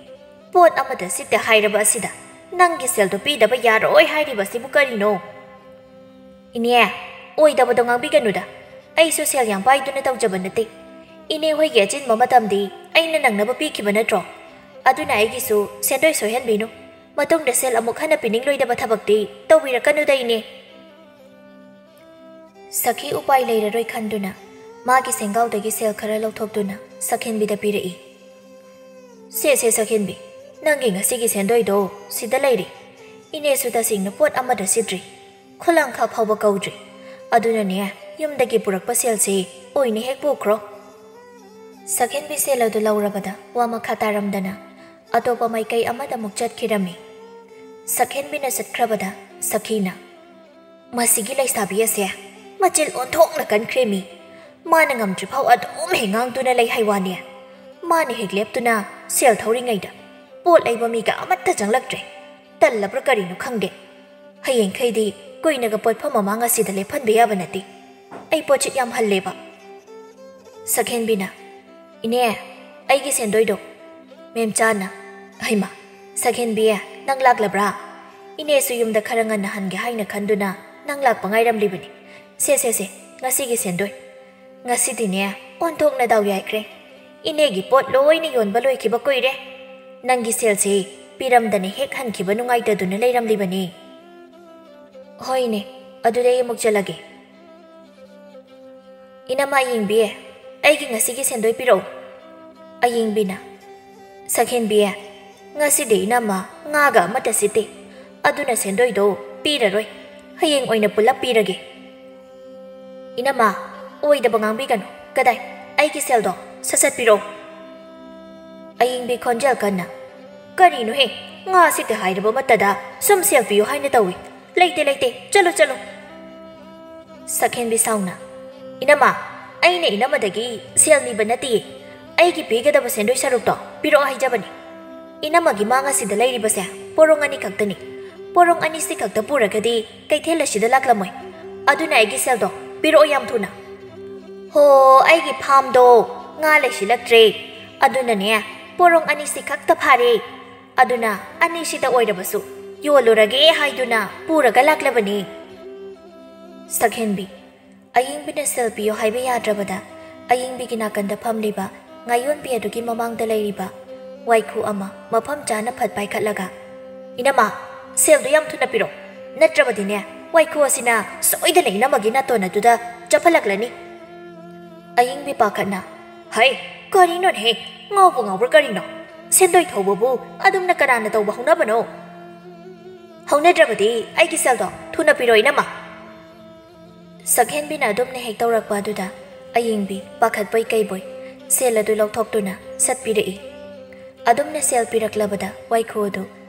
ꯄꯣꯠ ꯑꯃꯠꯇ ꯁꯤꯠꯇꯦ ꯍꯥꯏꯔꯕ ꯑꯁꯤꯗ ꯅꯪꯒꯤ ꯁꯦꯜꯗꯣ ꯄꯤꯗꯕ ꯌꯥꯔꯣꯏ ꯍꯥꯏꯔꯤꯕꯁꯤꯕꯨ ꯀꯔꯤꯅꯣ?" "ꯏꯅꯦ, ꯑꯣꯏꯗꯕꯗꯣ ꯉꯥꯡꯕꯤꯒꯅꯨꯗ꯫ ꯑꯩꯁꯨ ꯁꯦꯜ ꯌꯥꯝ ꯄꯥꯏꯗꯨꯅ ꯇꯧꯖꯕ ꯅꯠꯇꯦ꯫ ꯏꯅꯦ ꯍꯣꯏꯒꯤ ꯑꯆꯤꯟꯕ ꯃꯇꯝꯗꯤ ꯑꯩꯅ ꯅꯪꯅꯕ ꯄꯤꯈꯤꯕ ꯅꯠꯇ꯭ꯔꯣ? ꯑꯗꯨꯅ ꯑꯩꯒꯤꯁꯨ ꯁꯦꯟꯗꯣꯏ ꯁꯣꯏꯍꯟꯕꯤꯅꯨ꯫ ꯃꯇꯨꯡꯗ ꯁꯦꯜ ꯑꯃꯨꯛ ꯍꯟꯅ ꯄꯤꯅꯤꯡꯂꯣꯏꯗꯕ ꯊꯕꯛꯇꯤ ꯇꯧꯕꯤꯔꯛꯀꯅꯨꯗ, ꯏꯅꯦ꯫" ꯁꯈꯤ ꯎꯄꯥꯏ ꯂꯩꯔꯔꯣꯏ ꯈꯟꯗꯨꯅ ꯃꯥꯒꯤ ꯁꯦꯡꯒꯥꯎꯗꯒꯤ ꯁꯦꯜ ꯈꯔ ꯂꯧꯊꯣꯛꯇꯨꯅ ꯁꯛꯍꯦꯟꯕꯤꯗ ꯄꯤꯔꯛꯏ꯫ "ꯁꯦ, ꯁꯦ, ꯁꯛꯍꯦꯟꯕꯤ, ꯅꯪꯒꯤ ꯉꯁꯤꯒꯤ ꯁꯦꯟꯗꯣꯏꯗꯣ ꯁꯤꯗ ꯂꯩꯔꯦ꯫ ꯏꯅꯦꯁꯨ ꯇꯁꯦꯡꯅ ꯄꯣꯠ ꯑꯃꯠꯇ ꯁꯤꯠꯇ꯭ꯔꯤ꯫ ꯈꯨꯂꯪꯈꯛ ꯐꯥꯎꯕ ꯀꯧꯗ꯭ꯔꯤ꯫ ꯑꯗꯨꯅꯅꯦ, ꯌꯨꯝꯗꯒꯤ ꯄꯨꯔꯛꯄ ꯁꯦꯜꯁꯦ ꯑꯣꯏꯅ ꯍꯦꯛ ꯄꯨꯈ꯭ꯔꯣ꯫" ꯁꯛꯍꯦꯟꯕꯤ ꯁꯦꯜ ꯑꯗꯨ ꯂꯧꯔꯕꯗ ꯋꯥ ꯃꯈꯥ ꯇꯥꯔꯝꯗꯅ ꯑꯇꯣꯞꯄ ꯃꯥꯏꯀꯩ ꯑꯃꯗ ꯑꯃꯨꯛ ꯆꯠꯈꯤꯔꯝꯃꯤ꯫ ꯁꯛꯍꯦꯟꯕꯤꯅ ꯆꯠꯈ꯭ꯔꯕꯗ ꯁꯈꯤꯅ, "ꯃꯁꯤꯒꯤ ꯂꯩꯁꯥꯕꯤ ꯑꯁꯦ ꯃꯆꯤꯜ ꯑꯣꯟꯊꯣꯛꯅ ꯀꯟꯈ꯭ꯔꯦ ꯃꯤ꯫ ꯃꯥꯅ ꯉꯝꯗ꯭ꯔꯤꯐꯥꯎ ꯑꯗꯨꯝ ꯍꯦꯛ ꯉꯥꯡꯗꯨꯅ ꯂꯩ ꯍꯥꯏ ꯋꯥꯅꯤ꯫ ꯃꯥꯅ ꯍꯦꯛ ꯂꯦꯞꯇꯨꯅ ꯁꯦꯜ ꯊꯧꯔꯤꯉꯩꯗ ꯄꯣꯠ ꯂꯩꯕ ꯃꯤꯒ ꯑꯃꯠꯇ ꯆꯪꯂꯛꯇ꯭ꯔꯦ꯫ ꯇꯜꯂꯕ꯭ꯔꯥ ꯀꯔꯤꯅꯣ ꯈꯪꯗꯦ꯫ ꯍꯌꯦꯡꯈꯩꯗꯤ ꯀꯨꯏꯅꯒ ꯄꯣꯠꯐꯝ ꯃꯃꯥꯡ ꯑꯁꯤꯗ ꯂꯦꯞꯍꯟꯕ ꯌꯥꯕ ꯅꯠꯇꯦ꯫ ꯑꯩ ꯄꯣꯠꯁꯤꯠ ꯌꯥꯝ ꯍꯜꯂꯦꯕ꯫" ꯁꯛꯍꯦꯟꯕꯤꯅ, "ꯏꯅꯦ, ꯑꯩꯒꯤ ꯁꯦꯟꯗꯣꯏꯗꯣ꯫" ꯃꯦꯝꯆꯥꯅ, "ꯍꯩꯃꯥ, ꯁꯛꯍꯦꯟꯕꯤ, ꯅꯪ ꯂꯥꯛꯂꯕ꯭ꯔꯥ? ꯏꯅꯦꯁꯨ ꯌꯨꯝꯗ ꯈꯔ ꯉꯟꯅ ꯍꯟꯒꯦ ꯍꯥꯏꯅ ꯈꯟꯗꯨꯅ ꯅꯪ ꯂꯥꯛꯄ ꯉꯥꯏꯔꯝꯂꯤꯕꯅꯤ꯫ ꯁꯦ, ꯁꯦ, ꯁꯦ, ꯉꯁꯤꯒꯤ ꯁꯦꯟꯗꯣꯏ꯫ ꯉꯁꯤꯗꯤꯅꯦ, ꯑꯣꯟꯊꯣꯛꯅ ꯗꯥꯎ ꯌꯥꯏꯈ꯭ꯔꯦ꯫ ꯏꯅꯦꯒꯤ ꯄꯣꯠ ꯂꯣꯏꯅ ꯌꯣꯟꯕ ꯂꯣꯏꯈꯤꯕ ꯀꯨꯏꯔꯦ꯫ ꯅꯪꯒꯤ ꯁꯦꯜꯁꯦ ꯄꯤꯔꯝꯗꯅ ꯍꯦꯛ ꯍꯟꯈꯤꯕ ꯅꯨꯡꯉꯥꯏꯇꯗꯨꯅ ꯂꯩꯔꯝꯂꯤꯕꯅꯤ꯫" "ꯍꯣꯏꯅꯦ, ꯑꯗꯨꯗꯤ ꯑꯩ ꯑꯃꯨꯛ ꯆꯠꯂꯒꯦ꯫" "ꯏꯅꯝꯃ ꯑꯌꯦꯡꯕꯤ, ꯑꯩꯒꯤ ꯉꯁꯤꯒꯤ ꯁꯦꯟꯗꯣꯏ ꯄꯤꯔꯛꯎ꯫" ꯑꯌꯦꯡꯕꯤꯅ, "ꯁꯛꯍꯦꯟꯕꯤ, ꯉꯁꯤꯗꯤ ꯏꯅꯝꯃ ꯉꯥꯒ ꯑꯃꯠꯇ ꯁꯤꯠꯇꯦ꯫ ꯑꯗꯨꯅ ꯁꯦꯟꯗꯣꯏꯗꯣ ꯄꯤꯔꯔꯣꯏ꯫ ꯍꯌꯦꯡ ꯑꯣꯏꯅ ꯄꯨꯂꯞ ꯄꯤꯔꯒꯦ꯫" "ꯏꯅꯝꯃ, ꯑꯣꯏꯗꯕ ꯉꯥꯡꯕꯤꯒꯅꯨ꯫ ꯀꯗꯥꯏ? ꯑꯩꯒꯤ ꯁꯦꯜꯗꯣ ꯁꯠ ꯁꯠ ꯄꯤꯔꯛꯑꯣ꯫ ꯑꯌꯤꯡꯕꯤ ꯈꯣꯟꯖꯦꯜ ꯀꯟꯅ, "ꯀꯔꯤꯅꯣꯍꯦ? ꯉꯥ ꯁꯤꯠꯇꯦ ꯍꯥꯏꯔꯕ ꯃꯇꯗ ꯁꯨꯝ ꯁꯦꯜ ꯄꯤꯌꯨ ꯍꯥꯏꯅ ꯇꯧꯏ꯫ ꯂꯩꯇꯦ, ꯂꯩꯇꯦ, ꯆꯠꯂꯨ, ꯆꯠꯂꯨ!" ꯁꯛꯍꯦꯟꯕꯤ ꯁꯥꯎꯅ, "ꯏꯅꯝꯃ, ꯑꯩꯅ ꯏꯅꯝꯃꯗꯒꯤ ꯁꯦꯜ ꯅꯤꯕ ꯅꯠꯇꯤꯌꯦ꯫ ꯑꯩꯒꯤ ꯄꯤꯒꯗꯕ ꯁꯦꯟꯗꯣꯏ ꯁꯔꯨꯛꯇꯣ ꯄꯤꯔꯛꯑꯣ ꯍꯥꯏꯖꯕꯅꯤ꯫ ꯏꯅꯝꯃꯒꯤ ꯃꯥꯡ ꯑꯁꯤꯗ ꯂꯩꯔꯤꯕꯁꯦ ꯄꯣꯔꯣꯡ ꯑꯅꯤ ꯈꯛꯇꯅꯤ꯫ ꯄꯣꯔꯣꯡ ꯑꯅꯤꯁꯤ ꯈꯛꯇ ꯄꯨꯔꯒꯗꯤ ꯀꯩꯊꯦꯜ ꯑꯁꯤꯗ ꯂꯥꯛꯂꯝꯃꯣꯏ꯫ ꯑꯗꯨꯅ ꯑꯩꯒꯤ ꯁꯦꯜꯗꯣ ꯄꯤꯔꯛꯑꯣ ꯌꯥꯝ ꯊꯨꯅ꯫ ꯍꯣ, ꯑꯩꯒꯤ ꯐꯥꯝꯗꯣ ꯉꯥ ꯂꯩꯁꯤꯜꯂꯛꯇ꯭ꯔꯦ꯫ ꯑꯗꯨꯅꯅꯦ, ꯄꯣꯔꯣꯡ ꯑꯅꯤꯁꯤ ꯈꯛꯇ ꯐꯥꯔꯦ꯫ ꯑꯗꯨꯅ ꯑꯅꯤꯁꯤꯗ ꯑꯣꯏꯔꯕꯁꯨ ꯌꯣꯜꯂꯨꯔꯒꯦ ꯍꯥꯏꯗꯨꯅ ꯄꯨꯔꯒ ꯂꯥꯛꯂꯕꯅꯤ꯫" ꯁꯛꯍꯦꯟꯕꯤ꯫ ꯑꯌꯤꯡꯕꯤꯅ ꯁꯦꯜ ꯄꯤꯌꯣ ꯍꯥꯏꯕ ꯌꯥꯗ꯭ꯔꯕꯗ, ꯑꯌꯤꯡꯕꯤꯒꯤ ꯅꯥꯀꯟꯗ ꯐꯝꯂꯤꯕ ꯉꯥꯌꯣꯟꯕꯤ ꯑꯗꯨꯒꯤ ꯃꯃꯥꯡꯗ ꯂꯩꯔꯤꯕ ꯋꯥꯏꯈꯨ ꯑꯃ ꯃꯐꯝ ꯆꯥꯅ ꯐꯠ ꯄꯥꯏꯈꯠꯂꯒ, "ꯏꯅꯝꯃ, ꯁꯦꯜꯗꯨ ꯌꯥꯝ ꯊꯨꯅ ꯄꯤꯔꯣ, ꯅꯠꯇ꯭ꯔꯕꯗꯤꯅꯦ, ꯋꯥꯏꯈꯨ ꯑꯁꯤꯅ ꯁꯣꯏꯗꯅ ꯏꯅꯝꯃꯒꯤ ꯅꯥꯇꯣꯟ ꯑꯗꯨꯗ ꯆꯞꯍꯜꯂꯛꯂꯅꯤ꯫" ꯑꯌꯤꯡꯕꯤ ꯄꯥꯈꯠꯅ, "ꯍꯩ, ꯀꯔꯤꯅꯣꯅꯦꯍꯦ? ꯉꯥꯎꯕ ꯉꯥꯎꯕ꯭ꯔꯥ ꯀꯔꯤꯅꯣ? ꯁꯦꯟꯗꯣꯏ ꯊꯧꯕꯕꯨ ꯑꯗꯨꯝꯅ ꯀꯅꯥꯅ ꯇꯧꯕ ꯍꯧꯅꯕꯅꯣ? ꯍꯧꯅꯗ꯭ꯔꯕꯗꯤ ꯑꯩꯒꯤ ꯁꯦꯜꯗꯣ ꯊꯨꯅ ꯄꯤꯔꯣ, ꯏꯅꯝꯃ!" ꯁꯛꯍꯦꯟꯕꯤꯅ ꯑꯗꯨꯝꯅ ꯍꯦꯛ ꯇꯧꯔꯛꯄ ꯑꯗꯨꯗ ꯑꯌꯤꯡꯕꯤ ꯄꯥꯈꯠꯄꯣꯏ ꯀꯩꯕꯣꯏ ꯁꯦꯜ ꯑꯗꯨ ꯂꯧꯊꯣꯛꯇꯨꯅ ꯁꯠ ꯄꯤꯔꯛꯏ꯫ ꯑꯗꯨꯝꯅ ꯁꯦꯜ ꯄꯤꯔꯛꯂꯕꯗ ꯋꯥꯏꯈꯨ ꯑꯗꯨ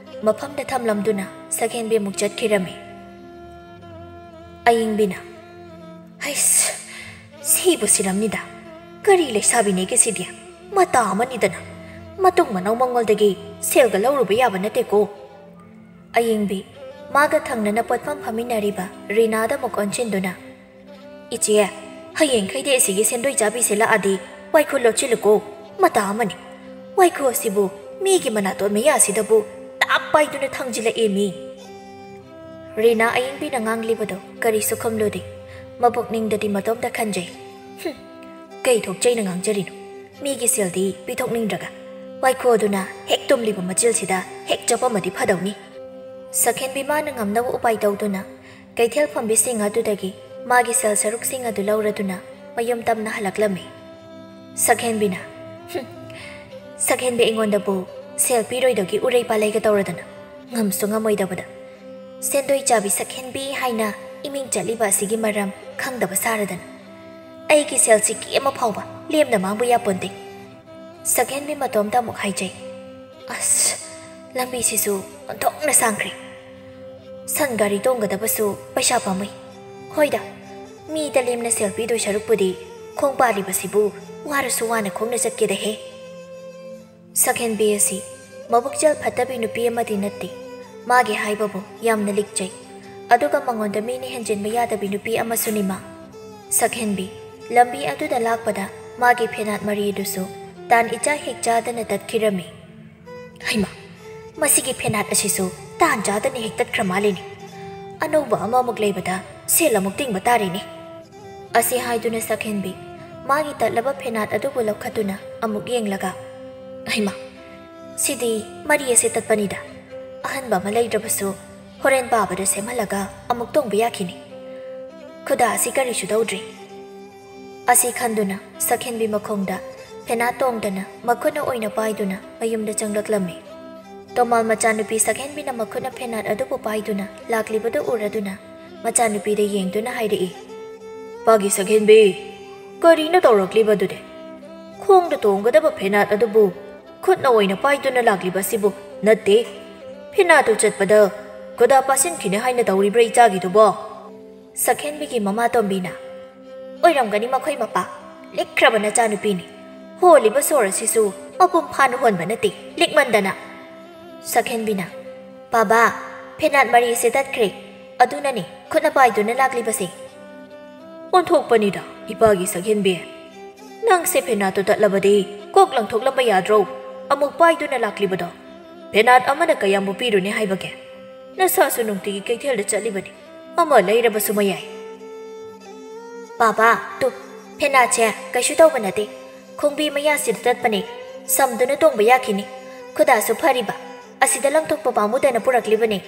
ꯃꯐꯝꯗ ꯊꯝꯂꯝꯗꯨꯅ ꯁꯛꯍꯦꯟꯕꯤ ꯑꯃꯨꯛ ꯆꯠꯈꯤꯔꯝꯃꯤ꯫ ꯑꯌꯤꯡꯕꯤꯅ, "ꯍꯩꯁ, ꯁꯤꯕꯨ ꯁꯤꯔꯝꯅꯤꯗ꯫ ꯀꯔꯤ ꯂꯩꯁꯥꯕꯤꯅꯦꯒꯦ ꯁꯤꯗꯤ? ꯃꯇꯥ ꯑꯃꯅꯤꯗꯅ꯫ ꯃꯇꯨꯡ ꯃꯅꯥꯎ ꯃꯉꯣꯜꯗꯒꯤ ꯁꯦꯜꯒ ꯂꯧꯔꯨꯕ ꯌꯥꯕ ꯅꯠꯇꯦꯀꯣ꯫" ꯑꯌꯤꯡꯕꯤ ꯃꯥꯒ ꯊꯪꯅꯅ ꯄꯣꯠꯐꯝ ꯐꯝꯃꯤꯟꯅꯔꯤꯕ ꯔꯤꯅꯥꯗ ꯑꯃꯨꯛ ꯑꯣꯟꯁꯤꯟꯗꯨꯅ, "ꯏꯆꯦ, ꯍꯌꯦꯡꯈꯩꯗꯤ ꯑꯁꯤꯒꯤ ꯁꯦꯟꯗꯣꯏ ꯆꯥꯕꯤꯁꯦ ꯂꯥꯛꯑꯗꯤ ꯋꯥꯏꯈꯨ ꯂꯣꯠꯁꯤꯜꯂꯨꯀꯣ꯫ ꯃꯇꯥ ꯑꯃꯅꯤ꯫ ꯋꯥꯏꯈꯨ ꯑꯁꯤꯕꯨ ꯃꯤꯒꯤ ꯃꯅꯥꯇꯣꯟ ꯃꯌꯥꯁꯤꯗꯕꯨ ꯇꯥꯞ ꯄꯥꯏꯗꯨꯅ ꯊꯥꯡꯖꯤꯜꯂꯛꯑꯦ ꯃꯤ꯫" ꯔꯤꯅꯥ ꯑꯌꯤꯡꯕꯤꯅ ꯉꯥꯡꯂꯤꯕꯗꯣ ꯀꯔꯤꯁꯨ ꯈꯨꯝꯂꯨꯗꯦ꯫ ꯃꯄꯨꯛꯅꯤꯡꯗꯗꯤ ꯃꯇꯣꯝꯇ ꯈꯟꯖꯩ, "ꯍꯨꯝ, ꯀꯩ ꯊꯣꯛꯆꯩꯅ ꯉꯥꯡꯖꯔꯤꯅꯣ? ꯃꯤꯒꯤ ꯁꯦꯜꯗꯤ ꯄꯤꯊꯣꯛꯅꯤꯡꯗ꯭ꯔꯒ ꯋꯥꯏꯈꯨ ꯑꯗꯨꯅ ꯍꯦꯛ ꯇꯨꯝꯂꯤꯕ ꯃꯆꯤꯜꯁꯤꯗ ꯍꯦꯛ ꯆꯞꯄꯝꯃꯗꯤ ꯐꯗꯧꯅꯤ꯫" ꯁꯛꯍꯦꯟꯕꯤ ꯃꯥꯅ ꯉꯝꯅꯕ ꯎꯄꯥꯏ ꯇꯧꯗꯨꯅ ꯀꯩꯊꯦꯜ ꯐꯝꯕꯤꯁꯤꯡ ꯑꯗꯨꯗꯒꯤ ꯃꯥꯒꯤ ꯁꯦꯜ ꯁꯔꯨꯛꯁꯤꯡ ꯑꯗꯨ ꯂꯧꯔꯗꯨꯅ ꯃꯌꯨꯝ ꯇꯝꯅ ꯍꯜꯂꯛꯂꯝꯃꯤ꯫ ꯁꯛꯍꯦꯟꯕꯤꯅ, "ꯍꯨꯝ, ꯁꯛꯍꯦꯟꯕꯤ ꯑꯩꯉꯣꯟꯗꯕꯨ ꯁꯦꯜ ꯄꯤꯔꯣꯏꯗꯧꯒꯤ ꯎꯔꯩ ꯄꯥꯂꯩꯒ ꯇꯧꯔꯗꯅ ꯉꯝꯁꯨ ꯉꯝꯃꯣꯏꯗꯕꯗ꯫ ꯁꯦꯟꯗꯣꯏ ꯆꯥꯕꯤ ꯁꯛꯍꯦꯟꯕꯤ ꯍꯥꯏꯅ ꯏꯃꯤꯡ ꯆꯠꯂꯤꯕ ꯑꯁꯤꯒꯤ ꯃꯔꯝ ꯈꯪꯗꯕ ꯁꯥꯔꯗꯅ꯫ ꯑꯩꯒꯤ ꯁꯦꯜ ꯁꯤꯀꯤ ꯑꯃ ꯐꯥꯎꯕ ꯂꯦꯝꯅ ꯃꯥꯡꯕ ꯌꯥꯄꯣꯟꯇꯦ꯫ ꯁꯛꯍꯦꯟꯕꯤ ꯃꯇꯣꯝꯇ ꯑꯃꯨꯛ ꯍꯥꯏꯖꯩ꯫ ꯑꯁ, ꯂꯝꯕꯤꯁꯤꯁꯨ ꯑꯣꯟꯊꯣꯛꯅ ꯁꯥꯡꯈ꯭ꯔꯦ꯫ ꯁꯟ ꯒꯥꯔꯤ ꯇꯣꯡꯒꯗꯕꯁꯨ ꯄꯩꯁꯥ ꯄꯥꯝꯃꯨꯏ꯫ ꯍꯣꯏꯗ, ꯃꯤꯗ ꯂꯦꯝꯅ ꯁꯦꯜ ꯄꯤꯗꯣꯏ ꯁꯔꯨꯛꯄꯨꯗꯤ ꯈꯣꯡ ꯄꯥꯜꯂꯤꯕꯁꯤꯕꯨ ꯋꯥꯔꯁꯨ ꯋꯥꯅ ꯈꯣꯡꯅ ꯆꯠꯀꯦꯗꯍꯦ꯫ ꯁꯛꯍꯦꯟꯕꯤ ꯑꯁꯤ ꯃꯕꯨꯛꯆꯦꯜ ꯐꯠꯇꯕꯤ ꯅꯨꯄꯤ ꯑꯃꯗꯤ ꯅꯠꯇꯦ꯫ ꯃꯥꯒꯤ ꯍꯥꯏꯕꯕꯨ ꯌꯥꯝꯅ ꯂꯤꯛꯆꯩ꯫ ꯑꯗꯨꯒ ꯃꯉꯣꯟꯗ ꯃꯤꯅ ꯍꯦꯟꯖꯤꯟꯕ ꯌꯥꯗꯕꯤ ꯅꯨꯄꯤ ꯑꯃꯁꯨꯅꯤ ꯃꯥ꯫ ꯁꯛꯍꯦꯟꯕꯤ ꯂꯝꯕꯤ ꯑꯗꯨꯗ ꯂꯥꯛꯄꯗ ꯃꯥꯒꯤ ꯐꯦꯅꯥꯠ ꯃꯔꯤ ꯑꯗꯨꯁꯨ ꯇꯥꯟ ꯏꯆꯥ ꯍꯦꯛ ꯆꯥꯗꯅ ꯇꯠꯈꯤꯔꯝꯃꯤ꯫ ꯍꯩꯃꯥ, ꯃꯁꯤꯒꯤ ꯐꯦꯅꯥꯠ ꯑꯁꯤꯁꯨ ꯇꯥꯟ ꯆꯥꯗꯅ ꯍꯦꯛ ꯇꯠꯈ꯭ꯔ ꯃꯥꯜꯂꯤꯅꯦ꯫ ꯑꯅꯧꯕ ꯑꯃꯃꯨꯛ ꯂꯩꯕꯗ ꯁꯦꯜ ꯑꯃꯨꯛ ꯇꯤꯡꯕ ꯇꯥꯔꯦꯅꯦ꯫ ꯑꯁꯤ ꯍꯥꯏꯗꯨꯅ ꯁꯛꯍꯦꯟꯕꯤ ꯃꯥꯒꯤ ꯇꯠꯂꯕ ꯐꯦꯅꯥꯠ ꯑꯗꯨꯕꯨ ꯂꯧꯈꯠꯇꯨꯅ ꯑꯃꯨꯛ ꯌꯦꯡꯂꯒ, ꯍꯩꯃꯥ, ꯁꯤꯗꯤ ꯃꯔꯤ ꯑꯁꯤ ꯇꯠꯄꯅꯤꯗ꯫ ꯑꯍꯟꯕ ꯑꯃ ꯂꯩꯗ꯭ꯔꯕꯁꯨ ꯍꯣꯔꯦꯟ ꯄꯥꯕꯗ ꯁꯦꯝꯍꯜꯂꯒ ꯑꯃꯨꯛ ꯇꯣꯡꯕ ꯌꯥꯈꯤꯅꯤ꯫ ꯈꯨꯗꯥ ꯑꯁꯤ ꯀꯔꯤꯁꯨ ꯇꯧꯗ꯭ꯔꯤ꯫ ꯑꯁꯤ ꯈꯟꯗꯨꯅ ꯁꯛꯍꯦꯟꯕꯤ ꯃꯈꯣꯡꯗ ꯐꯦꯅꯥꯠ ꯇꯣꯡꯗꯅ ꯃꯈꯨꯠꯅ ꯑꯣꯏꯅ ꯄꯥꯏꯗꯨꯅ ꯃꯌꯨꯝꯗ ꯆꯪꯂꯛꯂꯝꯃꯤ꯫ ꯇꯣꯃꯥꯜ ꯃꯆꯥꯅꯨꯄꯤ ꯁꯛꯍꯦꯟꯕꯤꯅ ꯃꯈꯨꯠꯅ ꯐꯦꯅꯥꯠ ꯑꯗꯨꯕꯨ ꯄꯥꯏꯗꯨꯅ ꯂꯥꯛꯂꯤꯕꯗꯨ ꯎꯔꯗꯨꯅ ꯃꯆꯥꯅꯨꯄꯤꯗ ꯌꯦꯡꯗꯨꯅ ꯍꯥꯏꯔꯛꯏ, "ꯄꯥꯒꯤ ꯁꯛꯍꯦꯟꯕꯤ, ꯀꯔꯤꯅꯣ ꯇꯧꯔꯛꯂꯤꯕꯗꯨꯗꯤ? ꯈꯣꯡꯗ ꯇꯣꯡꯒꯗꯕ ꯐꯦꯅꯥꯠ ꯑꯗꯨꯕꯨ ꯈꯨꯠꯅ ꯑꯣꯏꯅ ꯄꯥꯏꯗꯨꯅ ꯂꯥꯛꯂꯤꯕ ꯑꯁꯤꯕꯨ ꯅꯠꯇꯦ꯫ ꯐꯦꯅꯥꯠꯇꯨ ꯆꯠꯄꯗ ꯈꯨꯗꯥ ꯄꯥꯁꯤꯟꯈꯤꯅꯤ ꯍꯥꯏꯅ ꯇꯧꯔꯤꯕ꯭ꯔꯥ ꯏꯆꯥꯒꯤꯗꯨꯕꯣ?" ꯁꯛꯍꯦꯟꯕꯤꯒꯤ ꯃꯃꯥ ꯇꯣꯝꯕꯤꯅ, "ꯑꯣꯏꯔꯝꯒꯅꯤ ꯃꯈꯣꯏ ꯃꯄꯥ, ꯂꯤꯛꯈ꯭ꯔꯕ ꯅꯆꯥꯅꯨꯄꯤꯅꯤ꯫ ꯍꯣꯜꯂꯤꯕ ꯁꯣꯔ ꯑꯁꯤꯁꯨ ꯃꯄꯨꯡ ꯐꯥꯅ ꯍꯣꯟꯕ ꯅꯠꯇꯦ, ꯂꯤꯛꯃꯟꯗꯅ꯫" ꯁꯛꯍꯦꯟꯕꯤꯅ, "ꯄꯥꯕꯥ, ꯐꯦꯅꯥꯠ ꯃꯔꯤ ꯑꯁꯤ ꯇꯠꯈ꯭ꯔꯦ, ꯑꯗꯨꯅꯅꯤ ꯈꯨꯠꯅ ꯄꯥꯏꯗꯨꯅ ꯂꯥꯛꯂꯤꯕꯁꯦ꯫" "ꯑꯣꯟꯊꯣꯛꯄꯅꯤꯗ, ꯏꯄꯥꯒꯤ ꯁꯛꯍꯦꯟꯕꯤ꯫ ꯅꯪꯁꯦ ꯐꯦꯅꯥꯠꯇꯨ ꯇꯠꯂꯕꯗꯤ ꯀꯣꯛ ꯂꯪꯊꯣꯛꯂꯝꯕ ꯌꯥꯗ꯭ꯔꯣ? ꯑꯃꯨꯛ ꯄꯥꯏꯗꯨꯅ ꯂꯥꯛꯂꯤꯕꯗꯣ꯫ ꯐꯦꯅꯥꯠ ꯑꯃꯅ ꯀꯌꯥꯝꯕꯨ ꯄꯤꯔꯨꯅꯤ ꯍꯥꯏꯕꯒꯦ? ꯅꯁꯥꯁꯨ ꯅꯨꯡꯇꯤꯒꯤ ꯀꯩꯊꯦꯜꯗ ꯆꯠꯂꯤꯕꯅꯤ, ꯑꯃ ꯂꯩꯔꯕꯁꯨ ꯃꯌꯥꯏ꯫" "ꯄꯥꯕꯥ, ꯇꯨ, ꯐꯦꯅꯥꯠꯁꯦ ꯀꯩꯁꯨ ꯇꯧꯕ ꯅꯠꯇꯦ꯫ ꯈꯣꯡꯕꯤ ꯃꯌꯥꯁꯤꯗ ꯇꯠꯄꯅꯦ꯫ ꯁꯝꯗꯨꯅ ꯇꯣꯡꯕ ꯌꯥꯈꯤꯅꯤ꯫ ꯈꯨꯗꯥꯁꯨ ꯐꯔꯤꯕ꯫ ꯑꯁꯤꯗ ꯂꯪꯊꯣꯛꯄ ꯄꯥꯝꯃꯨꯗꯅ ꯄꯨꯔꯛꯂꯤꯕꯅꯦ꯫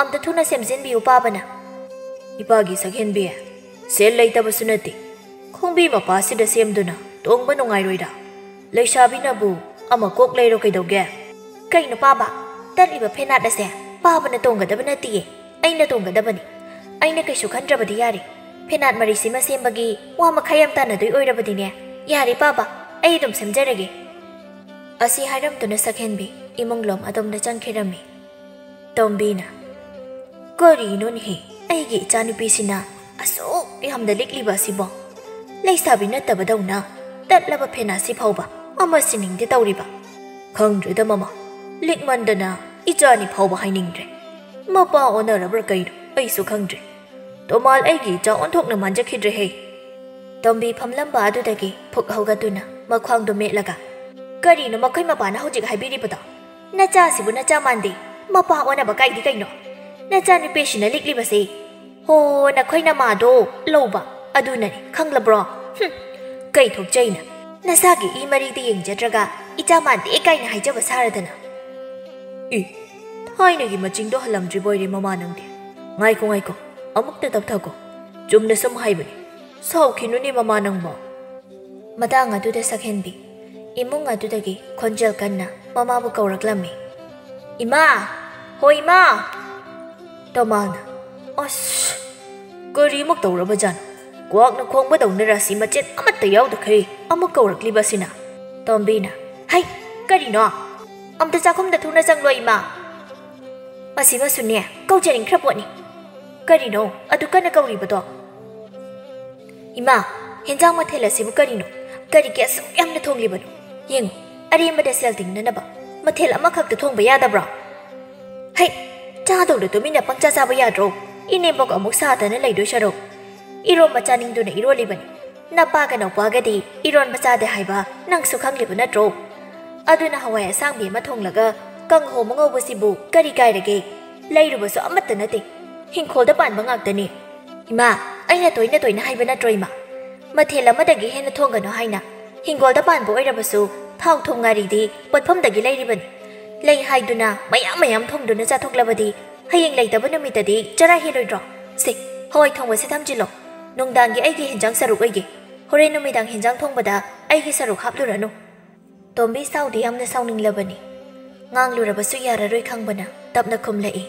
ꯑꯝꯇ ꯊꯨꯅ ꯁꯦꯝꯖꯤꯟꯕꯤꯌꯨ ꯄꯥꯕꯅ꯫" "ꯏꯄꯥꯒꯤ ꯁꯛꯍꯦꯟꯕꯤ, ꯁꯦꯜ ꯂꯩꯇꯕꯁꯨ ꯅꯠꯇꯦ꯫ ꯈꯣꯡꯕꯤ ꯃꯄꯥꯁꯤꯗ ꯁꯦꯝꯗꯨꯅ ꯇꯣꯡꯕ ꯅꯨꯡꯉꯥꯏꯔꯣꯏꯗ꯫ ꯂꯩꯁꯥꯕꯤꯅꯕꯨ ꯑꯃ ꯀꯣꯛ ꯂꯩꯔꯣ ꯀꯩꯗꯧꯒꯦ?" "ꯀꯩꯅꯣ ꯄꯥꯕ? ꯇꯠꯂꯤꯕ ꯐꯦꯅꯥꯠ ꯑꯁꯦ ꯄꯥꯕꯅ ꯇꯣꯡꯒꯗꯕ ꯅꯠꯇꯤꯌꯦ, ꯑꯩꯅ ꯇꯣꯡꯒꯗꯕꯅꯤ꯫ ꯑꯩꯅ ꯀꯩꯁꯨ ꯈꯟꯗ꯭ꯔꯕꯗꯤ ꯌꯥꯔꯦ꯫ ꯐꯦꯅꯥꯠ ꯃꯔꯤꯁꯤꯃ ꯁꯦꯝꯕꯒꯤ ꯋꯥ ꯃꯈꯥ ꯌꯥꯝ ꯇꯥꯅꯗꯣꯏ ꯑꯣꯏꯔꯕꯗꯤꯅꯦ, "ꯌꯥꯔꯦ ꯄꯥꯕ, ꯑꯩ ꯑꯗꯨꯝ ꯁꯦꯝꯖꯔꯒꯦ"꯫ ꯑꯁꯤ ꯍꯥꯏꯔꯝꯗꯨꯅ ꯁꯛꯍꯦꯟꯕꯤ ꯏꯃꯨꯡꯂꯣꯝ ꯑꯗꯣꯝꯗ ꯆꯪꯈꯤꯔꯝꯃꯤ꯫ ꯇꯣꯝꯕꯤꯅ, "ꯀꯔꯤꯅꯣꯅꯦꯍꯦ, ꯑꯩꯒꯤ ꯏꯆꯥꯅꯨꯄꯤꯁꯤꯅ ꯑꯁꯨꯛ ꯌꯥꯝꯅ ꯂꯤꯛꯂꯤꯕ ꯑꯁꯤꯕꯣ? ꯂꯩꯁꯥꯕꯤ ꯅꯠꯇꯕꯗꯧꯅ ꯇꯠꯂꯕ ꯐꯦꯅꯥꯁꯤ ꯐꯥꯎꯕ ꯑꯃ ꯁꯤꯟꯅꯤꯡꯗꯦ ꯇꯧꯔꯤꯕ꯫ ꯈꯪꯗ꯭ꯔꯦꯗ ꯃꯃꯥ, ꯂꯤꯛꯃꯟꯗꯅ ꯏꯆꯥꯅꯤ ꯐꯥꯎꯕ ꯍꯥꯏꯅꯤꯡꯗ꯭ꯔꯦ꯫ ꯃꯄꯥ ꯑꯣꯟꯅꯔꯕ꯭ꯔꯥ ꯀꯩꯅꯣ, ꯑꯩꯁꯨ ꯈꯪꯗ꯭ꯔꯦ꯫ ꯇꯣꯃꯥꯜ ꯑꯩꯒꯤ ꯏꯆꯥ ꯑꯣꯟꯊꯣꯛꯅ ꯃꯥꯟꯖꯈꯤꯗ꯭ꯔꯦꯍꯦ"꯫ ꯇꯣꯝꯕꯤ ꯐꯝꯂꯝꯕ ꯑꯗꯨꯗꯒꯤ ꯐꯨꯛ ꯍꯧꯒꯠꯇꯨꯅ ꯃꯈ꯭ꯋꯥꯡꯗꯣ ꯃꯦꯠꯂꯒ, "ꯀꯔꯤꯅꯣ ꯃꯈꯣꯏ ꯃꯄꯥꯅ ꯍꯧꯖꯤꯛ ꯍꯥꯏꯕꯤꯔꯤꯕꯗꯣ? ꯅꯆꯥꯁꯤꯕꯨ ꯅꯆꯥ ꯃꯥꯟꯗꯦ, ꯃꯄꯥ ꯑꯣꯟꯅꯕ ꯀꯥꯏꯗꯤ ꯀꯩꯅꯣ? ꯅꯆꯥꯅꯨꯄꯤꯁꯤꯅ ꯂꯤꯛꯂꯤꯕꯁꯦ꯫ ꯍꯣ, ꯅꯈꯣꯏ ꯅꯃꯥꯗꯣ ꯂꯧꯕ, ꯑꯗꯨꯅꯅꯤ, ꯈꯪꯂꯕ꯭ꯔꯣ? ꯍꯨꯝ, ꯀꯩ ꯊꯣꯛꯆꯩꯅ? ꯅꯁꯥꯒꯤ ꯏ ꯃꯔꯤꯗ ꯌꯦꯡꯖꯗ꯭ꯔꯒ ꯏꯆꯥ ꯃꯥꯟꯗꯦ ꯀꯥꯏꯅ ꯍꯥꯏꯖꯕ ꯁꯥꯔꯗꯅ"꯫ "ꯏ, ꯊꯥꯏꯅꯒꯤ ꯃꯆꯤꯡꯗꯣ ꯍꯜꯂꯝꯗ꯭ꯔꯤꯕꯣꯏꯔꯦ ꯃꯃꯥ ꯅꯪꯗꯤ꯫ ꯉꯥꯏꯈꯣ, ꯉꯥꯏꯈꯣ, ꯑꯃꯨꯛꯇ ꯇꯞꯊꯈꯣ꯫ ꯆꯨꯝꯅ ꯁꯨꯝ ꯍꯥꯏꯕꯅꯤ, ꯁꯥꯎꯈꯤꯅꯨꯅꯦ ꯃꯃꯥ ꯅꯪꯕꯣ"꯫ ꯃꯇꯥꯡ ꯑꯗꯨꯗ ꯁꯛꯍꯦꯟꯕꯤ ꯏꯃꯨꯡ ꯑꯗꯨꯗꯒꯤ ꯈꯣꯟꯖꯦꯜ ꯀꯟꯅ ꯃꯃꯥꯕꯨ ꯀꯧꯔꯛꯂꯝꯃꯤ꯫ "ꯏꯃꯥ! ꯍꯣ ꯏꯃꯥ!" ꯇꯣꯃꯥꯜꯅ, "ꯑꯁ! ꯀꯔꯤꯃꯨꯛ ꯇꯧꯔꯕꯖꯥꯠꯅꯣ? ꯀ꯭ꯋꯥꯛꯅ ꯈꯣꯡꯕꯗꯧꯅ ꯔꯥꯁꯤ ꯃꯆꯦꯠ ꯑꯃꯠꯇ ꯌꯥꯎꯗꯈꯩ ꯑꯃꯨꯛ ꯀꯧꯔꯛꯂꯤꯕꯁꯤꯅ?" ꯇꯣꯝꯕꯤꯅ, "ꯍꯩ! ꯀꯔꯤꯅꯣ? ꯑꯝꯇ ꯆꯥꯛꯈꯨꯝꯗ ꯊꯨꯅ ꯆꯪꯂꯣ ꯏꯃꯥ!" "ꯃꯁꯤꯃꯁꯨꯅꯦ ꯀꯧꯖꯅꯤꯡꯈ꯭ꯔ ꯄꯣꯠꯅꯤ꯫ ꯀꯔꯤꯅꯣ ꯑꯗꯨ ꯀꯟꯅ ꯀꯧꯔꯤꯕꯗꯣ?" "ꯏꯃꯥ, ꯍꯦꯟꯖꯥꯡ ꯃꯊꯦꯜ ꯑꯁꯤꯕꯨ ꯀꯔꯤꯅꯣ? ꯀꯔꯤꯒꯤ ꯑꯁꯨꯛ ꯌꯥꯝꯅ ꯊꯣꯡꯂꯤꯕꯅꯣ? ꯌꯦꯡꯉꯨ, ꯑꯔꯦꯝꯕꯗ ꯁꯦꯜ ꯇꯤꯡꯅꯅꯕ ꯃꯊꯦꯜ ꯑꯃꯈꯛꯇ ꯊꯣꯡꯕ ꯌꯥꯗꯕ꯭ꯔꯣ? ꯍꯩ, ꯆꯥꯗꯧꯅ ꯇꯨꯃꯤꯟꯅ ꯄꯪꯆꯥ ꯆꯥꯕ ꯌꯥꯗ꯭ꯔꯣ? ꯏꯅꯦꯝꯕꯣꯛ ꯑꯃꯨꯛ ꯁꯥꯗꯅ ꯂꯩꯗꯣꯏ ꯁꯔꯨꯛ, ꯏꯔꯣꯝꯕ ꯆꯥꯅꯤꯡꯗꯨꯅ ꯏꯔꯣꯜꯂꯤꯕꯅꯤ꯫ ꯅꯄꯥꯒ ꯅꯧꯄꯥꯒꯗꯤ ꯏꯔꯣꯟꯕ ꯆꯥꯗꯦ ꯍꯥꯏꯕ ꯅꯪꯁꯨ ꯈꯪꯂꯤꯕ ꯅꯠꯇ꯭ꯔꯣ? ꯑꯗꯨꯅ ꯍꯋꯥꯏ ꯑꯁꯥꯡꯕꯤ ꯑꯃ ꯊꯣꯡꯂꯒ ꯀꯥꯡꯍꯧ ꯑꯃ ꯉꯧꯕꯁꯤꯕꯨ ꯀꯔꯤ ꯀꯥꯏꯔꯒꯦ? ꯂꯩꯔꯨꯕꯁꯨ ꯑꯃꯠꯇ ꯅꯠꯇꯦ, ꯍꯤꯡꯈꯣꯜꯗ ꯄꯥꯟꯕ ꯉꯥꯛꯇꯅꯤ"꯫ "ꯏꯃꯥ, ꯑꯩꯅ ꯇꯣꯏꯅ ꯇꯣꯏꯅ ꯍꯥꯏꯕ ꯅꯠꯇ꯭ꯔꯣ ꯏꯃꯥ? ꯃꯊꯦꯜ ꯑꯃꯗꯒꯤ ꯍꯦꯟꯅ ꯊꯣꯡꯒꯅꯨ ꯍꯥꯏꯅ꯫ ꯍꯤꯡꯒꯣꯜꯗ ꯄꯥꯟꯕ ꯑꯣꯏꯔꯕꯁꯨ ꯊꯥꯎ ꯊꯨꯝ ꯉꯥꯔꯤꯗꯤ ꯄꯣꯠꯐꯝꯗꯒꯤ ꯂꯩꯔꯤꯕꯅꯤ꯫ ꯂꯩ ꯍꯥꯏꯗꯨꯅ ꯃꯌꯥꯝ ꯃꯌꯥꯝ ꯊꯣꯡꯗꯨꯅ ꯆꯥꯊꯣꯛꯂꯕꯗꯤ ꯍꯌꯦꯡ ꯂꯩꯇꯕ ꯅꯨꯃꯤꯠꯇꯗꯤ ꯆꯔꯥ ꯍꯦꯜꯂꯣꯏꯗ꯭ꯔꯣ? ꯁꯦ, ꯍꯋꯥꯏ ꯊꯣꯡꯕꯁꯦ ꯊꯝꯖꯤꯜꯂꯣ꯫ ꯅꯨꯡꯗꯥꯡꯒꯤ ꯑꯩꯒꯤ ꯍꯦꯟꯖꯥꯡ ꯁꯔꯨꯛ ꯑꯣꯏꯒꯦ꯫ ꯍꯣꯔꯦꯟ ꯅꯨꯃꯤꯗꯥꯡ ꯍꯦꯟꯖꯥꯡ ꯊꯣꯡꯕꯗ ꯑꯩꯒꯤ ꯁꯔꯨꯛ ꯍꯥꯞꯂꯨꯔꯅꯨ"꯫ ꯇꯣꯝꯕꯤ ꯁꯥꯎꯗꯤ ꯌꯥꯝꯅ ꯁꯥꯎꯅꯤꯡꯂꯕꯅꯤ꯫ ꯉꯥꯡꯂꯨꯔꯕꯁꯨ ꯌꯥꯔꯔꯣꯏ ꯈꯪꯕꯅ ꯇꯞꯅ ꯈꯨꯝꯂꯛꯏ,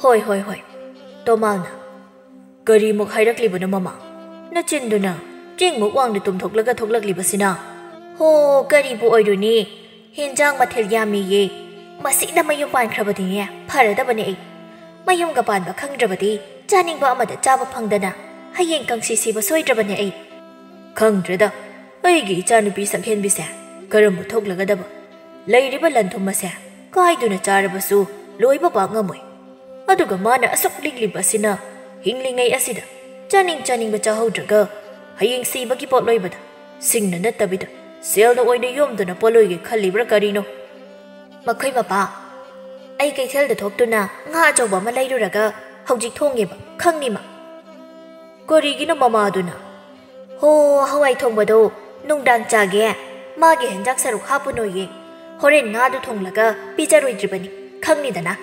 "ꯍꯣꯏ, ꯍꯣꯏ, ꯍꯣꯏ"꯫ ꯇꯣꯃꯥꯜꯅ, "ꯀꯔꯤꯃꯨꯛ ꯍꯥꯏꯔꯛꯂꯤꯕꯅꯣ ꯃꯃꯥ? ꯅꯆꯤꯟꯗꯨꯅ"꯫ ꯆꯤꯡꯃꯨꯛ ꯋꯥꯡꯅ ꯇꯨꯝꯊꯣꯛꯂꯒ ꯊꯣꯛꯂꯛꯂꯤꯕꯁꯤꯅ? ꯍꯣ, ꯀꯔꯤꯕꯨ ꯑꯣꯏꯔꯨꯅꯤ? ꯍꯦꯟꯖꯥꯡ ꯃꯊꯦꯜ ꯌꯥꯝꯃꯤꯌꯦ꯫ ꯃꯁꯤꯅ ꯃꯌꯨꯝ ꯄꯥꯟꯈ꯭ꯔꯕꯗꯤꯅꯦ ꯐꯔꯗꯕꯅꯦ ꯑꯩ꯫ ꯃꯌꯨꯝꯒ ꯄꯥꯟꯕ ꯈꯪꯗ꯭ꯔꯕꯗꯤ ꯆꯥꯅꯤꯡꯕ ꯑꯃꯗ ꯆꯥꯕ ꯐꯪꯗꯅ ꯍꯌꯦꯡ ꯀꯪꯁꯤ ꯁꯤꯕ ꯁꯣꯏꯗ꯭ꯔꯕꯅꯦ ꯑꯩ꯫ ꯈꯪꯗ꯭ꯔꯦꯗ, ꯑꯩꯒꯤ ꯏꯆꯥꯅꯨꯄꯤ ꯁꯛꯍꯦꯟꯕꯤꯁꯦ ꯀꯔꯝꯕ ꯊꯣꯛꯂꯒꯗꯕ? ꯂꯩꯔꯤꯕ ꯂꯟ ꯊꯨꯝ ꯑꯁꯦ ꯀꯥꯏꯗꯨꯅ ꯆꯥꯔꯕꯁꯨ ꯂꯣꯏꯕ ꯄꯥꯛ ꯉꯝꯃꯣꯏ꯫ ꯑꯗꯨꯒ ꯃꯥꯅ ꯑꯁꯨꯛ ꯂꯤꯛꯂꯤꯕ ꯑꯁꯤꯅ ꯍꯤꯡꯂꯤꯉꯩ ꯑꯁꯤꯗ ꯆꯥꯅꯤꯡ ꯆꯥꯅꯤꯡꯕ ꯆꯥꯍꯧꯗ꯭ꯔꯒ ꯍꯌꯦꯡ ꯁꯤꯕꯒꯤ ꯄꯣꯠꯂꯣꯏꯕꯗ ꯁꯤꯡꯅ ꯅꯠꯇꯕꯤꯗ ꯁꯦꯜꯅ ꯑꯣꯏꯅ ꯌꯣꯝꯗꯨꯅ ꯄꯣꯠꯂꯣꯏꯒꯦ ꯈꯜꯂꯤꯕ꯭ꯔꯥ ꯀꯔꯤꯅꯣ? ꯃꯈꯣꯏ ꯃꯄꯥ, ꯑꯩ ꯀꯩꯊꯦꯜꯗ ꯊꯣꯛꯇꯨꯅ ꯉꯥ ꯑꯆꯧꯕ ꯑꯃ ꯂꯩꯔꯨꯔꯒ ꯍꯧꯖꯤꯛ ꯊꯣꯡꯉꯦꯕ, ꯈꯪꯉꯤꯃ꯫ ꯀꯔꯤꯒꯤꯅꯣ ꯃꯃꯥꯗꯨꯅ? ꯍꯣ, ꯍꯋꯥꯏ ꯊꯣꯡꯕꯗꯣ ꯅꯨꯡꯗꯥꯡ ꯆꯥꯒꯦ, ꯃꯥꯒꯤ ꯍꯦꯟꯖꯥꯡ ꯁꯔꯨꯛ ꯍꯥꯞꯄꯨꯅꯣꯌꯦ꯫ ꯍꯣꯔꯦꯟ ꯉꯥꯗꯨ ꯊꯣꯡꯂꯒ ꯄꯤꯖꯔꯣꯏꯗ꯭ꯔꯤꯕꯅꯤ, ꯈꯪꯅꯤꯗꯅ꯫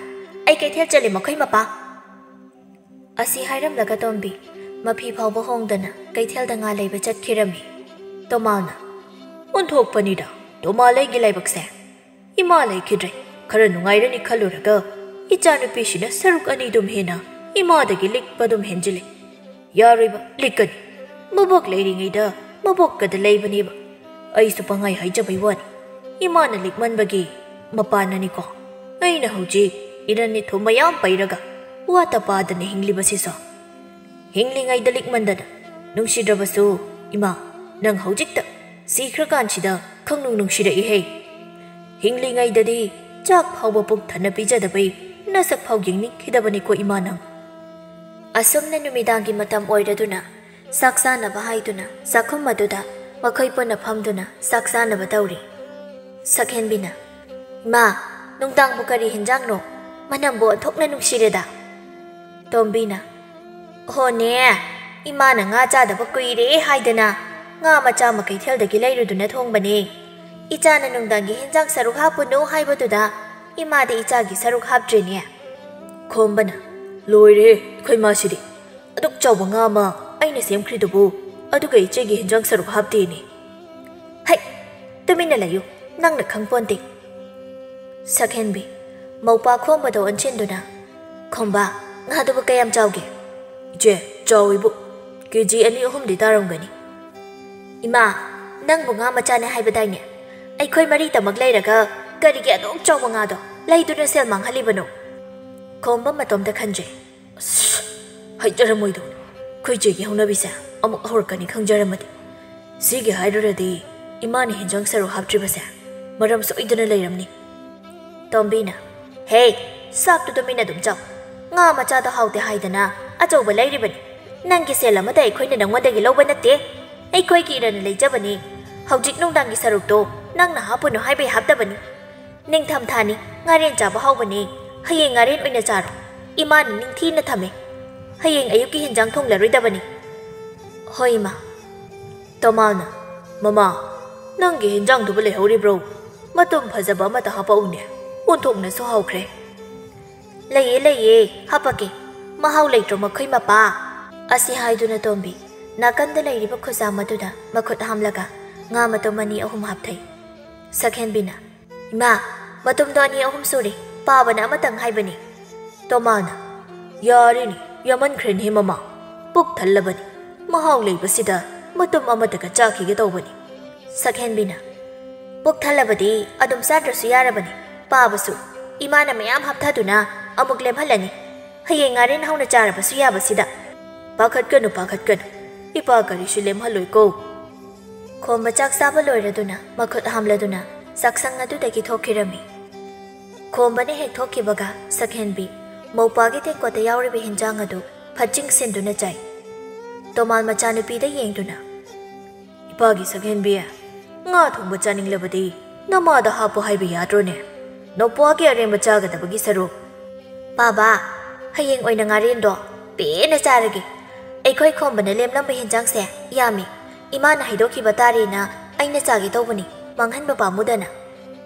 ꯑꯩ ꯀꯩꯊꯦꯜ ꯆꯠꯂꯦ ꯃꯈꯣꯏ ꯃꯄꯥ꯫ ꯑꯁꯤ ꯍꯥꯏꯔꯝꯂꯒ ꯇꯣꯝꯕꯤ ꯃꯐꯤ ꯐꯥꯎꯕ ꯍꯣꯡꯗꯅ ꯀꯩꯊꯦꯜꯗ ꯉꯥ ꯂꯩꯕ ꯆꯠꯈꯤꯔꯝꯃꯤ꯫ ꯇꯣꯃꯥꯜꯅ, "ꯑꯣꯟꯊꯣꯛꯄꯅꯤꯗ, ꯇꯣꯃꯥꯜ ꯑꯩꯒꯤ ꯂꯥꯏꯕꯛꯁꯦ꯫ ꯏꯃꯥ ꯂꯩꯈꯤꯗ꯭ꯔꯦ, ꯈꯔ ꯅꯨꯡꯉꯥꯏꯔꯅꯤ ꯈꯜꯂꯨꯔꯒ ꯏꯆꯥꯅꯨꯄꯤꯁꯤꯅ ꯁꯔꯨꯛ ꯑꯅꯤꯗꯨꯝ ꯍꯦꯟꯅ ꯏꯃꯥꯗꯒꯤ ꯂꯤꯛꯄꯗꯨꯝ ꯍꯦꯟꯖꯤꯜꯂꯦ꯫ ꯌꯥꯔꯣꯏꯕ, ꯂꯤꯛꯀꯅꯤ꯫ ꯃꯕꯣꯛ ꯂꯩꯔꯤꯉꯩꯗ ꯃꯕꯣꯛꯀꯗ ꯂꯩꯕꯅꯦꯕ꯫ ꯑꯩꯁꯨ ꯄꯪꯍꯥꯏ ꯍꯥꯏꯖꯕꯩ ꯋꯥꯅꯤ꯫ ꯏꯃꯥꯅ ꯂꯤꯛꯃꯟꯕꯒꯤ ꯃꯄꯥꯟꯅꯅꯤꯀꯣ꯫ ꯑꯩꯅ ꯍꯧꯖꯤꯛ ꯏꯔꯟ ꯏꯊꯨꯝ ꯃꯌꯥꯝ ꯄꯩꯔꯒ ꯋꯥꯇ ꯄꯥꯗꯅ ꯍꯤꯡꯂꯤꯕꯁꯤꯁꯨ꯫ ꯍꯤꯡꯂꯤꯉꯩꯗ ꯂꯤꯛꯃꯟꯗꯅ ꯅꯨꯡꯁꯤꯗ꯭ꯔꯕꯁꯨ, ꯏꯃꯥ, ꯅꯪ ꯍꯧꯖꯤꯛꯇ ꯁꯤꯈ꯭ꯔꯀꯥꯟꯁꯤꯗ ꯈꯪꯅꯨꯡ ꯅꯨꯡꯁꯤꯔꯛꯏꯍꯦ꯫ ꯍꯤꯡꯂꯤꯉꯩꯗꯗꯤ ꯆꯥꯛ ꯐꯥꯎꯕ ꯄꯨꯛ ꯊꯟꯅ ꯄꯤꯖꯗꯕꯩ ꯅꯁꯛ ꯐꯥꯎ ꯌꯦꯡꯅꯤꯡꯈꯤꯗꯕꯅꯤꯀꯣ ꯏꯃꯥ ꯅꯪ꯫" ꯑꯁꯨꯝꯅ ꯅꯨꯃꯤꯗꯥꯡꯒꯤ ꯃꯇꯝ ꯑꯣꯏꯔꯗꯨꯅ ꯆꯥꯛ ꯆꯥꯅꯕ ꯍꯥꯏꯗꯨꯅ ꯆꯥꯛꯈꯨꯝ ꯑꯗꯨꯗ ꯃꯈꯣꯏ ꯄꯨꯟꯅ ꯐꯝꯗꯨꯅ ꯆꯥꯛ ꯆꯥꯅꯕ ꯇꯧꯔꯤ꯫ ꯁꯛꯍꯦꯟꯕꯤꯅ, "ꯏꯃꯥ, ꯅꯨꯡꯗꯥꯡꯕꯨ ꯀꯔꯤ ꯍꯦꯟꯖꯥꯡꯅꯣ? ꯃꯅꯝꯕꯨ ꯑꯣꯟꯊꯣꯛꯅ ꯅꯨꯡꯁꯤꯔꯦꯗ꯫" ꯇꯣꯝꯕꯤꯅ, "ꯍꯣꯅꯦ, ꯏꯃꯥꯅ ꯉꯥ ꯆꯥꯗꯕ ꯀꯨꯏꯔꯦ ꯍꯥꯏꯗꯅ ꯉꯥ ꯃꯆꯥ ꯑꯃ ꯀꯩꯊꯦꯜꯗꯒꯤ ꯂꯩꯔꯨꯗꯨꯅ ꯊꯣꯡꯕꯅꯦ꯫ ꯏꯆꯥꯅ ꯅꯨꯡꯗꯥꯡꯒꯤ ꯍꯦꯟꯖꯥꯡ ꯁꯔꯨꯛ ꯍꯥꯞꯄꯨꯅꯨ ꯍꯥꯏꯕꯗꯨꯗ ꯏꯃꯥꯗꯤ ꯏꯆꯥꯒꯤ ꯁꯔꯨꯛ ꯍꯥꯞꯇ꯭ꯔꯦꯅꯦ꯫" ꯈꯣꯝꯕꯅ, "ꯂꯣꯏꯔꯦꯍꯦ, ꯑꯩꯈꯣꯏ ꯃꯥꯁꯤꯗꯤ꯫ ꯑꯗꯨꯛ ꯆꯥꯎꯕ ꯉꯥ ꯑꯃ ꯑꯩꯅ ꯁꯦꯝꯈ꯭ꯔꯤꯗꯨꯕꯨ, ꯑꯗꯨꯒ ꯏꯆꯦꯒꯤ ꯍꯦꯟꯖꯥꯡ ꯁꯔꯨꯛ ꯍꯥꯞꯇꯦꯅꯦ꯫" "ꯍꯩ, ꯇꯨꯃꯤꯟꯅ ꯂꯩꯌꯨ, ꯅꯪꯅ ꯈꯪꯄꯣꯟꯇꯦ꯫" ꯁꯛꯍꯦꯟꯕꯤ, ꯃꯧꯄꯥ ꯈꯣꯝꯕꯗ ꯑꯣꯟꯁꯤꯟꯗꯨꯅ, "ꯈꯣꯝꯕ, ꯉꯥꯗꯨꯕꯨ ꯀꯌꯥꯝ ꯆꯥꯎꯒꯦ?" "ꯏꯆꯦ, ꯆꯥꯎꯏꯕꯨ, ꯀꯦ ꯖꯤ ꯑꯅꯤ ꯑꯍꯨꯝꯗꯤ ꯇꯥꯔꯝꯒꯅꯤ꯫ ꯏꯃꯥ, ꯅꯪꯕꯨ ꯉꯥ ꯃꯆꯥꯅꯦ ꯍꯥꯏꯕꯗꯥꯏꯅꯦ? ꯑꯩꯈꯣꯏ ꯃꯔꯤꯇꯃꯛ ꯂꯩꯔꯒ ꯀꯔꯤꯒꯤ ꯑꯗꯨꯛ ꯆꯥꯎꯕ ꯉꯥꯗꯣ ꯂꯩꯗꯨꯅ ꯁꯦꯜ ꯃꯥꯡꯍꯜꯂꯤꯕꯅꯣ? ꯈꯣꯝꯕ ꯃꯇꯣꯝꯇ ꯈꯟꯖꯩ꯫ ꯑꯁ, ꯍꯩꯖꯔꯝꯃꯣꯏꯗꯧꯅꯤ꯫ ꯑꯩꯈꯣꯏ ꯆꯦꯒꯤ ꯍꯧꯅꯕꯤꯁꯦ ꯑꯃꯨꯛ ꯍꯧꯔꯛꯀꯅꯤ ꯈꯪꯖꯔꯝꯃꯗꯤ꯫ ꯁꯤꯒꯤ ꯍꯥꯏꯔꯨꯔꯗꯤ ꯏꯃꯥꯅ ꯍꯦꯟꯖꯥꯡ ꯁꯔꯨꯛ ꯍꯥꯞꯇ꯭ꯔꯤꯕꯁꯦ ꯃꯔꯝ ꯁꯣꯏꯗꯅ ꯂꯩꯔꯝꯅꯤ꯫ ꯇꯣꯝꯕꯤꯅ, "ꯍꯦ, ꯆꯥꯛꯇꯨ ꯇꯨꯃꯤꯟꯅ ꯑꯗꯨꯝ ꯆꯥꯎ꯫ ꯉꯥ ꯃꯆꯥꯗꯣ ꯍꯥꯎꯇꯦ ꯍꯥꯏꯗꯅ ꯑꯆꯧꯕ ꯂꯩꯔꯤꯕꯅꯤ꯫ ꯅꯪꯒꯤ ꯁꯦꯜ ꯑꯃꯠꯇ ꯑꯩꯈꯣꯏꯅ ꯅꯪꯉꯣꯟꯗꯒꯤ ꯂꯧꯕ ꯅꯠꯇꯦ꯫ ꯑꯩꯈꯣꯏꯒꯤ ꯏꯔꯟꯅ ꯂꯩꯖꯕꯅꯤ꯫ ꯍꯧꯖꯤꯛ ꯅꯨꯡꯗꯥꯡꯒꯤ ꯁꯔꯨꯛꯇꯣ ꯅꯪꯅ ꯍꯥꯞꯄꯨꯅꯨ ꯍꯥꯏꯕꯩ ꯍꯥꯞꯇꯕꯅꯤ꯫ ꯅꯤꯡꯊꯝꯊꯥꯅꯤ, ꯉꯥꯔꯦꯟ ꯆꯥꯕ ꯍꯥꯎꯕꯅꯤ꯫ ꯍꯌꯦꯡ ꯉꯥꯔꯦꯟ ꯑꯣꯏꯅ ꯆꯥꯔꯣ꯫ ꯏꯃꯥꯅ ꯅꯤꯡꯊꯤꯅ ꯊꯝꯃꯦ꯫ ꯍꯌꯦꯡ ꯑꯌꯨꯛꯀꯤ ꯍꯦꯟꯖꯥꯡ ꯊꯣꯡꯂꯔꯣꯏꯗꯕꯅꯤ꯫" "ꯍꯣꯏ, ꯏꯃꯥ꯫" ꯇꯣꯃꯥꯜꯅ, "ꯃꯃꯥ, ꯅꯪꯒꯤ ꯍꯦꯟꯖꯥꯡꯗꯨꯕꯨ ꯂꯩꯍꯧꯔꯤꯕ꯭ꯔꯣ? ꯃꯇꯨꯝ ꯐꯖꯕ ꯑꯃꯠꯇ ꯍꯥꯞꯄꯛꯎꯅꯦ꯫ ꯑꯣꯟꯊꯣꯛꯅꯁꯨ ꯍꯥꯎꯈ꯭ꯔꯦ꯫" "ꯂꯩꯌꯦ, ꯂꯩꯌꯦ, ꯍꯥꯞꯄꯛꯀꯦ꯫ ꯃꯍꯥꯎ ꯂꯩꯇ꯭ꯔꯣ ꯃꯈꯣꯏ ꯃꯄꯥ?" ꯑꯁꯤ ꯍꯥꯏꯗꯨꯅ ꯇꯣꯝꯕꯤ ꯅꯥꯀꯟꯗ ꯂꯩꯔꯤꯕ ꯈꯨꯖꯥꯝ ꯑꯗꯨꯗ ꯃꯈꯨꯠ ꯍꯥꯝꯂꯒ ꯉꯥ ꯃꯇꯨꯝ ꯑꯅꯤ ꯑꯍꯨꯝ ꯍꯥꯞꯊꯩ꯫ ꯁꯛꯍꯦꯟꯕꯤꯅ, "ꯏꯃꯥ, ꯃꯇꯨꯝꯗꯣ ꯑꯅꯤ ꯑꯍꯨꯝ ꯁꯨꯔꯦ, ꯄꯥꯕꯅ ꯑꯃꯇꯪ ꯍꯥꯏꯕꯅꯤ꯫" ꯇꯣꯃꯥꯜꯅ, "ꯌꯥꯔꯦꯅꯦ, ꯌꯥꯝꯃꯟꯈ꯭ꯔꯦꯅꯦ ꯃꯃꯥ꯫ ꯄꯨꯛ ꯊꯜꯂꯕꯅꯤ꯫ ꯃꯍꯥꯎ ꯂꯩꯕꯁꯤꯗ ꯃꯇꯨꯝ ꯑꯃꯠꯇꯒ ꯆꯥꯈꯤꯒꯦ ꯇꯧꯕꯅꯤ꯫" ꯁꯛꯍꯦꯟꯕꯤꯅ, "ꯄꯨꯛ ꯊꯜꯂꯕꯗꯤ ꯑꯗꯨꯝ ꯆꯥꯗ꯭ꯔꯁꯨ ꯌꯥꯔꯕꯅꯤ꯫ ꯄꯥꯕꯁꯨ ꯏꯃꯥꯅ ꯃꯌꯥꯝ ꯍꯥꯞꯊꯗꯨꯅ ꯑꯃꯨꯛ ꯂꯦꯝꯍꯜꯂꯅꯤ꯫ ꯍꯌꯦꯡ ꯉꯥꯔꯦꯟ ꯍꯧꯅ ꯆꯥꯔꯕꯁꯨ ꯌꯥꯕꯁꯤꯗ꯫" "ꯄꯥꯈꯠꯀꯅꯨ, ꯄꯥꯈꯠꯀꯅꯨ꯫ ꯏꯄꯥ ꯀꯔꯤꯁꯨ ꯂꯦꯝꯍꯜꯂꯣꯏꯀꯣ꯫" ꯈꯣꯝꯕ ꯆꯥꯛ ꯆꯥꯕ ꯂꯣꯏꯔꯗꯨꯅ ꯃꯈꯨꯠ ꯍꯥꯝꯂꯗꯨꯅ ꯆꯥꯛꯁꯪ ꯑꯗꯨꯗꯒꯤ ꯊꯣꯛꯈꯤꯔꯝꯃꯤ꯫ ꯈꯣꯝꯕꯅ ꯍꯦꯛ ꯊꯣꯛꯈꯤꯕꯒ ꯁꯛꯍꯦꯟꯕꯤ ꯃꯧꯄꯥꯒꯤ ꯇꯦꯡꯀꯣꯠꯇ ꯌꯥꯎꯔꯤꯕ ꯍꯤꯟꯖꯥꯡ ꯑꯗꯨ ꯐꯠꯆꯤꯡ ꯁꯤꯟꯗꯨꯅ ꯆꯥꯏ꯫ ꯇꯣꯃꯥꯜ ꯃꯆꯥꯅꯨꯄꯤꯗ ꯌꯦꯡꯗꯨꯅ, "ꯏꯄꯥꯒꯤ ꯁꯛꯍꯦꯟꯕꯤ, ꯉꯥ ꯊꯣꯡꯕ ꯆꯥꯅꯤꯡꯂꯕꯗꯤ ꯅꯃꯥꯗ ꯍꯥꯞꯄꯨ ꯍꯥꯏꯕ ꯌꯥꯗ꯭ꯔꯣꯅꯦ? ꯅꯧꯄ꯭ꯋꯥꯒꯤ ꯑꯔꯦꯝꯕ ꯆꯥꯒꯗꯕꯒꯤ ꯁꯔꯨꯛ꯫" "ꯄꯥꯕ, ꯍꯌꯦꯡ ꯑꯣꯏꯅ ꯉꯥꯔꯦꯟꯗꯣ ꯄꯦꯟꯅ ꯆꯥꯔꯒꯦ꯫ ꯑꯩꯈꯣꯏ ꯈꯣꯝꯕꯅ ꯂꯦꯝꯂꯝꯕ ꯍꯤꯟꯖꯥꯡꯁꯦ ꯌꯥꯝꯃꯤ꯫ ꯏꯃꯥꯅ ꯍꯩꯗꯣꯛꯈꯤꯕ ꯇꯥꯔꯦꯅ ꯑꯩꯅ ꯆꯥꯒꯦ ꯇꯧꯕꯅꯤ, ꯃꯥꯡꯍꯟꯕ ꯄꯥꯝꯃꯨꯗꯅ꯫"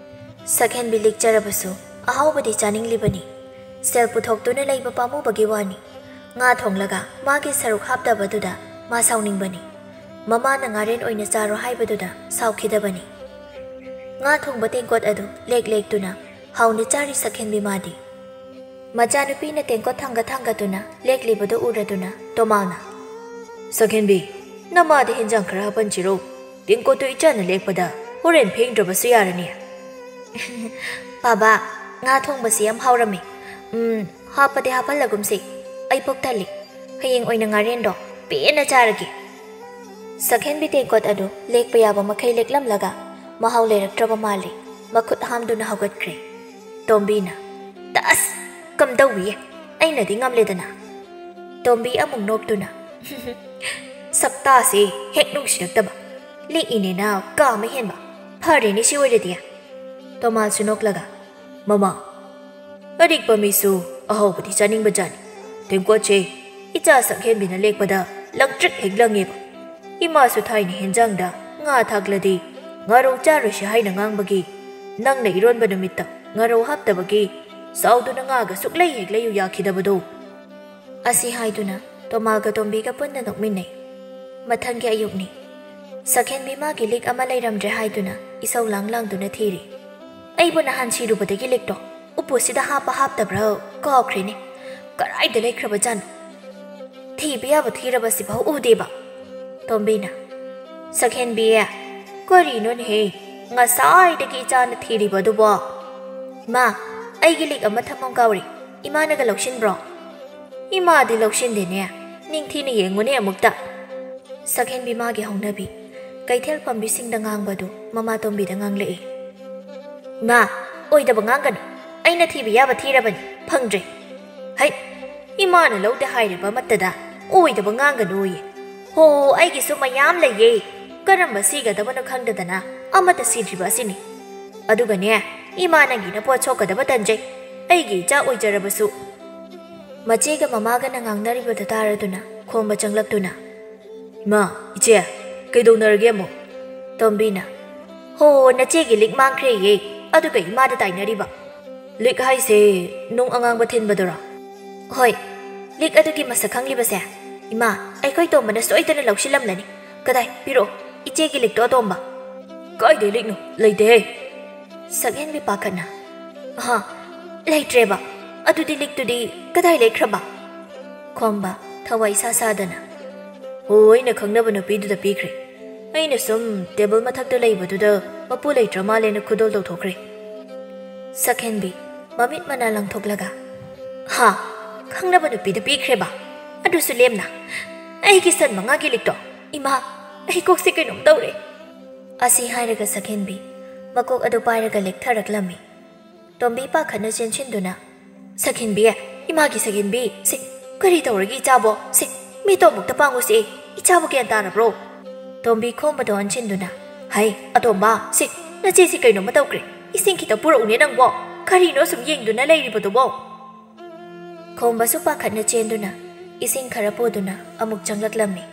ꯁꯛꯍꯦꯟꯕꯤ ꯂꯤꯛꯆꯔꯕꯁꯨ ꯑꯍꯥꯎꯕꯗꯤ ꯆꯥꯅꯤꯡꯂꯤꯕꯅꯤ꯫ ꯁꯦꯜ ꯄꯨꯊꯣꯛꯇꯨꯅ ꯂꯩꯕ ꯄꯥꯝꯃꯨꯕꯒꯤ ꯋꯥꯅꯤ꯫ ꯉꯥ ꯊꯣꯡꯂꯒ ꯃꯥꯒꯤ ꯁꯔꯨꯛ ꯍꯥꯞꯇꯕꯗꯨꯗ ꯃꯥ ꯁꯥꯎꯅꯤꯡꯕꯅꯤ꯫ ꯃꯃꯥꯅ ꯉꯥꯔꯦꯟ ꯑꯣꯏꯅ ꯆꯥꯔꯣ ꯍꯥꯏꯕꯗꯨꯗ ꯁꯥꯎꯈꯤꯗꯕꯅꯤ꯫ ꯉꯥ ꯊꯣꯡꯕ ꯇꯦꯡꯀꯣꯠ ꯑꯗꯨ ꯂꯦꯛ ꯂꯦꯛꯇꯨꯅ ꯍꯥꯎꯅ ꯆꯥꯔꯤ ꯁꯛꯍꯦꯟꯕꯤ ꯃꯥꯗꯤ꯫ ꯃꯆꯥꯅꯨꯄꯤꯅ ꯇꯦꯡꯀꯣꯠ ꯊꯥꯡꯒꯠ ꯊꯥꯡꯒꯠꯇꯨꯅ ꯂꯦꯛꯂꯤꯕꯗꯨ ꯎꯔꯗꯨꯅ ꯇꯣꯃꯥꯜꯅ, "ꯁꯛꯍꯦꯟꯕꯤ, ꯅꯃꯥꯗ ꯍꯦꯟꯖꯥꯡ ꯈꯔ ꯍꯥꯞꯄꯟꯁꯤꯔꯣ? ꯇꯦꯡꯀꯣꯠꯇꯨ ꯏꯆꯥꯅ ꯂꯦꯛꯄꯗ ꯍꯣꯔꯦꯟ ꯐꯦꯡꯗ꯭ꯔꯕꯁꯨ ꯌꯥꯔꯅꯤ꯫ ꯕꯥꯕꯥ, ꯉꯥ ꯊꯣꯡꯕꯁꯤ ꯌꯥꯝ ꯍꯥꯎꯔꯝꯃꯤ꯫ ꯎꯝ, ꯍꯥꯞꯄꯗꯤ ꯍꯥꯞꯍꯜꯂꯒꯨꯝꯁꯤ꯫ ꯑꯩ ꯄꯨꯛ ꯊꯜꯂꯤ꯫ ꯍꯌꯦꯡ ꯑꯣꯏꯅ ꯉꯥꯔꯦꯟꯗꯣ ꯄꯦꯟꯅ ꯆꯥꯔꯒꯦ꯫ ꯁꯛꯍꯦꯟꯕꯤ ꯇꯦꯡꯀꯣꯠ ꯑꯗꯨ ꯂꯦꯛꯄ ꯌꯥꯕ ꯃꯈꯩ ꯂꯦꯛꯂꯝꯂꯒ ꯃꯍꯥꯎ ꯂꯩꯔꯛꯇ꯭ꯔꯕ ꯃꯥꯜꯂꯤ꯫ ꯃꯈꯨꯠ ꯍꯥꯝꯗꯨꯅ ꯍꯧꯒꯠꯈ꯭ꯔꯦ꯫ ꯇꯣꯝꯕꯤꯅ, "ꯇꯁ! ꯀꯝꯗꯧꯏ? ꯑꯩꯅꯗꯤ ꯉꯝꯂꯦꯗꯅ꯫" ꯇꯣꯝꯕꯤ ꯑꯃꯨꯛ ꯅꯣꯛꯇꯨꯅ, "ꯁꯛꯇꯥꯁꯦ ꯍꯦꯛ ꯅꯨꯡꯁꯤꯔꯛꯇꯕ꯫ ꯂꯤꯛꯏꯅꯦꯅ ꯀꯥ ꯑꯃ ꯍꯦꯟꯕ꯫ ꯐꯔꯦꯅꯦ ꯁꯤ ꯑꯣꯏꯔꯗꯤ꯫" ꯇꯣꯃꯥꯁꯨ ꯅꯣꯛꯂꯒ, "ꯃꯃꯥ, ꯑꯔꯤꯛꯄ ꯃꯤꯁꯨ ꯑꯍꯥꯎꯕꯗꯤ ꯆꯥꯅꯤꯡꯕ ꯖꯥꯠꯅꯤ꯫ ꯇꯦꯡꯀꯣꯠꯁꯦ ꯏꯆꯥ ꯁꯛꯍꯦꯟꯕꯤꯅ ꯂꯦꯛꯄꯗ ꯂꯪꯇ꯭ꯔꯤꯛ ꯍꯦꯛ ꯂꯪꯉꯦꯕ꯫ ꯏꯃꯥꯁꯨ ꯊꯥꯏꯅ ꯍꯦꯟꯖꯥꯡꯗ ꯉꯥ ꯊꯥꯛꯂꯗꯤ ꯉꯥꯔꯧ ꯆꯥꯔꯣꯏꯁꯤ ꯍꯥꯏꯅ ꯉꯥꯡꯕꯒꯤ, ꯅꯪꯅ ꯏꯔꯣꯟꯕ ꯅꯨꯃꯤꯠꯇ ꯉꯥꯔꯧ ꯍꯥꯞꯇꯕꯒꯤ ꯁꯥꯎꯗꯨꯅ ꯉꯥꯒ ꯁꯨꯛꯂꯩ ꯍꯦꯛ ꯂꯩꯌꯨ ꯌꯥꯈꯤꯗꯕꯗꯣ꯫" ꯑꯁꯤ ꯍꯥꯏꯗꯨꯅ ꯇꯣꯃꯥꯒ ꯇꯣꯝꯕꯤꯒ ꯄꯨꯟꯅ ꯅꯣꯛꯃꯤꯟꯅꯩ꯫ ꯃꯊꯪꯒꯤ ꯑꯌꯨꯛꯅꯤ꯫ ꯁꯛꯍꯦꯟꯕꯤ ꯃꯥꯒꯤ ꯂꯤꯛ ꯑꯃ ꯂꯩꯔꯝꯗ꯭ꯔꯦ ꯍꯥꯏꯗꯨꯅ ꯏꯁꯧ ꯂꯥꯡ ꯂꯥꯡꯗꯨꯅ ꯊꯤꯔꯤ꯫ "ꯑꯩꯕꯨ ꯅꯍꯥꯟ ꯁꯤꯔꯨꯕꯗꯒꯤ ꯂꯤꯛꯇꯣ ꯎꯄꯨꯁꯤꯗ ꯍꯥꯞꯄ ꯍꯥꯞꯇꯕ꯭ꯔꯥ ꯀꯥꯎꯈ꯭ꯔꯦꯅꯦ꯫ ꯀꯔꯥꯏꯗ ꯂꯩꯈ꯭ꯔꯕꯖꯥꯠꯅꯣ? ꯊꯤꯕ ꯌꯥꯕ ꯊꯤꯔꯕꯁꯤꯐꯥꯎ ꯎꯗꯦꯕ꯫" ꯇꯣꯝꯕꯤꯅ, "ꯁꯛꯍꯦꯟꯕꯤ, ꯀꯔꯤꯅꯣꯅꯦꯍꯦ? ꯉꯁꯥꯏꯗꯒꯤ ꯏꯆꯥꯅ ꯊꯤꯔꯤꯕ ꯑꯗꯨꯕꯣ?" "ꯏꯃꯥ, ꯑꯩꯒꯤ ꯂꯤꯛ ꯑꯃ ꯊꯝꯐꯝ ꯀꯥꯎꯔꯦ꯫ ꯏꯃꯥꯅꯒ ꯂꯧꯁꯤꯟꯕ꯭ꯔꯣ?" "ꯏꯃꯥꯗꯤ ꯂꯧꯁꯤꯟꯗꯦꯅꯦ꯫ ꯅꯤꯡꯊꯤꯅ ꯌꯦꯡꯉꯨꯅꯦ ꯑꯃꯨꯛꯇ꯫" ꯁꯛꯍꯦꯟꯕꯤ ꯃꯥꯒꯤ ꯍꯧꯅꯕꯤ ꯀꯩꯊꯦꯜ ꯐꯝꯕꯤꯁꯤꯡꯗ ꯉꯥꯡꯕꯗꯨ ꯃꯃꯥ ꯇꯣꯝꯕꯤꯗ ꯉꯥꯡꯂꯛꯏ꯫ "ꯏꯃꯥ, ꯑꯣꯏꯗꯕ ꯉꯥꯡꯒꯅꯨ꯫ ꯑꯩꯅ ꯊꯤꯕ ꯌꯥꯕ ꯊꯤꯔꯕꯅꯤ, ꯐꯪꯗ꯭ꯔꯦ꯫ ꯍꯩ, ꯏꯃꯥꯅ ꯂꯧꯗꯦ ꯍꯥꯏꯔꯤꯕ ꯑꯃꯠꯇꯗ ꯑꯣꯏꯗꯕ ꯉꯥꯡꯒꯅꯨꯌꯦ꯫ ꯍꯣ, ꯑꯩꯒꯤꯁꯨ ꯃꯌꯥꯝ ꯂꯩꯌꯦ꯫ ꯀꯔꯝꯕ ꯁꯤꯒꯗꯕꯅꯣ ꯈꯪꯗꯗꯅ ꯑꯃꯠꯇ ꯁꯤꯗ꯭ꯔꯤꯕ ꯑꯁꯤꯅꯤ꯫ ꯑꯗꯨꯒꯅꯦ, ꯏꯃꯥ ꯅꯪꯒꯤꯅ ꯄꯣꯠ ꯁꯣꯛꯀꯗꯕ ꯇꯟꯖꯩ꯫ ꯑꯩꯒꯤ ꯏꯆꯥ ꯑꯣꯏꯖꯔꯕꯁꯨ꯫" ꯃꯆꯦꯒ ꯃꯃꯥꯒꯅ ꯉꯥꯡꯅꯔꯤꯕꯗꯨ ꯇꯥꯔꯗꯨꯅ ꯈꯣꯝꯕ ꯆꯪꯂꯛꯇꯨꯅ, "ꯏꯃꯥ, ꯏꯆꯦ, ꯀꯩꯗꯧꯅꯔꯒꯦ ꯑꯃꯨꯛ?" ꯇꯣꯝꯕꯤꯅ, "ꯍꯣ, ꯅꯆꯦꯒꯤ ꯂꯤꯛ ꯃꯥꯡꯈ꯭ꯔꯦꯌꯦ, ꯑꯗꯨꯒ ꯏꯃꯥꯗ ꯇꯥꯏꯅꯔꯤꯕ꯫" "ꯂꯤꯛ ꯍꯥꯏꯁꯦ ꯅꯨꯡ ꯑꯉꯥꯡꯕ ꯊꯤꯟꯕꯗꯨꯔꯣ?" "ꯍꯣꯏ, ꯂꯤꯛ ꯑꯗꯨꯒꯤ ꯃꯁꯛ ꯈꯪꯂꯤꯕꯁꯦ꯫ ꯏꯃꯥ, ꯑꯩꯈꯣꯏ ꯇꯣꯝꯕꯅ ꯁꯣꯏꯗꯅ ꯂꯧꯁꯤꯜꯂꯝꯂꯅꯤ꯫ ꯀꯗꯥꯏ, ꯄꯤꯔꯛꯑꯣ, ꯏꯆꯦꯒꯤ ꯂꯤꯛꯇꯣ ꯑꯇꯣꯝꯕ꯫" "ꯀꯥꯏꯗꯩ ꯂꯤꯛꯅꯣ? ꯂꯩꯇꯦꯍꯦ꯫" ꯁꯛꯍꯦꯟꯕꯤ ꯄꯥꯈꯠꯅ, "ꯑꯍꯥ, ꯂꯩꯇ꯭ꯔꯦꯕ꯫ ꯑꯗꯨꯗꯤ ꯂꯤꯛꯇꯨꯗꯤ ꯀꯗꯥꯏ ꯂꯩꯈ꯭ꯔꯕ?" ꯈꯣꯝꯕ, ꯊꯋꯥꯏ ꯁꯥ ꯁꯥꯗꯅ, ꯑꯣ, ꯑꯩꯅ ꯈꯪꯅꯕ ꯅꯨꯄꯤꯗꯨꯗ ꯄꯤꯈ꯭ꯔꯦ꯫ ꯑꯩꯅ ꯁꯨꯝ ꯇꯦꯕꯜ ꯃꯊꯛꯇ ꯂꯩꯕꯗꯨꯗ ꯃꯄꯨ ꯂꯩꯇ꯭ꯔ ꯃꯥꯜꯂꯦꯅ ꯈꯨꯗꯣꯜ ꯇꯧꯊꯣꯛꯈ꯭ꯔꯦ꯫ ꯁꯛꯍꯦꯟꯕꯤ, ꯃꯃꯤꯠ ꯃꯅꯥ ꯂꯪꯊꯣꯛꯂꯒ, "ꯍꯥ? ꯈꯪꯅꯕ ꯅꯨꯄꯤꯗ ꯄꯤꯈ꯭ꯔꯦꯕ? ꯑꯗꯨꯁꯨ ꯂꯦꯝꯅ? ꯑꯩꯒꯤ ꯁꯟ ꯃꯉꯥꯒꯤ ꯂꯤꯛꯇꯣ? ꯏꯃꯥ, ꯑꯩ ꯀꯣꯛꯁꯦ ꯀꯩꯅꯣꯝ ꯇꯧꯔꯦ!" ꯑꯁꯤ ꯍꯥꯏꯔꯒ ꯁꯛꯍꯦꯟꯕꯤ ꯃꯀꯣꯛ ꯑꯗꯨ ꯄꯥꯏꯔꯒ ꯂꯦꯛꯊꯔꯛꯂꯝꯃꯤ꯫ ꯇꯣꯝꯕꯤ ꯄꯥꯈꯠꯅ ꯆꯦꯟꯁꯤꯟꯗꯨꯅ, "ꯁꯛꯍꯦꯟꯕꯤ, ꯏꯃꯥꯒꯤ ꯁꯛꯍꯦꯟꯕꯤ, ꯁꯤ ꯀꯔꯤ ꯇꯧꯔꯒꯦ ꯏꯆꯥꯕꯣ? ꯁꯤ ꯃꯤꯠꯇꯣ ꯑꯃꯨꯛꯇ ꯄꯥꯡꯉꯨꯁꯦ, ꯏꯆꯥꯕꯨ ꯒ꯭ꯌꯥꯟ ꯇꯥꯔꯕ꯭ꯔꯣ?" ꯇꯣꯝꯕꯤ ꯈꯣꯝꯕꯗꯣ ꯑꯣꯟꯁꯤꯟꯗꯨꯅ, "ꯍꯩ, ꯑꯇꯣꯝꯕ, ꯁꯤ ꯅꯆꯦꯁꯤ ꯀꯩꯅꯣꯝꯃ ꯇꯧꯈ꯭ꯔꯦ, ꯏꯁꯤꯡ ꯈꯤꯇ ꯄꯨꯔꯛꯎꯅꯦ ꯅꯪꯕꯣ, ꯀꯔꯤꯅꯣ ꯁꯨꯝ ꯌꯦꯡꯗꯨꯅ ꯂꯩꯔꯤꯕꯗꯨꯕꯣ?" ꯈꯣꯝꯕꯁꯨ ꯄꯥꯈꯠꯅ ꯆꯦꯟꯗꯨꯅ ꯏꯁꯤꯡ ꯈꯔ ꯄꯨꯗꯨꯅ ꯑꯃꯨꯛ ꯆꯪꯂꯛꯂꯝꯃꯤ꯫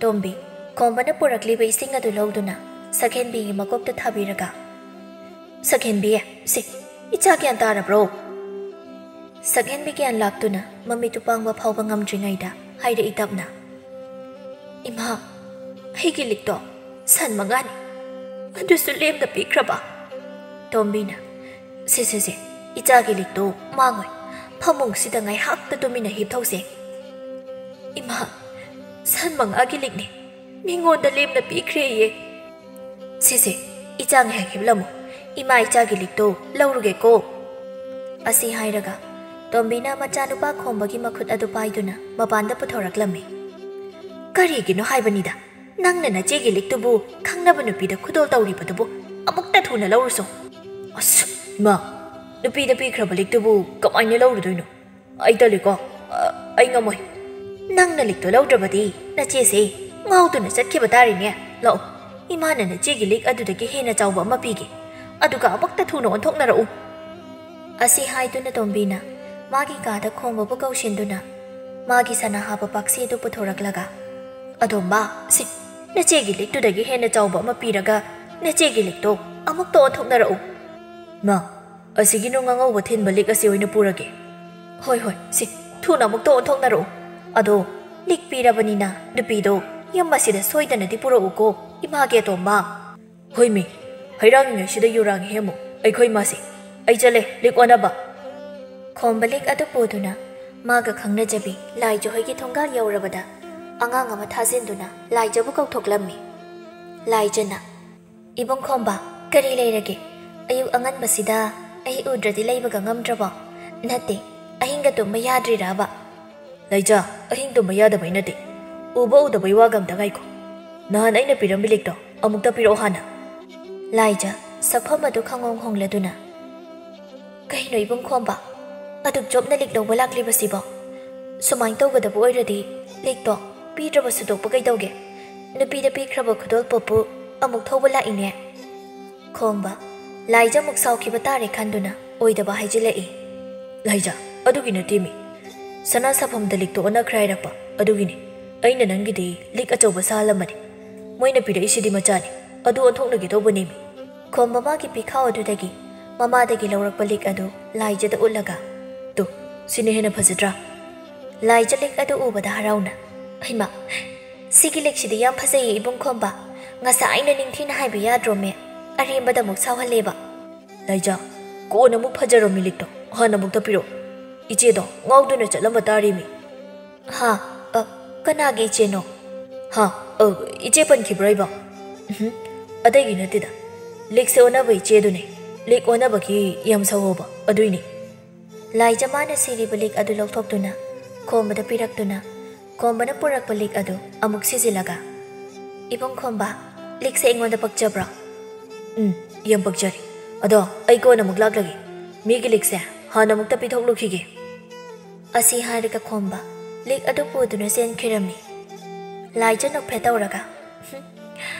ꯇꯣꯝꯕꯤ, ꯈꯣꯝꯕꯅ ꯄꯨꯔꯛꯂꯤꯕ ꯏꯁꯤꯡ ꯑꯗꯨ ꯂꯧꯗꯨꯅ ꯁꯛꯍꯦꯟꯕꯤꯒꯤ ꯃꯀꯣꯛꯇ ꯊꯥꯕꯤꯔꯒ, "ꯁꯛꯍꯦꯟꯕꯤ, ꯁꯤ ꯏꯆꯥ ꯒ꯭ꯌꯥꯟ ꯇꯥꯔꯕ꯭ꯔꯣ?" ꯁꯛꯍꯦꯟꯕꯤ ꯒ꯭ꯌꯥꯟ ꯂꯥꯛꯇꯨꯅ ꯃꯃꯤꯠꯇꯨ ꯄꯥꯡꯕ ꯐꯥꯎꯕ ꯉꯝꯗ꯭ꯔꯤꯉꯩꯗ ꯍꯥꯏꯔꯛꯏ ꯇꯞꯅ, "ꯏꯃꯥ, ꯑꯩꯒꯤ ꯂꯤꯛꯇꯣ ꯁꯟ ꯃꯉꯥꯅꯤ, ꯑꯗꯨꯁꯨ ꯂꯦꯝꯅ ꯄꯤꯈ꯭ꯔꯕ?" ꯇꯣꯝꯕꯤꯅ, "ꯁꯦ, ꯁꯦ, ꯁꯦ, ꯏꯆꯥꯒꯤ ꯂꯤꯛꯇꯣ ꯃꯥꯡꯉꯣꯏ, ꯐꯃꯨꯡꯁꯤꯗ ꯉꯥꯏꯍꯥꯛꯇ ꯇꯨꯃꯤꯟꯅ ꯍꯤꯞꯊꯧꯁꯦ꯫" "ꯏꯃꯥ, ꯁꯟ ꯃꯉꯥꯒꯤ ꯂꯤꯛꯅꯦ, ꯃꯤꯉꯣꯟꯗ ꯂꯦꯝꯅ ꯄꯤꯈ꯭ꯔꯦꯌꯦ꯫" "ꯁꯦ, ꯁꯦ, ꯏꯆꯥ ꯉꯥꯏꯍꯥꯛ ꯍꯤꯞꯂꯝꯃꯨ, ꯏꯃꯥ ꯏꯆꯥꯒꯤ ꯂꯤꯛꯇꯣ ꯂꯧꯔꯨꯒꯦꯀꯣ꯫" ꯑꯁꯤ ꯍꯥꯏꯔꯒ ꯇꯣꯝꯕꯤꯅ ꯃꯆꯥꯅꯨꯄꯥ ꯈꯣꯝꯕꯒꯤ ꯃꯈꯨꯠ ꯑꯗꯨ ꯄꯥꯏꯗꯨꯅ ꯃꯄꯥꯟꯗ ꯄꯨꯊꯣꯔꯛꯂꯝꯃꯤ꯫ "ꯀꯔꯤꯒꯤꯅꯣ ꯍꯥꯏꯕꯅꯤꯗ, ꯅꯪꯅ ꯅꯆꯦꯒꯤ ꯂꯤꯛꯇꯨꯕꯨ ꯈꯪꯅꯕ ꯅꯨꯄꯤꯗ ꯈꯨꯗꯣꯜ ꯇꯧꯔꯤꯕꯗꯨꯕꯨ? ꯑꯃꯨꯛꯇ ꯊꯨꯅ ꯂꯧꯔꯨꯁꯣ꯫" "ꯑꯁ, ꯏꯃꯥ, ꯅꯨꯄꯤꯗ ꯄꯤꯈ꯭ꯔꯕ ꯂꯤꯛꯇꯨꯕꯨ ꯀꯃꯥꯏꯅ ꯂꯧꯔꯨꯗꯣꯏꯅꯣ? ꯑꯩ ꯇꯜꯂꯤꯀꯣ, ꯑ, ꯑꯩ ꯉꯝꯃꯣꯏ꯫" "ꯅꯪꯅ ꯂꯤꯛꯇꯣ ꯂꯧꯗ꯭ꯔꯕꯗꯤ ꯅꯆꯦꯁꯦ ꯉꯥꯎꯗꯨꯅ ꯆꯠꯈꯤꯕ ꯇꯥꯔꯦꯅꯦ꯫ ꯂꯥꯛꯑꯣ, ꯏꯃꯥꯅ ꯅꯆꯦꯒꯤ ꯂꯤꯛ ꯑꯗꯨꯗꯒꯤ ꯍꯦꯟꯅ ꯆꯥꯎꯕ ꯑꯃ ꯄꯤꯒꯦ, ꯑꯗꯨꯒ ꯑꯃꯨꯛꯇ ꯊꯨꯅ ꯑꯣꯟꯊꯣꯛꯅꯔꯛꯎ꯫" ꯑꯁꯤ ꯍꯥꯏꯗꯨꯅ ꯇꯣꯝꯕꯤꯅ ꯃꯥꯒꯤ ꯀꯥꯗ ꯈꯣꯝꯕꯕꯨ ꯀꯧꯁꯤꯟꯗꯨꯅ ꯃꯥꯒꯤ ꯁꯅꯥ ꯍꯥꯞꯄ ꯄꯥꯛꯁꯤ ꯑꯗꯨ ꯄꯨꯊꯣꯔꯛꯂꯒ, "ꯑꯗꯣꯝꯕ, ꯁꯤ ꯅꯆꯦꯒꯤ ꯂꯤꯛꯇꯨꯗꯒꯤ ꯍꯦꯟꯅ ꯆꯥꯎꯕ ꯑꯃ ꯄꯤꯔꯒ ꯅꯆꯦꯒꯤ ꯂꯤꯛꯇꯣ ꯑꯃꯨꯛꯇ ꯑꯣꯟꯊꯣꯛꯅꯔꯛꯎ꯫" "ꯃꯥ, ꯑꯁꯤꯒꯤ ꯅꯨꯡ ꯑꯉꯧꯕ ꯊꯤꯟꯕ ꯂꯤꯛ ꯑꯁꯤ ꯑꯣꯏꯅ ꯄꯨꯔꯒꯦ꯫" "ꯍꯣꯏ, ꯍꯣꯏ, ꯁꯤ ꯊꯨꯅ ꯑꯃꯨꯛꯇ ꯑꯣꯟꯊꯣꯛꯅꯔꯛꯎ꯫ ꯑꯗꯣ ꯂꯤꯛ ꯄꯤꯔꯕꯅꯤꯅ ꯅꯨꯄꯤꯗꯣ ꯌꯨꯝ ꯑꯁꯤꯗ ꯁꯣꯏꯗꯅꯗꯤ ꯄꯨꯔꯛꯎꯀꯣ, ꯏꯃꯥꯒꯤ ꯑꯇꯣꯝꯕ꯫" "ꯍꯣꯏꯃꯤ, ꯍꯩꯔꯥꯡꯉꯤꯉꯩꯁꯤꯗ ꯌꯨꯔꯥꯡ ꯍꯦꯝꯃꯨ, ꯑꯩꯈꯣꯏ ꯃꯥꯁꯤ꯫ ꯑꯩ ꯆꯠꯂꯦ ꯂꯤꯛ ꯑꯣꯟꯅꯕ꯫" ꯈꯣꯝꯕ ꯂꯤꯛ ꯑꯗꯨ ꯄꯨꯗꯨꯅ ꯃꯥꯒ ꯈꯪꯅꯖꯕꯤ ꯂꯥꯏꯖꯍꯣꯏꯒꯤ ꯊꯣꯡꯒꯥꯜ ꯌꯧꯔꯕꯗ ꯑꯉꯥꯡ ꯑꯃ ꯊꯥꯖꯤꯟꯗꯨꯅ ꯂꯥꯏꯖꯕꯨ ꯀꯧꯊꯣꯛꯂꯝꯃꯤ꯫ ꯂꯥꯏꯖꯅ, "ꯏꯕꯨꯡ ꯈꯣꯝꯕ, ꯀꯔꯤ ꯂꯩꯔꯒꯦ? ꯑꯌꯨꯛ ꯑꯉꯟꯕꯁꯤꯗ ꯑꯩ ꯎꯗ꯭ꯔꯗꯤ ꯂꯩꯕꯒ ꯉꯝꯗ꯭ꯔꯕꯣ? ꯅꯠꯇꯦ, ꯑꯍꯤꯡꯒ ꯇꯨꯝꯕ ꯌꯥꯗ꯭ꯔꯤꯔꯕ?" "ꯂꯥꯏꯖ, ꯑꯍꯤꯡ ꯇꯨꯝꯕ ꯌꯥꯗꯕꯩ ꯅꯠꯇꯦ, ꯎꯕ ꯎꯗꯕꯩ ꯋꯥꯒ ꯑꯝꯇ ꯉꯥꯏꯈꯣ꯫ ꯅꯍꯥꯟ ꯑꯩꯅ ꯄꯤꯔꯝꯕ ꯂꯤꯛꯇꯣ ꯑꯃꯨꯛꯇ ꯄꯤꯔꯛꯑꯣ ꯍꯥꯟꯅ꯫" ꯂꯥꯏꯖ, ꯁꯛꯐꯝ ꯑꯗꯨ ꯈꯪꯍꯣꯡ ꯍꯣꯡꯂꯗꯨꯅ, "ꯀꯩꯅꯣ ꯏꯕꯨꯡ ꯈꯣꯝꯕ, ꯑꯗꯨꯛ ꯆꯣꯞꯅ ꯂꯤꯛ ꯂꯧꯕ ꯂꯥꯛꯂꯤꯕꯁꯤꯕꯣ? ꯁꯨꯃꯥꯏꯅ ꯇꯧꯒꯗꯕ ꯑꯣꯏꯔꯗꯤ ꯂꯤꯛꯇꯣ ꯄꯤꯗ꯭ꯔꯕꯁꯨ ꯇꯣꯛꯄ ꯀꯩꯗꯧꯒꯦ? ꯅꯨꯄꯤꯗ ꯄꯤꯈ꯭ꯔꯕ ꯈꯨꯗꯣꯜꯄꯣꯠꯄꯨ ꯑꯃꯨꯛ ꯊꯧꯕ ꯂꯥꯛꯏꯅꯦ꯫" ꯈꯣꯝꯕ, ꯂꯥꯏꯖ ꯑꯃꯨꯛ ꯁꯥꯎꯈꯤꯕ ꯇꯥꯔꯦ ꯈꯟꯗꯨꯅ ꯑꯣꯏꯗꯕ ꯍꯥꯏꯖꯤꯜꯂꯛꯏ꯫ "ꯂꯥꯏꯖ, ꯑꯗꯨꯒꯤ ꯅꯠꯇꯦꯃꯤ꯫ ꯁꯅꯥ ꯁꯥꯐꯝꯗ ꯂꯤꯛꯇꯣ ꯑꯣꯟꯅꯈ꯭ꯔꯦ ꯍꯥꯏꯔꯛꯄ ꯑꯗꯨꯒꯤꯅꯤ꯫ ꯑꯩꯅ ꯅꯪꯒꯤꯗꯤ ꯂꯤꯛ ꯑꯆꯧꯕ ꯁꯥꯍꯜꯂꯝꯕꯅꯤ꯫ ꯃꯣꯏꯅ ꯄꯤꯔꯛꯏꯁꯤꯗꯤ ꯃꯆꯥꯅꯤ꯫ ꯑꯗꯨ ꯑꯣꯟꯊꯣꯛꯅꯒꯦ ꯇꯧꯕꯅꯦꯃꯤ꯫" ꯈꯣꯝꯕ ꯃꯥꯒꯤ ꯄꯤꯈꯥꯎ ꯑꯗꯨꯗꯒꯤ ꯃꯃꯥꯗꯒꯤ ꯂꯧꯔꯛꯄ ꯂꯤꯛ ꯑꯗꯨ ꯂꯥꯏꯖꯗ ꯎꯠꯂꯒ, "ꯇꯨ, ꯁꯤꯅ ꯍꯦꯟꯅ ꯐꯖꯗ꯭ꯔꯥ?" ꯂꯥꯏꯖ ꯂꯤꯛ ꯑꯗꯨ ꯎꯕꯗ ꯍꯔꯥꯎꯅ, "ꯍꯩꯃꯥ, ꯁꯤꯒꯤ ꯂꯤꯛꯁꯤꯗꯤ ꯌꯥꯝ ꯐꯖꯩꯌꯦ ꯏꯕꯨꯡ ꯈꯣꯝꯕ꯫ ꯉꯁꯥꯏ ꯑꯩꯅ ꯅꯤꯡꯊꯤꯅ ꯍꯥꯏꯕ ꯌꯥꯗ꯭ꯔꯣꯃꯦ? ꯑꯔꯦꯝꯕꯗ ꯑꯃꯨꯛ ꯁꯥꯎꯍꯜꯂꯦꯕ꯫" "ꯂꯥꯏꯖ, ꯀꯣꯟꯅ ꯑꯃꯨꯛ ꯐꯖꯔꯝꯃꯤ ꯂꯤꯛꯇꯣ ꯍꯥꯟꯅ ꯑꯃꯨꯛꯇ ꯄꯤꯔꯛꯑꯣ꯫ ꯏꯆꯦꯗꯣ ꯉꯥꯎꯗꯨꯅ ꯆꯠꯂꯝꯕ ꯇꯥꯔꯦꯃꯤ꯫" "ꯍꯥ? ꯑ, ꯀꯅꯥꯒꯤ ꯏꯆꯦꯅꯣ?" "ꯍꯥ? ꯑ, ꯏꯆꯦ ꯄꯟꯈꯤꯕ꯭ꯔꯣ ꯑꯩꯕꯣ?" "ꯎꯝꯍꯨꯝ, ꯑꯇꯩꯒꯤ ꯅꯠꯇꯦꯗ꯫ ꯂꯤꯛꯁꯦ ꯑꯣꯟꯅꯕ ꯏꯆꯦꯗꯨꯅꯦ꯫ ꯂꯤꯛ ꯑꯣꯟꯅꯕꯒꯤ ꯌꯥꯝ ꯁꯥꯎꯍꯧꯕ ꯑꯗꯨꯏꯅꯤ꯫" ꯂꯥꯏꯖ ꯃꯥꯅ ꯁꯤꯔꯤꯕ ꯂꯤꯛ ꯑꯗꯨ ꯂꯧꯊꯣꯛꯇꯨꯅ ꯈꯣꯝꯕꯗ ꯄꯤꯔꯛꯇꯨꯅ, ꯈꯣꯝꯕꯅ ꯄꯨꯔꯛꯄ ꯂꯤꯛ ꯑꯗꯨ ꯑꯃꯨꯛ ꯁꯤꯖꯤꯜꯂꯒ, "ꯏꯕꯨꯡ ꯈꯣꯝꯕ, ꯂꯤꯛꯁꯦ ꯑꯩꯉꯣꯟꯗ ꯄꯛꯆꯕ꯭ꯔꯣ?" "ꯎꯝ, ꯌꯥꯝ ꯄꯛꯆꯔꯦ꯫ ꯑꯗꯣ ꯑꯩ ꯀꯣꯟꯅ ꯑꯃꯨꯛ ꯂꯥꯛꯂꯒꯦ꯫ ꯃꯤꯒꯤ ꯂꯤꯛꯁꯦ ꯍꯥꯟꯅ ꯑꯃꯨꯛꯇ ꯄꯤꯊꯣꯛꯂꯨꯈꯤꯒꯦ꯫" ꯑꯁꯤ ꯍꯥꯏꯔꯒ ꯈꯣꯝꯕ ꯂꯤꯛ ꯑꯗꯨ ꯄꯨꯗꯨꯅ ꯆꯦꯟꯈꯤꯔꯝꯃꯤ꯫ ꯂꯥꯏꯖ ꯅꯣꯛꯐꯦꯠ ꯇꯧꯔꯒ, "ꯍꯨꯝ,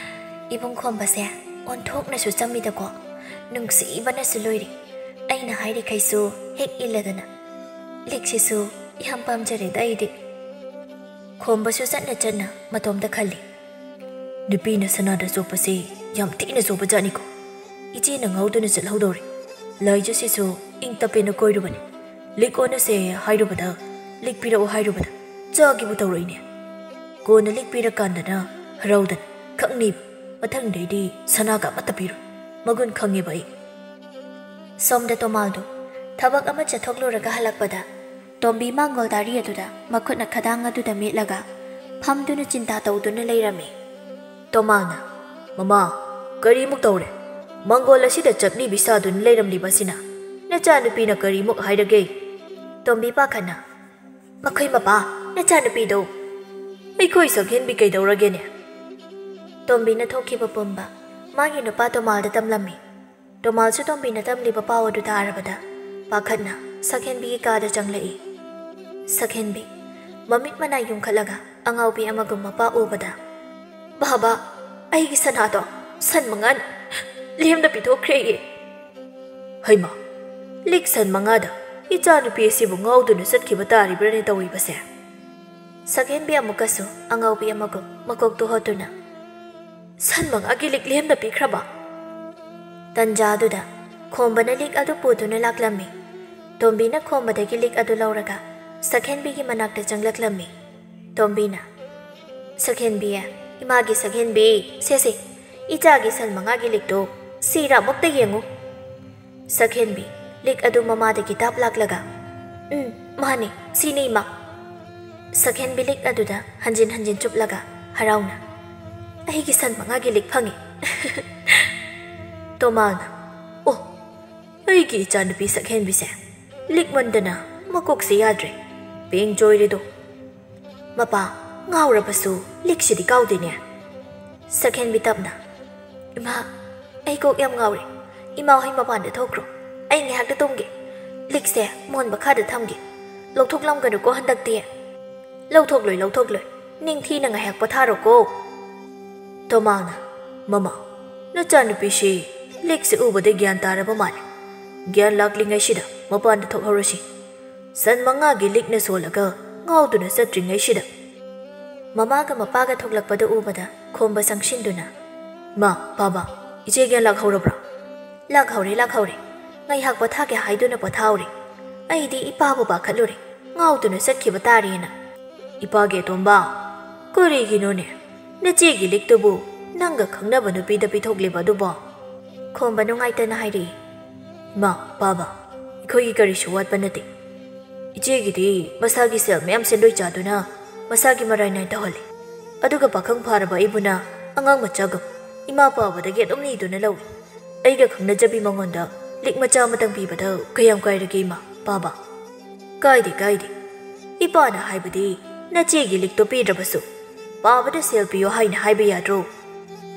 ꯏꯕꯨꯡ ꯈꯣꯝꯕꯁꯦ ꯑꯣꯟꯊꯣꯛꯅꯁꯨ ꯆꯝꯃꯤꯗꯀꯣ꯫ ꯅꯨꯡꯁꯤꯕꯅꯁꯨ ꯂꯣꯏꯔꯦ꯫ ꯑꯩꯅ ꯍꯥꯏꯔꯤꯈꯩꯁꯨ ꯍꯦꯛ ꯏꯜꯂꯗꯅ꯫ ꯂꯤꯛꯁꯤꯁꯨ ꯌꯥꯝ ꯄꯥꯝꯖꯔꯦꯗ ꯑꯩꯗꯤ꯫" ꯈꯣꯝꯕꯁꯨ ꯆꯠꯅ ꯆꯠꯅ ꯃꯇꯣꯝꯇ ꯈꯜꯂꯤ, "ꯅꯨꯄꯤꯅ ꯁꯅꯥꯗ ꯆꯣꯞꯄꯁꯤ ꯌꯥꯝ ꯊꯤꯅ ꯆꯣꯞꯄ ꯖꯥꯠꯅꯤꯀꯣ꯫ ꯏꯆꯦꯅ ꯉꯥꯎꯗꯨꯅ ꯆꯠꯍꯧꯗꯧꯔꯦ꯫ ꯂꯥꯏꯖꯁꯤꯁꯨ ꯏꯪ ꯇꯞꯄꯦꯅ ꯀꯣꯏꯔꯨꯕꯅꯤ꯫ ꯂꯤꯛ ꯑꯣꯟꯅꯁꯦ ꯍꯥꯏꯔꯨꯕꯗ, ꯂꯤꯛ ꯄꯤꯔꯛꯑꯣ ꯍꯥꯏꯔꯨꯕꯗ ꯆꯥꯒꯤꯕꯨ ꯇꯧꯔꯛꯏꯅꯦ꯫ ꯀꯣꯟꯅ ꯂꯤꯛ ꯄꯤꯔꯀꯥꯟꯗꯅ ꯍꯔꯥꯎꯗꯅ ꯈꯪꯅꯤꯕ꯫ ꯃꯊꯪꯗꯩꯗꯤ ꯁꯅꯥꯒ ꯑꯃꯠꯇ ꯄꯤꯔꯣꯏ꯫ ꯃꯒꯨꯟ ꯈꯪꯉꯦꯕ ꯑꯩ꯫" ꯁꯣꯝꯗ ꯇꯣꯃꯥꯜꯗꯨ ꯊꯕꯛ ꯑꯃ ꯆꯠꯊꯣꯛꯂꯨꯔꯒ ꯍꯜꯂꯛꯄꯗ ꯇꯣꯝꯕꯤ ꯃꯥꯡꯒꯣꯜ ꯗꯥꯔꯤ ꯑꯗꯨꯗ ꯃꯈꯨꯠꯅ ꯈꯗꯥꯡ ꯑꯗꯨꯗ ꯃꯦꯠꯂꯒ ꯐꯝꯗꯨꯅ ꯆꯤꯟꯇꯥ ꯇꯧꯗꯨꯅ ꯂꯩꯔꯝꯃꯤ꯫ ꯇꯣꯃꯥꯜꯅ, "ꯃꯃꯥ, ꯀꯔꯤꯃꯨꯛ ꯇꯧꯔꯦ? ꯃꯪꯒꯣꯜ ꯑꯁꯤꯗ ꯆꯛꯂꯤꯕꯤ ꯁꯥꯗꯨꯅ ꯂꯩꯔꯝꯂꯤꯕ ꯑꯁꯤꯅ ꯅꯆꯥꯅꯨꯄꯤꯅ ꯀꯔꯤꯃꯨꯛ ꯍꯥꯏꯔꯒꯦ?" ꯇꯣꯝꯕꯤ ꯄꯥꯈꯠꯅ, "ꯃꯈꯣꯏ ꯃꯄꯥ, ꯅꯆꯥꯅꯨꯄꯤꯗꯣ꯫ ꯑꯩꯈꯣꯏ ꯁꯛꯍꯦꯟꯕꯤ ꯀꯩꯗꯧꯔꯒꯦꯅꯦ?" ꯇꯣꯝꯕꯤꯅ ꯊꯣꯛꯈꯤꯕ ꯄꯨꯝꯕ ꯃꯥꯒꯤ ꯅꯨꯄꯥ ꯇꯣꯃꯥꯜꯗ ꯇꯝꯂꯝꯃꯤ꯫ ꯇꯣꯃꯥꯜꯁꯨ ꯇꯣꯝꯕꯤꯅ ꯇꯝꯂꯤꯕ ꯄꯥꯎ ꯑꯗꯨ ꯇꯥꯔꯕꯗ ꯄꯥꯈꯠꯅ ꯁꯛꯍꯦꯟꯕꯤꯒꯤ ꯀꯥꯗ ꯆꯪꯂꯛꯏ꯫ ꯁꯛꯍꯦꯟꯕꯤ ꯃꯃꯤꯠ ꯃꯅꯥꯏ ꯌꯨꯝꯈꯠꯂꯒ ꯑꯉꯥꯎꯕꯤ ꯑꯃꯒꯨꯝ ꯃꯄꯥ ꯎꯕꯗ, "ꯕꯥꯕꯥ, ꯑꯩꯒꯤ ꯁꯅꯥꯗꯣ ꯁꯟ ꯃꯉꯥꯅ ꯂꯦꯝꯅ ꯄꯤꯊꯣꯛꯈ꯭ꯔꯦꯌꯦ꯫" "ꯍꯩꯃꯥ, ꯂꯤꯛ ꯁꯟ ꯃꯉꯥꯗ ꯏꯆꯥꯅꯨꯄꯤ ꯑꯁꯤꯕꯨ ꯉꯥꯎꯗꯨꯅ ꯆꯠꯈꯤꯕ ꯇꯥꯔꯤꯕ꯭ꯔꯥꯅꯦ ꯇꯧꯔꯤꯕꯁꯦ?" ꯁꯛꯍꯦꯟꯕꯤ ꯑꯃꯨꯛꯀꯁꯨ ꯑꯉꯥꯎꯕꯤ ꯑꯃꯒꯨꯝ ꯃꯀꯣꯛꯇꯨ ꯍꯣꯠꯇꯨꯅ, "ꯁꯟ ꯃꯉꯥꯒꯤ ꯂꯤꯛ ꯂꯦꯝꯅ ꯄꯤꯈ꯭ꯔꯕ?" ꯇꯟꯖꯥꯗꯨꯗ ꯈꯣꯝꯕꯅ ꯂꯤꯛ ꯑꯗꯨ ꯄꯨꯗꯨꯅ ꯂꯥꯛꯂꯝꯃꯤ꯫ ꯇꯣꯝꯕꯤꯅ ꯈꯣꯝꯕꯗꯒꯤ ꯂꯤꯛ ꯑꯗꯨ ꯂꯧꯔꯒ ꯁꯛꯍꯦꯟꯕꯤꯒꯤ ꯃꯅꯥꯛꯇ ꯆꯪꯂꯛꯂꯝꯃꯤ꯫ ꯇꯣꯝꯕꯤꯅ, "ꯁꯛꯍꯦꯟꯕꯤ, ꯏꯃꯥꯒꯤ ꯁꯛꯍꯦꯟꯕꯤ, ꯁꯦ ꯁꯦ, ꯏꯆꯥꯒꯤ ꯁꯟ ꯃꯉꯥꯒꯤ ꯂꯤꯛꯇꯣ ꯁꯤꯔꯥ ꯑꯃꯨꯛꯇ ꯌꯦꯡꯉꯨ꯫" ꯁꯛꯍꯦꯟꯕꯤ ꯂꯤꯛ ꯑꯗꯨ ꯃꯃꯥꯗꯒꯤ ꯇꯥꯞ ꯂꯥꯛꯂꯒ, "ꯎꯝ, ꯃꯥꯅꯤ, ꯁꯤꯅꯤ ꯏꯃꯥ꯫" ꯁꯛꯍꯦꯟꯕꯤ ꯂꯤꯛ ꯑꯗꯨꯗ ꯍꯟꯖꯤꯟ ꯍꯟꯖꯤꯟ ꯆꯨꯞꯂꯒ ꯍꯔꯥꯎꯅ, "ꯑꯩꯒꯤ ꯁꯟ ꯃꯉꯥꯒꯤ ꯂꯤꯛ ꯐꯪꯉꯤ꯫" ꯇꯣꯃꯥꯜꯅ, "ꯑꯣ, ꯑꯩꯒꯤ ꯏꯆꯥꯅꯨꯄꯤ ꯁꯛꯍꯦꯟꯕꯤꯁꯦ ꯂꯤꯛꯃꯟꯗꯅ ꯃꯀꯣꯛꯁꯦ ꯌꯥꯗ꯭ꯔꯦ, ꯄꯦꯡ ꯆꯣꯏꯔꯦꯗꯣ꯫ ꯃꯄꯥ, ꯉꯥꯎꯔꯕꯁꯨ ꯂꯤꯛꯁꯤꯗꯤ ꯀꯥꯎꯗꯦꯅꯦ꯫" ꯁꯛꯍꯦꯟꯕꯤ ꯇꯞꯅ, "ꯏꯃꯥ, ꯑꯩ ꯀꯣꯛ ꯌꯥꯝ ꯉꯥꯎꯔꯦ꯫ ꯏꯃꯥ ꯍꯣꯏ ꯃꯄꯥꯟꯗ ꯊꯣꯛꯈ꯭ꯔꯣ, ꯑꯩ ꯉꯥꯏꯍꯥꯛꯇ ꯇꯨꯝꯒꯦ꯫ ꯂꯤꯛꯁꯦ ꯃꯣꯟ ꯃꯈꯥꯗ ꯊꯝꯒꯦ꯫ ꯂꯧꯊꯣꯛꯂꯝꯒꯅꯨꯀꯣ ꯍꯟꯗꯛꯇꯤ꯫" "ꯂꯧꯊꯣꯛꯂꯣꯏ, ꯂꯧꯊꯣꯛꯂꯣꯏ꯫ ꯅꯤꯡꯊꯤꯅ ꯉꯥꯏꯍꯥꯛ ꯄꯣꯊꯥꯔꯣꯀꯣ꯫" ꯇꯣꯃꯥꯜꯅ, "ꯃꯃꯥ, ꯅꯆꯥꯅꯨꯄꯤꯁꯤ ꯂꯤꯛꯁꯦ ꯎꯕꯗ ꯒ꯭ꯌꯥꯟ ꯇꯥꯔꯕ ꯃꯥꯜꯂꯦ꯫ ꯒ꯭ꯌꯥꯟ ꯂꯥꯛꯂꯤꯉꯩꯁꯤꯗ ꯃꯄꯥꯟꯗ ꯊꯣꯛꯍꯧꯔꯁꯤ꯫ ꯁꯟ ꯃꯉꯥꯒꯤ ꯂꯤꯛꯅ ꯁꯣꯜꯂꯒ ꯉꯥꯎꯗꯨꯅ ꯆꯠꯇ꯭ꯔꯤꯉꯩꯁꯤꯗ꯫" ꯃꯃꯥꯒ ꯃꯄꯥꯒ ꯊꯣꯛꯂꯛꯄꯗ ꯎꯕꯗ ꯈꯣꯝꯕ ꯆꯪꯁꯤꯟꯗꯨꯅ, "ꯃꯥ, ꯕꯥꯕꯥ, ꯏꯆꯦ ꯒ꯭ꯌꯥꯟ ꯂꯥꯛꯍꯧꯔꯕ꯭ꯔꯥ?" "ꯂꯥꯛꯍꯧꯔꯦ, ꯂꯥꯛꯍꯧꯔꯦ꯫ ꯉꯥꯏꯍꯥꯛ ꯄꯣꯊꯥꯒꯦ ꯍꯥꯏꯗꯨꯅ ꯄꯣꯊꯥꯍꯧꯔꯦ꯫ ꯑꯩꯗꯤ ꯏꯄꯥꯕꯨ ꯄꯥꯈꯠꯂꯨꯔꯦ, ꯉꯥꯎꯗꯨꯅ ꯆꯠꯈꯤꯕ ꯇꯥꯔꯦꯅ꯫" "ꯏꯄꯥꯒꯤ ꯑꯇꯣꯝꯕ, ꯀꯔꯤꯒꯤꯅꯣꯅꯦ ꯅꯆꯦꯒꯤ ꯂꯤꯛꯇꯨꯕꯨ ꯅꯪꯒ ꯈꯪꯅꯕ ꯅꯨꯄꯤꯗ ꯄꯤꯊꯣꯛꯂꯤꯕ ꯑꯗꯨꯕꯣ?" ꯈꯣꯝꯕ ꯅꯨꯡꯉꯥꯏꯇꯅ ꯍꯥꯏꯔꯛꯏ꯫ "ꯏꯃꯥ, ꯕꯥꯕꯥ, ꯑꯩꯈꯣꯏꯒꯤ ꯀꯔꯤꯁꯨ ꯋꯥꯠꯄ ꯅꯠꯇꯦ꯫ ꯏꯆꯦꯒꯤꯗꯤ ꯃꯁꯥꯒꯤ ꯁꯦꯜ ꯃꯌꯥꯝ ꯁꯦꯟꯗꯣꯏ ꯆꯥꯗꯨꯅ ꯃꯁꯥꯒꯤ ꯃꯔꯥꯏ ꯅꯥꯏ ꯇꯧꯍꯜꯂꯤ꯫ ꯑꯗꯨꯒ ꯄꯥꯈꯪ ꯐꯥꯔꯕ ꯑꯩꯕꯨꯅ ꯑꯉꯥꯡ ꯃꯆꯥꯒꯨꯝ ꯏꯃꯥ ꯄꯥꯕꯗꯒꯤ ꯑꯗꯨꯝ ꯅꯤꯗꯨꯅ ꯂꯧꯏ꯫ ꯑꯩꯒ ꯈꯪꯅꯖꯕꯤ ꯃꯉꯣꯟꯗ ꯂꯤꯛ ꯃꯆꯥ ꯑꯃꯇꯪ ꯄꯤꯕꯗ ꯀꯌꯥꯝ ꯀꯥꯏꯔꯒꯦ ꯏꯃꯥ, ꯄꯥꯕ? ꯀꯥꯏꯗꯦ, ꯀꯥꯏꯗꯦ꯫ ꯏꯄꯥꯅ ꯍꯥꯏꯕꯗꯤ ꯅꯆꯦꯒꯤ ꯂꯤꯛꯇꯣ ꯄꯤꯗ꯭ꯔꯕꯁꯨ ꯄꯥꯕꯗ ꯁꯦꯜ ꯄꯤꯌꯣ ꯍꯥꯏꯅ ꯍꯥꯏꯕ ꯌꯥꯗ꯭ꯔꯣ?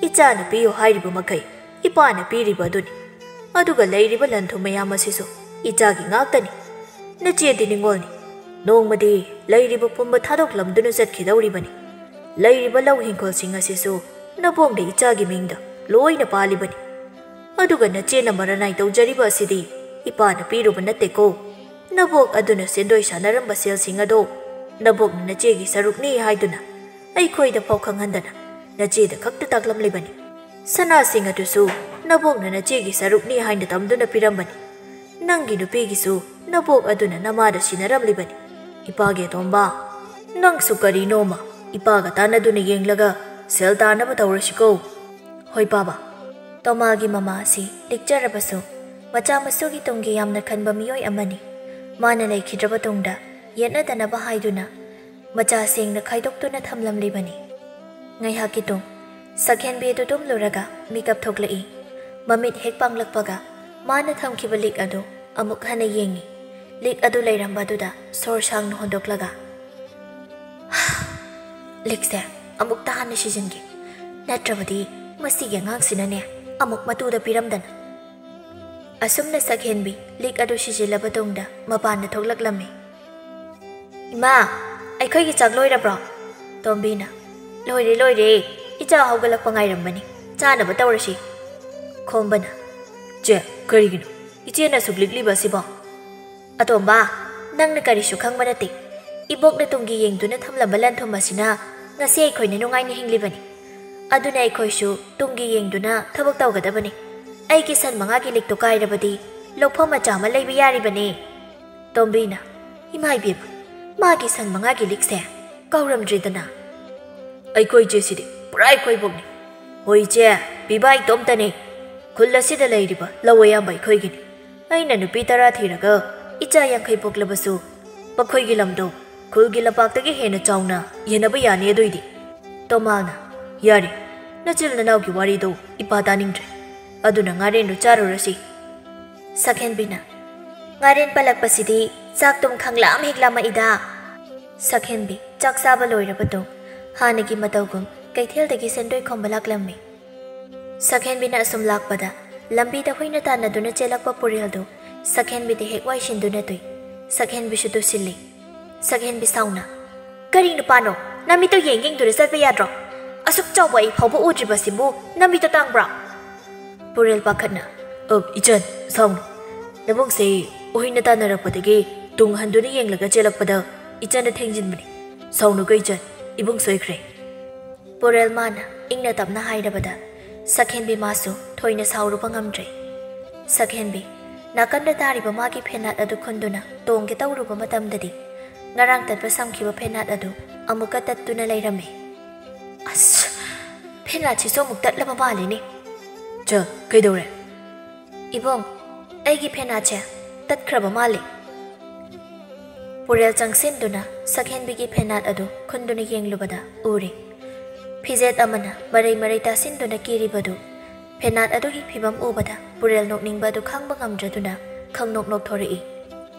ꯏꯆꯥꯅ ꯄꯤꯌꯨ ꯍꯥꯏꯔꯤꯕ ꯃꯈꯩ ꯏꯄꯥꯅ ꯄꯤꯔꯤꯕ ꯑꯗꯨꯅꯤ꯫ ꯑꯗꯨꯒ ꯂꯩꯔꯤꯕ ꯂꯟ ꯊꯨꯝ ꯃꯌꯥꯝ ꯑꯁꯤꯁꯨ ꯏꯆꯥꯒꯤ ꯉꯥꯛꯇꯅꯤ꯫ ꯅꯆꯦꯗꯤ ꯅꯤꯡꯉꯣꯜꯅꯤ꯫ ꯅꯣꯡꯃꯗꯤ ꯂꯩꯔꯤꯕ ꯄꯨꯝꯕ ꯊꯥꯗꯣꯛꯂꯝꯗꯨꯅ ꯆꯠꯈꯤꯗꯧꯔꯤꯕꯅꯤ꯫ ꯂꯩꯔꯤꯕ ꯂꯧ ꯍꯤꯡꯈꯣꯜꯁꯤꯡ ꯑꯁꯤꯁꯨ ꯅꯕꯣꯛꯅ ꯏꯆꯥꯒꯤ ꯃꯤꯡꯗ ꯂꯣꯏꯅ ꯄꯥꯜꯂꯤꯕꯅꯤ꯫ ꯑꯗꯨꯒ ꯅꯆꯦꯅ ꯃꯔꯅꯥꯏ ꯇꯧꯖꯔꯤꯕ ꯑꯁꯤꯗꯤ ꯏꯄꯥꯅ ꯄꯤꯔꯨꯕ ꯅꯠꯇꯦꯀꯣ꯫ ꯅꯕꯣꯛ ꯑꯗꯨꯅ ꯁꯦꯟꯗꯣꯏ ꯁꯥꯟꯅꯔꯝꯕ ꯁꯦꯜꯁꯤꯡ ꯑꯗꯣ ꯅꯕꯣꯛꯅ ꯅꯆꯦꯒꯤ ꯁꯔꯨꯛꯅꯤ ꯍꯥꯏꯗꯨꯅ ꯑꯩꯈꯣꯏꯗ ꯐꯥꯎ ꯈꯪꯍꯟꯗꯅ ꯅꯆꯦꯗ ꯈꯛꯇ ꯇꯥꯛꯂꯝꯂꯤꯕꯅꯤ꯫ ꯁꯅꯥꯁꯤꯡ ꯑꯗꯨꯁꯨ ꯅꯕꯣꯛꯅ ꯅꯆꯦꯒꯤ ꯁꯔꯨꯛꯅꯤ ꯍꯥꯏꯅ ꯇꯝꯗꯨꯅ ꯄꯤꯔꯝꯕꯅꯤ꯫ ꯅꯪꯒꯤ ꯅꯨꯄꯤꯒꯤꯁꯨ ꯅꯕꯣꯛ ꯑꯗꯨꯅ ꯅꯃꯥꯗ ꯁꯤꯟꯅꯔꯝꯂꯤꯕꯅꯤ꯫ ꯏꯄꯥꯒꯤ ꯑꯇꯣꯝꯕ, ꯅꯪꯁꯨ ꯀꯔꯤꯅꯣꯃ ꯏꯄꯥꯒ ꯇꯥꯟꯅꯗꯨꯅ ꯌꯦꯡꯂꯒ ꯁꯦꯜ ꯇꯥꯟꯅꯕ ꯇꯧꯔꯁꯤꯀꯣ꯫ ꯍꯣꯏ ꯄꯥꯕ꯫ ꯇꯣꯃꯥꯒꯤ ꯃꯃꯥ ꯑꯁꯤ ꯂꯤꯛꯆꯔꯕꯁꯨ ꯃꯆꯥ ꯃꯁꯨꯒꯤ ꯇꯨꯡꯒꯤ ꯌꯥꯝꯅ ꯈꯟꯕ ꯃꯤꯑꯣꯏ ꯑꯃꯅꯤ꯫ ꯃꯥꯅ ꯂꯩꯈꯤꯗ꯭ꯔꯕ ꯇꯨꯡꯗ ꯌꯦꯠꯅꯗꯅꯕ ꯍꯥꯏꯗꯨꯅ ꯃꯆꯥ ꯁꯦꯡꯅ ꯈꯥꯏꯗꯣꯛꯇꯨꯅ ꯊꯝꯂꯝꯂꯤꯕꯅꯤ꯫ ꯉꯥꯏꯍꯥꯛꯀꯤ ꯇꯨꯡ ꯁꯛꯍꯦꯟꯕꯤ ꯑꯗꯨ ꯇꯨꯝꯂꯨꯔꯒ ꯃꯤꯀꯞ ꯊꯣꯛꯂꯛꯏ꯫ ꯃꯃꯤꯠ ꯍꯦꯛ ꯄꯥꯡꯂꯛꯄꯒ ꯃꯥꯅ ꯊꯝꯈꯤꯕ ꯂꯤꯛ ꯑꯗꯨ ꯑꯃꯨꯛ ꯍꯟꯅ ꯌꯦꯡꯉꯤ꯫ ꯂꯤꯛ ꯑꯗꯨ ꯂꯩꯔꯝꯕ ꯑꯗꯨꯗ ꯁꯣꯔ ꯁꯥꯡꯅ ꯍꯣꯟꯗꯣꯛꯂꯒ, "ꯂꯤꯛꯁꯦ ꯑꯃꯨꯛꯇ ꯍꯥꯟꯅ ꯁꯤꯖꯤꯟꯒꯦ, ꯅꯠꯇ꯭ꯔꯕꯗꯤ ꯃꯁꯤꯒꯤ ꯑꯉꯥꯡꯁꯤꯅꯅꯦ ꯑꯃꯨꯛ ꯃꯇꯨꯗ ꯄꯤꯔꯝꯗꯅ"꯫ ꯑꯁꯨꯝꯅ ꯁꯛꯍꯦꯟꯕꯤ ꯂꯤꯛ ꯑꯗꯨ ꯁꯤꯖꯤꯜꯂꯕ ꯇꯨꯡꯗ ꯃꯄꯥꯟꯗ ꯊꯣꯛꯂꯛꯂꯝꯃꯤ꯫ "ꯏꯃꯥ, ꯑꯩꯈꯣꯏꯒꯤ ꯆꯥꯛ ꯂꯣꯏꯔꯕ꯭ꯔꯣ?" ꯇꯣꯝꯕꯤꯅ, "ꯂꯣꯏꯔꯦ, ꯂꯣꯏꯔꯦ꯫ ꯏꯆꯥ ꯍꯧꯒꯠꯂꯛꯄ ꯉꯥꯏꯔꯝꯕꯅꯤ꯫ ꯆꯥꯅꯕ ꯇꯧꯔꯁꯤ"꯫ ꯈꯣꯝꯕꯅ, "ꯆꯦ, ꯀꯔꯤꯒꯤꯅꯣ ꯏꯆꯦꯅ ꯑꯁꯨꯛ ꯂꯤꯛꯂꯤꯕ ꯑꯁꯤꯕꯣ?" "ꯑꯇꯣꯝꯕ, ꯅꯪꯅ ꯀꯔꯤꯁꯨ ꯈꯪꯕ ꯅꯠꯇꯦ꯫ ꯏꯕꯣꯛꯅ ꯇꯨꯡꯒꯤ ꯌꯦꯡꯗꯨꯅ ꯊꯝꯂꯝꯕ ꯂꯟ ꯊꯨꯝ ꯑꯁꯤꯅ ꯉꯁꯤ ꯑꯩꯈꯣꯏꯅ ꯅꯨꯡꯉꯥꯏꯅ ꯍꯤꯡꯂꯤꯕꯅꯤ꯫ ꯑꯗꯨꯅ ꯑꯩꯈꯣꯏꯁꯨ ꯇꯨꯡꯒꯤ ꯌꯦꯡꯗꯨꯅ ꯊꯕꯛ ꯇꯧꯒꯗꯕꯅꯤ꯫ ꯑꯩꯒꯤ ꯁꯟ ꯃꯉꯥꯒꯤ ꯂꯤꯛꯇꯨ ꯀꯥꯏꯔꯕꯗꯤ ꯂꯧꯐꯝ ꯃꯆꯥ ꯑꯃ ꯂꯩꯕ ꯌꯥꯔꯤꯕꯅꯤ"꯫ ꯇꯣꯝꯕꯤꯅ, "ꯏꯃꯥ ꯏꯕꯦꯝꯃ, ꯃꯥꯒꯤ ꯁꯟ ꯃꯉꯥꯒꯤ ꯂꯤꯛꯁꯦ ꯀꯥꯎꯔꯝꯗ꯭ꯔꯦꯗꯅ"꯫ "ꯑꯩꯈꯣꯏ ꯏꯆꯦꯁꯤꯗꯤ ꯄꯨꯔꯥ ꯑꯩꯈꯣꯏꯕꯣꯛꯅꯤ꯫ ꯍꯣꯏ ꯏꯆꯦ, ꯄꯤꯕ ꯏꯇꯣꯝꯇꯅꯤ꯫ ꯈꯨꯜ ꯑꯁꯤꯗ ꯂꯩꯔꯤꯕ ꯂꯧ ꯑꯌꯥꯝꯕ ꯑꯩꯈꯣꯏꯒꯤꯅꯤ꯫ ꯑꯩꯅ ꯅꯨꯄꯤ ꯇꯔꯥ ꯊꯤꯔꯒ ꯏꯆꯥ ꯌꯥꯡꯈꯩ ꯄꯣꯛꯂꯕꯁꯨ ꯃꯈꯣꯏꯒꯤ ꯂꯝꯗꯣ "ꯈꯨꯜꯒꯤ ꯂꯝꯄꯥꯛꯇꯒꯤ ꯍꯦꯟꯅ ꯆꯥꯎꯅ ꯌꯦꯟꯅꯕ ꯌꯥꯅꯤ ꯑꯗꯨꯏꯗꯤ?" ꯇꯣꯃꯥꯜꯅ, "ꯌꯥꯔꯦ, ꯅꯆꯤꯜ ꯅꯅꯥꯎꯒꯤ ꯋꯥꯔꯤꯗꯣ ꯏꯄꯥ ꯇꯥꯅꯤꯡꯗ꯭ꯔꯦ꯫ ꯑꯗꯨꯅ ꯉꯥꯔꯦꯟꯗꯣ ꯆꯥꯔꯨꯔꯁꯤ꯫" ꯁꯛꯍꯦꯟꯕꯤꯅ, "ꯉꯥꯔꯦꯟ ꯄꯜꯂꯛꯄꯁꯤꯗꯤ ꯆꯥꯛꯇꯨꯝ ꯈꯪꯂꯥꯝ ꯍꯦꯛ ꯂꯥꯝꯃꯛꯏꯗ꯫" ꯁꯛꯍꯦꯟꯕꯤ ꯆꯥꯛ ꯆꯥꯕ ꯂꯣꯏꯔꯕ ꯇꯨꯡ ꯍꯥꯟꯅꯒꯤ ꯃꯇꯧꯒꯨꯝ ꯀꯩꯊꯦꯜꯗꯒꯤ ꯁꯦꯟꯗꯣꯏ ꯈꯣꯝꯕ ꯂꯥꯛꯂꯝꯃꯤ꯫ ꯁꯛꯍꯦꯟꯕꯤꯅ ꯑꯁꯨꯝ ꯂꯥꯛꯄꯗ ꯂꯝꯕꯤꯗ ꯍꯨꯏꯅ ꯇꯥꯟꯅꯗꯨꯅ ꯆꯦꯜꯂꯛꯄ ꯄꯨꯔꯦꯜꯗꯨ ꯁꯛꯍꯦꯟꯕꯤꯗ ꯍꯦꯛ ꯋꯥꯏꯁꯤꯟꯗꯨꯅ ꯇꯨꯏ꯫ ꯁꯛꯍꯦꯟꯕꯤꯁꯨ ꯇꯨꯁꯤꯜꯂꯤ꯫ ꯁꯛꯍꯦꯟꯕꯤ ꯁꯥꯎꯅ, "ꯀꯔꯤ ꯅꯨꯄꯥꯅꯣ? ꯅꯃꯤꯠꯇꯣ ꯌꯦꯡ ꯌꯦꯡꯗꯨꯅ ꯆꯠꯄ ꯌꯥꯗ꯭ꯔꯣ? ꯑꯁꯨꯛ ꯆꯥꯎꯕ ꯑꯩ ꯐꯥꯎꯕ ꯎꯗ꯭ꯔꯤꯕꯁꯤꯕꯨ ꯅꯃꯤꯠꯇꯣ ꯇꯥꯡꯕ꯭ꯔꯥ?" ꯄꯨꯔꯦꯜ ꯄꯥꯈꯠꯅ, "ꯑ, ꯏꯆꯟ, ꯁꯥꯎꯅꯨ꯫ ꯅꯕꯨꯡꯁꯦ ꯍꯨꯏꯅ ꯇꯥꯟꯅꯔꯛꯄꯗꯒꯤ ꯇꯨꯡ ꯍꯟꯗꯨꯅ ꯌꯦꯡꯂꯒ ꯆꯦꯜꯂꯛꯄꯗ ꯏꯆꯟꯅ ꯊꯦꯡꯖꯤꯟꯕꯅꯤ꯫ ꯁꯥꯎꯅꯨꯀꯣ ꯏꯆꯟ, ꯏꯕꯨꯡ ꯁꯣꯏꯈ꯭ꯔꯦ꯫" ꯄꯨꯔꯦꯜ ꯃꯥꯅ ꯏꯪꯅ ꯇꯞꯅ ꯍꯥꯏꯔꯕꯗ ꯁꯛꯍꯦꯟꯕꯤ ꯃꯥꯁꯨ ꯊꯣꯏꯅ ꯁꯥꯎꯔꯨꯕ ꯉꯝꯗ꯭ꯔꯦ꯫ ꯁꯛꯍꯦꯟꯕꯤ ꯅꯥꯀꯟꯗ ꯇꯥꯔꯤꯕ ꯃꯥꯒꯤ ꯐꯦꯅꯥꯠ ꯑꯗꯨ ꯈꯨꯟꯗꯨꯅ ꯇꯣꯡꯒꯦ ꯇꯧꯔꯨꯕ ꯃꯇꯝꯗꯗꯤ ꯉꯔꯥꯡ ꯇꯠꯄ ꯁꯝꯈꯤꯕ ꯐꯦꯅꯥꯠ ꯑꯗꯨ ꯑꯃꯨꯛꯀ ꯇꯠꯇꯨꯅ ꯂꯩꯔꯝꯃꯤ꯫ "ꯑꯁ, ꯐꯦꯅꯥꯠꯁꯤꯁꯨ ꯑꯃꯨꯛ ꯇꯠꯂꯕ ꯃꯥꯜꯂꯤꯅꯦ꯫" "ꯆ, ꯀꯩꯗꯧꯔꯦ?" "ꯏꯕꯨꯡ, ꯑꯩꯒꯤ ꯐꯦꯅꯥꯠꯁꯦ ꯇꯠꯈ꯭ꯔꯕ ꯃꯥꯜꯂꯤ꯫" ꯄꯨꯔꯦꯜ ꯆꯪꯁꯤꯟꯗꯨꯅ ꯁꯛꯍꯦꯟꯕꯤꯒꯤ ꯐꯦꯅꯥꯠ ꯑꯗꯨ ꯈꯨꯟꯗꯨꯅ ꯌꯦꯡꯂꯨꯕꯗ ꯎꯔꯦ꯫ ꯐꯤꯖꯦꯠ ꯑꯃꯅ ꯃꯔꯩ ꯃꯔꯩ ꯇꯥꯁꯤꯟꯗꯨꯅ ꯀꯤꯔꯤꯕꯗꯨ꯫ ꯐꯦꯅꯥꯠ ꯑꯗꯨꯒꯤ ꯐꯤꯕꯝ ꯎꯕꯗ ꯄꯨꯔꯦꯜ ꯅꯣꯛꯅꯤꯡꯕ ꯑꯗꯨ ꯈꯥꯡꯕ ꯉꯝꯗ꯭ꯔꯗꯨꯅ ꯈꯪꯅꯣꯛ ꯅꯣꯛꯊꯣꯔꯛꯏ꯫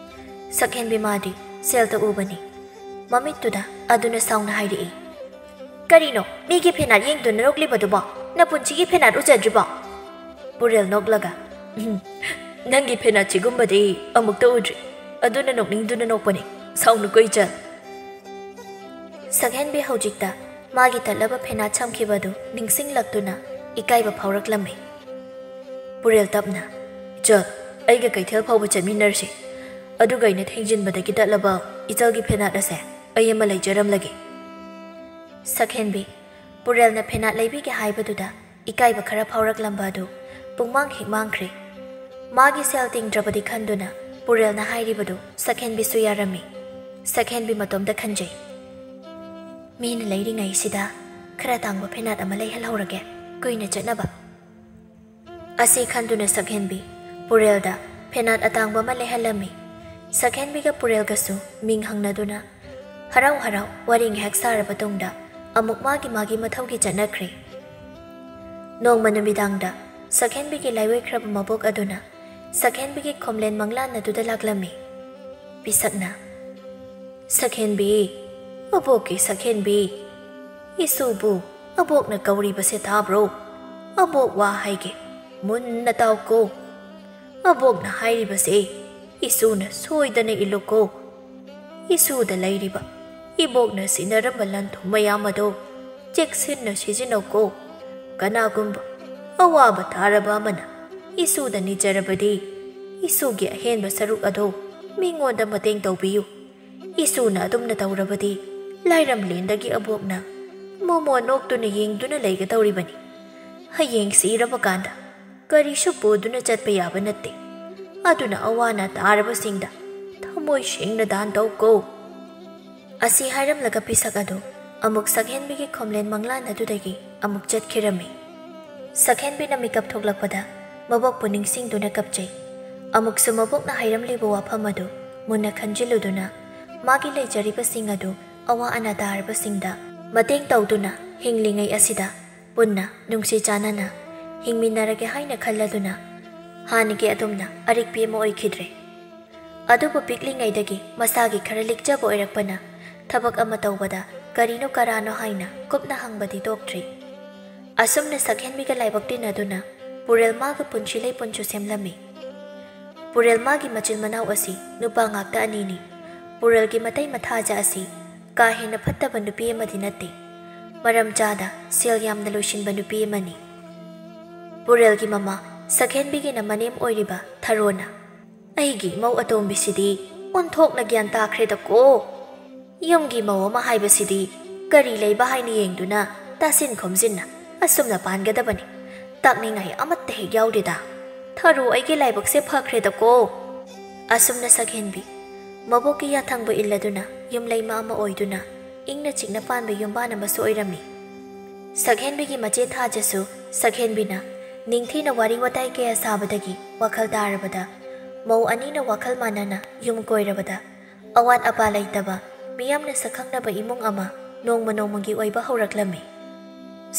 ꯁꯛꯍꯦꯟꯕꯤ ꯃꯥꯗꯤ ꯁꯦꯜꯇ ꯎꯕꯅꯤ꯫ ꯃꯃꯤꯠꯇꯨꯗ ꯑꯗꯨꯅ ꯁꯥꯎꯅ ꯍꯥꯏꯔꯛꯏ, "ꯀꯔꯤꯅꯣ ꯃꯤꯒꯤ ꯐꯦꯅꯥꯠ ꯌꯦꯡꯗꯨꯅ ꯅꯣꯛꯂꯤꯕꯗꯨꯕꯣ? ꯅꯄꯨꯟꯁꯤꯒꯤ ꯐꯦꯅꯥꯠ ꯎꯖꯗ꯭ꯔꯤꯕꯣ?" ꯄꯨꯔꯦꯜ ꯅꯣꯛꯂꯒ, "ꯎꯝ, ꯅꯪꯒꯤ ꯐꯦꯅꯥꯠꯁꯤꯒꯨꯝꯕꯗꯤ ꯑꯃꯨꯛꯇ ꯎꯗ꯭ꯔꯤ꯫ ꯑꯗꯨꯅ ꯅꯣꯛꯅꯤꯡꯗꯨꯅ ꯅꯣꯛꯄꯅꯤ꯫ ꯁꯥꯎꯅꯨꯀꯣ ꯏꯆꯟ꯫" ꯁꯛꯍꯦꯟꯕꯤ ꯍꯧꯖꯤꯛꯇ ꯃꯥꯒꯤ ꯇꯠꯂꯕ ꯐꯦꯅꯥꯠ ꯁꯝꯈꯤꯕꯗꯨ ꯅꯤꯡꯁꯤꯡꯂꯛꯇꯨꯅ ꯏꯀꯥꯏꯕ ꯐꯥꯎꯔꯛꯂꯝꯃꯤ꯫ ꯄꯨꯔꯦꯜ ꯇꯞꯅ, "ꯏꯆꯜ, ꯑꯩꯒ ꯀꯩꯊꯦꯜ ꯐꯥꯎꯕ ꯆꯠꯃꯤꯟꯅꯔꯁꯤ꯫ ꯑꯗꯨꯒ ꯑꯩꯅ ꯊꯦꯡꯖꯤꯟꯕꯗꯒꯤ ꯇꯠꯂꯕ ꯏꯆꯜꯒꯤ ꯐꯦꯅꯥꯠ ꯑꯁꯦ ꯑꯩ ꯑꯃ ꯂꯩꯖꯔꯝꯂꯒꯦ꯫" ꯁꯛꯍꯦꯟꯕꯤ ꯄꯨꯔꯦꯜꯅ ꯐꯦꯅꯥꯠ ꯂꯩꯕꯤꯒꯦ ꯍꯥꯏꯕꯗꯨꯗ ꯏꯀꯥꯏꯕ ꯈꯔ ꯐꯥꯎꯔꯛꯂꯝꯕ ꯑꯗꯨ ꯄꯨꯡꯃꯥꯡ ꯍꯦꯛ ꯃꯥꯡꯈ꯭ꯔꯦ꯫ ꯃꯥꯒꯤ ꯁꯦꯜ ꯇꯤꯡꯗ꯭ꯔꯕꯗꯤ ꯈꯟꯗꯨꯅ ꯄꯨꯔꯦꯜꯅ ꯍꯥꯏꯔꯤꯕꯗꯨ ꯁꯛꯍꯦꯟꯕꯤꯁꯨ ꯌꯥꯔꯝꯃꯤ꯫ ꯁꯛꯍꯦꯟꯕꯤ ꯃꯇꯣꯝꯇ ꯈꯟꯖꯩ, "ꯃꯤꯅ ꯂꯩꯔꯤꯉꯩꯁꯤꯗ ꯈꯔ ꯇꯥꯡꯕ ꯐꯦꯅꯥꯠ ꯑꯃ ꯂꯩꯍꯜꯍꯧꯔꯒꯦ, ꯀꯨꯏꯅ ꯆꯠꯅꯕ꯫" ꯑꯁꯤ ꯈꯟꯗꯨꯅ ꯁꯛꯍꯦꯟꯕꯤ ꯄꯨꯔꯦꯜꯗ ꯐꯦꯅꯥꯠ ꯑꯇꯥꯡꯕ ꯑꯃ ꯂꯩꯍꯜꯂꯝꯃꯤ꯫ ꯁꯛꯍꯦꯟꯕꯤꯒ ꯄꯨꯔꯦꯜꯒꯁꯨ ꯃꯤꯡ ꯍꯪꯅꯗꯨꯅ ꯍꯔꯥꯎ ꯍꯔꯥꯎ ꯋꯥꯔꯤ ꯉꯥꯏꯍꯥꯛ ꯁꯥꯔꯕ ꯇꯨꯡꯗ ꯑꯃꯨꯛ ꯃꯥꯒꯤ ꯃꯥꯒꯤ ꯃꯊꯧꯒꯤ ꯆꯠꯅꯈ꯭ꯔꯦ꯫ ꯅꯣꯡꯃ ꯅꯨꯃꯤꯗꯥꯡꯗ ꯁꯛꯍꯦꯟꯕꯤꯒꯤ ꯂꯥꯏꯑꯣꯏꯈ꯭ꯔꯕ ꯃꯕꯣꯛ ꯑꯗꯨꯅ ꯁꯛꯍꯦꯟꯕꯤꯒꯤ ꯈꯣꯝꯂꯦꯟ ꯃꯪꯂꯥꯟ ꯑꯗꯨꯗ ꯂꯥꯛꯂꯝꯃꯤ꯫ ꯄꯤꯁꯛꯅ, "ꯁꯛꯍꯦꯟꯕꯤ, ꯑꯕꯣꯛꯀꯤ ꯁꯛꯍꯦꯟꯕꯤ, ꯏꯁꯨꯕꯨ ꯑꯕꯣꯛꯅ ꯀꯧꯔꯤꯕꯁꯦ ꯇꯥꯕ꯭ꯔꯣ? ꯑꯕꯣꯛ ꯋꯥ ꯍꯥꯏꯒꯦ, ꯃꯨꯟꯅ ꯇꯥꯎꯀꯣ꯫ ꯑꯕꯣꯛꯅ ꯍꯥꯏꯔꯤꯕꯁꯦ ꯏꯁꯨꯅ ꯁꯣꯏꯗꯅ ꯏꯜꯂꯨꯀꯣ꯫ ꯏꯁꯨꯗ ꯂꯩꯔꯤꯕ ꯏꯕꯣꯛꯅ ꯁꯤꯟꯅꯔꯝꯕ ꯂꯟ ꯊꯨꯝ ꯃꯌꯥꯝ ꯑꯗꯣ ꯆꯦꯛꯁꯤꯟꯅ ꯁꯤꯖꯤꯟꯅꯧꯀꯣ꯫ ꯀꯅꯥꯒꯨꯝꯕ ꯑꯋꯥꯕ ꯇꯥꯔꯕ ꯑꯃꯅ ꯏꯁꯨꯗ ꯅꯤꯖꯔꯕꯗꯤ, ꯏꯁꯨꯒꯤ ꯑꯍꯦꯟꯕ ꯁꯔꯨꯛ ꯑꯗꯣ ꯃꯤꯉꯣꯟꯗ ꯃꯇꯦꯡ ꯇꯧꯕꯤꯌꯨ꯫ ꯏꯁꯨꯅ ꯑꯗꯨꯝꯅ ꯇꯧꯔꯕꯗꯤ, ꯂꯥꯏꯔꯝꯂꯦꯟꯗꯒꯤ ꯑꯕꯣꯛꯅ ꯃꯣꯃꯣ ꯅꯣꯛꯇꯨꯅ ꯌꯦꯡꯗꯨꯅ ꯂꯩꯒꯗꯧꯔꯤꯕꯅꯤ꯫ ꯍꯌꯦꯡ ꯁꯤꯔꯕ ꯀꯥꯟꯗ ꯀꯔꯤꯁꯨ ꯄꯨꯗꯨꯅ ꯆꯠꯄ ꯌꯥꯕ ꯅꯠꯇꯦ꯫ ꯑꯗꯨꯅ ꯑꯋꯥ ꯑꯅꯥ ꯇꯥꯔꯕꯁꯤꯡꯗ ꯊꯃꯣꯏ ꯁꯦꯡꯅ ꯗꯥꯟ ꯇꯧꯀꯣ꯫" ꯑꯁꯤ ꯍꯥꯏꯔꯝꯂꯒ ꯄꯤꯁꯛ ꯑꯗꯨ ꯑꯃꯨꯛ ꯁꯛꯍꯦꯟꯕꯤꯒꯤ ꯈꯣꯝꯂꯦꯟ ꯃꯪꯂꯥꯟ ꯑꯗꯨꯗꯒꯤ ꯑꯃꯨꯛ ꯆꯠꯈꯤꯔꯝꯃꯤ꯫ ꯁꯛꯍꯦꯟꯕꯤꯅ ꯃꯤꯀꯞ ꯊꯣꯛꯂꯛꯄꯗ ꯃꯕꯣꯛꯄꯨ ꯅꯤꯡꯁꯤꯡꯗꯨꯅ ꯀꯞꯆꯩ꯫ ꯑꯃꯨꯛꯁꯨ ꯃꯕꯣꯛꯅ ꯍꯥꯏꯔꯝꯂꯤꯕ ꯋꯥꯐꯝ ꯑꯗꯨ ꯃꯨꯟꯅ ꯈꯟꯖꯤꯜꯂꯨꯗꯨꯅ, ꯃꯥꯒꯤ ꯂꯩꯖꯔꯤꯕꯁꯤꯡ ꯑꯗꯨ ꯑꯋꯥ ꯑꯅꯥ ꯇꯥꯔꯕꯁꯤꯡꯗ ꯃꯇꯦꯡ ꯇꯧꯗꯨꯅ ꯍꯤꯡꯂꯤꯉꯩ ꯑꯁꯤꯗ ꯄꯨꯟꯅ ꯅꯨꯡꯁꯤ ꯆꯥꯟꯅꯅ ꯍꯤꯡꯃꯤꯟꯅꯔꯒꯦ ꯍꯥꯏꯅ ꯈꯜꯂꯗꯨꯅ ꯍꯥꯟꯅꯒꯤ ꯑꯗꯨꯝꯅ ꯑꯔꯤꯛꯄꯤ ꯑꯃ ꯑꯣꯏꯈꯤꯗ꯭ꯔꯦ꯫ ꯑꯗꯨꯕꯨ ꯄꯤꯛꯂꯤꯉꯩꯗꯒꯤ ꯃꯁꯥꯒꯤ ꯈꯔ ꯂꯤꯛꯆꯕ ꯑꯣꯏꯔꯛꯄꯅ ꯊꯕꯛ ꯑꯃ ꯇꯧꯕꯗ ꯀꯔꯤꯅꯣ ꯀꯔꯥꯅꯣ ꯍꯥꯏꯅ ꯀꯨꯞꯅ ꯍꯪꯕꯗꯤ ꯇꯣꯛꯇ꯭ꯔꯤ꯫ ꯑꯁꯨꯝꯅ ꯁꯛꯍꯦꯟꯕꯤꯒ ꯂꯥꯏꯕꯛ ꯇꯤꯟꯅꯗꯨꯅ ꯄꯨꯔꯦꯜ ꯃꯥꯒ ꯄꯨꯟꯁꯤ ꯂꯩꯄꯨꯟꯁꯨ ꯁꯦꯝꯂꯝꯃꯤ꯫ ꯄꯨꯔꯦꯜ ꯃꯥꯒꯤ ꯃꯆꯤꯟ ꯃꯅꯥꯎ ꯑꯁꯤ ꯅꯨꯄꯥ ꯉꯥꯛꯇ ꯑꯅꯤꯅꯤ꯫ ꯄꯨꯔꯦꯜꯒꯤ ꯃꯇꯩ ꯃꯊꯥꯖ ꯑꯁꯤ ꯀꯥ ꯍꯦꯟꯅ ꯐꯠꯇꯕ ꯅꯨꯄꯤ ꯑꯃꯗꯤ ꯅꯠꯇꯦ꯫ ꯃꯔꯝ ꯆꯥꯗ ꯁꯦꯜ ꯌꯥꯝꯅ ꯂꯣꯏꯁꯤꯟꯕ ꯅꯨꯄꯤ ꯑꯃꯅꯤ꯫ ꯄꯨꯔꯦꯜꯒꯤ ꯃꯃꯥ ꯁꯛꯍꯦꯟꯕꯤꯒꯤꯅ ꯃꯅꯦꯝ ꯑꯣꯏꯔꯤꯕ ꯊꯔꯣꯅ, "ꯑꯩꯒꯤ ꯏꯃꯧ ꯑꯇꯣꯝꯕꯤꯁꯤꯗꯤ ꯑꯣꯟꯊꯣꯛꯅ ꯒ꯭ꯌꯥꯟ ꯇꯥꯈ꯭ꯔꯦꯗꯀꯣ꯫ ꯌꯨꯝꯒꯤ ꯃꯧ ꯑꯃ ꯍꯥꯏꯕꯁꯤꯗꯤ ꯀꯔꯤ ꯂꯩꯕ ꯍꯥꯏꯅ ꯌꯦꯡꯗꯨꯅ ꯇꯥꯁꯤꯟ ꯈꯣꯝꯖꯤꯟꯅ ꯑꯁꯨꯝꯅ ꯄꯥꯟꯒꯗꯕꯅꯤ꯫ ꯇꯥꯛꯅꯤꯡꯉꯥꯏ ꯑꯃꯠꯇ ꯍꯦꯛ ꯌꯥꯎꯗꯦꯗ꯫ ꯊꯔꯣ, ꯑꯩꯒꯤ ꯂꯥꯏꯕꯛꯁꯦ ꯐꯈ꯭ꯔꯦꯗꯀꯣ꯫" ꯑꯁꯨꯝꯅ ꯁꯛꯍꯦꯟꯕꯤ ꯃꯕꯣꯛꯀꯤ ꯌꯥꯊꯪꯕ ꯏꯜꯂꯗꯨꯅ ꯌꯨꯝꯂꯩꯃ ꯑꯃ ꯑꯣꯏꯗꯨꯅ ꯏꯪꯅ ꯆꯤꯛꯅ ꯄꯥꯟꯕ ꯌꯨꯝꯕꯥꯟ ꯑꯃꯁꯨ ꯑꯣꯏꯔꯝꯃꯤ꯫ ꯁꯛꯍꯦꯟꯕꯤꯒꯤ ꯃꯆꯦ ꯊꯥꯖꯁꯨ ꯁꯛꯍꯦꯟꯕꯤꯅ ꯅꯤꯡꯊꯤꯅ ꯋꯥꯔꯤ ꯋꯥꯇꯥꯏ ꯀꯌꯥ ꯁꯥꯕꯗꯒꯤ ꯋꯥꯈꯜ ꯇꯥꯔꯕꯗ, ꯃꯧ ꯑꯅꯤꯅ ꯋꯥꯈꯜ ꯃꯥꯟꯅꯅ ꯌꯨꯝ ꯀꯣꯏꯔꯕꯗ ꯑꯋꯥꯠ ꯑꯄꯥ ꯂꯩꯇꯕ, ꯃꯤꯌꯥꯝꯅ ꯁꯛꯈꯪꯅꯕ ꯏꯃꯨꯡ ꯑꯃ ꯅꯣꯡꯃ ꯅꯣꯡꯃꯒꯤ ꯑꯣꯏꯕ ꯍꯧꯔꯛꯂꯝꯃꯤ꯫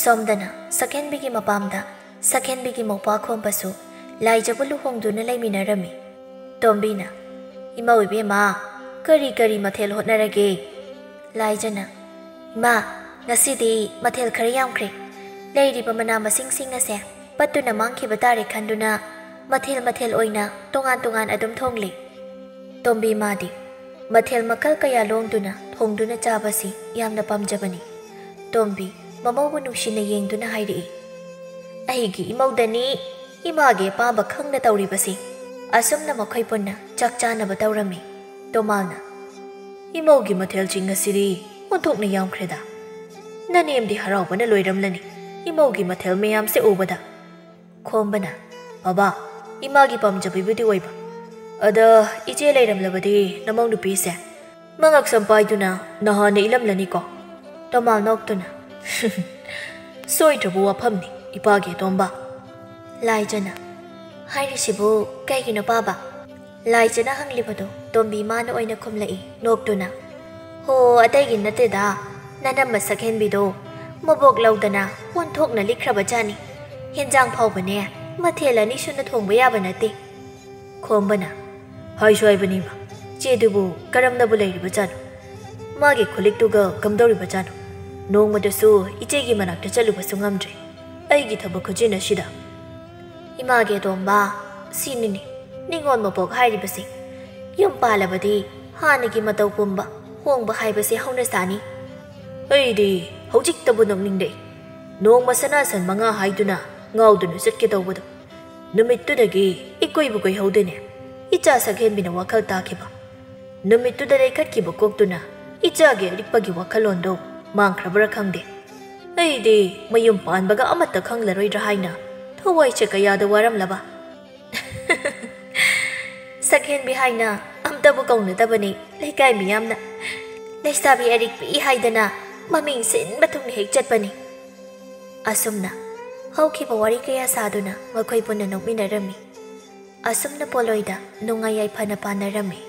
ꯁꯣꯝꯗꯅ ꯁꯛꯍꯦꯟꯕꯤꯒꯤ ꯃꯄꯥꯝꯗ ꯁꯛꯍꯦꯟꯕꯤꯒꯤ ꯃꯧꯄ꯭ꯋꯥ ꯈꯣꯝꯕꯁꯨ ꯂꯥꯏꯖꯕꯨ ꯂꯨꯍꯣꯡꯗꯨꯅ ꯂꯩꯃꯤꯟꯅꯔꯝꯃꯤ꯫ ꯇꯣꯝꯕꯤꯅ, "ꯏꯃꯧ ꯏꯕꯦꯝꯃ, ꯀꯔꯤ ꯀꯔꯤ ꯃꯊꯦꯜ ꯍꯣꯠꯅꯔꯒꯦ?" ꯂꯥꯏꯖꯅ, "ꯏꯃꯥ, ꯉꯁꯤꯗꯤ ꯃꯊꯦꯜ ꯈꯔ ꯌꯥꯝꯈ꯭ꯔꯦ꯫ ꯂꯩꯔꯤꯕ ꯃꯅꯥ ꯃꯁꯤꯡꯁꯤꯡ ꯑꯁꯦ ꯄꯠꯇꯨꯅ ꯃꯥꯡꯈꯤꯕ ꯇꯥꯔꯦ ꯈꯟꯗꯨꯅ ꯃꯊꯦꯜ ꯃꯊꯦꯜ ꯑꯣꯏꯅ ꯇꯣꯉꯥꯟ ꯇꯣꯉꯥꯟ ꯑꯗꯨꯝ ꯊꯣꯡꯂꯤ꯫" ꯇꯣꯝꯕꯤ ꯃꯥꯗꯤ ꯃꯊꯦꯜ ꯃꯈꯜ ꯀꯌꯥ ꯂꯣꯡꯗꯨꯅ ꯊꯣꯡꯗꯨꯅ ꯆꯥꯕꯁꯤ ꯌꯥꯝꯅ ꯄꯥꯝꯖꯕꯅꯤ꯫ ꯇꯣꯝꯕꯤ ꯃꯃꯧꯕꯨ ꯅꯨꯡꯁꯤꯅ ꯌꯦꯡꯗꯨꯅ ꯍꯥꯏꯔꯛꯏ, "ꯑꯩꯒꯤ ꯏꯃꯧꯗꯅꯤ ꯏꯃꯥꯒꯤ ꯑꯄꯥꯝꯕ ꯈꯪꯅ ꯇꯧꯔꯤꯕꯁꯤ꯫" ꯑꯁꯨꯝꯅ ꯃꯈꯣꯏ ꯄꯨꯟꯅ ꯆꯥꯛ ꯆꯥꯅꯕ ꯇꯧꯔꯝꯃꯤ꯫ ꯇꯣꯃꯥꯜꯅ, "ꯏꯃꯧꯒꯤ ꯃꯊꯦꯜꯁꯤꯡ ꯑꯁꯤꯗꯤ ꯑꯣꯟꯊꯣꯛꯅ ꯌꯥꯝꯈ꯭ꯔꯦꯗ꯫ ꯅꯅꯦꯝꯗꯤ ꯍꯔꯥꯎꯕꯅ ꯂꯣꯏꯔꯝꯂꯅꯤ ꯏꯃꯧꯒꯤ ꯃꯊꯦꯜ ꯃꯌꯥꯝꯁꯦ ꯎꯕꯗ꯫" ꯈꯣꯝꯕꯅ, "ꯕꯕꯥ, ꯏꯃꯥꯒꯤ ꯄꯥꯝꯖꯕꯤꯕꯨꯗꯤ ꯑꯣꯏꯕ꯫ ꯑꯗ ꯏꯆꯦ ꯂꯩꯔꯝꯂꯕꯗꯤ ꯅꯃꯧ ꯅꯨꯄꯤꯁꯦ ꯃꯉꯛ ꯁꯝ ꯄꯥꯏꯗꯨꯅ ꯅꯍꯥꯟꯅ ꯏꯜꯂꯝꯂꯅꯤꯀꯣ?" ꯇꯣꯃꯥꯜ ꯅꯣꯛꯇꯨꯅ, "ꯁꯣꯏꯗ꯭ꯔꯕ ꯋꯥꯐꯝꯅꯤ, ꯏꯄꯥꯒꯤ ꯑꯇꯣꯝꯕ꯫" ꯂꯥꯏꯖꯅ, "ꯍꯥꯏꯔꯤꯁꯤꯕꯨ ꯀꯩꯒꯤꯅꯣ ꯄꯥꯕ?" ꯂꯥꯏꯖꯅ ꯍꯪꯂꯤꯕꯗꯨ ꯇꯣꯝꯕꯤ ꯃꯥꯅ ꯑꯣꯏꯅ ꯈꯨꯝꯂꯛꯏ ꯅꯣꯛꯇꯨꯅ꯫ "ꯍꯣ, ꯑꯇꯩꯒꯤ ꯅꯠꯇꯦꯗ, ꯅꯅꯝꯃ ꯁꯛꯍꯦꯟꯕꯤꯗꯣ ꯃꯕꯣꯛ ꯂꯧꯗꯅ ꯑꯣꯟꯊꯣꯛꯅ ꯂꯤꯛꯈ꯭ꯔꯕ ꯖꯥꯠꯅꯤ꯫ ꯍꯦꯟꯖꯥꯡ ꯐꯥꯎꯕꯅꯦ ꯃꯊꯦꯜ ꯑꯅꯤ ꯁꯨꯅ ꯊꯣꯡꯕ ꯌꯥꯕ ꯅꯠꯇꯦ꯫" ꯈꯣꯝꯕꯅ, "ꯍꯥꯏꯁꯨ ꯍꯥꯏꯕꯅꯤꯃ, ꯆꯦꯗꯨꯕꯨ ꯀꯔꯝꯅꯕꯨ ꯂꯩꯔꯤꯕ ꯖꯥꯠꯅꯣ? ꯃꯥꯒꯤ ꯈꯨꯂꯤꯛꯇꯨꯒ ꯀꯝꯗꯧꯔꯤꯕ ꯖꯥꯠꯅꯣ? ꯅꯣꯡꯃꯗꯁꯨ ꯏꯆꯦꯒꯤ ꯃꯅꯥꯛꯇ ꯆꯠꯂꯨꯕꯁꯨ ꯉꯝꯗ꯭ꯔꯦ, ꯑꯩꯒꯤ ꯊꯕꯛ ꯈꯨꯖꯤꯟ ꯑꯁꯤꯗ꯫" "ꯏꯃꯥꯒꯤ ꯑꯇꯣꯝꯕ, ꯁꯤꯅꯤꯅꯦ ꯅꯤꯉꯣꯜ ꯃꯄꯣꯛ ꯍꯥꯏꯔꯤꯕꯁꯦ꯫ ꯌꯨꯝ ꯄꯥꯜꯂꯕꯗꯤ ꯍꯥꯟꯅꯒꯤ ꯃꯇꯧ ꯄꯨꯝꯕ ꯍꯣꯡꯕ ꯍꯥꯏꯕꯁꯦ ꯍꯧꯅ ꯁꯥꯅꯤ꯫" "ꯑꯩꯗꯤ ꯍꯧꯖꯤꯛꯇꯕꯨ ꯅꯣꯛꯅꯤꯡꯂꯛꯏ꯫ ꯅꯣꯡꯃ ꯁꯅꯥ ꯁꯟ ꯃꯉꯥ ꯍꯥꯏꯗꯨꯅ ꯉꯥꯎꯗꯨꯅ ꯆꯠꯀꯦ ꯇꯧꯕꯗꯣ, ꯅꯨꯃꯤꯠꯇꯨꯗꯒꯤ ꯏꯀꯨꯏꯕꯨ ꯀꯨꯏꯍꯧꯗꯦꯅꯦ ꯏꯆꯥ ꯁꯛꯍꯦꯟꯕꯤꯅ ꯋꯥꯈꯜ ꯇꯥꯈꯤꯕ꯫ ꯅꯨꯃꯤꯠꯇꯨꯗ ꯂꯩꯈꯠꯈꯤꯕ ꯀꯣꯛꯇꯨꯅ ꯏꯆꯥꯒꯤ ꯑꯔꯤꯛꯄꯒꯤ ꯋꯥꯈꯜꯂꯣꯟꯗꯣ ꯃꯥꯡꯈ꯭ꯔꯕ꯭ꯔꯥ ꯈꯪꯗꯦ꯫ ꯑꯩꯗꯤ ꯃꯌꯨꯝ ꯄꯥꯟꯕꯒ ꯑꯃꯠꯇ ꯈꯪꯂꯔꯣꯏꯗ꯭ꯔꯥ ꯍꯥꯏꯅ ꯊꯋꯥꯏꯁꯦ ꯀꯌꯥꯗ ꯋꯥꯔꯝꯂꯕ꯫" "ꯁꯛꯍꯦꯟꯕꯤ ꯍꯥꯏꯅ ꯑꯝꯇꯕꯨ ꯀꯧꯅꯗꯕꯅꯤ ꯂꯩꯀꯥꯏ ꯃꯤꯌꯥꯝꯅ꯫ ꯂꯩꯁꯥꯕꯤ ꯑꯔꯤꯛꯄꯤ ꯍꯥꯏꯗꯅ ꯃꯃꯤꯡ ꯁꯤꯟꯕ ꯊꯨꯡꯅ ꯍꯦꯛ ꯆꯠꯄꯅꯤ꯫" ꯑꯁꯨꯝꯅ ꯍꯧꯈꯤꯕ ꯋꯥꯔꯤ ꯀꯌꯥ ꯁꯥꯗꯨꯅ ꯃꯈꯣꯏ ꯄꯨꯟꯅ ꯅꯣꯛꯃꯤꯟꯅꯔꯝꯃꯤ꯫ ꯑꯁꯨꯝꯅ ꯄꯣꯂꯣꯏꯗ ꯅꯨꯡꯉꯥꯏ ꯌꯥꯏꯐꯅ ꯄꯥꯟꯅꯔꯝꯃꯤ꯫